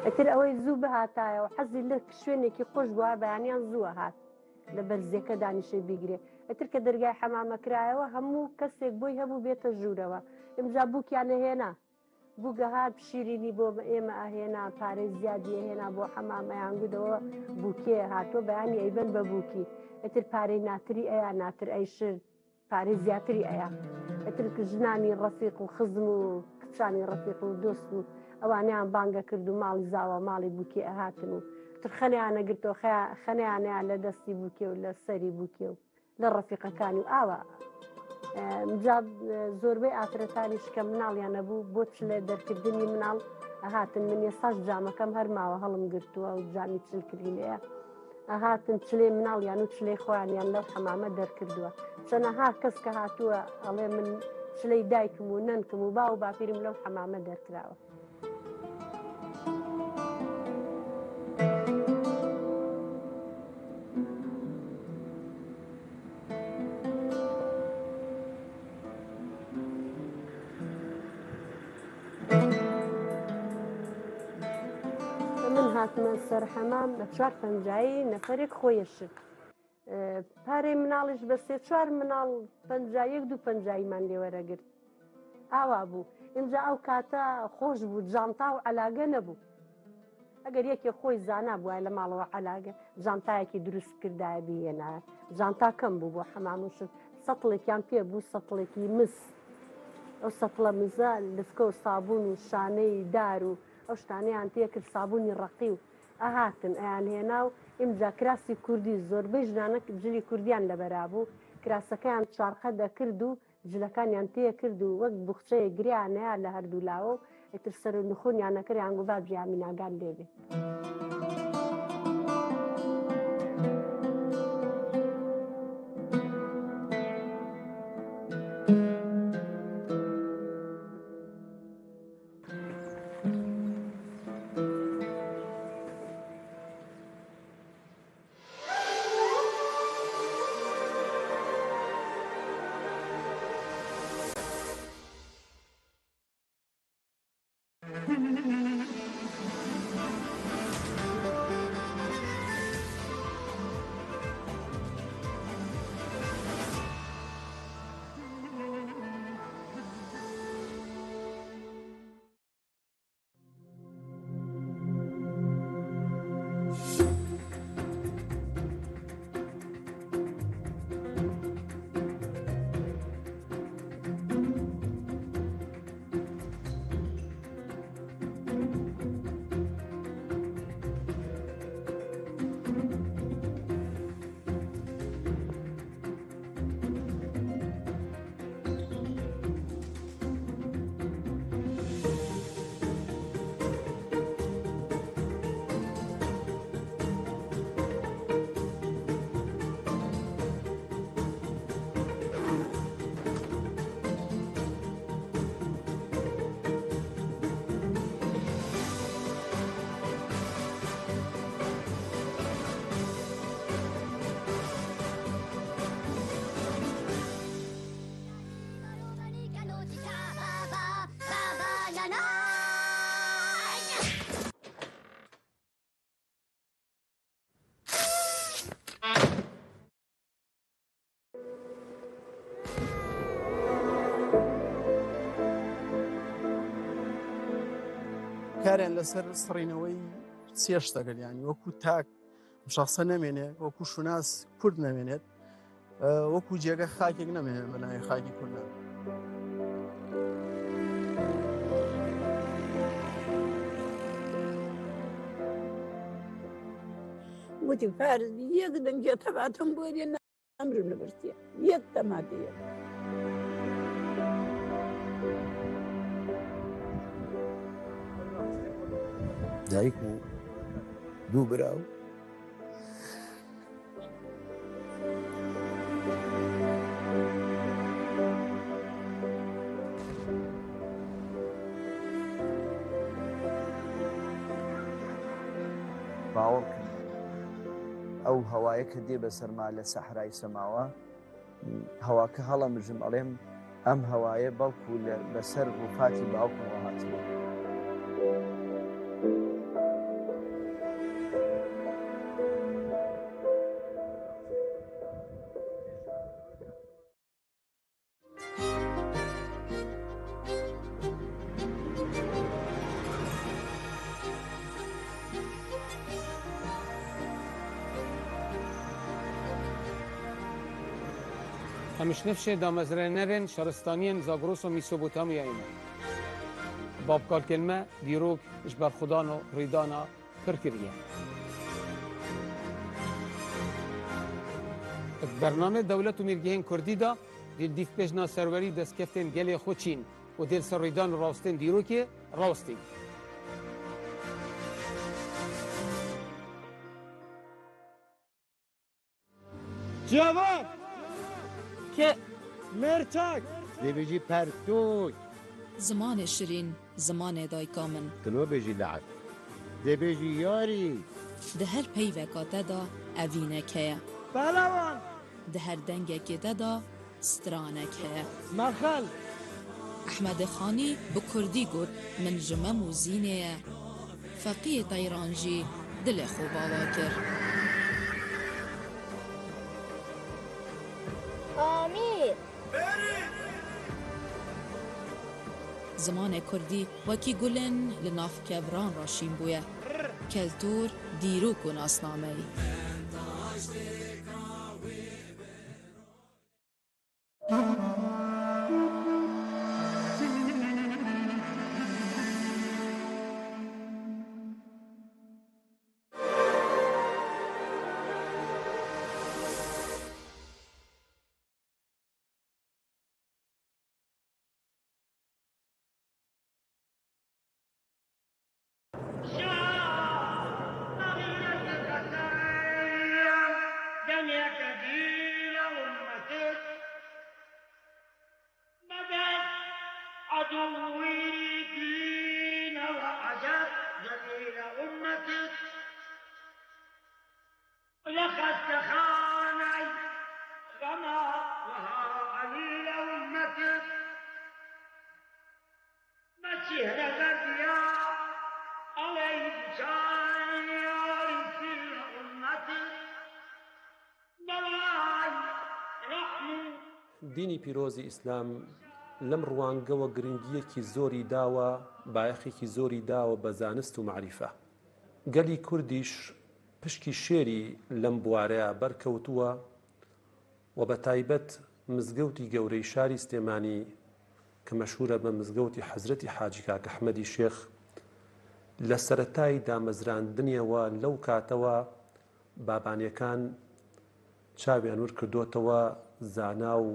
ئەتر ئەوەی زوو بهاتایەوە، حەزی لە شوێنێکی خۆش بووە، بەیانیان زوو ئەهات. لە بەرزیەکە دانیشێ بیگرێ. ئەتر کە دەرگای حەمامە کرایەوە، هەموو کەسێک بۆی هەبوو بێتە ژوورەوە. ئیمجا بووکیان ئەهێنا. بووک ئەهات شیرینی بۆ ئێمە ئەهێنا، پارەی زیادی ئەهێنا بۆ حەمامەیان گوتەوە بووکێ هاتووە، بەیانی ئەیبەن بە بووکی. ئەتر پارەی ناتری ئەیا، ناتر ئەیشرد. پارەی زیاتری ئەیا. ئەتر ژنانی ڕەفیق و خزم و کچانی ڕەفیق و دۆست و ئەوانەیان بانگە کرد و ماڵی زاوا ماڵی بووکێ ئەهاتن و تر خەنەیانە گرتەوە، خەیا-، خەنەیانەیان لە دەستی بووکێ و لە سەری بووکێ و لە ڕەفیقەکانی و ئاوا. ئە، جا، ئە، زۆربەی ئافرەتانیش کە مناڵیان نەبوو، بۆ چلێ دەرکردنی مناڵ ئەهاتن. من ئێستاش جامەکەم هەر ماوە، هەڵم گرتووە و جامی چل کریلەیە. ئەهاتن چلێ مناڵیان و چلێ خۆیانیان لەو حەمامە دەرکردووە. چەنەها کەس کە هاتووە ئەڵێ: «من چلەی دایکم و نەنکم و باو و باپیرم لەو حەمامە دەرکراوە.» من هاتمە سەر حەمام بە چوار پەنجایی نەفەرێک خۆیە شت. ئە، پارەی مناڵیش بە سێ چوار مناڵ پەنجا یەک دوو پەنجاییمان لێ وەرەگرت. ئاوا بوو. ئینجا ئەو کاتە خۆش بوو، جانتا و عەلاگە نەبوو. ئەگەر یەکێ خۆی زانا بووایە لە ماڵەوە عەلاگە، جانتایەکی دروست کردایە بیهێنایە. جانتا کەم بوو بۆ حەمام و شت. سەتڵێکیان پێ بوو، سەتڵێکی مس. ئەو سەتڵە مزە لفکە و سابوون و شانەی دار و ئەو شتانەیان تێ کرد، سابوونی ڕەقی و ئەهاتن، ئەیان هێنا و ئیمجا کراسی کوردی، زۆربەی ژنانە جلی کوردیان لەبەرا بوو، کراسەکەیان چوارقەت ئەکرد و جلەکانیان تێ کرد و وەک بوخچەیە گریانەیە لە هەردوو لاوە و ئیتر سەر و نخونیان ئەکریان گوت: «با جیامیناگان لێ بێ.» کاریان لەسەر سڕینەوەی سێ شتەگەل، یعنی وەکو تاک شخصە نەمێنێ، وەکو شوناس کورد نەمێنێت، ئە، وەکو جێگە خاکێک نەمێنێت بە ناوی خاکی کوردان. وتی: «فارس یەک دەنگێ تەباتم بۆ دێ نامرم لە برسیە یەک تەماتەیە.» دایک و دوو برا و باوەڕ کرد ئەو هەوایە کە دێ بەسەرما لە سەحرای سەماوە، هەواکە هەڵەمژم ئەڵێم ئەم هەوایە بەڵکو لە، بەسەر ڕووفاتی باوکمەوە هاتووە. Em ji nifşê damezrênerên şaristaniyên Zagros û Mesopotamyayê ne. Babkalkên me dîrok ji ber xudan û rîdana pir kiriye. Di bernamê Dewlet û Mîrgehên Kurdî de dîl dîv pêşna serwerî û destkeftên gelê xwe çîn û dê li ser rîdan û rawestên dîrokê rawestîn. Cevap! Ke- Merçak! Dê bêjî pertûk. Zimanê şirîn, zimanê dayika min. Tu nabêjî le'b. Dê bêjî yarî. Di her peyveka te de evînek heye. Pehlewan! Di her dengekê te de stranek heye. Mexel! Ehmedê Xanî bi kurdî got, min ji Mem û Zînê ye. Feqiyê Teyran jî dilê xwe vala kir. Amîr! Zimanê kurdî wekî gulên li nav kevran re şîn bûye. Keltûr, dîrok û nasnameyî. دینی پیرۆزی ئیسلام لەم ڕوانگەوە گرنگیەکی زۆری داوە، بایەخێکی زۆری داوە بە زانست و مەعریفە. گەلی کوردیش پشکی شێری لەم بوارەیە بەرکەوتووە و بە تایبەت مزگەوتی گەورەی شاری سلێمانی کە مەشهورە بە مزگەوتی حەزرەتی حاجی کاک ئەحمەدی شێخ، لە سەرەتای دامەزراندنیەوە لەو کاتەوە بابانیەکان چاویان ور کردوتەوە زانا و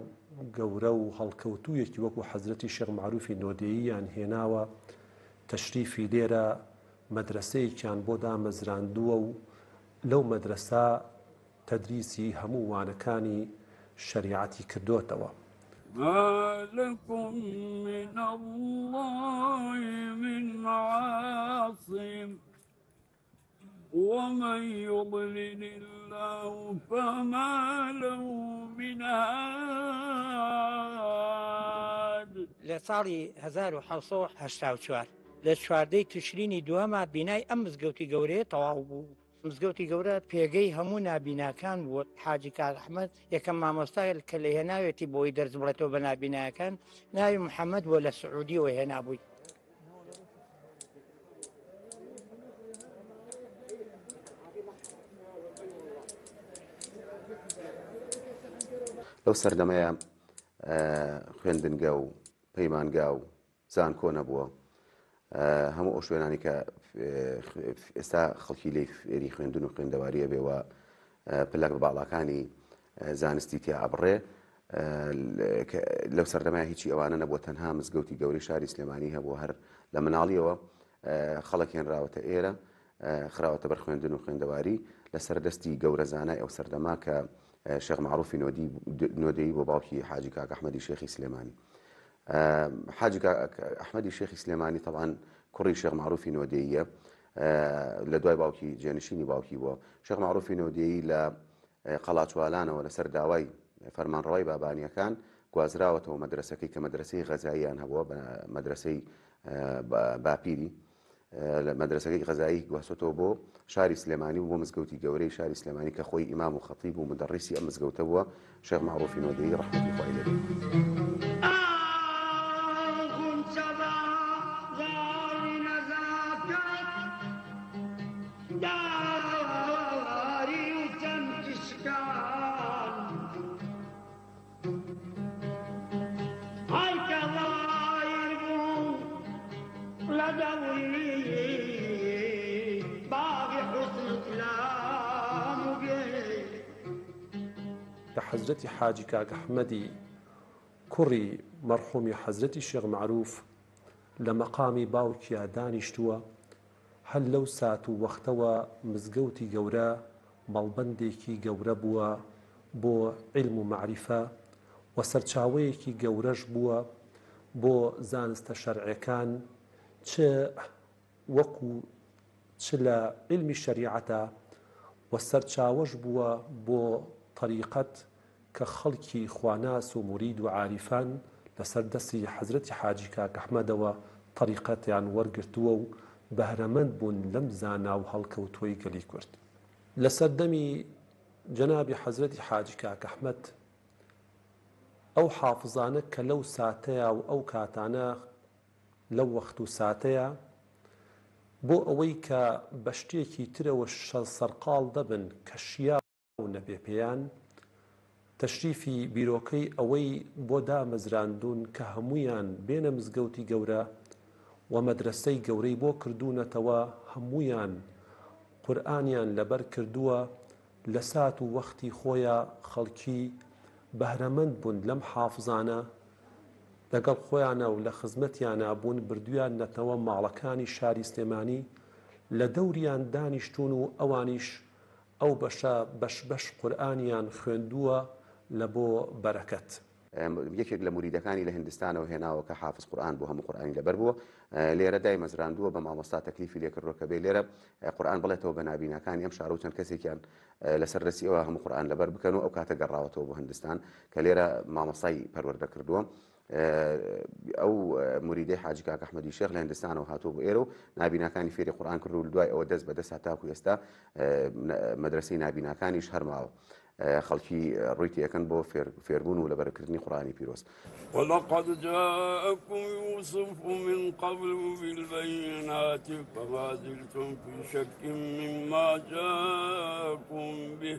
گەورە و هەڵکەوتوویەکی وەکو حەزرەتی شێخ مەعروفی نۆدێییان هێناوە تەشریفی لێرە، مەدرەسەیەکیان بۆ دامەزراندووە و لەو مەدرەسە تەدریسی هەموو وانەکانی شەریعەتی کردوتەوە. ما لكم من الله من عاصم، ومن يضلل الله فما له من هاد. لە ساڵی هەزار و حەوت سەد و هەشتا و چوار، لە چواردەی تشرینی دووەما بینای ئەم مزگەوتی گەورەیە تەواو بوو. مزگەوتی گەورە پێگەی هەموو نابیناکان بوو. حاجی کاک ئەحمەد یەکەم مامۆستایە کە لە هێناوێتی بۆی دەرس بڵێتەوە بە نابینایەکان، ناوی محەممەد بووە، لە سعودیەوە هێنابووی. لەو سەردەمەیە، ئە، خوێندنگە و پەیمانگا و زانکۆ نەبووە. ئە، هەموو ئەو شوێنانی کە، ئێ، ئێستا خەڵکی لێی فێری خوێندن و خوێندەواریە بێ و، ئە، پلەک بە باڵاکانی، ئە، زانستی تیا ئەبڕێ. ئە، ل-، کە لەو سەردەمای هیچی ئەوانە نەبووە، تەنها مزگەوتی گەورەی شاری سلێمانی هەبوو، هەر لە مناڵیەوە، ئە، خەڵک هێنراوەتە ئێرە، ئە، خراوەتە بەر خوێندن و خوێندەواری لە سەردەستی گەورە زانای ئەو سەردەما کە، ئە، شێخ مەعروفی نۆدی-، نۆدەیی بۆ باوکی حاجی کاک ئەحمەدی شێخی سلێمانی. ئە، حاجی کاک ئەحمەدی شێخی سلێمانی تەبعەن کوڕی شێخ مەعروفی نۆدەییە، ئە، لە دوای باوکی جێنشینی باوکی بووە. شێخ مەعروفی نۆدەیی لە، ئە، قەڵاچوالانەوە لەسەر داوای فەرمانڕەوای بابانیەکان گوازراوەتەوە مەدرەسەکەی کە مەدرەسەی غەزاییان هەبووە، بە مەدرەسەی، ئە، با-، باپیری. ئە، لە مەدرەسەکەی غەزایی گواستۆتەوە بۆ شاری سلێمانی و بۆ مزگەوتی گەورەی شاری سلێمانی کە خۆی ئیمام و خەتیب و مدەڕیسی ئەم مزگەوتە بووە، شێخ مەعروفی نۆدەیی ڕەحمەتی خوای لێ بێت. لە حەزرەتی حاجی کاک ئەحمەدی کوڕی مەرحومی حەزرەتی شێخ مەعروف لە مەقامی باوکیا دانیشتووە، هەر لەو سات و وەختەوە مزگەوتی گەورە مەڵبەندێکی گەورە بووە بۆ عیلم و مەعریفە و سەرچاوەیەکی گەورەش بووە بۆ زانستە شەرعیەکان، چ وەکو چ لە عیلمی شەریعەتە و سەرچاوەش بووە بۆ تەریقەت کە خەڵکی خواناس و مورید و عاریفان لەسەر دەستی حەزرەتی حاجی کاک ئەحمەدەوە تەریقەتیان وەرگرتووە و بەهرەمەند بوون لەم زانا و هەڵکەوتووەی گەلی کورد. لە سەردەمی جەنابی حەزرەتی حاجی کاک ئەحمەد ئەو حافزانە کە لەو ساتەیە و ئەو کاتانە لەو وەخت و ساتەیە بۆ ئەوەی کە بە شتێکی ترەوە شە-، سەرقاڵ دەبن کە شیاو نەبێ پێیان، تەشریفی بیرۆکەی ئەوەی بۆ دامەزراندوون کە هەموویان بێنە مزگەوتی گەورە و مەدرەسەی گەورەی بۆ کردوونەتەوە، هەموویان قورئانیان لەبەر کردووە، لە سات و وەختی خۆیە خەڵکی بەهرەمەند بوون لەم حافزانە، لەگەڵ خۆیانە و لە خزمەتیانە بوون، بردویان نەتەوە ماڵەکانی شاری سلێمانی، لە دەوریان دانیشتون و ئەوانیش ئەو بەشە بەش بەش قورئانیان خوێندووە لە بۆ بەرەکەت. ئەم، یەکێک لە موریدەکانی لە هندستانەوە هێناوە کە حافز قورئان بوو، هەموو قورئانی لەبەر بووە. ئە، لێرە دای مەزراندووە، بە مامۆستا تەکلیفی لێکردووە کە بێ لێرە، ئە، قورئان بڵێتەوە بە نابیناکانی ئەم شارە و چەند کەسێکیان، ئە، لەسەر دەستی ئەوە هەموو قورئان لەبەر بکەن و ئەو کاتە گەڕاوەتەوە بۆ هندستان کە لێرە مامۆستای پەروەردە کردووە. ئە، ئەو، ئە، موریدەی حاجی کاک ئەحمەدی شێخ لە هندستانەوە هاتووە بۆ ئێرە و نابیناکانی فێری قورئان کرد و دوای ئەوە دەست بە دەست هاتاکو ئێستا، ئە، نە-، مەدرەسەی نابیناکانیش هەرماوە. ئە، خەڵکی، ئە، ڕووی تێکەن بۆ فێر-، فێربوون و لەبەرکردنی قورئانی پیرۆز. ولقد جاءكم يوسف من قبل بالبينات فما زلتم في شك مما جاءكم به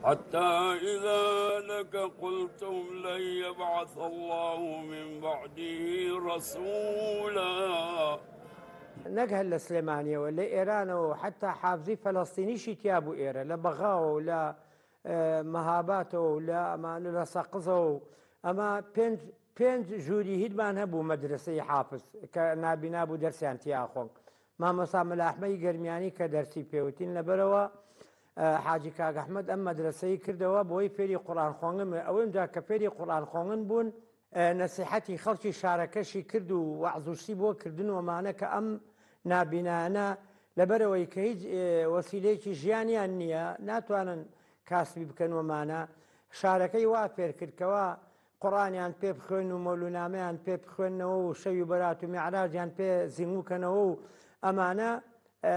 حتى إذا لك قلتم لن يبعث الله من بعده رسولا. نەک هەر لە سلێمانیەوە، لە ئێرانەوە، حتا حافزی فەلەستینیشی تیا بوو ئێرە، لە بەغاوە و لە، ئە، مەهاباتەوە و لە ئەمانە، لە سەقزەوە و ئەمە پێنج، پێنج ژووری هیدمان هەبوو مەدرسەی حافز کە نابینا بوو دەرسیان تیا ئەخۆن. مامۆستا مەلا ئەحمەدی گەرمیانی کە دەرسی پێوتین لەبەرەوە، ئە، حاجی کاک ئەحمەد ئەم مەدرسەی کردەوە بۆی فێری قورئان خۆنگن بێ. ئەو ئەمجا کە فێری قورئان خۆنگن بوون، ئە، نەسیحەتی خەڵکی شارەکەشی کرد و وەعز و شتی بۆ کردن وەمانە کە ئەم نابینایانە لەبەرەوەی کە هیچ، ئێ، وەسیلەیەکی ژیانیان نییە، ناتوانن کاسبی بکەن وەمانە. شارەکەی وا فێر کرد کەوا قورئانیان پێ بخوێن و مەولونامەیان پێ بخوێنەوە و شەوی بەرات و میعراجیان پێ زیموو کەنەوە و ئەمانە، ئە،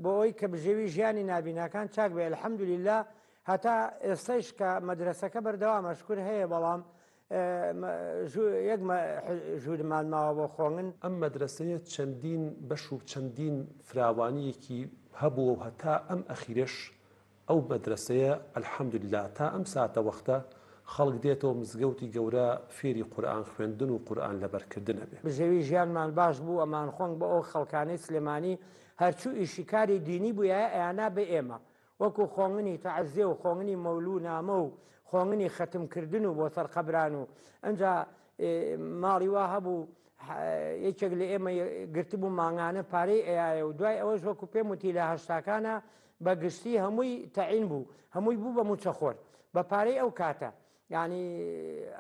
بۆ ئەوەی کە بژێوی ژیانی نابیناکان چاک بێ. الحەمدوللا هەتا ئێستەیش کە مەدرسەکە بەردەوامە، شکر هەیە، بەڵام، ئە، مە-، ژو-، یەک مە-، ح-، ژوورمان ماوە بۆ خۆنگن. ئەم مەدرسەیە چەندین بەش و چەندین فراوانیەکی هەبووە و هەتا ئەم ئەخیرەش ئەو مەدرسەیە، الحەمدوللا، تا ئەم ساتە وەختە خەڵک دێتەوە مزگەوتی گەورە فێری قورئان خوێندن و قورئان لەبەرکردنە بێ. بژێوی ژیانمان باش بوو، ئەمان خۆنگ بۆ ئەو خەڵکانەی سلێمانی هەرچوو ئیشی کاری دینی بوویە، ئەیانا بە ئێمە. وەکو خۆنگنی تەعزیە و خۆنگنی مەولوو نامە و خۆنگنی خەتمکردن و بۆ سەر قەبران و ئەنجا، ئێ، ماڵی وا هەبوو، ح-، یەکێک لە ئێمە گرتبوو مانگانە پارەی ئەیایە و دوای ئەوەش وەکو پێم وتی لە هەشتاکانە بە گشتی هەمووی تەعین بوو، هەمووی بوو بە موچەخۆر بە پارەی ئەو کاتە. یعنی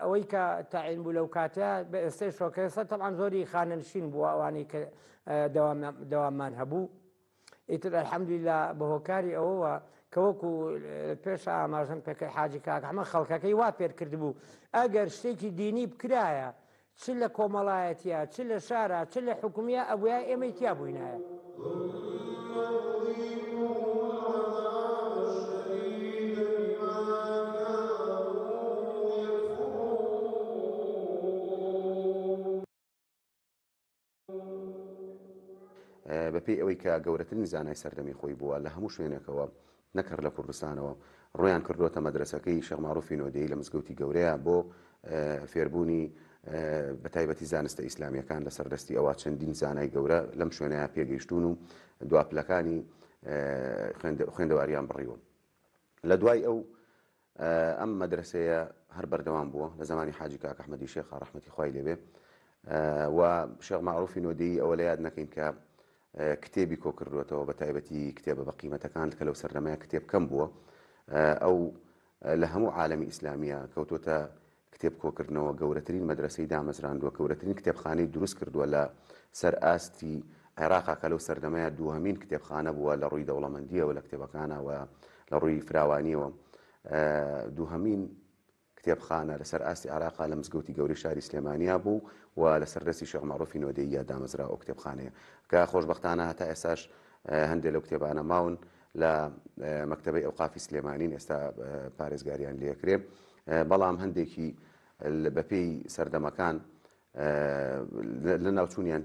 ئەوەی کە تەعین بوو لەو کاتە بە ئێستەی شۆکەسە تەبعەن زۆری خانەنشین بوو ئەوانەی کە، ئە، دەوام-، دەواممان هەبوو. ئیتر ئەلحەمدولیلا بە هۆکاری ئەوەوە کە وەکو، ئە، پێش ئاماژەم پێکرد حاجی کاک ئەحمەد خەڵکەکەی وا فێر کردبوو ئەگەر شتێکی دینی بکرایە، چ لە کۆمەڵایەتیە، چ لە شارە، چ لە حکومیە، ئەبوویە ئێمەی تیا بووینایە. بە پێی ئەوەی کە گەورەترین زانای سەردەمی خۆی بووە لە هەموو شوێنێکەوە، نەک هەر لە کوردستانەوە، ڕوویان کردووەتە مەدرسەکەی شێخ مەعروفی نۆدەیی لە مزگەوتی گەورەیە بۆ، ئە، فێربوونی، بە تایبەتی زانستە ئیسلامیەکان لەسەر دەستی ئەوە چەندین زانای گەورە لەم شوێنەیە پێگەیشتون و دواپلەکانی خوێندەواریان بڕیوە. لە دوای ئەو ئەم مەدرسەیە هەر بەردەوام بووە لە زمانی حاجی کاک ئەحمەدی شێخ ڕحمەتی خوای لێبێ و شێخ معروفی نۆدەیی ئەوە لە یاد نەکەین کە کتێبی کۆکردوێتەوە، بە تایبەتی کتێبە بە قیمەتەکان کە لەو سەردەمەیە کتێب کەم بووە. ئەو لە هەموو عالەمی ئیسلامیە کەوتۆتە کتێب کۆکردنەوە، گەورەترین مەدرسەی دامەزراندووە، گەورەترین کتێبخانەی دروست کردووە لە سەر ئاستی عێراقا کە لەو سەردەمەیە دووهەمین کتێبخانە بووە لە ڕووی دەوڵەمەندیەوە لە کتێبەکانەوە، لە ڕووی فراوانیەوە دووهەمین کتێبخانە لەسەر ئاستی عێراقا لە مزگەوتی گەورەی شاری سلێمانیا بوو و لەسەر دەستی شێخ معروفی نۆدەییە دامەزرا ئەو کتێبخانەیە کە خۆشبەختانە هەتا ئێستاش هەندێک لەو کتێبانە ماون لە مەکتەبەی ئەوقافی سلێمانین ئێستا پارێزگاریان لێکرێ. بەڵام هەندێکی بەپێی سەردەمەکان لە ناوچوونیان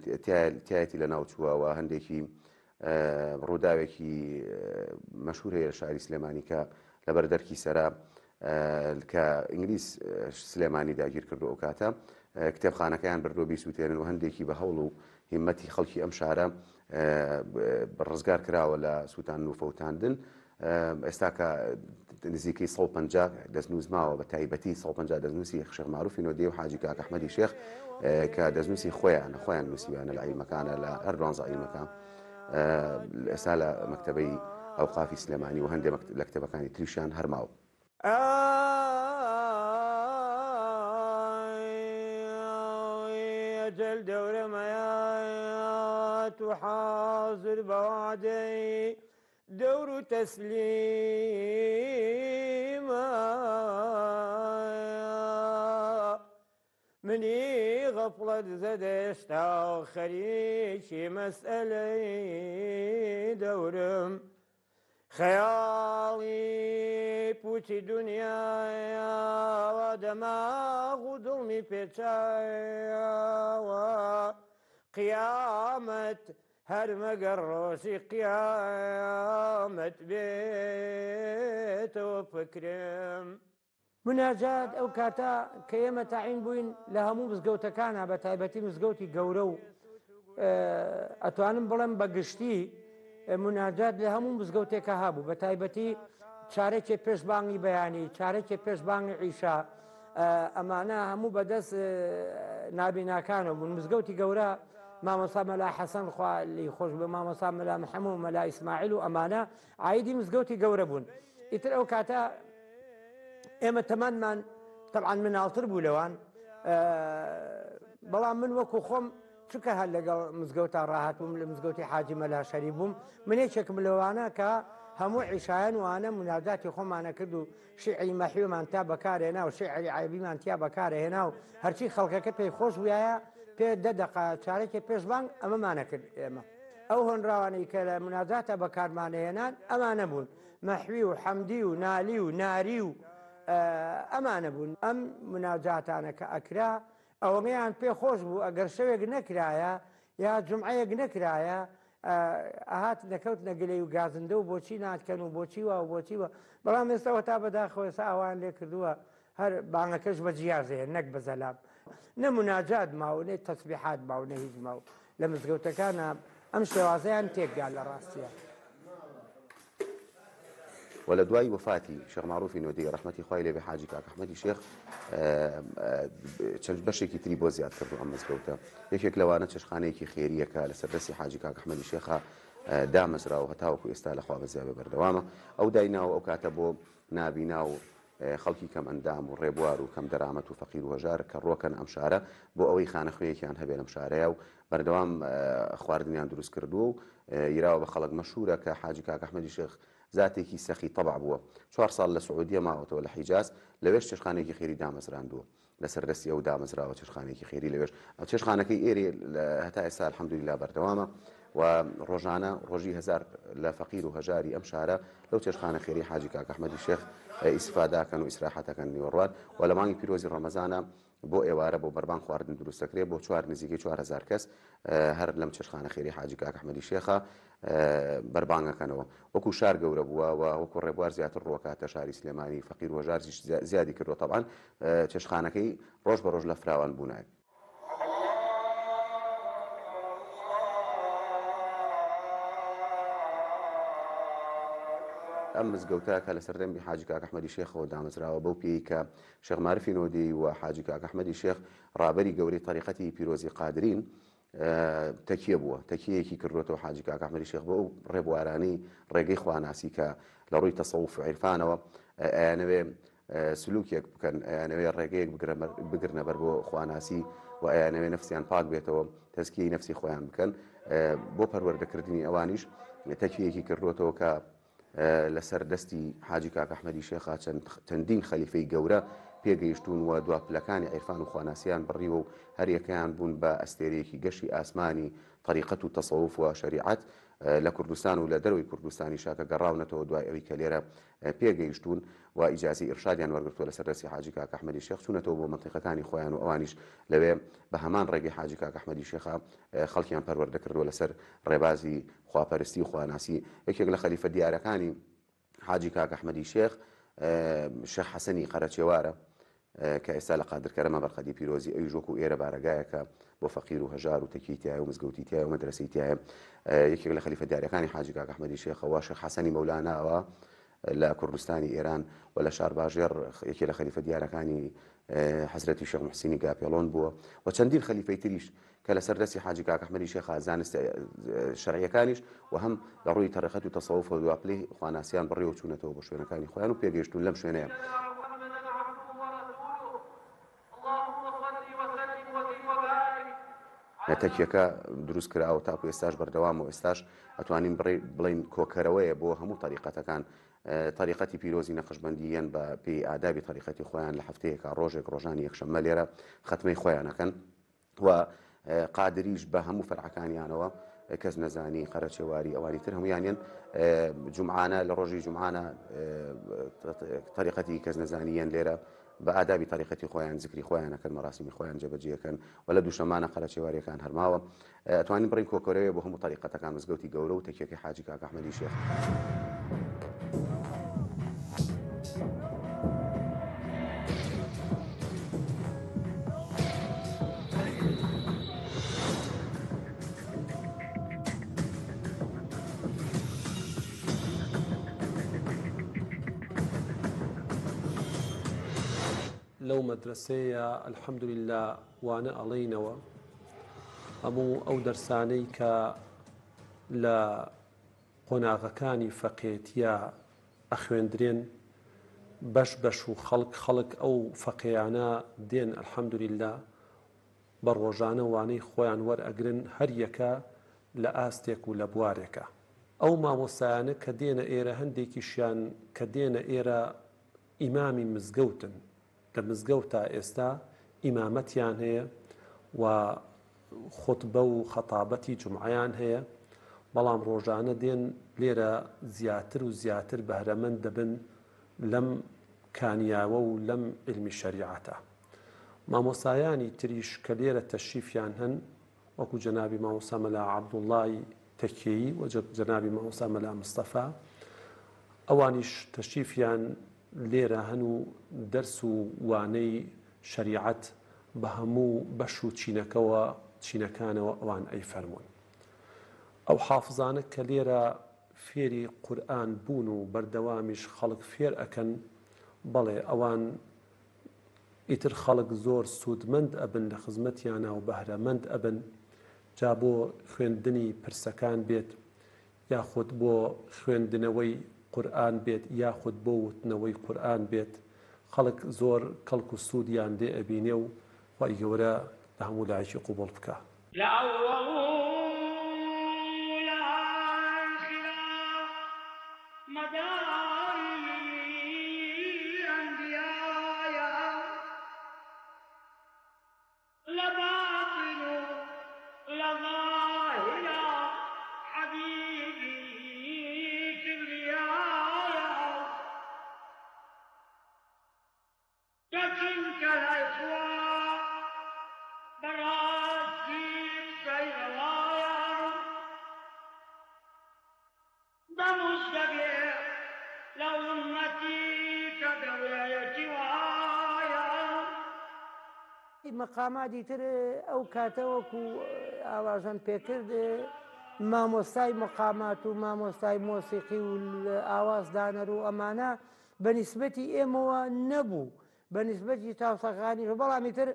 تایەتی لە ناوچووە و هەندێکی ڕووداوێکی مەشهور هەیە لە شاری سلێمانی کە لەبەر دەرکی سەرا کە ئینگلیس سلێمانی داگیر کردو ئەو کاتە کتێبخانەکەیان بردو بیسووتێنن و هەندێکی بە هەوڵ و هیمەتی خەڵکی ئەم شارە ڕزگار کراوە لە سووتان و فەوتاندن. ئێستا کە نزیکەی سەد و پەنجا دەستنووس ماوە، بە تایبەتی سەد و پەنجا دەستنووسی شێخ معروفی نۆدەی و حاجی کاک ئەحمەدی شێخ کە دەستنووسی خۆیانە، خۆیان نووسیویانە لە عیلمەکانە، لە هەر دوانزە عیلمەکان ئێستا لە مەکتەبەی ئەوقافی سلێمانی و هەندێک لە کتێبەکانی تریشیان هەر ماوە. ئەجەل دەورەمەیات و حازر بە وعدەی دەور و تەسلیمە. منی غەفڵەت زەدە ئێشتا خەریکی مەسئەلەی دەورم. خەیاڵی پوچی دونیاوە دەماغ و دڵمی پێچاوە. قیامەت هەر مەگەر ڕۆژی قیامەت بێتەوە فکرم. مناجات ئەو کاتە کە ئێمە تەعین بووین لە هەموو مزگەوتەکانە، بە تایبەتی مزگەوتی گەورە و ئەتوانم بڵێم بە گشتی مناجات لە هەموو مزگەوتێکە هەبوو، بە تایبەتی چارەکێ پێش بانگی بەیانی، چارەکێ پێش بانگی عیشا. ئەمانە هەموو بەدەست نابیناکانە بوون. مزگەوتی گەورە مامۆستا مەلا حەسەن خوا لی خۆش بێ، مامۆستا مەلا محەممەد و مەلا ئیسماعیل و ئەمانە عایدی مزگەوتی گەورە بوون. ئیتر ئەو کاتە ئێمە تەمەنمان تەبعەن مناڵتر بوو لەوان. بەڵام من وەکو خۆم چونکە هەر لەگەڵ مزگەوتا ڕاهات بووم، لە مزگەوتی حاجی مەلا شەریف بووم، من یەکێکم لەوانە کە هەموو عیشایان وانە مناجاتی خۆمانە کرد و شیعری مەحویمان تیا بەکارهێنا و شیعری عەرەبیمان تیا بەکارهێنا و هەرچی خەڵکەکە پێی خۆش بوویایە پێ دە دەقە چارەکێ پێش بانگ ئەمەمانە کرد ئێمە. ئەو هۆنراوانەی کە لە مناجاتە بەکارمانەهێنان ئەمانە بوون، مەحوی و حەمدی و نالی و ناری و ئەمانە بوون. ئەم مناجاتانە کە ئەکرا ئەوەگەیان پێ خۆش بوو، ئەگەر شەوێک نەکرایە یا جمعەیەک نەکرایە ئەهات نەکەوت نەگلەی و گازندە و بۆچی ناتکەن و بۆچی وا و بۆچی وە. بەڵام ئێستا وە تا بەداخەوە ئێستا ئاوایان لێ کردووە هەر بانگەکەش بە جیازەیە نەک بە زەلام. نە مناجات ماو نە تەسبیحات ماو نە هیچ ماو لە مزگەوتەکانە ئەم شێوازەیان تێکدا لە ڕاستیە. و لە دوای وفاتی شێخ معروفی نۆدەی ڕحمەتی خوای لێبێ حاجی کاک ئەحمەدی شێخ چەند بەشێکی تری بۆ زیاد کردو ئەم مزگەوتە. یەکێک لەوانە چێشخانەیەکی خێریەکە لەسەر دەستی حاجی کاک ئەحمەدی شێخە دامەزراوە هەتاوەکو ئێستا لە خوا بەزیابێ بەردەوامە. ئەو دایناوە ئەو کاتە بۆ نابینا و خەڵکی کەم ئەندام و ڕێبوار و کەم دەرامەت و فەقیر و هەژار کە ڕۆکەن ئەم شارە بۆ ئەوەی خانەخوێیەکیان هەبێ لەم شارەیە و بەردەوام خواردنیان دروست کردووە و یراوە بە خەڵک مەشهورە کە حاجی کاک ئەحمەدی شێخ زاتێکی سەخی تەبع بووە. چوار ساڵ لە سعودیە ماوەتەوە لە حیجاز، لەوێش چێشخانەیەکی خێری دامەزراندووە. لەسەر دەستی ئەو دامەزراوە چێشخانەیەکی خێری لەوێش. چێشخانەکەی ئێرێ هەتا ئێستا الحمدللە بەردەوامە و ڕۆژانە ڕۆژی هەزار لە فەقیر و هەژاری ئەم شارە لەو چێشخانە خێری حاجی کاک ئەحمەدی شێخ ئیسفاداکەن و ئیسراحەتەکەن نیوەڕوان و لە مانگی پیرۆزی ڕەمەزانە بۆ ئێوارە بۆ بەربانگ خواردن دروست دەکرێت بۆ چوار، نزیکەی چوار هەزار کەس، ئە، هەر لەم چێشتخانە خێری حاجی کاک ئەحمەدی شێخە، ئە، بەربانگ ئەکەنەوە. وەکو شار گەورە بووە و وەکو ڕێبوار زیاتر ڕووەکاتە شاری سلێمانی، فەقیر و هەژاریش زیا-، زیادی کردووە. تەبعەن، ئە، چێشتخانەکەی ڕۆژ بە ڕۆژ لە فراوان بوونایە. ئەم مزگەوتە کە لە سەردەمی حاجی کاک ئەحمەدی شێخەوە دامەزراوە، بەو پێی کە شێخ مارفی نۆدی و حاجی کاک ئەحمەدی شێخ ڕابەری گەورەی تەریقەتی پیرۆزی قادرین، ئە، تەکیە بووە، تەکیەیەکی کردوێتەوە حاجی کاک ئەحمەدی شێخ بۆ ئەو ڕێبوارانەی ڕێگەی خواناسی کە لە ڕووی تەسەوف و عیرفانەوە، ئە، ئەیانەوێ، ئە، سلوکێک بکەن، ئەیانەوێ ڕێگەیەک بگرە-، بگرنە بەر بۆ خواناسی و ئەیانەوێ نەفسیان پاک بێتەوە، تەزکیەی نەفسی خۆیان بکەن. ئە، بۆ پەروەردەکردنی ئەوانیش تەکیەیەکی کردوێتەوە کە ئە، لەسەر دەستی حاجی کاک ئەحمەدی شێخا چەند، چەندین خەلیفەی گەورە پێگەیشتوون و دواپلەکانی عیرفان و خواناسیان بڕیوە و هەر یەکەیان بوون بە ئەستێرەیەکی گەشی ئاسمانی تەریقەت و تەسەوف و شەریعەت، ئە، لە کوردستان و لە دەرەوەی کوردستانیشا کە گەڕاونەتەوە دوای ئەوەی کە لێرە، ئە، پێگەیشتوون و ئیجازەی ئیرشادیان وەرگرتووە لەسەر دەستی حاجی کاک ئەحمەدی شێخ، چوونەتەوە بۆ مەنتیقەکانی خۆیان و ئەوانیش لەوێ بە هەمان ڕێگەی حاجی کاک ئەحمەدی شێخا، ئە، خەڵکیان پەروەردە کردووە لەسەر ڕێبازی خواپەرستی و خواناسی. یەکێک لە خەلیفە دیارەکانی حاجی کاک ئەحمەدی شێخ، ئە، شێخ حەسەنی قەرەچێوارە، ئە، کە ئێستا لە قادرکەرە مەبەرقەدی پیرۆزی، ئەویش وەکو ئێرە بارەگایەکە بۆ فەقیر و هەژار و تەکیەی تایە و مزگەوتی تایە و مەدرەسەی تایە. ئە، یەکێک لە خەلیفە دیارەکانی حاجی کاک ئەحمەدی شێخەوە شێخ حەسەنی مەولاناوە، لە کوردستانی ئێران و لە شار باژێر یەکێ لە خەلیفە دیارەکانی، ئە، حەزرەتی شێخ موحسینی گاپێڵۆن بووە و چەندین خەلیفەی تریش کە لەسەر دەستی حاجی کاک ئەحمەدی شێخا زانستە، ئە، شەرعیەکانیش و هەم لە ڕووی تەریقەت و تەسەوف و دواپلەی خواناسیان بڕیوە و چوونەتەوە بۆ شوێنەکانی خۆیان و پێگەیشتون لەم شوێنەیە. تەکیەکە دروست کراوە تاکو ئێستاش بەردەوام و ئێستاش ئەتوانین بڕی-، بڵین کۆکەرەوەیە بۆ هەموو تەریقەتەکان. ئە، تەریقەتی پیرۆزی نەقشبەندیەن بە پێی ئادابی تەریقەتی خۆیان لە هەفتەیەکە ڕۆژێک، ڕۆژانی یەکشەممە لێرە خەتمەی خۆیان ئەکەن و، ئە، قادریش بە هەموو فەرعەکانیانەوە کەس نەزانی، قەرەچێواری، ئەوانی تر هەمویانیان، ئە، جومعانە، لە ڕۆژی جومعانە، ئە، تەریقەتی کەس نەزانیان لێرە بە ئادابی تەریقەتی خۆیان زکری خۆیان ئەکەن، مەراسیمی خۆیان جێبەجێ ئەکەن و لە دووشەمانە قەرەچێواریەکان هەرماوە. ئە، ئەتوانین بڕین کۆکەرەوەیە بۆ هەموو تەریقەتەکان، مزگەوتی گەورە و تەکیەکەی حاجی کاک ئەحمەدی شێخ. لەو مەدرەسەیە ئەلحەمدولیلا وانە ئەڵێینەوە. هەموو ئەو دەرسانەی کە لە قۆناغەکانی فەقێتیە ئەخوێندرێن، بەش بەش و خەڵک خەڵک ئەو فەقێیانە دێن، ئەلحەمدولیلا بە ڕۆژانە وانەی خۆیان وەرئەگرن، هەر یەکە لە ئاستێک و لە بوارێکە. ئەو مامۆستایانە کە دێنە ئێرە، هەندێکیشیان کە دێنە ئێرە ئیمامی مزگەوتن، لە مزگەوتا ئێستا ئیمامەتیان هەیە و خوتبە و خەتابەتی جومعەیان هەیە، بەڵام ڕۆژانە دێن لێرە زیاتر و زیاتر بەهرەمەند دەبن لەم کانیاوە و لەم علمی شەریعەتە. مامۆستایانی تریش کە لێرە تەشریفیان هەن، وەکو جەنابی مامۆستا مەلا عەبدوڵڵای تەکیەیی و جە-، جەنابی مامۆستا مەلا مستەفا، ئەوانیش تەشریفیان لێرە هەن و دەرس و وانەی شەریعەت بە هەموو بەش و چینەکەوە، چینەکانەوە ئەوان ئەیفەرموون. ئەو حافزانە کە لێرە فێری قورئان بوون و بەردەوامیش خەڵک فێر ئەکەن، بەڵێ، ئەوان ئیتر خەڵک زۆر سوودمەند ئەبن لە خزمەتیانا و بەهرەمەند ئەبن، جا بۆ خوێندنی پرسەکان بێت، یاخود بۆ خوێندنەوەی قورئان بێت، یاخود بۆ وتنەوەی قورئان بێت، خەڵک زۆر کەڵک و سوودیان لێ ئەبینێ و خوای گەورە لە هەموو لایەکی قوبوڵ بکا. لە ئەوەڵ و لە ئاخرا مەداری ئەنبیایە، لە باتن و لە ظاهرا حەبیبی کبریایە. کە چونکە لای خوا مەقاماتی تر ئەو کاتە وەکو ئاوازان پێکرد، مامۆستای مەقامات و مامۆستای مۆسیقی و ئاواز دانەر و ئەمانە بە نیسبەتی ئێمەوە نەبوو، بە نیسبەتی تاوسەخانی، بەڵامی تر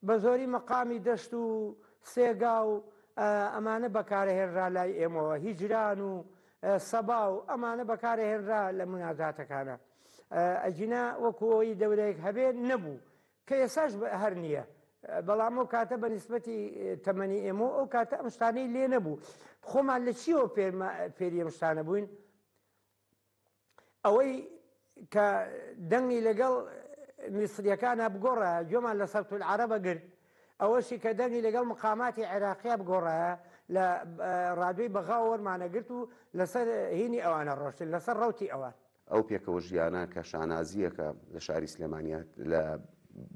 بە زۆری مەقامی دەشت و سێگا و ئەمانە بەکارەهێنرا لای ئێمەوە، هیجران و سەبا و ئەمانە بەکارەهێنرا لە مناجاتەکانە. ئەگینا وەکو ئەوەی دەورەیەک هەبێ نەبوو، کە ئێساش هەر نییە. بەڵام ئەو کاتە بە نیسبەتی تەمەنی ئێمە و ئەو کاتە ئەم شتانەی لێ نەبوو. خۆمان لە چیەوە پێرمە-، پێری ئەم شتانە بووین؟ ئەوەی کە دەنگی لەگەڵ میسریەکانە بگۆڕە، گوێمان لە سەوت العەرەبە گرت، ئەوەشی کە دەنگی لەگەڵ مقاماتی عێراقیە بگۆڕە، لە ڕادوی بەغا وەرمانە گرت و لەسەر هینی ئەوانە ڕۆشتن، لەسەر ڕوتی ئەوان. ئەو پێکەوە ژیانە کە شانازیەکە لە شاری سلێمانیە، لە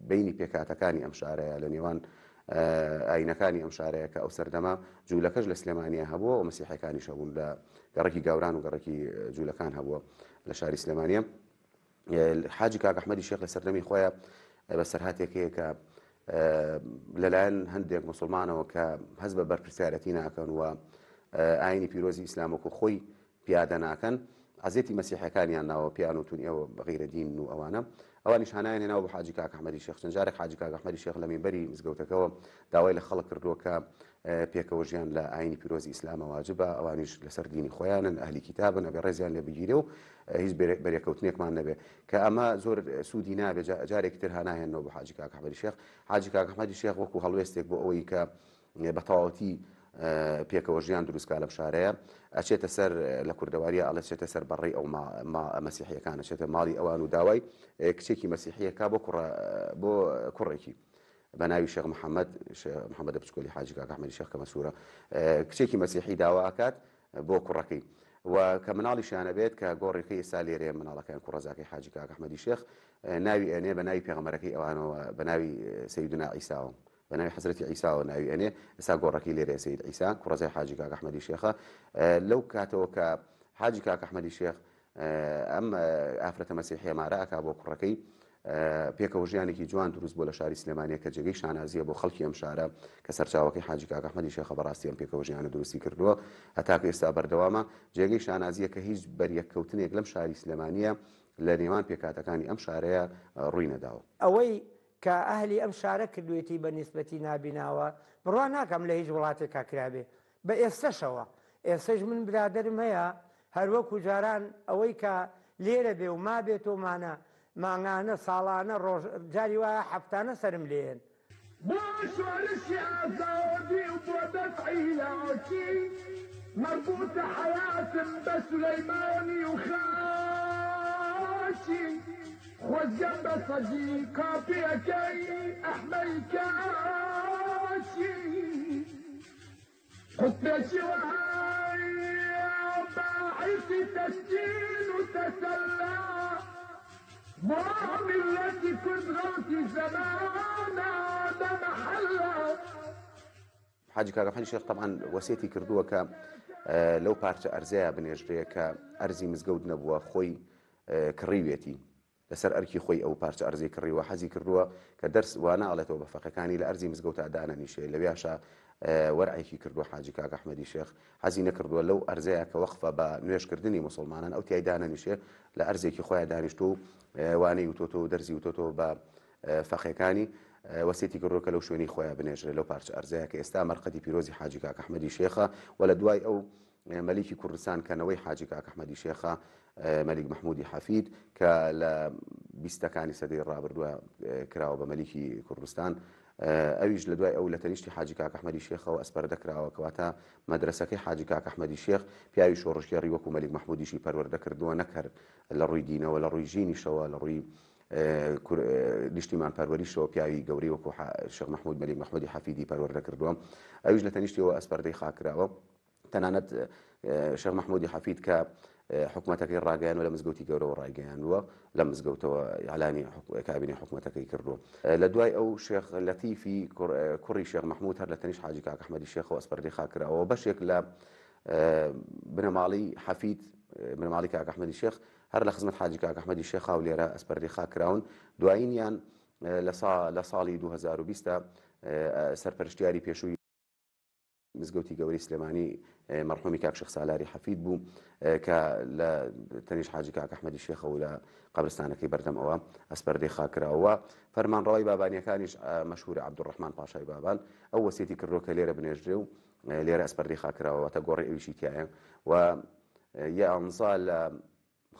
بینی پێکاتەکانی ئەم شارەیە، لە نێوان ئاینەکانی ئەم شارەیە، کە ئەو سەردەمە جوولەکەش لە سلێمانیە هەبووە و مەسیحەکانیش هەبوون، لە گەڕەکی گاوران و گەڕەکی جوولەکان هەبووە لە شاری سلێمانیە. حاجی کاک ئەحمەدی شێخ لە سەردەمی خۆیە بەسەرهاتێک هەیە کە لەلایەن هەندێک موسڵمانەوە کە هەست بە بەرپرسیارەتی ناکەن و ئاینی پیرۆزی ئیسلام وەکو خۆی پیادە ناکەن، عەزێتی مەسیحەکانیان ناوە پیان و تون ئێوە غیرە دین و ئەوانە. ئەوانیش هانایان هێناوە بۆ حاجی کاک ئەحمەدی شێخ. چەند جارێک حاجی کاک ئەحمەدی شێخ لە مینبەری مزگەوتەکەوە داوای لە خەڵک کردووە کە پێکەوە ژیان لە ئاینی پیرۆزی ئیسلامە واجبە، ئەوانیش لەسەر دینی خۆیانن، ئەهلی کیتابن، ئەبێ ڕێزیان لێ بگیرێ و هیچ بێرێ-، بەرێکەوتنێکمان نەبێ، کە ئەمە زۆر سوودی نابێ. جا-، جارێکی تر هاناهێنەوە بۆ حاجی کاک ئەحمەدی شێخ. حاجی کاک ئەحمەدی شێخ وەکو هەڵوێستێک بۆ ئەوەی کە بە تەواوەتی پێکەوە ژیان دروست کا لەم شارەیە، ئەچێتە سەر، لە کوردەواریە ئەڵێ، چێتە سەر بەڕێی ئەو ما-، ما-، مەسیحیەکانە، چێتە ماڵی ئەوان و داوای کچێکی مەسیحیەکە بۆ کوڕە-، بۆ کوڕێکی بە ناوی شێخ محەممەد، شێخ محەممەد بچکۆلی حاجی کاک ئەحمەدی شێخ کە مەسوورە، کچێکی مەسیحی داوا ئەکات بۆ کوڕەکەی و کە مناڵیشیانە بێت کە گۆڕێکەی ئێستا لێرەیە، مناڵەکەیان کوڕەزاکەی حاجی کاک ئەحمەدی شێخ ناوی ئەنێ بە ناوی پێغەمبەرەکەی ئەوانەوە، بە ناوی سەیدنا عیساوە، بە ناوی حەزرەتی عیساوە ناوی ئەنێ. ئێستا گۆڕەکەی لێرەیە، سەید عیسا، کوڕەزای حاجی کاک ئەحمەدی شێخە. لەو کاتەوە کە حاجی کاک ئەحمەدی شێخ ئەم ئافرەتە مەسیحیە مارە ئەکا بۆ کوڕەکەی، پێکەوە ژیانێکی جوان دروست بۆ لە شاری سلێمانیە کە جێگەی شانازیە بۆ خەڵکی ئەم شارە کە سەرچاوەکەی حاجی کاک ئەحمەدی شێخە. بەڕاستی ئەم پێکەوە ژیانە دروستی کردووە، هەتاکە ئێستا بەردەوامە. جێگەی شانازیە کە هیچ بەریەککەوتنێک لەم شاری سلێمانیە لە نێوان پێکاتەکانی ئەم شارەیە ڕووی نەداوە. ئەوەی کە ئەهلی ئەم شارە کردوێتی بە نیسبەتی نابیناوە، بڕوا ناکەم لە هیچ وڵاتێکا کرابێ. بە ئێستەشەوە، ئێستەش من برادرم هەیە، هەر وەکو جاران ئەوەی کە لێرە بێ و ما بێتۆمانە، مانگانە، ساڵانە، ڕۆژ-، جاری وایە هەفتانە سەرم لێن. بۆ شۆرشی ئازادی و بۆ دەفعی لاکی، مەربوتە حەیاتم بە سولەیمانی و خاکی، خۆزگەم بە سەدی کاپیەکەی ئەحمەی کاکی. قوتبێکی وەهای باعثی تەسکین و تەسەلا، بۆ میللەتی کورد غەوتی زەمانە دەمەحەلە. حاجی کاک ئەحمەدی شێخ تەبعەن وەسیەتی کردووە کە لەو پارچە ئەرزەیە بنێژرێ کە ئەرزی مزگەوت نەبووە، خۆی کڕیوێتی، لەسەر ئەرکی خۆی ئەو پارچە ئەرزەی کڕیوە. حەزی کردووە کە دەرس وانە ئەڵێتەوە بە فەقێکانی، لە ئەرزی مزگەوتا دانەنیشێ. لەوێشە وەرعێکی کردووە حاجی کاک ئەحمەدی شێخ. حەزی نەکردووە لەو ئەرزەیە کە وەقفە بە نوێژکردنی موسڵمانان، ئەو تیای دانەنیشێ، لە ئەرزێکی خۆیان دانیشتوو و وانەی وتۆتەوە و دەرزی وتۆتەوە بە فەقێکانی. وەسیەتی کردووە کە لەو شوێنی خۆیان بنێژرێ، لەو پارچە ئەرزەیە کە ئێستا مەرقەدی پیرۆزی حاجی کاک ئەحمەدی شێخە و لە دوای ئەو مەلیکی کوردستان کە نەوەی حاجی کاک ئەحمەدی شێخە، مەلیک مەحموودی حەفید کە لە بیستەکانی سەدەی ڕابردووە کراوە بە مەلیکی کوردستان. ئەویش لە دوای ئەو لە تەنیشتی حاجی کاک ئەحمەدی شێخەوە ئەسپەردە کراوە، کەواتە مەدرسەکەی حاجی کاک ئەحمەدی شێخ پیاوی شۆڕشگێڕی وەکو مەلیک مەحموودیشی پەروەردە کردووە، نەک هەر لە ڕووی دینەوە، لە ڕووی ژینیشەوە، لە ڕووی، ئێ، کور-، ئێ، نیشتیمان پەروەریشەوە پیاوی گەورەی وەکو حا-، شێخ مەحموود مەلیک مەحموودی حەفیدی پەروەردە کردووە. ئەویش لە تەنیشتیەوە ئەسپەردەی خاک کراوە. تەنانەت، ئێ، شێخ مەحموودی حەفید کە، ئێ، حکومەتەکەی ڕاگەیاندووە لە مزگەوتی گەورەوە ڕایگەیاندووە، لە مزگەوتەوە ئیعلانی حکو-، کابینەی حکومەتەکەی کردووە. ئێ، لە دوای ئەو شێخ لەتیفی کوڕ-، ئێ، کوڕی شێخ مەحموود هەر لە تەنیشت حاجی کاک ئەحمەدی شێخەوە ئەسپەردەی خاک کراوە. بەشێک لە، ئێ، بنەماڵی حەفید، ئێ، بنەماڵی کاک ئەحمەدی شێخ هەر لە خزمەت حاجی کاک ئەحمەدی شێخا و لێرە ئەسپەردەی خاک کراون. دوایینیان ئە، لە سا-، لە ساڵی دوو هەزار و بیست، ئە، سەرپەرشتیاری پێشووی مزگەوتی گەورەی سلێمانی، ئە، مەرحومی کاک شێخ سالاری حەفید بوو، ئە، کە لە تەنیش حاجی کاک ئەحمەدی شێخە و لە قەبرستانەکەی بەردەم ئەوە ئەسپەردەی خاک کراوە. فەرمانڕەوای بابانیەکانیش، ئە، مەشهوری عەبدولڕەحمان پاشای بابان ئەو وەسیەتی کردووە کە لێرە بنێژرێ و، ئە، لێرە ئەسپەردەی خاک کراوە، واتە گۆڕی ئەویشی تیایە. و، ئە، یانزە لە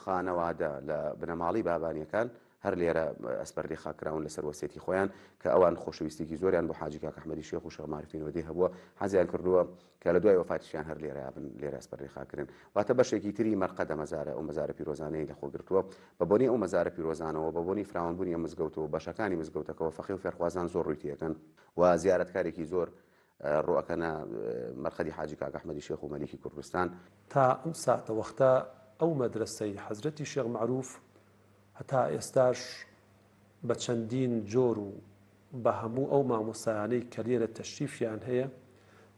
خانەوادە لە بنەماڵی بابانیەکان هەر لێرە ئەسپەردەی خاک کراون لەسەر وەسیەتی خۆیان، کە ئەوان خۆشەویستێکی زۆریان بۆ حاجی کاک ئەحمەدی شێخ و شێخ مارفین وەدی هەبووە، حەزیان کردووە کە لە دوای وەفاتیشیان هەر لێرە یابن، لێرە ئەسپەردەی خاک کرن. واتە بەشێکی تری مەرقەد ئە مەزارە، ئەو مەزارە پیرۆزانەی لەخۆ گرتووە. بە بۆنەی ئەو مەزارە پیرۆزانەوە، بە بۆنەی فراوانبوونی ئەم مزگەوتەوە، بەشەکانی مزگەوتەکەەوە فەقێ و فێرخوازان زۆر ڕووی تێکەن و زیارەتکارێکی زۆر، ئە، ڕووەکەنە، ئە، مەرقەدی حاجی کاک ئەحمەدی شێخ و مەلیکی کوردستان. تا ئەم ساتە وەختە ئەو مەدرسەی حەزرەتی شێخ مەعروف هەتا ئێستاش بە چەندین جۆر و بە هەموو ئەو مامۆستایانەی کە لێرە تەشریفیان هەیە،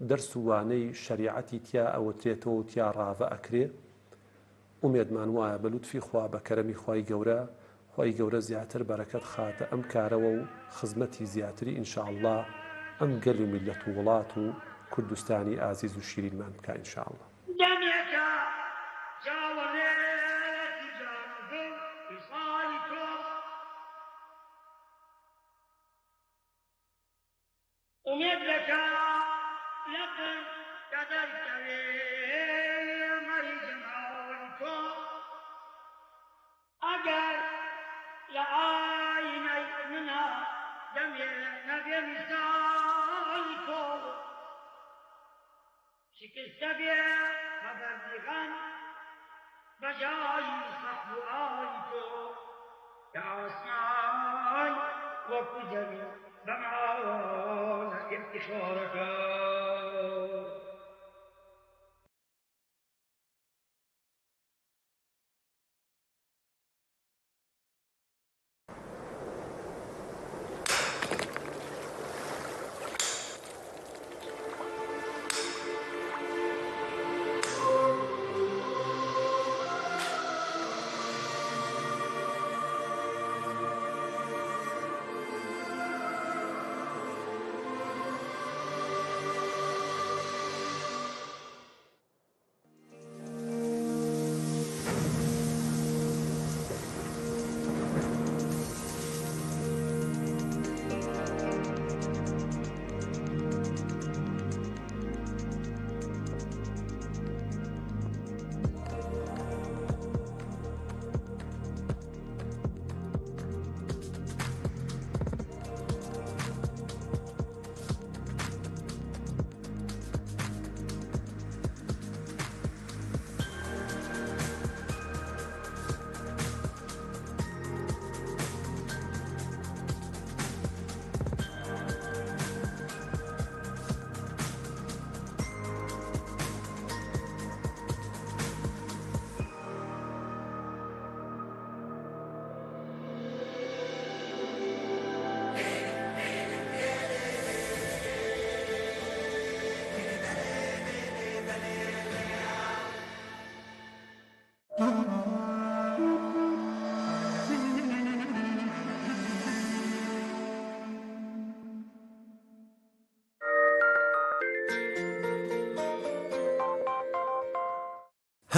دەرس و وانەی شەریعەتی تیا ئەوترێتەوە و تیا ڕاڤە ئەکرێ. ئومێدمان وایە بە لوتفی خوا، بە کەرەمی خوای گەورە، خوای گەورە زیاتر بەرەکەت خاتە ئەم کارەوە و خزمەتی زیاتری ئینشاءاللە ئەم گەل و میللەت و وڵات و کوردستانی ئازیز و شیرینمان بکا ئینشاءاللە. دەمێکە جاوەرێتی جانەزم ویسالی تۆ. ئومێد دەکا لە قن کە دەرکەوێ مەری جەماوەری تۆ. ئەگەر لە ئاینەی منا دەمێ نەبێ میسالی تۆ. شکستە بێ بە بەردی غەم بە جای سەحب و ئای تۆ، کە ئاسمان وەکو زەوی بە ماوە ئیفتیخارەکە.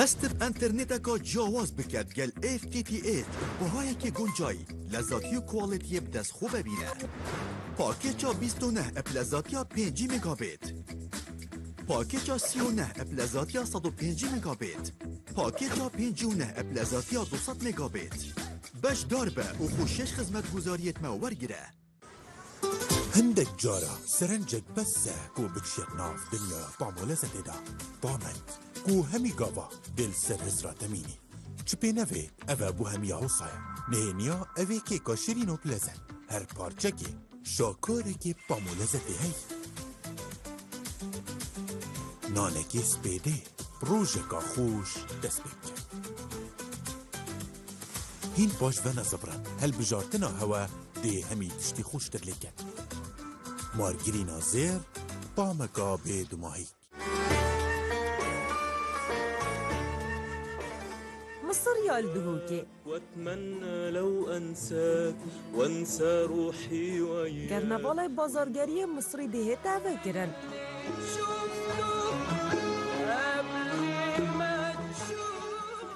Hestiv enterneteka ciyawaz biket gel F T T H, bihayekî guncayî, lezatî û kwalitiyê bi dest xwe vebîne. Pakêça bîst û neh ep lezatiya pêncî megabît. Pakêça sî û neh ep lezatiya sed û pêncî megabît. Pakêça pêncî û neh ep lezatiya du sed megabît. Beşdar be û xwe şeş xizmetguzariyêt me wergire. Hindek cara serencek bes e ku bikişêt nav dinya pamûlezetê de. Pamek ku hemî gava dê li ser hizra te mînî. Çi pê nevê, ev e bo hemiya Ewsa ye. Nihêniya ev ê kêka şirîn û bilezet. Her parçekê şakorekê pamûlezetê heye. Nanekê spêdê. Rojeka xweş dest pê bike. Hîn paş venezibrin, hilbijartina hewe dê hemî tiştî xweştir lê ket. Margirîna zêr, pameka bê dumahî. Misir ya li Duhokê. وأتمنى لو أنساك وأنسى روحي وياك. Kernevalê bazargeriyê Misrî dihête vekirin.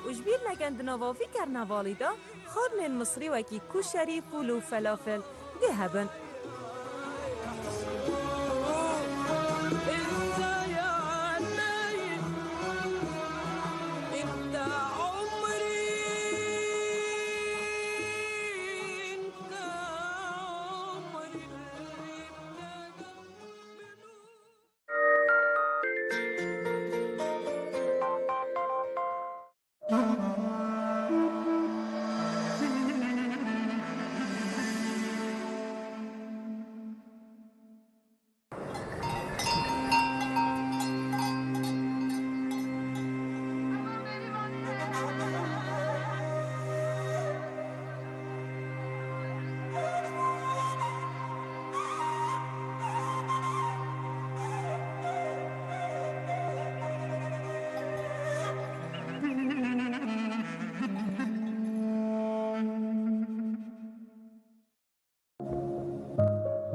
Û ji bîr neken di nava vî kernevalî de xwarinên Misrî wekî kuşerî, fûl û felafel dê hebin.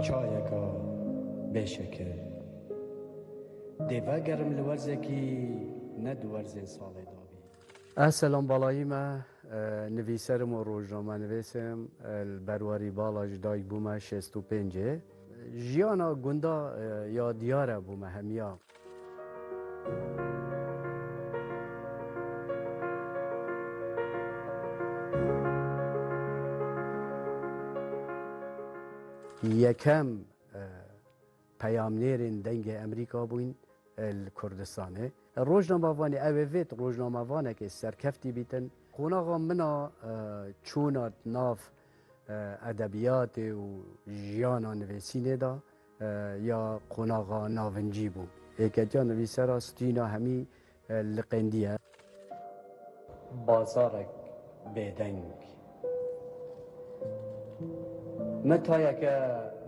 Çayeka bêşekir. Dê vegerim li werzekî ne di werzên salê dabî. Ez Selam Balayî me, e, nivîser im û rojnamenivîs im, e, li Berwarî Bala ji dayik bûme şêst û pêncê. Jiyana gunda, e, ya diyar e bo me hemiya. Yekem, e, peyamnêrên Dengê Emerîka bûn, e, li Kurdistanê. Rojnamevanê, ew ê vêt rojnamevanekê serkeftî bîtin. Qonaxa min a, e, çûna nav, e, edebiyatê û jiyana nivîsînê de, e, ya qonaxa navincî bû. Êketiya nivîsera stûyîna hemî, e, liqendiye. Bazarek bêdeng. Mitayeke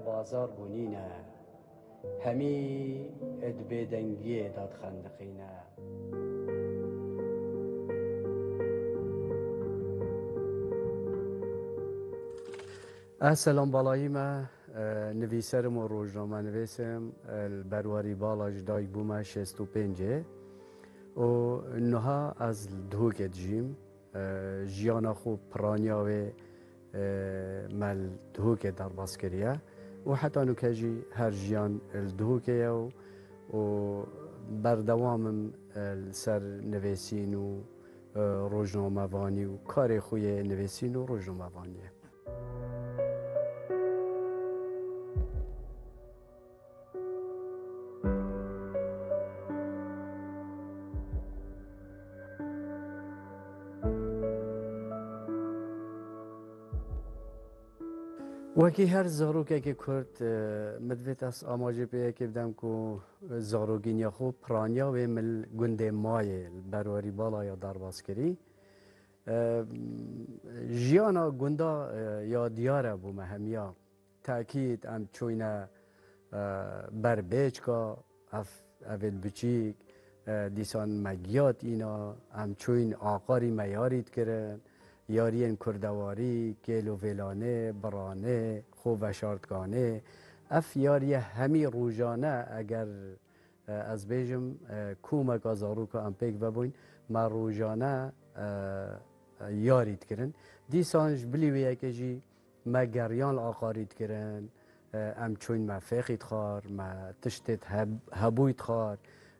bazar bûnîne. Hemî di bêdengiyê de dixendiqîne. Ez Selam Balayî me, e, nivîser im û rojnamenivîs im, e, li Berwarî Bala ji dayik bûme şêst û pêncê û niha ez li Duhokê dijîm. E, jiyana xwe piraniya wê, e, me li Duhokê derbas kiriye û heta nûke jî her jiyan li Duhokê ye û, û berdewam im, e, li ser nivîsîn û, e, rojnamevanî û karê xwe yê nivîsîn û rojnamevaniyê. Wekî her zarokekê Kurd, e, min divêt ez amajê pê yekê bidem ku zarokîniya xwe piraniya wê min li gundê Mayê li Berwarî Balaya derbas kirî. E, jiyana gunda, e, ya diyar e bo me hemiya. Tekît em çûyne, e, ber bêçka, ev, evêt biçîk, e, dîsan me giya tîna, em çûyn aqarî me yarî dikirin, yariyên kurdewarî, kêl û vêlanê, biranê, xwe veşartkanê. Ev yariye hemî rojane eger, e, ez bêjim, e, komeka zaroka em pêk vebûyn, me rojane, e, e, yarî dikirin. Dîsan ji bilî wê yekê jî me geriyan li aqarî dikirin, e, em çûyn me fêxî dixwar, me tiştê heb-, hebûy dixwar.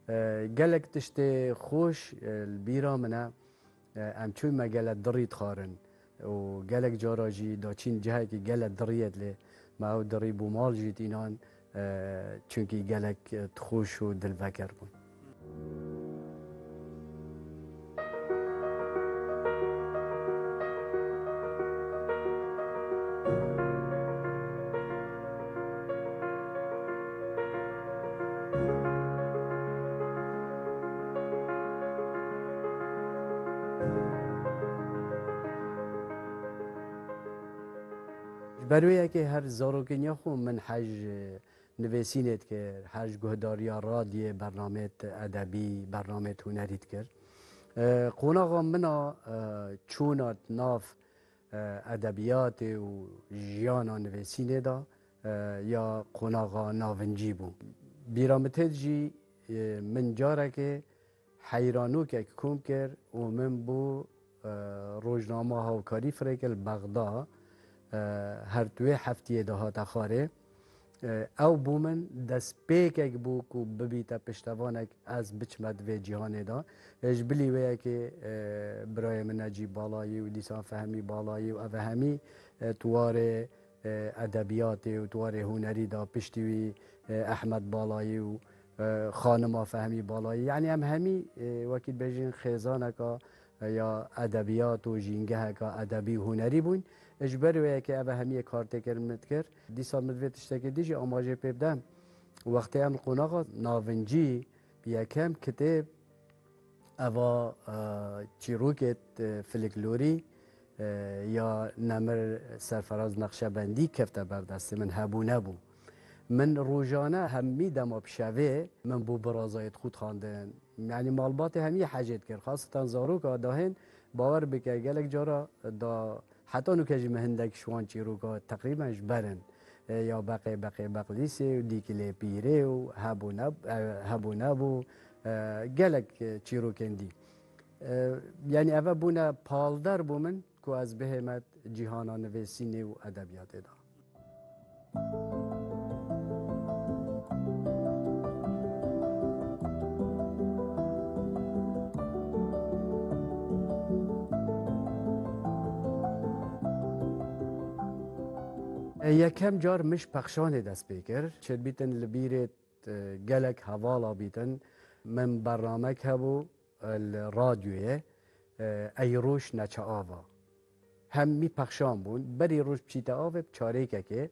E, gelek tiştê xweş, e, li bîra min e. E, em çûyn me gele dirî dixwarin û gelek cara jî daçîn cihekî gele diriyê dilê me ew dirî bo mal jî tînan, e, çunkî gelek, e, dixweş û dilveker bûn. Ji ber wê yekê her zarokêniya xwe min hej, e, nivîsînê dikir, hej guhdariya radiyê, bernamêt edebî, bernamêt hunerî dikir. E, qonaxa min a, e, çûna nav, e, edebiyatê û jiyana nivîsînê de, e, ya qonaxa navincî bû. Bîra min tê jî, e, min carekê heyranokek kom kir û min bû, e, rojnama Hawkarî firêke li Bexda, e, her tu wê heftiyê de hate xwarê. E, ew bû min destpêkek bû ku bibîte piştevanek ez biçime di vê cîhanê de. E, ji bilî wê yekê, e, birayê min Necîb Balayî û dîsan Fehmî Balayî û ev hemî, e, di warê, e, edebiyatê û di warê hunerî de piştî wî, e, Ehmed Balayî û, e, xanima Fehmî Balayî. Yanî em hemî, e, wekî dibêjin xêzaneka, e, ya edebiyat û jîngeheka edebî û hunerî bûn. E, ji ber wê yekê ev hemiyê kar têkirin min dikir. Dîsa min divê tiştekê dî jî amajê pê bide. Wextê em qonaxa navincî yekem kitêb eva, e, çîrokêt, e, filiklorî, e, ya Nemir Serferaz Nexşebendî kefte ber destê min, hebû nebû. Min rojane hemî dema bi şevê min bû birazayê dixwe dixwandin. Yanî malbatê hemî hecê dikir. Xaseten zaroka dahên bawer bike gelek cara da heta nûke jî min hindek ji wan çîroka teqrîben ji ber in. E, ya Beqê Beqê Beqlîsê û Dîkilê Pîrê û hebû neb-, e, hebû nebû, e, gelek, e, çîrokên dî. E, yanî eve bûne palder bo min ku ez bihême cîhana nivîsînê û edebiyatê de. Yekem car min ji pexşanê dest pê kir. Çêdibîtin li bîrê, e, gelek hevala bîtin. Min bernamek hebû, e, li radyoyê, e, Ey roj neçe ava. Hemî pexşan bûn. Berî roj biçîte avê bi çarêkekê.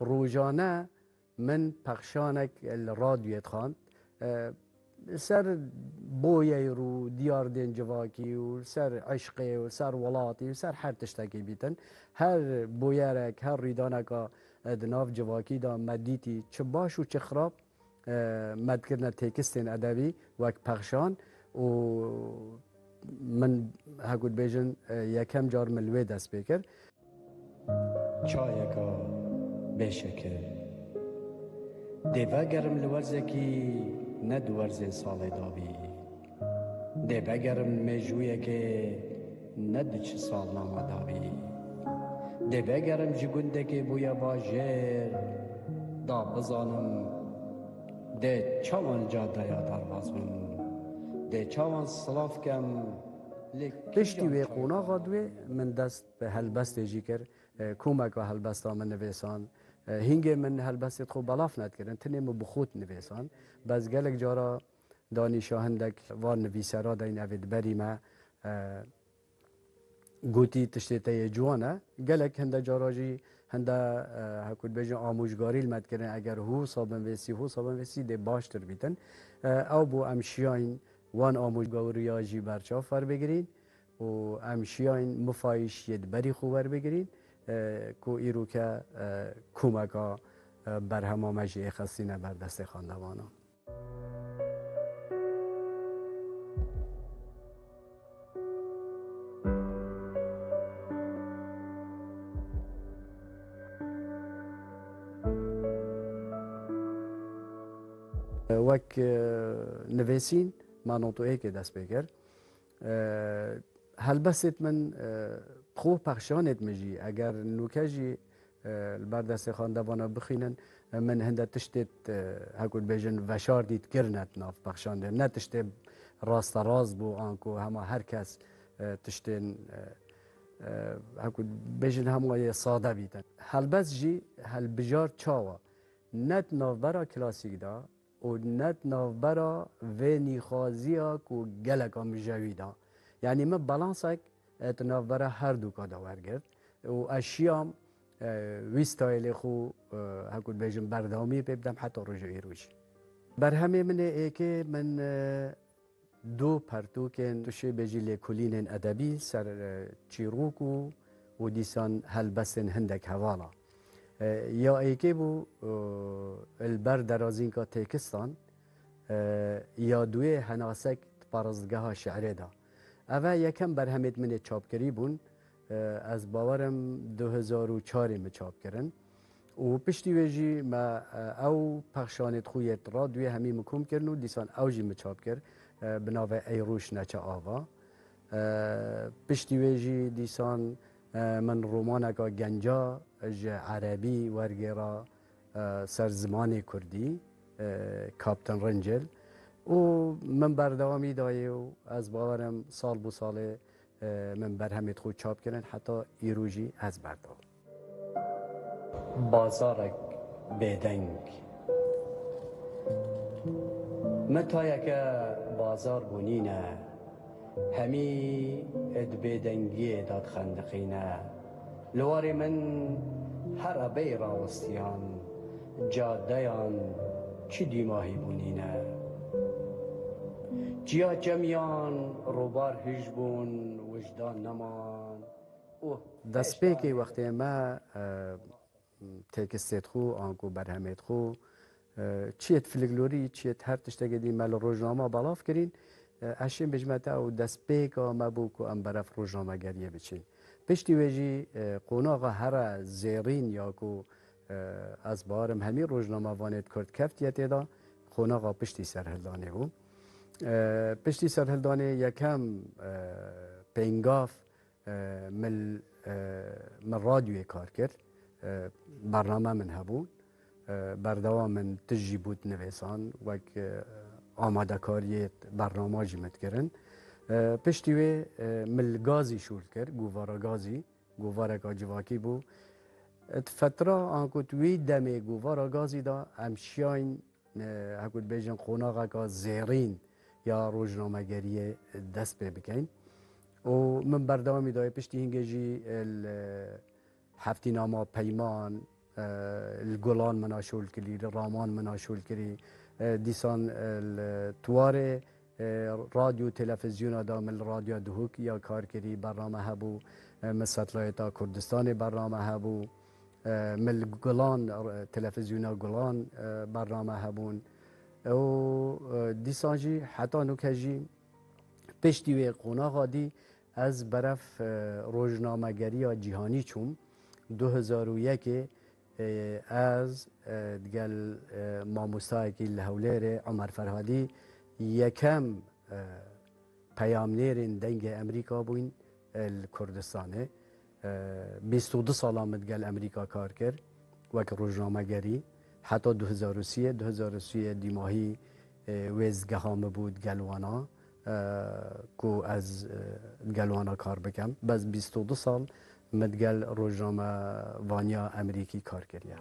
Rojane min pexşanek li radyoyê dixwand. E, ser boyeyr û diyardên civakî û ser eşqê û ser welatî û ser her tiştekî bîtin. Her boyerek, her rîdaneka, e, di nav civakî de me dîtî çi baş û çi xirab, e, me dikirine têkistên edebî wek pexşan û min, heku dibêjin, e, yekem car min li wê dest pê kir. Çayeka bêşekir. Dê vegerim li werzekî ne di werzên salê dawî. Dê vegerim mêjûyekê ne di çi salnama dawî. Dê vegerim ji gundekê bûye bajêr, da bizanim dê çawan cadeya derbas bim. Dê çawan silav kem, lê Piştî wê qonaxa duê min dest bi helbestê jî kir. E, komeka helbesta min nivêsan. E, hingê min helbestê xwe belav nedikirin, tenê min bi xwe dinivêsan. Bes gelek cara danîşa hindek van nivîsera deyne evê di berî me, e, gotî tiştê te yê ciwan e. Gelek hinde cara jî hinde, e, heku dibêjin amûjgarî li me dikirin, eger hosa binvêsî, hosa binvêsî dê baştir bîtin. E, ew bû em şiyayîn wan amûjgariya jî berçav werbigirîn û em şiyayîn mifayîş yê di berî xwe werbigirîn, e, ku îroke, e, komeka, e, berhema me jî ê xistîne ber destê xwendevanan. Wek, e, nivêsîn me nod û êkê dest pê kir. E, helbestêt min, e, xwe pexşanêt min jî, eger nûke jî, e, li ber destê xwendevana bixwînin, e, min hinde tiştêt, e, heku dibêjin veşartî dikirine di nav pexşan de. Ne tiştê rasterast bû, anku hema her kes, e, tiştên, e, e, heku dibêjin hema yê sade bîtin. Helbest jî helbijar çawa? Ne di navbera klasîk de, û ne di navbera vê nîxaziya ku geleka mijewî da. Yanî min balansek, e, di navbera her dûka de wergirt û ez şiyam, e, wî stayîlê xwe, e, heku dibêjim berdewamî pê bidem heta roja îro jî. Berhemê min ê êkê min, e, du pertûkên tu şê bêjî lêkolînên edebî ser, e, çîrok û, û dîsan helbestên hindek hevala. E, ya êkê bû, e, li ber derazînka têkistan, e, ya duyê henasek di parastgeha şi'rê de. Eve yekem berhemêt min ê çapkirî bûn. E, ez bawerim du hezar û çarê min çap kirin. Û piştî wê jî me, e, ew pexşanêt xwe yêt radyoyê hemî min kom kirin û dîsan ew jî min çap kir, e, bi navê Ey Roj Neçe Ava. E, piştî wê jî dîsan, e, min romaneka genca ji erebî wergêra, e, ser zimanê kurdî, e, Kaptan Rincil. Û min berdewamî dayê û ez bawerim sal bo salê, e, min berhemêt xwe çap kirin, heta îro jî ez berdewam. Bazarek bêdeng. Me tayeke bazar bûnîne, hemî di bêdengiyê de dixendiqîne. Li warê min here bey rawistiyan, cadeyan çi dîmahî bûnîne. Çiya çemiyan rûbar hij bûn, wijdan neman. Destpêkê wextê me, e, tekstêt xwe, anku berhemêt xwe, e, çiyêt filiklorî, çiyêt her tiştekê dî me li rojnama belav kirîn. E, ez şên bêjime te ew destpêka me bû ku em berev rojnamegeriyê biçîn. Piştî wê jî, e, qonaxa here zêrîn ya ku, e, ez bawerim hemî rojnamevanêt kurd keftiye tê de, qonaxa piştî serhildanê bû. E, piştî serhildanê yekem, e, pêngav, e, min, e, min radyoyê kar kir. E, bername min hebûn. E, berdewam min tişt jî bût nivîsan, wek, e, amadekariyê bernama jî min dikirin. E, piştî wê, e, min li Gazî şûl kir, Govara Gazî, govareka civakî bû. Di fetra anku di wî demê Govara Gazî de em şiyayîn, e, heku dibêjin qonaxeka zêrîn ya rojnamegeriyê dest pê bikeyn. Û min berdewamî dayê piştî hingê jî, e, li Heftînama Peyman, e, li Gulan min a şol kirî, li Raman min a şol kirî. E, dîsan, e, li Tuwarê, e, radyo û televîzyona da min li Radyo Duhok ya kar kirî, bername hebû, e, min Satelayta Kurdistanê bername hebû. E, min li Gulan, e, televîzyona Gulan, e, bername hebûn. Û, e, dîsan jî heta nuke jî piştî wê qonaxa dî ez berev, e, rojnamegeriya cîhanî çûm. Du hezar û yekê, e, ez, e, digel, e, mamostayekî li Hewlêrê, Omer Ferhadî, yekem, e, peyamnêrên Dengê Emerîka bûyn, e, li Kurdistanê. E, bîst û du sala min digel Emerîka kar kir, wek rojnamegerî. Heta du hezar û sî, du hezar û sî dîmahî, e, wêzgeha min bû digel wana, e, ku ez, e, digel wana kar bikem. Bes bîst û du sal min digel rojnamevaniya Emerîkî kar kiriye.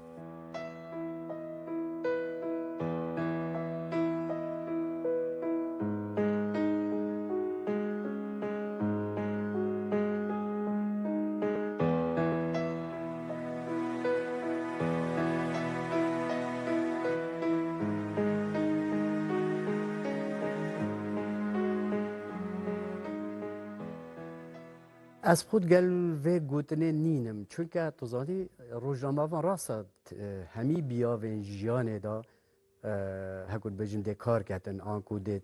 Ez xwe digel vê gotinê nînim, çunke tu zanî, rojnamevan rasta, e, hemî biyavên jiyanê de, e, heku dibêjin dê kar ketin, anku dê,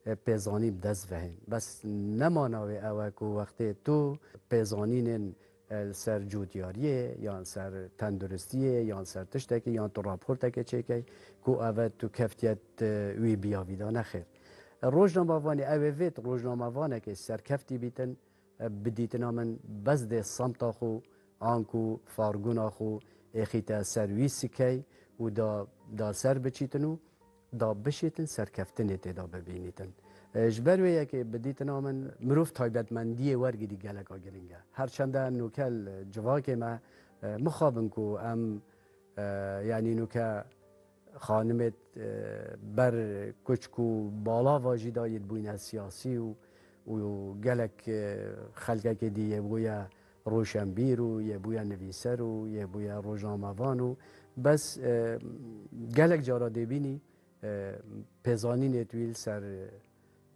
e, pêzanîn bi dest vehên. Bes ne mana wê ew e ku wextê tu pêzanînên, e, li ser codyariyê, yan ser tenduristiyê, yan ser tiştekê, yan tu raportekê çêkey, ku ev e tu keftiye, e, wî biyavî de, nexêr. E, rojnamevanê ew ê vêt rojnamevanekê serkeftî bîtin, e, bi dîtina min bes dê semta xwe, anku fargûna xwe êxîte ser wî sikey û da, da ser biçîtin û da bişêtin serkeftinê tê de bibînîtin. E, ji ber wê yekê bi dîtina min mirov taybetmendiyê wergirî geleka giring e. Her çende nûke li civakê me, e, mixabin ku em, e, yanî nûke xanimêt, e, ber kuçk û balava jî da yê dibûyne siyasî û, û gelek, e, xelkekê dî yê bûye roşenbîr û yê bûye nivîser û yê bûye rojnamevan û bes, e, gelek cara dê bînî, e, pêzanînê tu yî li ser, e,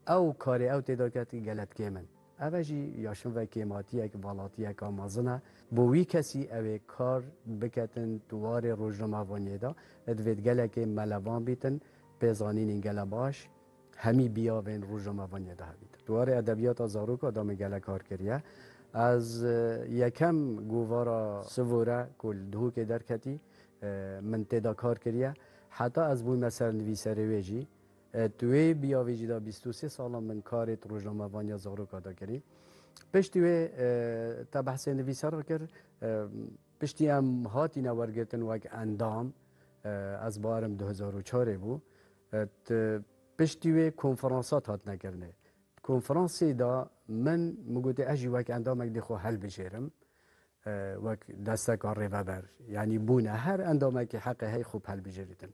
ew karê ew tê de ket gelek kêm in. Ev e jî ya şin ve kêmatiyek, valatiyeka mezin e. Bo wî kesî ew ê kar biketin di warê rojnamevaniyê de, divêt gelekê melevan bîtin, pêzanînên gele baş, hemî biyavên rojnamevaniyê de hebît. Di warê edebiyata zaroka de min gelek kar kiriye. Ez, e, yekem govara Sivore ku li Duhokê derketî, e, min tê de kar kiriye. Heta ez bûme sernivîserê wê jî. E, di wê biyavê jî de bîst û sê salan min karê di rojnamevaniya zaroka de kirî. Piştî wê, e, te behsê nivîsera kir, e, piştî em hatîne wergirtin wek endam, e, ez bawerim du hezar û çarê bû. E, t-, piştî wê konferansat hatine kirinê. Konferansê de min, min gotê ez jî wek endamek dê xwe helbijêrim, e, wek desteka rêveber. Yanî bûne her endamekî heqê hey xwe helbijêrîtin.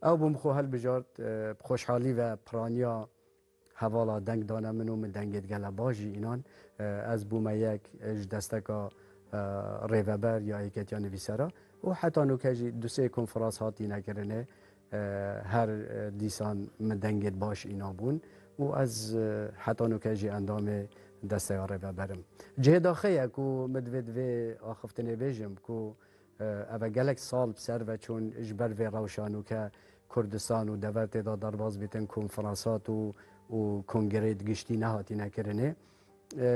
Ew bû min xwe helbijart, e, bi xweşhalî ve piraniya hevala deng dane min û min dengê digele baş jî înan. E, ez bûme yek, e, ji desteka, e, rêveber ya Yeketiya Nivîsera û heta nûke jî du sê konferans hatîne kirinê. E, her, e, dîsan min dengê baş înan bûn û ez, e, heta nûke jî endamê desteya rêveber im. Cihê daxê ye ku min divê, divê axiftinê bêjim ku, e, ev e gelek sal bi ser ve çûn ji ber vê rewşa nûke Kurdistan û dever tê de derbas bîtin, konferansat û, û kongreyê giştî nehatîne kirinê. E,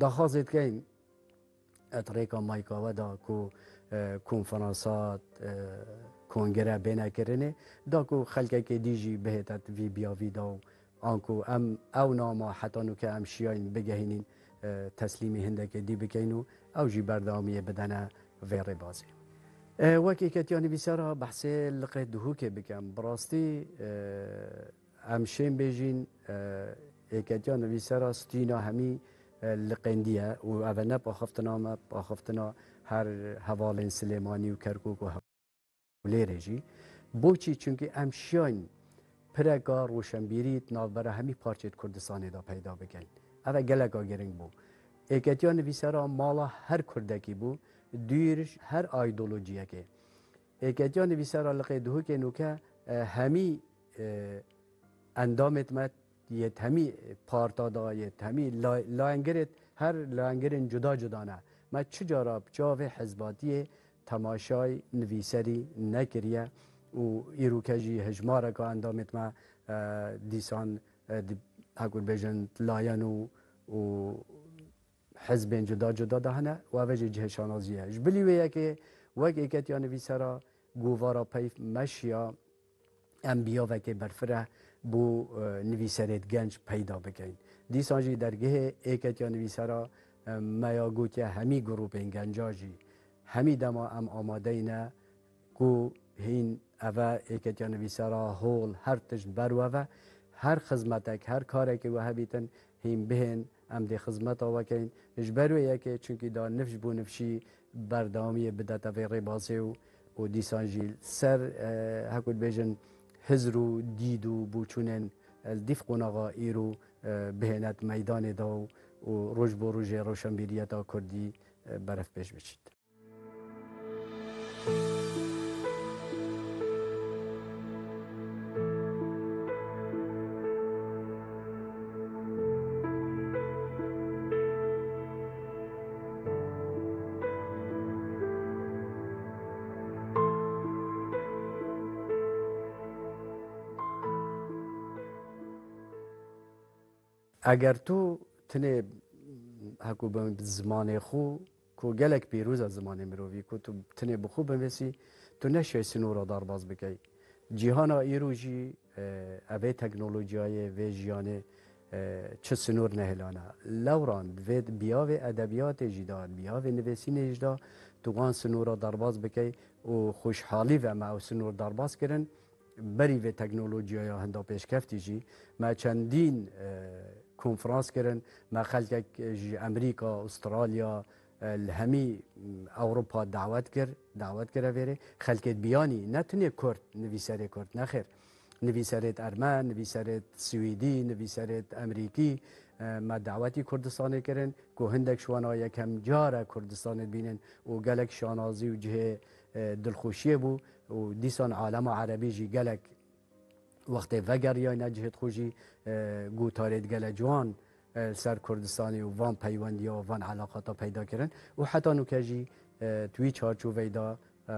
daxwazê dikeyin, et rêka mayka we da ku, e, konferansat, e, kongre bêne kirinê, da ku xelkekê dî jî bihête vî biyavî da û anku em ew nama heta nûke em şiyayîn bigehînîn, e, teslîmî hindekê dî bikeyn û ew jî berdewamiyê bidene vê rêbazê. E, wek Êketiya Nivîsera behsê liqê Duhokê bikem. Bi rastî, e, em şên bêjîn, e, Êketiya Nivîsera stûyna hemî, e, liqêndiye û ev e ne paxiftina me, paxiftina her hevalên Silêmanî û Kerkûk û Hewlêrê jî. Boçî? Çunkî em şiyayîn pireka roşenbîrî di navbera hemî parçeyê Kurdistanê de peyda bikeyn. Ev e geleka giring bû. Êketiya Nivîsera mala her Kurdekî bû, dûr ji her aydolojiyekê. Êketiya Nivîsera liqê Duhokê nûke, e, hemî, e, endamêt me yê hemî parta da, yê hemî la-, layengirêt, her layengirên cuda cuda ne. Me çi cara bi çavê hizbatiyê temaşay nivîserî nekiriye û îroke jî hejmareka endamêt me, e, dîsan, e, di, hekur bêjin layen û, û hizbên cuda cuda de hene û ev jî cihê şanazî ye. Ji bilî wê yekê wek Êketiya Nivîsera govara peyv meşiya em biyavekê berfireh bo, e, nivîserêt genc peyda bikeyn. Dîsan jî dergehê Êketiya Nivîsera, e, me ya gotiye hemî grûpên genca jî hemî dema em amadeyne ku hîn eve Êketiya Nivîsera hol her tişt ber we ve, her xizmetek, her karekê we hebîtin, hîn bihên, em dê xizmeta we keyn. Ji ber wê yekê, çunkî da nifş bo nifşî berdewamiyê bidete vê rêbazê û, û dîsan jî ser, e, heku dibêjin hizr û dîd û boçûnên, e, li dîv qonaxa îro, e, bihênet meydanê de û, û roj bo rojê rewşenbîriyeta kurdî, e, berevpêş biçît. Eger tu tinê, heku bi zimanê xwe, ku gelek pîroz e zimanê mirovî, ku tu tinê bi xwe binivîsî, tu neşiyayî sinora derbas bikey. Cîhana îro jî, e, evê teknolojiyayê, vê jiyanê, e, çi sinor nehêlane. Lewran, vê biyavê edebiyatê jî de, biyavê nivîsînê jî de, tu wan sinora derbas bikey û xweşhalî ve me ew sinor derbas kirin. Berî vê teknolojiyaya hinda pêşkeftî jî me çendîn, e, konferans kirin. Me xelkek ji Amerîka, Astralya, e, li hemî, m, Ewropa dawet kir, dawet kir evêrê. Xelkêt biyanî, ne tinê Kurd, nivîserê Kurd, nexêr. Nivîserêt Ermen, nivîserêt Swîdî, nivîserêt Amerîkî, e, me dawetî Kurdistanê kirin ku hindek ji wana yekem car e Kurdistanê dibînin û gelek şanazî û cihê, e, dilxweşiyê bû. û dîsan alema erebî jî gelek wextê vegeriyayne cihêt xwe jî, e, gotarêt gele ciwan, e, li ser Kurdistanê û van peywendiya û van eleqata peyda kirin û heta nûke jî, e, di wî çarçoveyê de, e,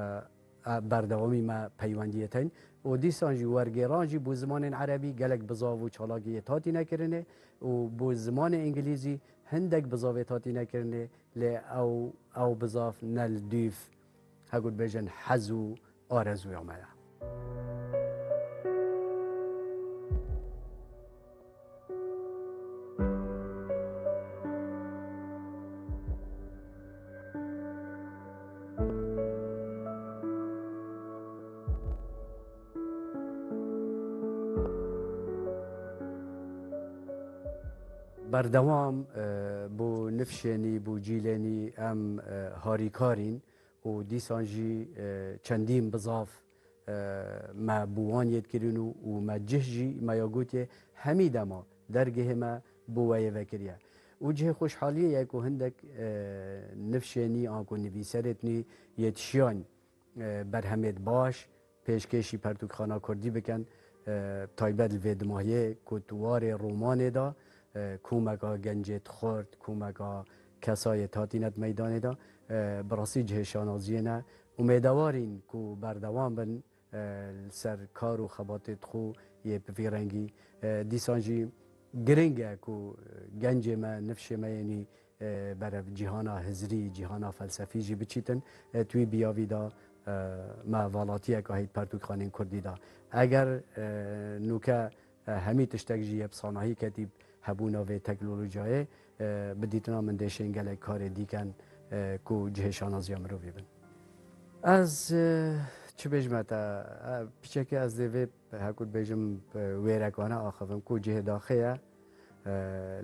e, berdewamî me peywendiyê teyn û dîsan jî wergêran jî bo zimanên erebî gelek bizav û çalakiyê hatîne kirinê û bo zimanê îngilîzî hindek bizavê hatîne kirinê, lê ew, ew bizav ne li dûv, hekû dibêjin, hez û arezûya me ye. Berdewam, e, bo nifşênî, bo cîlênî em, e, harîkarîn û dîsan jî, e, çendîn bizav, e, me bo wan yêt kirîn û, û me cih jî me ya gotiye hemî dema dergehê me bo we yê vekiriye. Û cihê xweşhaliyê ye ku hindek, e, nifşênî an ku nivîserêt nî yêt şiyan, e, berhemêt baş, pêşkêşî pertûkxana kurdî bikin, e, taybet li vê dimahiyê ku di warê romanê de, e, komeka gencêt xurt, komeka kesayêt hatîne di meydanê de, e, bi rastî cihê şanaziyê ne. Umêdewarîn ku berdewam bin, e, li ser kar û xebatêt xwe yê bi vî rengî. E, dîsan jî giring e ku gencê me, nifşê me yênî e, berev cîhana hizrî, cîhana felsefî jî biçîtin, e, tu wî biyavî de, e, me valatiyeka heyî pertûkxanên kurdî de. Eger, e, nûke, e, hemî tiştek jî yê bi sanahî ketî hebûna vê teknolojiyayê, e, bi dîtina min dê şên gelek karê dîken, e, ku cihê şanaziya mirovî bin. Ez, e, çi bêjime te, e, piçekê ez dê vê, hekû dibêjim, e, wêrekane axivim ku cihê daxê ye. E,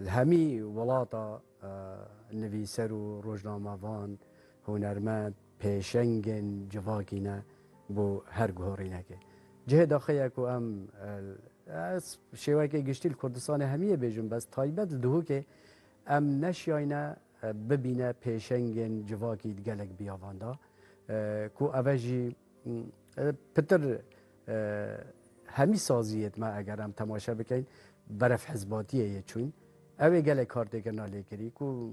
li hemî welata, e, nivîser û rojnamevan, hunermend, pêşengên civakî ne bo her guhorînekê. Cihê daxê ye ku em, e, ez şêwekê giştî li Kurdistanê hemiyê bêjim, bes taybet li Duhokê em neşiyayne, e, bibîne pêşengên civakî di gelek biyavan de, e, ku eve jî, m, e, pitir, e, hemî saziyêt me eger em temaşe bikeyn, berev hizbatiyê yê çûn. Ew ê gelek kartêkirina lê kirî ku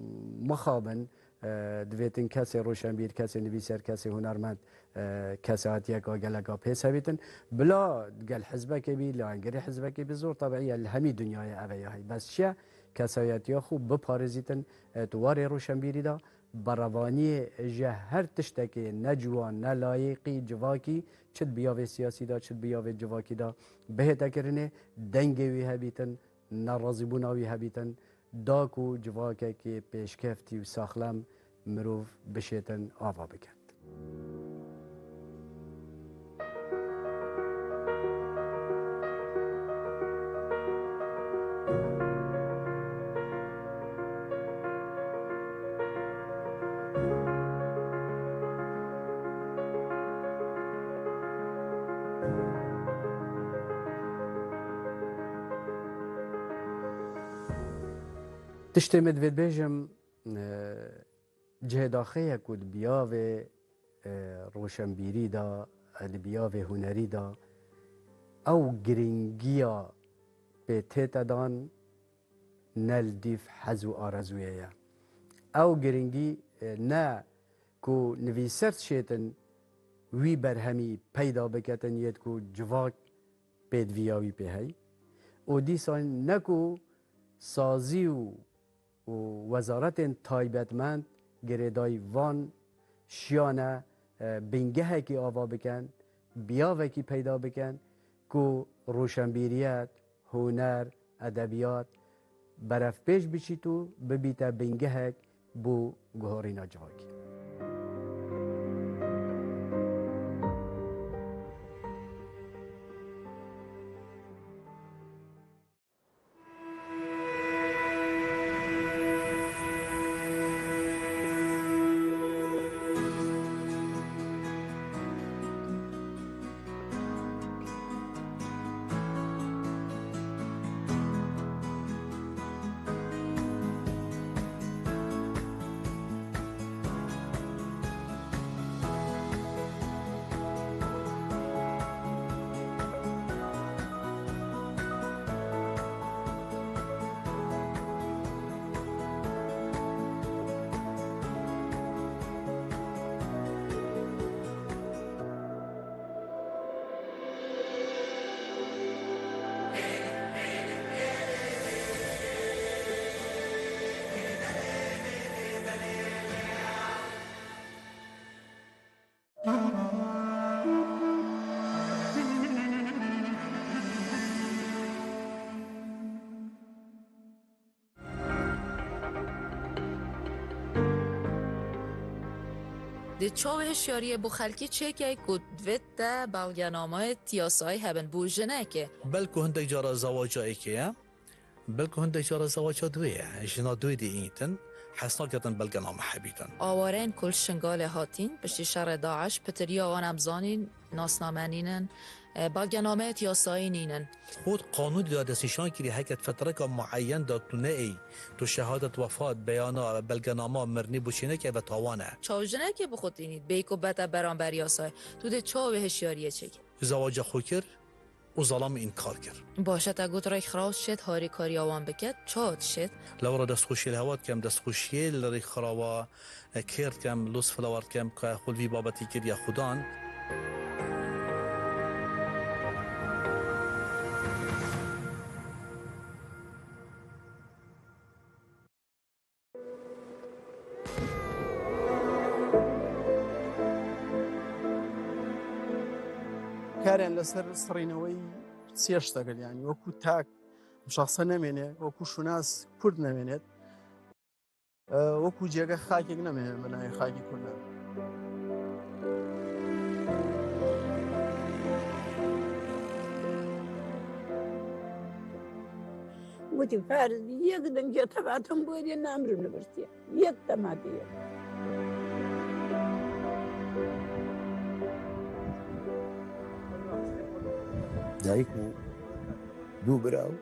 mixabin, e, divêtin kesê roşenbîr, kesê nivîser, kesê hunermend, e, kesayetiyeka geleka pês hebîtin. Bila gel hizbekê bî, li engirê hizbekê bî, zor tebiî ye, li hemî dinyayê ev e ya heyî. Bes çi ye? Kesayetiya xwe biparêzîtin, e, di warê roşenbîrî de, berevaniyê ji her tiştekê ne ciwan, ne layîqî, civakî, çi di biyavê siyasî de, çi di biyavê civakî de bihête kirinê, dengê wî hebîtin, nerazîbûna wî hebîtin, da ku civakekî pêşkeftî û saxlem mirov bişêtin ava biket. Tiştê min divê bêjim, e, cihê daxê ye ku di biyavê, e, roşenbîrî de, e, di biyavê hunerî de ew giringiya pê tête dan ne li dîv hez û arezûyê ye. Ew giringî, e, ne ku nivîser şêtin wî berhemî peyda biketin yêt ku civak pêdiviya wî pê hey û dîsa ne ku sazî û û wezaretên taybetmend girêdayî van şiyane, e, bingehekî ava bikin, biyavekî peyda bikin ku roşenbîriyet, huner, edebiyat berevpêş biçît û bibîte bingehek bo guhorîna civakî. Di çawa hişyariyê bo xelkî çêkey ku divêt de belgenameyê yasayî hebin bo jinekê? Belku hindek cara zewaca êkê ye, belku hindek cara zewaca duwê ye. Jina duwê dê înîtin, hes naketin belgename hebîtin. Awareyên ku li Şingalê hatîn, piştî şerê DAIŞ, pitiriya wan em zanîn, nasname nînin, e, belgenameyê yasayî nînin. Xwe qanûn de destnîşan kirî, heke di fetreka mueyen de tu neey, tu şehadet wefat, beyana, belgenama mirinê bo çênekê, eve tawan e. Çawa jinekê bi xwe tînît, bêyî ku bete beramber yasayê, tu dê çawa wê hişyariyê çêkî? Zewaca xwe kir û zelamî înkar kir. Baş e, te got rêkxiraw şêt harîkariya wan biket, çawa dişêt? Lewra destxweşiyê li hewa dikem, destxweşiyê li rêkxirawa kêr dikem, lûs filawar dikem, ku xwe li vî babetî kiriye xudan. کاریان لەسەر سڕینەوەی سێ شتەگەل، یعنی وەکو تاک شخصە نەمێنێ، وەکو شوناس کورد نەمێنێت، ئە، وەکو جێگە خاکێک نەمێنێت بە ناوی خاکی کوردان. وتی فارس یەک دەنگێ تەباتم بۆ دێ نامرم لە برسیە. یەک تەماتەیە. دایک و دوو برا و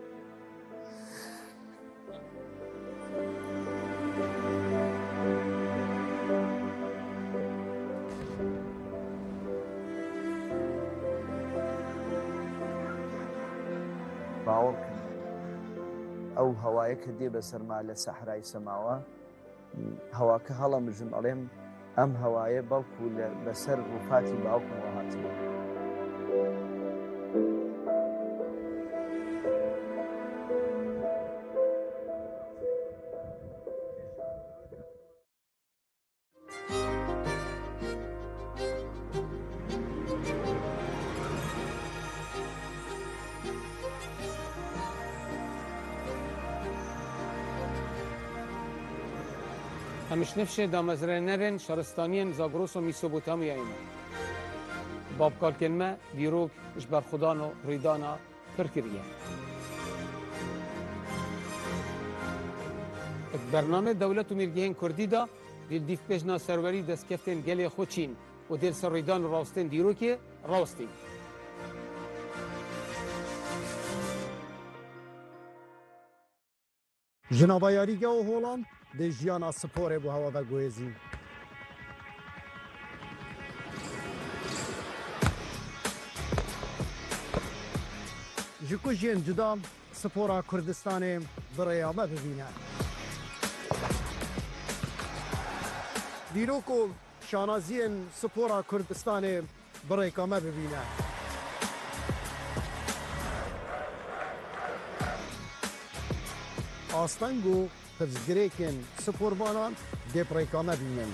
باوەڕ بکەن، ئەو هەوایە کە دێ بە سەرما لە سەحرای سەماوە، هەواکە هەڵەمژم، ئەڵێم، ئەم هەوایە بەڵکو لە، بەسەر ڕووفاتی باوکمەوە هاتبوو. Em ji nifşê damezrênerên şaristaniyên Zagros û Mesopotamyayê ne. Babkalkên me dîrok ji berxwedan û rîdana pir kiriye. Di bernameyê Dewlet û Mîrgehên Kurdî de dê li dîvbêjna serwerî destkeftên gelê xwe çîn û dê li ser rîdan û rawestên dîrokê rawestîn. Ji nava yarîgeha Holand dê jiyana sporê bo hewa veguhêzî. Ji ku jiyên cuda spora Kurdistanê bi rêya me bibîne. Dîrok û şanaziyên spora Kurdistanê bi rêka me bibîne. Asteng û pirsgirêkên sporvanan dê bi rêka me bînin.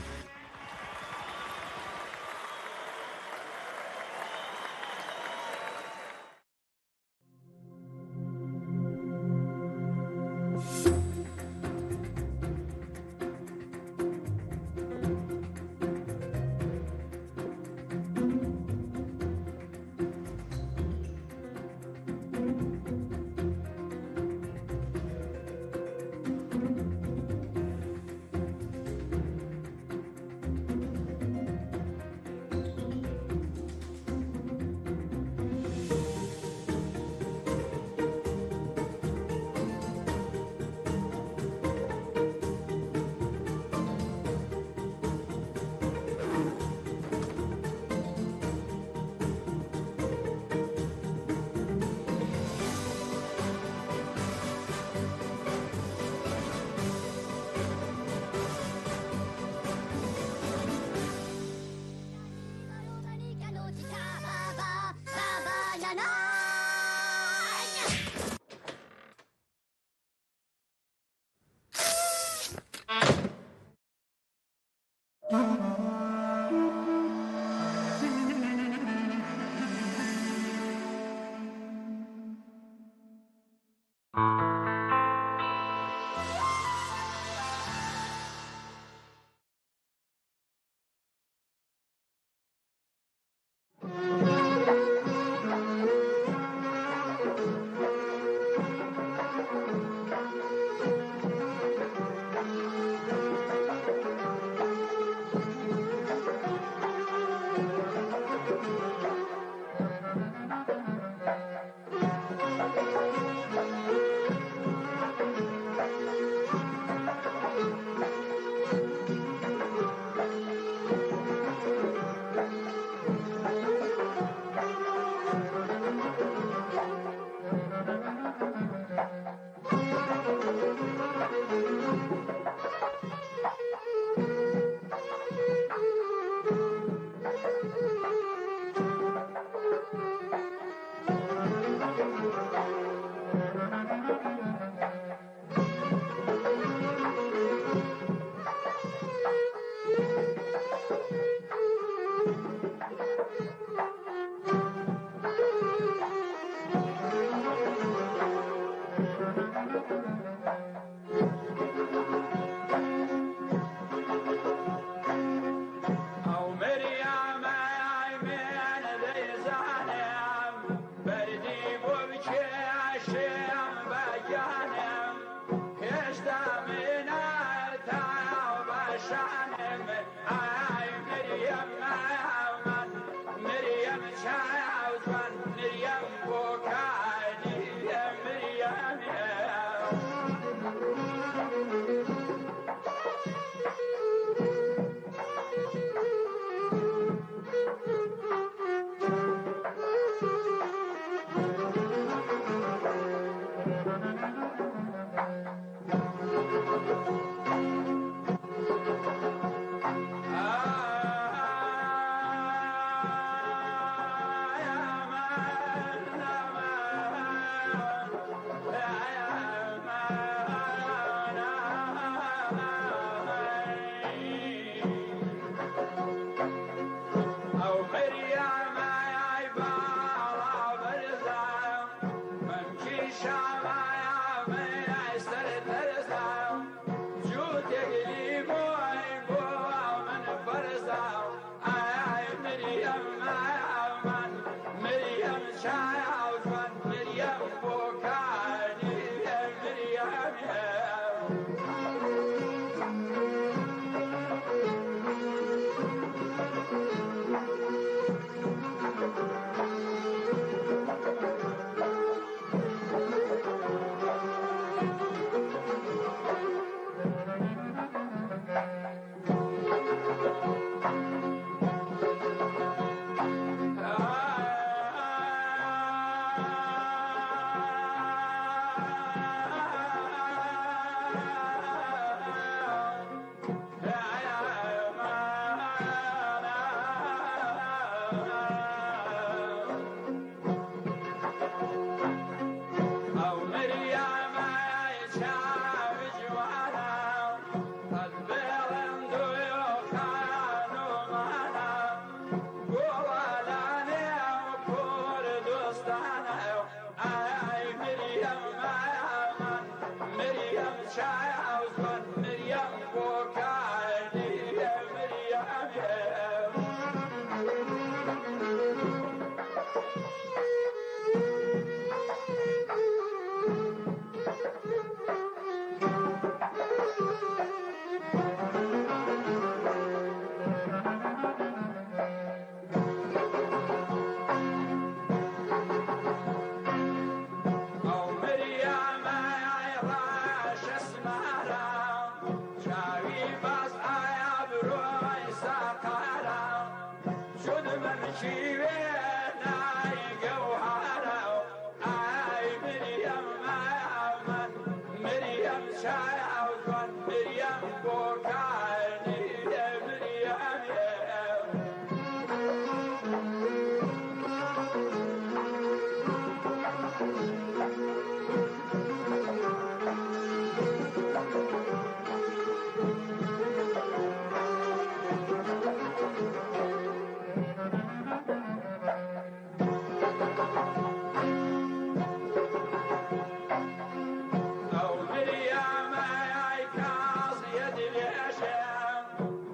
Ew Miryem ey kaziyê dilêje,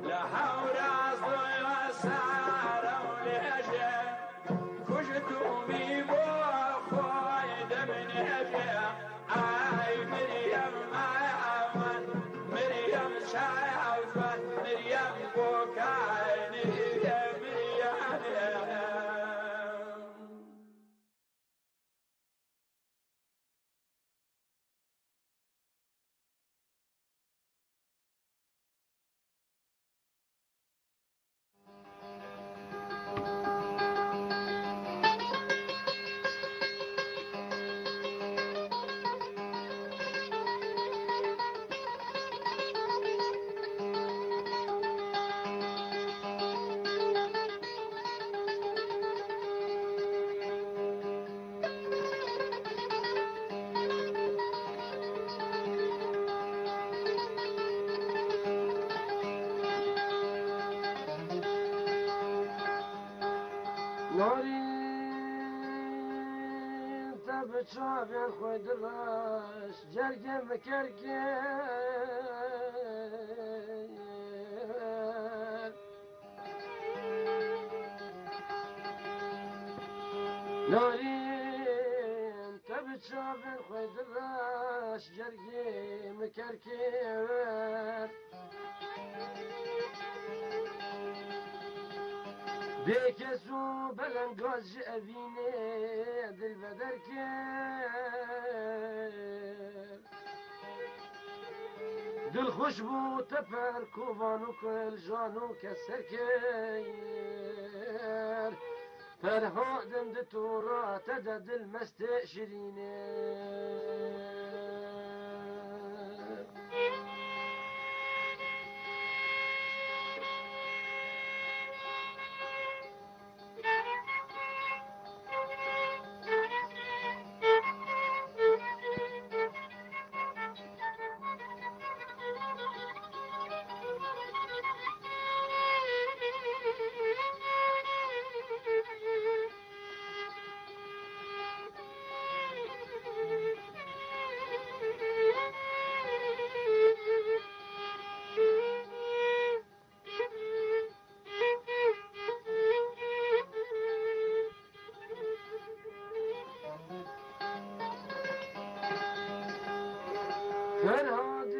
li Hewraz doya sar ew lêje, ku ji dûmî bo xwe demnêje. Ey Miryem, ey aman, Miryem çawa, Miryem bokanî, Miryem. Narîn, te bi çavên xwe direş, cergê min kerkir. Narîn, te bi çavên xwe direş, cergê min kerkir. Bêkes û belengaz ji evînê dilveder kir. Dilxweş bû teper kovan û kil, jan û keser kir. Ferhadim di tora te de dil mestê şirînê. Ferhad,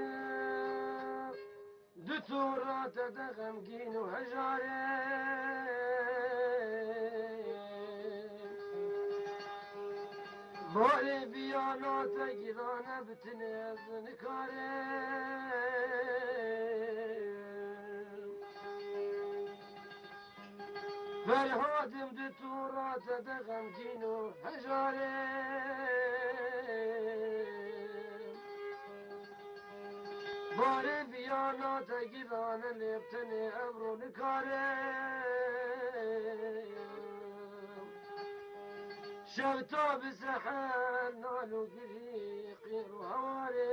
di tora te de xemgîn û hejarê. Barê biyana te girane bi tinê ez nikarim. Ferhadim di tora te de xemgîn û hejarê. Barê biyana te girane lê bi tenê evro nikarim. Şev ta bi seher nal û girî qîr û hewarê.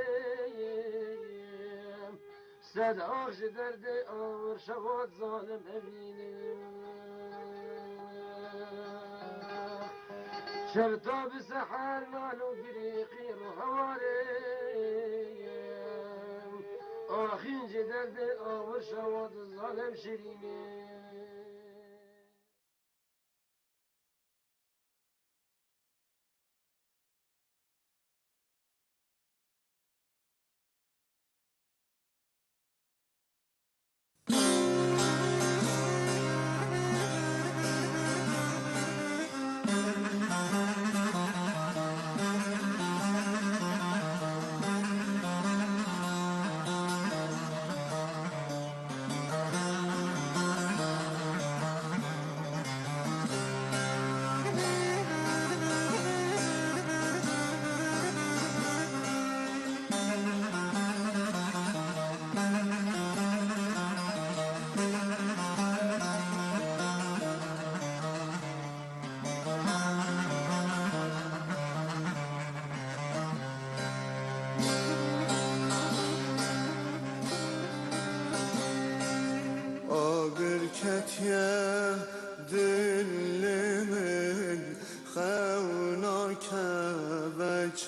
Sed ax ji derdê awir şewat zalim evînim. Şev ta bi seher nal û girî qîr û hewarê. Axîn ji derdê awir şewat zalim şirînim.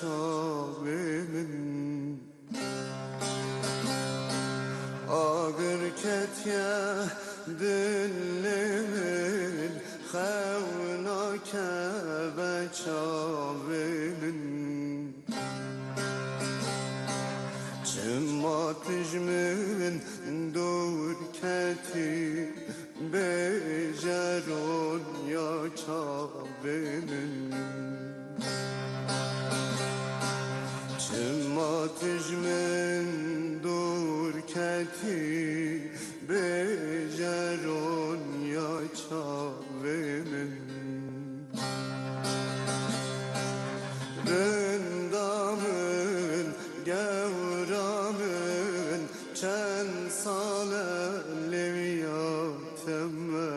çavê min. Agir ketiye dilê min, xew nakeve çavê min. Çima tu ji min dûr ketî, bêje ronya çavê min. Çima tu ji min dûr ketî, bêje ronya çavê min. Rinda min, gewra min, çend sal e lêwiya te me,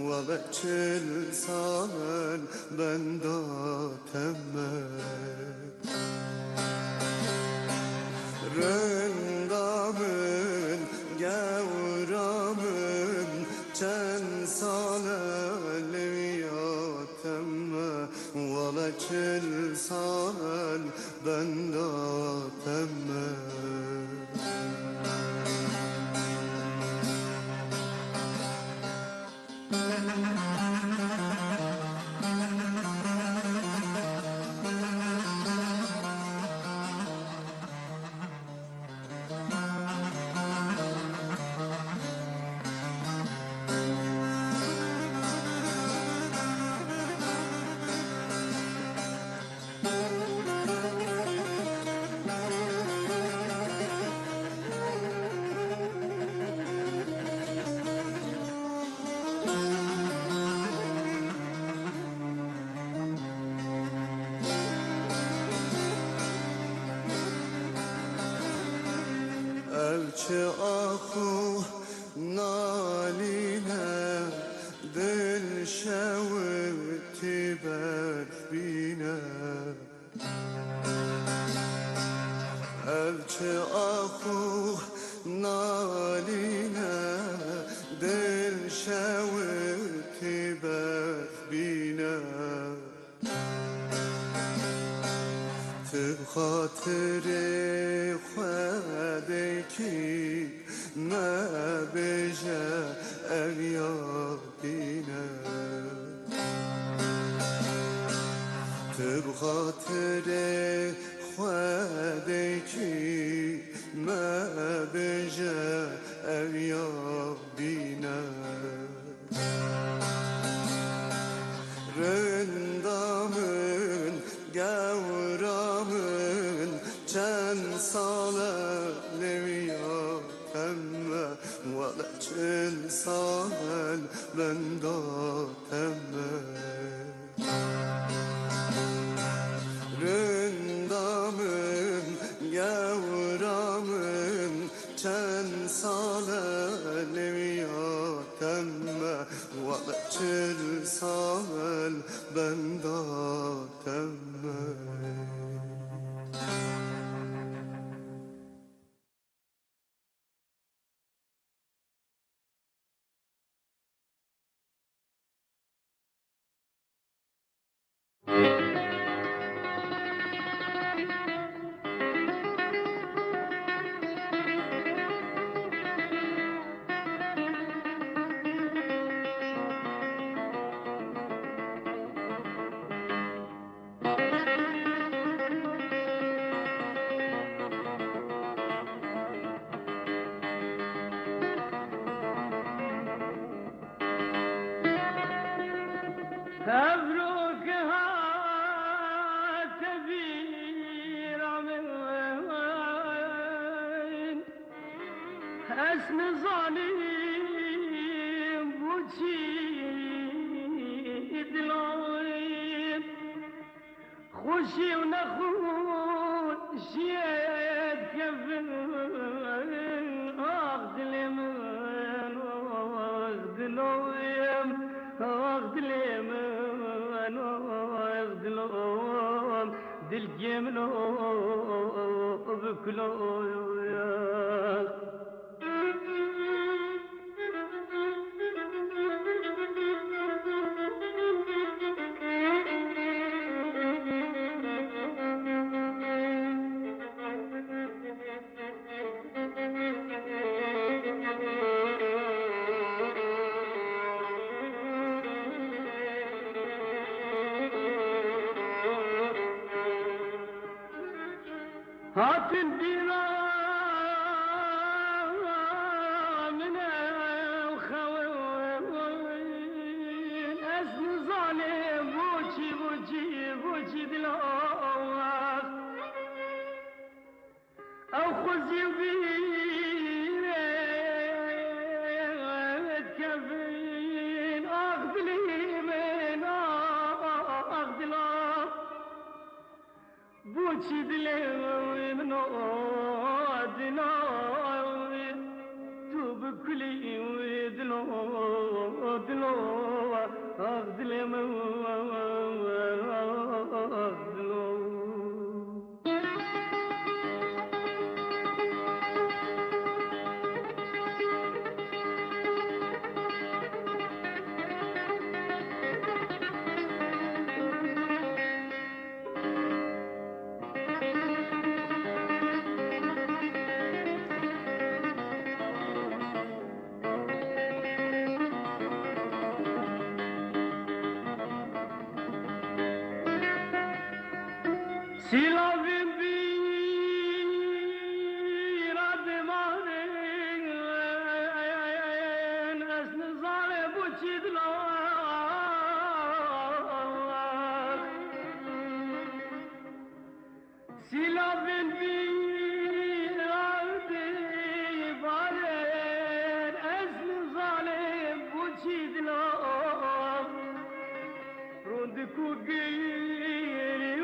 wele çil sal e benda te me. Rinda min, gewra min, çend sal e lêwiya te me, wele çil sal e benda te me. Ev çi ax û nalîn e, dil şewitî berf bîne. Ev çi ax û nalîn e, dil şewitî berf bîne. Tu bi xatirê Xwedê kî mebêje ev ya dîn e. Tu bi xatirê Xwedê kî mebêje ev ya dîn e. Rinda min, gewra min, çend sal e lêwiya te me, wele çil sal e benda te me. Rinda min, gewra min, çend sal e lêwiya te me, wele çil sal e benda te me. Tevrûk hate bîra min, ez nizanim bo çi dilayim. Xweşî û nexweşiyê dikevin, ax dilê min, ax dilo, ax dilê min, ax dilo, dilkê min, bi kulo. Hatin dîna min ew xewin, ez nizanim boçî, boçî, boçî dila. Ew xwezî wî kevin, ax dilê min, ax dila. Boçî dilê min o dila, tu bi kulî dilo, dilo, ax dilê min, ax dilo. Sîlavên bîra dimarin, ez nizane boçî dila. Sîlavên bîra dimarin, ez nizanim boçî dila. Rûndik û gilî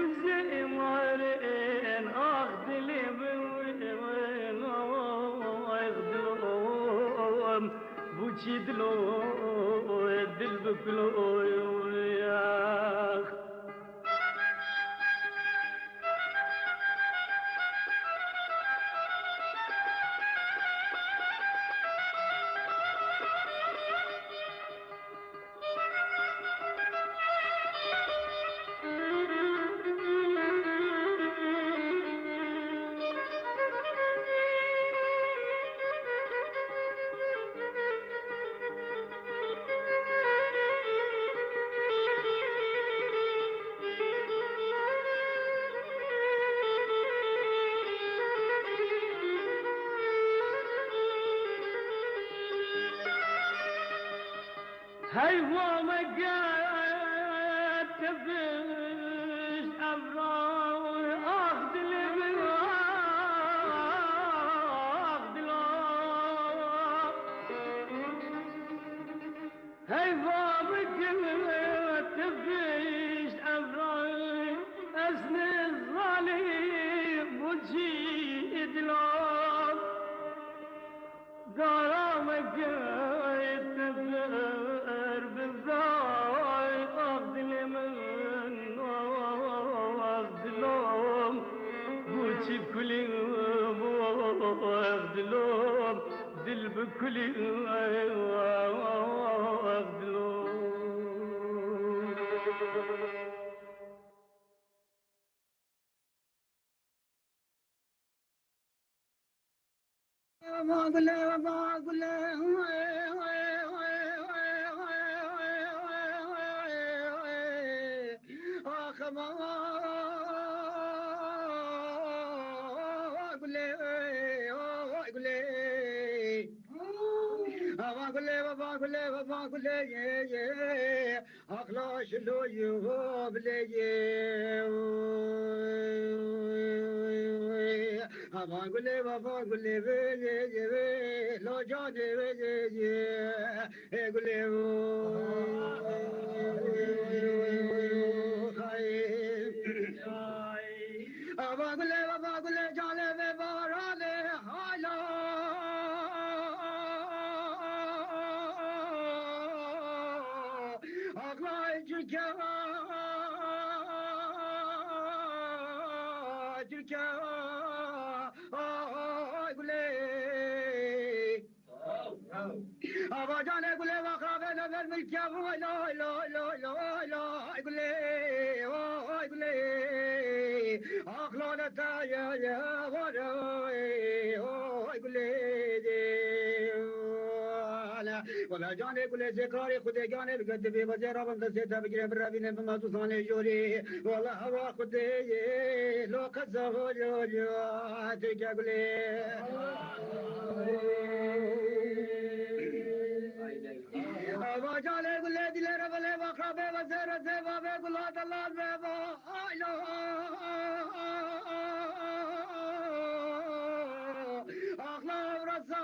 û zêmarên, ax dilê min, ax dilom, boçî dilo, dil bi kulo, ax. Heyva me get tepişt evra, ax dilê min, ax dila. Heyva min get tepişt evra, ez nizanim boçî dila. Dara me kete ber bizay, ax dilê min, ax dilom, boçî kulî, ax dilom, dil bi kulî, ax dilom. Ava gule, ava gule, ava gule, ye, ye. Aqla şilo yo bilê ye. Ava gule, ava gule, ve ye, ye, ve. Lo canê ve ye, ye. E gule, o. Ay. Ava gule, ava gule, canê ve barane hayla. Aqlay Tirke, Tirke, ay gule. Ava canê gule, vaxra ve never milke, vay lay lay lay lay lay gule, ay gule. Aqla ne ta ye ye, vay lay, ay gule. Wala canê gule, zê karê Xwedê canê bike, divê vazê rabin destê te bigirê, birevînin, bime tu zanê jorê. Wala hewa Xwedê ye, lo qet Tirke gulê. Ava canê gulê dilê re belê baqra bê ve zêre zê va bê gula delal bê va. Ay lo. Axla evrasa.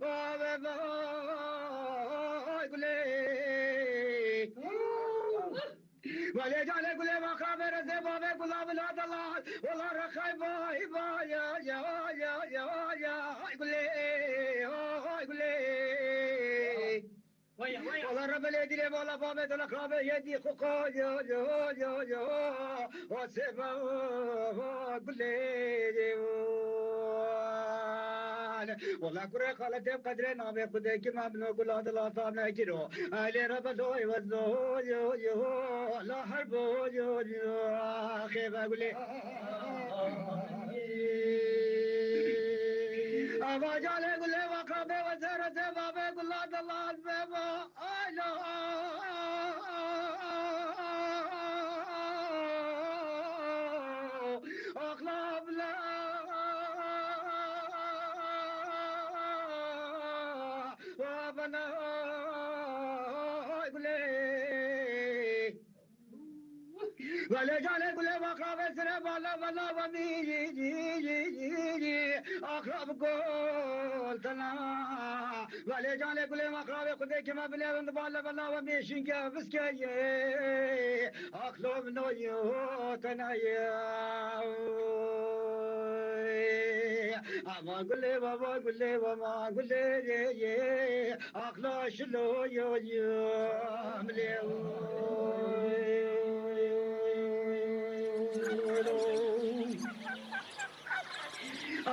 Ave va. Ay gulê. Valê canê gulê va xabê rezê bavê gula bila dela. Ola rexay vay vay ya ya ya ya ya. Ay gulê, ay gulê. Vay ya, vay ya. Ola rebelê dilê vala bavê dela xabê yedî xuqa ya ya ya ya. O seba gulê. Wala kurê xaletê qedrê navê Xwedê kima bino gula dila tam nekiro. Ailê re beloy we zo yo yo. La her bo yo yo. Xêve gulê. Ava calê gulê vaqa bê we zere zê bavê gula dila bê va. Alo. Axla bila. Wa bana gulê. Wele canê gulê vaqa ve sire bala bala ve mî. Axla bi gol tena. Valê canê gulê maqravê Xwedê kime binêrin di bale bela ve mêşînke biskeye. Axlo min o yo tena ye. Ama gulê baba gulê baba gulê ye ye. Axlo şilo yo yo milê.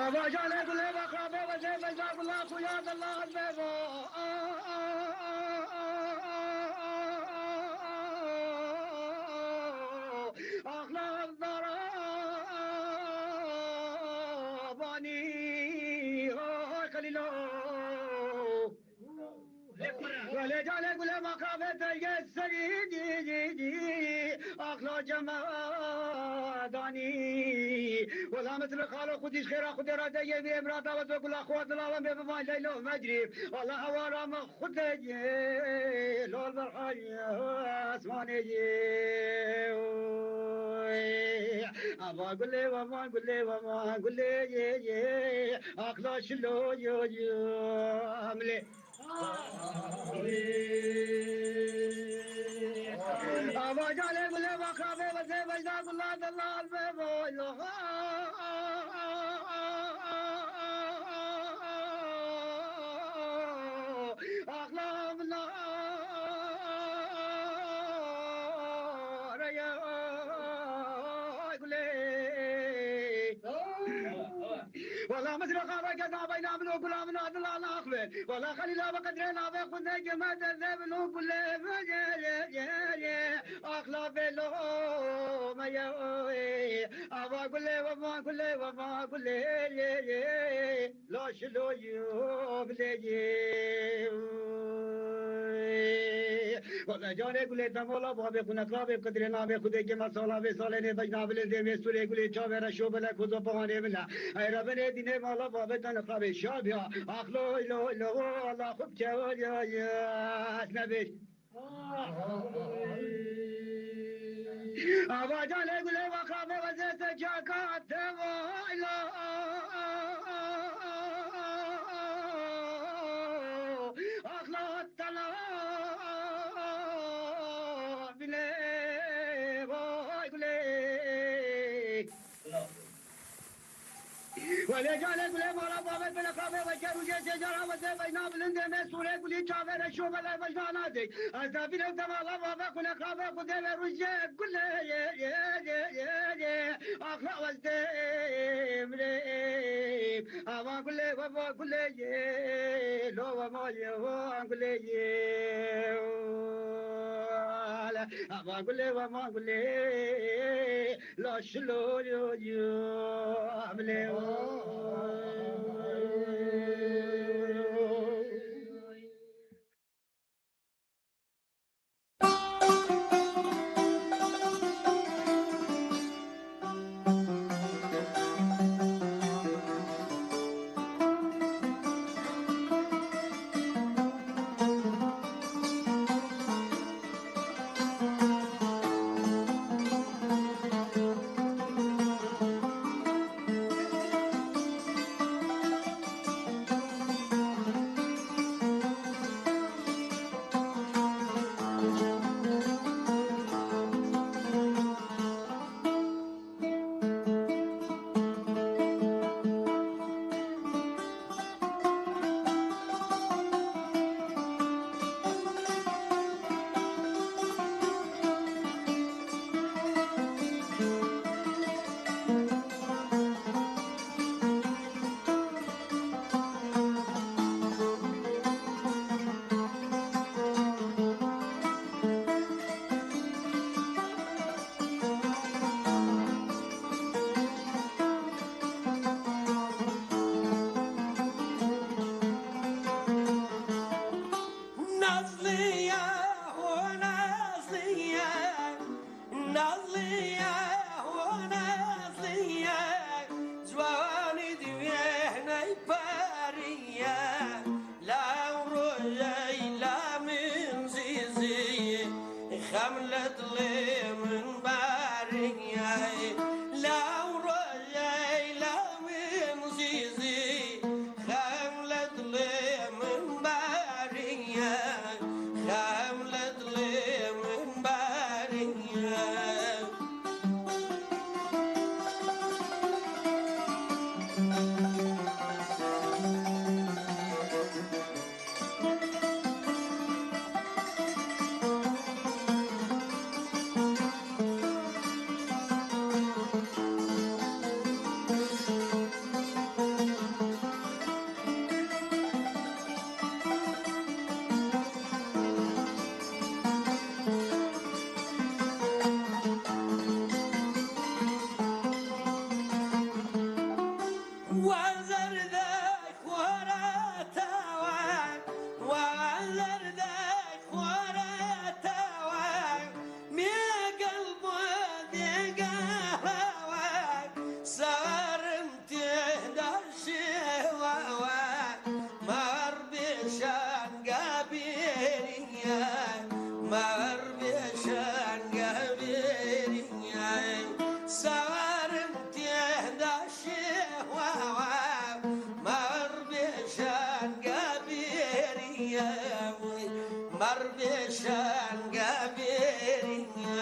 Ava canê gulê ve xabê ve zê ve za gula xuya de laz be vo. Axla dara banî hay Xelîlo. Wele canê gulê maqravê teyge serî dî dî dî. Axla cemadanî. Wela mitir xalo xwedî ji xêra Xwedê re de yê vê emra dawe do gula xwe dila ve bê bivan Leylo Mecrîb. Wela hewara me Xwedê yê lol berhay asmanê yê. Ava gulê ve ma gulê ve ma gulê yê yê. Axla şilo yo yo amlê. Ava canê gulê vaqa bê ve zê vejda gula delal bê vo lo. Axla mina re ya gulê. Wala min zira xara ke naveyna min û gula min adila naxve. Wala Xelîla bi qedrê navê xwe neke me derdê min û gulê min ye ye ye ye. Axla velo me ye oy. Ava gulê we ma gulê we ma gulê ye ye. La şilo yo bilê ye. Wala canê gulê te mala babê xwe neqrabê bi qedrê navê Xwedê ke me sala vê salê nê bejna bilindê vê sûrê gulê çavê re şo bele ku zopaxanê min e. Ey Rebinê dînê mala babê te neqrabê şabiya. Axlo ilo ilo Allah xub ke ya ya. Nebêj. Ava canê gulê vaqa me wezê te caka te vayla. Axla tena bile vay gulê. Wele canê gulê mala babê bile xabê ve ke rûjê sêcara ve zê vejna bilindê me sûrê gulî çavê re şo ve lay vejna nadê. Ez da bîle te mala babê xune xabê xudê ve rûjê gulê ye ye ye ye ye. Axla wez dê mirê. Ava gulê ve va gulê ye. Lo ve ma ye va gulê ye. Ava gulê ve ma gulê. La şilo yo yo amle o. Law rojey lawin zîzî, xem li dilê min bariye, xem li dilê min bariye. Wa zerdek xwara tawa, wa zerdek xwara tawa, mê gel bo dêga hawa, sarim tê da şêwa wa, mar bêşan gabêriye, mar bêşan gabêriye, sarim tê da şêwa wa, mar bêşan gabêriye, mar bêşan gabêriye.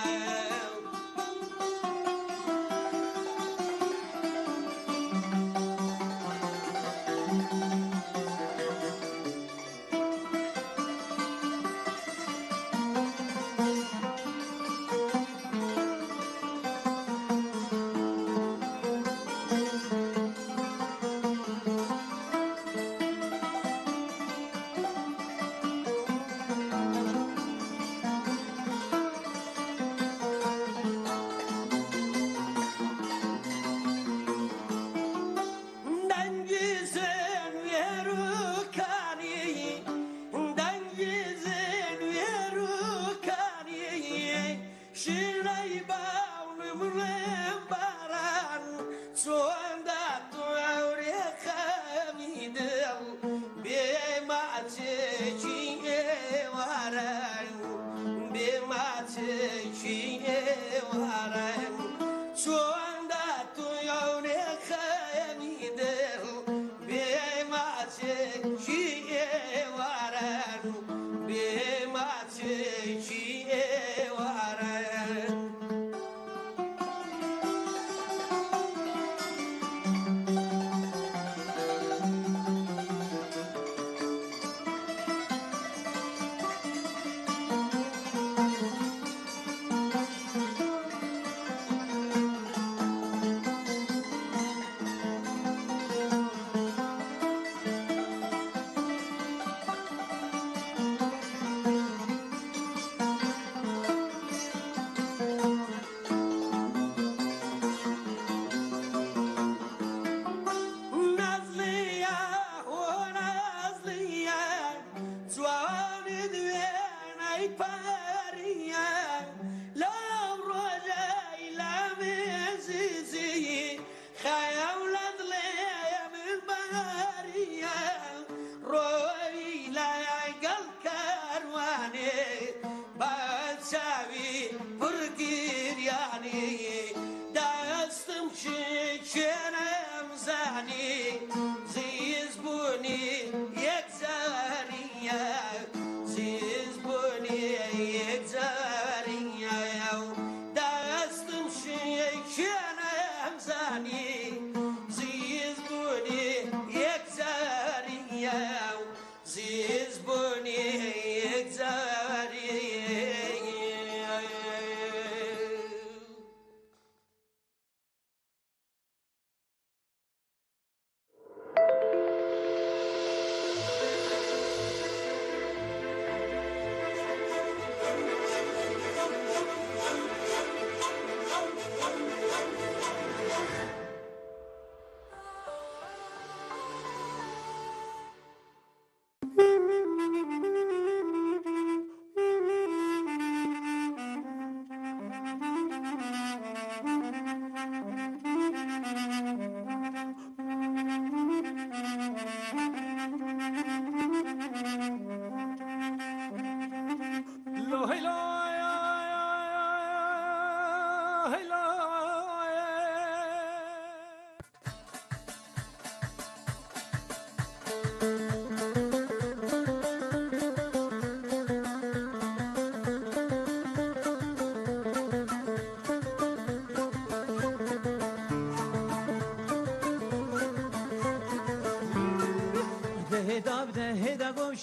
Dengizin wêrûkanî, dengizin wêrûkanî, şîney bawnim rê baran, çonda tu ewrê xemî dil, bê maçekî êwaren, bê maçekî êwaren, çonda tu ewrê xemî dil, bê maçekî êwaren, bê maçekî êwaren. Nazliye, ho Nazliye, ciwanî di wêney pariye, law rojey lawê zîzî, xeyewle dilê min bariye, royî le gel kerwanê, ba çavî pir giryanî, destim şikêne em zanî, zîz bûnî yek zariye, zîz bûnî yek zariye. Destim şikêne em zanî, zîz bûnî yek zariye, zîz bûnî yek zariye.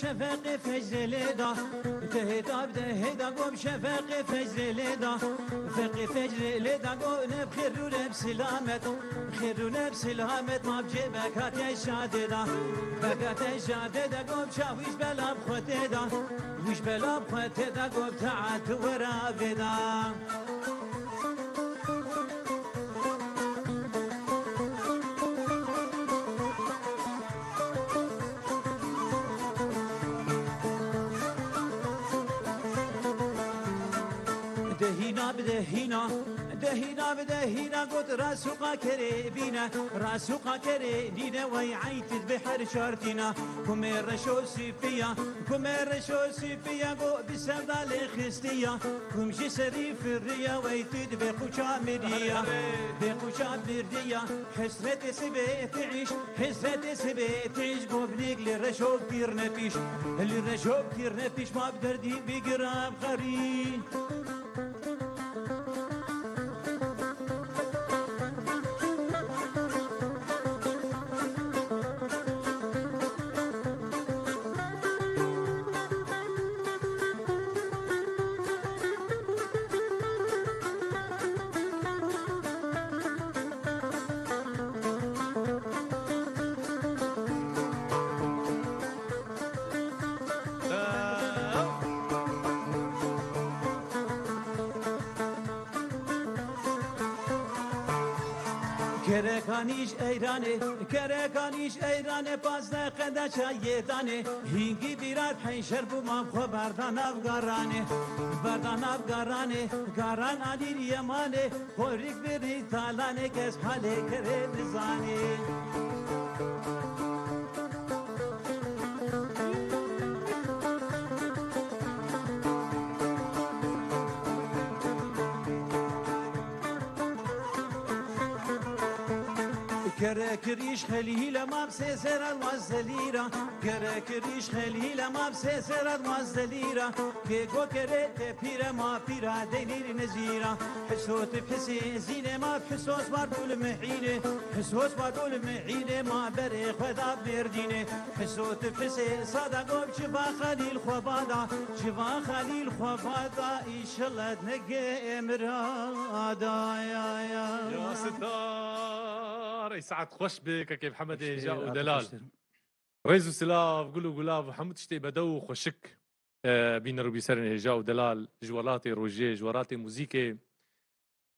Şefeqê fecrê lê da, tehê da bi dehê da gom şefeqê fecrê lê da. Feqê fecrê lê da go ne bi xêr û ne bi silamet, bi xêr û ne bi silamet ma bi cê bekatê şadê da. Bekatê şadê da gom çaw wîş bela bi xwe tê da. Wîş bela bi xwe tê da gom taat wera vê da. Dehîna bi dehîna, dehîna bi dehîna got, "Ra sûqa kerê bîne, ra sûqa kerê nîne, wey eytid bi her çartîna." Kumê reşo sîpiya, kumê reşo sîpiya got, "Bi sevda lê xistiya." Kum ji serî firiya, wey tu dibê quça miriya. Bê quça birdiya, hesretê sibê tîş, hesretê sibê tîş. Govnik li reşo pîr nepîş, li reşo pîr nepîş ma bi derdî bigira xerî. Kerekanîş eyranê, kerekanîş eyranê, pazdeh qedeça yê danê. Hîngî bîrat heyşer bû, mam xwe berda nav garanê. Berda nav garanê, garan alî yemanê. Xorîk birî talanê, kes halê kerê nizanê. Kere kirîş xelîle mam sê sera waz zelîra. Kere kirîş xelîle mam sê sera waz zelîra. Kê go kere te pîre ma pîra deynîr nezîra. Hisot pisê zîne ma pisos var dul mehîne. Pisos var dul mehîne ma berê xwe da berdîne. Hisot pisê sada gov çiva Xelîl xwe bada. Çiva Xelîl xwe bada, înşallah nege emrada ya ya. Ya sitar, ey saet xweş be, kekê Mihemedê Hêja û Delal. Rêz û silav, gul û gulav û hemû tiştê bedew û xweşik, e, bîner û bîserên Hêja û Delal ji welatê rojê, ji welatê muzîkê,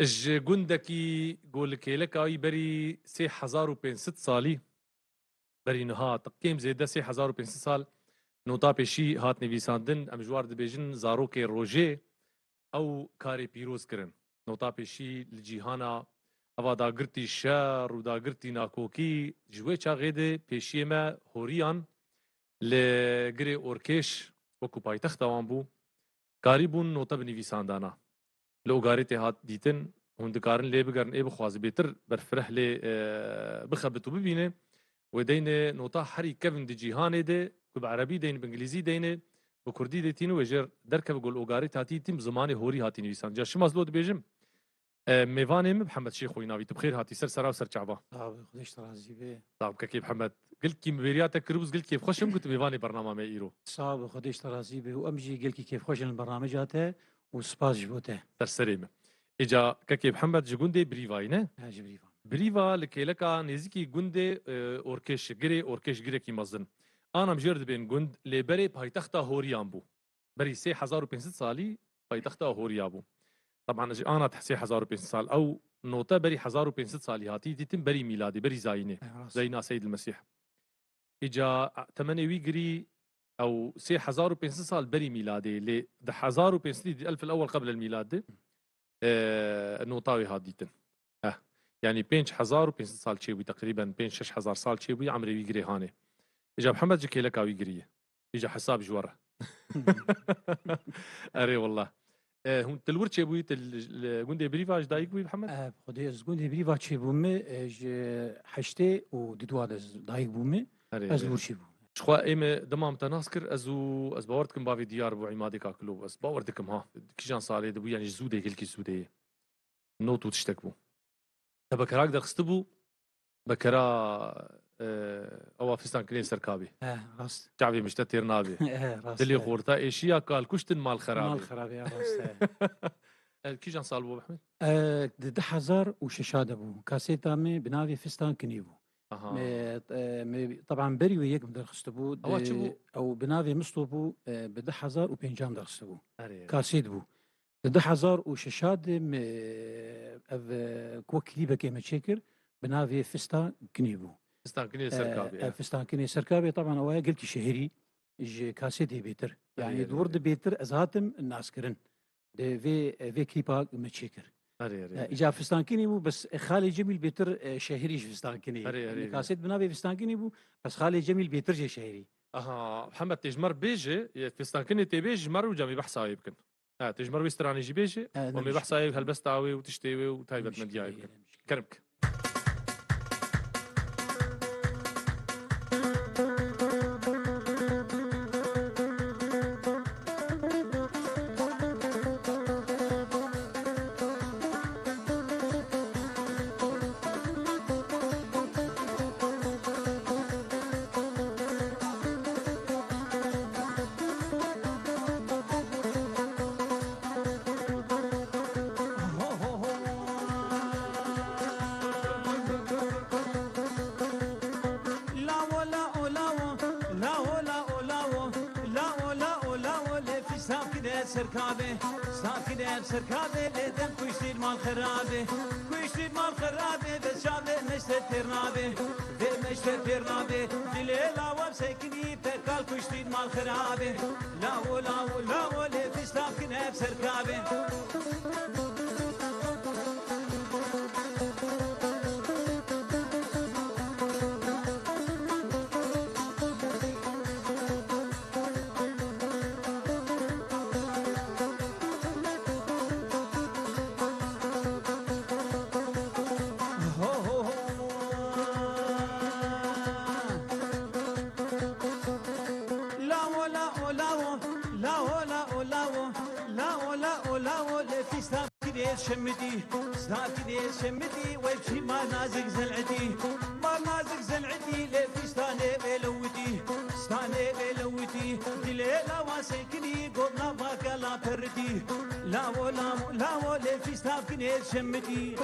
ji gundekî ku li kêleka wî berî sê hezar û pênc sed salî, berî niha, kêm zêde sê hezar û pênc sed sal nota pêşî hat nivîsandin, em ji war dibêjin zarokê rojê, ew karê pîroz kirin. Nota pêşî li cîhana eva dagirtî şer û dagirtî nakokî ji wê çaxê de pêşiyê me horiyan li Girê Orkêş wekû paytexta wan bû, karîbûn nota binivîsandana. Li Ogarê tê hat dîtin, hûn dikarin lê bigerin, ê bixwazin bêtir berfireh lê, e, bixebit û bibîne. Wê deynê nota herî kevn di cîhanê de, ku bi erebî deyn, bi îngilîzî deynê, bi kurdî de tînin, wê jêr derkeve ku li Ogarê hatî tîn, bi zimanê horî hatî nivîsan. Ca şima ez lo dibêjim, e, mêvanê min Mihemed Şêxoyî navî, tu bi xêr hatî ser sera û ser çava. Sağ ol, Xwedê ji te razî be. Sağ ol, kekê Mihemed. Gelkî min bêriya te kiribû, ez gelkî kêfxweş im ku tu mêvanê bernama me îro. Sağ ol, Xwedê ji te razî be. Û em jî gelkî kêfxweş in li bernameca te. Û spas ji bo te. Ser serê me. Îca kekê Mihemed ji gundê Birîvayî ne? He, ji Birîva. Birîva li kêleka nêzîkî gundê, e, Orkêş, Girê Orkêş, girekî mezin. Ana em jêr dibên gund, lê berê paytexta Horiyan bû. Berî sê hezar û pênc sed salî paytexta Horiya bû. Taban ji ana te sê hezar û pênc sed sal, ew note berî hezar û pênc sed salî hatî dîtin, berî mîladê, berî zayînê. He, rast. Zayîna Seyyid el Mesîh. Îca temenê wî girî ew sê hezar û pênc sed sal berî mîladê, lê di hezar û pênc sed di elf el ewel qebl el mîlad de, e, nota wê hat dîtin. Heh. Yanî pênc hezar û pênc sed sal çêbû, teqrîben pênc şeş hezar sal çêbû, emrê wî girê hanê. Îca Mihemed ji kêleka wî giriye. Îca hesab ji we re. Erê wallah. E, hûn tu li wir çêbûyî, tu li, li gundê Birîva ji dayik bûyî, Mihemed? E, bi Xwedê ez gundê Birîva çêbûme, e, ji heştê û didwa de ez dayik bûme. Erê, erê. Ez li wir çêbûme. Ji xwe ê me dema min te nas kir, ez û, ez bawer dikim bavê Diyar bû, Îmadê Kakilo bû. Ez bawer dikim ha. Kîjan salê de bû, yanî ji zû de, gelkî zû de ye. Not û tiştek bû. Te bekerak derxistibû, bekera e, ewa fîstankinê ser kabê. He, rast. Çavê mişte têr nabê. He, rast, Dilê he. Xorta êşiya kal kuştin mal xerabê. Mal xerabê, ya, rast, he. E, kîjan sal bû, Mehmet? E, di du hezar û şeş de bû. Kasêta me bi navê Fistan Kinî bû. Aha. Me, e, me, taban berî wê yek min derxistibû. Ewa çi bû? Ew bi navê Misto bû, e, bi du hezar û pênc derxistibû. Erê. Kasêt bû. Di du hezar û şeş de me, ev, e, ku klîbekê me çêkir, bi navê Fista Kinî bû. Fistankinê E, Serkabê, e, ya. Fistankinê Serkabê, taban, ew ya gelkî şehirî ji kasêtê bêtir. Erê, Yani, erê, di wir erê. de bêtir ez hatim naskirin. Di vê, vê klîpa me çêkir. Erê, erê, E, erê. Îca Fistankinî bû, bes Xalê Cemîl bêtir, e, şehirî ji Fistankinî. Erê, erê, Yani, erê. kasêt bi navê Fistankinî bû, bes Xalê Cemîl bêtir jê şehirî. Aha, Hemed, tê ji me re bêje, e, Fistankinê tê bêje, ji me re û cemî behsa wê bikin. Ha, tu ji me re wê stranê jî bêjî, E, û ne me muşkil. behsa ew helbesta wê û tiştê wê û taybetmendiya wê bikin. Kerem bike. Lawo, lawo, lawo, lawo, lawo, lawo, lawo, lawo, lawo, lê fî sakine serkabê, sakine serkabê, lê dem kuştî mal xerabê, kuştî mal xerabê, be çavê meşte têr nabê, vê meşte têr nabê, dilê lawa sekinî, Tekal kuştî mal xirabê. Lawo, lawo, lawo, lê fîstak nev serkabê. Ho, ho, ho. Lawo, lawo, lawo, lawo, lawo, lawo, lawo, lawo, lawo, lê fî sakinê şemidî, sakinê şemidî, we çî ma nazik zel'idî, ma nazik zel'idî, lê fî stanê wê lewidî, stanê wê lewidî, dilê lawa sekinî, gotna vakela peridî, lawo, lawo, lawo, lê fî sakinê şemidî.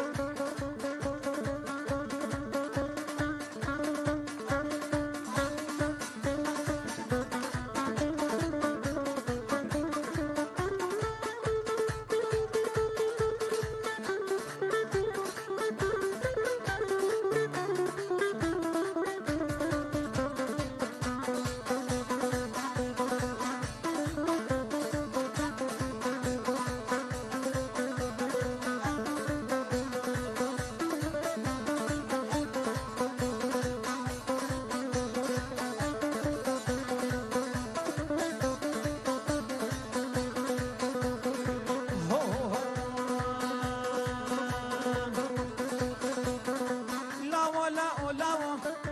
Lawo, lawo, lawo,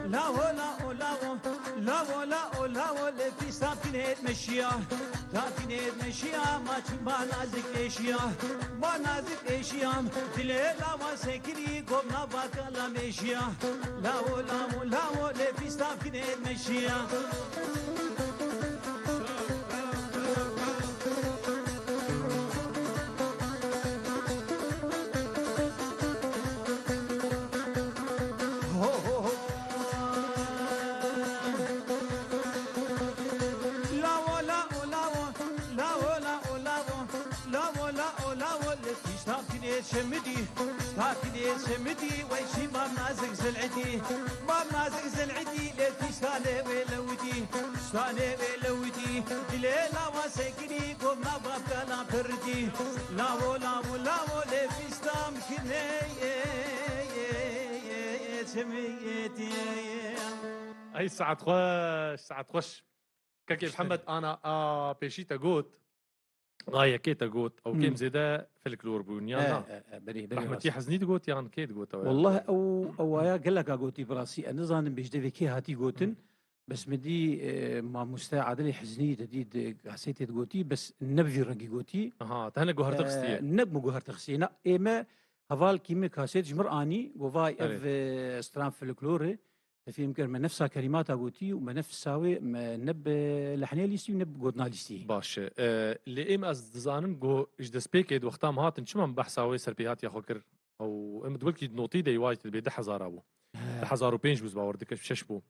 lawo, lawo, lawo, lawo, lawo, lawo, lê fî sakinê meşiya. Sakinê meşiya, ma çi ma nazik eşiya, ma nazik eşiya, dilê lawa sekirî, gomna vakala meşiya. Lawo, lawo, lawo, lê fî sakinê meşiya. Ho, ho, ho. Lawo, lawo, lawo, lawo, lawo, lawo, lawo, lawo, lawo, lê fî sakinê şemidî, sakinê şemidî, wey şî mam nazik zil'idî, mam nazik zil'idî, lê fî stanê wê lewidî, stanê wê lewidî, dilê lawa sekinî, gomna bapkala pirdî, lawo, lawo, lawo, lê fî stam kinê, ye, ye, ye, ye, ye, çemiyetî, ye, ye. Ey saet xweş, saet xweş. Kekê Mihemed, ana a pêşî te got, a yekê te got, ew kêm Hmm. zêde folklor bûn, yan E, na? e, e, berî, berî Rehmetî rast. Heznî digot, yan kê digot ew ya? Wallah ew, ew waya geleka gotî bi rastî. Ez nizanim bêjde vê kê hatî gotin. Hmm. Bes min dî, e, mamoste Adilê Heznî te dî di kasetê digotî, bes ne bi vî rengî gotî. Aha, te hinek guhertixistî ye? E, ne bi guhertixistî. Na, ê me hevalkî min kaset ji mir anî, go vay ev, Erê. e, stran folklor e. Te fêm kir, me nefsa kerîmata gotî û me nefsa wê, me ne bi lehnê lîstî û ne bi gotina lîstî. Baş e. E, lê êm ez dizanim ku ji destpêkê di wexta em hatin, çima em behsa wê serpêhatiya xwe kir? Ew, em di wekî notî de wayî dibê du hezar bû. He. Du hezar û pênc bû, ez bawer dikim, şeş bû.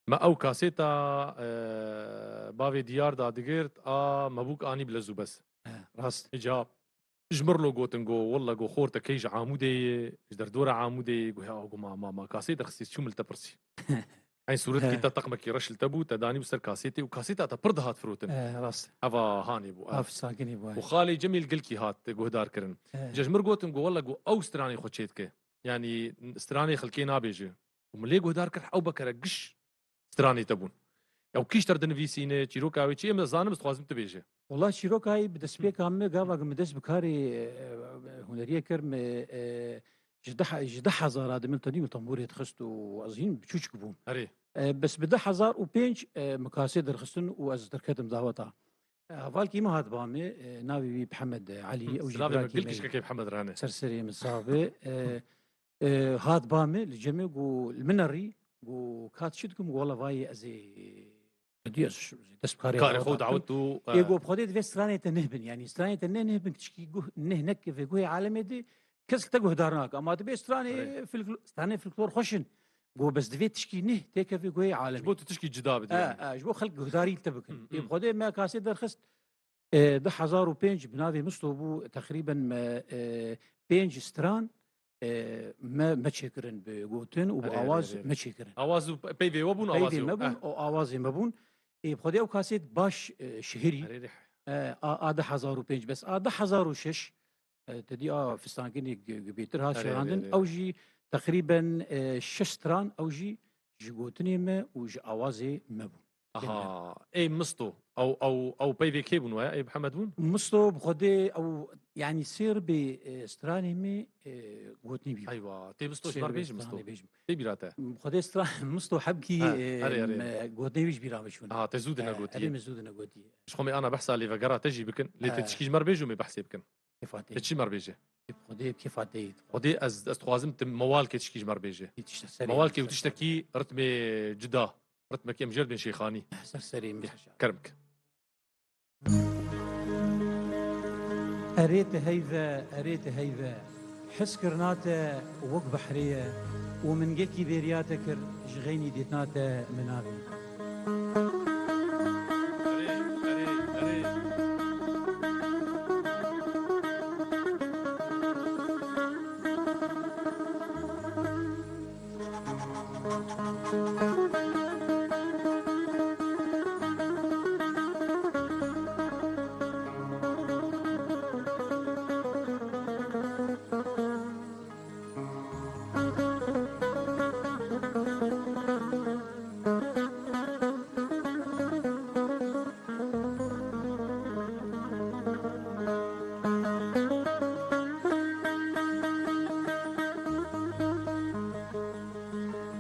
Me ew kasêta, e, bavê Diyar da digirt, a Mebûk anî bi lez û bez. He, rast. Îca ji mir lo gotin, go, "Walla," go, "xorte key ji Amûdê ye, ji derdora Amûdê ye," go, "Ya," go, "ma, ma, ma kasê derxistî, çûm li te pirsî." Eyn sûretkî He. te teqmekî reş li te bû, te danî bû ser kasêtê û kasêta te pir dihat firotin. He, rast. Eva hanê bû, Ha, ev. Fistankinî bû, he. Û xalê Cemîl Gilkî hat guhdar kirin. He. Îca ji mir gotin, go, "Walla," go, "ew stranê xwe çêdike. Yanî stranê xelkê nabêje." Û min lê guhdar kir, ew bekere giş stranê te bûn. Ew kî ji te re dinivîsîne, çîroka wê çi ye, em dizanim, ez dixwazim tu bêje. Wela çîroka wî bi destpêka min, gava ku min dest bi karê, e, huneriyê kir, min, e, ji deh, ji deh hezara de min tenî û tembûrê dixist û ez hîn biçûçik bûm. Erê. E, bes bi du hezar û pênc, e, min kasê derxistin û ez derketim daweta. E, hevalkî min hat ba min, e, navê wî Mihemed Elî, Hı, ew jî silavê me, birakî gil me ye. Kişkekê Mihemed Rane. Ser serê min sax be. E, e, hat ba min, li cem min, got, li min nerî, got, "Ka tu çi dikim?" Got, "Wela vayê ez ê, ez dî ez dest bi karê Karê xwe xwe dikim." Dawet û, Ê, e, got, "Bi Xwedê divê stranê te neh bin. Yanî stranê te ne neh bin, tişkî guh, neh nekeve guhê alemê de, kes li te guhdar nake. Ama dibê stranê Erê. folklo-, stranê folklor xweş in." Got, "Bes divê tişkî neh têkeve guhê alemê." Ji bo tu tişkî cida bidî E, yanî. e, ji bo xelk guhdarî li te bikin. Hı, hı. Ê, bi Xwedê me kasê derxist, E, du hezar û pênc bi navê Misto bû, teqrîben me, e, pênc stran, e, me, me çêkirin bi gotin û bi Erê, erê, awaz erê. me çêkirin. Awaz û pe-, peyvê we bûn, Peyvê awazê me we. bûn, Eh. o awazê me bûn. Ê, bi Xwedê ew kasêt baş, e, şihirî. Erê, erê. E, a, a du hezar û pênc bes. A du hezar û şeş, e, te dî a fistankinê gi-, gi bêtir hat Erê, erê, şihandin. erê. Ew jî teqrîben, e, şeş stran, ew jî ji gotinê me û ji awazê me bûn. Aha, ey Misto, ew, ew, ew peyvê kê bûn we? Ey Mihemed bûn? Misto bi Xwedê ew, yanî sêr bê, e, stranê me, e, gotinê bî. Eywa, tê Misto ji Sêr mar bê bêjim Misto. stranê bêjim. Tê bîra te? Bi Xwedê stra-, Misto hebkî, Ha, e, erê, erê. me, gotinê wî ji bîra me çûne. Aha, te zû di E, negotî. erê me zû di negotî. Ji xwe me ana behsa lêvegera te jî bikin. Lê te E. tişkî ji mar bêjû me behsê bikin. Kêfa te Te yî. çi mar bêje? Xwedê kêfa te yî. Xwedê ez, ez dixwazim tu mewalkê tişkî ji mar bêje. Yî tişte serê Mewalkê û tiştekî ritmê cida. Ritmekî em jêr bên şêxanî. Ser serê min. Kerem ke. Erê te heyve, erê te heyve. Hizkirina te wek behrê ye û min gelkî bêriya te kir, ji xeynî dîtina te min nabî.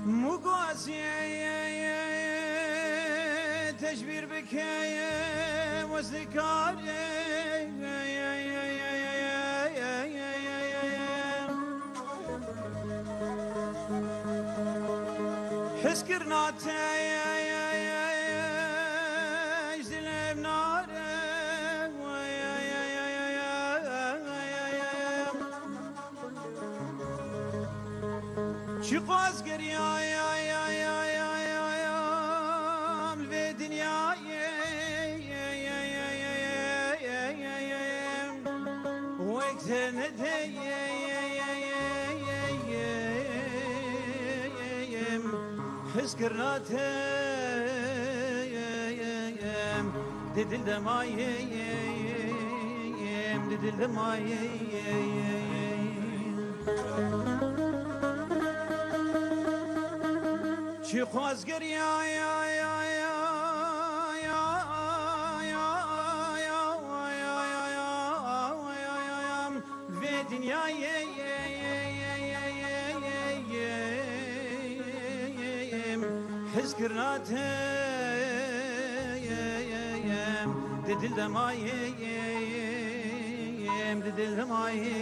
Mugazî tecbîr bike, wezîkarê. Hizkirina te ji dilê min nare. Çiqas geriyayam li vê dinyayê, wek te nedeyim, hizkirina te di dil de mayim, di dil de mayim. Çiqas geriyayam vê dinyayê, hizkirina te di dil de mayim, di dil de mayim.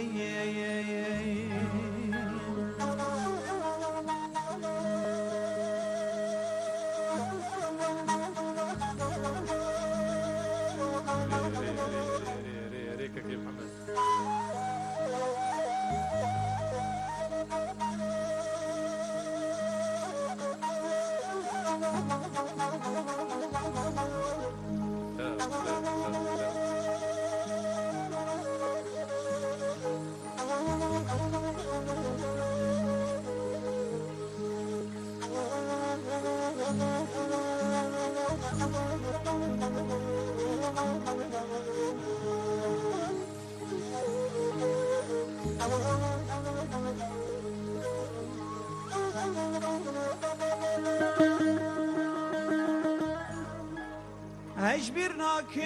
Hej bîr nakim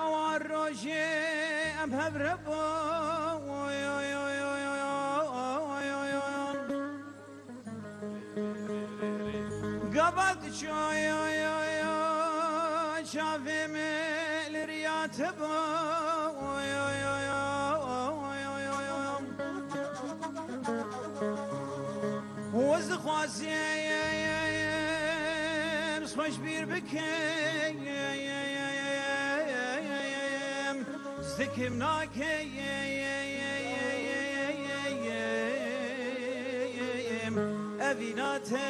ewan rojê em hev re bûn. Gava diço çavê min li riya te bûn. Ez dixwazim xweş bîr bikim, zikim nakim evîna te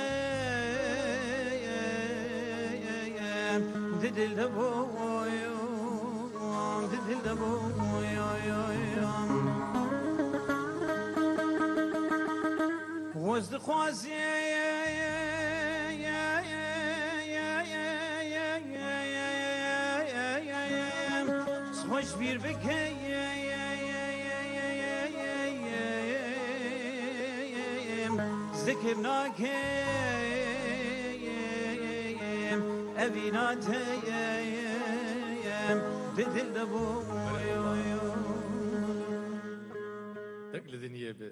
di dil de bû. Di dil de bû. Ez dixwazim xweş bîr bikim, zikim nakim evîna te di dil de bû. Tek li diniyê bi.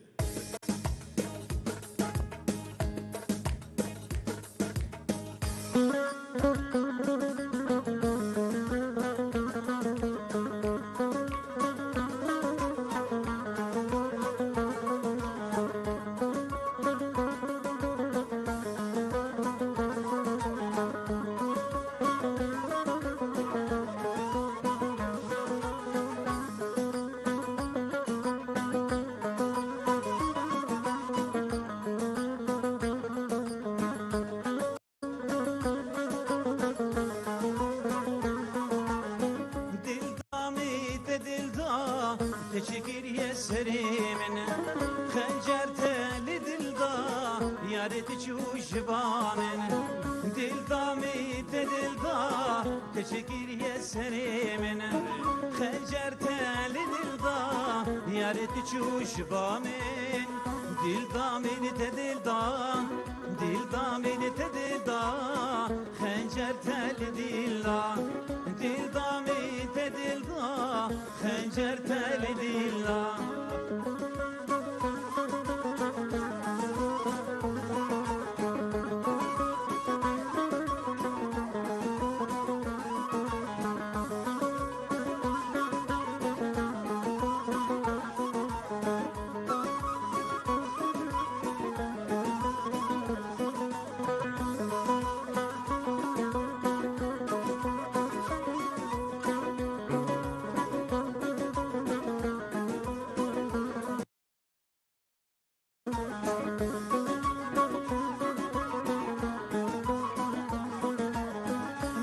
Dildamê te dilda, te çi kiriye serê min? Xencer te li dilda, yarê tu çû ji ba min. Dildamê te dilda, te çi kiriye serê min? Xencer te li dilda, yarê tu çû ji ba min. Dildamê te dilda, dildamê te dilda, xencer te li dila. Dildamê te dilda, xencer te li dila.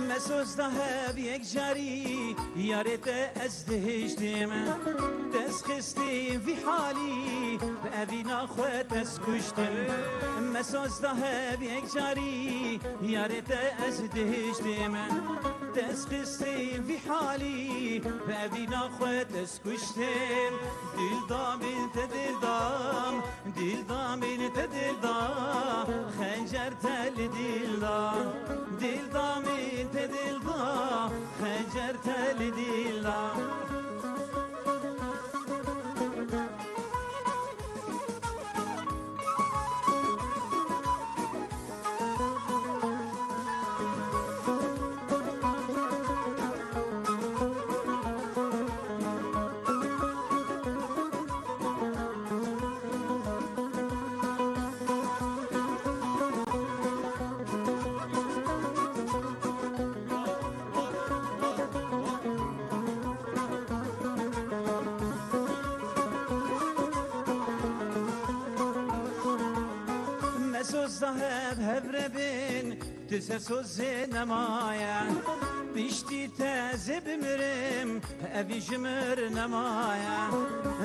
Me soz da hev yek carî, yarê te ez dihiştim. Dest xistî vî halî, bi evîna xwe te ez kuştim. Me soz da hev yek carî, yarê te ez dihiştim. Dest xistî vî halî, bi evîna xwe te ez kuştim. Dildamê te dilda, dildamê te dilda, xencer te li dila. Dildamê te dilda, xencer te li dila. Me soz da hev hev re bin, tu ser sozê nemaye. Piştî te zê bimirim, evî ji mir nemaye.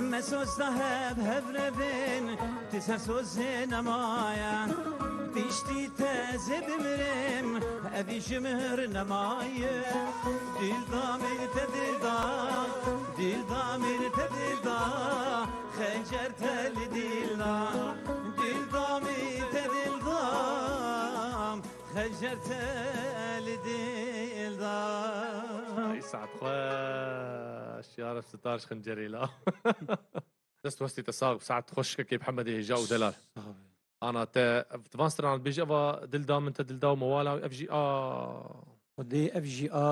Me soz da hev hev re bin, tu ser sozê nemaye. Piştî te zê bimirim, evî ji mir nemaye. Dildamê te dilda, dildamê te dilda, xencer te li dila. Dildamê te Ay, saet xweş. Ya Reb, sitar ji xincerê la. Dest westê te sax, saet xweş kekê Mihemedê hêja û delal. Sağ ol. Ana te, ev, van strana dibêje, eva dil da min te dil da û mewala, ev jî a. Xwedê ev jî a,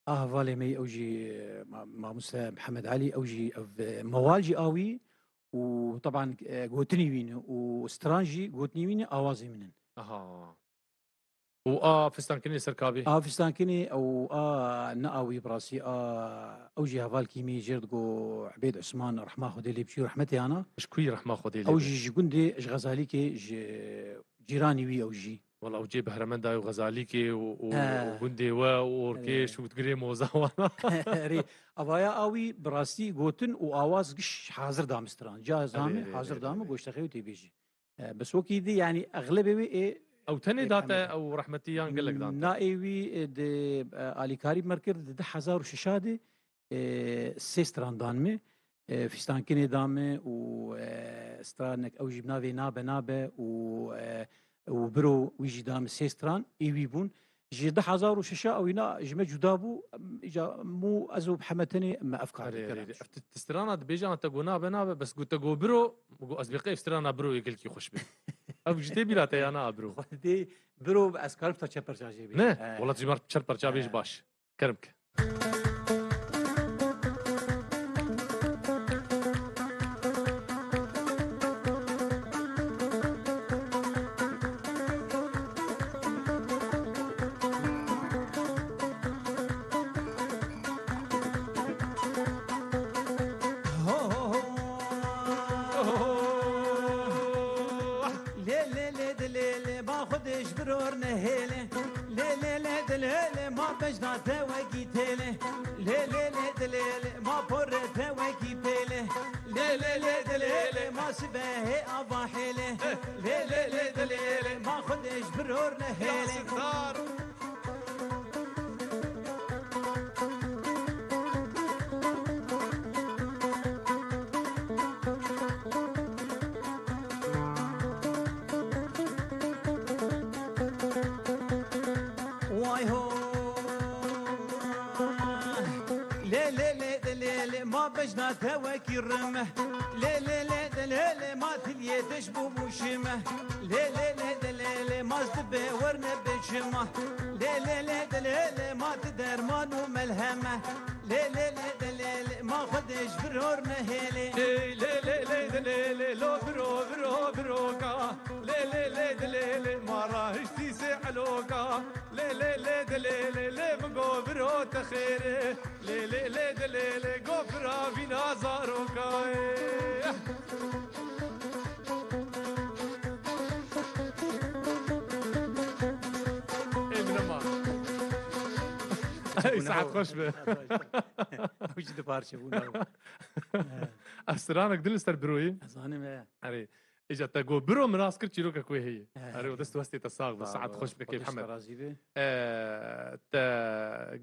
a hevalê me yî, ew jî, ma-, mamoste Mihemed Elî, ew jî ev, e, mewal jî a wî û teban, e, gotinî wî ne û stran jî gotinî wî ne, awazê min in. Aha. Û a fistankirinê ser kabê? A fistankirinê û a ne a wî bi rastî a, ew jî hevalkî min jê re digo Ebêd Osman, rehma Xwedê lê biçî û rehmetê ana. Ji ku yî rehma Xwedê lê be? Ew jî ji gundê, ji Xezalîkê, ji cîranî wî ew jî. Wela ew cê behremenda û Xezalîkê û, û, He. û gundê we û orkêş Erê. û digirê moza wana. Erê. Avaya a wî bi rastî gotin û awaz giş hazir da min stran. Caz da Erê, min, erê, hazir erê, da min, erê. goştexê wî tê bêjî. E, bes wekî dî, yanî exlebê wê ê Ew tenê ê da te, Hemedê. ew rehmetî yan gelek dan te? Na ê wî, e, di, e, alîkarî me kir di du hezar û şeş de, e, sê stran dan me. E, fîstankinê da me û, e, stranek ew jî bi navê Nabe Nabe û, e, û Biro wî jî da me sê stran ê wî bûn. Ji du hezar û şeş a ewîna ji me cuda bû, îca mû ez û Mihemed tenê me ev kar Erê, erê, dikir. erê. Ev ti, ti strana dibêje an te got nabe nabe, bes got te got biro, min got ez bêqe ev strana biro yê gelkî xweş be. Ev ji tê bîra te ya na biro? Xwedê biro ez karim ta çe perça jê bê. Ne? He. Welat ji mar çer perça bêj He. baş. Kerem ke. Lê lê lê dilê lê ma xwedê ji biror nehêlê. Lê lê lê dilê lê ma bejna te wekî têlê. Lê lê lê dilê lê ma porê te wekî pêlê. Lê lê lê dilê lê ma sibehê ava hêlê. Lê lê lê dilê lê ma xwedê ji biror nehêlê. Vay ho. Lê lê lê de lê lê ma bejna te wekî rim. Lê lê lê de lê lê ma tiliyê diş bû bûşim. Lê lê lê de lê lê ma ez dibe werne biçim. Lê lê lê de lê lê ma ti derman û melhem. Lê lê lê de lê lê ma xwedê ji biror nehêlê. Ey lê lê lê de lê lê lo biro biro biro ka. Lê lê lê de lê lê ma rahiştî sê eloka. Lê lê lê de lê lê lê min go biro te xêrê. Lê lê lê de lê lê go bira vîna zarokayê. Ê min nema. Ey, saet xweş be. Ew jî di parçe bûn ew. Ev stranek din li ser biroyê. Ez zanim, he. Erê. Îca te got biro min rast kir çîrokek wê heye. He. Erê, û dest û hestê te sax be. Sağ Saet ol. xweş be, kekê Xwedê ji te Mihemed. razî be. E, te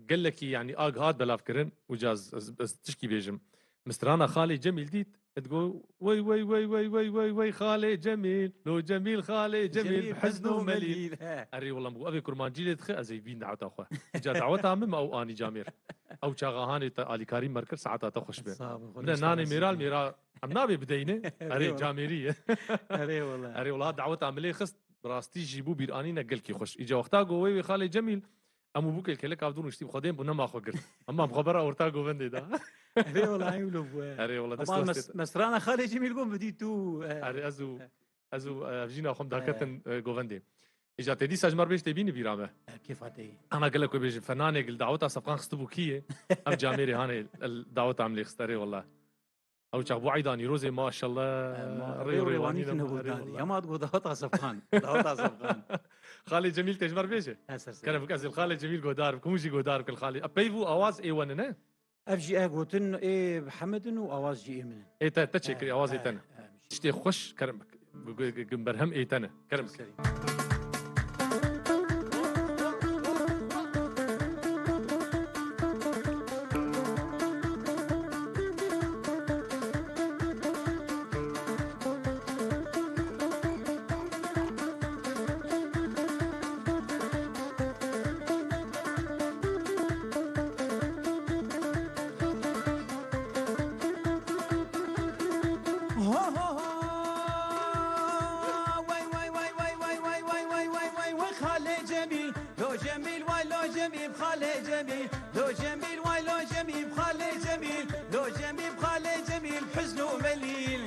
gelekî, yanî, ag hat belav kirin û caz ez, ez tişkî bêjim. Min strana Xalê Cemîl dît, digo, wey, wey, wey, wey, wey, wey, wey, Xalê Cemîl, lo Cemîl, Xalê Cemîl, Cemîl, bi hizn û hizn û melîl. melîl, he. Erê, wela min got, ev ê kurmancî lê dixe, ez ê bîn daweta xwe. Îca daweta min me ew anî camêr. Ew çaxa hanê te alîkarî me kir, saeta te xweş be. Sağ ol, Min de nanê mêral, mêra em nabê bideyne. Erê, Erê, wela. camêrî ye. Erê, wela. Erê, wela, daweta min lê xist, bi rastî jî bû bîranîne gelkî xweş. Îca wexta got, wey, wey, Xalê Cemîl, em û bûkê li kelek av dûr niştî bi Xwedê bû nema xwe girt. Hema bi xwe bera orta govendê da. Erê wela, ew lo bû, e. Erê wela, dest Ama westê mes-, te. Mesrana Xalê Cemîl got min dît û, e, Erê ez û, e. ez û, e, ev jîna xwe min E. daketin, e, govendê. Îca tê dîsa ji mar bêj tê bînî bîra me. E, kêfa te yî. Ana gelek wê bêjin, fenanê gil daweta Sefqan xistibû kî ye? Ev camêrê hanê el daweta em lê xist, erê wela. Ew çax bû eyda Nîrozê, maşallah. E, ma, Rê û rê û rêwanî rêwanî tune ne bû, bû erê danî. wela. Hema digot daweta Sefqan. Daweta Sefqan. Xalê Cemîl tê ji me re bêje. Ez ser ser. Kerem bik, ez li Xalê Cemîl guhdar bikim, hûn jî guhdar bikin Xalê. E, peyv û awaz ê we ne? Ev jî e gotin ê Hemidin û awaz jî ê min in. Ê te, te çêkirî, E, awaz ê e, te ne. e, Tiştê xweş, kerem bik. Gu-, gu-, gu-, gu-, berhem ê te ne. Kerem bik. Serî. Ho, ho, ho. Vay, vay, vay, vay, vay, vay, vay, vay, vay, vay, vay, vay, Xalê Cemîl. Lo Cemîl, vay, lo Cemîl, Xalê Cemîl. Lo Cemîl, vay, lo Cemîl, Xalê Cemîl. Lo Cemîl, Xalê Cemîl, huzn û melîl.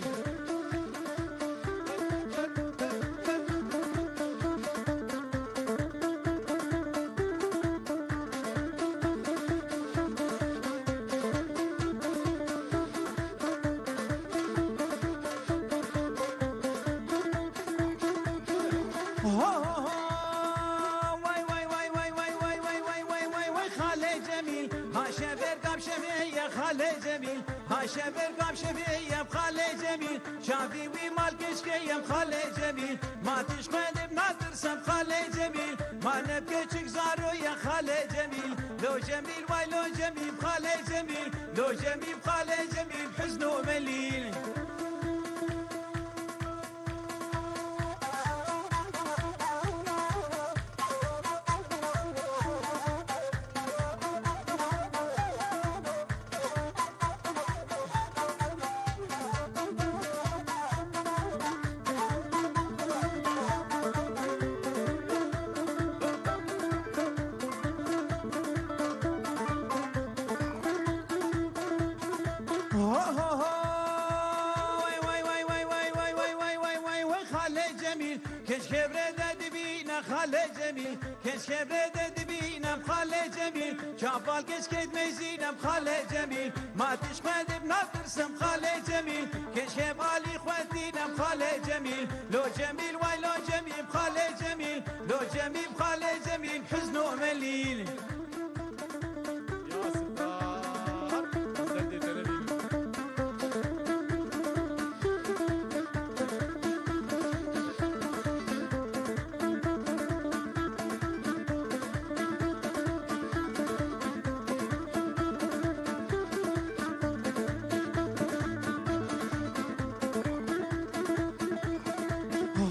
Ho, ho, ho. Vay, vay, vay, vay, Xalê Cemîl. Ha şever gam şevê ye Xalê Cemîl. Ha şever gam şevê ye Xalê Cemîl. Çavî wî mal keşke ye Xalê Cemîl. Ma tişt xwe dib natirsem Xalê Cemîl. Ma neb keçik zaro ye Xalê Cemîl. Lo Cemîl, vay lo Cemîl, Xalê Cemîl. Lo Cemîl, Xalê Cemîl, huzn û melîl. Ho, ho, ho. Vay, vay, vay, Xalê Cemîl. Keşke vre de dibîne Xalê Cemîl. Keşke vre de dibîne Xalê Cemîl. Çapal keşke dmezîne Xalê Cemîl. Ma tişt xwe dib natirsim Xalê Cemîl. Keşke balî xwe dîne Xalê Cemîl. Lo Cemîl, vay lo Cemîl, Xalê Cemîl. Lo Cemîl, Xalê Cemîl, huzn û melîl. Ya Sitar, sendê te nebînim.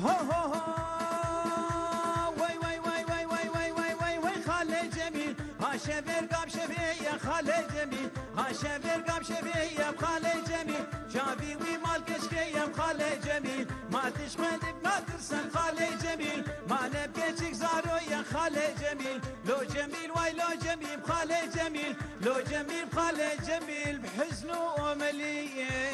Ho, ho, ho. Vay, vay, vay, Xalê Cemîl. Ha şever gam şevê ye Xalê Cemîl. Ha şever gam şevê ye Xalê Cemîl. Çavî wî mal keşke ye Xalê Cemîl. Ma tişt xwe dib natirsen Xalê Cemîl. Ma neb keçik zaro ye Xalê Cemîl. Lo Cemîl, vay lo Cemîl, Xalê Cemîl. Lo Cemîl, Xalê Cemîl, bi huzn û melîl.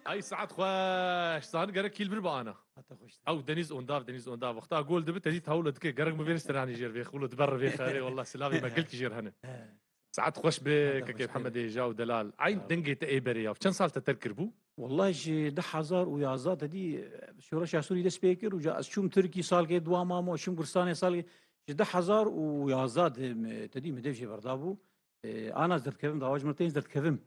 Ay saet xweş. Zani gerek kîl bir bi ana. Hata xweş. Ew Denîz Ondav, Denîz Ondav. Wexta gol dibi, tedî tawle dike. Gerek mi vêr stranî jêr vê xûlo diber vê xerê. Wallah silavê me gelkî jêr hene. He. Saet xweş bi Hata kekê xweş be. Mihemedê Jaw Delal. Eyn Hata dengê te ê berê ya. Çend sal te terk kiribû? Wallahi ji du hezar û yazdeh tedî, e, şoreşa Sûrî dest pê kir û ca ez çûm Tirkî salkê dua mamo, çûm Kurdistanê salkê. Ji du hezar û yazdeh de me, tedî me dev jê berda bû. E, ana ez derdikevim, dawa ji min tên ez derdikevim.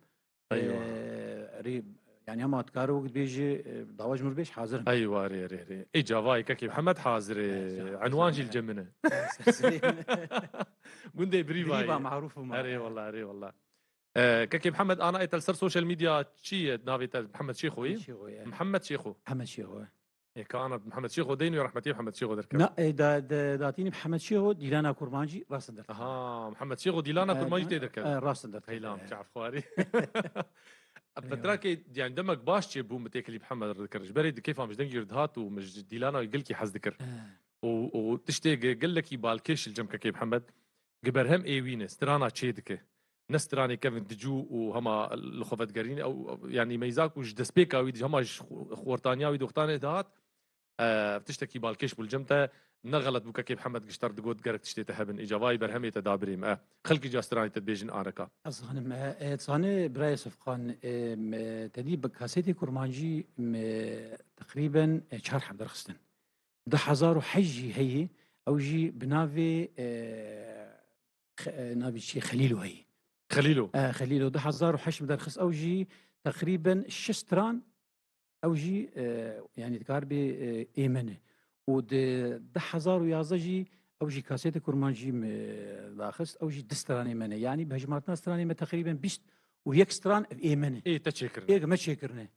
Eywa. E, rê, yani hema dikare wek dibêje, e, dawa ji min bêj hazir im. Eywa, rê, rê, rê. Ê cavayê kekê Mihemed hazir e. E, ca-, Enwan jî li cem min e. Ser serê min. Gundê Birîvayê. Birîva marûf bû ma. Erê wallah, erê wallah. E, kekê Mihemed, ana ê te li ser social media çi ye? Navê te Mihemed Şêxo ye? Şêxo ye. Mihemed Şêxo. Mihemed Şêxo ye. E, ka ana Mihemed Şêxo deyn û ya rehmetî Mihemed Şêxo derkeve. Na, e, da, da, datînî Mihemed Şêxo, Dîlana Kurmancî, rast in derkeve. Aha, Mihemed Şêxo, Dîlana E, Kurmancî tê derkeve. E, rast in derkeve. Heylam, E. Çavxwarî. Eyvallah. Petrakê, yani demek baş çêbû min têkilî Mihemed re dikir. Ji berê di keyfa min ji dengê wî dihat û min ji Dîlana wî gelkî hez dikir. E. Û, û tiştê ge-, gelekî balkêş li cem kekê Mihemed. Gi berhem ê wî ne, strana çê dike. Ne stranê kevin dicû û hema li xwe vedigerîne, ew, ew, yanî meyza ku ji destpêka wî, hema ji xo-, xortaniya wî doxtanê dihat, e, tiştekî balkêş bû li cem te, ne xelet bû kekê Mihemed gişter digot gerek tiştê te hebin, îcavayî berhemê te dabirê me. E, xelkî ca stranê te dibêjin areka. Ez zanim, e, e, zanê birayê Sefqan, e, me, te dî bi kasetê kurmancî me teqrîben, e, çar heb derxistin. Du hezar û heşt jî heye, ew jî bi navê, e, Xe-, e, navê çi? Xelîlo heye. Xelîlo. E, Xelîlo du hezar û heşt min derxist. Ew jî teqrîben şeş stran, ew jî, e, yani dikar bê, e, ê me ne. Û di du hezar û yazdeh jî ew jî kasetê kurmancî min daxist. Ew jî du stranê me ne. Yani bi hejmartina stranê me teqrîben bîst û yek stran ev ê me ne. Ê te çêkirine. Ê me çêkirine.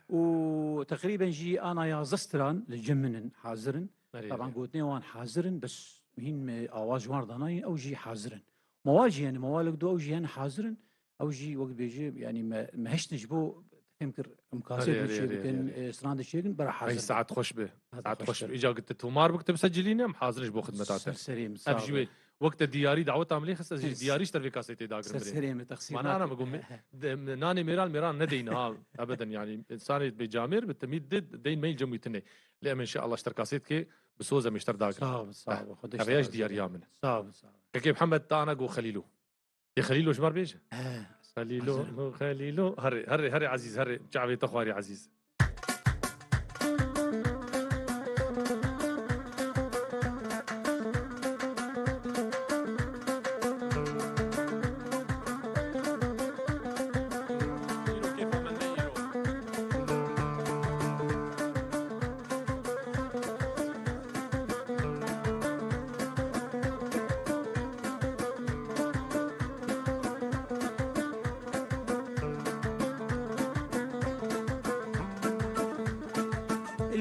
Û teqrîben jî ana yazdeh stran li cem min in, hazir in. Erê, Taban erê. Gotinê wan hazir in, bes hîn me awaz ji wan re danayîn, ew jî hazir in. Mewal jî hene, mewalek du ew jî hene hazir in. Ew jî wek dibêje, yanî me, me hiştin ji bo Kêm kir, em Erê, kasêt erê, çê erê, erê, bikin, erê. e, strandê çê bikin, bira Ay, hazir. Saet xweş be. Hadi Saet xweş xweş be. be. Îca tu tomar bik, tu bi ser cilî ne, em hazir ji bo xidmeta te. Ser serê min, sağ Ev ol. jî wê, wek te diyarî daweta min lê xist, ez jî Ay, diyarî ji tervê kasêtê dagirim Ser birê. serê min, texsîr Mana nake. ana me got, He, he. de-, nanê mêran, mêran nedeyne ha. Ebeden, yani, insanê bê camêr bi, temî did, deyn meyl cem wî tine. Lê em inşallah ji ter kasêtkê bi soz em ê ji ter dagirin. Sağ ol, sağ ol. Xwedê Ev ji ya te ji razî diyariya be. min e. Sağ ol, sağ ol. Kekê Mihemed, te ana got Xelîlo. Ê Xelîlo ji me re bêje. He, Xelîlo, hazir. Xelîlo. Herê, herê, herê Ezîz, herê. Çavê te xwarî Ezîz.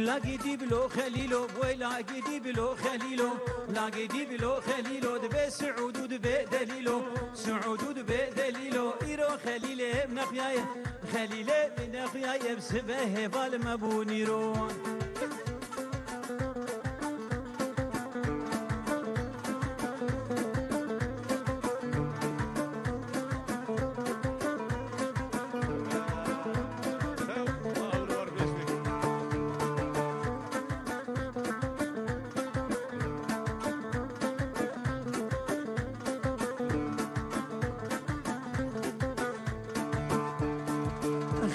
Lagî dî bilo Xelîlo, boy lagî dî bilo Xelîlo, lagî dî bilo Xelîlo, dibe Siûd û dibe delîlo, Siûd û dibe delîlo, îro Xelîlê min nexuyaye, Xelîlê min nexuyaye, bi sibe hêval me bûn îro.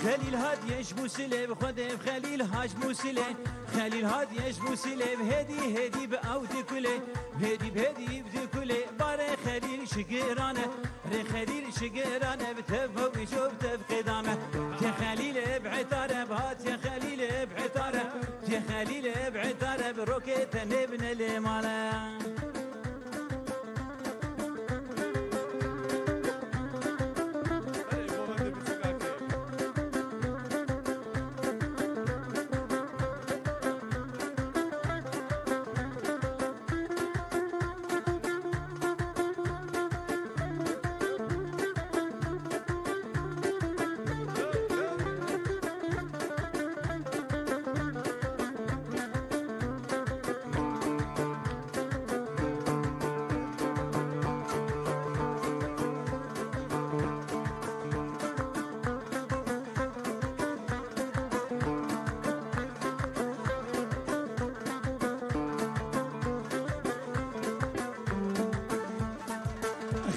Xelîl hatiye ji Mûsilê, bi Xwedê Xelîl ha ji Mûsilê. Xelîl hatiye ji Mûsilê, bi hêdî hêdî bi ew dikulê. Hêdî bi hêdî bi dikulê, barê Xelîl şigirane. Rê Xelîl şigirane, bi tev mewîco bi tev qêdame. Tê Xelîlê bi etare, bi hatiye Xelîlê bi etare. Tê Xelîlê bi etare, bi rokê tenê bine lê male.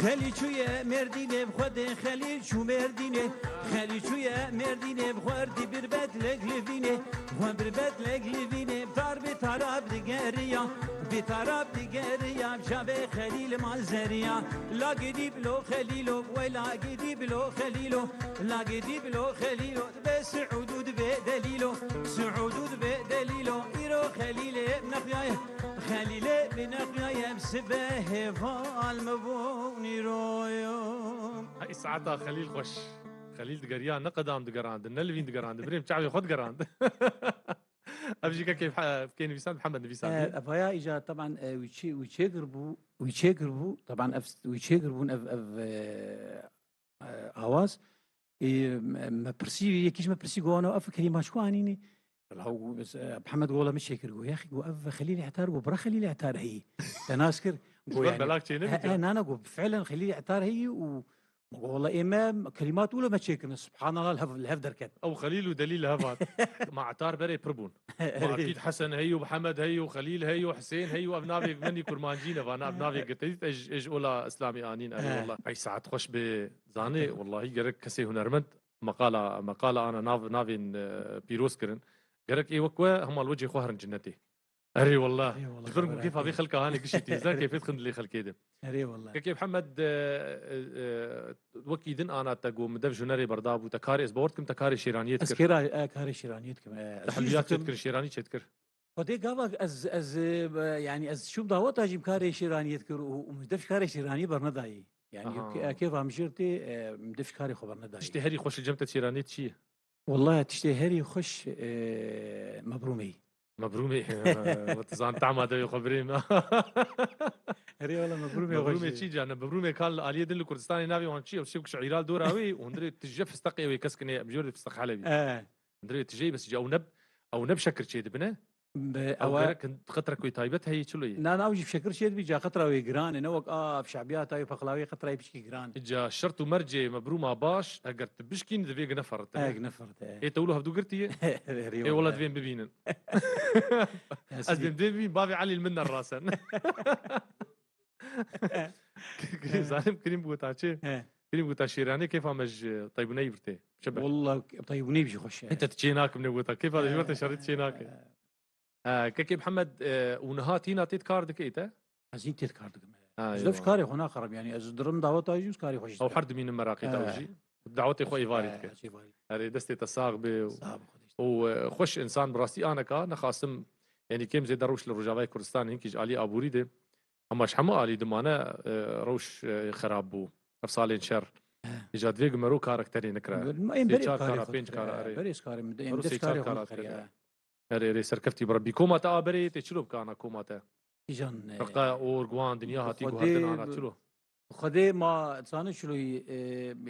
Xelî çûye Mêrdînê, bi Xwedê Xelîl çû Mêrdînê. Xelî çûye Mêrdînê, bi xwe erdî birbet lek li vînê. Xwe birbet lek li vînê, bi tar bi tara bi digeriya. Bi tara bi digeriya, bi çavê Xelîl mal zeriya. Lagî dî bilo Xelîlo, wey lagî dî bilo Xelîlo. Lagî dî bilo Xelîlo, dibe Siûd û dibe delîlo. Siûd û dibe delîlo, îro Xelîlê min nexuyaye. Xelîlê min nexuyaye, bi sibe hêval me bûn îroyo. Hey saeta Xelîl xweş. Xelîl digeriya, ne qedam digerand, ne li vîn digerand. Birêm çavê xwe digerand. Ev jî kekê Mihe-, kê nivîsand, Mihemed nivîsand. E, evaya îca, teban, e, wî çê-, wî çêkir bû, wî çêkir bû, teban ev s-, wî çêkir bûn ev, ev, e, e, awaz. E, me, me pirsî, yekî ji me pirsî, got, "Ano, ev kelîma ji ku anînî?" Wela, û, e, Mihemed got, "Wela min çêkir." Got, "Yaxî," got, "ev Xelîl Etar," got, "bira Xelîl Etar heyî." Te nas kir, got, Ji ber yani, belak çênebî he, ca. he, nana, got, "Fiilen Xelîl Etar heyî û," got, "Wela ê me kelîmat wilo me çêkirin, subhanallah, li hev, li hev derket." Ew Xelîl û Delîl li hev hat. Ma Etar berê pir bûn. Ma Erê. Akîd Hesen heyî û Mihemed heyî û Xelîl heyî û Husên heyî û ev navê min î kurmancî ne, vana ev navê girtî. Ez, ez ji ola Îslamê anîn, erê He. Wallah. Ey saet xweş bê zanê, He. wallahî gerek kesê hunermend meqala, meqala ana nav, navên, e, pîroz kirin. Gerek ê wek we hema li wecê xwe herin cinnetê. Erê wallah. Erê wallah, Ji vir ku xeber kêfa vê hate. xelka hanê gişî tê. Zan kêfê dixin dilê xelkê de. Erê wallah. Kekê Mihemed, e, e, e, wekî din ana te got, min dev ji hunerê berda bû. Te karê, ez bawer dikim te karê şêraniyê Ez dikir. kêra, e, karê şêraniyê dikim, e, Te ez hîç helwiyat çê dikim. dikir, şêranî çê dikir? Xwedê gava ez, ez, e, yani ez çûm daweta jî karê şêraniyê dikir û, û min dev karê şêraniyê bernedayî. Yani Aha. kê-, kêfa min jê tê, e, min dev karê xwe bernedayî. Tiştê herî xweş li cem te şêraniyê çi ye? Wallahi tiştê herî xweş, e, mebrûmeyî. Mebrûmê, e, tu zan tahma devê xwe birê me. Erê wala mebrûmê xwe Mebrûmê jî. Çi cane? Mebrûmê kal aliyê din li Kurdistanê navê wan çi ye? Ew şevk şeîra li dora wê, hundirê tije fisteqê wê kes kinê, em jor fisteq Helebî. E. Hundirê tijeyê bes ca ew ne, ew ne bi şekir çê dibine. Bi Ew ewa gerek qetrek wê taybet heye çilo ye? Na, na, ew jî bi şekir çê dibî, ca qetra wê giran e, ne wek a bi şebiyata wê pexlawê qetra wê piçkî giran e. Ca şert û mercê mebrûma baş, eger tu bişkînî divê gine ferite. He, gine ferite. Ê te wilo hevdû girtî ye? Erê Ê wala wala. Divên bibînin. Ez Esî. Dêm dêm bî bavê Elî li min der rasen. Zalim Krîm bû ta çi? He. Krîm bû ta şêranê kêfa me ji Taybûneyî birtê. Çi be? Wallah Taybûneyî jî xweş e. Hete çê nakim ne bû ta. Kêfa de ji ber te şerît çê nake. He. Ha, kekê Mihemed, e, û niha tîna tê kar dike te? Ez hîn tê kar dikim. Ha, Ez dev eyvallah. Karê xwe naxerim yani. Ez dirim daweta jî û karê xwe jî Ew dikim. Her dimînin meraqê te He. Jî. Dawetê xwe êvarî He, dike. Ez êvarî. Erê destê te sax be û Sağ ol, Xwedê. Û, e, xweş insan bi rastî aneka nexasim, yanî kêm zêde rewş li Rojavayê Kurdistan hinkî ji alî aborî de, hema ji hemû alî dimane, e, rewş, e, xerab bû. Ev salên şer. He. Îca divê ku mero karakterê nikira. Em Sê berê çar karê kara, xwe pênc dikira, kara, erê. Berê karê min, em Mero des sê çar karê xwe kara dikira. Dikira. Erê, erê, serkeftî bira. Bî koma te a berê tê çilo bikana koma te? Îcan, e, Reqa, or, guan, dinya hatî Xwedê guhardin ana çilo? Xwedê ma dizane çiloyî, e,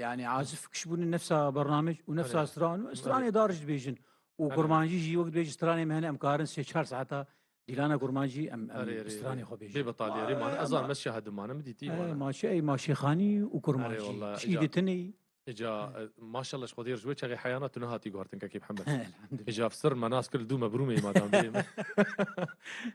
yani azif kişbûne nefsa bernamej û nefsa Erê. Stran. Stranê Erê. Dar jî dibêjin. Û Erê. Kurmancî jî wek dibêjin stranê me hene em karin sê çar saeta dîlana kurmancî em, em Erê, erê, stranê erê. Xwe bêjin. Bê betalî, erê, Ma, mane, ez ama zanim ez şahid mane, min dîtî, E, wala. Ma şe-, ma şêxanî û kurmancî. Erê, wala, Çî îca, ditinê. Îca, He. E, maşallah ji Xwedê ji wê çaxê heyana tu nehatî guhartin kekê Mihemed. Elhamdülillah. Îca sir me nas kir li dû me birûmê madam bê me.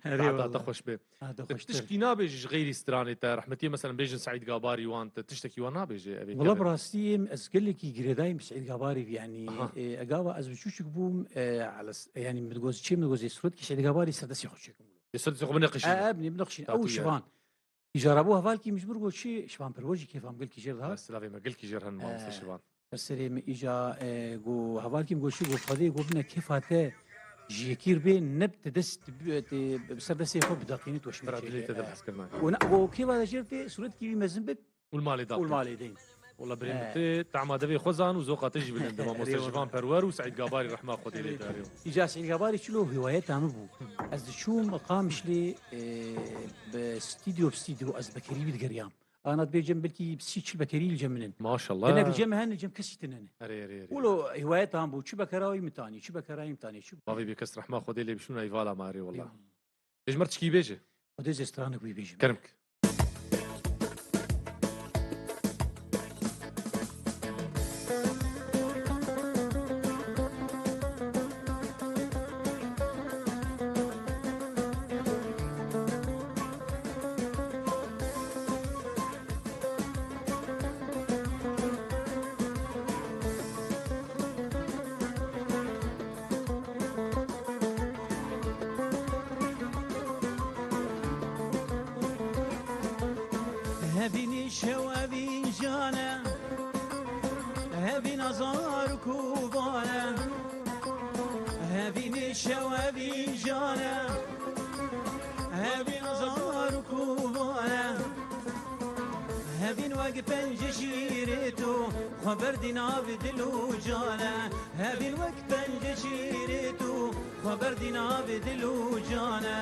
Erê Tahta te wala. Xweş bê. Ha, te Te xweştir. Tişkî nabêjî ji xeyrî stranê te, rehmetiyê, meselen, bêjin Seîd Gabarî wan, te tiştekî wan nabêjî evê Wala kevin? Bi rastî em, ez gelekî girêdayîm Seîd Gabarî, yanî, Aha. E, egava ez biçûçik bûm, e, eles-, yanî min digoz, çê min digoz, Suretkî Seîd Gabarî serdestî xwe çêkim. Ê, Suretkî xwe binexişîne. E, e, binexişîne. Ew Şivan. Îca rabû hevalkî min ji min got çi, Şivan Perwer jî kêfa min gelkî jê re dihat. Silavê me gelkî jê re hene mamoste Şivan. Ser serê min îca, e, got, hevalkî min got çi, got Xwedê got bine kêfa te ji yekî re bê, ne bi te dest, te bi, te bi ser destê xwe bideqînî tu weş Bira dilê te de behs kirina. Got na, got kêfa te jê re tê, sûretkî wî mezin bit. Û li malê da. Û li malê deyîn. Wala birê min He. Tê, tahma devê xwe zan û zoqa te jî bilind. Mamoste Eyvallah. Şivan Perwer û Seîd Gabarî rehma Xwedê lê te. Îca Seîd Gabarî çilo hiwayeta min bû. Ez diçûm Qamişlê, e, bi stîdyo bi stîdyo ez bekerî wî digeriyam. Ana dibê cem belkî sî çil bekerî li cem min in. Maşallah. Hinek li cem hene, cem kesî tine ne. Erê, erê, erê. Wilo hiwayeta min bû. Çi bekera wî min tanî, çi bekera wî min tanî, çi Bavê bê kes rehma Xwedê lê bişûna eyvala me erê wala. Eyvallah. Ê ji me re çikî bêje? Xwedê zê stranek wî bêje. Kerem ke. Hevînî şew evîn jane, hevîn azar û kovane. Hevînî şew evîn jane, hevîn azar û kovane. Hevîn wek pencê şîrê to, xwe berdî nav dil û can e. Hevîn wek pencê şîrê to, xwe berdî nav dil û can e.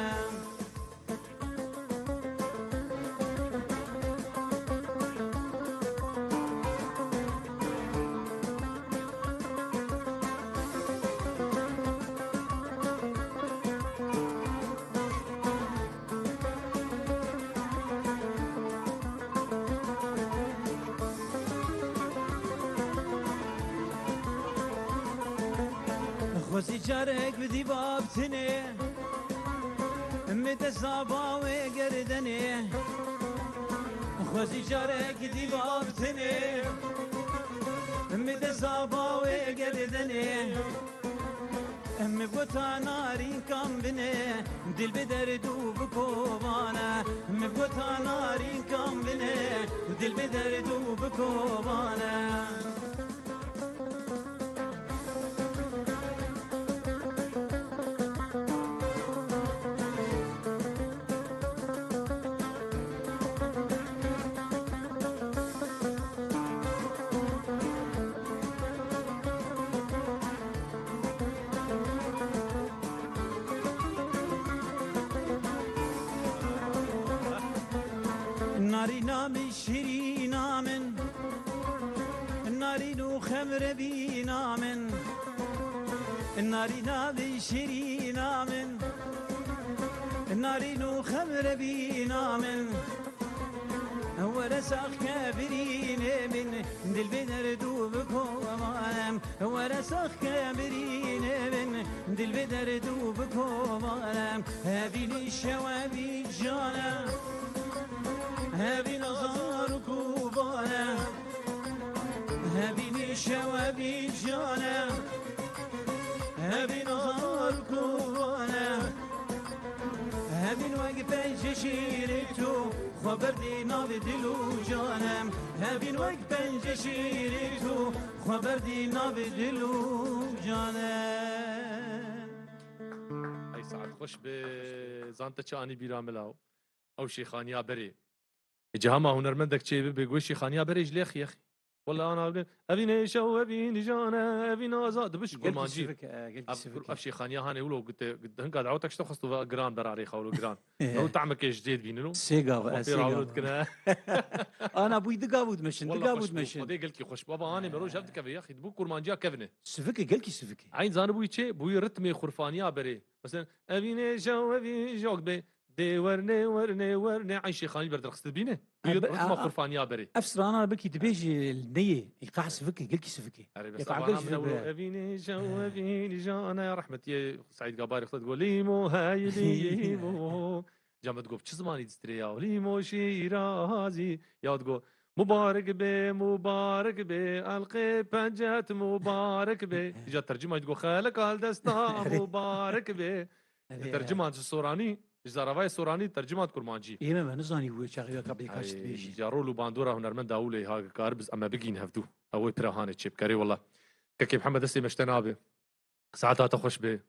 Xwezî carek bi dîva bitinê, min dest da bawê gerdenê. Xwezî carek dîva bitinê, min dest da bawê gerdenê. Em gota narînkan bine, dil bi derd û bi kovan e. Em gota narînkan bine, dil bi derd û bi kovan e. Narîna min, şirîna min, narîn û xemre bîna min. Narîna min, şirîna min, narîn û xemre bîna min. Were sax ke birînê min, dil bi derdû bi kovanem. Were sax ke birînê min, dil bi derdû bi kovanem. Hevînî şewe bî cane, hevîn azar û kovane. Hevînî şewe bî cane, hevîn azar û kovane. Hevîn wek pencê şîrê tu, xwe berdî navê dil û canem. Hevîn wek pencê şîrê tu, xwe berdî navê dil û canem. Ey saet xweş be, zan te çi anî bîra min law. Ew şêxaniya berê. Ê, cihama hunermendek çê bibe, guhê şêxaniya berê ji lêx yexî. Wele ana bide, evîn êşew, evîn jane, evîn azad, dibiş Gelkî kurmancî. Sivik e, gelkî Ev, sivik ev e. Şêxaniya hanê wilo gute, hinga dawetek ji te xwest û ve giran berarê xewlo giran. Ew tamekê ji dê dibînin û. Sê gav, Xwe e, pê sê rawlo gav. Dikine. Ana bûyî di gav û dimeşin, di Wele gav û xweş bû, dimeşin. Xwedê gelkî xweş bû. Aba hanê mero ji hev dikeve yexî, dibû kurmanciya kevine. Sivik e, gelkî sivik e. Eyn zanibûyî çê? Bûyî ritmê xurfaniya berê. Mesela, evîn êşew, evîn jok be. Dê werne, werne, werne, eyn şêxanî berdirxiste dibîne. Ev, Ritma a, a, xurfaniya berê. Ev strana belkî dibêjî neyê, îqah sivikê, gelkî sivikê. Erê, bes Îqah abana gelkî min ew sivikê. Evînê şew, evînî jana ya rehmetiyê Seîd Gabarî xwe digo, lîmo hey lîmo. Ca me digo, çi zimanî distirê ya? Lîmo şîrazî. Ya digo, mubarek be, mubarek be, elqê pencet mubarek be. Îca tercîma digo, xelek al desta Erê. Mubarek be. Erê, Terciman ji Soranî, ji zaravayê Soranî terciman kurmancî. Ê me, me nizanî wê çaxê weka bê kaç Ay, dibêjî. Carol û bandora hunermend Dawûlê ha kar biz em e bigîn hevdû. Ew ê pira hanê çêbkerê wela. Kekê Mihemed destê me ji te nabe. Saeta te xweş be.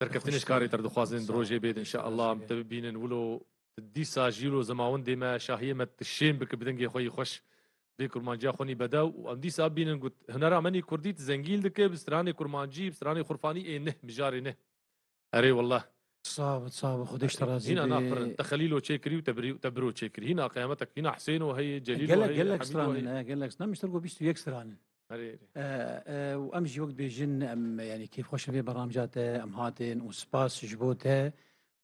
Serkeftinê Xweş ji karê te dixwazin, Sağ ol. Rojê bêd, inşallah, Rojê em bêd. Te bibînin wilo dîsa jî wilo zemawindê me, şahiyê me tu şên bike bi dengê xwe yî xweş. Bê kurmanciya xwe nî bedew û em dîsa bibînin got, hunera me nî kurdî tu zengîn dike, bi stranê kurmancî, bi stranê xurfanî ê neh, mijarê neh. Erê wallah. Sağ ol, sağ ol. Xwedê ji te razî Hîna be. Napirin. Te Xelîlo çêkirî û te birî-, te biro çêkirî. Hîna qeyametek, hîna Hüseyno heye, Celîlo Gelek, heye, gelek Hemîdo stranin, heye. E, gelek. Ne miştir got bîst û yek stranin. Erê, erê. E, e, û em jî wek dibêjin, em, yanî kêfxweşin vê beramca te, em hatin û spas ji bo te.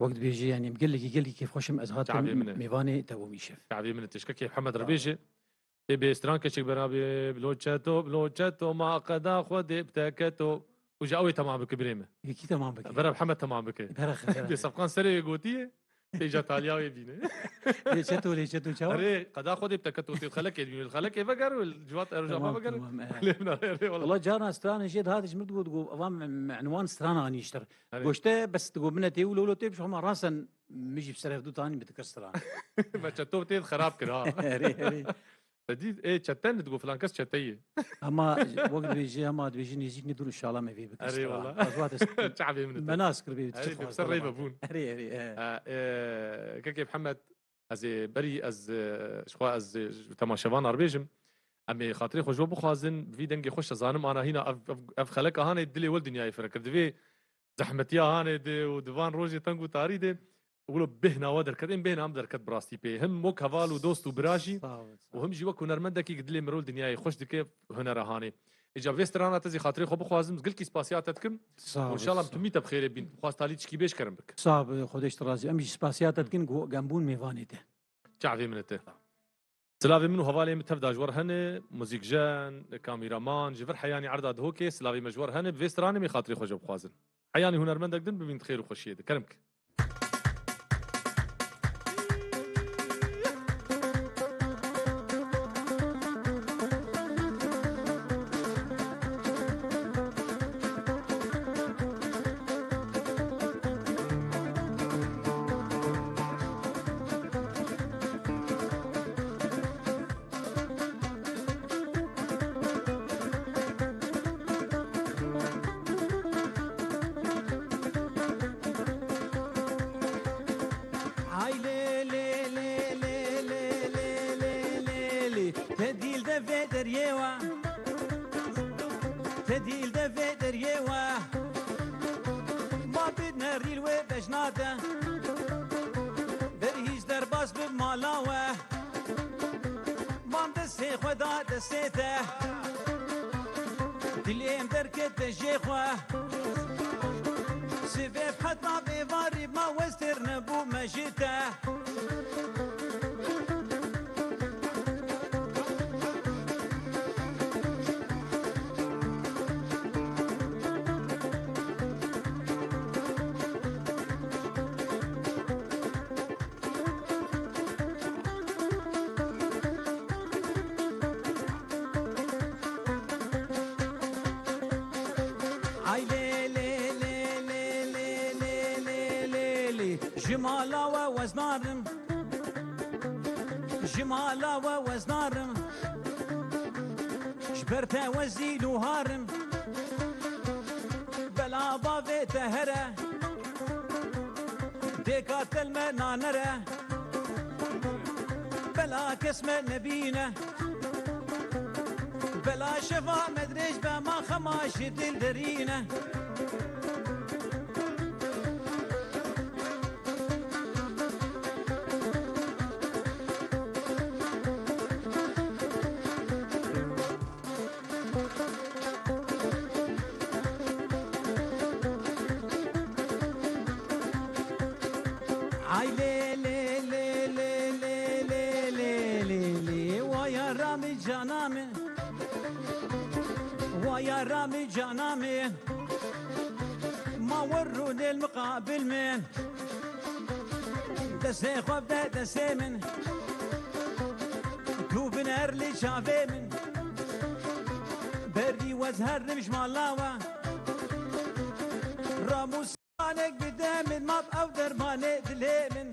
Wek dibêjî, yanî em gelekî, gelekî kêfxweşim ez hatim Çavê min e. Mêvanê te bûm îşev. Çavê min e, tişkekê Hemed Sağ ol. Rebêje. Tê bê stran keçik beraber, bilo çeto, bilo çeto, ma qeda xwe dê bi te keto. Û ji ew ê temam bike birê me. Yekî temam bike. Bera Hemed temam bike. Bera, bera. Dê sefqan serê wê gotiye, tê ca taliya wê bîne. Lê çeto, lê çeto çawa? Erê, qeda xwe dê bi te keto, tê xelekê dibîne. Xelekê veger, civat eroja Tamam, veger. Tamam, e. Lê min erê, wala. Wala carna stranê jê dihat ji min digot, digot, ava me, me, enwan strana anîştir. Erê. Goşte, bes digot, min e tê wilo, wilo tê, bi hema rasen, min jî bi ser hevdû tanî bi dikir stran. Me çeto tê xerab kir, ha. Erê, erê. Te dît, ê, çete ne, digo, filan kes çete ye. Ama wek dibêjî, hema dibêjî nêzîk ne dûr, inşallah me vê bikir Erê stran. Wallah. Ez wat ez Çavê min e. Me nas kir bê, Erê, çi dixwaze ser rê vebûn. Erê, erê, e. Ha, e, kekê Mihemed, ez ê berî, ez, e, ji xwe ez, e, ji temaşevana re bêjim. Em ê xatirê xwe ji we bixwazin, bi vî dengê xweş ez zanim ana hîna ev, ev, ev xeleka hanê dilê we li dinyayê fire kir. Divê zehmetiya hanê de û di van rojê teng û tarî de wilo bêhna we derket. Ên bêhna em derket bi rastî pê. Him wek heval û dost û bira jî Sağ ol, sağ û ol. Him jî wek hunermendekî ku dilê mirov dinyayê xweş dike hunera hanê. Îca vê strana te zî xatirê xwe bixwazim, ez gelkî spasiya te dikim. Sağ ol, Û inşallah sağ ol. Tümî te bi xêrê bîn. Xwaz talî çikî bêj kerem bik. Sağ ol, Xwedê ji te razî. Em jî spasiya te dikin ku em bûn mêvanê te. Çavê min e te. Silavê min û hevalê min tev da ji we re hene, muzîkjen, kamîraman, ji vir heyanî erda dihokê, silavê me ji we re hene, bi vê stranê me xatirê xwe ji we bixwazin. Heyanî hunermendek din bibîn di xêr û xweşiyê de. Kerem ke. Ay lê, lê, lê, lê, lê, lê, lê, lê, lê, lê. Te dîl de vê deriyê wa. Te dîl de vê deriyê wa. Ma bi nerîl wê bejna de. Ber hîç derbas bi mala we. Xwe da destê te, dilê em derkete jê xwe. Sivê heta vê varî ma westêr nebûme ji te. Ay lê lê lê lê lê lê lê lê lê lê. Ji mala we weznarim. Ji mala we weznarim. Ji ber te wezî luharim. Bela bavê te here. Dêka tel me nanere. Bela kes me nebîne. Bela şeva me dirêj be, ma xema ji dil derîne. Ay lê lê lê lê lê lê lê lê lê lê, wa yara min cana min, wa yara min cana min, ma wer rûnê li miqabil min. Destê xwe bide destê min. Tu binerlî çavê min. Berî wez herim ji mala we. Ramûsanek bide min, map ew dermanê dilê min.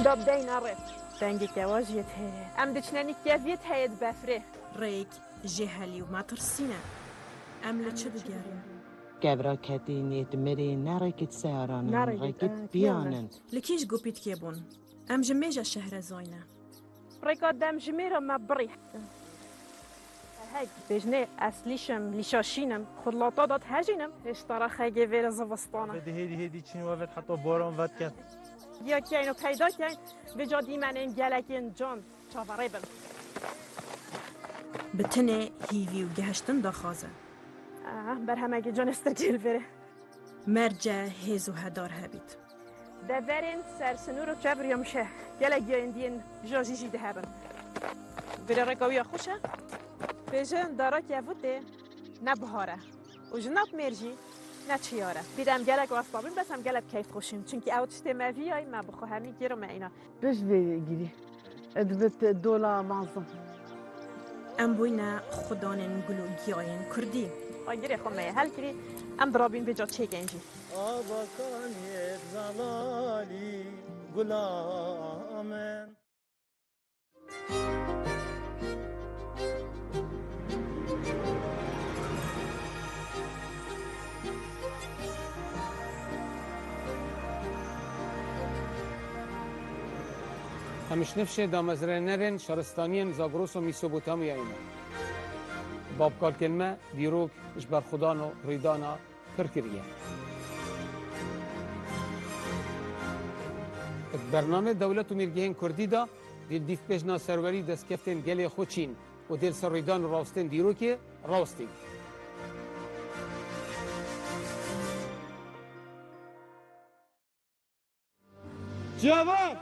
Da bideyne rê. Dengê kevajiyê heye. Em diçine nî keviyê heye di befrê. Rêk jê helî û metirsî ne. Em li çi digerin? Kevra ketî nêt mirî, ne rêkit seyaran in, ne rêkit, rêkit, eh, piyan in. Li kîj gupîtkê bûn? Em ji mêja şehre zayne. Rêka dem ji mêra me birî. Hek, bêjnê ez lîşim, lîşa şînim, xurlata dat hejînim, hêşta ra xegê vêre zivistana. Hêdî, hêdî, hêdî çîn we vet heta boran vet ket. Ya keyn û peyda keyn, vêca dîmenên gelekên can çaverê bin. Bi tinê hîvî û gehiştin daxwaze. Ah, berhemekê can ê stekê li vêre. Merce hêz û hedar hebît. Deverên ser sinûr û çev riya mişe. Gelek giyayên diyên jajî jî dihebin. Vêrê rêka wî ya xweş e. Bêjin dara kevûtê ne bihar e. Û ji nav mêr jî ne çiyar e. Pî de em gelek westa bûn, bes em gelek keyfxweş in. Çunkî ew tiştê me vîyayî, me bi xwe hemî kêr û me îna. Pişt vê girî. Dibit dola mazin. Em bûyne xudanên gul û giyayên kurdî. Agirê xwe me ye helkirî, em dirabîn vêca çêkeyn jî. Avakanê zalalî gula min. Em ji nifşê damezrênerên şaristaniyên Zagros û Mesopotamyayê ne. Babkalkên me dîrok ji berxwedan û rîdana pir kiriye. Di bernameyê Dewlet û Mîrgehên Kurdî de dê dîvbêjna serwerî destkeftên gelê xwe çîn û dê li ser rîdan û rawestên dîrokê rawestîn. Cevap!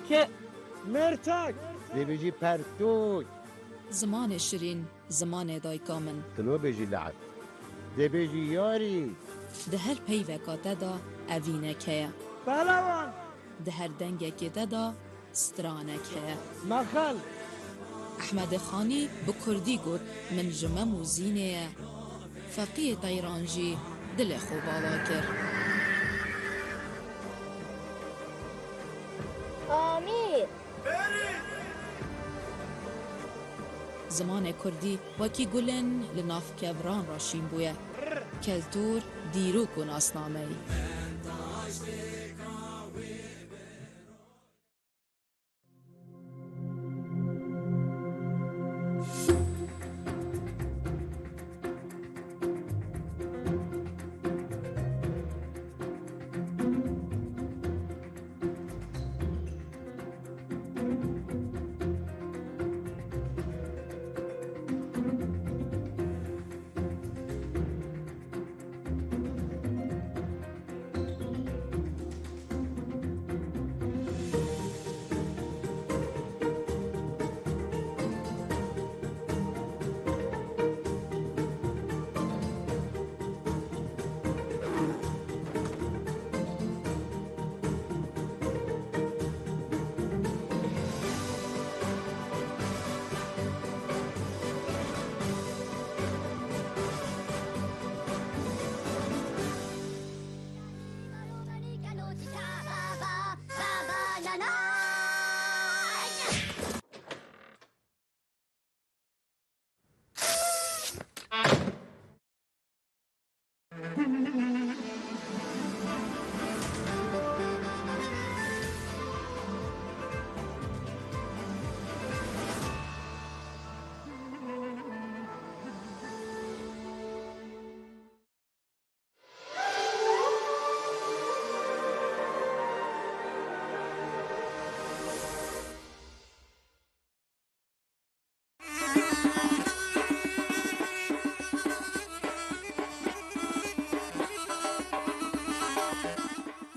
Ke- Merçak! Dê bêjî pertûk! Zimanê şirîn, zimanê dayika min. Tu nabêjî le'eb. Dê bêjî yarî. Di her peyveka te de evînek heye. Pehlewan! Di her dengekê te de stranek heye. Mexel! Ehmedê Xanî bi kurdî got, min ji Mem û Zînê ye. Feqiyê Teyran jî dilê xwe bala kir. Amî! Zimanê kurdî wekî gulên li nav kevran re şîn bûye. Keltûr, dîrok û nasnameyê.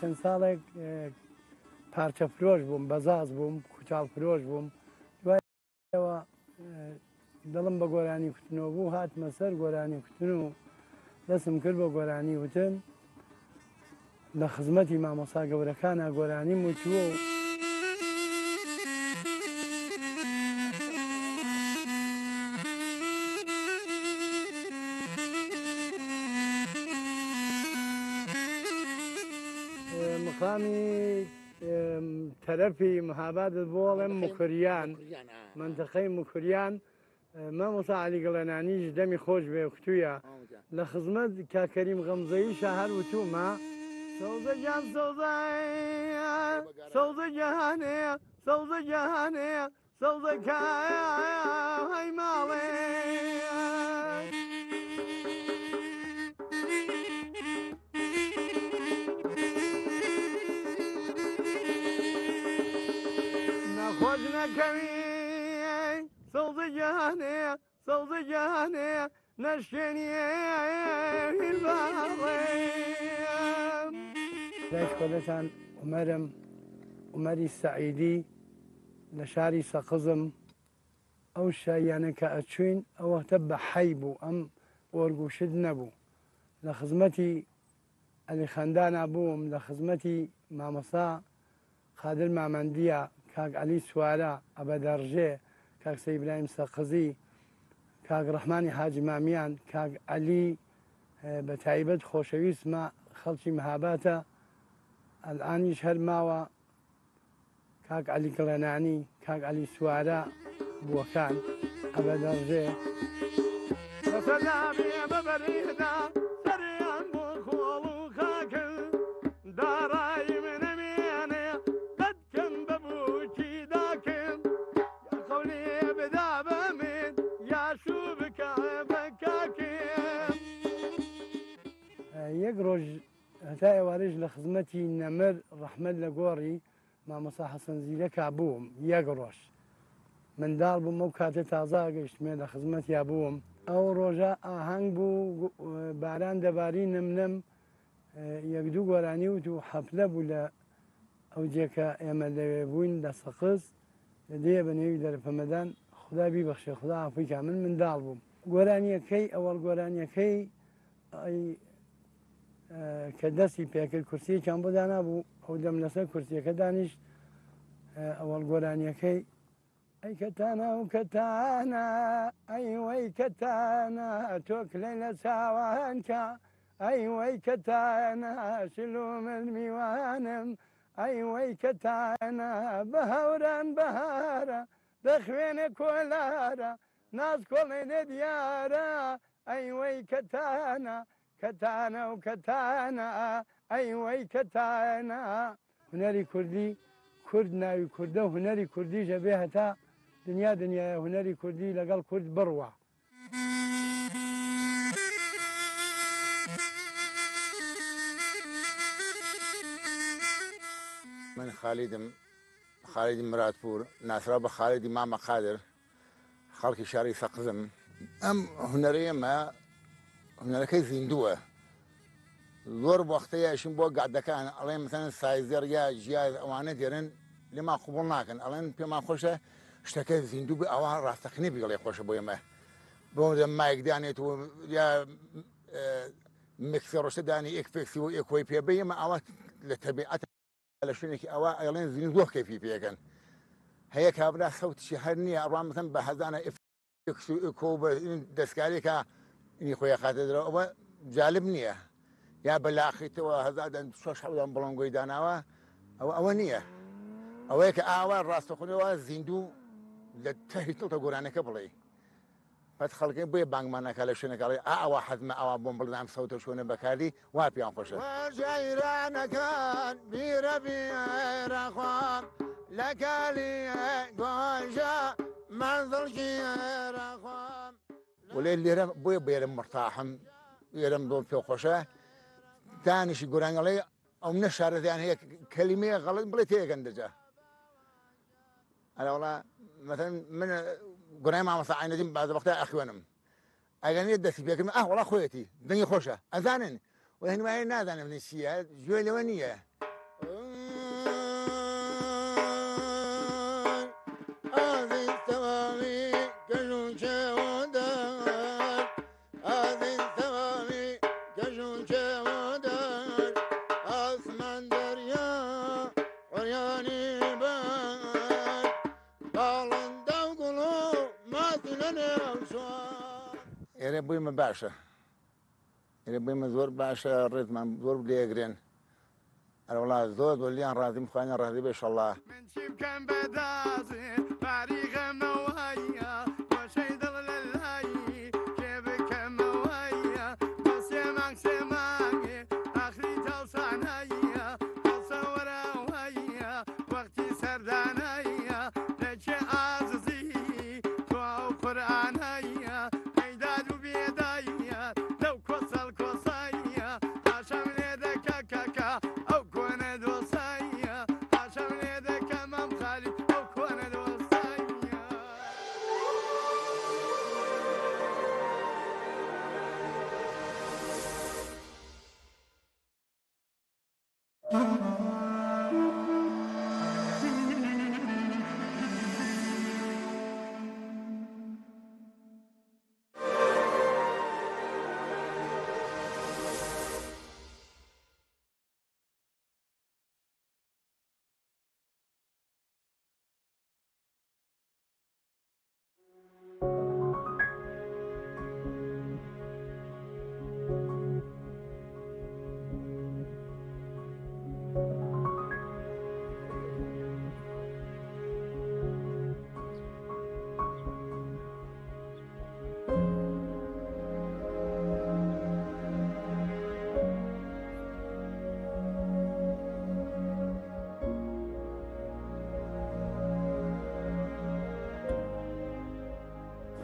Çend salek, e, parçefiroş bûm, bezaz bûm, kuçalfiroş bûm. Ewa, e, dilim bi goranî kutinê bû, hatime ser goranî kutin û destim kir bi goranî kutin. Li xizmetî mamosta gewrekana goranî min çû. E, miqamî, e, terefî mihabat bo em Mukuriyan. Mukuriyan, a, a. Menteqeyê Mukuriyan. E, Mamosta Elî Gilenanî ji demî xwe ji vê kutû ye. Li xizmet ka Kerîm Xemzeyî şaher û tû me. Sewze can sewze, sewze canê, sewze canê, sewze kaya, hey malê. Nexweş nekevî, sewze canê, sewze canê, neşkenî hîl bavê. Leyş Koletan Umer im, Umerî Seîdî, li şarî Seqiz im. Ew şayiyane ke ez çûyîn, ew wexte bi hey bû, em orgûşid nebû. Li xizmetî Elî Xendana bûm, li xizmetî mamosta Qadir Mamendiya, kak Elî Suwara, Ebederjê, kak Sey Îbrahîm Seqizî, kak Rehmanî Hacî Mamiyan, kak Elî, e, bi taybet xoşewîst me, xelkî mihabate, elanî ji her mawa. Kak Elî Gilenanî, kak Elî Suwara, Bokan, Ebederjê. Selamê me berê da, serê em bo xol û xakin, darayî min nemêne, qet kim be bûkî dakin, ya xewlê bida be min, ya şû bike be kakin. Yek roj Heta êvarê jî li xizmetî nemir rehmet li gorî mamosta Hesen Zîreka bûm, yek roj. Min dal bûm, ew kate taza gihiştime, li xizmetiya bûm. Ew roja aheng bû, baran debarî nim nim, e, yek du goranî û tu hefle bû li Ew cê ke ême lewê bûyn, li Seqiz, li dê binêwî derfemedan, Xuda bîbexşe, Xuda afîka min, min dal bûm. Goraniyekey, ewel goraniyekey, ay, e, ke destî pê kir, kursiyê çan bo dana bû, ew dem li ser kursiyeke danîşt, e, ewel goraniyekey, Ey ketana û ketana, ey wey ketana, tok leyle sawanka, ey wey ketana, şilû min mîwanim, ey wey ketana, bi hewran behara, dixwêne kolara, nas kolê ne diyara, ey wey ketana, Ketane û ketane, ey wey ketane. Hunerî kurdî, kurd navî kurd e, hunerî kurdî jî bê heta dinya dinyaya hunerî kurdî legel kurd birwa. Min Xalîd im, Xalîdî Miradpûr, nasra bi Xalîdî Mama Qadir, xelkî şarî Seqizim. Em hunerê me, hunereke zîndû e. Zor wextê ye şin bo gadekan, elên mesela sayzer ya cihaz ewane derin, lê ma qubul nakin. Elên pê ma xweş e, şteke zîndû bi awa rasteqînî bi gelê xweş e boyê me. Bo de mayk danê tu ya, e, miksê roşte danî, ek peksî û ek wê pê beyê me awa li tebiat. Li şûnekî ewa elên zîn zor keyfî pê kin. Heye ka bila sewt şi her niye, ewa mesela bi hezana ef-, ef-, ef-, ko bi deskarê ka înî xwe ya xate dira, ewa calib niye. Ya bi laxî te wa hezadan şoş hewdan bulongoy danawa, ewa, ewa niye. Ewa ki awa rasteqînî wa zîndû li tehî tilta goraneke bilê. Pet xelkê bûye bang manaka li şûneka lê, a, awa hez me, awa bombildan sewto şûne bekardî, wa piyan xweş e. Wa ceyranekên bîre bîre xwe, lekalî goja menzil jîre xwe. Wele lêre bûye bêrim mirtahim, bêrim dom pê xweş e. Tanî şî gurengelê, Ew ne şarezeyan heye, kelîmeyê xelet bile tê gendice. Hele wala, mesela min, e, gureyê Mamosta Eynedîn bazı wexta exwenim. Eger niye destî pê kirim, ah, wala xwe yetî, dengê xweş e. Ez zanin. Wala hin wayê nazanim ne çi ye, ji wê lewe niye. Azîz tevamî, kej û çew der. Azîz tevamî kej û çew der, asman derya uryanî ber, balin dew gul û matîlin ew şuar. Êrê bûyî min baş e. Êrê bûyî min zor baş e, rêz min zor bi lê girên. Erwala zor zor liyan razî, min xwayne razî be inşallah. Min çî bikem bedazî, barî xeme waya, goşey dil lelayî, kê bikeme waya, basê mang sê mangê, axrî talsanaya, tasewera waya, wextî serdanaya, leçê azizî, dua û Qur'anaya, Meydad û bêdaya, lew kosel kosaya, aşam lê de ka ka ka, ew kone dostaya, aşam lê de ka Mam Xalîd, ew kone dostaya.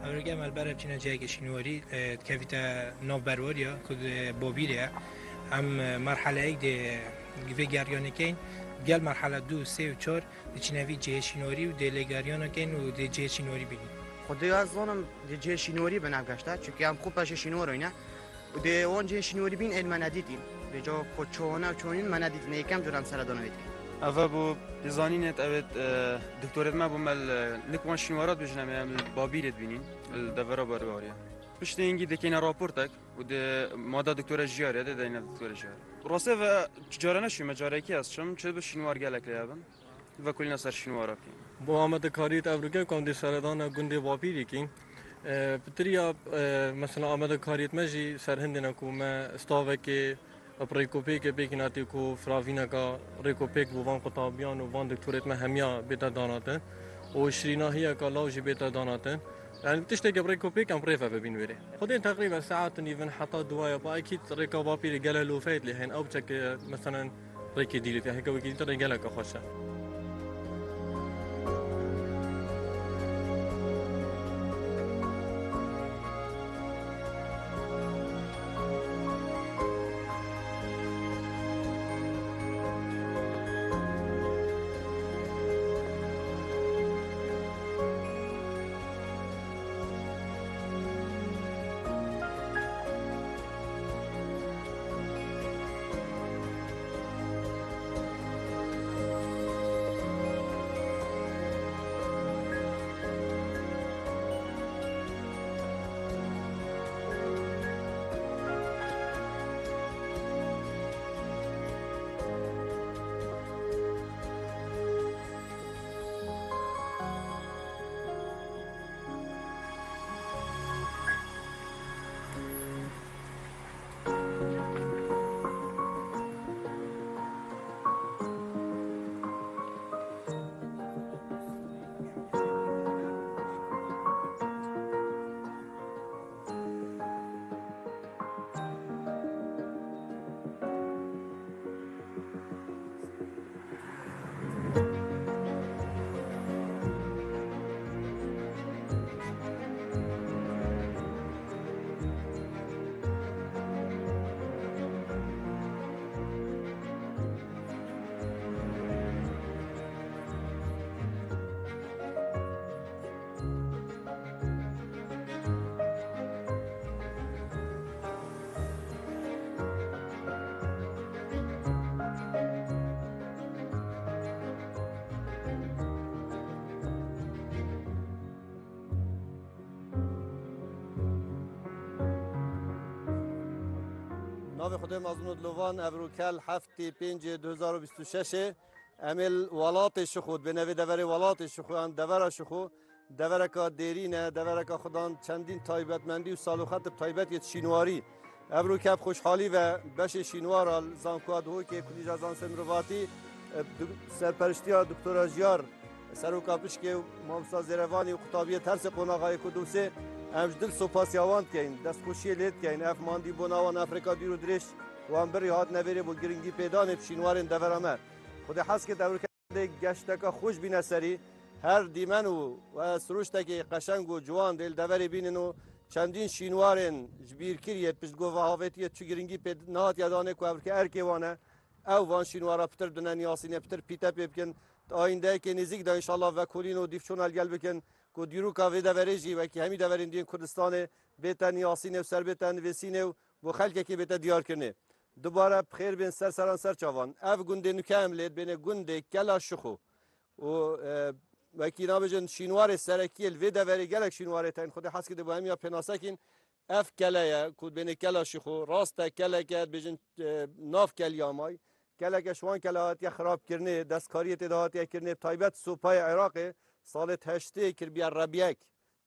Evroke em li ber ev çîne cihekê şînwarî, e, dikevîte nav berwariya ku di Babîrê ye. Em, e, merheleyek dê vê geriyanê keyn, gel merhele du, sê û çar diçine vî cihê şînwarî û dê lêgeriyana keyn û dê cihê şînwarî bînin. Xwedê ez zanim dê cihê şînwarî bi nav geşte, çunkî em xwe peşê şînwar oyne. Û dê wan cihê şînwarî bîn ên me nedîtîn. Vêca ku çawane û çawanîn me nedîtîn, ê yekem car em seredana wê dikîn. Eve bû pêzanînê, ev ê, e, doktorêt me bû me li, nik wan şînwara dibêjin em ê, em li Babîrê dibînîn, li devera Berwariya. Piştî hingî dikêne raportek û dê mada doktora jiyarê dê deyne doktora jiyarê. Rastê ve cara neşûme, carekî ez çim, çi bi şînwar gelek lê hebin. Vekolîna ser şînwara kî. Bo amadekariyê te evroke ku em dê seredana gundê Bapîrê kîn. E, pitiriya, e, mesela amadekariyê me jî ser hindê ne ku me stavekê, rêkopêkê pêkî natê ku firavîneka rêkopêk bo van qutabiyan û van doktorêt me hemiya bête danatin. Û şirînahiyeka law jî bête danatin. Yani tiştekî bi rêk û pêk em rê ve bibîn wêrê. Xwedê teqrîben saet nîvin heta duwaya pa ekî rêka vapîrê gele lûfeyt lê hên ew çeke meselen rêkê dîlî te heke wekî te rê geleke xweş e. Navê Xwedê mezin û dilovan, ev rûkel heftê pêncê du hezar û bîst û şeş ê. Em ê li welatê Şixo, dibêne vê deverê welatê Şixo, yan devera Şixo, devereka dêrîn e, devereka xwedan çendîn taybetmendî û saloxet bi taybet yê şînwarî. Ev rûke bi xweşhalî ve beşê şînwara li Zankoya Duhokê, Kulîca Zansê Mirovatî, e, du-, serperiştiya Doktora Jiyar, Seroka Pişkê û Mamosta Zêrevanî û qutabiyê tersê qonaxa yek û du sê, em ji dil sopasiya wan dikeyin, destxweşiyê lê dikeyin. Ev mandîbûna wan, ev rêka dûr û dirêj wan birî hatine vêrê bo giringî pêdanê bi şînwarên devera me. Xwedê hez kê dewrke dê geşteke xweş bîne serî. Her dîmen û we sirûştekê qeşeng û ciwan dê li deverê bînin û çendîn şînwarên ji bîr kiriye, piştgova havêtiye çi giringî pê nehatiye danê ku ev rike erkê wan e. Ew van şînwara pitir dune niyasîne, pitir pîte pê bikin. Di ayîndeyekê nêzîk de înşallah vekolîn û dîvçûna li gel bikin ku dîroka vê deverê jî wekî hemî deverên diyên Kurdistanê bête niyasînê û ser bête nivîsînê û bo xelkekê bête diyarkirinê. Dubare bi xêr bên ser seran ser çavan. Ev gundê nuke em lê dibêne gundê Kela Şixo. Û, e, wekî nabêjin şînwarê serekiyê li vê deverê gelek şînwarê tên. Xwedê hez kide bo hemiya pênasekîn. Ev kele ye ku dibêne Kela Şixo. Rast e, keleke dibêjin, e, nav keliya may. Keleke ji wan kele hatiye xirabkirinê, destkariyê tê de hatiye kirinê, bi taybet sopayê Iraqê salê heştê kiribiye rebiyek.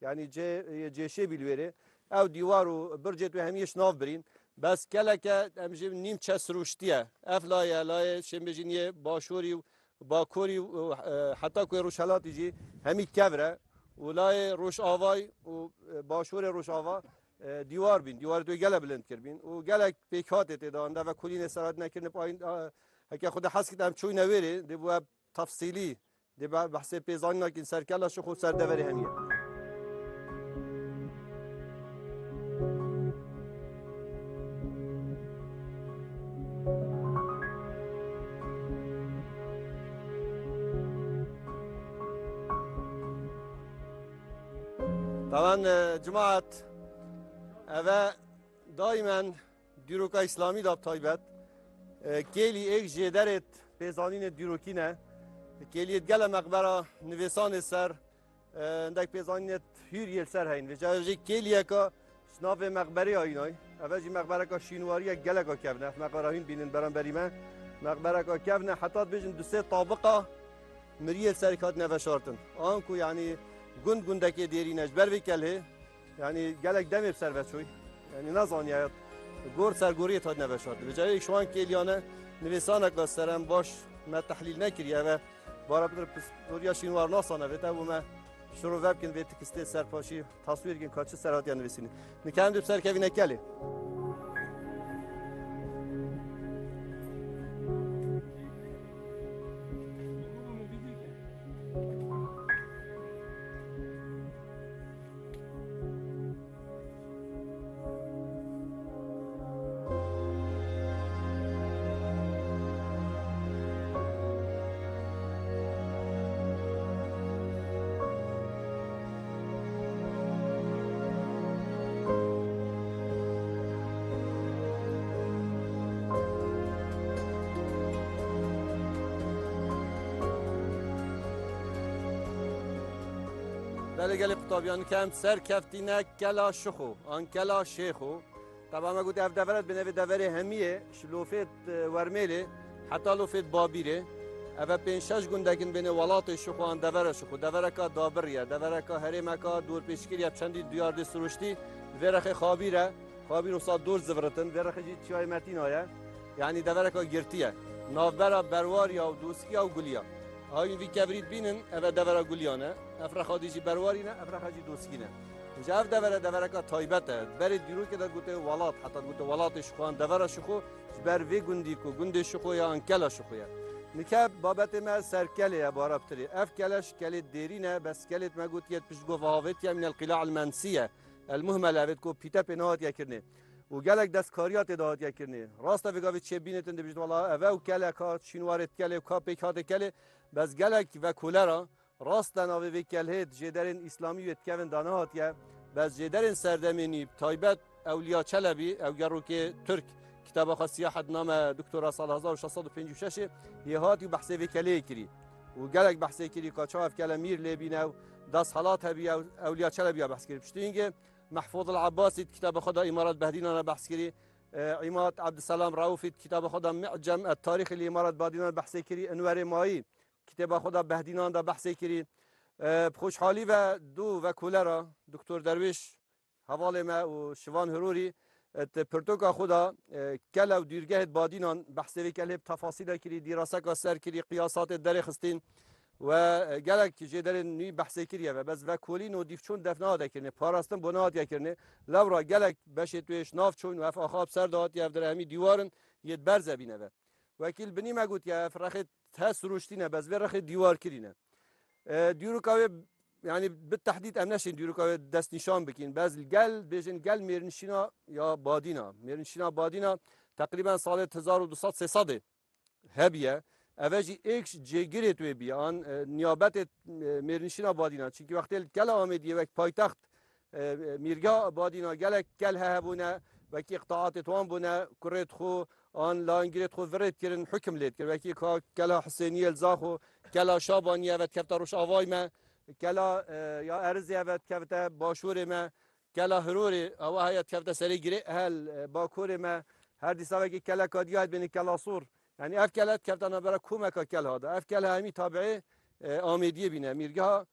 Yanî cê-, cêşê bî li wêrê. Ew dîwar û bircê tu hemiyê ji nav birîn. Bes keleke em jî nîmçe sirûştiye. Ev laye, layê şêmbêjîniyê başûrî û bakurî û, e, heta ku yê rojhelatî jî hemî kevr e. Û layê rojavayî û, e, başûrê rojava, e, dîwar bîn. Dîwarê tu gele bilind kirbîn. Û gelek pêkhatê tê de, anda ve kulînê serat nekirin, payîn, a, heke Xwedê hez kit em çûyne wêrê, dê bû ev tefsîlî. Dê be-, behsê pêzanîna kîn ser Kela Şixo û ser deverê hemiye. Taban, e, cemaat, eve daimen dîroka îslamî de bi taybet, e, kêlî êk jêderêt pêzanînê dîrokî ne. Kêliyêt gele meqbera nivêsanê ser, e, hindek pêzanînêt hûr yê li ser heyn. Vêca jî kêliyeka ji navê meqberê ayînay. Eve jî meqbereka şînwariyek geleka kevn e. Ev meqbera hîn bînin beramberî me. Meqbereka kevn e, heta dibêjin du sê tabiqa miriyê li ser hatine veşartin. Anku yanî gund gundekê dêrî ne. Ji ber vê kelhê Yanî gelek demê bi ser ve çûy. Yanî nezaniye gor ser goriyê hatine veşartin. Vêca yek ji wan kêliyane nivîsaneke ser em baş me tehlîl nekiriye ve bara pitir pistoriya şînwar nasane vê te bû me Şirove bikin vê tikistê serpaşî, taswîr bikin ka çi ser hatiye nivîsînê. Nika em dê bi ser kevîne kelê. Belê gelê qutabiyan, kem serkeftîne kela Şixo, an kela Şêxo. Teba me got ev deveret bêne vê deverê hemiyê, ji Lofêt, e, Wermêlê heta Lofêt Babîrê. Eve pênc şeş gundekin bêne welatê Şixo an devera Şixo. Devereka dabirî ye, devereka herêmeka dorpêçkirî ye, bi çendî diyardê siruştî. Li vê rexê Xabîr e, Xabîr wisa dor ziviritin, vê rexê jî Çiyayê Metîna ye. Yanî devereka girtî ye. Navbera Berwariya û Doskiya û Guliya. Hayîn vî kevirî dibînin, eve devera Guliyan e. Ev rexa dî jî Berwarî ne, ev rexa jî Doskî ne. Ji ev devere devereka taybet e. Berê dîrokê de digote welat, heta digote welatê Şixo an devera Şixo, ji ber vê gundî ku gundê Şixo ye an kela Şixo ye. Nike babetê me ser kelê ye, bara pitirê. Ev kele ji kelê dêrî ne, bes kelê me got yê piştgov avêtiye, minel qîla el mensî ye. El muhmel, evêt ku pîte pê nehatiye kirinê. Û gelek destkariya tê de hatiye kirinê. Rast e vê gavê çê bînêtin dibîjin, wela eve ew keleka çînwarê kelê û ka pêk hatê kelê, bes gelek vekolera, rast e navê vê kelhê di jêderên îslamî wê dikevin da nehatiye, bes jêderên serdemênî, bi taybet Ewliya Çelebî, ew gerokê Tirk, kitaba xwe Siyahet name doktora sal hezar û şeş sed û pêncî û şeş ê, yê hatî û behsê vê keleyê kirî. Û gelek behsê kirî ka çawa ev kele mîr lê bîne û desthilat hebiye û Ewliya Çelebî ya behs kirî. Piştî hingê Mehfûz el Abbasî di kitaba xwe de Îmarat Behdînan re behs kirî. E, Îmad Ebdulselam Raûfî di kitaba xwe de Mi'cem et Tarîxî li Îmarat Badînan behsê kirî. Enwerê Mayî kitêba xwe de Behdînan de behsê kirî. E, bi xweşhalî ve du vekolera Doktor Derwêş hevalê me û Şivan Hirûrî, e, di pirtoka xwe de, e, kele û dûrgehê Badînan behsê vê kelê bi tefasîle kirî, dîraseka ser kirî, qiyasatê derê xistîn. We, e, gelek jêderên nû behsê kiriye ve, bes vekolîn û dîvçûn def nehatiye kirinê, parastin bo nehatiye kirinê. Lewra gelek beşê tu yê ji nav çûn û ev axa bi ser de hatiye, ev dire hemî dîwar in, yê di berze bîne ve. Wekî li binî me gotiye, ev rexê te sirûştîne, bes vê rexê dîwar kirîne. E, dîroka wê, yanî bi tehdîd em neşên dîroka wê destnîşan bikîn, bes gel, bêjin gel mêrnişîna ya Badîna. Mêrnişîna Badîna teqrîben salê hezar û du sed sê sed ê hebiye. Eve jî êk ji cêgirê tu wê biye, an, e, niyabetê, e, mêrnişîna Badîna. Çimkî wextê li Kela Amêdiyê wek paytext, e, e, mîrgeha Badîna gelek kel hebûne, wekî îqtaatê wan bûne, kurê xwe an langirê xwe virê dikirin, hukm lê dikir. Wekî ka Kela Husêniyê li Zaxo, Kela Şabaniyê eve dikevte Rojavayê me, Kela, e, ya Erizê eve dikevte Başûrê me, Kela Hirorê, ewa heye dikevte serê girê hel, e, Bakurê me, her dîsa wekî keleka diya dibêne Kela Sûr. Yanî ev kele dikevte navbera komeka kelha de. Ev kele hemî tabiê, e, Amêdiyê bîne, mîrgeha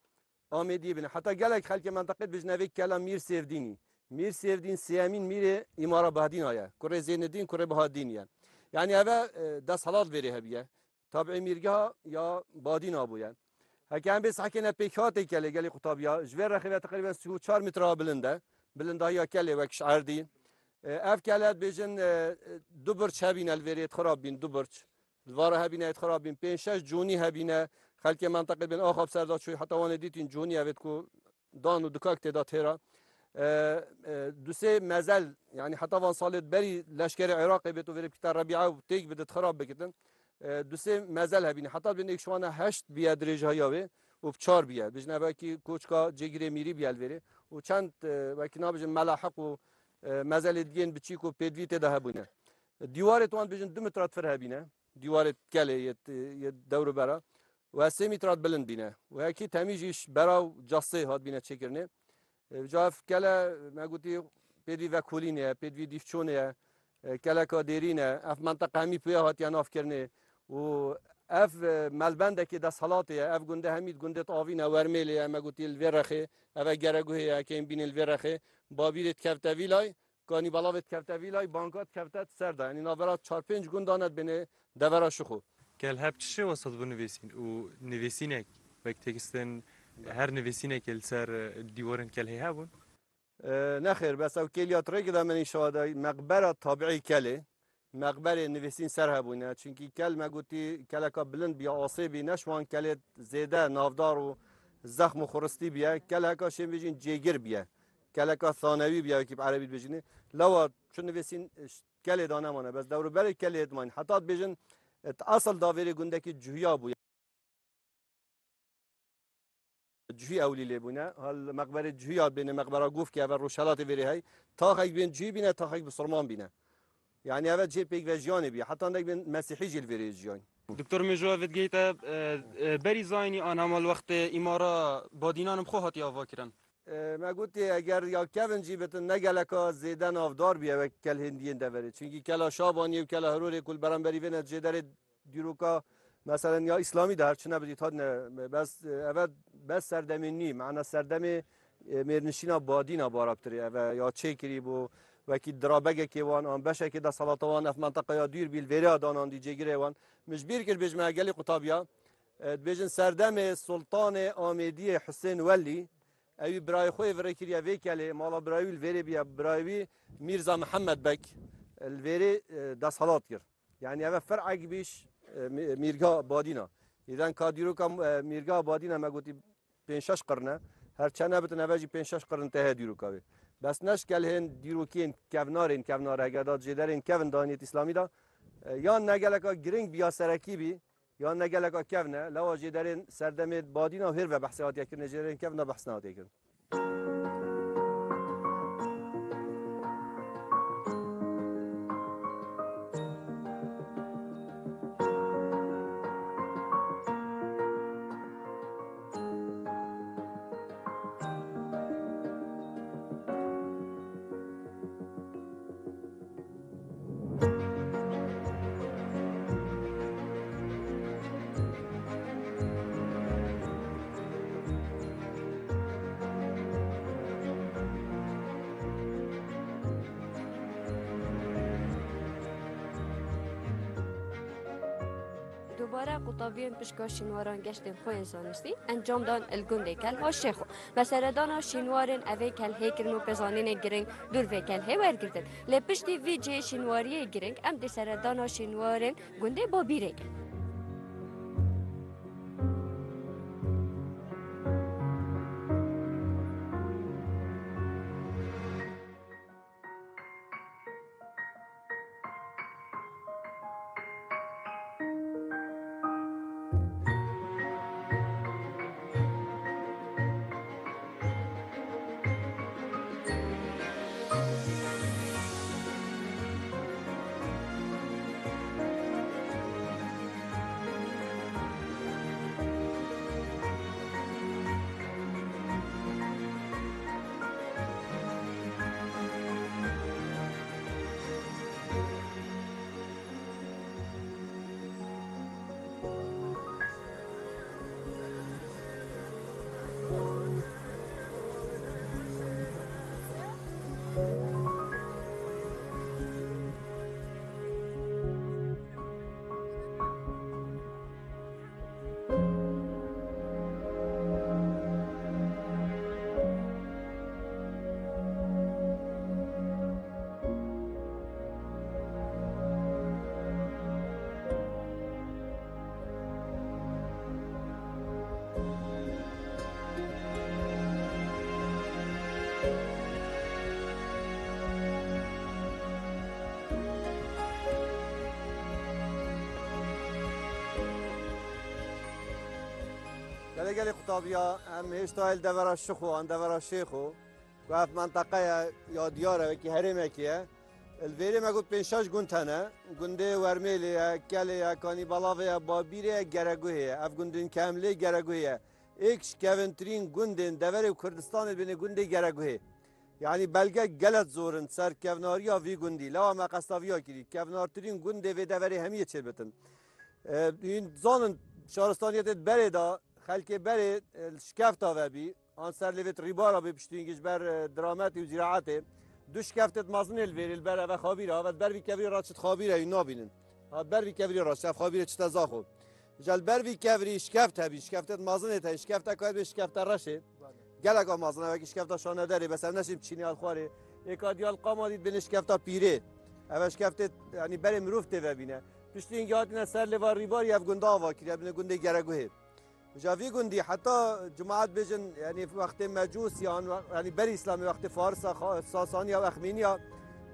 Amêdiyê bîne. Heta gelek xelkê menteqê dibêjin ev ê kela Mîr Sêvdînî. Mîr Sêvdîn sêyemîn mîrê Îmara Bahdîna ye. Kurê Zênedîn, kurê Bahadîn ye. Yanî eve, e, desthilat vêrê hebiye. Tabiê mîrgeha ya Badîna bûye. Heke em bê sehkêne pêkhatê kelê gelê qutabiya, ji vê rexê ve teqrîben sî û çar metre bilind e. Bilindahiya kelê wek ji erdî. E, ev kele dibêjin, e, du birç hebîne li vêrê, dixirab bîn, du birç. Li vara hebîne, dixirab bîn, pênc şeş conî hebîne. Xelkê menteqê bên axa bi ser de çûy, heta wan ê dîtîn conî evêt ku dan û dikak tê de têra. E, e, du sê mezel, yanî heta van salê berî leşkerê Iraqê bêt û vêrê bikite Rebîa û têk bidit xirab bikitin. E, du sê mezel hebîne. Heta bên êk ji wana heşt biye dirêjahiya wê û bi çar biye. Bijin ev wekî koçka cêgirê mîrî biye li vêrê. Û çend, e, wekî nabijin melahiq û, e, mezelê digên biçîk û pêdivî tê de hebûne. Dîwarê wan bijin du metra tifir hebîne. Dîwarê kelê yê, yê dewrûbera. Û sê metra bilind bîne. Û hekî temî jî ji bera û casê hat bîne çêkirinê. E, ca ev kele, me gotî, pêdivî vekolînê ye, pêdivî dîvçûnê ye, e, keleka dêrîn e. Ev menteqa hemî pê hatiye navkirinê. Û ev, e, melbendekê desthilatê ye. Ev gunde hemî gundê avîn e, Wermêlê ye, me gotî li vê rexê. Ev e Gereguhê ye, kêm bînin li vê rexê. Babîrê dikevte vîlay, Kanî Balavê dikevte vîlay, banka dikevte ser de. Yanî navbera çar pênc gundan e dibêne devera Şixo. Gel hep çi şêwasa dibû nivîsîn û nivîsînek wek tekstên Her nivîsînekê li ser, e, dîwarên Kelhê hebûn? E, nexêr, bes ew kêliya tirêkê de min îşa de meqbera tabiî Kelê, meqberê nivîsîn ser hebûne. Çunkî Kel me gotî keleka bilind biya, asê bî, ne ji wan kelê zêde navdar û zexm û xuristî biye. Keleka şên bêjin cêgir biye. Keleka thanewî biye, wekî bi erebî dibêjinê. Lewa çi nivîsîn, e, Kelê de nemane, bes dewruberê Kelê dimayîn. Heta dibêjin, e, esil davêrê gundekî Cuhiya bûye. Cuhî ewlî lê bûne. Hal meqberê Cuhiya bêne, meqbera Gûfkê, eve rojhelatê vêrê hey. Taxek bên Cuhî bîne, taxek bisilman bîne. Yanî eve cihê pêkvejiyanê bîye. Heta hindek bên Mesîhî jî li vêrê jiyayîn. Doktor Mêjo, ev digihîte, e, e, berî zayînî an hema li wextê îmara Badînan bi xwe hatiye avakirin. E, me gotê eger ya kevin jî bitin, ne geleka zêde navdar bûye wek Kel Hindiyên deverê. Çunkî Kela Şabaniyê û Kela Hirorê ku li beramberî vê ne jêderê dîroka, meselen, ya îslamî de her çi nebitî, hat ne, bes, eve bes serdemê nî, mana serdemê, e, mêrnişîna Badîna Barabtirê, eve ya çêkirî bû, wekî dirabegekê wan, an beşekê desalata wan, ev menteqeya dûr bî, li vêrê ya danandî cêgirê wan. Min ji bîr kir bêjim, gelî qutabiya, e, dibêjin serdemê Sultanê Amêdiyê Husên Welî, ewî birayê xwe yê virêkiriye vê Kelê, mala birayê wî li vêrê biye, birayê wî Mîrza Mihemed Beg, e, li vêrê, e, desthilat kir. Yanî eve fer'ek bîş, e, mî-, Mîrga Badîna. Îden ka dîroka, e, Mîrga Badîna me gotî pênc şeş qirn e. Her çend nebitin eve jî pênc şeş qirn te heye dîroka wê. Bes ne ji Kelhên dîrokên kevnarên kevnar hege da jêderên kevin daniyêt îslamî de, e, yan ne geleka giring biya serekî bî, yan ne geleka kevn e, lewa jêderên serdemê Badîna hêr ve behsê hatiye kirin, jêderên kevn de behs nehatiye kirin. Dubare qutabiyên pişka şînwaran geştên xwe yên zanistî encam dan li gundê Kelha Şêxo. Bi seredana şînwarên evê Kelhê kirin û pêzanînê giring dûr vê Kelhê wergirtin. Lê piştî vî cihê şînwariyê giring em dê seredana şînwarên gundê Babîrê kin. Gelê gelê qutabiya, em hêşta li devera Şixo, an devera Şêxo, ku ev menteqe ye, ya diyar e, wekî herêmekê ye. Li vêrê me got pênc şeş gund hene. Gundê Wermêlê ye, Kelê ye, Kanîbalavê ye, Babîrê ye, Gereguhê ye. Ev gundên kevn lê Gereguhê ye. Êk ji kevintirîn gundên deverê Kurdistanê dibêne gundê Gereguhê. Yanî belge gelek zor in ser kevnariya vî gundî. Lewa me qesta viya kirî. Kevnartirîn gundê vê deverê hemiyê çêbitin. E, hûn zanin şaristaniyetê berê de, xelkê berê, e, li şikefta ve bî. An ser lêvêt rîbara bê piştî hingî ji ber, e, dirametê û zîraetê. Du şikeftêt mezin ê li vêrê li ber eve xabîr e. Eve ber vî kevirê re çit xabîr e, hûn nabînin. Ha, ber vî kevirê re çi, ev xabîrê çite zaxo. Ji li ber vî kevirî şikeft hebî, şikeftê mezin ê te, şikefte ku hebê şikefte reşê. Gelek a mezin e, wekî şikefta Şanederê, bes em neşîm çînî al xwarê. Êka diyal qama dît bênê şikefta pîrê. Ev e şikeftê, yanî berê mirov tê vebîne. Piştî hingî hatine ser lêva rîbarî ev gunda ava kiriye, bine gundê Gereguhê. Ji vî gundî heta cemaet bêjin, yanî wextê Mecûsiyan, yanî berî Îslamê wextê Farisa, Xa-, Sasaniya û Exmîniya,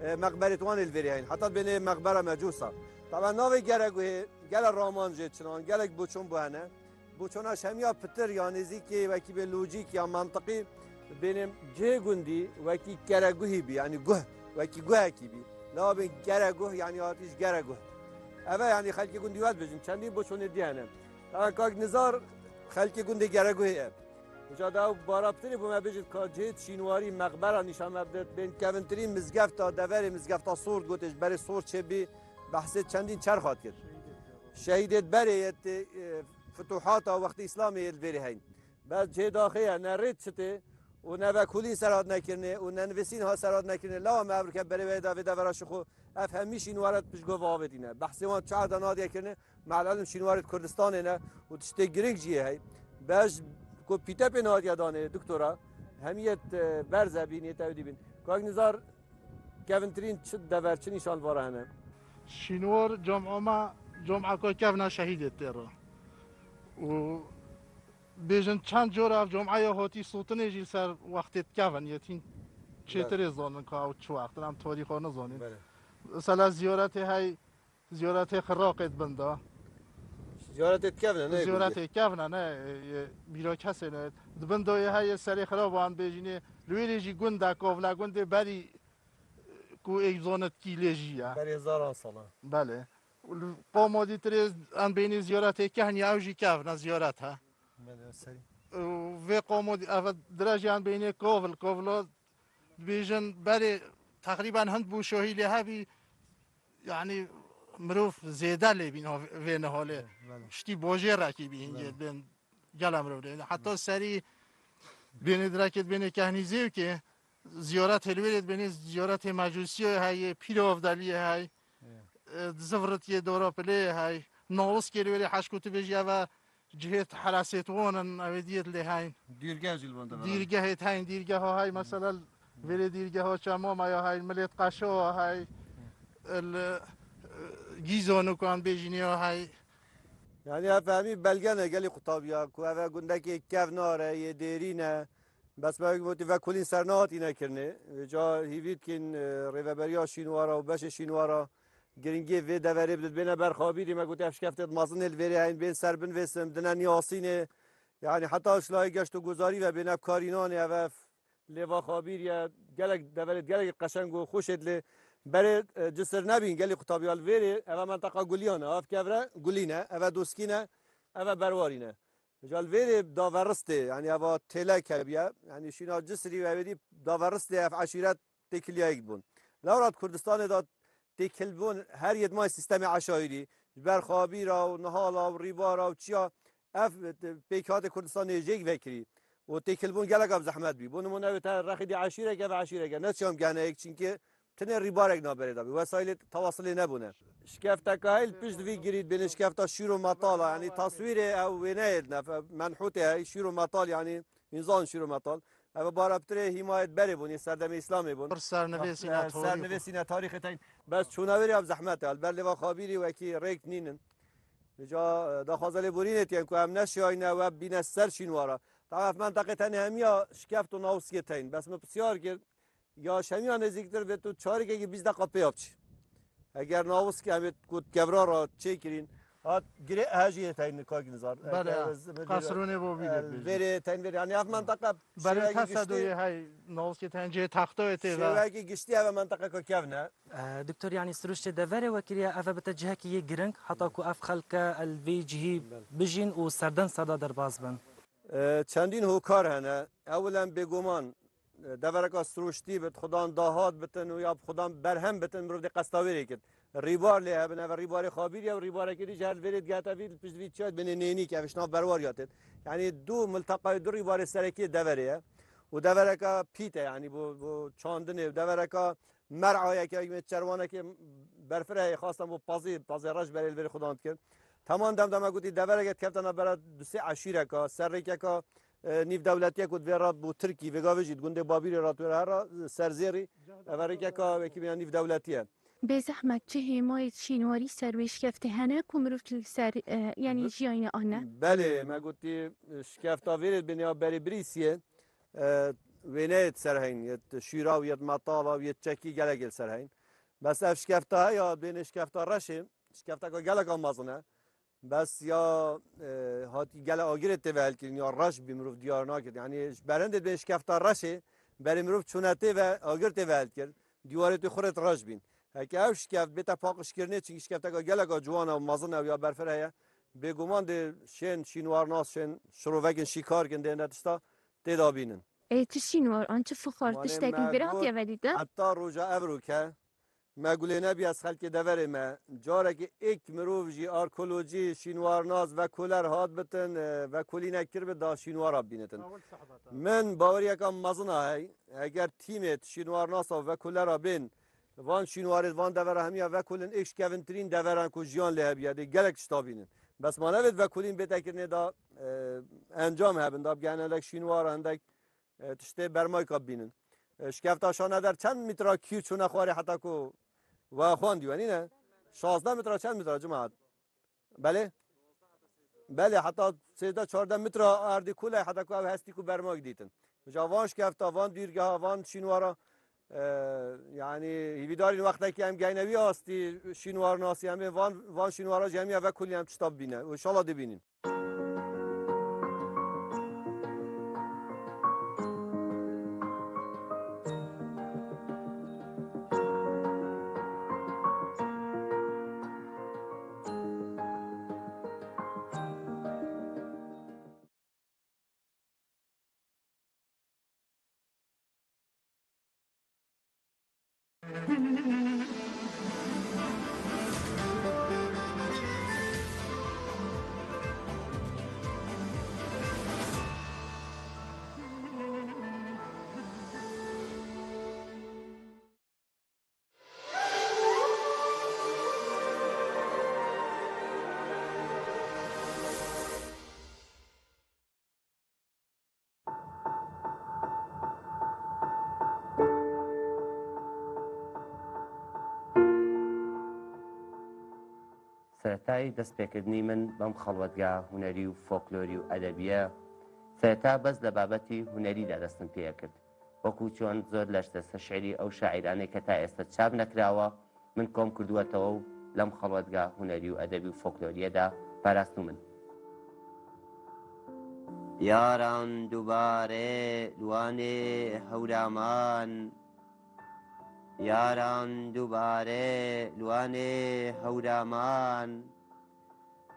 e, meqberê wan ê li vêrê heyn. Heta bênê meqbera Mecûsa. Taban navê Gereguhê gele raman jê çinan, gelek boçon bû hene. Boçona şemiya pitir ya nêzîkê wekî bê lojîk ya mantiqî bênê cihê gundî wekî Gereguhî bî, yanî guh, wekî guhekî bî. Lewa bê Gereguh, yanî hatî ji Gereguh. Ev e, yanî xelkê gundî wet bêjin, çendî boçonê dî hene. Taban kak Nizar xelkê gundê Gereguhê e. Uca da ew bara pitirî bû me bêjit ka cihê şînwarî meqbera nîşan me bidit, bên kevintirîn mizgefta deverê mizgefta Sord gotê ji berê Sord çêbî behsê çendîn çerx hat kir. Şehîdê berê yê tê, e, futuhata wextê Îslamê yê li vêrê heyn. Bes cihê daxê ye, ne rêt çitê û ne vekolîn ser hat nekirine û ne nivîsîn ha ser hat nekirine. Lewa me evrike berê wê da vê devera şixo. Ev hemî şînwaret piştgova avêtîne. Behsê wan çar de nadiye kirine. Me'l elim şînwarêt Kurdistanê ne û tiştê giring jî yê hey. Bej ku pîtepê nadiye danê doktora, hemiyet, e, berze bîn, yê tewdî bîn. Kak Nizar kevintirîn çi dever, çi nîşan vara hene? Şînwar coma me, coma ku kevna şehîdê tê re. Û bêjin çend cor ev coma ya hotî sotinê jî li ser wextê dikevin, yetîn çêtirê zanin ka ew çi wextin, em tarîxa nizanin. Belê. Mesela ziyaretê hey, ziyaretê Xiraqê di bin de. Ziyaretê dikevne, ne? Ziyaretê kevne, ne, e, e, bîra kesê ne. Di bin de yê hey, yê serê xiraban bêjînê, li wê rê jî gund e, kovla gundê berî, e, ku ê zonit kî lê jî ye. Berê hezaran sala. Belê. Û li qoma dîtirê em bênî ziyaretê kehn ya ew jî kevne ziyaret he. Belê, serî. Û vê qoma dî-, ev direjî em bênê kovil, kovla dibêjin berê teqrîben hind bû şohî lê hebî, yanî mirov zêde lê bîn vê niholê. Belê. Ştî bojê rekî bî hingê, belê, bên gela mirov lê. Heta serî bênê direket bênê kehnî zêwkê, ziyaret hêlwêrê dibênê ziyaretê mecûsiyê hey, pîrê Avdeliyê hey, e, ziviritiyê dora pilê hey, nawiskê li wêrê heşk û tu bêjî eve cihêt heresêt wan in, ew ê diyêt lê heyn. Dîrgeh jî li van de. Dîrgehêt heyn, dîrgeha hey, mesela vêrê dîrgeha Çemama ya hey, milêt Qeşa hey, li, e, Gîzan û kan bêjînê ya hey. Yani ev hemî belge ne gelî qutabiya ku ev e gundekê kevnar e, yê dêrîn e. Bes me wekî gotî vekolîn ser nehatîne kirinê. Vêca hîvî dikîn, e, rêveberiya şînwara û beşê şînwara giringiyê vê deverê bidin. Bêne ber xabîrî me gotî ev şikeftê di mezin ê li vêrê heyn bên ser binvêsin, bidine niyasînê. Yani heta şilayê geşt û gozarî ve bêne bi karînanê ev ev lêva xabîrî ye. Gelek deverê gelek qeşeng û xweş ê lê berê, e, cisir nebîn gelî qutabiya li vêrê eve menteqa guliyan e. Ev kevre gulî ne, eve doskî ne, eve berwarî ne. Ca li vêrê daveristê, yani eva têlek hebiye, yani şîna Cisrî û ewêdî daveristê ev eşîret têkiliyayek bûn. Lewrat Kurdistanê da têkilbûn her yêt may sîstemê eşayîrî, ji ber xabîra û nihala û rîbara û çiya ev pêkhatê Kurdistanê jêk vekirî û têkilbûn gelek ev zehmet bî. Bo nimûne ew te rexîdî eşîreke ve eşîreke, neçiyam gehne yek, çinkî Tinê rîbarek naberê de bî. Wesaîlê tewasilê nebûne. Şikefteka hey li pişt vî girî dibêne şikefta şîr û metal a. Yanî taswîrê ew wêneyê di nef, menhûtê hey, şîr û metal, yanî înzan şîr û metal. Ev bara pitirê hîmayet berê bûn, yê serdemê Îslamê bûn. Pir sernivêsîne, e, tarîx. Sernivêsîne tarîxê teyn. Bes çûna wêrê ev zehmet e. Li ber lêva xabîrî wekî rêk nînin. Vêca, e, daxwaza lêborînê tiyên ku em neşiyayne we bîne ser şînwara. Tawa ev menteqê tenê hemiya şikeft û nawskê teyn. Bes min pisyar kir, ya şemiya nêzîktir vê tu çarikekî bîst deqa pê ya biçî. Eger nawiskê em ê ku kevra re çêkirîn, hat girê he jî yê teyn kak nizar. Belê, eger ez, qesrûnê bo bî e, dê bêjî. Vêrê teyn vêrê. Yanî ev menteqe berê şêwekî tese giştî, doyê hey nawiskê teyn cihê textoyê tê ve. Şêwekî giştî ev menteqeka kevn e. E, Doktor, yanî siruştê deverê we kiriye, ev e bite cihekî yê giring, heta ku ev xelke el vê cihî, belê, bijîn û serden serda derbas bin. E, çendîn hokar hene. Ewil em bêguman, e, devereka siruştî bit, xudan dahat bitin û ya bi xudan berhem bitin, mirov dê qesta wê rê kit. Rîbar lê hebin, ev rîbarê xabîrî ye û rîbarekê dî ji her vêrê digehte vî, li pişt vî çiya dibênê nênîk, ev şina berwar ya têt. Yanî du milteqayê du rîbarê serekî yê deverê ye. Û devereka pît e, yanî bo, bo çandinê, devereka mer'ayeke, me çerwanekê berfirehê xastan bo pazî, pazê reş berê li vêrê xudan dikin. Teman dem de me gotî devereke dikefte navbera du sê eşîreka, ser rêkeka, e, nîvdewletiyek û divê re bo Tirkî, vêga vê jî di gundê Babîrê re tu re here serzêrî. Eve rêkeka wekî bîna nîvdewletî ye. Bê zehmet çi hêmayê şînwarî ser wê şikeftê hene ku mirov li ser, e, yanî Bi- jiyayîne ane? Belê, me gotî, e, şikefta vêrê binê ya berê birîsiyê, e, wêneyê di ser heyn, yê di şîra û yê di metala û yê di çekî gelekê li ser heyn. Bes ev şikefta heye, bênê şikefta reşê, şikefteka geleka mezin e. Bes ya, e, hatî gele agirê tê ve helkirin, ya reş bî mirov diyar nakir. Yanî ji berendê bê şikefta reşê, berê mirov çûne tê ve agir tê ve helkir. Dîwarê tê xurê reş bîn. Heke ev şikeft bête paqijkirinê, çinkî şikefteka geleka ciwan e û mezin e û ya berfireh e, bêguman dê şên şînwarnas, şên şirovekên şîkar kin, dê ne tişta tê de bînin. Ê, çi şînwar an, çi fixar, Malê tiştekî me vira got, tê ve dîtin? Heta roja evro ke me gulê nebî ez xelkê deverê me. Carekê êk mirov jî arkeolojî, şînwarnas, vekuler hat bitin, e, vekulînek kir bi da şînwara bînitin. Min baweriyeka mezin a hey. Eger tîmê şînwarnasa vekulera bên van şînwarê, van devera hemiya vekulin êk ji kevintirîn deveran ku jiyan lê hebiya, dê gelek tişta bînin. Bes ma nevêt vekulîn bête kirinê da, e, encam hebin, da bigehne lek şînwara, hindek, e, tiştê bermayka bînin. E, şikefta şane der çend mîtra kîr çûne xwarê heta ku we xwendî we nîne? Şazdeh mîtra, çend mîtra cemaat? Belê? Belê, heta sêzdeh çardeh metre erdî kule, heta ku ev hestî ku bermak dîtin. Ji van şkefta, van dûrgeha, van şînwara, e, yanî hîvîdarîn wextekî em geyne wî astî şînwarnasî, em ê van, van şînwara jî hemiya vekulî em tişta bibîne. Û inşallah dibînin. سەرەتای دەستپێکردنی من بەم خەڵوەتگا هونەری و فۆکلۆری و ئەدەبیە، سەرەتا بەس لە بابەتی هونەریدا دەستم پێ کرد. وەکو چۆن زۆر لە دەستە شعری ئەو شاعیرانەی کە تا ئێستا چاپ نەکراوە، من کۆم کردووەتەوە و لەم خەڵوەتگا هونەری و ئەدەبی و فۆکلۆریەدا پاراستومن. یاران دووبارێ لوانێ هەورامان، یاران دووبارێ لوانێ هەورامان،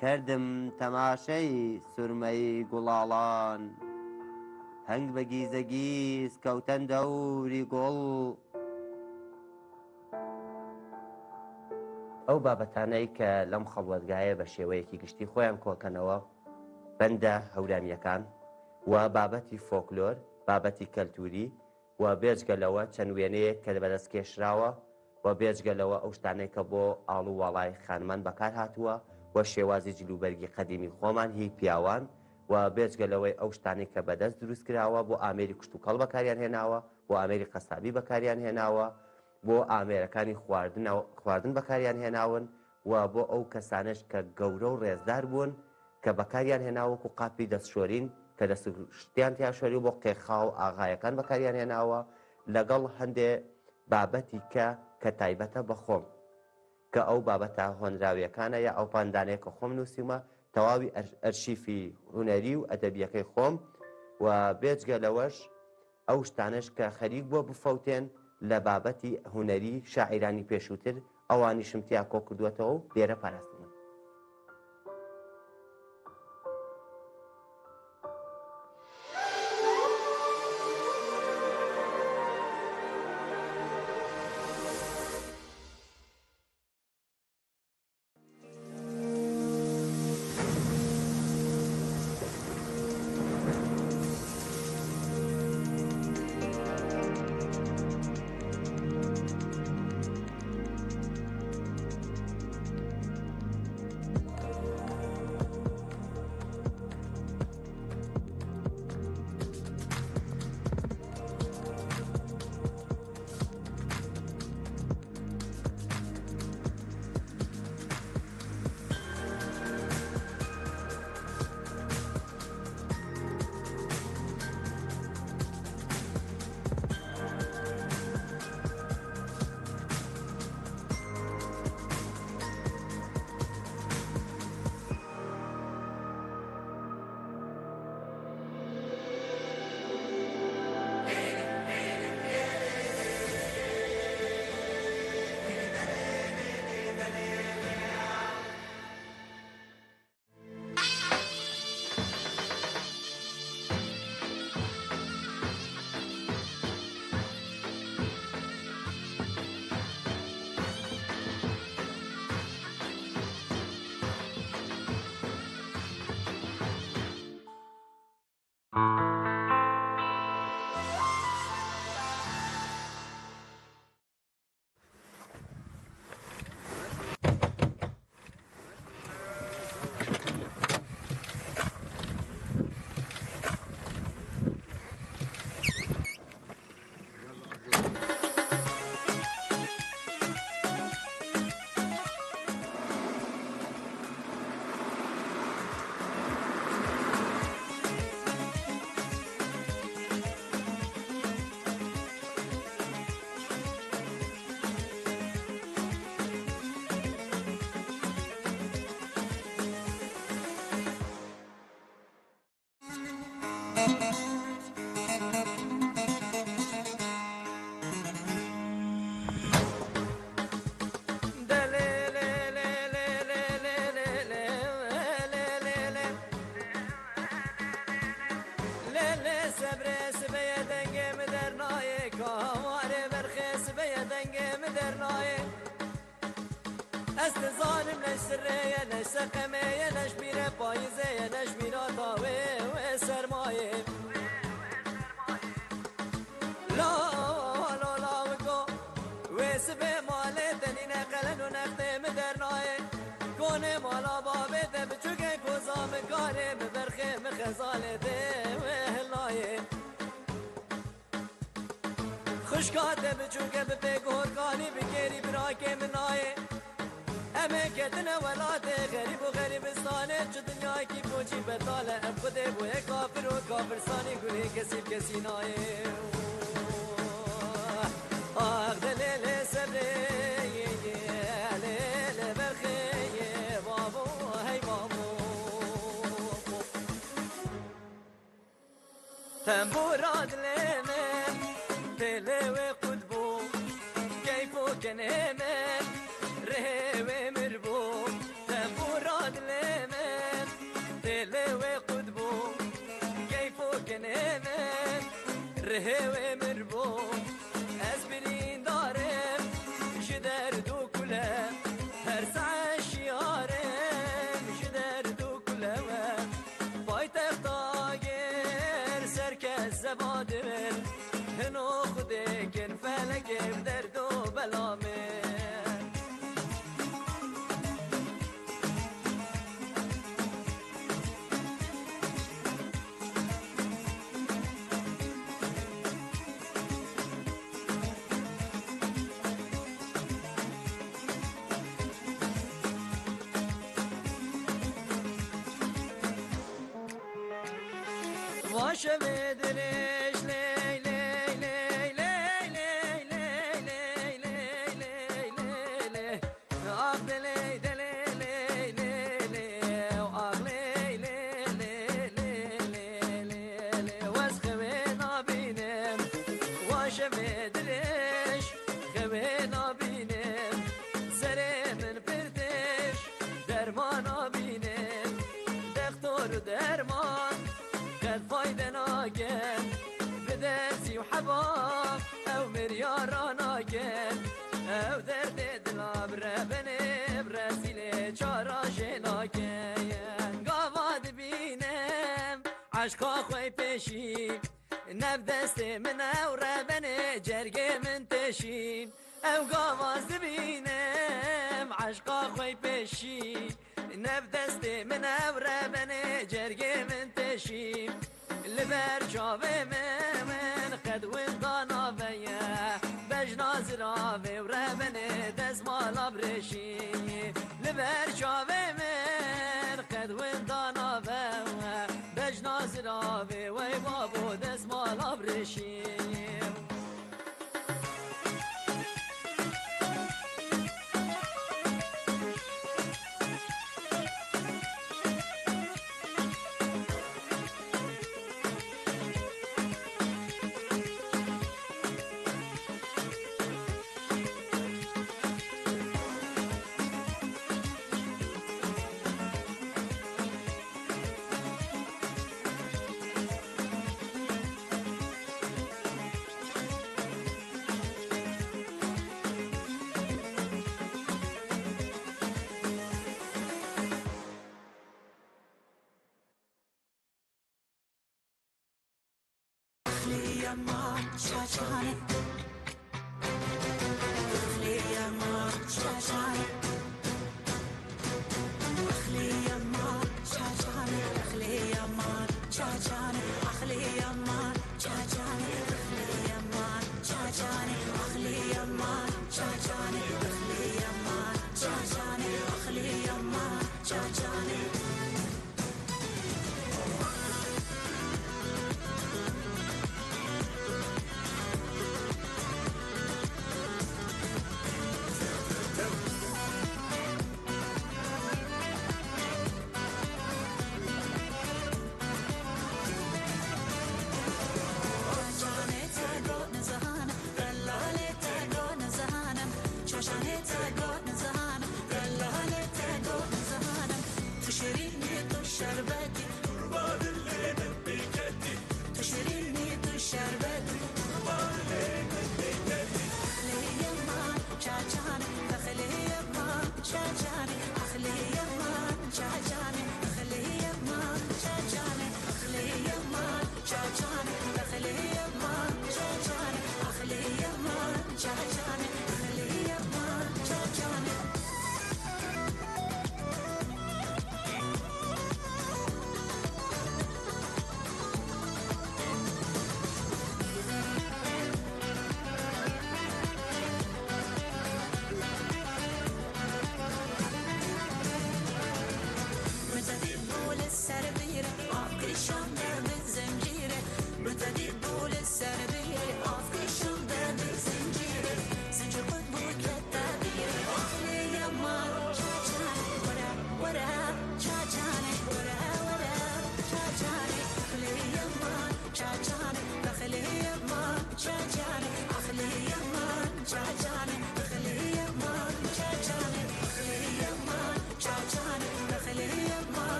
کردم تەماشەی سورمەی گوڵاڵان، هەنگ بە گیزەگیز کەوتەن دەوری گوڵ. ئەو بابەتانەی کە لەم خەڵوەتگایە بە شێوەیەکی گشتی خۆیان کۆکەنەوە، بەندە هەورامیەکان و بابەتی فۆکلۆر، بابەتی کەلتوری و بێجگە لەوە چەند وێنەیەک کە بەدەست کێشراوە و بێجگە لەوە ئەو شتانەی کە بۆ ئاڵ و واڵای خانمان بەکار هاتووە و شێوازی جلوبەرگی قەدیمی خۆمان هی پیاوان و بێجگە لەوەی ئەو شتانەی کە بەدەست دروست کراوە بۆ ئامێری کوشت و کەڵ بەکاریان هێناوە، بۆ ئامێری قەسابی بەکاریان هێناوە، بۆ ئامێرەکانی خواردنەوە-، خواردن بەکاریان هێناون و بۆ ئەو کەسانەش کە گەورە و ڕێزدار بوون، کە بەکاریان هێنا وەکو قاپی دەستشۆرین، کە دەست و شتیان تیا شۆری و بۆ قێخا و ئاغایەکان بەکاریان هێناوە، لەگەڵ هەندێ بابەتی کە، کە تایبەتە بە خۆم، کە ئەو بابەتە هۆنراویەکانە یا ئەو پاندانەیە کە خۆم نووسیمە، تەواوی ئەر-، ئەرشیفی هونەری و ئەدەبیەکەی خۆم و بێجگە لەوەش ئەو شتانەش کە خەریک بووە بفەوتێن لە بابەتی هونەری شاعیرانی پێشووتر، ئەوانیشم تیا کۆ کردووەتەوە و لێرە پاراستنە. Lê lê sebrê sibê ye dengê min dernayê, kawarê berxê sibê ye dengê min dernayê. Ez dizanim ne ji sirrê ye, ne ji seqemê ye, ne ji bîre payîzê ye, ne ji bîra tawê wê sermayê. La, la, la, wiko, wê sibê malê tenîne qelen û nextê min dernayê. Konê mala bavê te biçûke koza min karê min berxê min xezalê dê wê hilayê. Xwişka te biçûke bi pêk horkanî bi kêrî birakê min nayê. Em ê ketine welatê xerîb û xerîbistanê, çi dinyayekî poçî betal e, em Xwedê bûye kafir û kafirstanî gulê kesî bi kesî nayê. Ax de lê lê sebrê, lê lê berxê, babo, hey babo. Tembûra dilê min, têlê wê qut bû, keyf û kenê min, rihê wê mir bû. Tembûra dilê min, têlê wê qut bû, keyf û kenê min, rihê wê mir bû. Ez birîndar im ji derd û kule, her saet şiyar im ji derd û kule we. Paytexta gêr serkez zeba dibin, hino xudê kin felekê bi derd û bela min. Va şevê dirêj ley ley ley ley ley ley ley ley ley ley ley ley. Ax dilê delê lê lê lê, ax lê lê lê lê lê lê lê. Wez xewê nabînim, wa şevê dirêj, xewê nabînim. Serê min pir têj, derman nabînim. Dextor û derman qet fayde nakin. Bi dersî û heba ew miryara nakin. Ew derdê dila bi rebenê, bi rezîlê çara jê nakin. Gava dibînim eşqa xwe pêşî. Nev destê min ew rebenê, cergê min têşî. Ew gava ez dibînim eşqa xwe pêşî. Nev destê min ew rebenê, cergê min têşî. Li ber çavê min, min qet winda naveye. Bejna ziravê û rebenê dezmala birêşî. Li ber çavê min qet winda naveye. Bejna ziravê wey babo dezmala birêşî.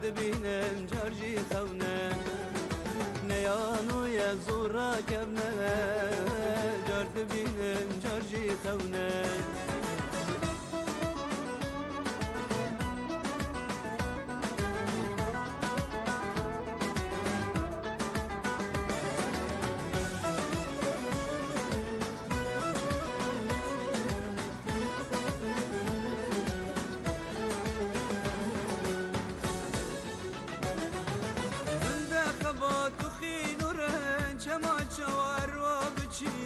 Dibînin car jî xewne. Ne yan û ye zû rakevne. Car dibînin car jî xewne. Min de xebat û xîn û renç hema çawa erwa biçî.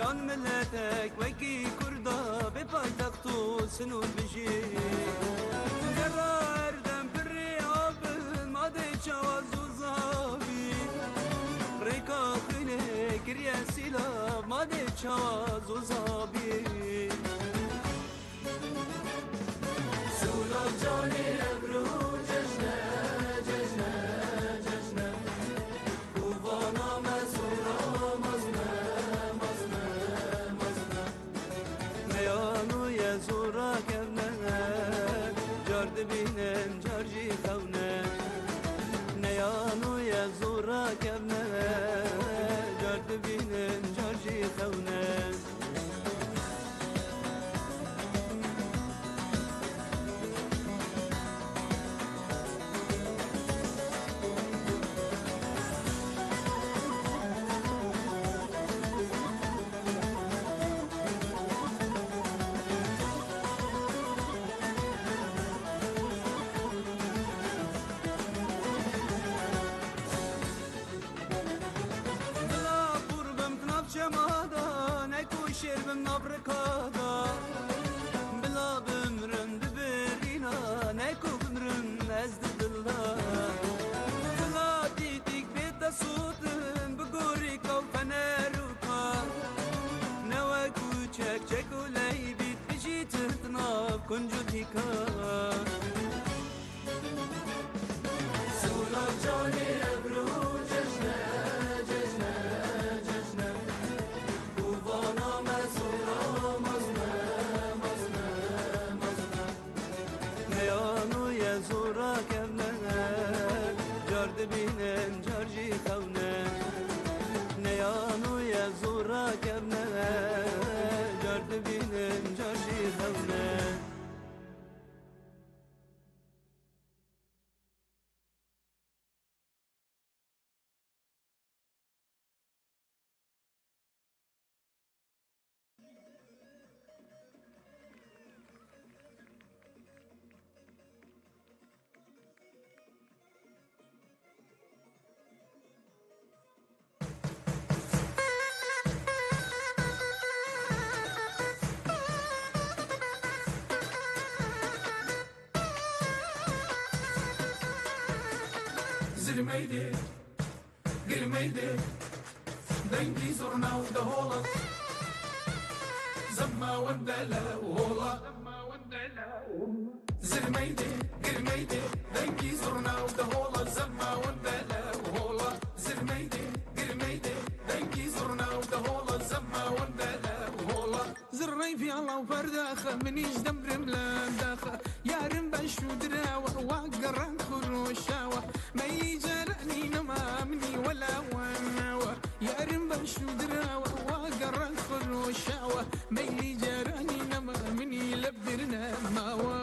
Yan miletek wekî Kurda bê paytext û sinûr bijî. Gera erdem pirrê abin madê çawa zûzavî. Rêka xwînê kiriye sîlav madê çawa zûzavî. Sûra canê ebru cejne, cejne, cejne. Û vana me sûra mezne, mezne, mezne. Ne yan û ye zû rakevne, car dibînin car jî xewne. Ne yan û ye zû rakevne, car dibînin car jî xewne. Bila qûr bim nav çema de, ne ku şêr bim nav rika de. Bila bimrim di birîna, ne ku bimrim ez di dil de. Bila tîtîk bê te sûtin, bi gorîka û fenerûka. Ne wek ku çek çek û leybît bijîtin di nav kunc û tîka. Sûra canê ebru cejne, cejne, cejne. Û vana me sûra mezne, mezne, mezne. Ne yan û ye zû rakevne, car dibînin car jî xewne. Ne yan û ye zû rakevne, car dibînin car jî xewne. Zilmeydê, girmeydê, dengî zurna û dehola. Zemma wendele û hola. Zilmeydê, girmeydê, dengî zurna û dehola, zemma wendele û hola. Zilmeydê, girmeydê, dengî zurna û dehola, zemma wendele û hola. Zirrey piyala û perdaxe, min îş demrim lendaxe. Yarim ben şu direwe, wa gerren xuruşawe. Meyli cerenî nema minî wela wenawe. Yarim ben şu direwe, wa gerren xuruşawe. Meyli cerenî nema minî lebir nemawe.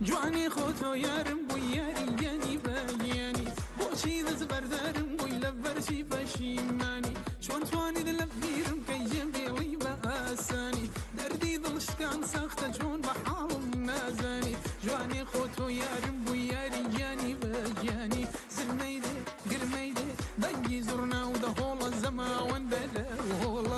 Ciwanê xwe to yarim bû yarî yanî be yanî. Boçî de ziberdarim bûy lev ver jî peşîmanî. Çon twanî di lev vîrim key cem bêlî be asanî. Derdî dil şikan saxte çon be halim nazanî. Ciwanê xwe to yarim bû yarî yanî be yanî. Zilmeydê, girmeydê, dengî zurna û dehola zema wendele û hola.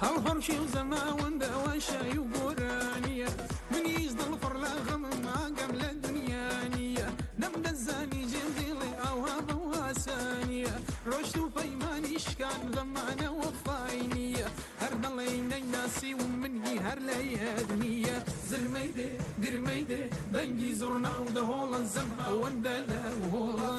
Ew xorşî û zema wende weşay û goraniye. Min îz dil xur le xemim agem le dinya niye. Dem de zanî jê dîlê awa bi wasaniye. Roşt û peymanî şikan xemane wefay niye. Her dilê neynasî û min yî her leyed niye. Zirmeydê, girmeydê, dengî zurna û de hola zema wende le hola.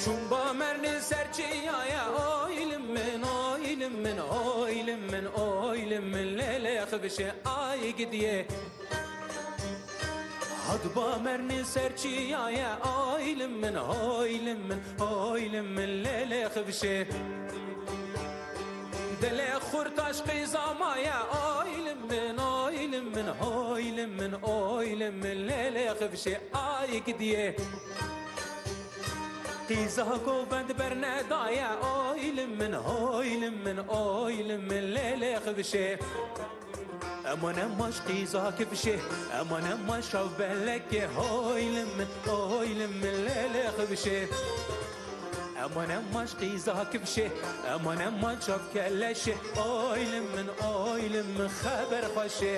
Çûm ba mernê ser çiyaye, oy li min, oy li min, oy li min, oy li min, lê lê xivişê ay gidiye. Hat ba mernê ser çiyaye, oy li min, oy li min, oy li min, lê lê xivişê. Dilê xurtaş qîza maye, oy li min, oy li min, oy li min, oy li min, lê lê xivişê ay gidiye. Qîza govend bernedaye, oy li min, oy li min, oy li min, lê lê xivişê. Eman emaş qîza kifşê, eman emaş çav belekê, hoy li min, oy li min, lê lê xivişê. Eman emaş qîza kifşê, eman emaş çav keleşê, oy li min, oy li min, xeber xweşê.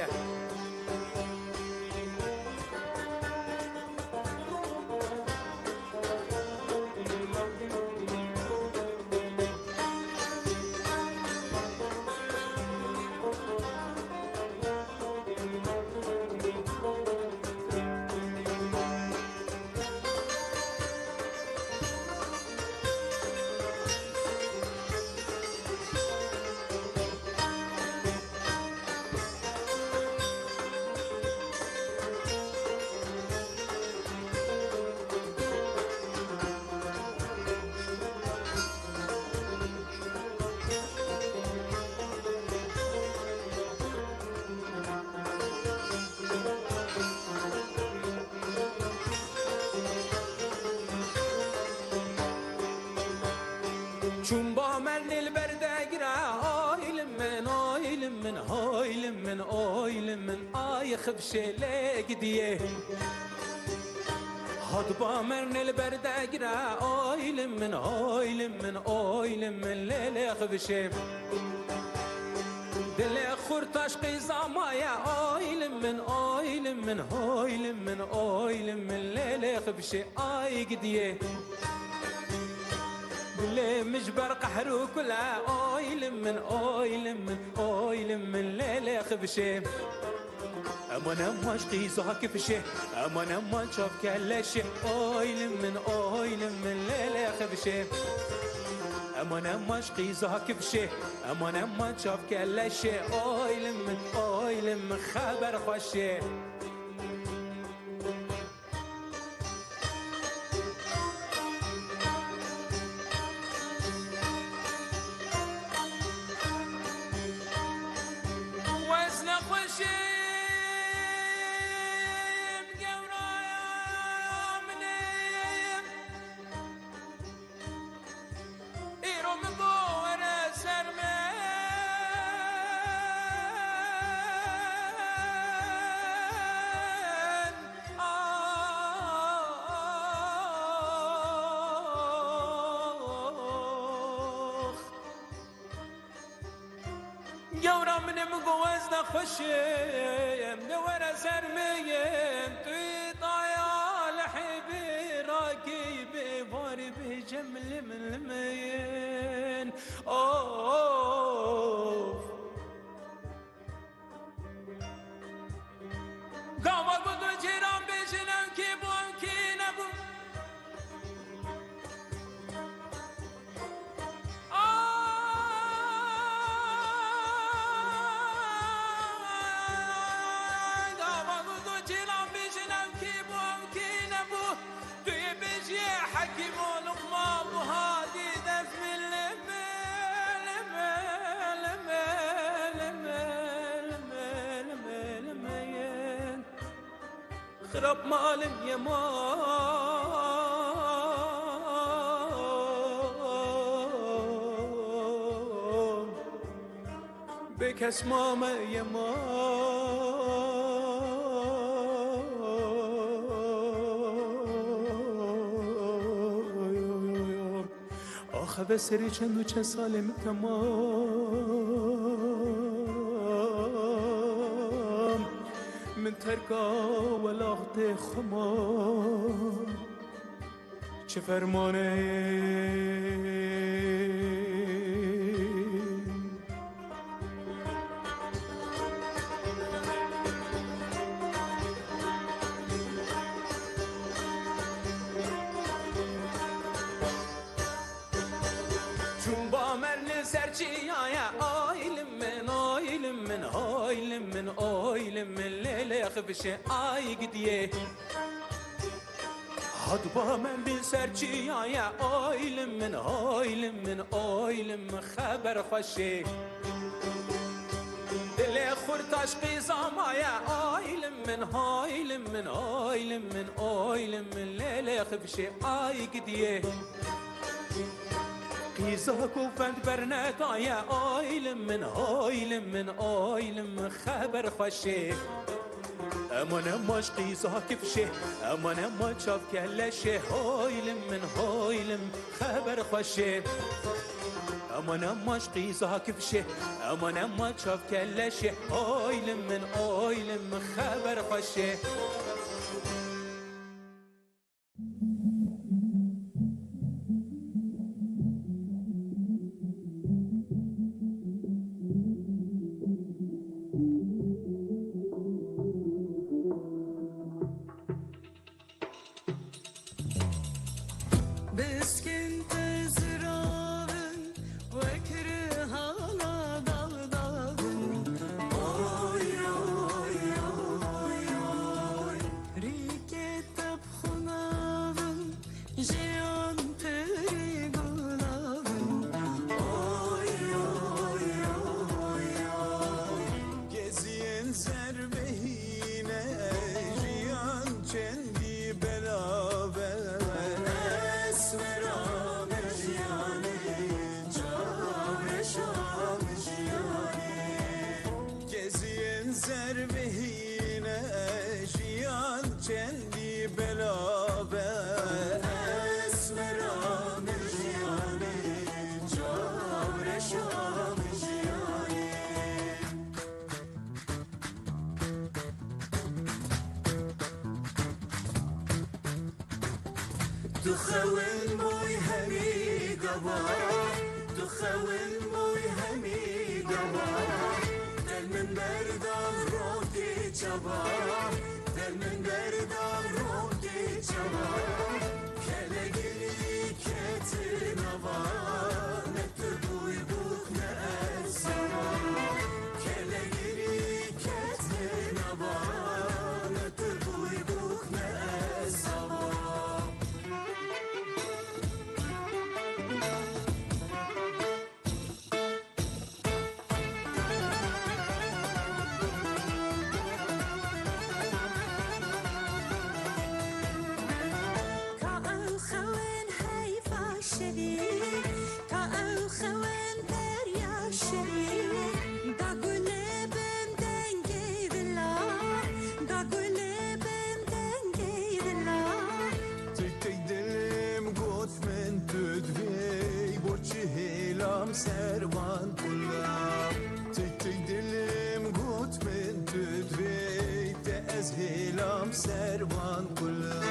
Çûm ba mernê li ber de gira, oy li min, oy li min, oy li min, oy li min, ay xivşê lê gidiyê. Hat ba mernê li ber de gira, oy li min, oy li min, oy li min, lê lê xivişê. Dilê xurtaş qîza maye, oy li min, oy li min, oy li min, oy li min, lê lê xivişê ay gidiyê. Dilê min ji ber qehr û kule, oy li min, oy li min, oy li min, lê lê xivişê. Eman emaş qîza kifişê, eman emaş çav keleşê, oy li min, oy li min, lê lê xivişê. Eman emaş qîza kifişê, eman emaş çav keleşê, oy li min, oy li min, xeber xweşê. Wezne xweşê bi gewraya min ê. Îro min go were ser min. Min got ez nexweşim, de were ser min, tu daya lehê bi rakî bi varî bi cem lim lim in. Of. Gava ku tu cîran bêjin ew kî bû, ew kî nebû. Ay, gava ku tu cîran bêjin ew kî bû, ew kî nebû. Tu yê bêjiyê Hekîm û Luqman bû hadî dest min lime, lime, lime. Xirab malim yema. Bê kes mame yema. Axe ve serê çend û çend salê min temam. Min terka welaxtê xwe ma. Çi fermanê? Çûn bamer li ser çiyaye, ay lim min, ay lim min, ay lim min, ay lim min, lê lê xifşê ay gidiyê. Hat bamer li ser çiyaye, ay lim min, ay lim min, ay lim min, xeber xweşê. Dilê xurtaş qîza maye, ay lim min, ay lim min, ay lim min, ay lim min, lê lê xifşê ay gidiyê. Qîza ku fend bernedaye, ay lim min, ay lim min, ay lim min, xeber xweşê. Eman ema ji qîza kifşê, eman ema çav keleşê, hay lim min, hay lim, xeber xweşê. Eman ema ji qîza kifşê, eman ema çav keleşê, hay lim min, hay lim, xeber xweşê. Biskin te ziravin, wek rihala dal davin. Oy, oy, oy, oy. Rîkê te bi xwe navin, jiyan pirî gulavin. Oy, oy, oy, oy. Geziyên zer bihîne, jiyan çendî belav e. Esmera min jiyanê, çavreşa min jiyanê. Geziyên zer bihîne, jiyan çendî belav e. Esmera min jiyanê, çavreşa min jiyanê. Tu xewin boy hemî gava, tu xewin boy hemî gava. Del min berda rokê çava, del min berda rokê çava. Kelegirî kete nava, ne tu bûy bûk ne ez sava. Kelegirî kete nava, ne tu bûy bûk ne ez sava. Ka ew xewên heyfa şirî, ka ew xewên derya şirî, da gulê bin dengê dila, da gulê bin dengê dila. Tek tek dilim got min tu divê, borçî hêlam ser van kula. Tek tek dilim Em ser wan qulan.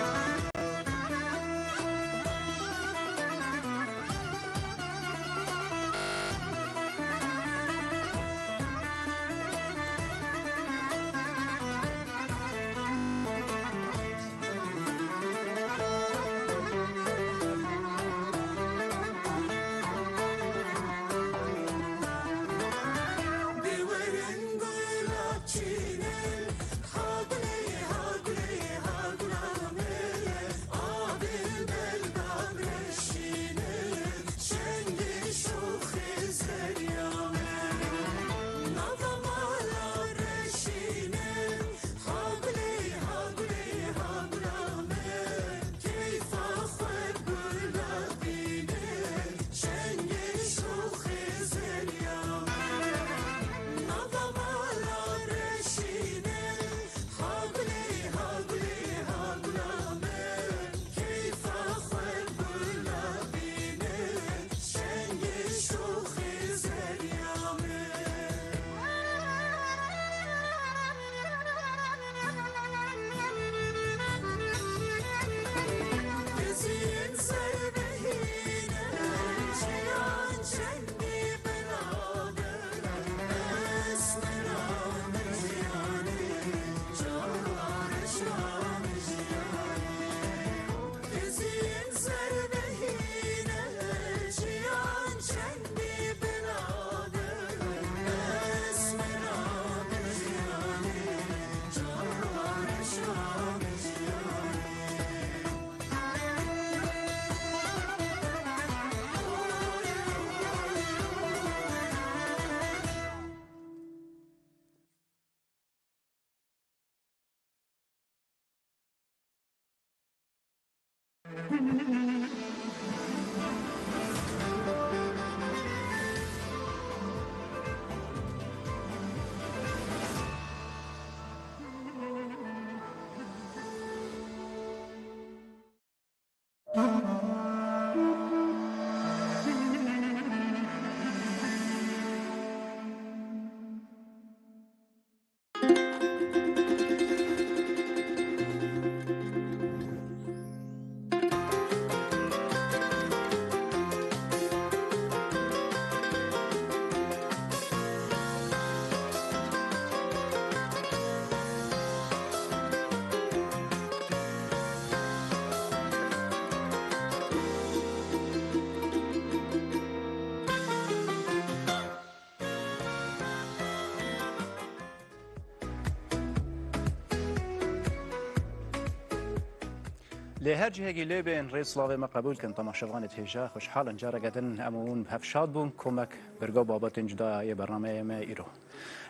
Lê her cihekî lê bên rê silavê me qebûl kin, temaşevanê hêja, xweşhal in careke din em û hûn bi hev şad bûn, komek berga û babetên cuda yê bernameyê me îro.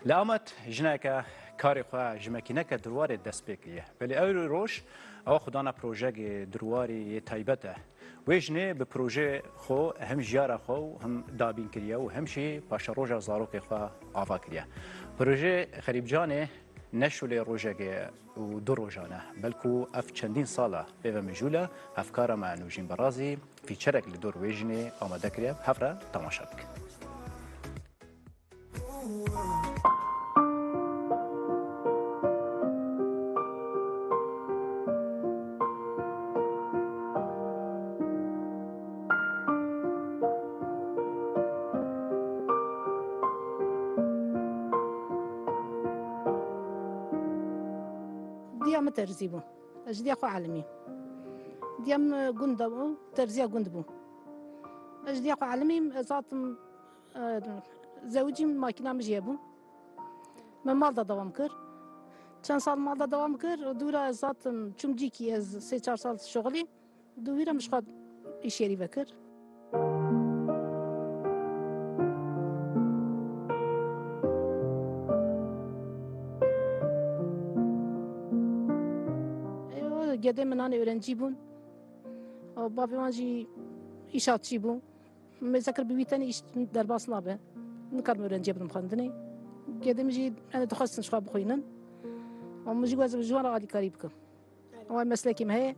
Li Amed jineke karê xwe ji mekîneke dirwarê dest pê kiriye. Belê ew roj ew xwedana projeyekê dirwarî yê taybet e. Wê jinê bi projeyê xwe hem jiyara xwe û hem dabîn kiriye û hem jî paşeroja zarokê xwe ava kiriye. Projeyê Xerîbcanê ne şûlê rojekê û du rojan e, belkû ev çendîn sal e pê ve mijûl e. Hevkara me Nûjîn Berazî fîçerek li dor wê jinê amade kiriye, bi hev re temaşe bikin. Diya min terzî bû. Ez ji diya xwe elimî. Diya min gund de bû, terziya gund bû. Ez ji diya xwe elimîm, ez hatim, e, zewicîm, makîna min jî hebû. Min mal de dewam kir. Çend sal mal de dewam kir, dû re ez hatim, çûm cîkî, ez sê çar sal şixulî. Dû wî re min ji xwe îşêrî vekir. Ê, o gedê min anê öğrenci bûn. O bavê wan jî îşatçî bû. Mêze kir bi wî tenê îş derbas nabe. Nikarim öğrenciye bidim xwendinê. Gedê min jî, yani, dixwestin ji xwe bixwînin. Ama min jî got, ez ji wan re alîkarî bikim. Ew meslekê me heye.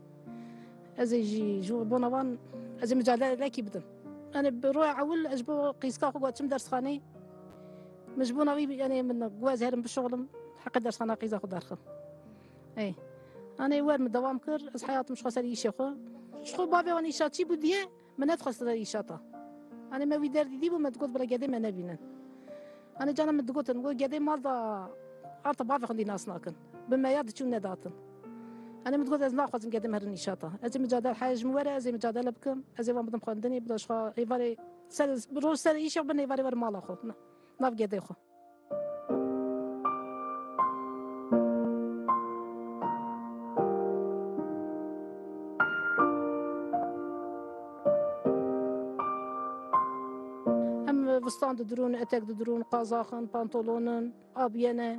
Ez ê jî ji bona wan, ez ê micadelekî bidim. Yani bi roya ewil ez ji bo qîzka xwe got çim dersxanê. Min ji bona wî, yani min got ez herim bişuxulim, heqê dersxana qîza xwe derxim. Ey. Anê wer min dewam kir, ez heyatim ji xwe ser îşê xwe. Ji xwe bavê wan îşa çi bû diye, min nedixwest ser îşa ta. Anê me wî derdî dîbû, me digot bila gedê me nebînin. Anê cana min digotin, got gedê mal da arta bavê xwe dî nas nakin. Bi me ya diçûn nedatin. Anê min digot ez naxwazim gedê min herin îşa ta. Ez ê micadel heye ji min were, ez ê micadele bikim, ez ê wan bidim xwendinê, bila ji xwe êvarê ser, roj ser îşê xwe bin êvarê wer mala xwe. Na-, nav gedê xwe. Em vistan didirûn, etek didirûn, qazaxin, pantolonin, abiye ne,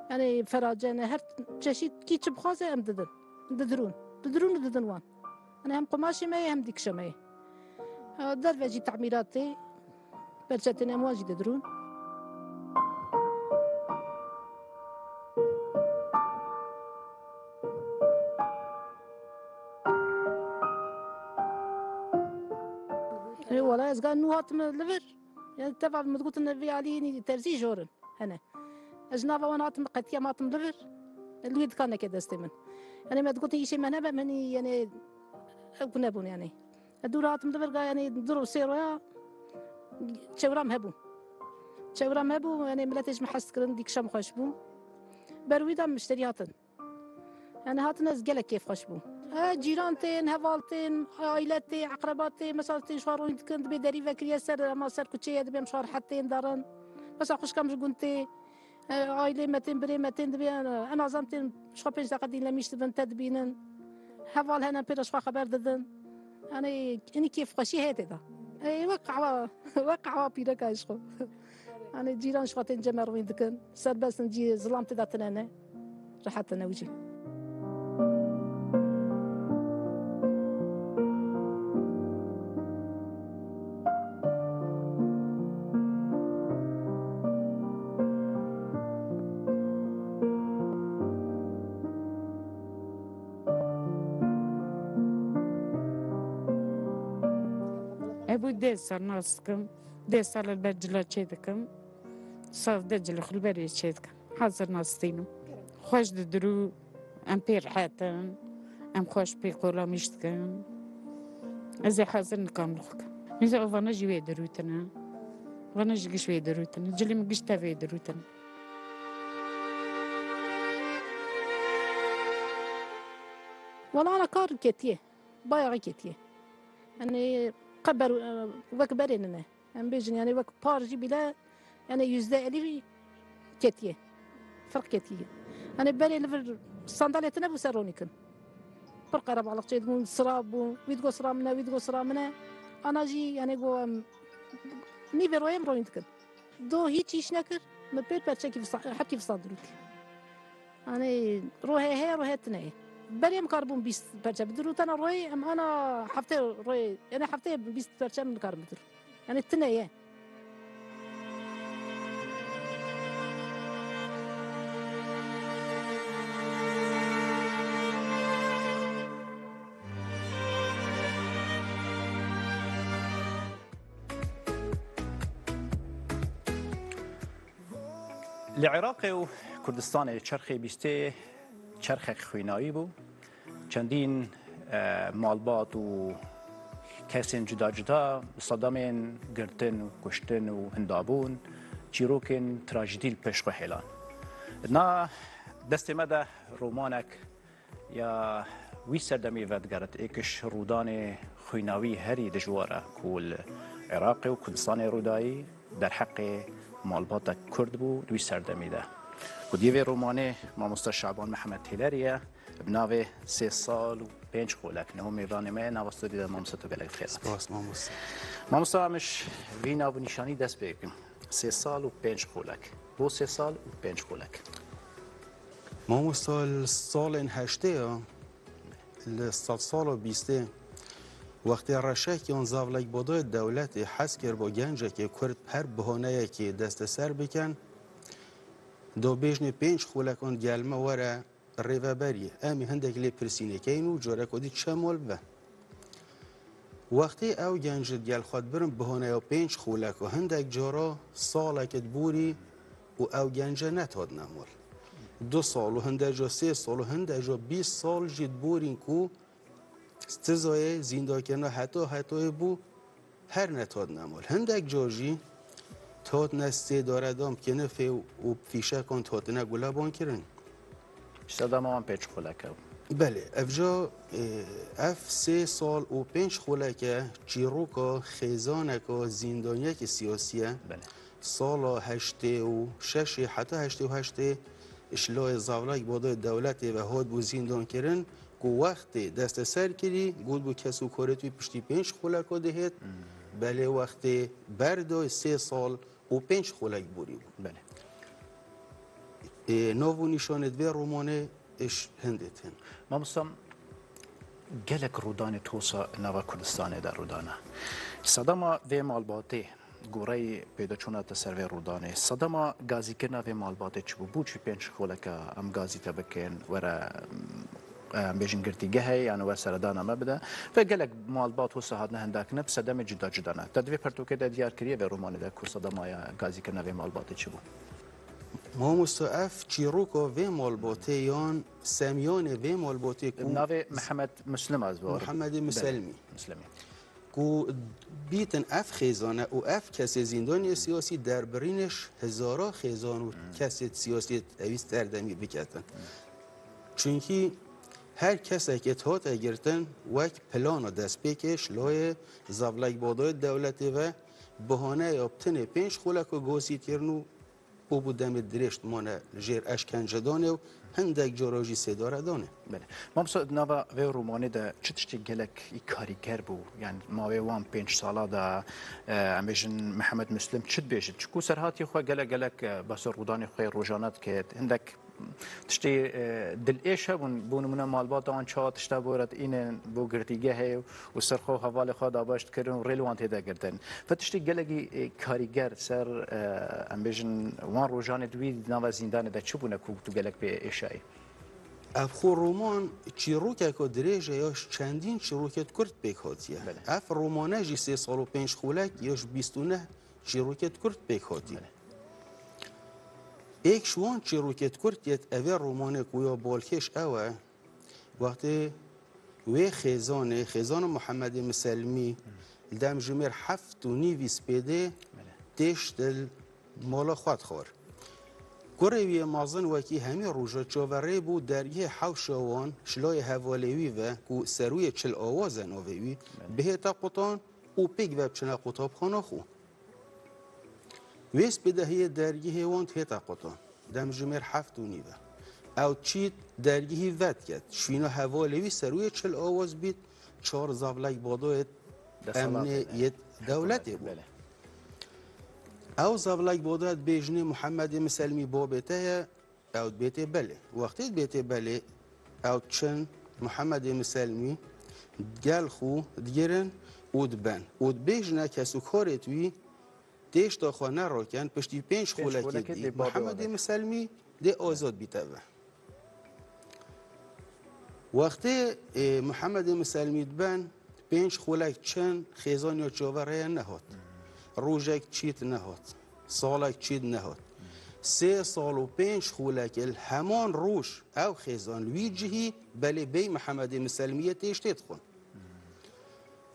yanî ferace ne, her çeşît kî çi bixwaze em didin. Didirûn. Didirûn û didin wan. Yanî hem qumaşê me ye, hem dîkişa me ye. Ha, derve jî temîrat tê, perçetên em wan jî didirûn. Ê, wala ez ga nû hatime li vir. Yani teva min digotin vê alî terzî jor in. Hene. Ez ji nava wan hatim, qetiyem hatim li vir. Li wê dikaneke destê min. Yanî me digotin îşê me nebe, min yanî ew ku nebûn yanî. Ez dûr hatim li vir ga yanî du ro sê roya çewram hebû. Çewram hebû, yanî miletê ji min hez dikirin, dîkişa min xweş bû. Ber wî de mişterî hatin. Yani hatin ez gelek kêfxweş bûm. E, cîran tên, heval tên, aile tê, eqreba tê, mesela tên ji xwe rûnî dikin, dibê derî vekiriye ser, ema ser kuçeyê dibêm ji xwe rehet tên derin. Mesela xwişkam ji gund tê, e, ailê me tên, birê me tên dibê, e, en azam tên ji xwe pênc deqe dînlemîş dibin, te dibînin. Heval hene pê re ji xwe xeber didin. Yani, inî kêfxweşî heye tê de. E, wek qehwa, wek qehwa pîreka ji xwe. Yanî cîran ji xwe tên cem me rûnî dikin. Serbest in, cî zilam tê de tine ne. Rehet in ew jî. Ebû deh sal nas dikim. Deh sal li ber cila çê dikim. Sal deh cila xwe li berê çê dikim. Hazir nas tînim. Xweş didirû, em pê rehet in. Em xweş pê qolamîş dikin. Ez ê hazir nikamlix bikim. Mîza vana jî wê dirûtine. Vana jî giş wê dirûtine. Cilê min giş tevê dirûtine. Wala ana kar ketiye. Bayağı ketiye. Yani qe ber-, wek berê nine. Em bêjin, yani wek par jî bile, yani yüzde elli ketiye. Ferq ketiye. Yani berê li vir sandalê tine bû ser ronî kin. Pir qerebalık çê dibûn, sira bû. Wî digo sira min e, wî digo sira min e. Ana jî, yani go em nîvê royê em ronî dikin. Do hiç iş nekir, min pêr perçekî visa-, hebkî visa dirût. Anê rohê heye, rohê tine ye. Berê em karibûn bîst perçe bidirûtana royê, em ana heftê royê, yani heftê bîst perçe em nikarin bidirûn. Yani tine ye. Li Iraqê û Kurdistanê çerxê bîstê çerxek xwînawî bû. Çendîn, e, malbat û kesên cuda cuda bi sedemên girtin û kuştin û hindabûn, çîrokên trajîdî li pêş xwe hêlan. Na destê me de romanek ya wî serdemî vedigerit, êk ji rûdanê xwînawî herî dijwar e ku li Iraqê û Kurdistanê rûdayî derheqê malbatek Kurd bû di wî serdemî de. Xwediyê vê romanê mamoste Şaban Mihemed Hêlerî ye, bi navê Sê sal û pênc xolek. Niho mêvanê me ye, nava studyoyê de mamoste tu gelek bi xêr hatî. Spas mamoste. Mamoste, em ji vî nav û nîşanî dest pê bikin. Sê sal û pênc xolek. Bo sê sal û pênc xolek. Mamosta, li salên heştê ya, li sedsala bîstê, wextê reşek yan zavlek bodayê dewletê hez kir bo gencekê Kurd her bihaneyekê desteser bikin, do bêjnê pênc xolekan gel me were rêveberiyê. Em ê hindek lê pirsînê keyin û careka dî çe mal bibe. Wextê ew genc digel xwe dibirin, bihaneya pênc xoleka hindek cara salek diborî û ew gence netadine mal. du sal û hindek ca sê sal û hindek ca bîst sal jî diborîn ku stizayê zîndankirina heta hetoyê bû, her nehatine mal. Hindek ca jî dihatine sêdaredan bi kinifê û fîşekan dihatine gulebankirin. Sedema wan pênc xuleke bû. Belê, evca, e, ev sê sal û pênc xuleke çîroka xêzaneka zîndaniyekî siyasî ye. Belê. Sala heştê û şeşê heta heştê û heştê ji layê Zavlak Badayê dewletê ve hatibû zîndankirin, ku wextê desteser kirî, gotibû kesûkarê wî piştî pênc xuleka dihêt, belê wextê berdayê sê sal û pênc xulek borî bû. Belê. Ê, nav û nîşanê di vê romanê ji hindê tên. Mamosta, gelek rûdanê tosa nava Kurdistanê de rûdana. Sedema vê malbatê, goreyê pêdaçûna te ser vê rûdanê, sedema gazîkirina vê malbatê çi bû? Bû çi pênc xoleke em gazî te bikin, were, em bêjin girtîgehê, yani were seredana me bide. Ve gelek malbat tosa hatine hindakirin, bi sedemê cuda cuda ne. Te di vê pertûkê de diyar kiriye vê romanê de ku sedema ya gazîkirina vê malbatê çi bû? Mamosta, ev çîroka vê malbatê yan semyanê vê malbatê ku Navê Mihemed Muslim ez bi Mihemedê Miselmî. Muslimî. Ku bîtin ev xêzane û ev kesê zîndanê siyasî derbirînê ji hezara xêzan û kesê siyasî ewî serdemî biketin. Çunkî her keseke hate girtin wek plana destpêkê ji layê Zavlek Badayê dewletê ve bahaneya bi tenê pênc xuleka gazî kirin û û bû demê dirêj dimane li jêr eşkencedanê û hindek cara jî sêdaredanê. Belê. Mamosta, di nava vê romanê de çi tiştê gelek î karîger bû? Yani mawê wan pênc sala de, e, em bêjin Mihemed Muslim çi dibêjit? Çiku serhatî xwe gelek gelek, e, behsa rûdanê xwe rojane dike. Hindek tiştê, e, dilêş hebûn, bo nimûne malbata wan çawa tişta bo re diînin, bo girtîgehê û ser xwe û hevalê xwe dabeş dikirin û rê li wan tê de girtin. Ve tiştê gelekî, e, karîger ser, e, em bêjin wan rojanê di wî nava zîndanê de çi bûne ku tu gelek pê êşayî? Ev xwe roman çîrokeka dirêj e ya ji çendîn çîrokêt kurt pêk hatiye. Belê. Ev romane jî sê sal û pênc xulek ya ji bîst û neh çîrokêt kurt pêk hatiye. Belê. Êk ji wan çîrokêt kurt yêt evê romanê ku ya balkêş ew e, wextê wê xêzanê, xêzana Muhemmedê Miselmî, li dem jimêr heft û nîvî spêdê Belê. têşt li mala xwe dixwar. Kurê wî yê mezin wekî hemî roja çaverê bû dergehê hewşa wan ji layê hevalê wî ve ku serûyê çil awaz e navê wî, bihête qutan û pêk ve biçine qutabxana xwe. Wê spêdehiyê dergehê wan dihête qutan. Dem jimêr heft û nîv e. Ew çît dergehî vediket. Şûna hevalê wî serûyê çil awaz bît, çar zavlek badoyê Desalatê emnê de. yê dewletê bû. Belê. Ew zavlek badoyê dibêjinê Muhemmedê Miselmî babê te ye, ew dibêtê belê. Wextê dibêtê belê, ew çin Muhemmedê Miselmî gel xwe digirin û diben. Û dibêjine kesûkarê wî têşta xwe neraken, piştî pênc Pênc xulekê xulekê dî dê babê Muhemmedê wan. Miselmî dê azad bîte ve. Wextê, e, Muhemmedê Miselmî diben, pênc xulek çin xêzaniya çaverê ye nehat. Rojek çît nehat. Salek çît nehat. Sê sal û pênc xulek li heman roj ew xêzan li wî cihî belê bêy Muhemmedê Miselmiyê têştê dixwin.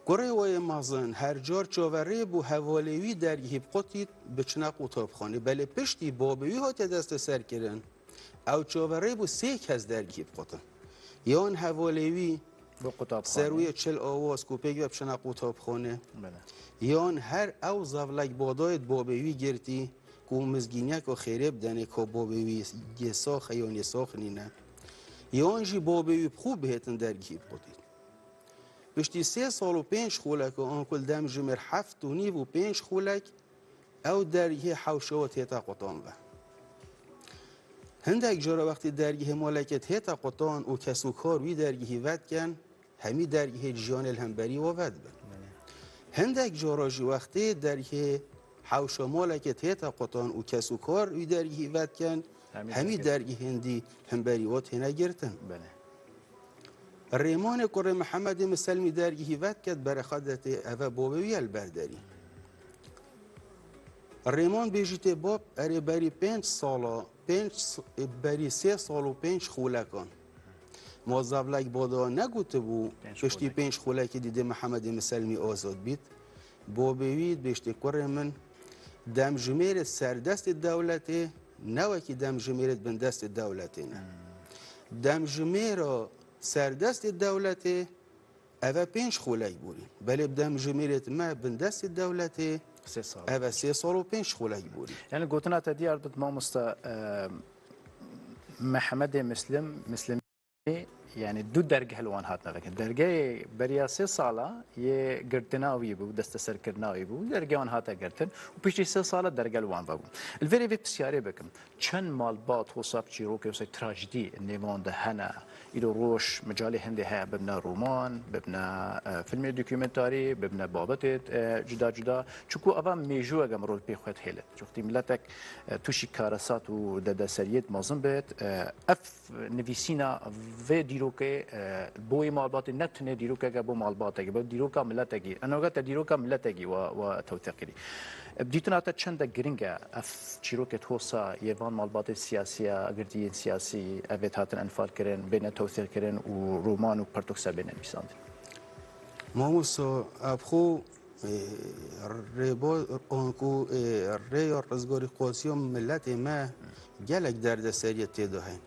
Kurê wê yê mezin her car çaverê bû hevalê wî dergehî biqutît biçine qutabxanê. Belê piştî babê wî hatiye desteserkirin, ew çaverê bû sê kes dergehî biqutin. Yan hevalê wî Bo qutabxanê. serûyê çil awaz ku pêk ve biçine qutabxanê. Belê. Yan her ew zavlek badayê babê wî girtî ku mizgîniyeka xêrê bidenê ka babê wî yê sax e yan yê sax nîne. Yan jî babê wî bi xwe bihêtin dergehî biqutît. Piştî sê sal û pênc xulek û an ku li dem jimêr heft û nîv û pênc xulek ew dergehê hewşa we tête qutan ve. Hindek cara wextê dergehê malekê tête qutan û kesûkar wî dergehî vediken, hemî dergehê jiyanê li hemberî we vedibin. Hindek cara jî wextê dergehê hewşa malekê tête qutan û kesûkar wî dergehî vediken, Hemî hemî dergehê. dergehên dî hemberî we têne girtin. Belê. Rêmanê kurê Mihemedê Miselmî dergehî vediket, bereqedetê eve bavê wî ye li ber derî. Rêman bêjî tê bab, erê berî pênc sala, pênc s-, berî sê sal û pênc xûlekan. Ma zevlek bada negotibû, pênc piştî xûlek. Pênc xûlekî dîdê Mihemedê Miselmî azad bît. Babê wî bêjtê kurê min, demjimêrê serdestê dewletê, ne wekî demjimêrê bindestê dewletê ne. Hmm. Demjimêra serdestê dewletê, eve pênc xûlek borî. Belê bi demjimêrê me bindestê dewletê, sê sal. Eve sê sal û pênc xûlek borî. Yani gotina te diyar bit mamosta, e, Mehemedê Mislim, Mislim, yani du dergeh li wan hatine vekirin. Dergehê beriya sê sala yê girtina wî bû, desteserkirina wî bû. Dergehê wan hate girtin û piştî sê sala dergeh li wan vebû. Li vêrê vê pisyarê bikim. Çend malbat hosa bi çîrokê, hosa trajedî nêvan de hene? Îro roj micalê hindê heye, bibine roman, bibine, e, filmê dokumentarî, bibine babetê, e, cuda cuda. Çunku eva mêjûyeke mirov pê xwe dihêlit. Wextî miletek, e, tûşî karesat û derdeseriyêt mezin bêt, e, ev nivîsîna vê dîrokê, e, bo wê malbatê ne tenê dîrokeke bo malbatekî, bo dîroka miletekî. Enoga te dîroka miletekî wa, wa tewteqîrî. Bi dîtina te çende giring e ev çîrokê hosa yê van malbatê siyasî ye, agirtiyên siyasî, evêt hatin enfalkirin, bêne tewsîrkirin û roman û pertoksa bêne nivîsandin? Mamosta, ev xwe, e, rêba-, anku, e, rêya rizgarîxwaziya miletê me gelek derdeseriyê tê de heye.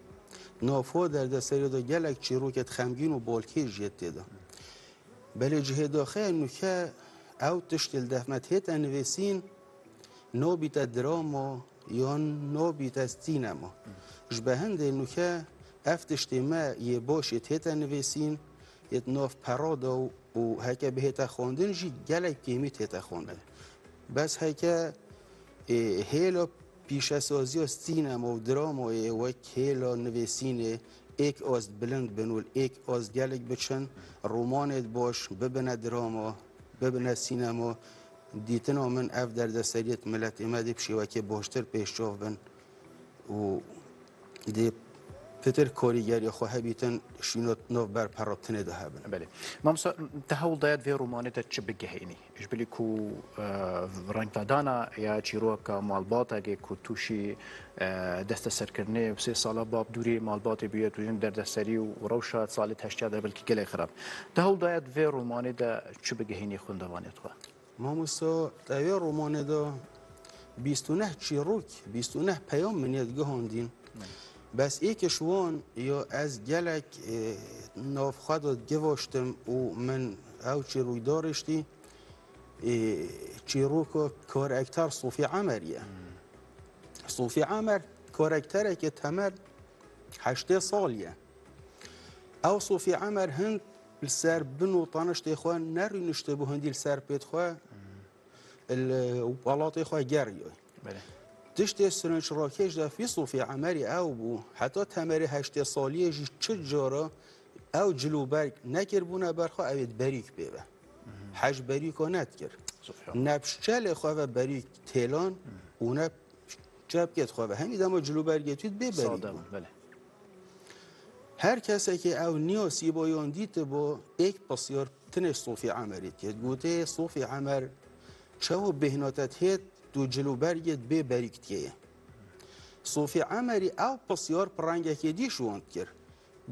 Nava derdeseriyê de gelek çîrokêt xemgîn û balkêş jê tê de. Belê cihê daxê nûke ew tiştê li def me hête nivîsîn, nabîte drama yan nabîte sînema. Ji be hindê nûke ev tiştê me yê başê hête nivîsîn, yê di nav pera de û, û heke bihête xwendin jî gelek kêmî tête xwendin. Bes heke, ê, hêla pîşesaziya sînema û dramayê wek hêla nivîsînê êk ast bilind bin û êk ast gelek biçin, romanêt baş bibine drama, bibine sînema, dîtina min ev derdeseriyêt miletê me dê bi şêwekê baştir pêşçav bin û dê pitir karîgeriya xwe hebîtin, şînot nav ber pera tinê de hebin. Belê. Mamosta, te hewl daye di vê romanê de çi bigehînî? Ji bilî ku, e, rengvedana ya çîroka malbatekê ku tûşî, e, desteserkirinê sê sala bab dûrî malbatê bûye, tu jin derdeserî û rewşa salê heştya de belkî gelek xirab. Te hewl daye di vê romanê de çi bigehînî xwendevanê xwe? Mamosta, te wê romanê de bîst û neh çîrok, bîst û neh peyam min yê digihandîn. Bes êk ji wan ya ez gelek, e, nav xwe de digivaştim û min ew çîrok dariştî, e, çîroka karekter Sofî Emer ye. Sofî Emer karekterekê temel heştê sal ye. Ew Sofî Emer hind li ser bin û taniştê xwe nerûniştibû, hindî li ser pêt xwe, li welatê xwe geriyoy. Belê. Tiştê sirinc rakêş de fî Sofî Emerî ew bû, heta temerê heştê saliyê jî çi cara ew cilûberg nekiribûne ber xwe, ew ê berîk pê be. Hej berîka nedikir. Subhan. Nebşçelê xwe ve berîk têlan û ne çepkêt xwe ve. Hemî dema cilûbergê tû bê berîk Sade bû. Bû, belê. Her kesekê ew niya sîbayan dîtibo, êk pisyar tinê Sofî Emerî dikê. Gotê, Sofî Emer, çawa bêhna te dihêt, tu cilûbergê bê berîk dikeye? Sofî Emerî ew pisyar bi rengekê dî ji wan dikir.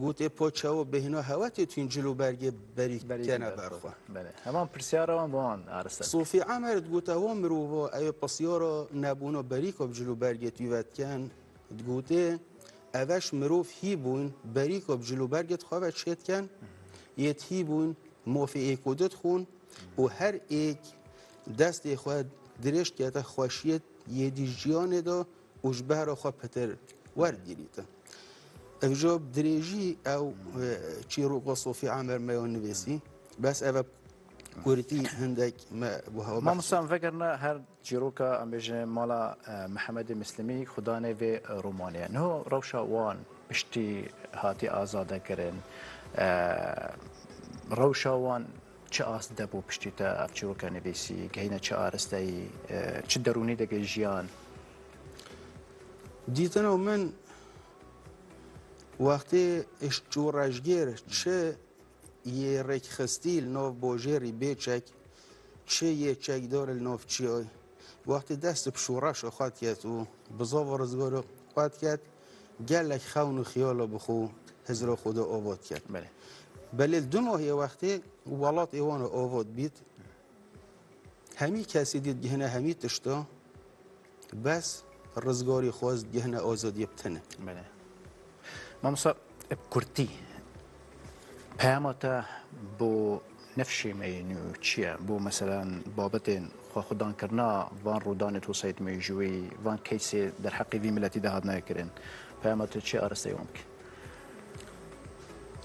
Gotê, po çawa bêhna hewe tê tu hîn cilûbergê berîk Berîk kene ber ber xwe? Belê. Heman pirsyara wan bi wan ariste. Sofî Emer digote, wa mirova, ew ê pisyara nebûna berîka bi cilûbergê tû ve dikin. Digotê, ev eş mirov hî bûn, berîka bi cilûbergê xwe ve çêdikin, yê hî bûn, mafê êk û du dixwin û her êk destê xwe dirêj dikete xweşiyê yê dî jiyanê de û ji behra xwe pitir werdigirîtin. Ev jî bi dirêjî ew, e, çîroka Sofî Emer me ya nivîsî. Bes ev e kurtî hindek me bo hewe Mamosta, em vegerine her çîroka, em bêjin mala, e, Mihemedê Mislimî, xudanê vê romanê ye. Niho rewşa wan piştî hatî azade kirin, e, rewşa wan çi ast de bû piştî te ev çîroka nivîsî, gehîne çi aristeyî, e, çi derûnî de geh jiyan? Dîtina min wextê ji çû rejgêr çi yê rêkxistî li nav bajêrî bê çek, çi yê çekdar li nav çiyayê, Wextê dest bi şoreşa xwe diket û bizava rizgarê xwe diket, gelek xewn û xiyala bi xwe hizra xwe de ava diket. Belê. Belê li dunohiya wextê welatê wan ava dibît, hemî kesê dî digihine hemî tişta, bes rizgarê xwe ez digihine azadiyê bi tine. Belê. Mamosta, bi kurtî, peyama te bo nifşê me yê nû çi ye? Bo, meselen, babetên xwexwedankirina van rûdanê tosayît mêjûyî, van keysê derheqê vî miletî de hatine kirin. Peyama te çi arasteyê wan bike?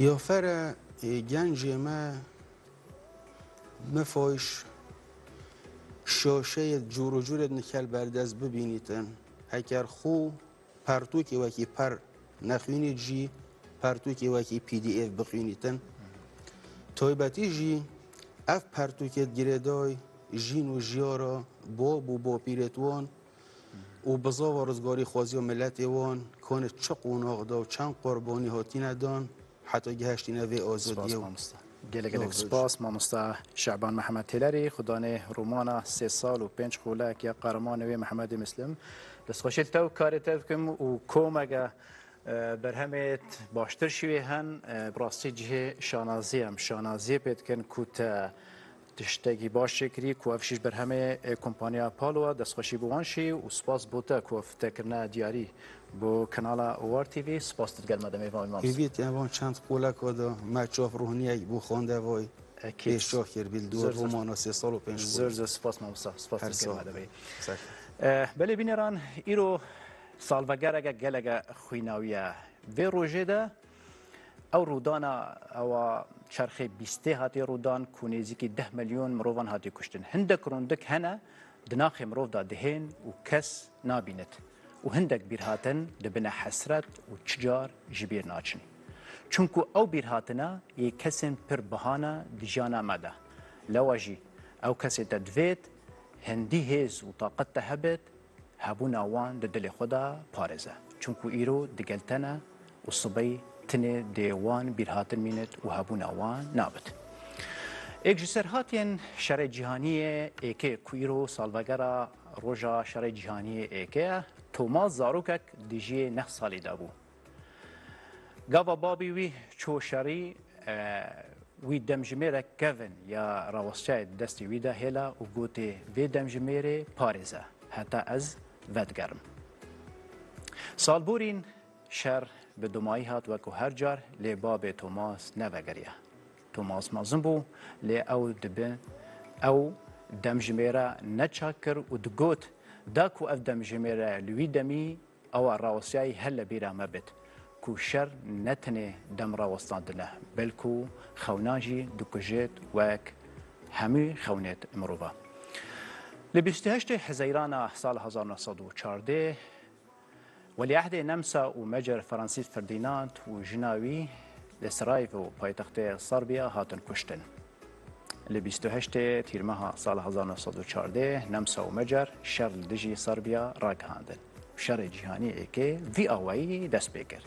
Yafere, ê, gencê me, mifayş şaşeyê cûr û cûrê nikel berdest bibînîtin. Heker xû pertûkê wekî per nexwînît jî, pertûkê wekî P D F bixwînîtin. Taybetî jî ev pertûkê girêdayî jîn û jiyara bab û bapîrêt wan û bizava rizgarî xwaziya miletê wan, kanê çi qonax da û çend qurbanî hatîne dan, heta gihiştîne vê azadiyê. Spas, mamosta. Gelek gelek spas, mamosta Şaban Mihemed Têlerî, xudanê romana Sê sal û pênc xolek ya qehremanê wê Mihemedê Mislim. Destxweşî li te û karê te dikim û komeke, e, berhemêt baştir şîwê hen, e, bi rastî cihê şanaziyê em şanaziyê pê dikin ku te tiştekî baş çêkirî ku ev şîş berhemê, e, kompanya Palo e, destxweşî bi wan şî û spas bo te ku ev te kirine diyarî bo kanala War T V. Spas tu digel me de mêvan wî, mamosta. Hêvî te van çend qoleka de me çav rohniyek bo xwendevay. Ekîd. Pêşiya kir bî li dor romana sê sal û pênc xwe. Zor zor spas mamosta. Spas tu digel me de bî. Ser. Eh, belê bîneran, îro salvegereke geleke xwînawî ye. Vê rojê de ew rûdana ewa çerxê bîstê hatiye rûdan ku nêzîkî deh milyon mirovan hatiye kuştin. Hindek rûndik hene di naxê mirov de dihên û kes nabînit û hindek bîrhatin dibine hesret û çi car ji bîr naçin. Çunku ew bîrhatina yê kesên pir bihane di jiyana me de. Lewa jî ew kesê te divêt hindî hêz û taqet te hebit, hebûna wan di dilê xwe de parêze. Çunku îro digel te ne û sibey tinê dê wan bîrhatin mînit û hebûna wan nabit. Êk ji serhatiyên şerê cîhaniyê êkê ku îro salvegera roja şerê cîhaniyê êkê ye, Thomas zarokek di jiyê neh salî de bû. Gava babî wî çû şerî, e, wî demjimêrek kevin ya rawestiyayê di destê wî de hêla û gotê, vê demjimêrê parêze heta ez vedigerim. Salborîn şer bi dumayî hat wekû her car, lê babê Thomas nevegeriya. Thomas mezin bû, lê ew dibi, ew demjimêre neçak kir û digot, da ku ev demjimêre li wî demî ewa rawestiyayî her li bîra me bit ku şer ne tenê dem rawestandin e, belkû xewnan jî dikujêt wek hemû xewnêt mirova. Li bîst û heştê Hezeyran a sala hezar neh sed û çardeh, Welîehdê Nemsa û Mecer Fransîs Ferdînand û jina wî li Sarayevo, paytextê Serbiya, hatin kuştin. Li bîst û heştê Tîrmeha sala hezar neh sed û çardeh Nemsa û Mecer şer li dijî Serbiya ragihandin. Şerê cîhanî êkê vî awayî dest pê kir.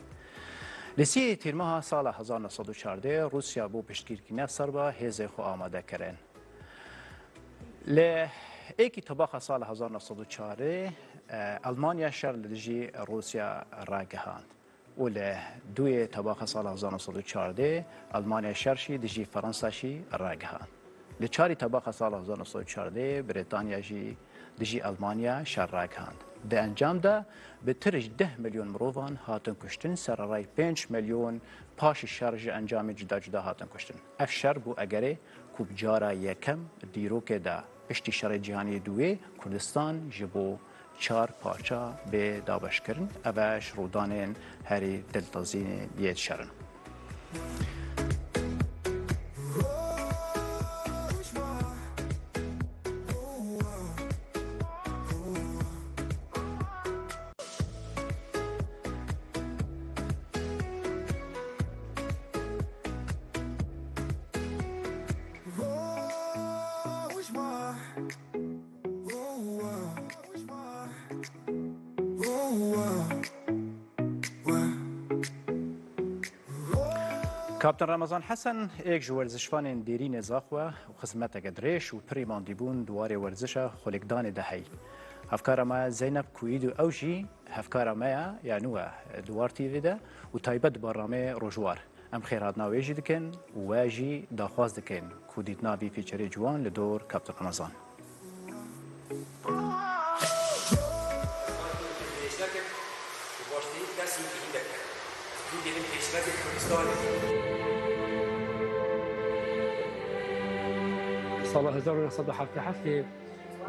Li sîyê Tîrmeha sala hezar neh sed û çardeh Rûsya bo piştgirîkirina Serba hêzê xwe amade kirin. Li êkî Tebaxa sala hezar neh sed û çardeh, e, Elmanya şer li dijî Rûsya ragihand. Û li duyê Tebaxa sala hezar neh sed û çardeh Elmanya şer jî dijî Fransa jî ragihand. Li çarî Tebaxa sala hezar neh sed û çardeh Brîtanya jî dijî Elmanya şer ragihand. Di encam de bitir ji deh milyon mirovan hatin kuştin, sererayî pênc milyon paşî şer ji encamên cuda cuda hatin kuştin. Ev şer bû egerê ku bi cara yekem dîrokê de piştî Şerê Cîhanî yê Duyê Kurdistan ji bo çar parça bê dabeşkirin. Ev e ji rûdanên herî diltezînê yê şer in. Kaptan Ramazan Hesen êk ji werzişvanên dêrînê zaxwe û xizmeteke dirêj û pirî mandîbûn di warê werzişa xwelêkdanê de heyî. Hevkara me Zeynep Kuîd û ew jî hevkara me ye ya nû ye di War T V de û taybet di barnameyê Rojwar. Em xêrhatina wê jî dikin û we jî daxwaz dikin ku dîtina vî feature-ê ciwan li dor Kaptan Ramazan. Sala hezar û neh sed û heftê heftê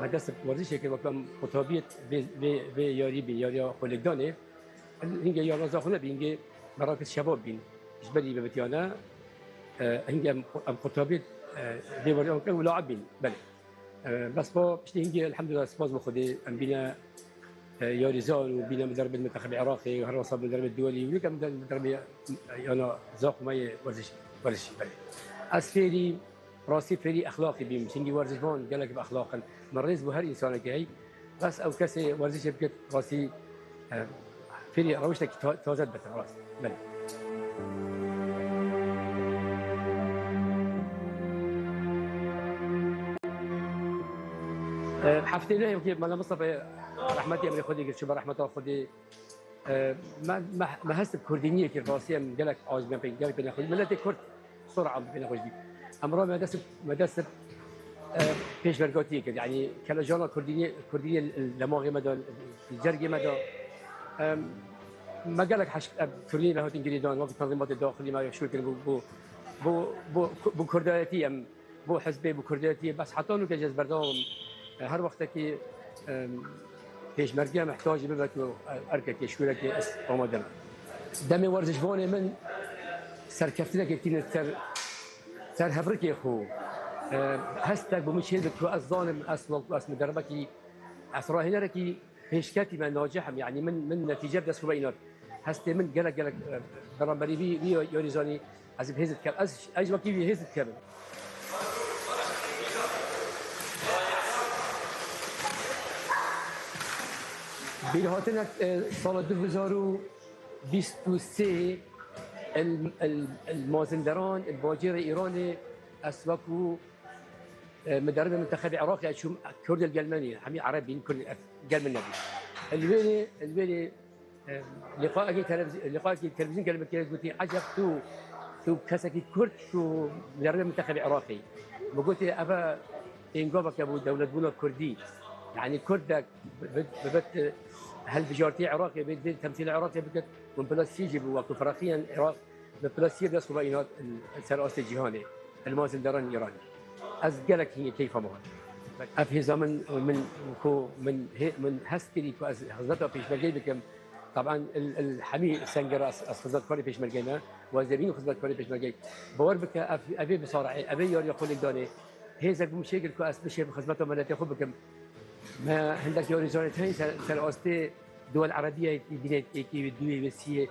me dest bi werzişê kir, wek em qutabiyê vê, vê, vê yarî bî, yariya xwelêkdanê. Hingê yarnaza xwe nebî, hingê Merakis Şebab bîn. Ji berî bibitiyane, e, hingê em, em qutabiyê, e, vê weriyan kir û laib bîn. Belê. E, bes va piştî hingê, elhamdulillah, spas bo Xwedê, em bîne, e, yarîzan û bîne miderbê mintexebê Iraqê, her wesa miderbê duwelî û nik em miderbê, e, yana zax û me yê werziş, werziş, belê. Ez fêrî, rastî fêrî exlaqî bîm. Çingî werzişvan gelek bi exlaq in. Min rêz bo her însanekî hey. Bes ew kesê werzişê bikit, rastî, e, fêrî rewiştekî ta-, taze dibite, rast. Belê. E, heftê neh wekî Mela Mistefa rehmetî emrê Xwedê kir, çû be rehmeta Xwedê. E, me, me, me hest bi kurdîniyekî rastî em gelek aciz me pê, gelek pê nexweş. Miletê Kurd sor am pê nexweş bî. Em ra me dest, me dest, e, pêşmergatiyê kir. Yanî kelejana kurdîniyê, kurdîniyê li lemaxê me de, li cergê me de. Em, me gelek heş-, em, kurdîniyê me hatin girêdan, wekî tenzimatê daxilî me şûr kirin bo, bo, bo, bo, bo kurdayetî em Bo hizbê, bo kurdiyetiyê, bes heta nûke ez berdewam im. Her wextekî, em, pêşmerge mihtacî bibe ku erkekê, şûrekê ez amade me. Demê werzişvanê min serkeftinekê tîne ser, ser hevrikê xwe. E, hestek bi min çêdibit ku ez zanim, ez wek, ez miderbekî, ez rahênerekî pêşketî me, nacih im, yanî min, min netîce bi dest xwe ve înat. Hestê min gelek, gelek, e, beramberî vî, vî yarîzanî ez bi hêz dikem. Ez, ez wekî vî hêz dikevim. Bîrhatinek, e, sala du hezar û bîst û sê el, el, el Mazinderan, el bacêrê Îranê, ez wekû E, miderbê mintexebê Iraqê, çûm, Kurd li gel me nîne, hemî Ereb bîn, Kurd li gel min nebîn. Li wênê, li wênê, e, liqayekî televîz-, liqayekî televîzyon gel min kir, gotî, "Eceb tu, tu kesekî Kurd, tu miderbê mintexebê Iraqê." Min gotî, "Eve pêngaveke bo dewletbûna Kurdî." Yanî Kurdek bi, bi, bibit, e, hilbijartiyê Iraqê, bi, bi temsîla Iraqê bikit, min plasî jî bi wek ku firaqiyan Iraq, min plasî bi dest xwe ve înat, e, ser astê cîhanê. Li Mazinderanê Îranê. Ez gelek hînê keyfa min hat. Ev hêza min, min ku min hê-, min hest kirî ku ez xizmeta pêşmergeyê bikim. Taban il, il hemî senger ez, ez xizmetkarê pêşmergeyê me. Û ez dibînim xizmetkarê pêşmergeyê. Bawer bike ev, evê misaraê, evê yariya xwe lêk danê. Hêzek bi min çêkir ku ez bişêm xizmeta miletê xwe bikim. Me hindek yarîzanê tey ser, ser astê Duwel Erebiyê, dînê êkê wê, duyê wê, siyê.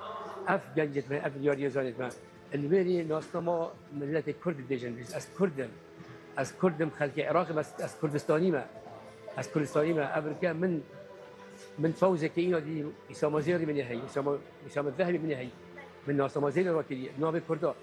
Ev gencêt me, ev yariyêzanêt me. Li wêrî nasnama miletê Kurd dibêjin. Biz, ez Kurd im. Ez Kurd im, xelkê Iraqê me, ez, ez Kurdistanî me. Ez Kurdistanî me. Ev rike min, min fewzeke îna dî, Îsama Zêrî min ê hey, Îsama, Îsama Zehbî min ê hey. Min nasnama Zêrî rakirî, navê Kurda.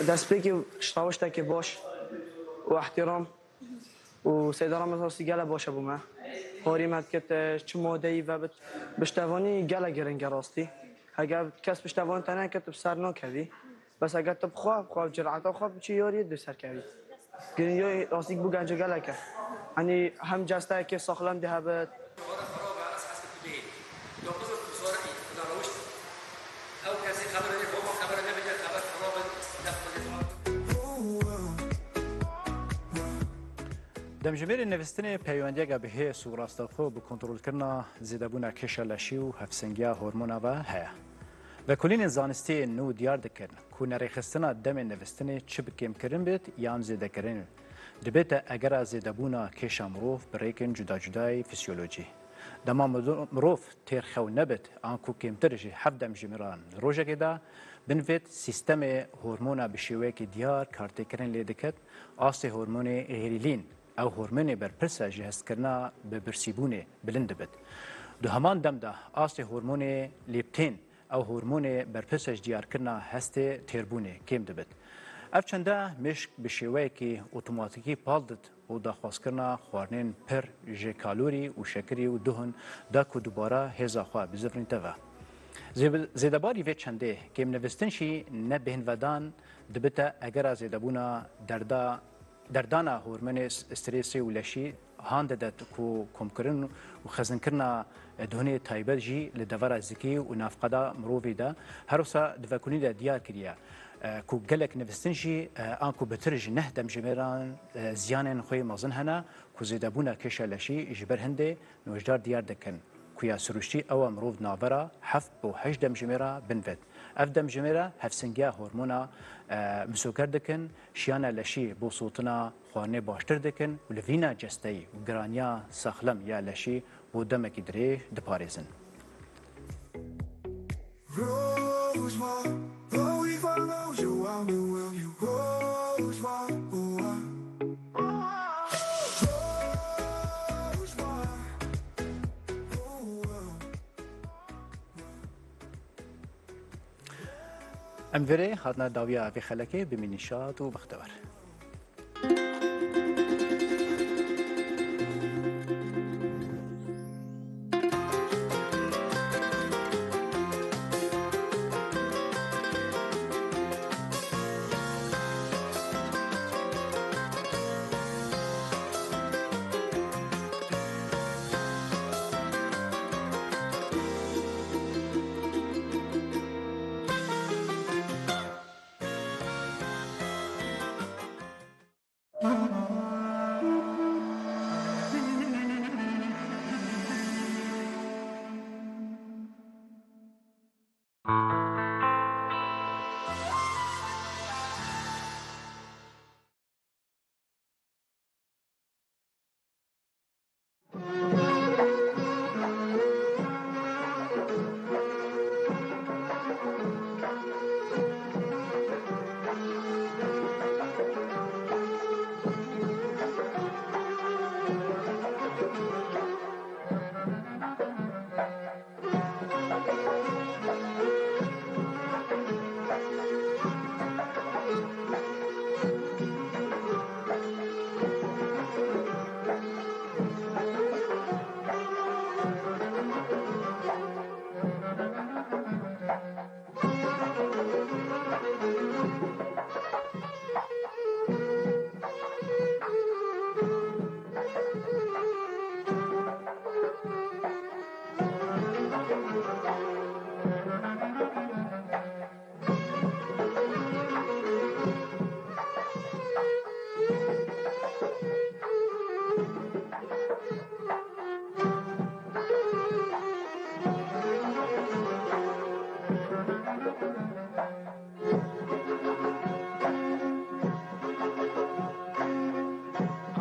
Destpêkê ji rewiştekê baş û ihtiram û Seyda Ramazan Rastî gelek baş e bo me. Harî me dikit, çi madeyî vebit. Piştevanî gelek giring e rastî. Heger kes piştevanî te nekir, tu bi ser nakevî. Bes eger tu bi xwe, bi xwe, bi cireta xwe biçî yariyê, dê serkevî. Girîngiya rastî bo genco gelek e. Yanî hem cesteyekê saxlem dê hebit. Demjimêrên nivîstinê peywendiyeke bi hês û rastaxo bi kontrolkirina zêdebûna kêşa leşî û hevsengiya hormona ve heye. Vekolînên zanistî yên nû diyar dikin ku nerêxistina demên nivîstinê çi bi kêmkirin bêt yan zêdekirin, dibête egera zêdebûna kêşa mirov bi rêkên cuda cudayî fîsyolojî. Dema mido-, mirov têr xew nebit, anku kêmtir ji heft demjimêran li rojekê de, Binvêt sîstemê hormona bi şêweyekî diyar kartêkirin lê diket, astê hormonê êrîlîn, ew hormonê berpirs e ji hestkirina bi birsîbûnê, bilind dibit. Di heman dem de astê hormonê lêptên, ew hormonê berpirs e ji diyarkirina hestê têrbûnê, kêm dibit. Ev çende mêşk bi şêweyekî otomatîkî pal dit û daxwazkirina xwarinên pir ji kalorî û şekirî û duhun da ku dubare hêza xwe bizivirînte ve. Zê-, zêdebarî vê çendê kêmnevistin jî ne bêhnvedan dibite egera zêdebûna derda, derdana hormonê s-, strêsê û leşî han dide ku komkirin û xezinkirina duhunê taybet jî li devera zikî û navqeda mirovî de her wisa di vekolînê de diyar kiriye, e, ku gelek nivistin jî, e, anku bitir ji neh demjimêran, e, ziyanên xwe yê mezin hene ku zêdebûna kêşa leşî ji ber hindê nojdar diyar dikin ku ya siruştî ew e mirov di navbera heft û heşt demjimêra binvêt. Ev demjimêre hevsingiya hormona, e, misoger dikin, şiyana leşî bo sotina xwarinê baştir dikin û livîna cesteyî û giraniya saxlem ya leşî bo demekî dirêj diparêzin. Rojva, rojva, rojva, rojva, rojva. Em virê hatina dawiya vê xelekê, bimînin şad û bextewer.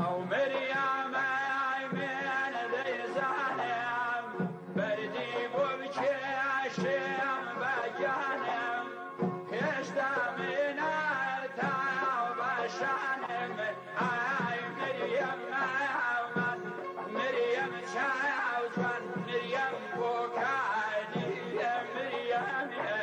Ew Meryem ey min deyzanim, berdî bû bi çeşim vecanim, hêşta min erta başanim, ey Meryem, ey min, Meryem çawa ciwan, Meryem kokaniye, Meryem ye.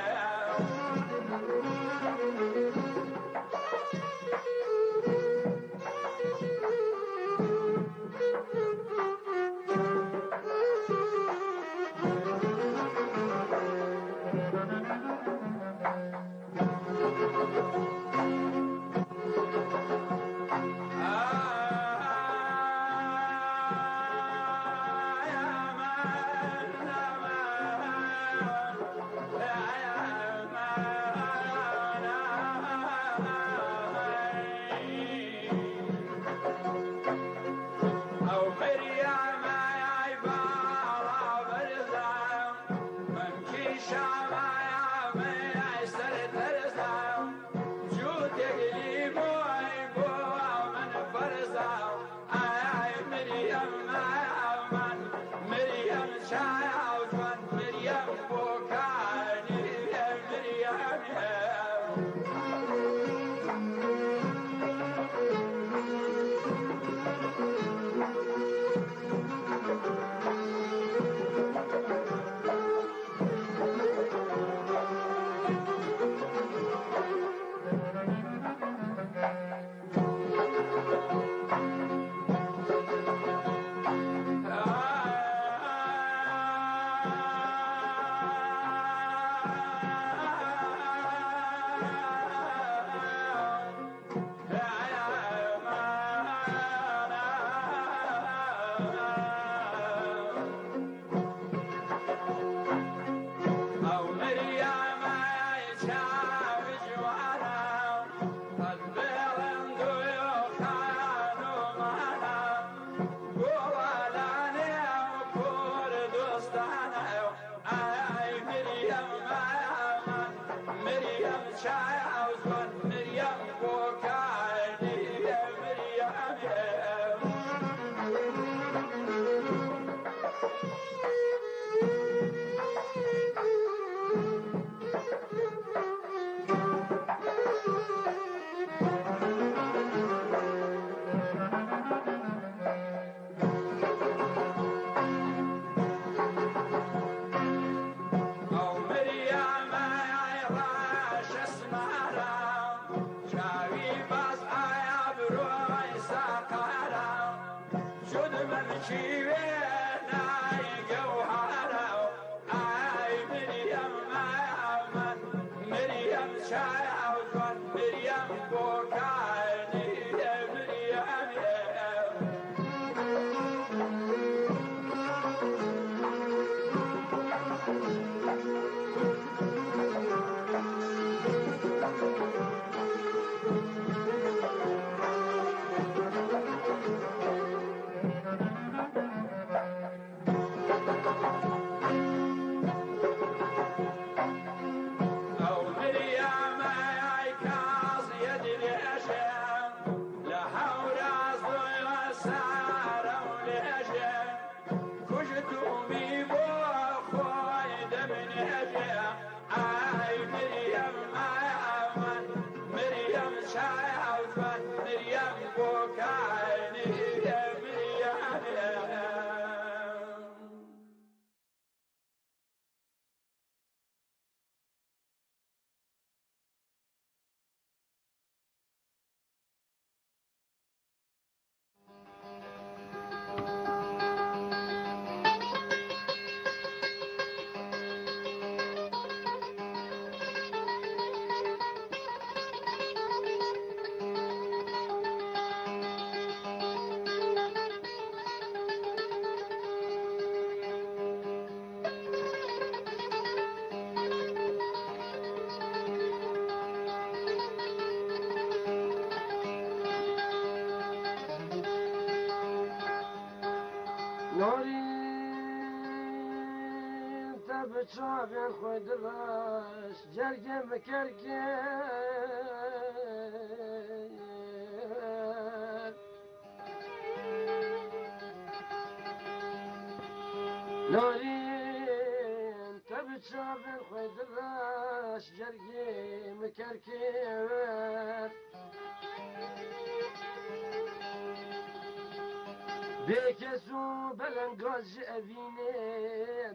Darîn te bi çavên xwe direş, cergê min kerkir. Darîn te bi çavên xwe direş, cergê min kerkir. Bêkes û belengaz ji evînê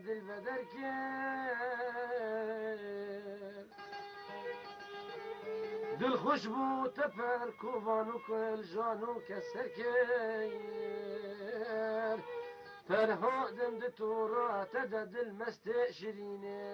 dilveder kir. Dilxweş bû teper kovan û kul jan û keser kir. Ferhadim di tora te de dil mestê şirînê.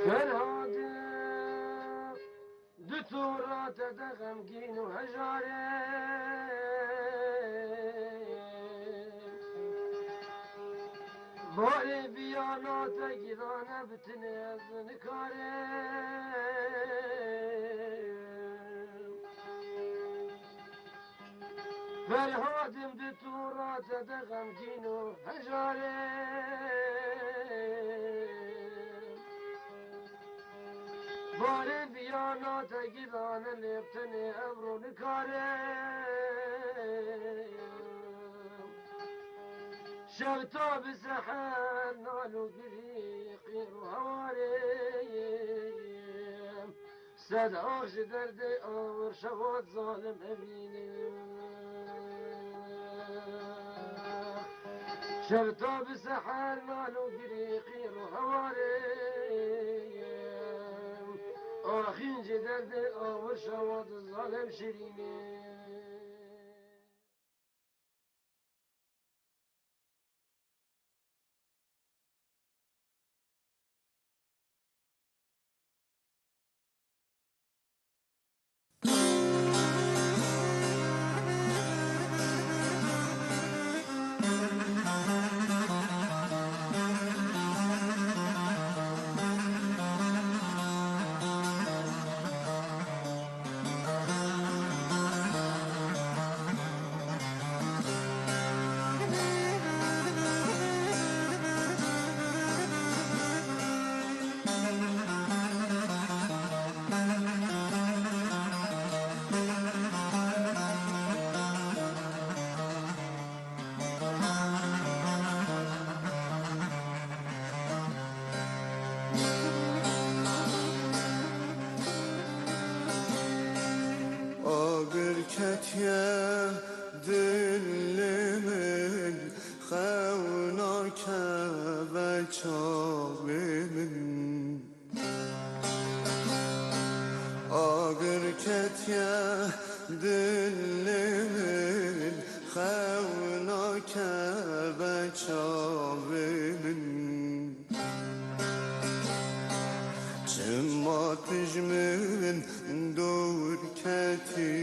Ferhad, di tora te de xemgîn û hejar e. Barê viyana te gîrane bi tinê ez nikarim. Ferhadim di tora te de xemgîn û hejar e. Barê viyana te gîrane lê bi tenê evro nikarim. Şev ta bi seher nal û girî qîr û hewarê. Sed ax ji derdê awir şewat zalim evînim. Şev ta bi seher nal û girî qîr û hewarê. Axîn ji derdê awir şewat zalim şirînê. Agir ketiye dilê min, xew nakeve çavê min. Agir ketiye dilê min, xew nakeve çavê min. Çima tu ji min dûr ketî,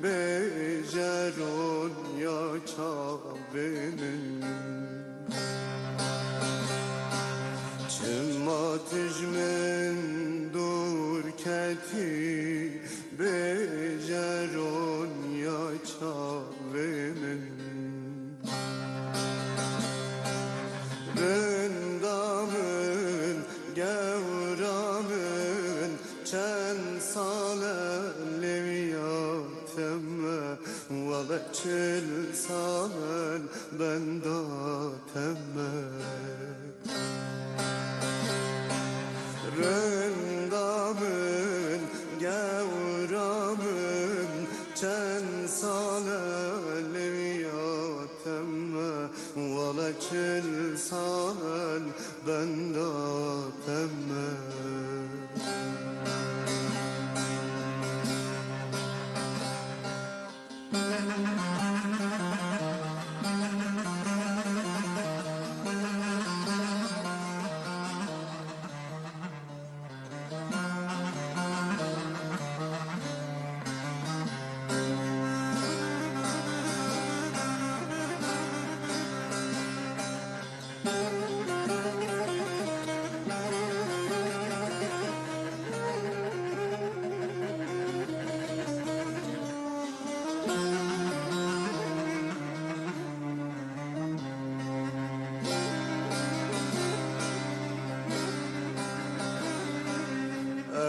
bêje ronya çavê min. Çima tu ji min dûr ketî, bêje ronya çavê min. Rinda min, gewra min, çend sal e lêwiya te me, wele çil sal e benda te me. Rinda min, gewra min, çend sal e lêwiya Çil sal benda teme.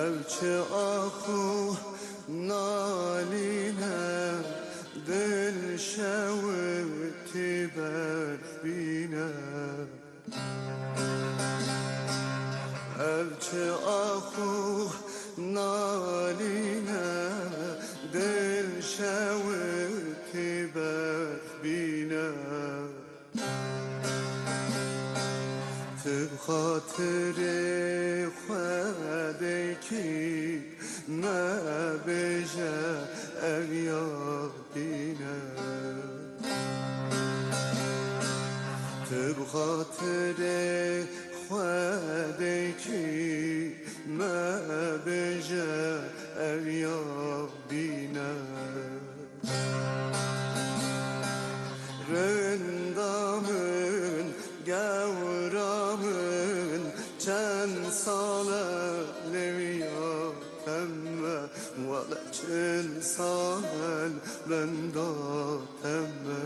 Ev çi ax û nalîne, dil şewitî berf bîne. Ev çi ax û nalîne, dil şewitî berf bîne. Tu bi xatirê Xwedêkî mebêje ev ya dîne. Tu bi xatirê Xwedêkî mebêje ev ya dîne. Rinda min, gewra min, çend sal e lêwiya te me, wele çil sal e benda te me.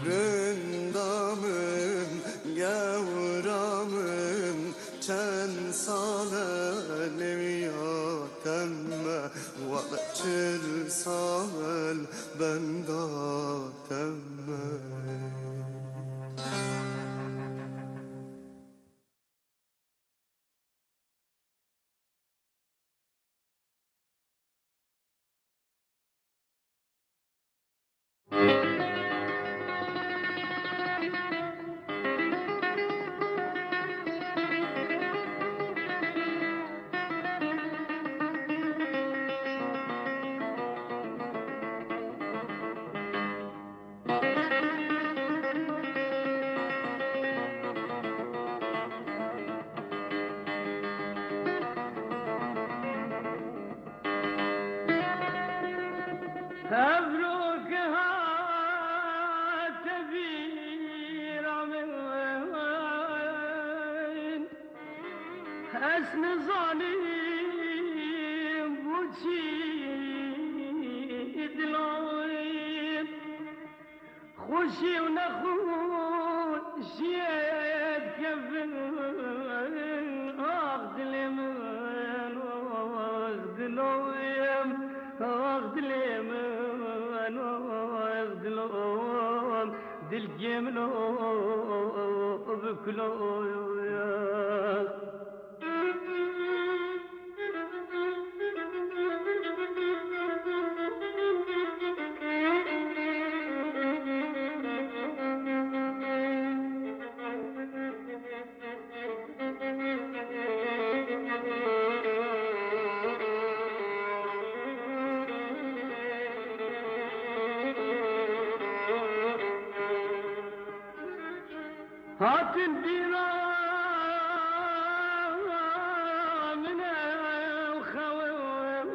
Rinda min, gewra min, çend sal e lêwiya te me, wele çil sal e benda te me. Tevroke hate bîra min, ez nizanim bo çi dilayim. Xweşî û nexweşiyê dikevin, ax dilê min, ax dilê min, ax dilê min, ax dilê min, dilgê min, bi kulo. Hatin bîra min ew xewin,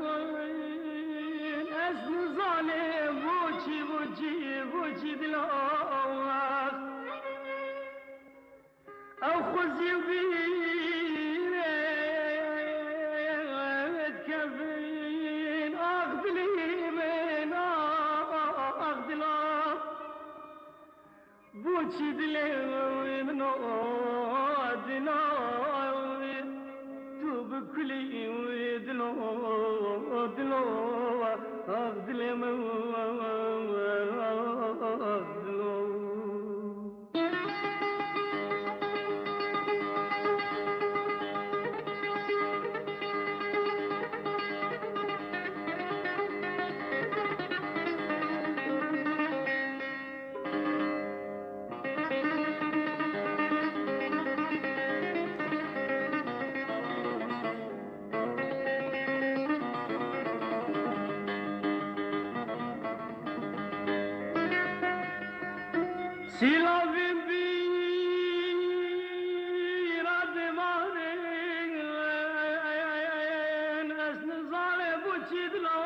ez nizanim bo çi, bo çi, bo çi dila. Ew xwezî û bîrê dikevin, ax dilê min, ax dila. Bo çi dilê min o Sîlavên bîra divarên, ez nizane bo çi dilax.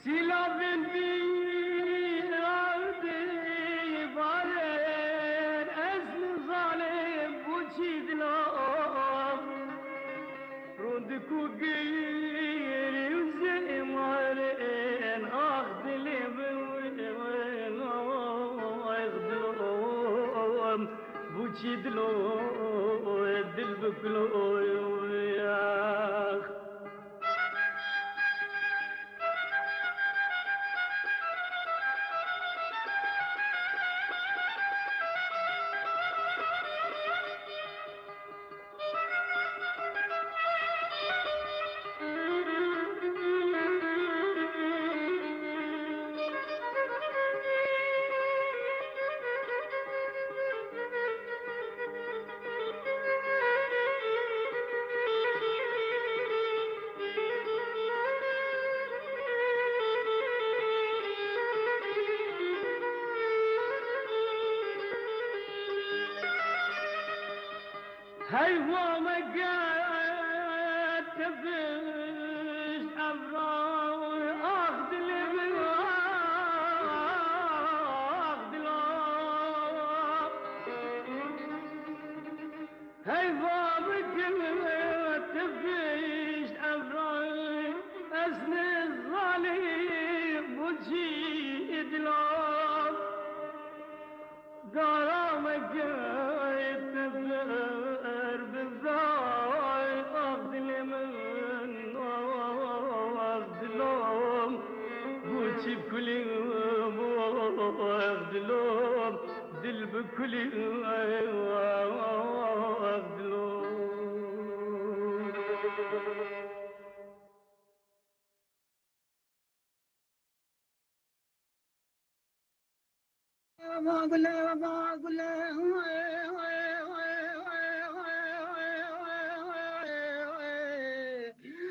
Sîlavên bîra divarên, ez nizane bo çi dilax. Rûndik û girî û zêmarên, ax dilê min, ax dilom, bo çi dilo, dil bi kulo, ax. Heyva me get tefişt evra, ax dilê min, ax dila. Heyva me get tefişt evra, ez nizane bo çi dila. Dara me gayet tefer bizay, ax dilê min, ax dilom, bo çi kulî, ax dilom, dil bi kulî, ax dilom. Aman gule, aman gule.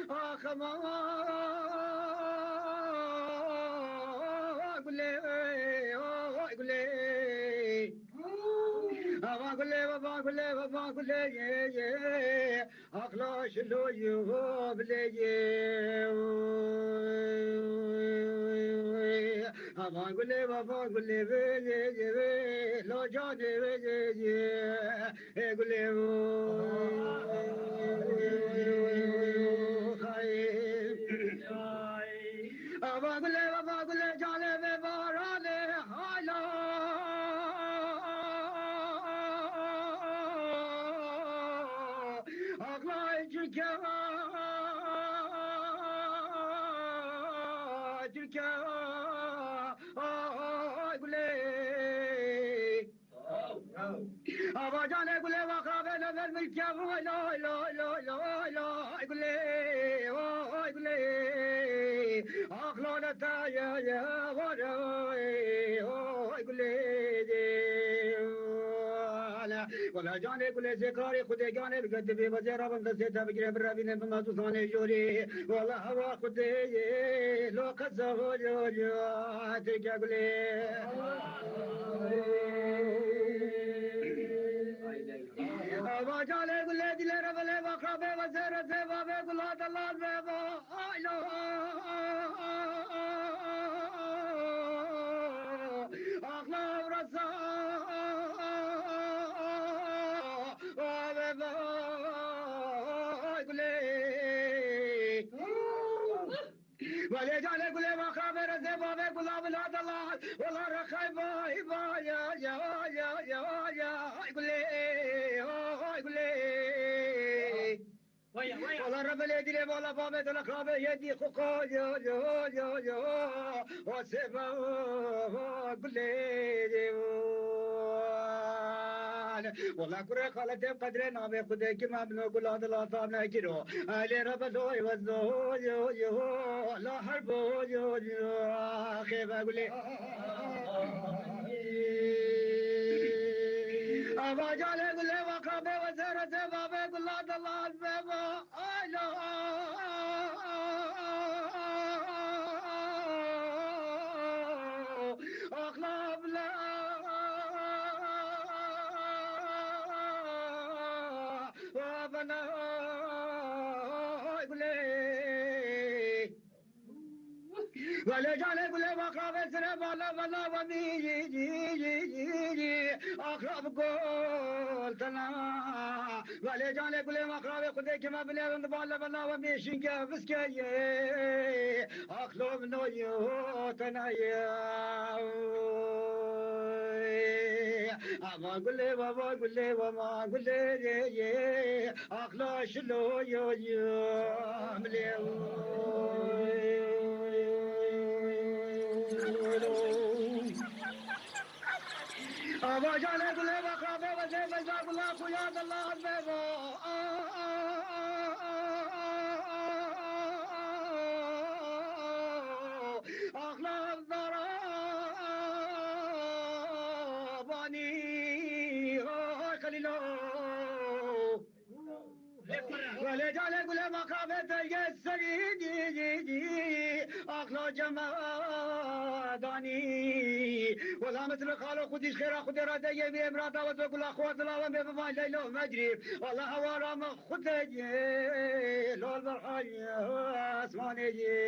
Ax, aman gule, gule. Aman gule, aman gule, aman gule, ye, ye. Aqla şilo yo bilê ye. Aman gule, aman gule, ve ye ye ve, lo canê ve ye ye. E gule o. Hay. Aman gule, aman gule, canê ve baranê hayla. Aqlay Tirke, Tirke, ay gule. Ava canê gule, vaxra bene ver milke, vay lay lay lay lay lay gule, vay gule. Aqlane ta ye ye, vay vay gule. Wela canê gule, zê karê Xwedê canê bike, divê vazê rabin destê te bigire, birevînin bi mezûsanê jorê. Wela hewa Xwedê ye, lo qeza ho yo yo, Tirke gule. Ava canê gule, dilê re belê, vaxra bê vazê re zê bavê gula delal bê va. Ay lo, axla rasa, ave vay gule. Vale canê gule, vaxa bere zê bavê gula bila dala, ola rexay vay vay ya ya ya ya ya, ay gule, ay gule. Vaya, vaya. Wala rebelê dilê, wala bavê dila xabê yê dî xo qal yo yo yo yo. O seba o gulê yo. Wala kurê xaletê qedrê navê Xwedê kima bino gula dila tam nekiro. Alê rebel oy wez do yo yo. La her bo yo yo. Xêbe gulê. Ava calê gulê, vaxa bê wezere zê bavê gula dila zeba. Ay la, Vana gulê. Welê canê gulê, waqravê sire bala bala wemî. Aqrab gol tena. Welê canê gulê, waqravê xudê kime binêrin bala bala wemî şinge biskeye. Aqlo mino yo tena ye. Ava gulê, vava gulê, vava gulê ye ye. Aqla şilo yo yo, milê. Ava canê gulê, vaqravê wezê, veza gula xuya dila bebo. Aqla dara bani, ay Xelîlo. Welê canê gulê, maqamê belge serî, aqla cemadanî. Wela min tu li xalo xwedî ji xêra Xwedê re de yê wî emra dawe do gula xwe dila we bê bivan Leylo Mecrîb. Wela hewara min Xwedê yê lol berhay esmanê yê.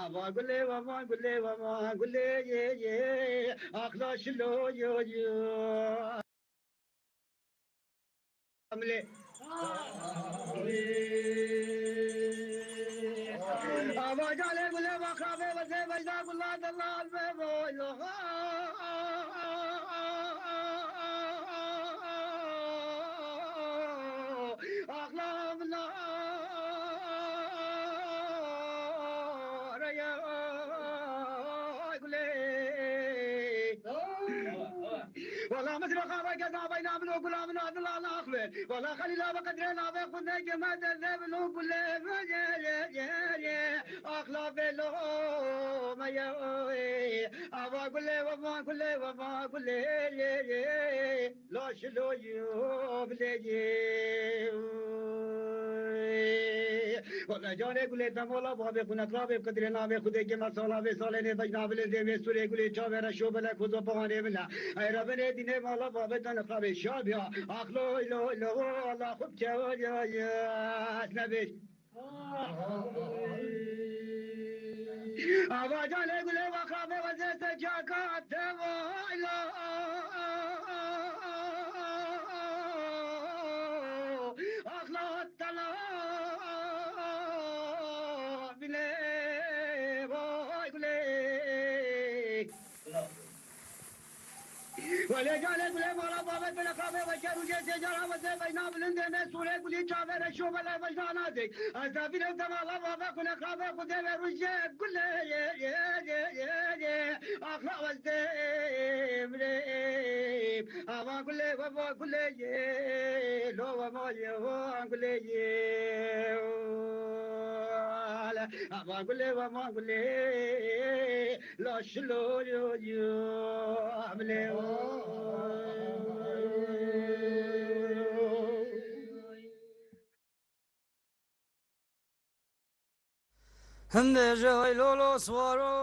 Ava gulê, ava gulê, ava gulê yê yê. Aqla şilo yo yo. Hamle. Ava canê gulê, maqamê wezê, vecda gula dila bebo. Aqla mina reye gulê. Wala min zira xawa geza beyna min û gula min adil Allah axbir. Wala Xelîla bi qedrê navê xwe neke me derdê min û gulê min ye ye ye ye. Axla velo me ye oy. Ava gulê we ma gulê we ma gulê ye ye. La şilo yo bilê ye. Wala canê gulê te mala babê xwe neqrabê bi qedrê navê xwe deke me sala vê salê nê bej navilê dê vê sûrê gulê çavê reşo belek xwe zopaxanê min e. Ey Rebinê dînê mala babê te niqabê şabiya. Aqlo lo lo Allah xub kewa ya ya. Ez nebêj. Ava canê gulê waqabê wezê se caka te vayla. Aqla tela bile vay gulê. Welê canê gulê mala babê bile xabê weşe rûjê sêcara wezê beyna bilindê me sûrê gulî çavê reşo belê vejna nazik. Ez da bîrê te mala babê xune xabê xudê ve rûjê gulê ye ye ye ye ye. Axla wezê mirê. Ava gulê we va gulê ye. Lo we ma ye va gulê ye. Ava gulê we ma gulê. La şilo yo yo amle o. Him bêje hay lolo swaro.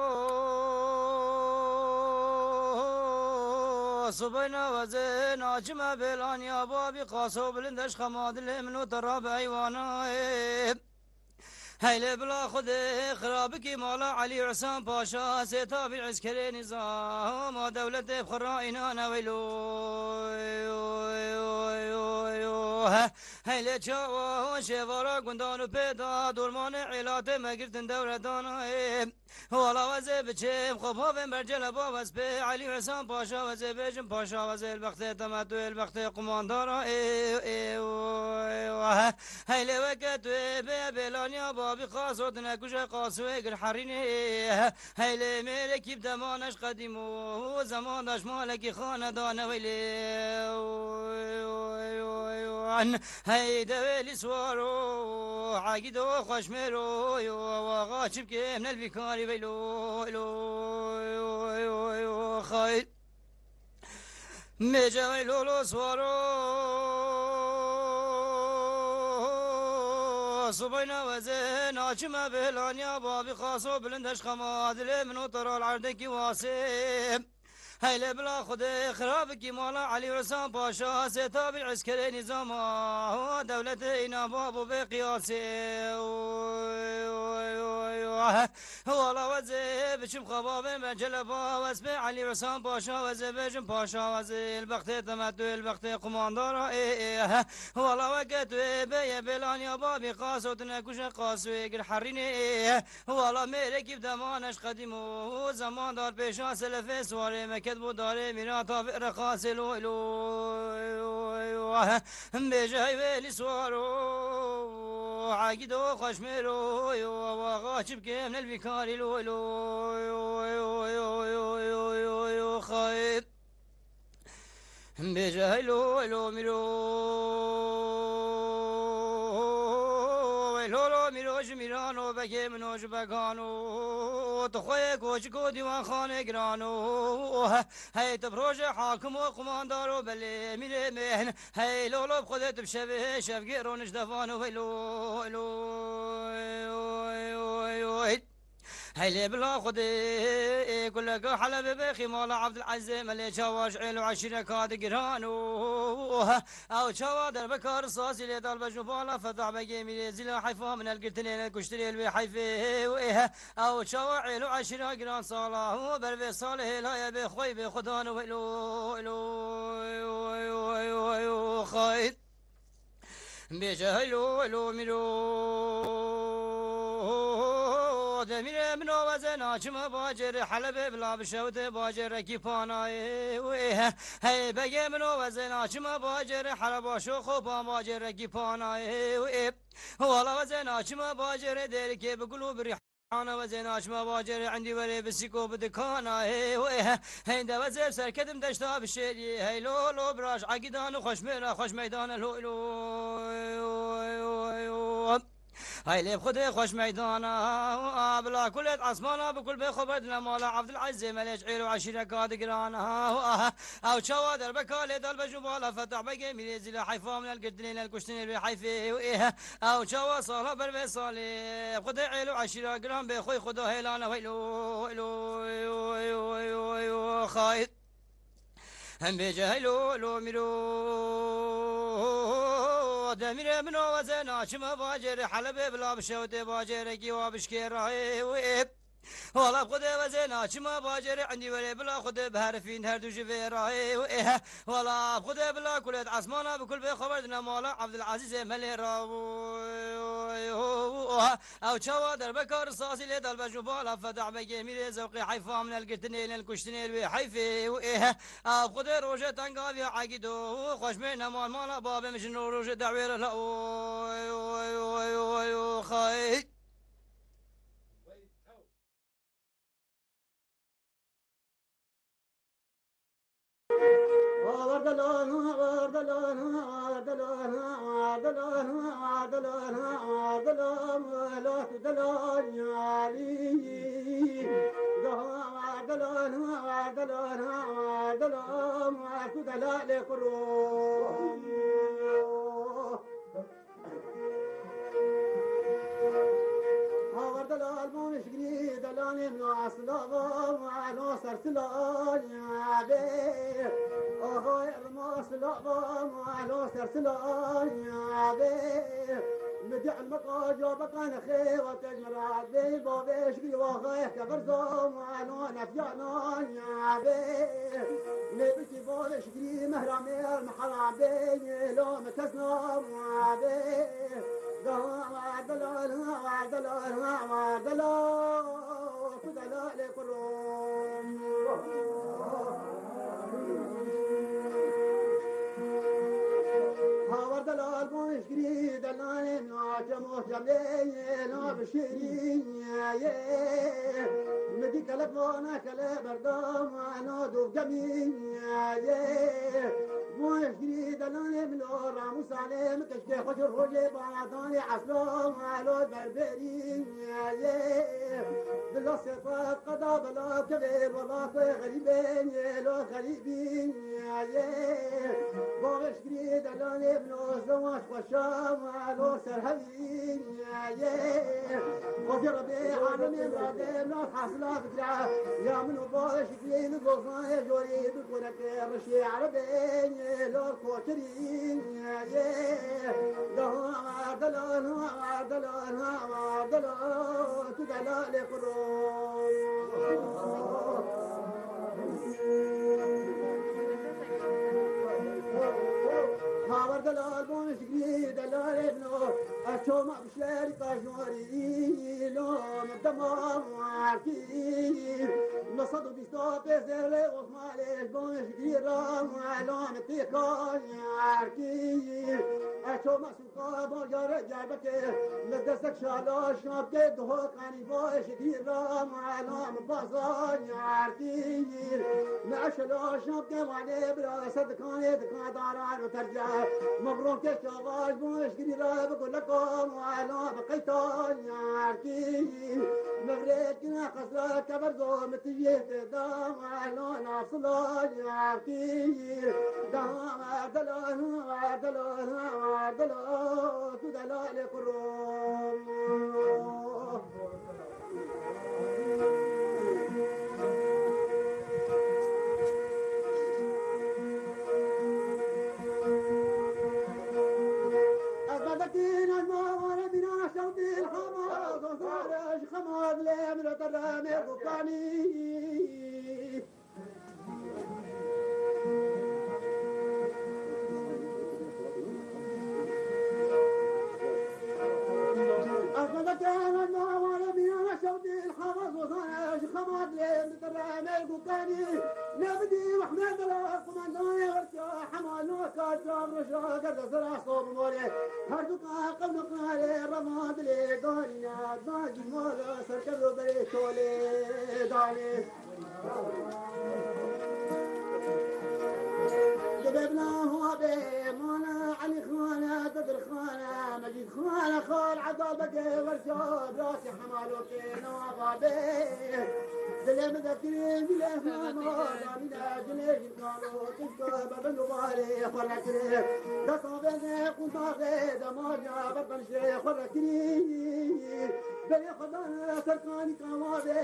Subeyna wezê naçime bêlaniya babî qaso bilind eşqa ma dilê min û te rabe eywana. Heylê bila Xwedê xirabikî mala Elî Husên Paşa, sê tabî eskerê nîzama dewletê bi xwe ra înane weylo. Heylê çawa şêvara gundan û pêda dormanê êlatê me girtin dewre dana. Wala wezê biçêm xwe bavên bercele bavez pê Elî Husên Paşa wezê bêjim Paşa wezê elbextê temetû elbextê qumandara ê ê ê. Heylê weke tu ê bê bêlaniya babî qaso dinekuje qasoyê gil herînê. Heylê mêrekî bi deman eş qedîm û zeman daş malekî xanedane weylê. Hey dewêlî swaro, egîdo xweşmêro yo, waxa çi bikêm nelbîkarî veylo, lo, yo, yo, yo, xay. Mêce veylo, lo, swaro, subeyna wezê, naçime bêlaniya babî xaso bilind eşqa ma dilê min û te ra li erdekî wasê. Hey lê bila Xwedê xirab bikî mala Elî Hûsan Paşa, sêtabî eskerê nîzama, dewletê îna bab û bê qiyasê. Wala wezê biçim xababê me celeba, wez bê Elî Hûsan Paşa, wezê bêjim Paşa, wezê li bextê temetû, li bextê qumandara, ê, ê, wala weke tu ê bê ye bêlaniya babî qas û tu nekuje qas wê gir herînê, ê. Wala mêrekî bi deman eş qedîm û zemandar pêşa selefê siwarê me ket bo darê mîrata vê reqasê lo, lo, bêje heyvê lî siwar û egîdo xweşmêr û waxa çi bikim ne li vî karî lo, lo, xayr. Bêje heylo, heylo mîro. Heylo, heylo mîro ji mîran o, begê min o ji began o. Tu xwe yê koçik û dîwanxanê giran o. Hey tu bi rojê hakim û qumandar o belê mîrê min. Hey lolo bi Xwedê tu bi şevê şevgê roniş devan o. Heylo, heylo, hey. Hey lê bila Xwedê, ê kuleka Helebê bêxî mala Evdilezîzê Melê çawa ji êl û eşîreka digiran û ew çawa derbeka risasî lê dal bej û bala Fetah Begê Mîrê Zîla heyfa min el girtinê ne kuştinê li wê heyfê û ê ew çawa êl û eşîra giran sala û ber vê salê hêlaye bê xwey bê xwedan û êlo, êlo, xayr. Bêje heylo, heylo mîro. Demîrê min o wezê naçime bacêrê Helebê bila bişewitê bacêrekî panayê û ê he. Hey begê min o wezê naçime bacêrê Heleba şoxo pan bacêrekî panayê û ê. Wala wezê naçime bacêrê dêrikê bi gul û bi rîh- Ana wezê naçma bacêrê endî werê bi sîko bi dikana hê û ê he. Heyndê wezê serketim deşta bi şêrî. Hey lo lo biraj egîdan û xweş mêra xweş meydana lo lo. Hey lê bi Xwedê xweş meydana. A bila kulêt esmana bi kul bê xwe berdine mala Evdilezîzê Melê ji êl û eşîreka digirana. Ew çawa derbeka lê dal bej û bala Fetah Begê Mîrê Zîla heyfa min el girtinê el kuştinê lê heyfê û ê he. Ew çawa sala ber vê salê, Xwedê êl û eşîra giran bê xwey Xweda hêlana weylo, weylo, weylo, weylo, weylo, xayr. Hem bêje heylo, weylo, mîro. Demîrê min o wezê naçime bacêrê Helebê bila bişewtê bacêrekî wa bişkê rayê û ê. Wala bi Xwedê wezê naçima bacêrê endî werê bila Xwedê bi herifîn her du ji vê rayê û ê he. Wala bi Xwedê bila kulêt esmana bi kul bê xeber dine mala Evdilezîzê Melê ra. Ew çawa derbeka risasî lê dalbej û bala Fetah Begê Mîrê zewqê heyfa min el girtinê lê kuştinê li wê heyfê û ê he. Ew Xwedê rojê tengaviya egîdo xweşmê neman mala babê min jin rojê dewê re la. Xayt. Hawa delal bûn şigirî delanê min asla bûn alo ser silayê be. Oho erma sila bûn alo ser silayê be. Midi elmaka cabekan xêwa tecmera be. Babê şigirî waxayê keber zam alo nefyana be. Lê bikî babê şigirî mehramê el mehra be. Lo me kes na be. Hawa delal bûn şigirî delanê min acem û cemê na bişirî ye. Min dî kelek vana kele berdam ana dûv gemî ye. Bûn şigirî delanê min o ramûsanê min Kê xwe ji rojê baradanê eslo alo berberî ye. Dilo sefat qeda bela kevê wela ku xerîbê ye lo xerîbî ye. Baş girî delalê min o zewac xweşa welo ser hevî ye. Xwezî Rebê alemên radê min o hasila bikira. Ya min û baş girî li dozanê jorî bi kureke rişê erebê lor koçirî ye. Daha delal, delal, delal, tu delalê kuro. Haber delal, bon şikrî delalê no. Ez çoma bişerî kajorî lo min dema arkî. Neh sed û bîst û pênc zerê Osmanê, bon şikrî ra lo min têka arkî. Ez çoma Bajar Diyarbekir, li destek şala şapke doho kanî baş dîra malam bazar yardî. Me şala şapke wane bira sedikanê dikadaran û terca. Mebroke şavaş baş girî ra bi guleka malam qeytan yardî. Mevrekine qesra keberzo mitiyê te da malam nasla yardî. Da dela, dela, dela. Tu delalê kuro. Ez bedekî nezma ware bîna şewtî li hema zozare ji xema dilê min re terre mêr gukanî. Her du ka qewn û qare revan dilê danî ne, dagî mala serkevdo berê çolê danê. Dibe bila hwa be mala Elî Xana, Bedir Xana, Mecîd Xana, Xal Eda Bege, Werca, Birasî Hemalokê, Newa Babe. Dilê min de kirî, dilê Xana, Damîne, dilê Jîkano, Tişka, Bebin û Barê, xwe re kirî. Desta bêne, qundaxê, demaja, berbenşê, xwe re kirî. Berê Xwedana serkanî kama be,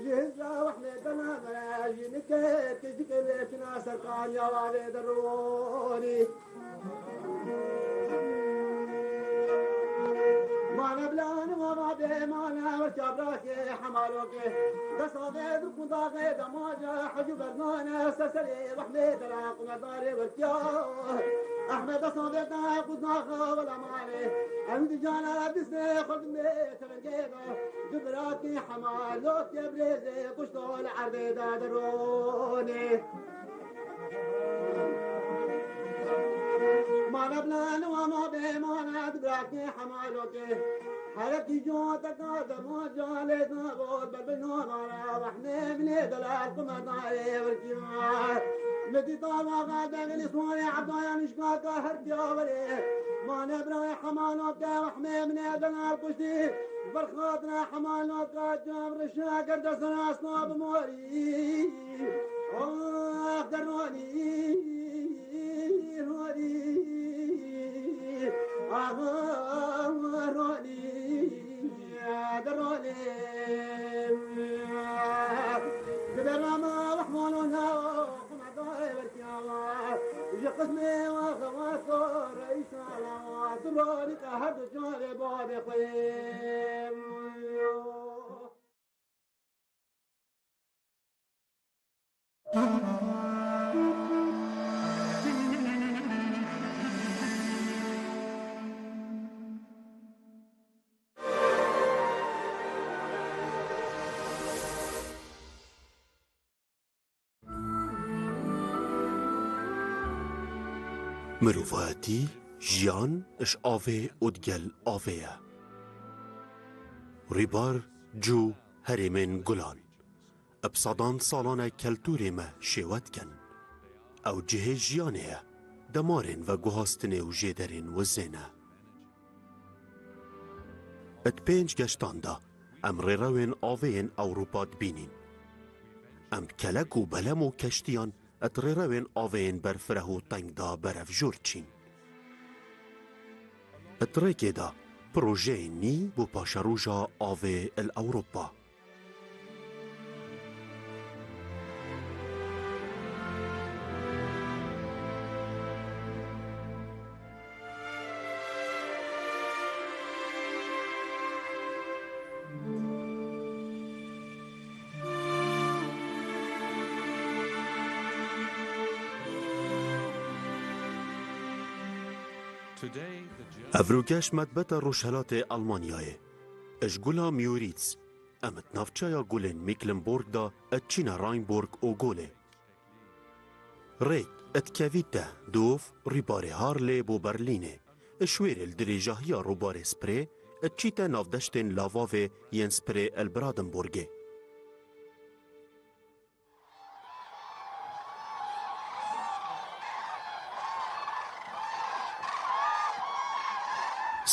ji hizra wehmê dena me, ji nike tijikê lê çina serkaniya wavê deronî. Mane bilan wava be, mane werka brakê hemalokê. Desta vê du qundaxê demaja hecû bernane, ser serê wehmê dera qumedarê werkiya. Ehmed desta vê da qundaxa wela mane. Em di cana distê xwe dimê. Tevengê de du biratî hemalokê birêzê kuşto li erdê de dironê. Mane bila li wana bê mane du biratî hemalokê. Herekî coteka dema calê da bol berbino mara wehmê minê delal qumedarê wirkî. Midî dava va dengilî suwarê ebdaya nişkaka her piyaverê. Mane birayê hemanoke wehmê minê delal kuştî. Berxatine hemanoka cam rişa kerde ser asna bi morî. Ah, deronî, ronî. Ah, ronî, deronî. Dibe rama wehmano na, qumedayê werkiyama. Ji qismê wa xewa to reîsa la, tu ronî ka her du carê babê xwe. Mirovayetî, jiyan, ji avê û digel avê ye. Rîbar, cû, herêmên gulan. Bi sedan salan e keltûrê me şêwe dikin. Ew cihê jiyanê ye, demarên veguhastinê û jêderên wizê ne. Di pênc geştan de em rêrewên avê yên Ewropa dibînîn. Em bi kelek û belem û keştiyan Di rêrewên avê yên berfireh û teng de berev jor çîn. Di rêkê de projeyên nî bo paşeroja avê li Ewropa. Evrogeş me dibe rojhelatê Almanyayê. Ji gula Müritz, em di navçeya gulên Mecklenburg de diçîne Rheinburg û Golê. Rêk dikevîte dov rîbarê Harlê bo Berlînê. Ji wêrê li dirêjahiya rûbarê Sprê diçîte nav deştên lavavê yên Sprê li Brandenburgê.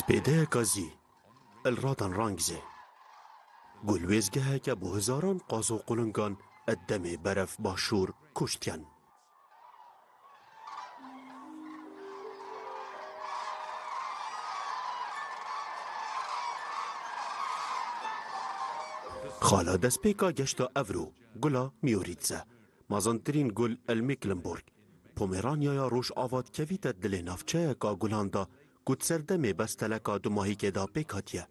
Spêdeyeka zî li Radan Rangzê. Gulwêzgeheke bo hezaran qaz û qulingan di demê berev başûr kuştiyen. Xala destpêka geşta evro, gula Müritz e. Mezintirîn gul li Mecklenburg, Pomeranyaya Rojava dikevîte dilê navçeyeka gulan de ku di serdemê besteleka dumahîkê de pêk hatiye.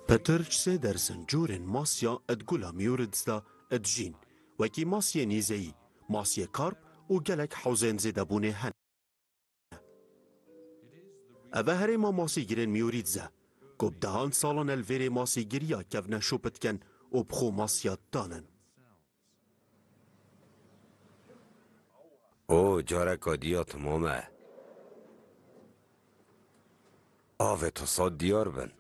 Pitir ji sê dersin corên masiya di gula Müritz de dijîn, wekî masiyê nîzeyî, masiyê karp û gelek hewzên zêdebûnê hene. Ev e herêma masîgirên Müritz e, ku bi dehan salan e li vêrê masîgiriya kevneşop dikin û bi xwe masiya didanin. O careka diya temam e. Avê te sed diyar bin.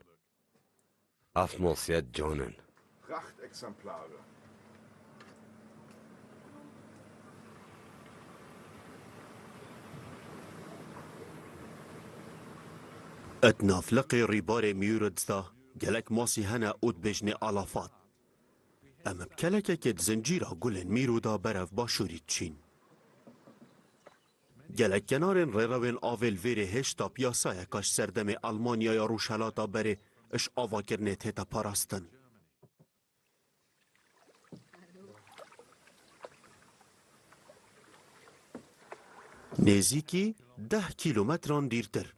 Ev masiya can in. Prachtexemplare. Di nav leqê rîbarê Müritz de gelek masî hene û dibêjinê alafat. Em bi kelekekê di zincîra gulên Mîro de berev başûrî diçîn. Gelek kenarên rêrewên avê li vêrê hêşta piyasayeka ji serdemê Almanyaya Rojhelata berê ji avakirinê tête parastin. Nêzîkî deh kîlometran dîrtir,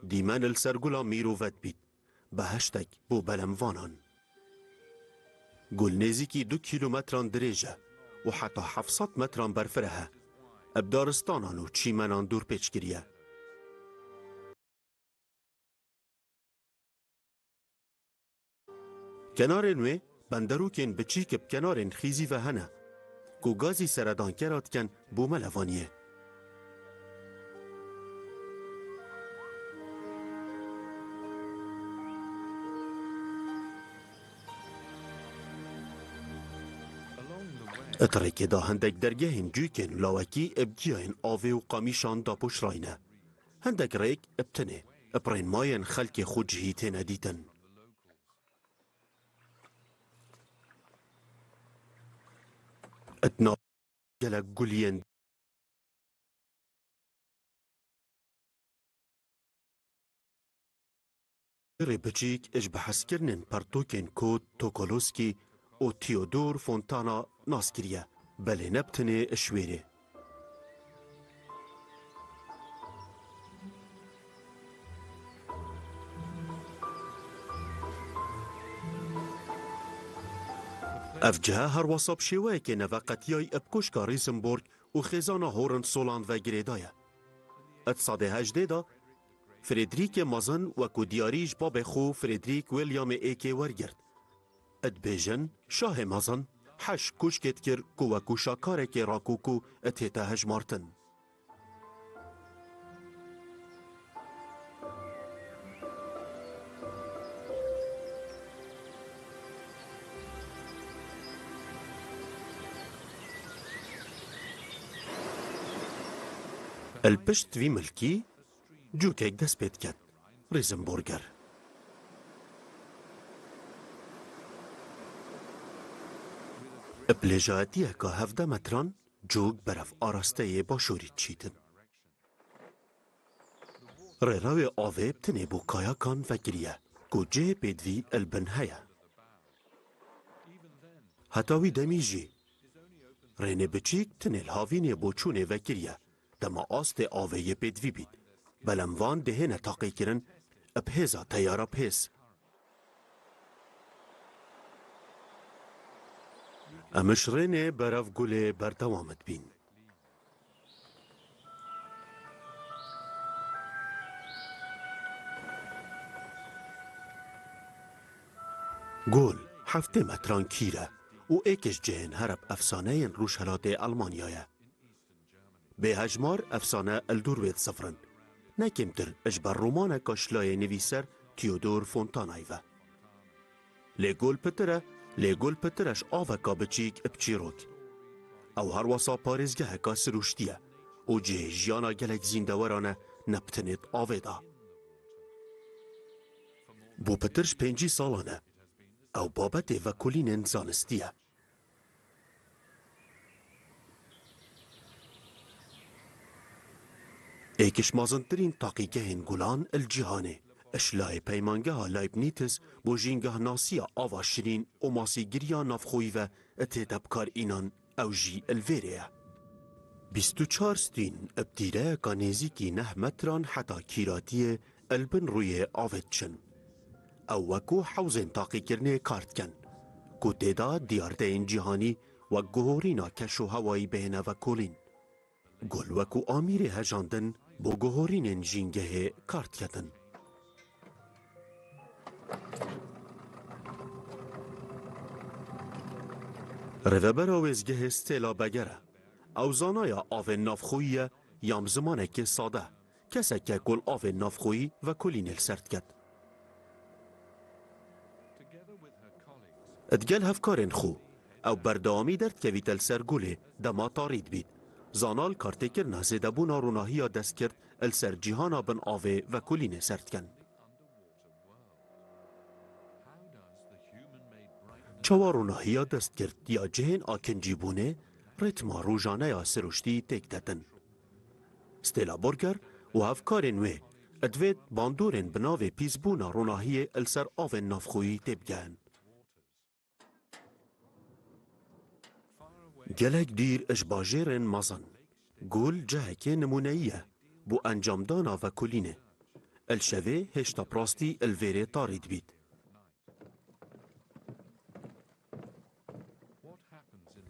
dîmen li ser gula Mîro vedbît. Beheştek bo belemvanan. Gul nêzîkî du kîlometran dirêj e û heta heft sed metran berfireh e. Bi daristanan û çîmenan dorpêç kiriye. Kenarên wê benderokên biçîk bi kenarên xîzî ve hene, ku gazî seredankera dikin bo melevaniyê. Di rêkê de hindek dergehên cûkên lawekî bi giyayên avê û qamîşan dapoşrayne. Hindek rêk bi tinê, bi rênmayên xelkê xwecihî têne dîtin. Di nav gelek guliyên rê biçîk ji bihezkirinên pertokên kot Tokoloskî û Theodor Fontana nas kiriye, belê ne bi tinê ji wêrê. Ev cihe her wesa bi şêweyekê neveqetiyayî bi koşka Rîsenborg û xêzana Hohenzollern ve girêdaye. Di sedê hejdê de Frederîkê Mezin wekû diyarî ji babê xwe Frederîk Williamê Êkê wergirt. Dibêjin, Şahê Mezin heşt koşkê dikir ku wekû şakarekê rakokû tête hejmartin. Li pişt vî milkî cûkek dest pê diket, Rîsenborger. Bi lêjayetiyeka hevdeh metran cûk berev arasteyê başûrî dişîtin. Rêrewê avê bi tinê bo kayakan vekiriye, ku cihê pêdivî li bin heye. Heta wî demî jî rênê biçîk tinê li havînê bo çûnê vekiriye, dema astê avê yê pêdivî bît. Belem van dihêne taqîkirin bi hêza teyara bihêz. Em ji rênê berev gulê berdewam dibîn. Gul heftê metran kîr e û êk ji cihên herb efsaneyên rojhelatê Elmanya ye. Bêhejmar efsane li dor wê disivirin, ne kêmtir ji ber romaneka ji layê nivîser Theodor Fontanayî ve. Lê gul pitir e, lê gul pitir e ji aveka biçîk bi çîrok. Ew herwesa parêzgeheka sirûştî ye û cihê jiyana gelek zîndeweran e, ne bi tenê di avê de. Bo pitir ji pêncî salan e ew babetê vekolînên zanistî ye. Êk ji mezintirîn taqîgehên gulan li cîhanê, ji layê peymangeha Leibniz bo jîngehnasiya ava şirîn û masîgiriya navxweyî ve tête bikar înan, ew jî li vêrê ye. Bîst û çar stîn bi tîreyeka nêzîkî neh metran heta kîratiyê li bin rûyê avê diçin. Ew wekû hewzên taqîkirinê kar dikin, ku tê de diyardeyên cîhanî wek guhorîna keş û hewayî bihêne vekolîn. Gul wekû amîrê hejandin bo guhorînên jîngehê kar diketin. Rêvebera wêzgehê Stella Berger e. Ew zanaya avên navxweyî ye ya bi zimanekê sade, keseke ku li avên navxweyî vekolînê li ser diket. Digel hevkarên xwe, ew berdewamî derdikevîte li ser gulê dema tarî dibît. Zana li kartêkirina zêdebûna ronahiya destgirt li ser cîhana bin avê vekolînê ser dikin. Çawa ronahiya destgirt ya cihên akincîbûnê rîtma rojane ya sirûştî têk detin? Stella Berger û hevkarên wê divê bandorên bi navê pîsbûna ronahiyê li ser avên navxweyî têbigehin. Gelek dîr ji bajêrên mezin, gul cihekê nimûneyî ye bo encamdana vekolînê. Li şevê hêşta bi rastî li vêrê tarî dibît.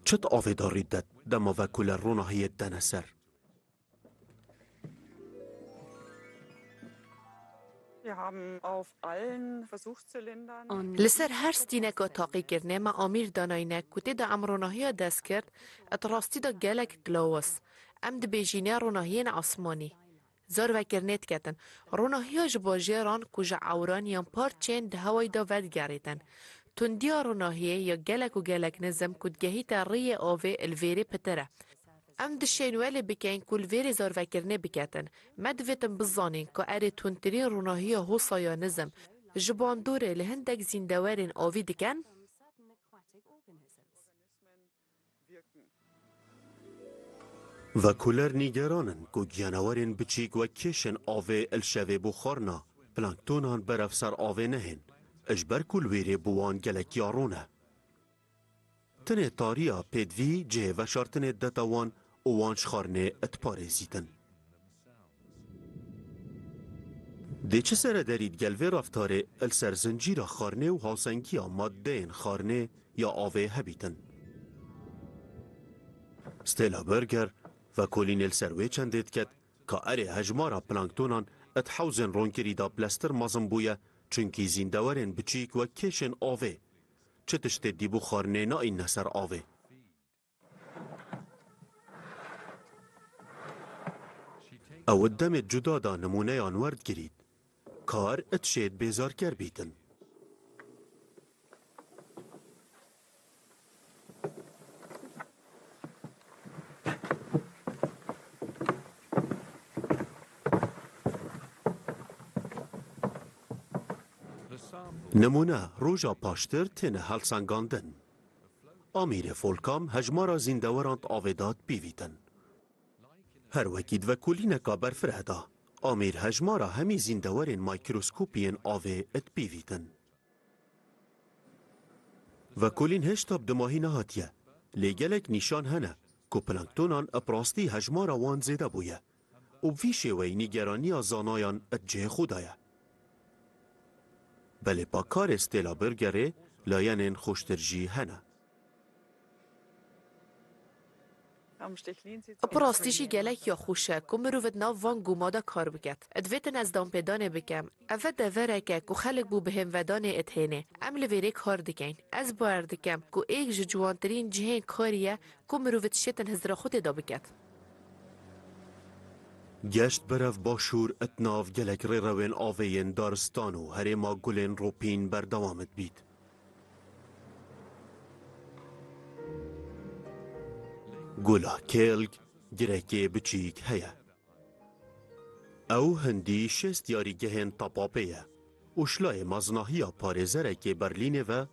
Çi di avê de rû didet dema vekuler ronahiyê didene ser? Wir haben auf allen Versuchszylindern Li ser her stîneka taqîkirinê me amîr danayîne ku tê de em ronahiya destgirt, di rastî de gelek dilawaz. Em dibêjîne ronahiyên esmanî. Zarvekirinê diketin. Ronahiya ji bajêran ku ji ewran yan parçeyên di hewayî de vedigerîtin. Tundiya ronahiyê ya gelek û gelek nizim ku digehîte riyê avê li vêrê pitir e. Em dişên welê bikeyin ku li vêrê zarvekirinê biketin. Me divêtin bizanîn ku erê tundtirîn ronahiya hosa ya nizim ji bandorê li hindek zîndewerên avî dikin. Vekoler nîgeran in ku giyanewerên biçîk wek kêşên avê li şevê bo xwarina planktonan berev ser avê nehên, ji ber ku li wêrê bo wan gelek ya rûn e. Tenê tariya pêdivî cihê veşartinê didete wan û wan ji xwarinê diparêzîtin. Dê çi serederî digel vê reftarê li ser zincîra xwarinê û hawsengiya maddeyên xwarinê ya avê hebîtin? Stella Berger vekolînê li ser wê çendê diket ka erê hejmara planktonan di hewzên ronkirî de bileztir mezin bûye, çunkî zîndewerên biçîk wek kêşên avê çi tiştê dî bo xwarinê naînne ser avê. Ew di demê cuda de nimûneyan werdigirît. Kar dişêt bêzarker bîtin. Nimûne roja paştir têne helsengandin. Amîrê Folkam hejmara zîndeweran di avê de dipîvîtin. Her wekî di vekolîneka berfireh de, amîr hejmara hemî zîndewerên maykroskopî yên avê dipîvîtin. Vekolîn hêşta bi dimahî nehatiye, lê gelek nîşan hene ku planktonan bi rastî hejmara wan zêde bûye û bi vî şêweyî nîgeraniya zanayan di cihê xwe de ye. Belê pa karê Stella Bergerê layenên xweştir jî hene. Bi rastî jî gelek ya xweş e ku mirov di nav van goma de kar biket. Divêtin ez danpêdanê bikim. Ev e devereke ku xelk bo bihênvedanê dihêne. Em li vêrê kar dikeyn. Ez bawer dikim ku êk ji ciwantirîn cihên karî ye ku mirov dişêtin hizra xwe tê de biket. Geşt berev başûr di nav gelek rêrewên avê yên daristan û herêma gulên Ropîn berdewam dibît. Gula Kelg girekê biçîk heye. Ew hindî şêst yarîgehên tapapê ye û ji layê mezinahiya parêzerekê Berlînê ve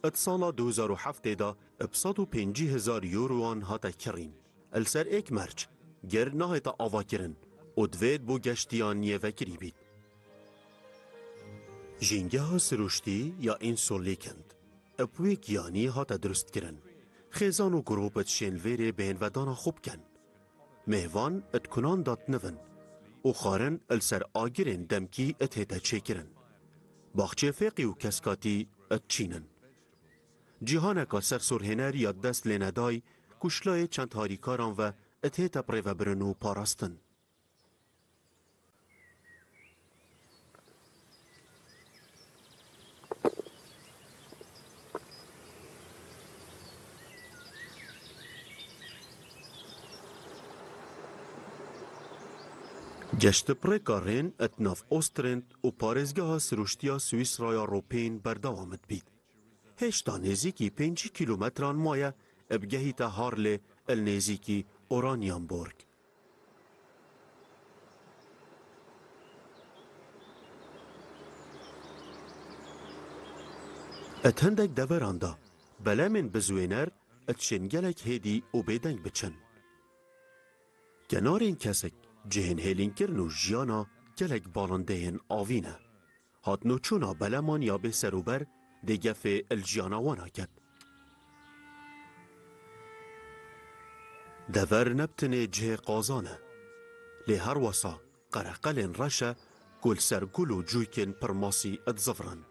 di sala du hezar û heftê de bi sed û pêncî hezar euroan hate kirîn. Li ser êk merc gir nahête avakirin û divêt bo geştiyan yê vekirî bît. Jîngeha sirûştî ya Insolîkend bi wî giyanî hate dirustkirin. Xêzan û grûp dişên vêrê bêhnvedana xwe bikin. Mêvan di kunan de dinivin û xwarin li ser agirên demkî dihête çêkirin. Baxçê fêqî û keskatî diçînin. Cîhaneka sersorhêner ya dest lê nedayî ku ji layê çend harîkaran ve dihête birêvebirin û parastin. Geştipirêka Rên di nav Ostrend û parêzgeha sirûştiya Swîsraya Ropên berdewam dibît. Hêşta nêzîkî pêncî kîlometran maye bigehîte Harlê li nêzîkî Oranienburg. Di hindek deveran de belemên bizwêner dişên gelek hêdî û bêdeng biçin. Kenarên kesik cihên hêlînkirin û jiyana gelek balindeyên avî ne. Hatnûçûna beleman ya bêserûber dê gefê li jiyana wan ket. Dever ne bi tenê cihê qazan e, lê her wesa qereqelên reş e ku li ser gul û cûykên pir masî dizivirin.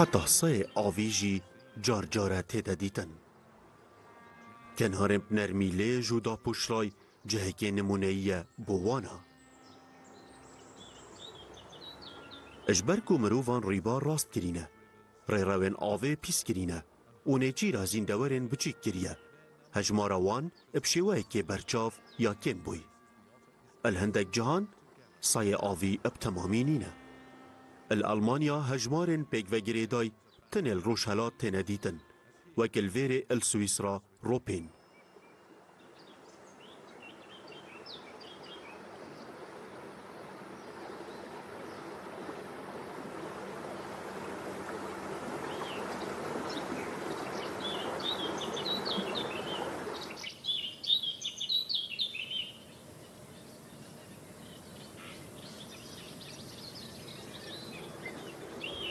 Heta seyê avî jî car care tête dîtin. Kenarên bi nermî lêj û dapûşlay cihekê nimûneyî ye bo wan a. Ji ber ku mirovan rîbar rast kirîne, rêrewên avê pîs kirîne û nêçîra zîndewerên biçîk kiriye, hejmara wan bi şêweyekê berçav ya kêm bûyî. Li hindek cihan sayê avî bi temamî nîne. Li Elmanya hejmarên pêkvegirêdayî tenê li rojhelat têne dîtin, wek li vêrê li Swîsra ropên.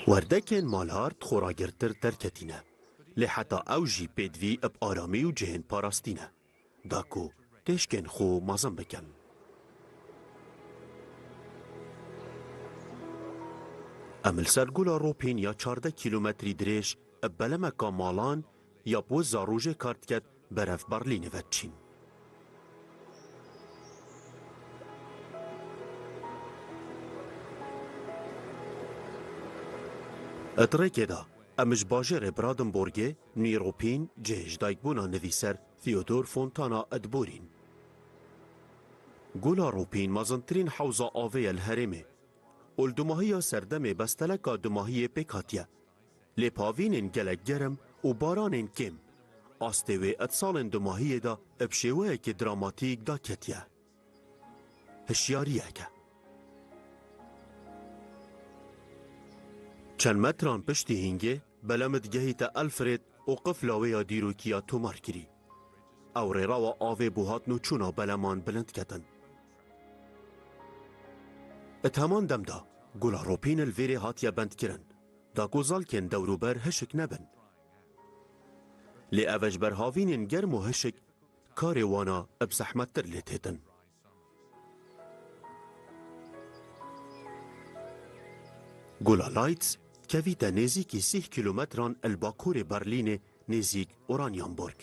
Werdekên malhart xwe ragirtir derketîne, lê heta ew jî pêdivî bi aramî û cihên parastî ne, da ku têşkên xwe mezin bikin. Em li ser gula Ropîn ya çardeh kîlometrî dirêj bi belemeka malan ya bi wiza rojê kar diket berev Berlînê ve diçîn. Di rêkê de em ji bajêrê Brandenburgê, Nîropîn, cihê ji dayikbûna nivîser Theodor Fontana diborîn. Gula Ropîn mezintirîn hewza avê ye li herêmê û li dumahiya serdemê besteleka dumahiyê pêk hatiye. Lê pavînên gelek germ û baranên kêm, astê wê di salên dumahiyê de bi şêweyekî dramatîk daketiye. hişyariyek e. Çend metran piştî hîngê, belemit gehîte Alfred û qifla wê ya dîrokî ya tomar kirî. Ew rêrewa avê bo hatnûçûna beleman bilind ketin. Di heman dem de, gola ropîn li vêrê hatiye bendkirin, da ku zalkên dewrûber hişik nebin. Lê ev e ji ber havînên germ û hişik karê wana bi zehmettir lê têtin. Gola Leitz dikevîte nêzîkî sîh kîlometran li bakurê Berlînê nêzîk Oranienburg.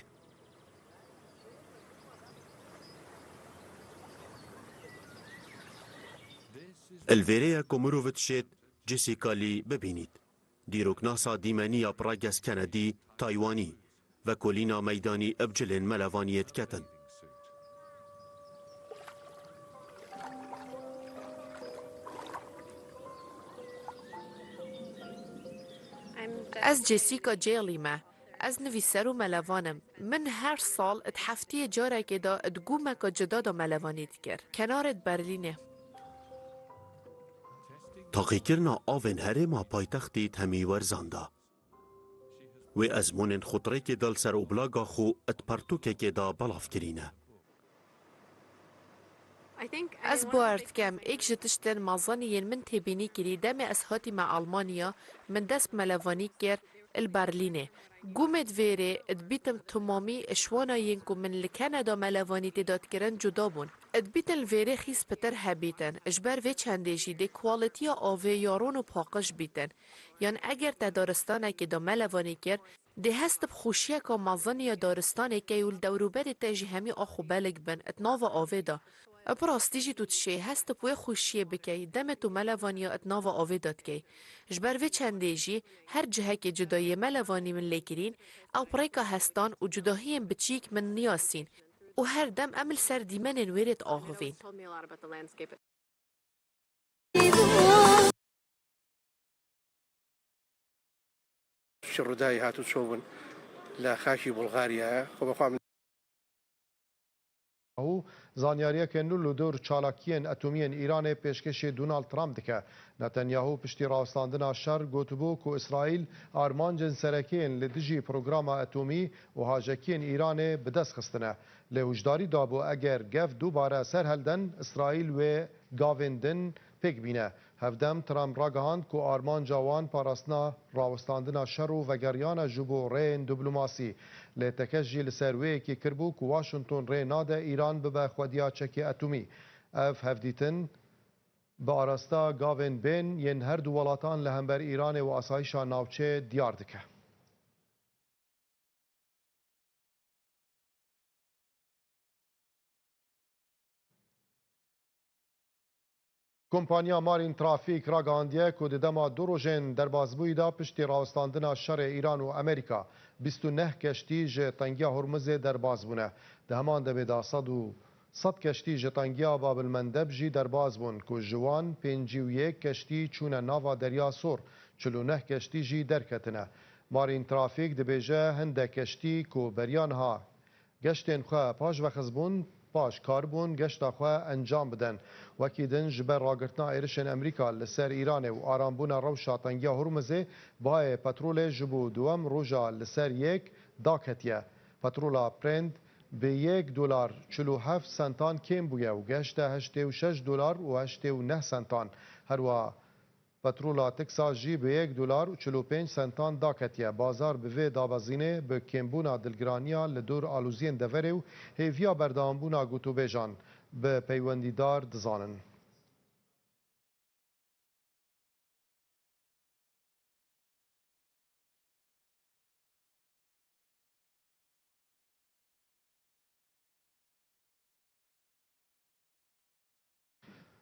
Li vêrê ye ku mirov dişêt Jessica Lee bibînît. Dîroknasa dîmenî ya Prages Kennedy Taywanî, vekolîna meydanî bi cilên melevaniyê diketin. Ez Jessica Lee me. Ez nivîser û melevan im. Min her sal di heftiyê carekê de di gûmeka cuda de melevanî dikir. Kenarê di Berlînê. Taqîkirina avên herêma paytextî di hemî werzan de. Wê ezmûnên xutrêkê de li ser oblaga xwe di pertûkekê de belav kirîne. Ez bawer dikim, êk ji tiştên mezin yên min têbînî kirî, demê ez hatîme Almanya, min dest bi melevanî kir li Berlînê. Gûmê di vêrê dibîtim temamî ji wana yên ku min li Keneda melevanî tê de dikirin cuda bûn. Dibîtin li vêrê xîz pitir hebîtin, ji ber vê çendê jî dê kualitiya avê ya ron û paqij bîtin. Yan eger te daristanekê de melevanî kir, dê hest bi xweşiyeka mezin ya daristanê key û li dewrûberê te jî hemî ax û belik bin di nava avê de. Bi rastî jî tu dişê hest bi wê xweşiyê bikey, demê tu melevaniya di nava avê de dikey. Ji ber vê çendê jî her cihekê cuda yê melevanî min lê kirîn, ew bi rêka hestan û cudahiyên biçîk min niyasîn û her dem em li ser dîmenên wêrê diaxivîn. Şi Rûdayî hatû çûbûn li xakî Bulgariyayê. Xwe bi xwe min. Netanyahu zanyariyeke nû li dor çalakiyên etomî yên Îranê pêşkêşî Donald Trump dike. Netanyahu piştî rawestandina şer gotibû ku Îsraîl armancên sereke yên li dijî programa etomî û haşekiyên Îranê bi dest xistine. Lê hişdarî dabû eger gef dubare ser helden, Îsraîl wê gavên din pêk bîne. Hevdem Trump ragihand ku armanca wan parastina rawestandina şer û vegeriyana ji bo rêyên diplomasî. Lê tekez jî li ser wê yekê kiribû ku Washington rê nade Îran bibe xwediya çekê etomî. Ev hevdîtin bi arasta gavên bên yên her du welatan li hember Îranê û asayîşa navçeyê diyar dike. Kompanya Marîn Trafîk ragihandiye ku di dema du rojên derbasbûyî de piştî rawestandina şerê Îran û Amerîka, bîst û neh keştî ji tengiya Hormuzê derbas bûne. Di heman demê de sed û sed keştî ji tengiya Bab el Mendeb jî derbas bûn, ku ji wan pêncî û yek keştî çûne nava Derya Sor, çil û neh keştî jî derketine. Marîn Trafîk dibêje hindek keştî ku beriya niha geştên xwe paş vexistbûn, paş karbûn geşta xwe encam bidin. Wekî din ji ber ragirtina êrişên Amerîka li ser Îranê û arambûna rewşa tengiya Hormuzê, bihayê petrolê ji bo duwem roja li ser yek daketiye. Petrola Brent bi yek dolar çil û heft sentan kêm bûye û gehişte heştê û şeş dolar û heştê û neh sentan. Herwiha petrola Texas jî bi yek dolar û çil û pênc sentan daketiye. Bazar bi vê dabezînê, bi kêmbûna dilgiraniya li dor aloziyên deverê û hêviya berdewambûna gotûbêjan, bi peywendîdar dizanin.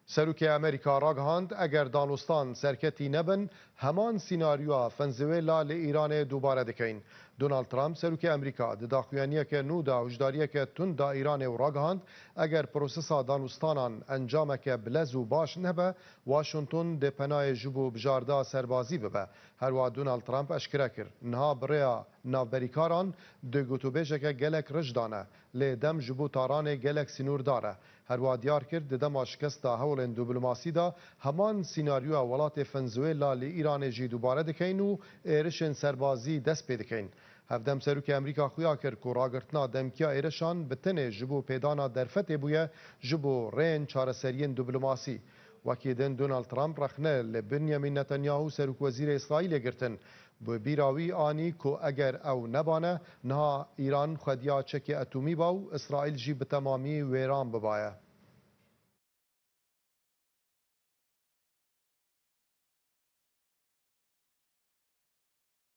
Serokê Amerîka ragihand, eger danostan serketî nebin, heman sînaryoya Venezuela li Îranê dubare dikeyin. Donald Trump, serokê Amerîka, di daxuyaniyeke nû de hişdariyeke tund da Îranê û ragihand, eger prosesa danostanan encameke bilez û baş nebe, Washington dê penayê ji bo bijarda serbazî bibe. Herwiha Donald Trump eşkere kir, niha bi rêya Navberîkaran di gotûbêjeke gelek riş dane, lê dem ji bo Taranê gelek sînordar e. Herwiha diyar kir, di dema şikesta hewlên dîplomasî de heman sînaryoya welatê Venezuela li Îranê jî dubare dikeyn û êrişên serbazî dest pê dikeyn. Hevdem serokê Amerîka xuya kir ku ragirtina demkiya êrişan bi tenê ji bo pêdana derfetê bûye ji bo rêyên çareseriyên dîplomasî. Wekî din Donald Trump rexne li Benjamin Netanyahu serokwezîrê Îsraîlê girtin. Bi bîra wî anî ku eger ew nebane, niha Îran xwediya çekê etomî ba û Îsraîl jî bi temamî wêran bibaye.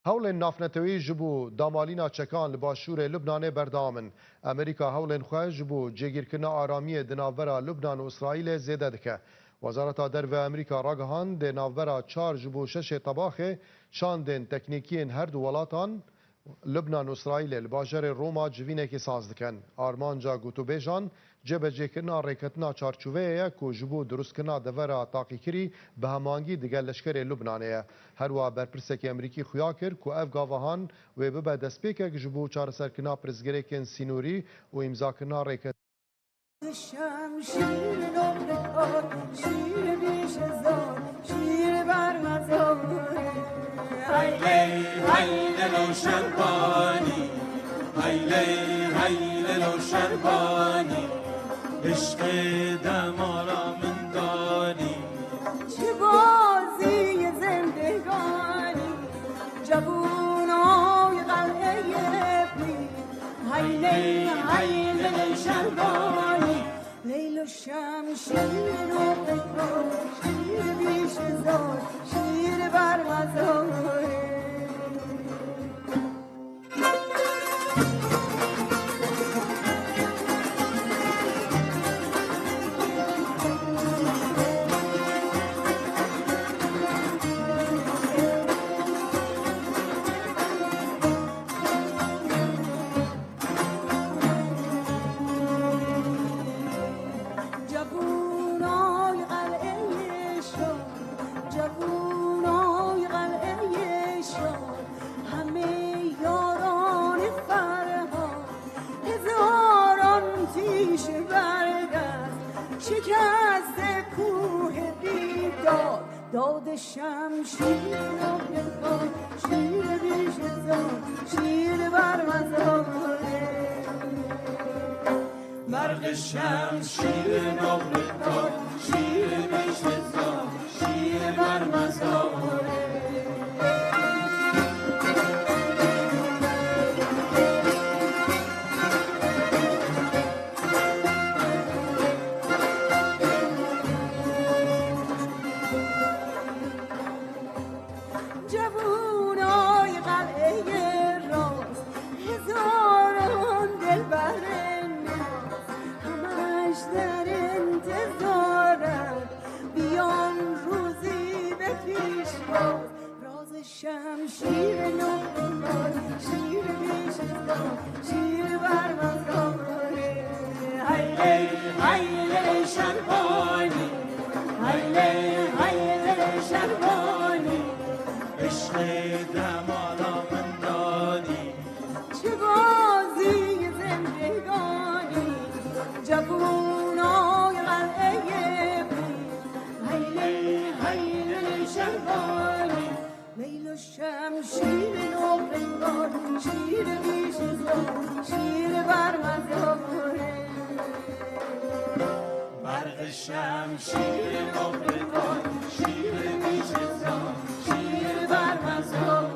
Hewlên navnetewî ji bo damalîna çekan li başûrê Lubnanê berdewam in. Amerîka hewlên xwe ji bo cêgîrkirina aramiyê di navbera Lubnan û Îsraîlê zêde dike. Wezareta Derve Amerîka ragihand, di navbera çar ji bo şeşê tebaxê şandên teknîkî yên her du welatan, Lubnan û Îsraîlê li bajarê Roma civînekê saz dikin. Armanca gotûbêjan cêbecêkirina rêketina çarçoveyê ye ku ji bo dirustkirina devera taqîkirî bi hemangî digel leşkerê Lubnanê ye. Herwiha berpirsekî Amerîkî xuya kir ku ev gava han wê bibe destpêkek ji bo çareserkirina pirsgirêkên sînorî û îmzakirina rêket. Şemşîr nokte kar, şîr bîşe zor, şîr berme zor. Hayley, haylelo şerbanî, hayley, haylelo şerbanî, işqê demara min danî. Çi bazî ye zindganî, cevûnoy qeleyê pî. Hayley, hayley şerbanî, leylo şemşîr û qeyro, şîr bîşe zor, şîr berme zor. Cevûnoy qeleyê şor, cevûnoy qeleyê şor, hemê yaranê Ferhad, hezaran tîş berdest, şikestê kuhê Bîdad. Dawde şemşîr nokte kar, şîr bîşe zor, şîr berme zor. Merg şemşîr nokte kar, şîr bîşe zor, şîr berme zor. Cevûnay qeleyê rast, hezaran dilberên nas, heme ji derên te zor e, biyan rûzî be pîşwaz. Razê şemşîr nokte kar, şîr bîşe zor, şîr berme zor. Hayley, hayley şerbanî, hayley, hayley şerbanî, işqê demala min danî. Çi bazî zindganî, cevûnoy qeleyê pî. Hayley, hayley şerbanî, leylo şemşîr nokte kar, şîr bîşe zor, şîr berme zor. Merg şemşîr nokte kar, şîr bîşe zor, şîr berme zor.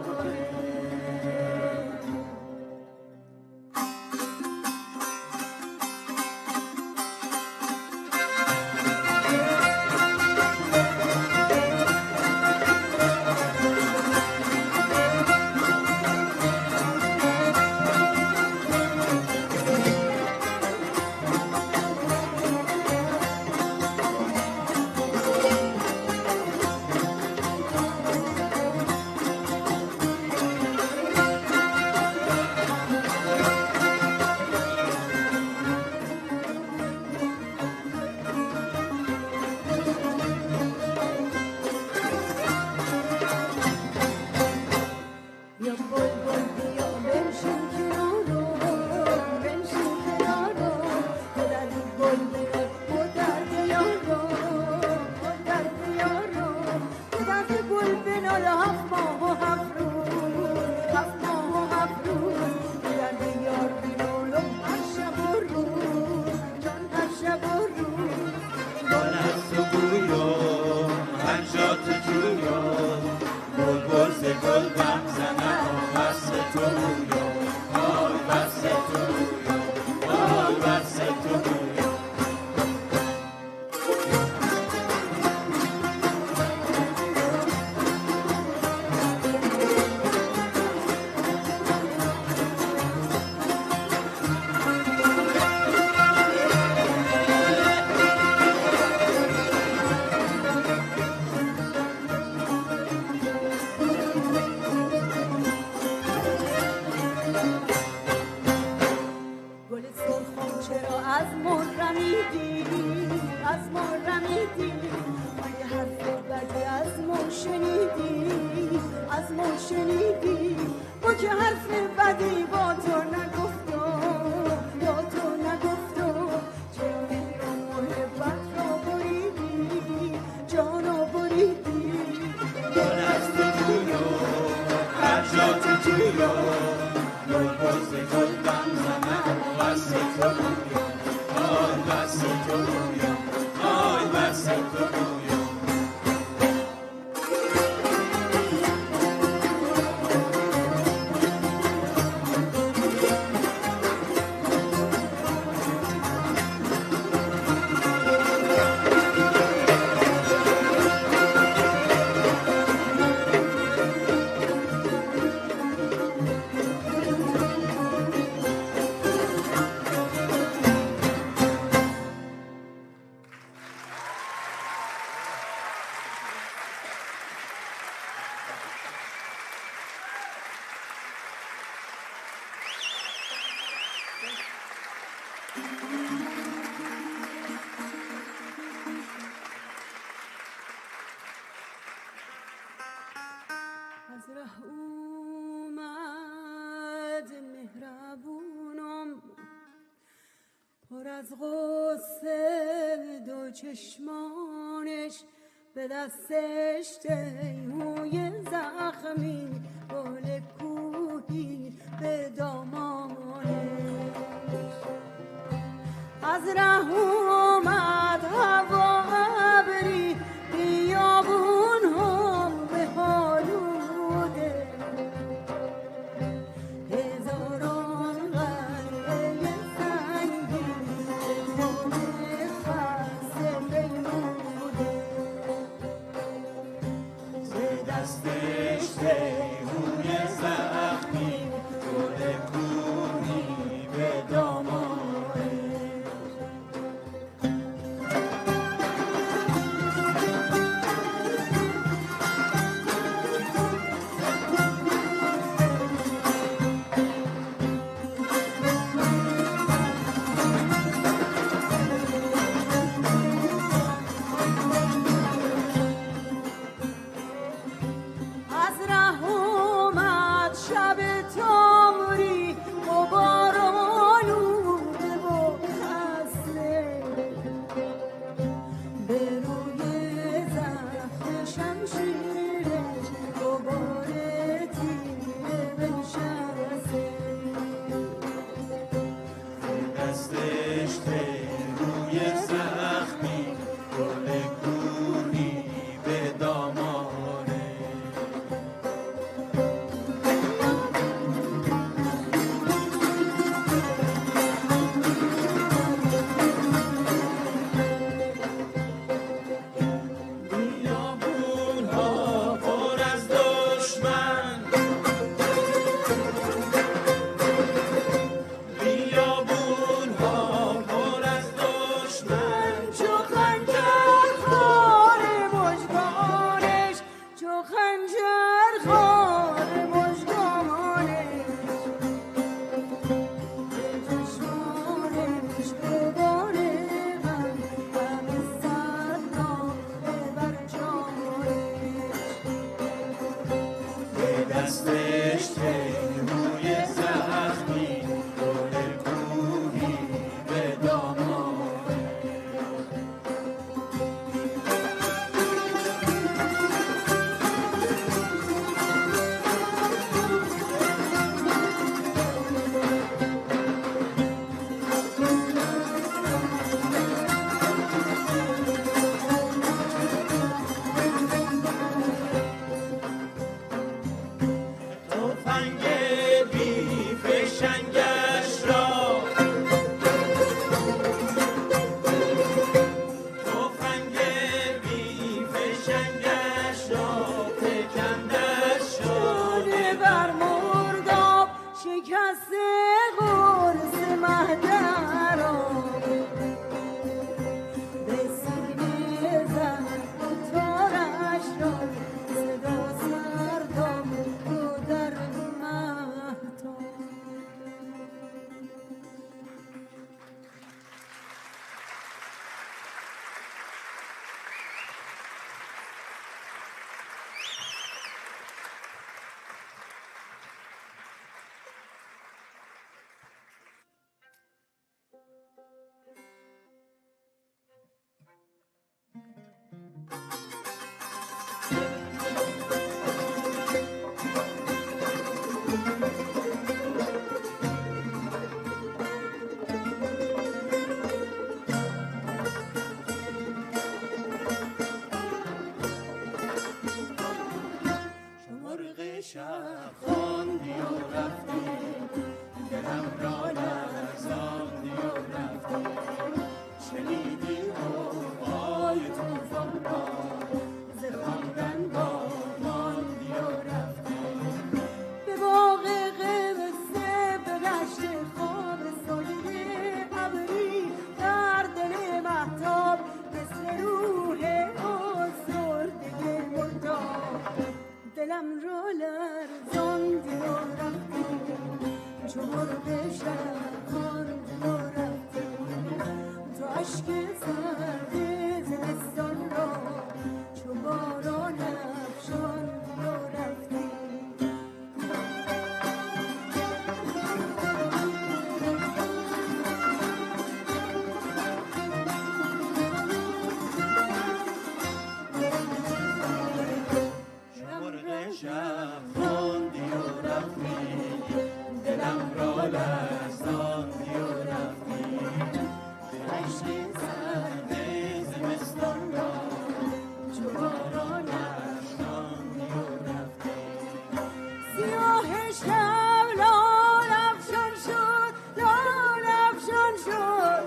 از ره اومد مهربونم، پر از غصه دو چشمانش، به دستش تیموی زخمی، گل کوهی به دامانش. از ره اومد هوا ابری، بیابون هم به آلوده. هزاران قلعهٔ سنگی، خم خسته پیموده. به دستش تیموی زخمی، گل کوهی به دامانش. از ره اومد شب تمری، با باران و با خسته. به روی زخم شمشیرش، دوباره تیره بنشسته. دستش تیموی زخمی، گل کوهی به دامانش. بیابون‌ها پر از دشمن، بیابون‌ها پر از دشمن. Zimistan ra çu baran efşan diyo reftî. Şemurê şev xandiyo reftî, dilem ra lerzandiyo reftî. Eşkê serdê zimistan ra, çu baran efşandiyo reftî. Siyahê şev lar efşan şud, lar efşan şud.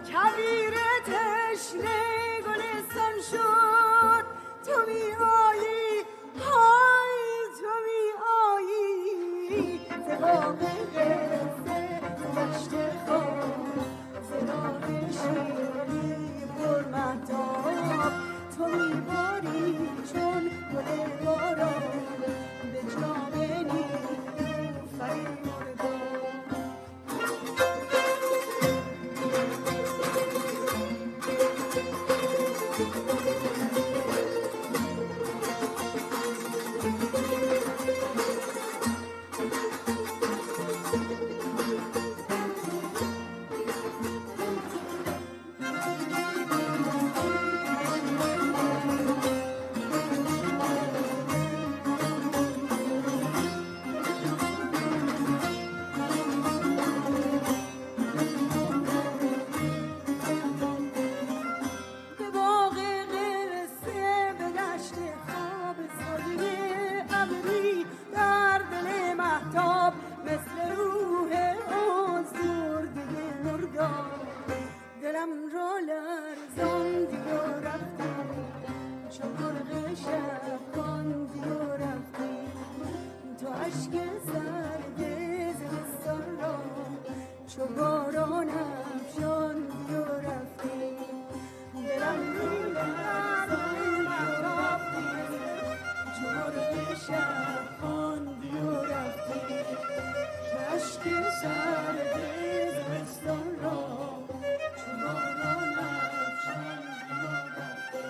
Kevîrê teşnê gulîstan şud. Tu mi ayî, hay, tu mi ayî. Zêvaxê qese, deştê xo, zêvaxê şîrî, pir mehtap. Tu mi barî çon gulê baran, bi çavê nî û ferî murdan. Bi baxê xêrsê, bi deştê xwe, bi seriyê ebrî, dar dilê mehtap, misli ruhê azur digê murdan. Dilem ra lerzandiyo reftî, çu murxê şev xandiyo reftî. Tu eşkê serdê zimistan ra, çu baran efşandiyo reftî. Dilem rû lerzandiyo reftî, çu murxê şev xandiyo reftî. Eşkê serdê zimistan ra, çu baran efşandiyo reftî.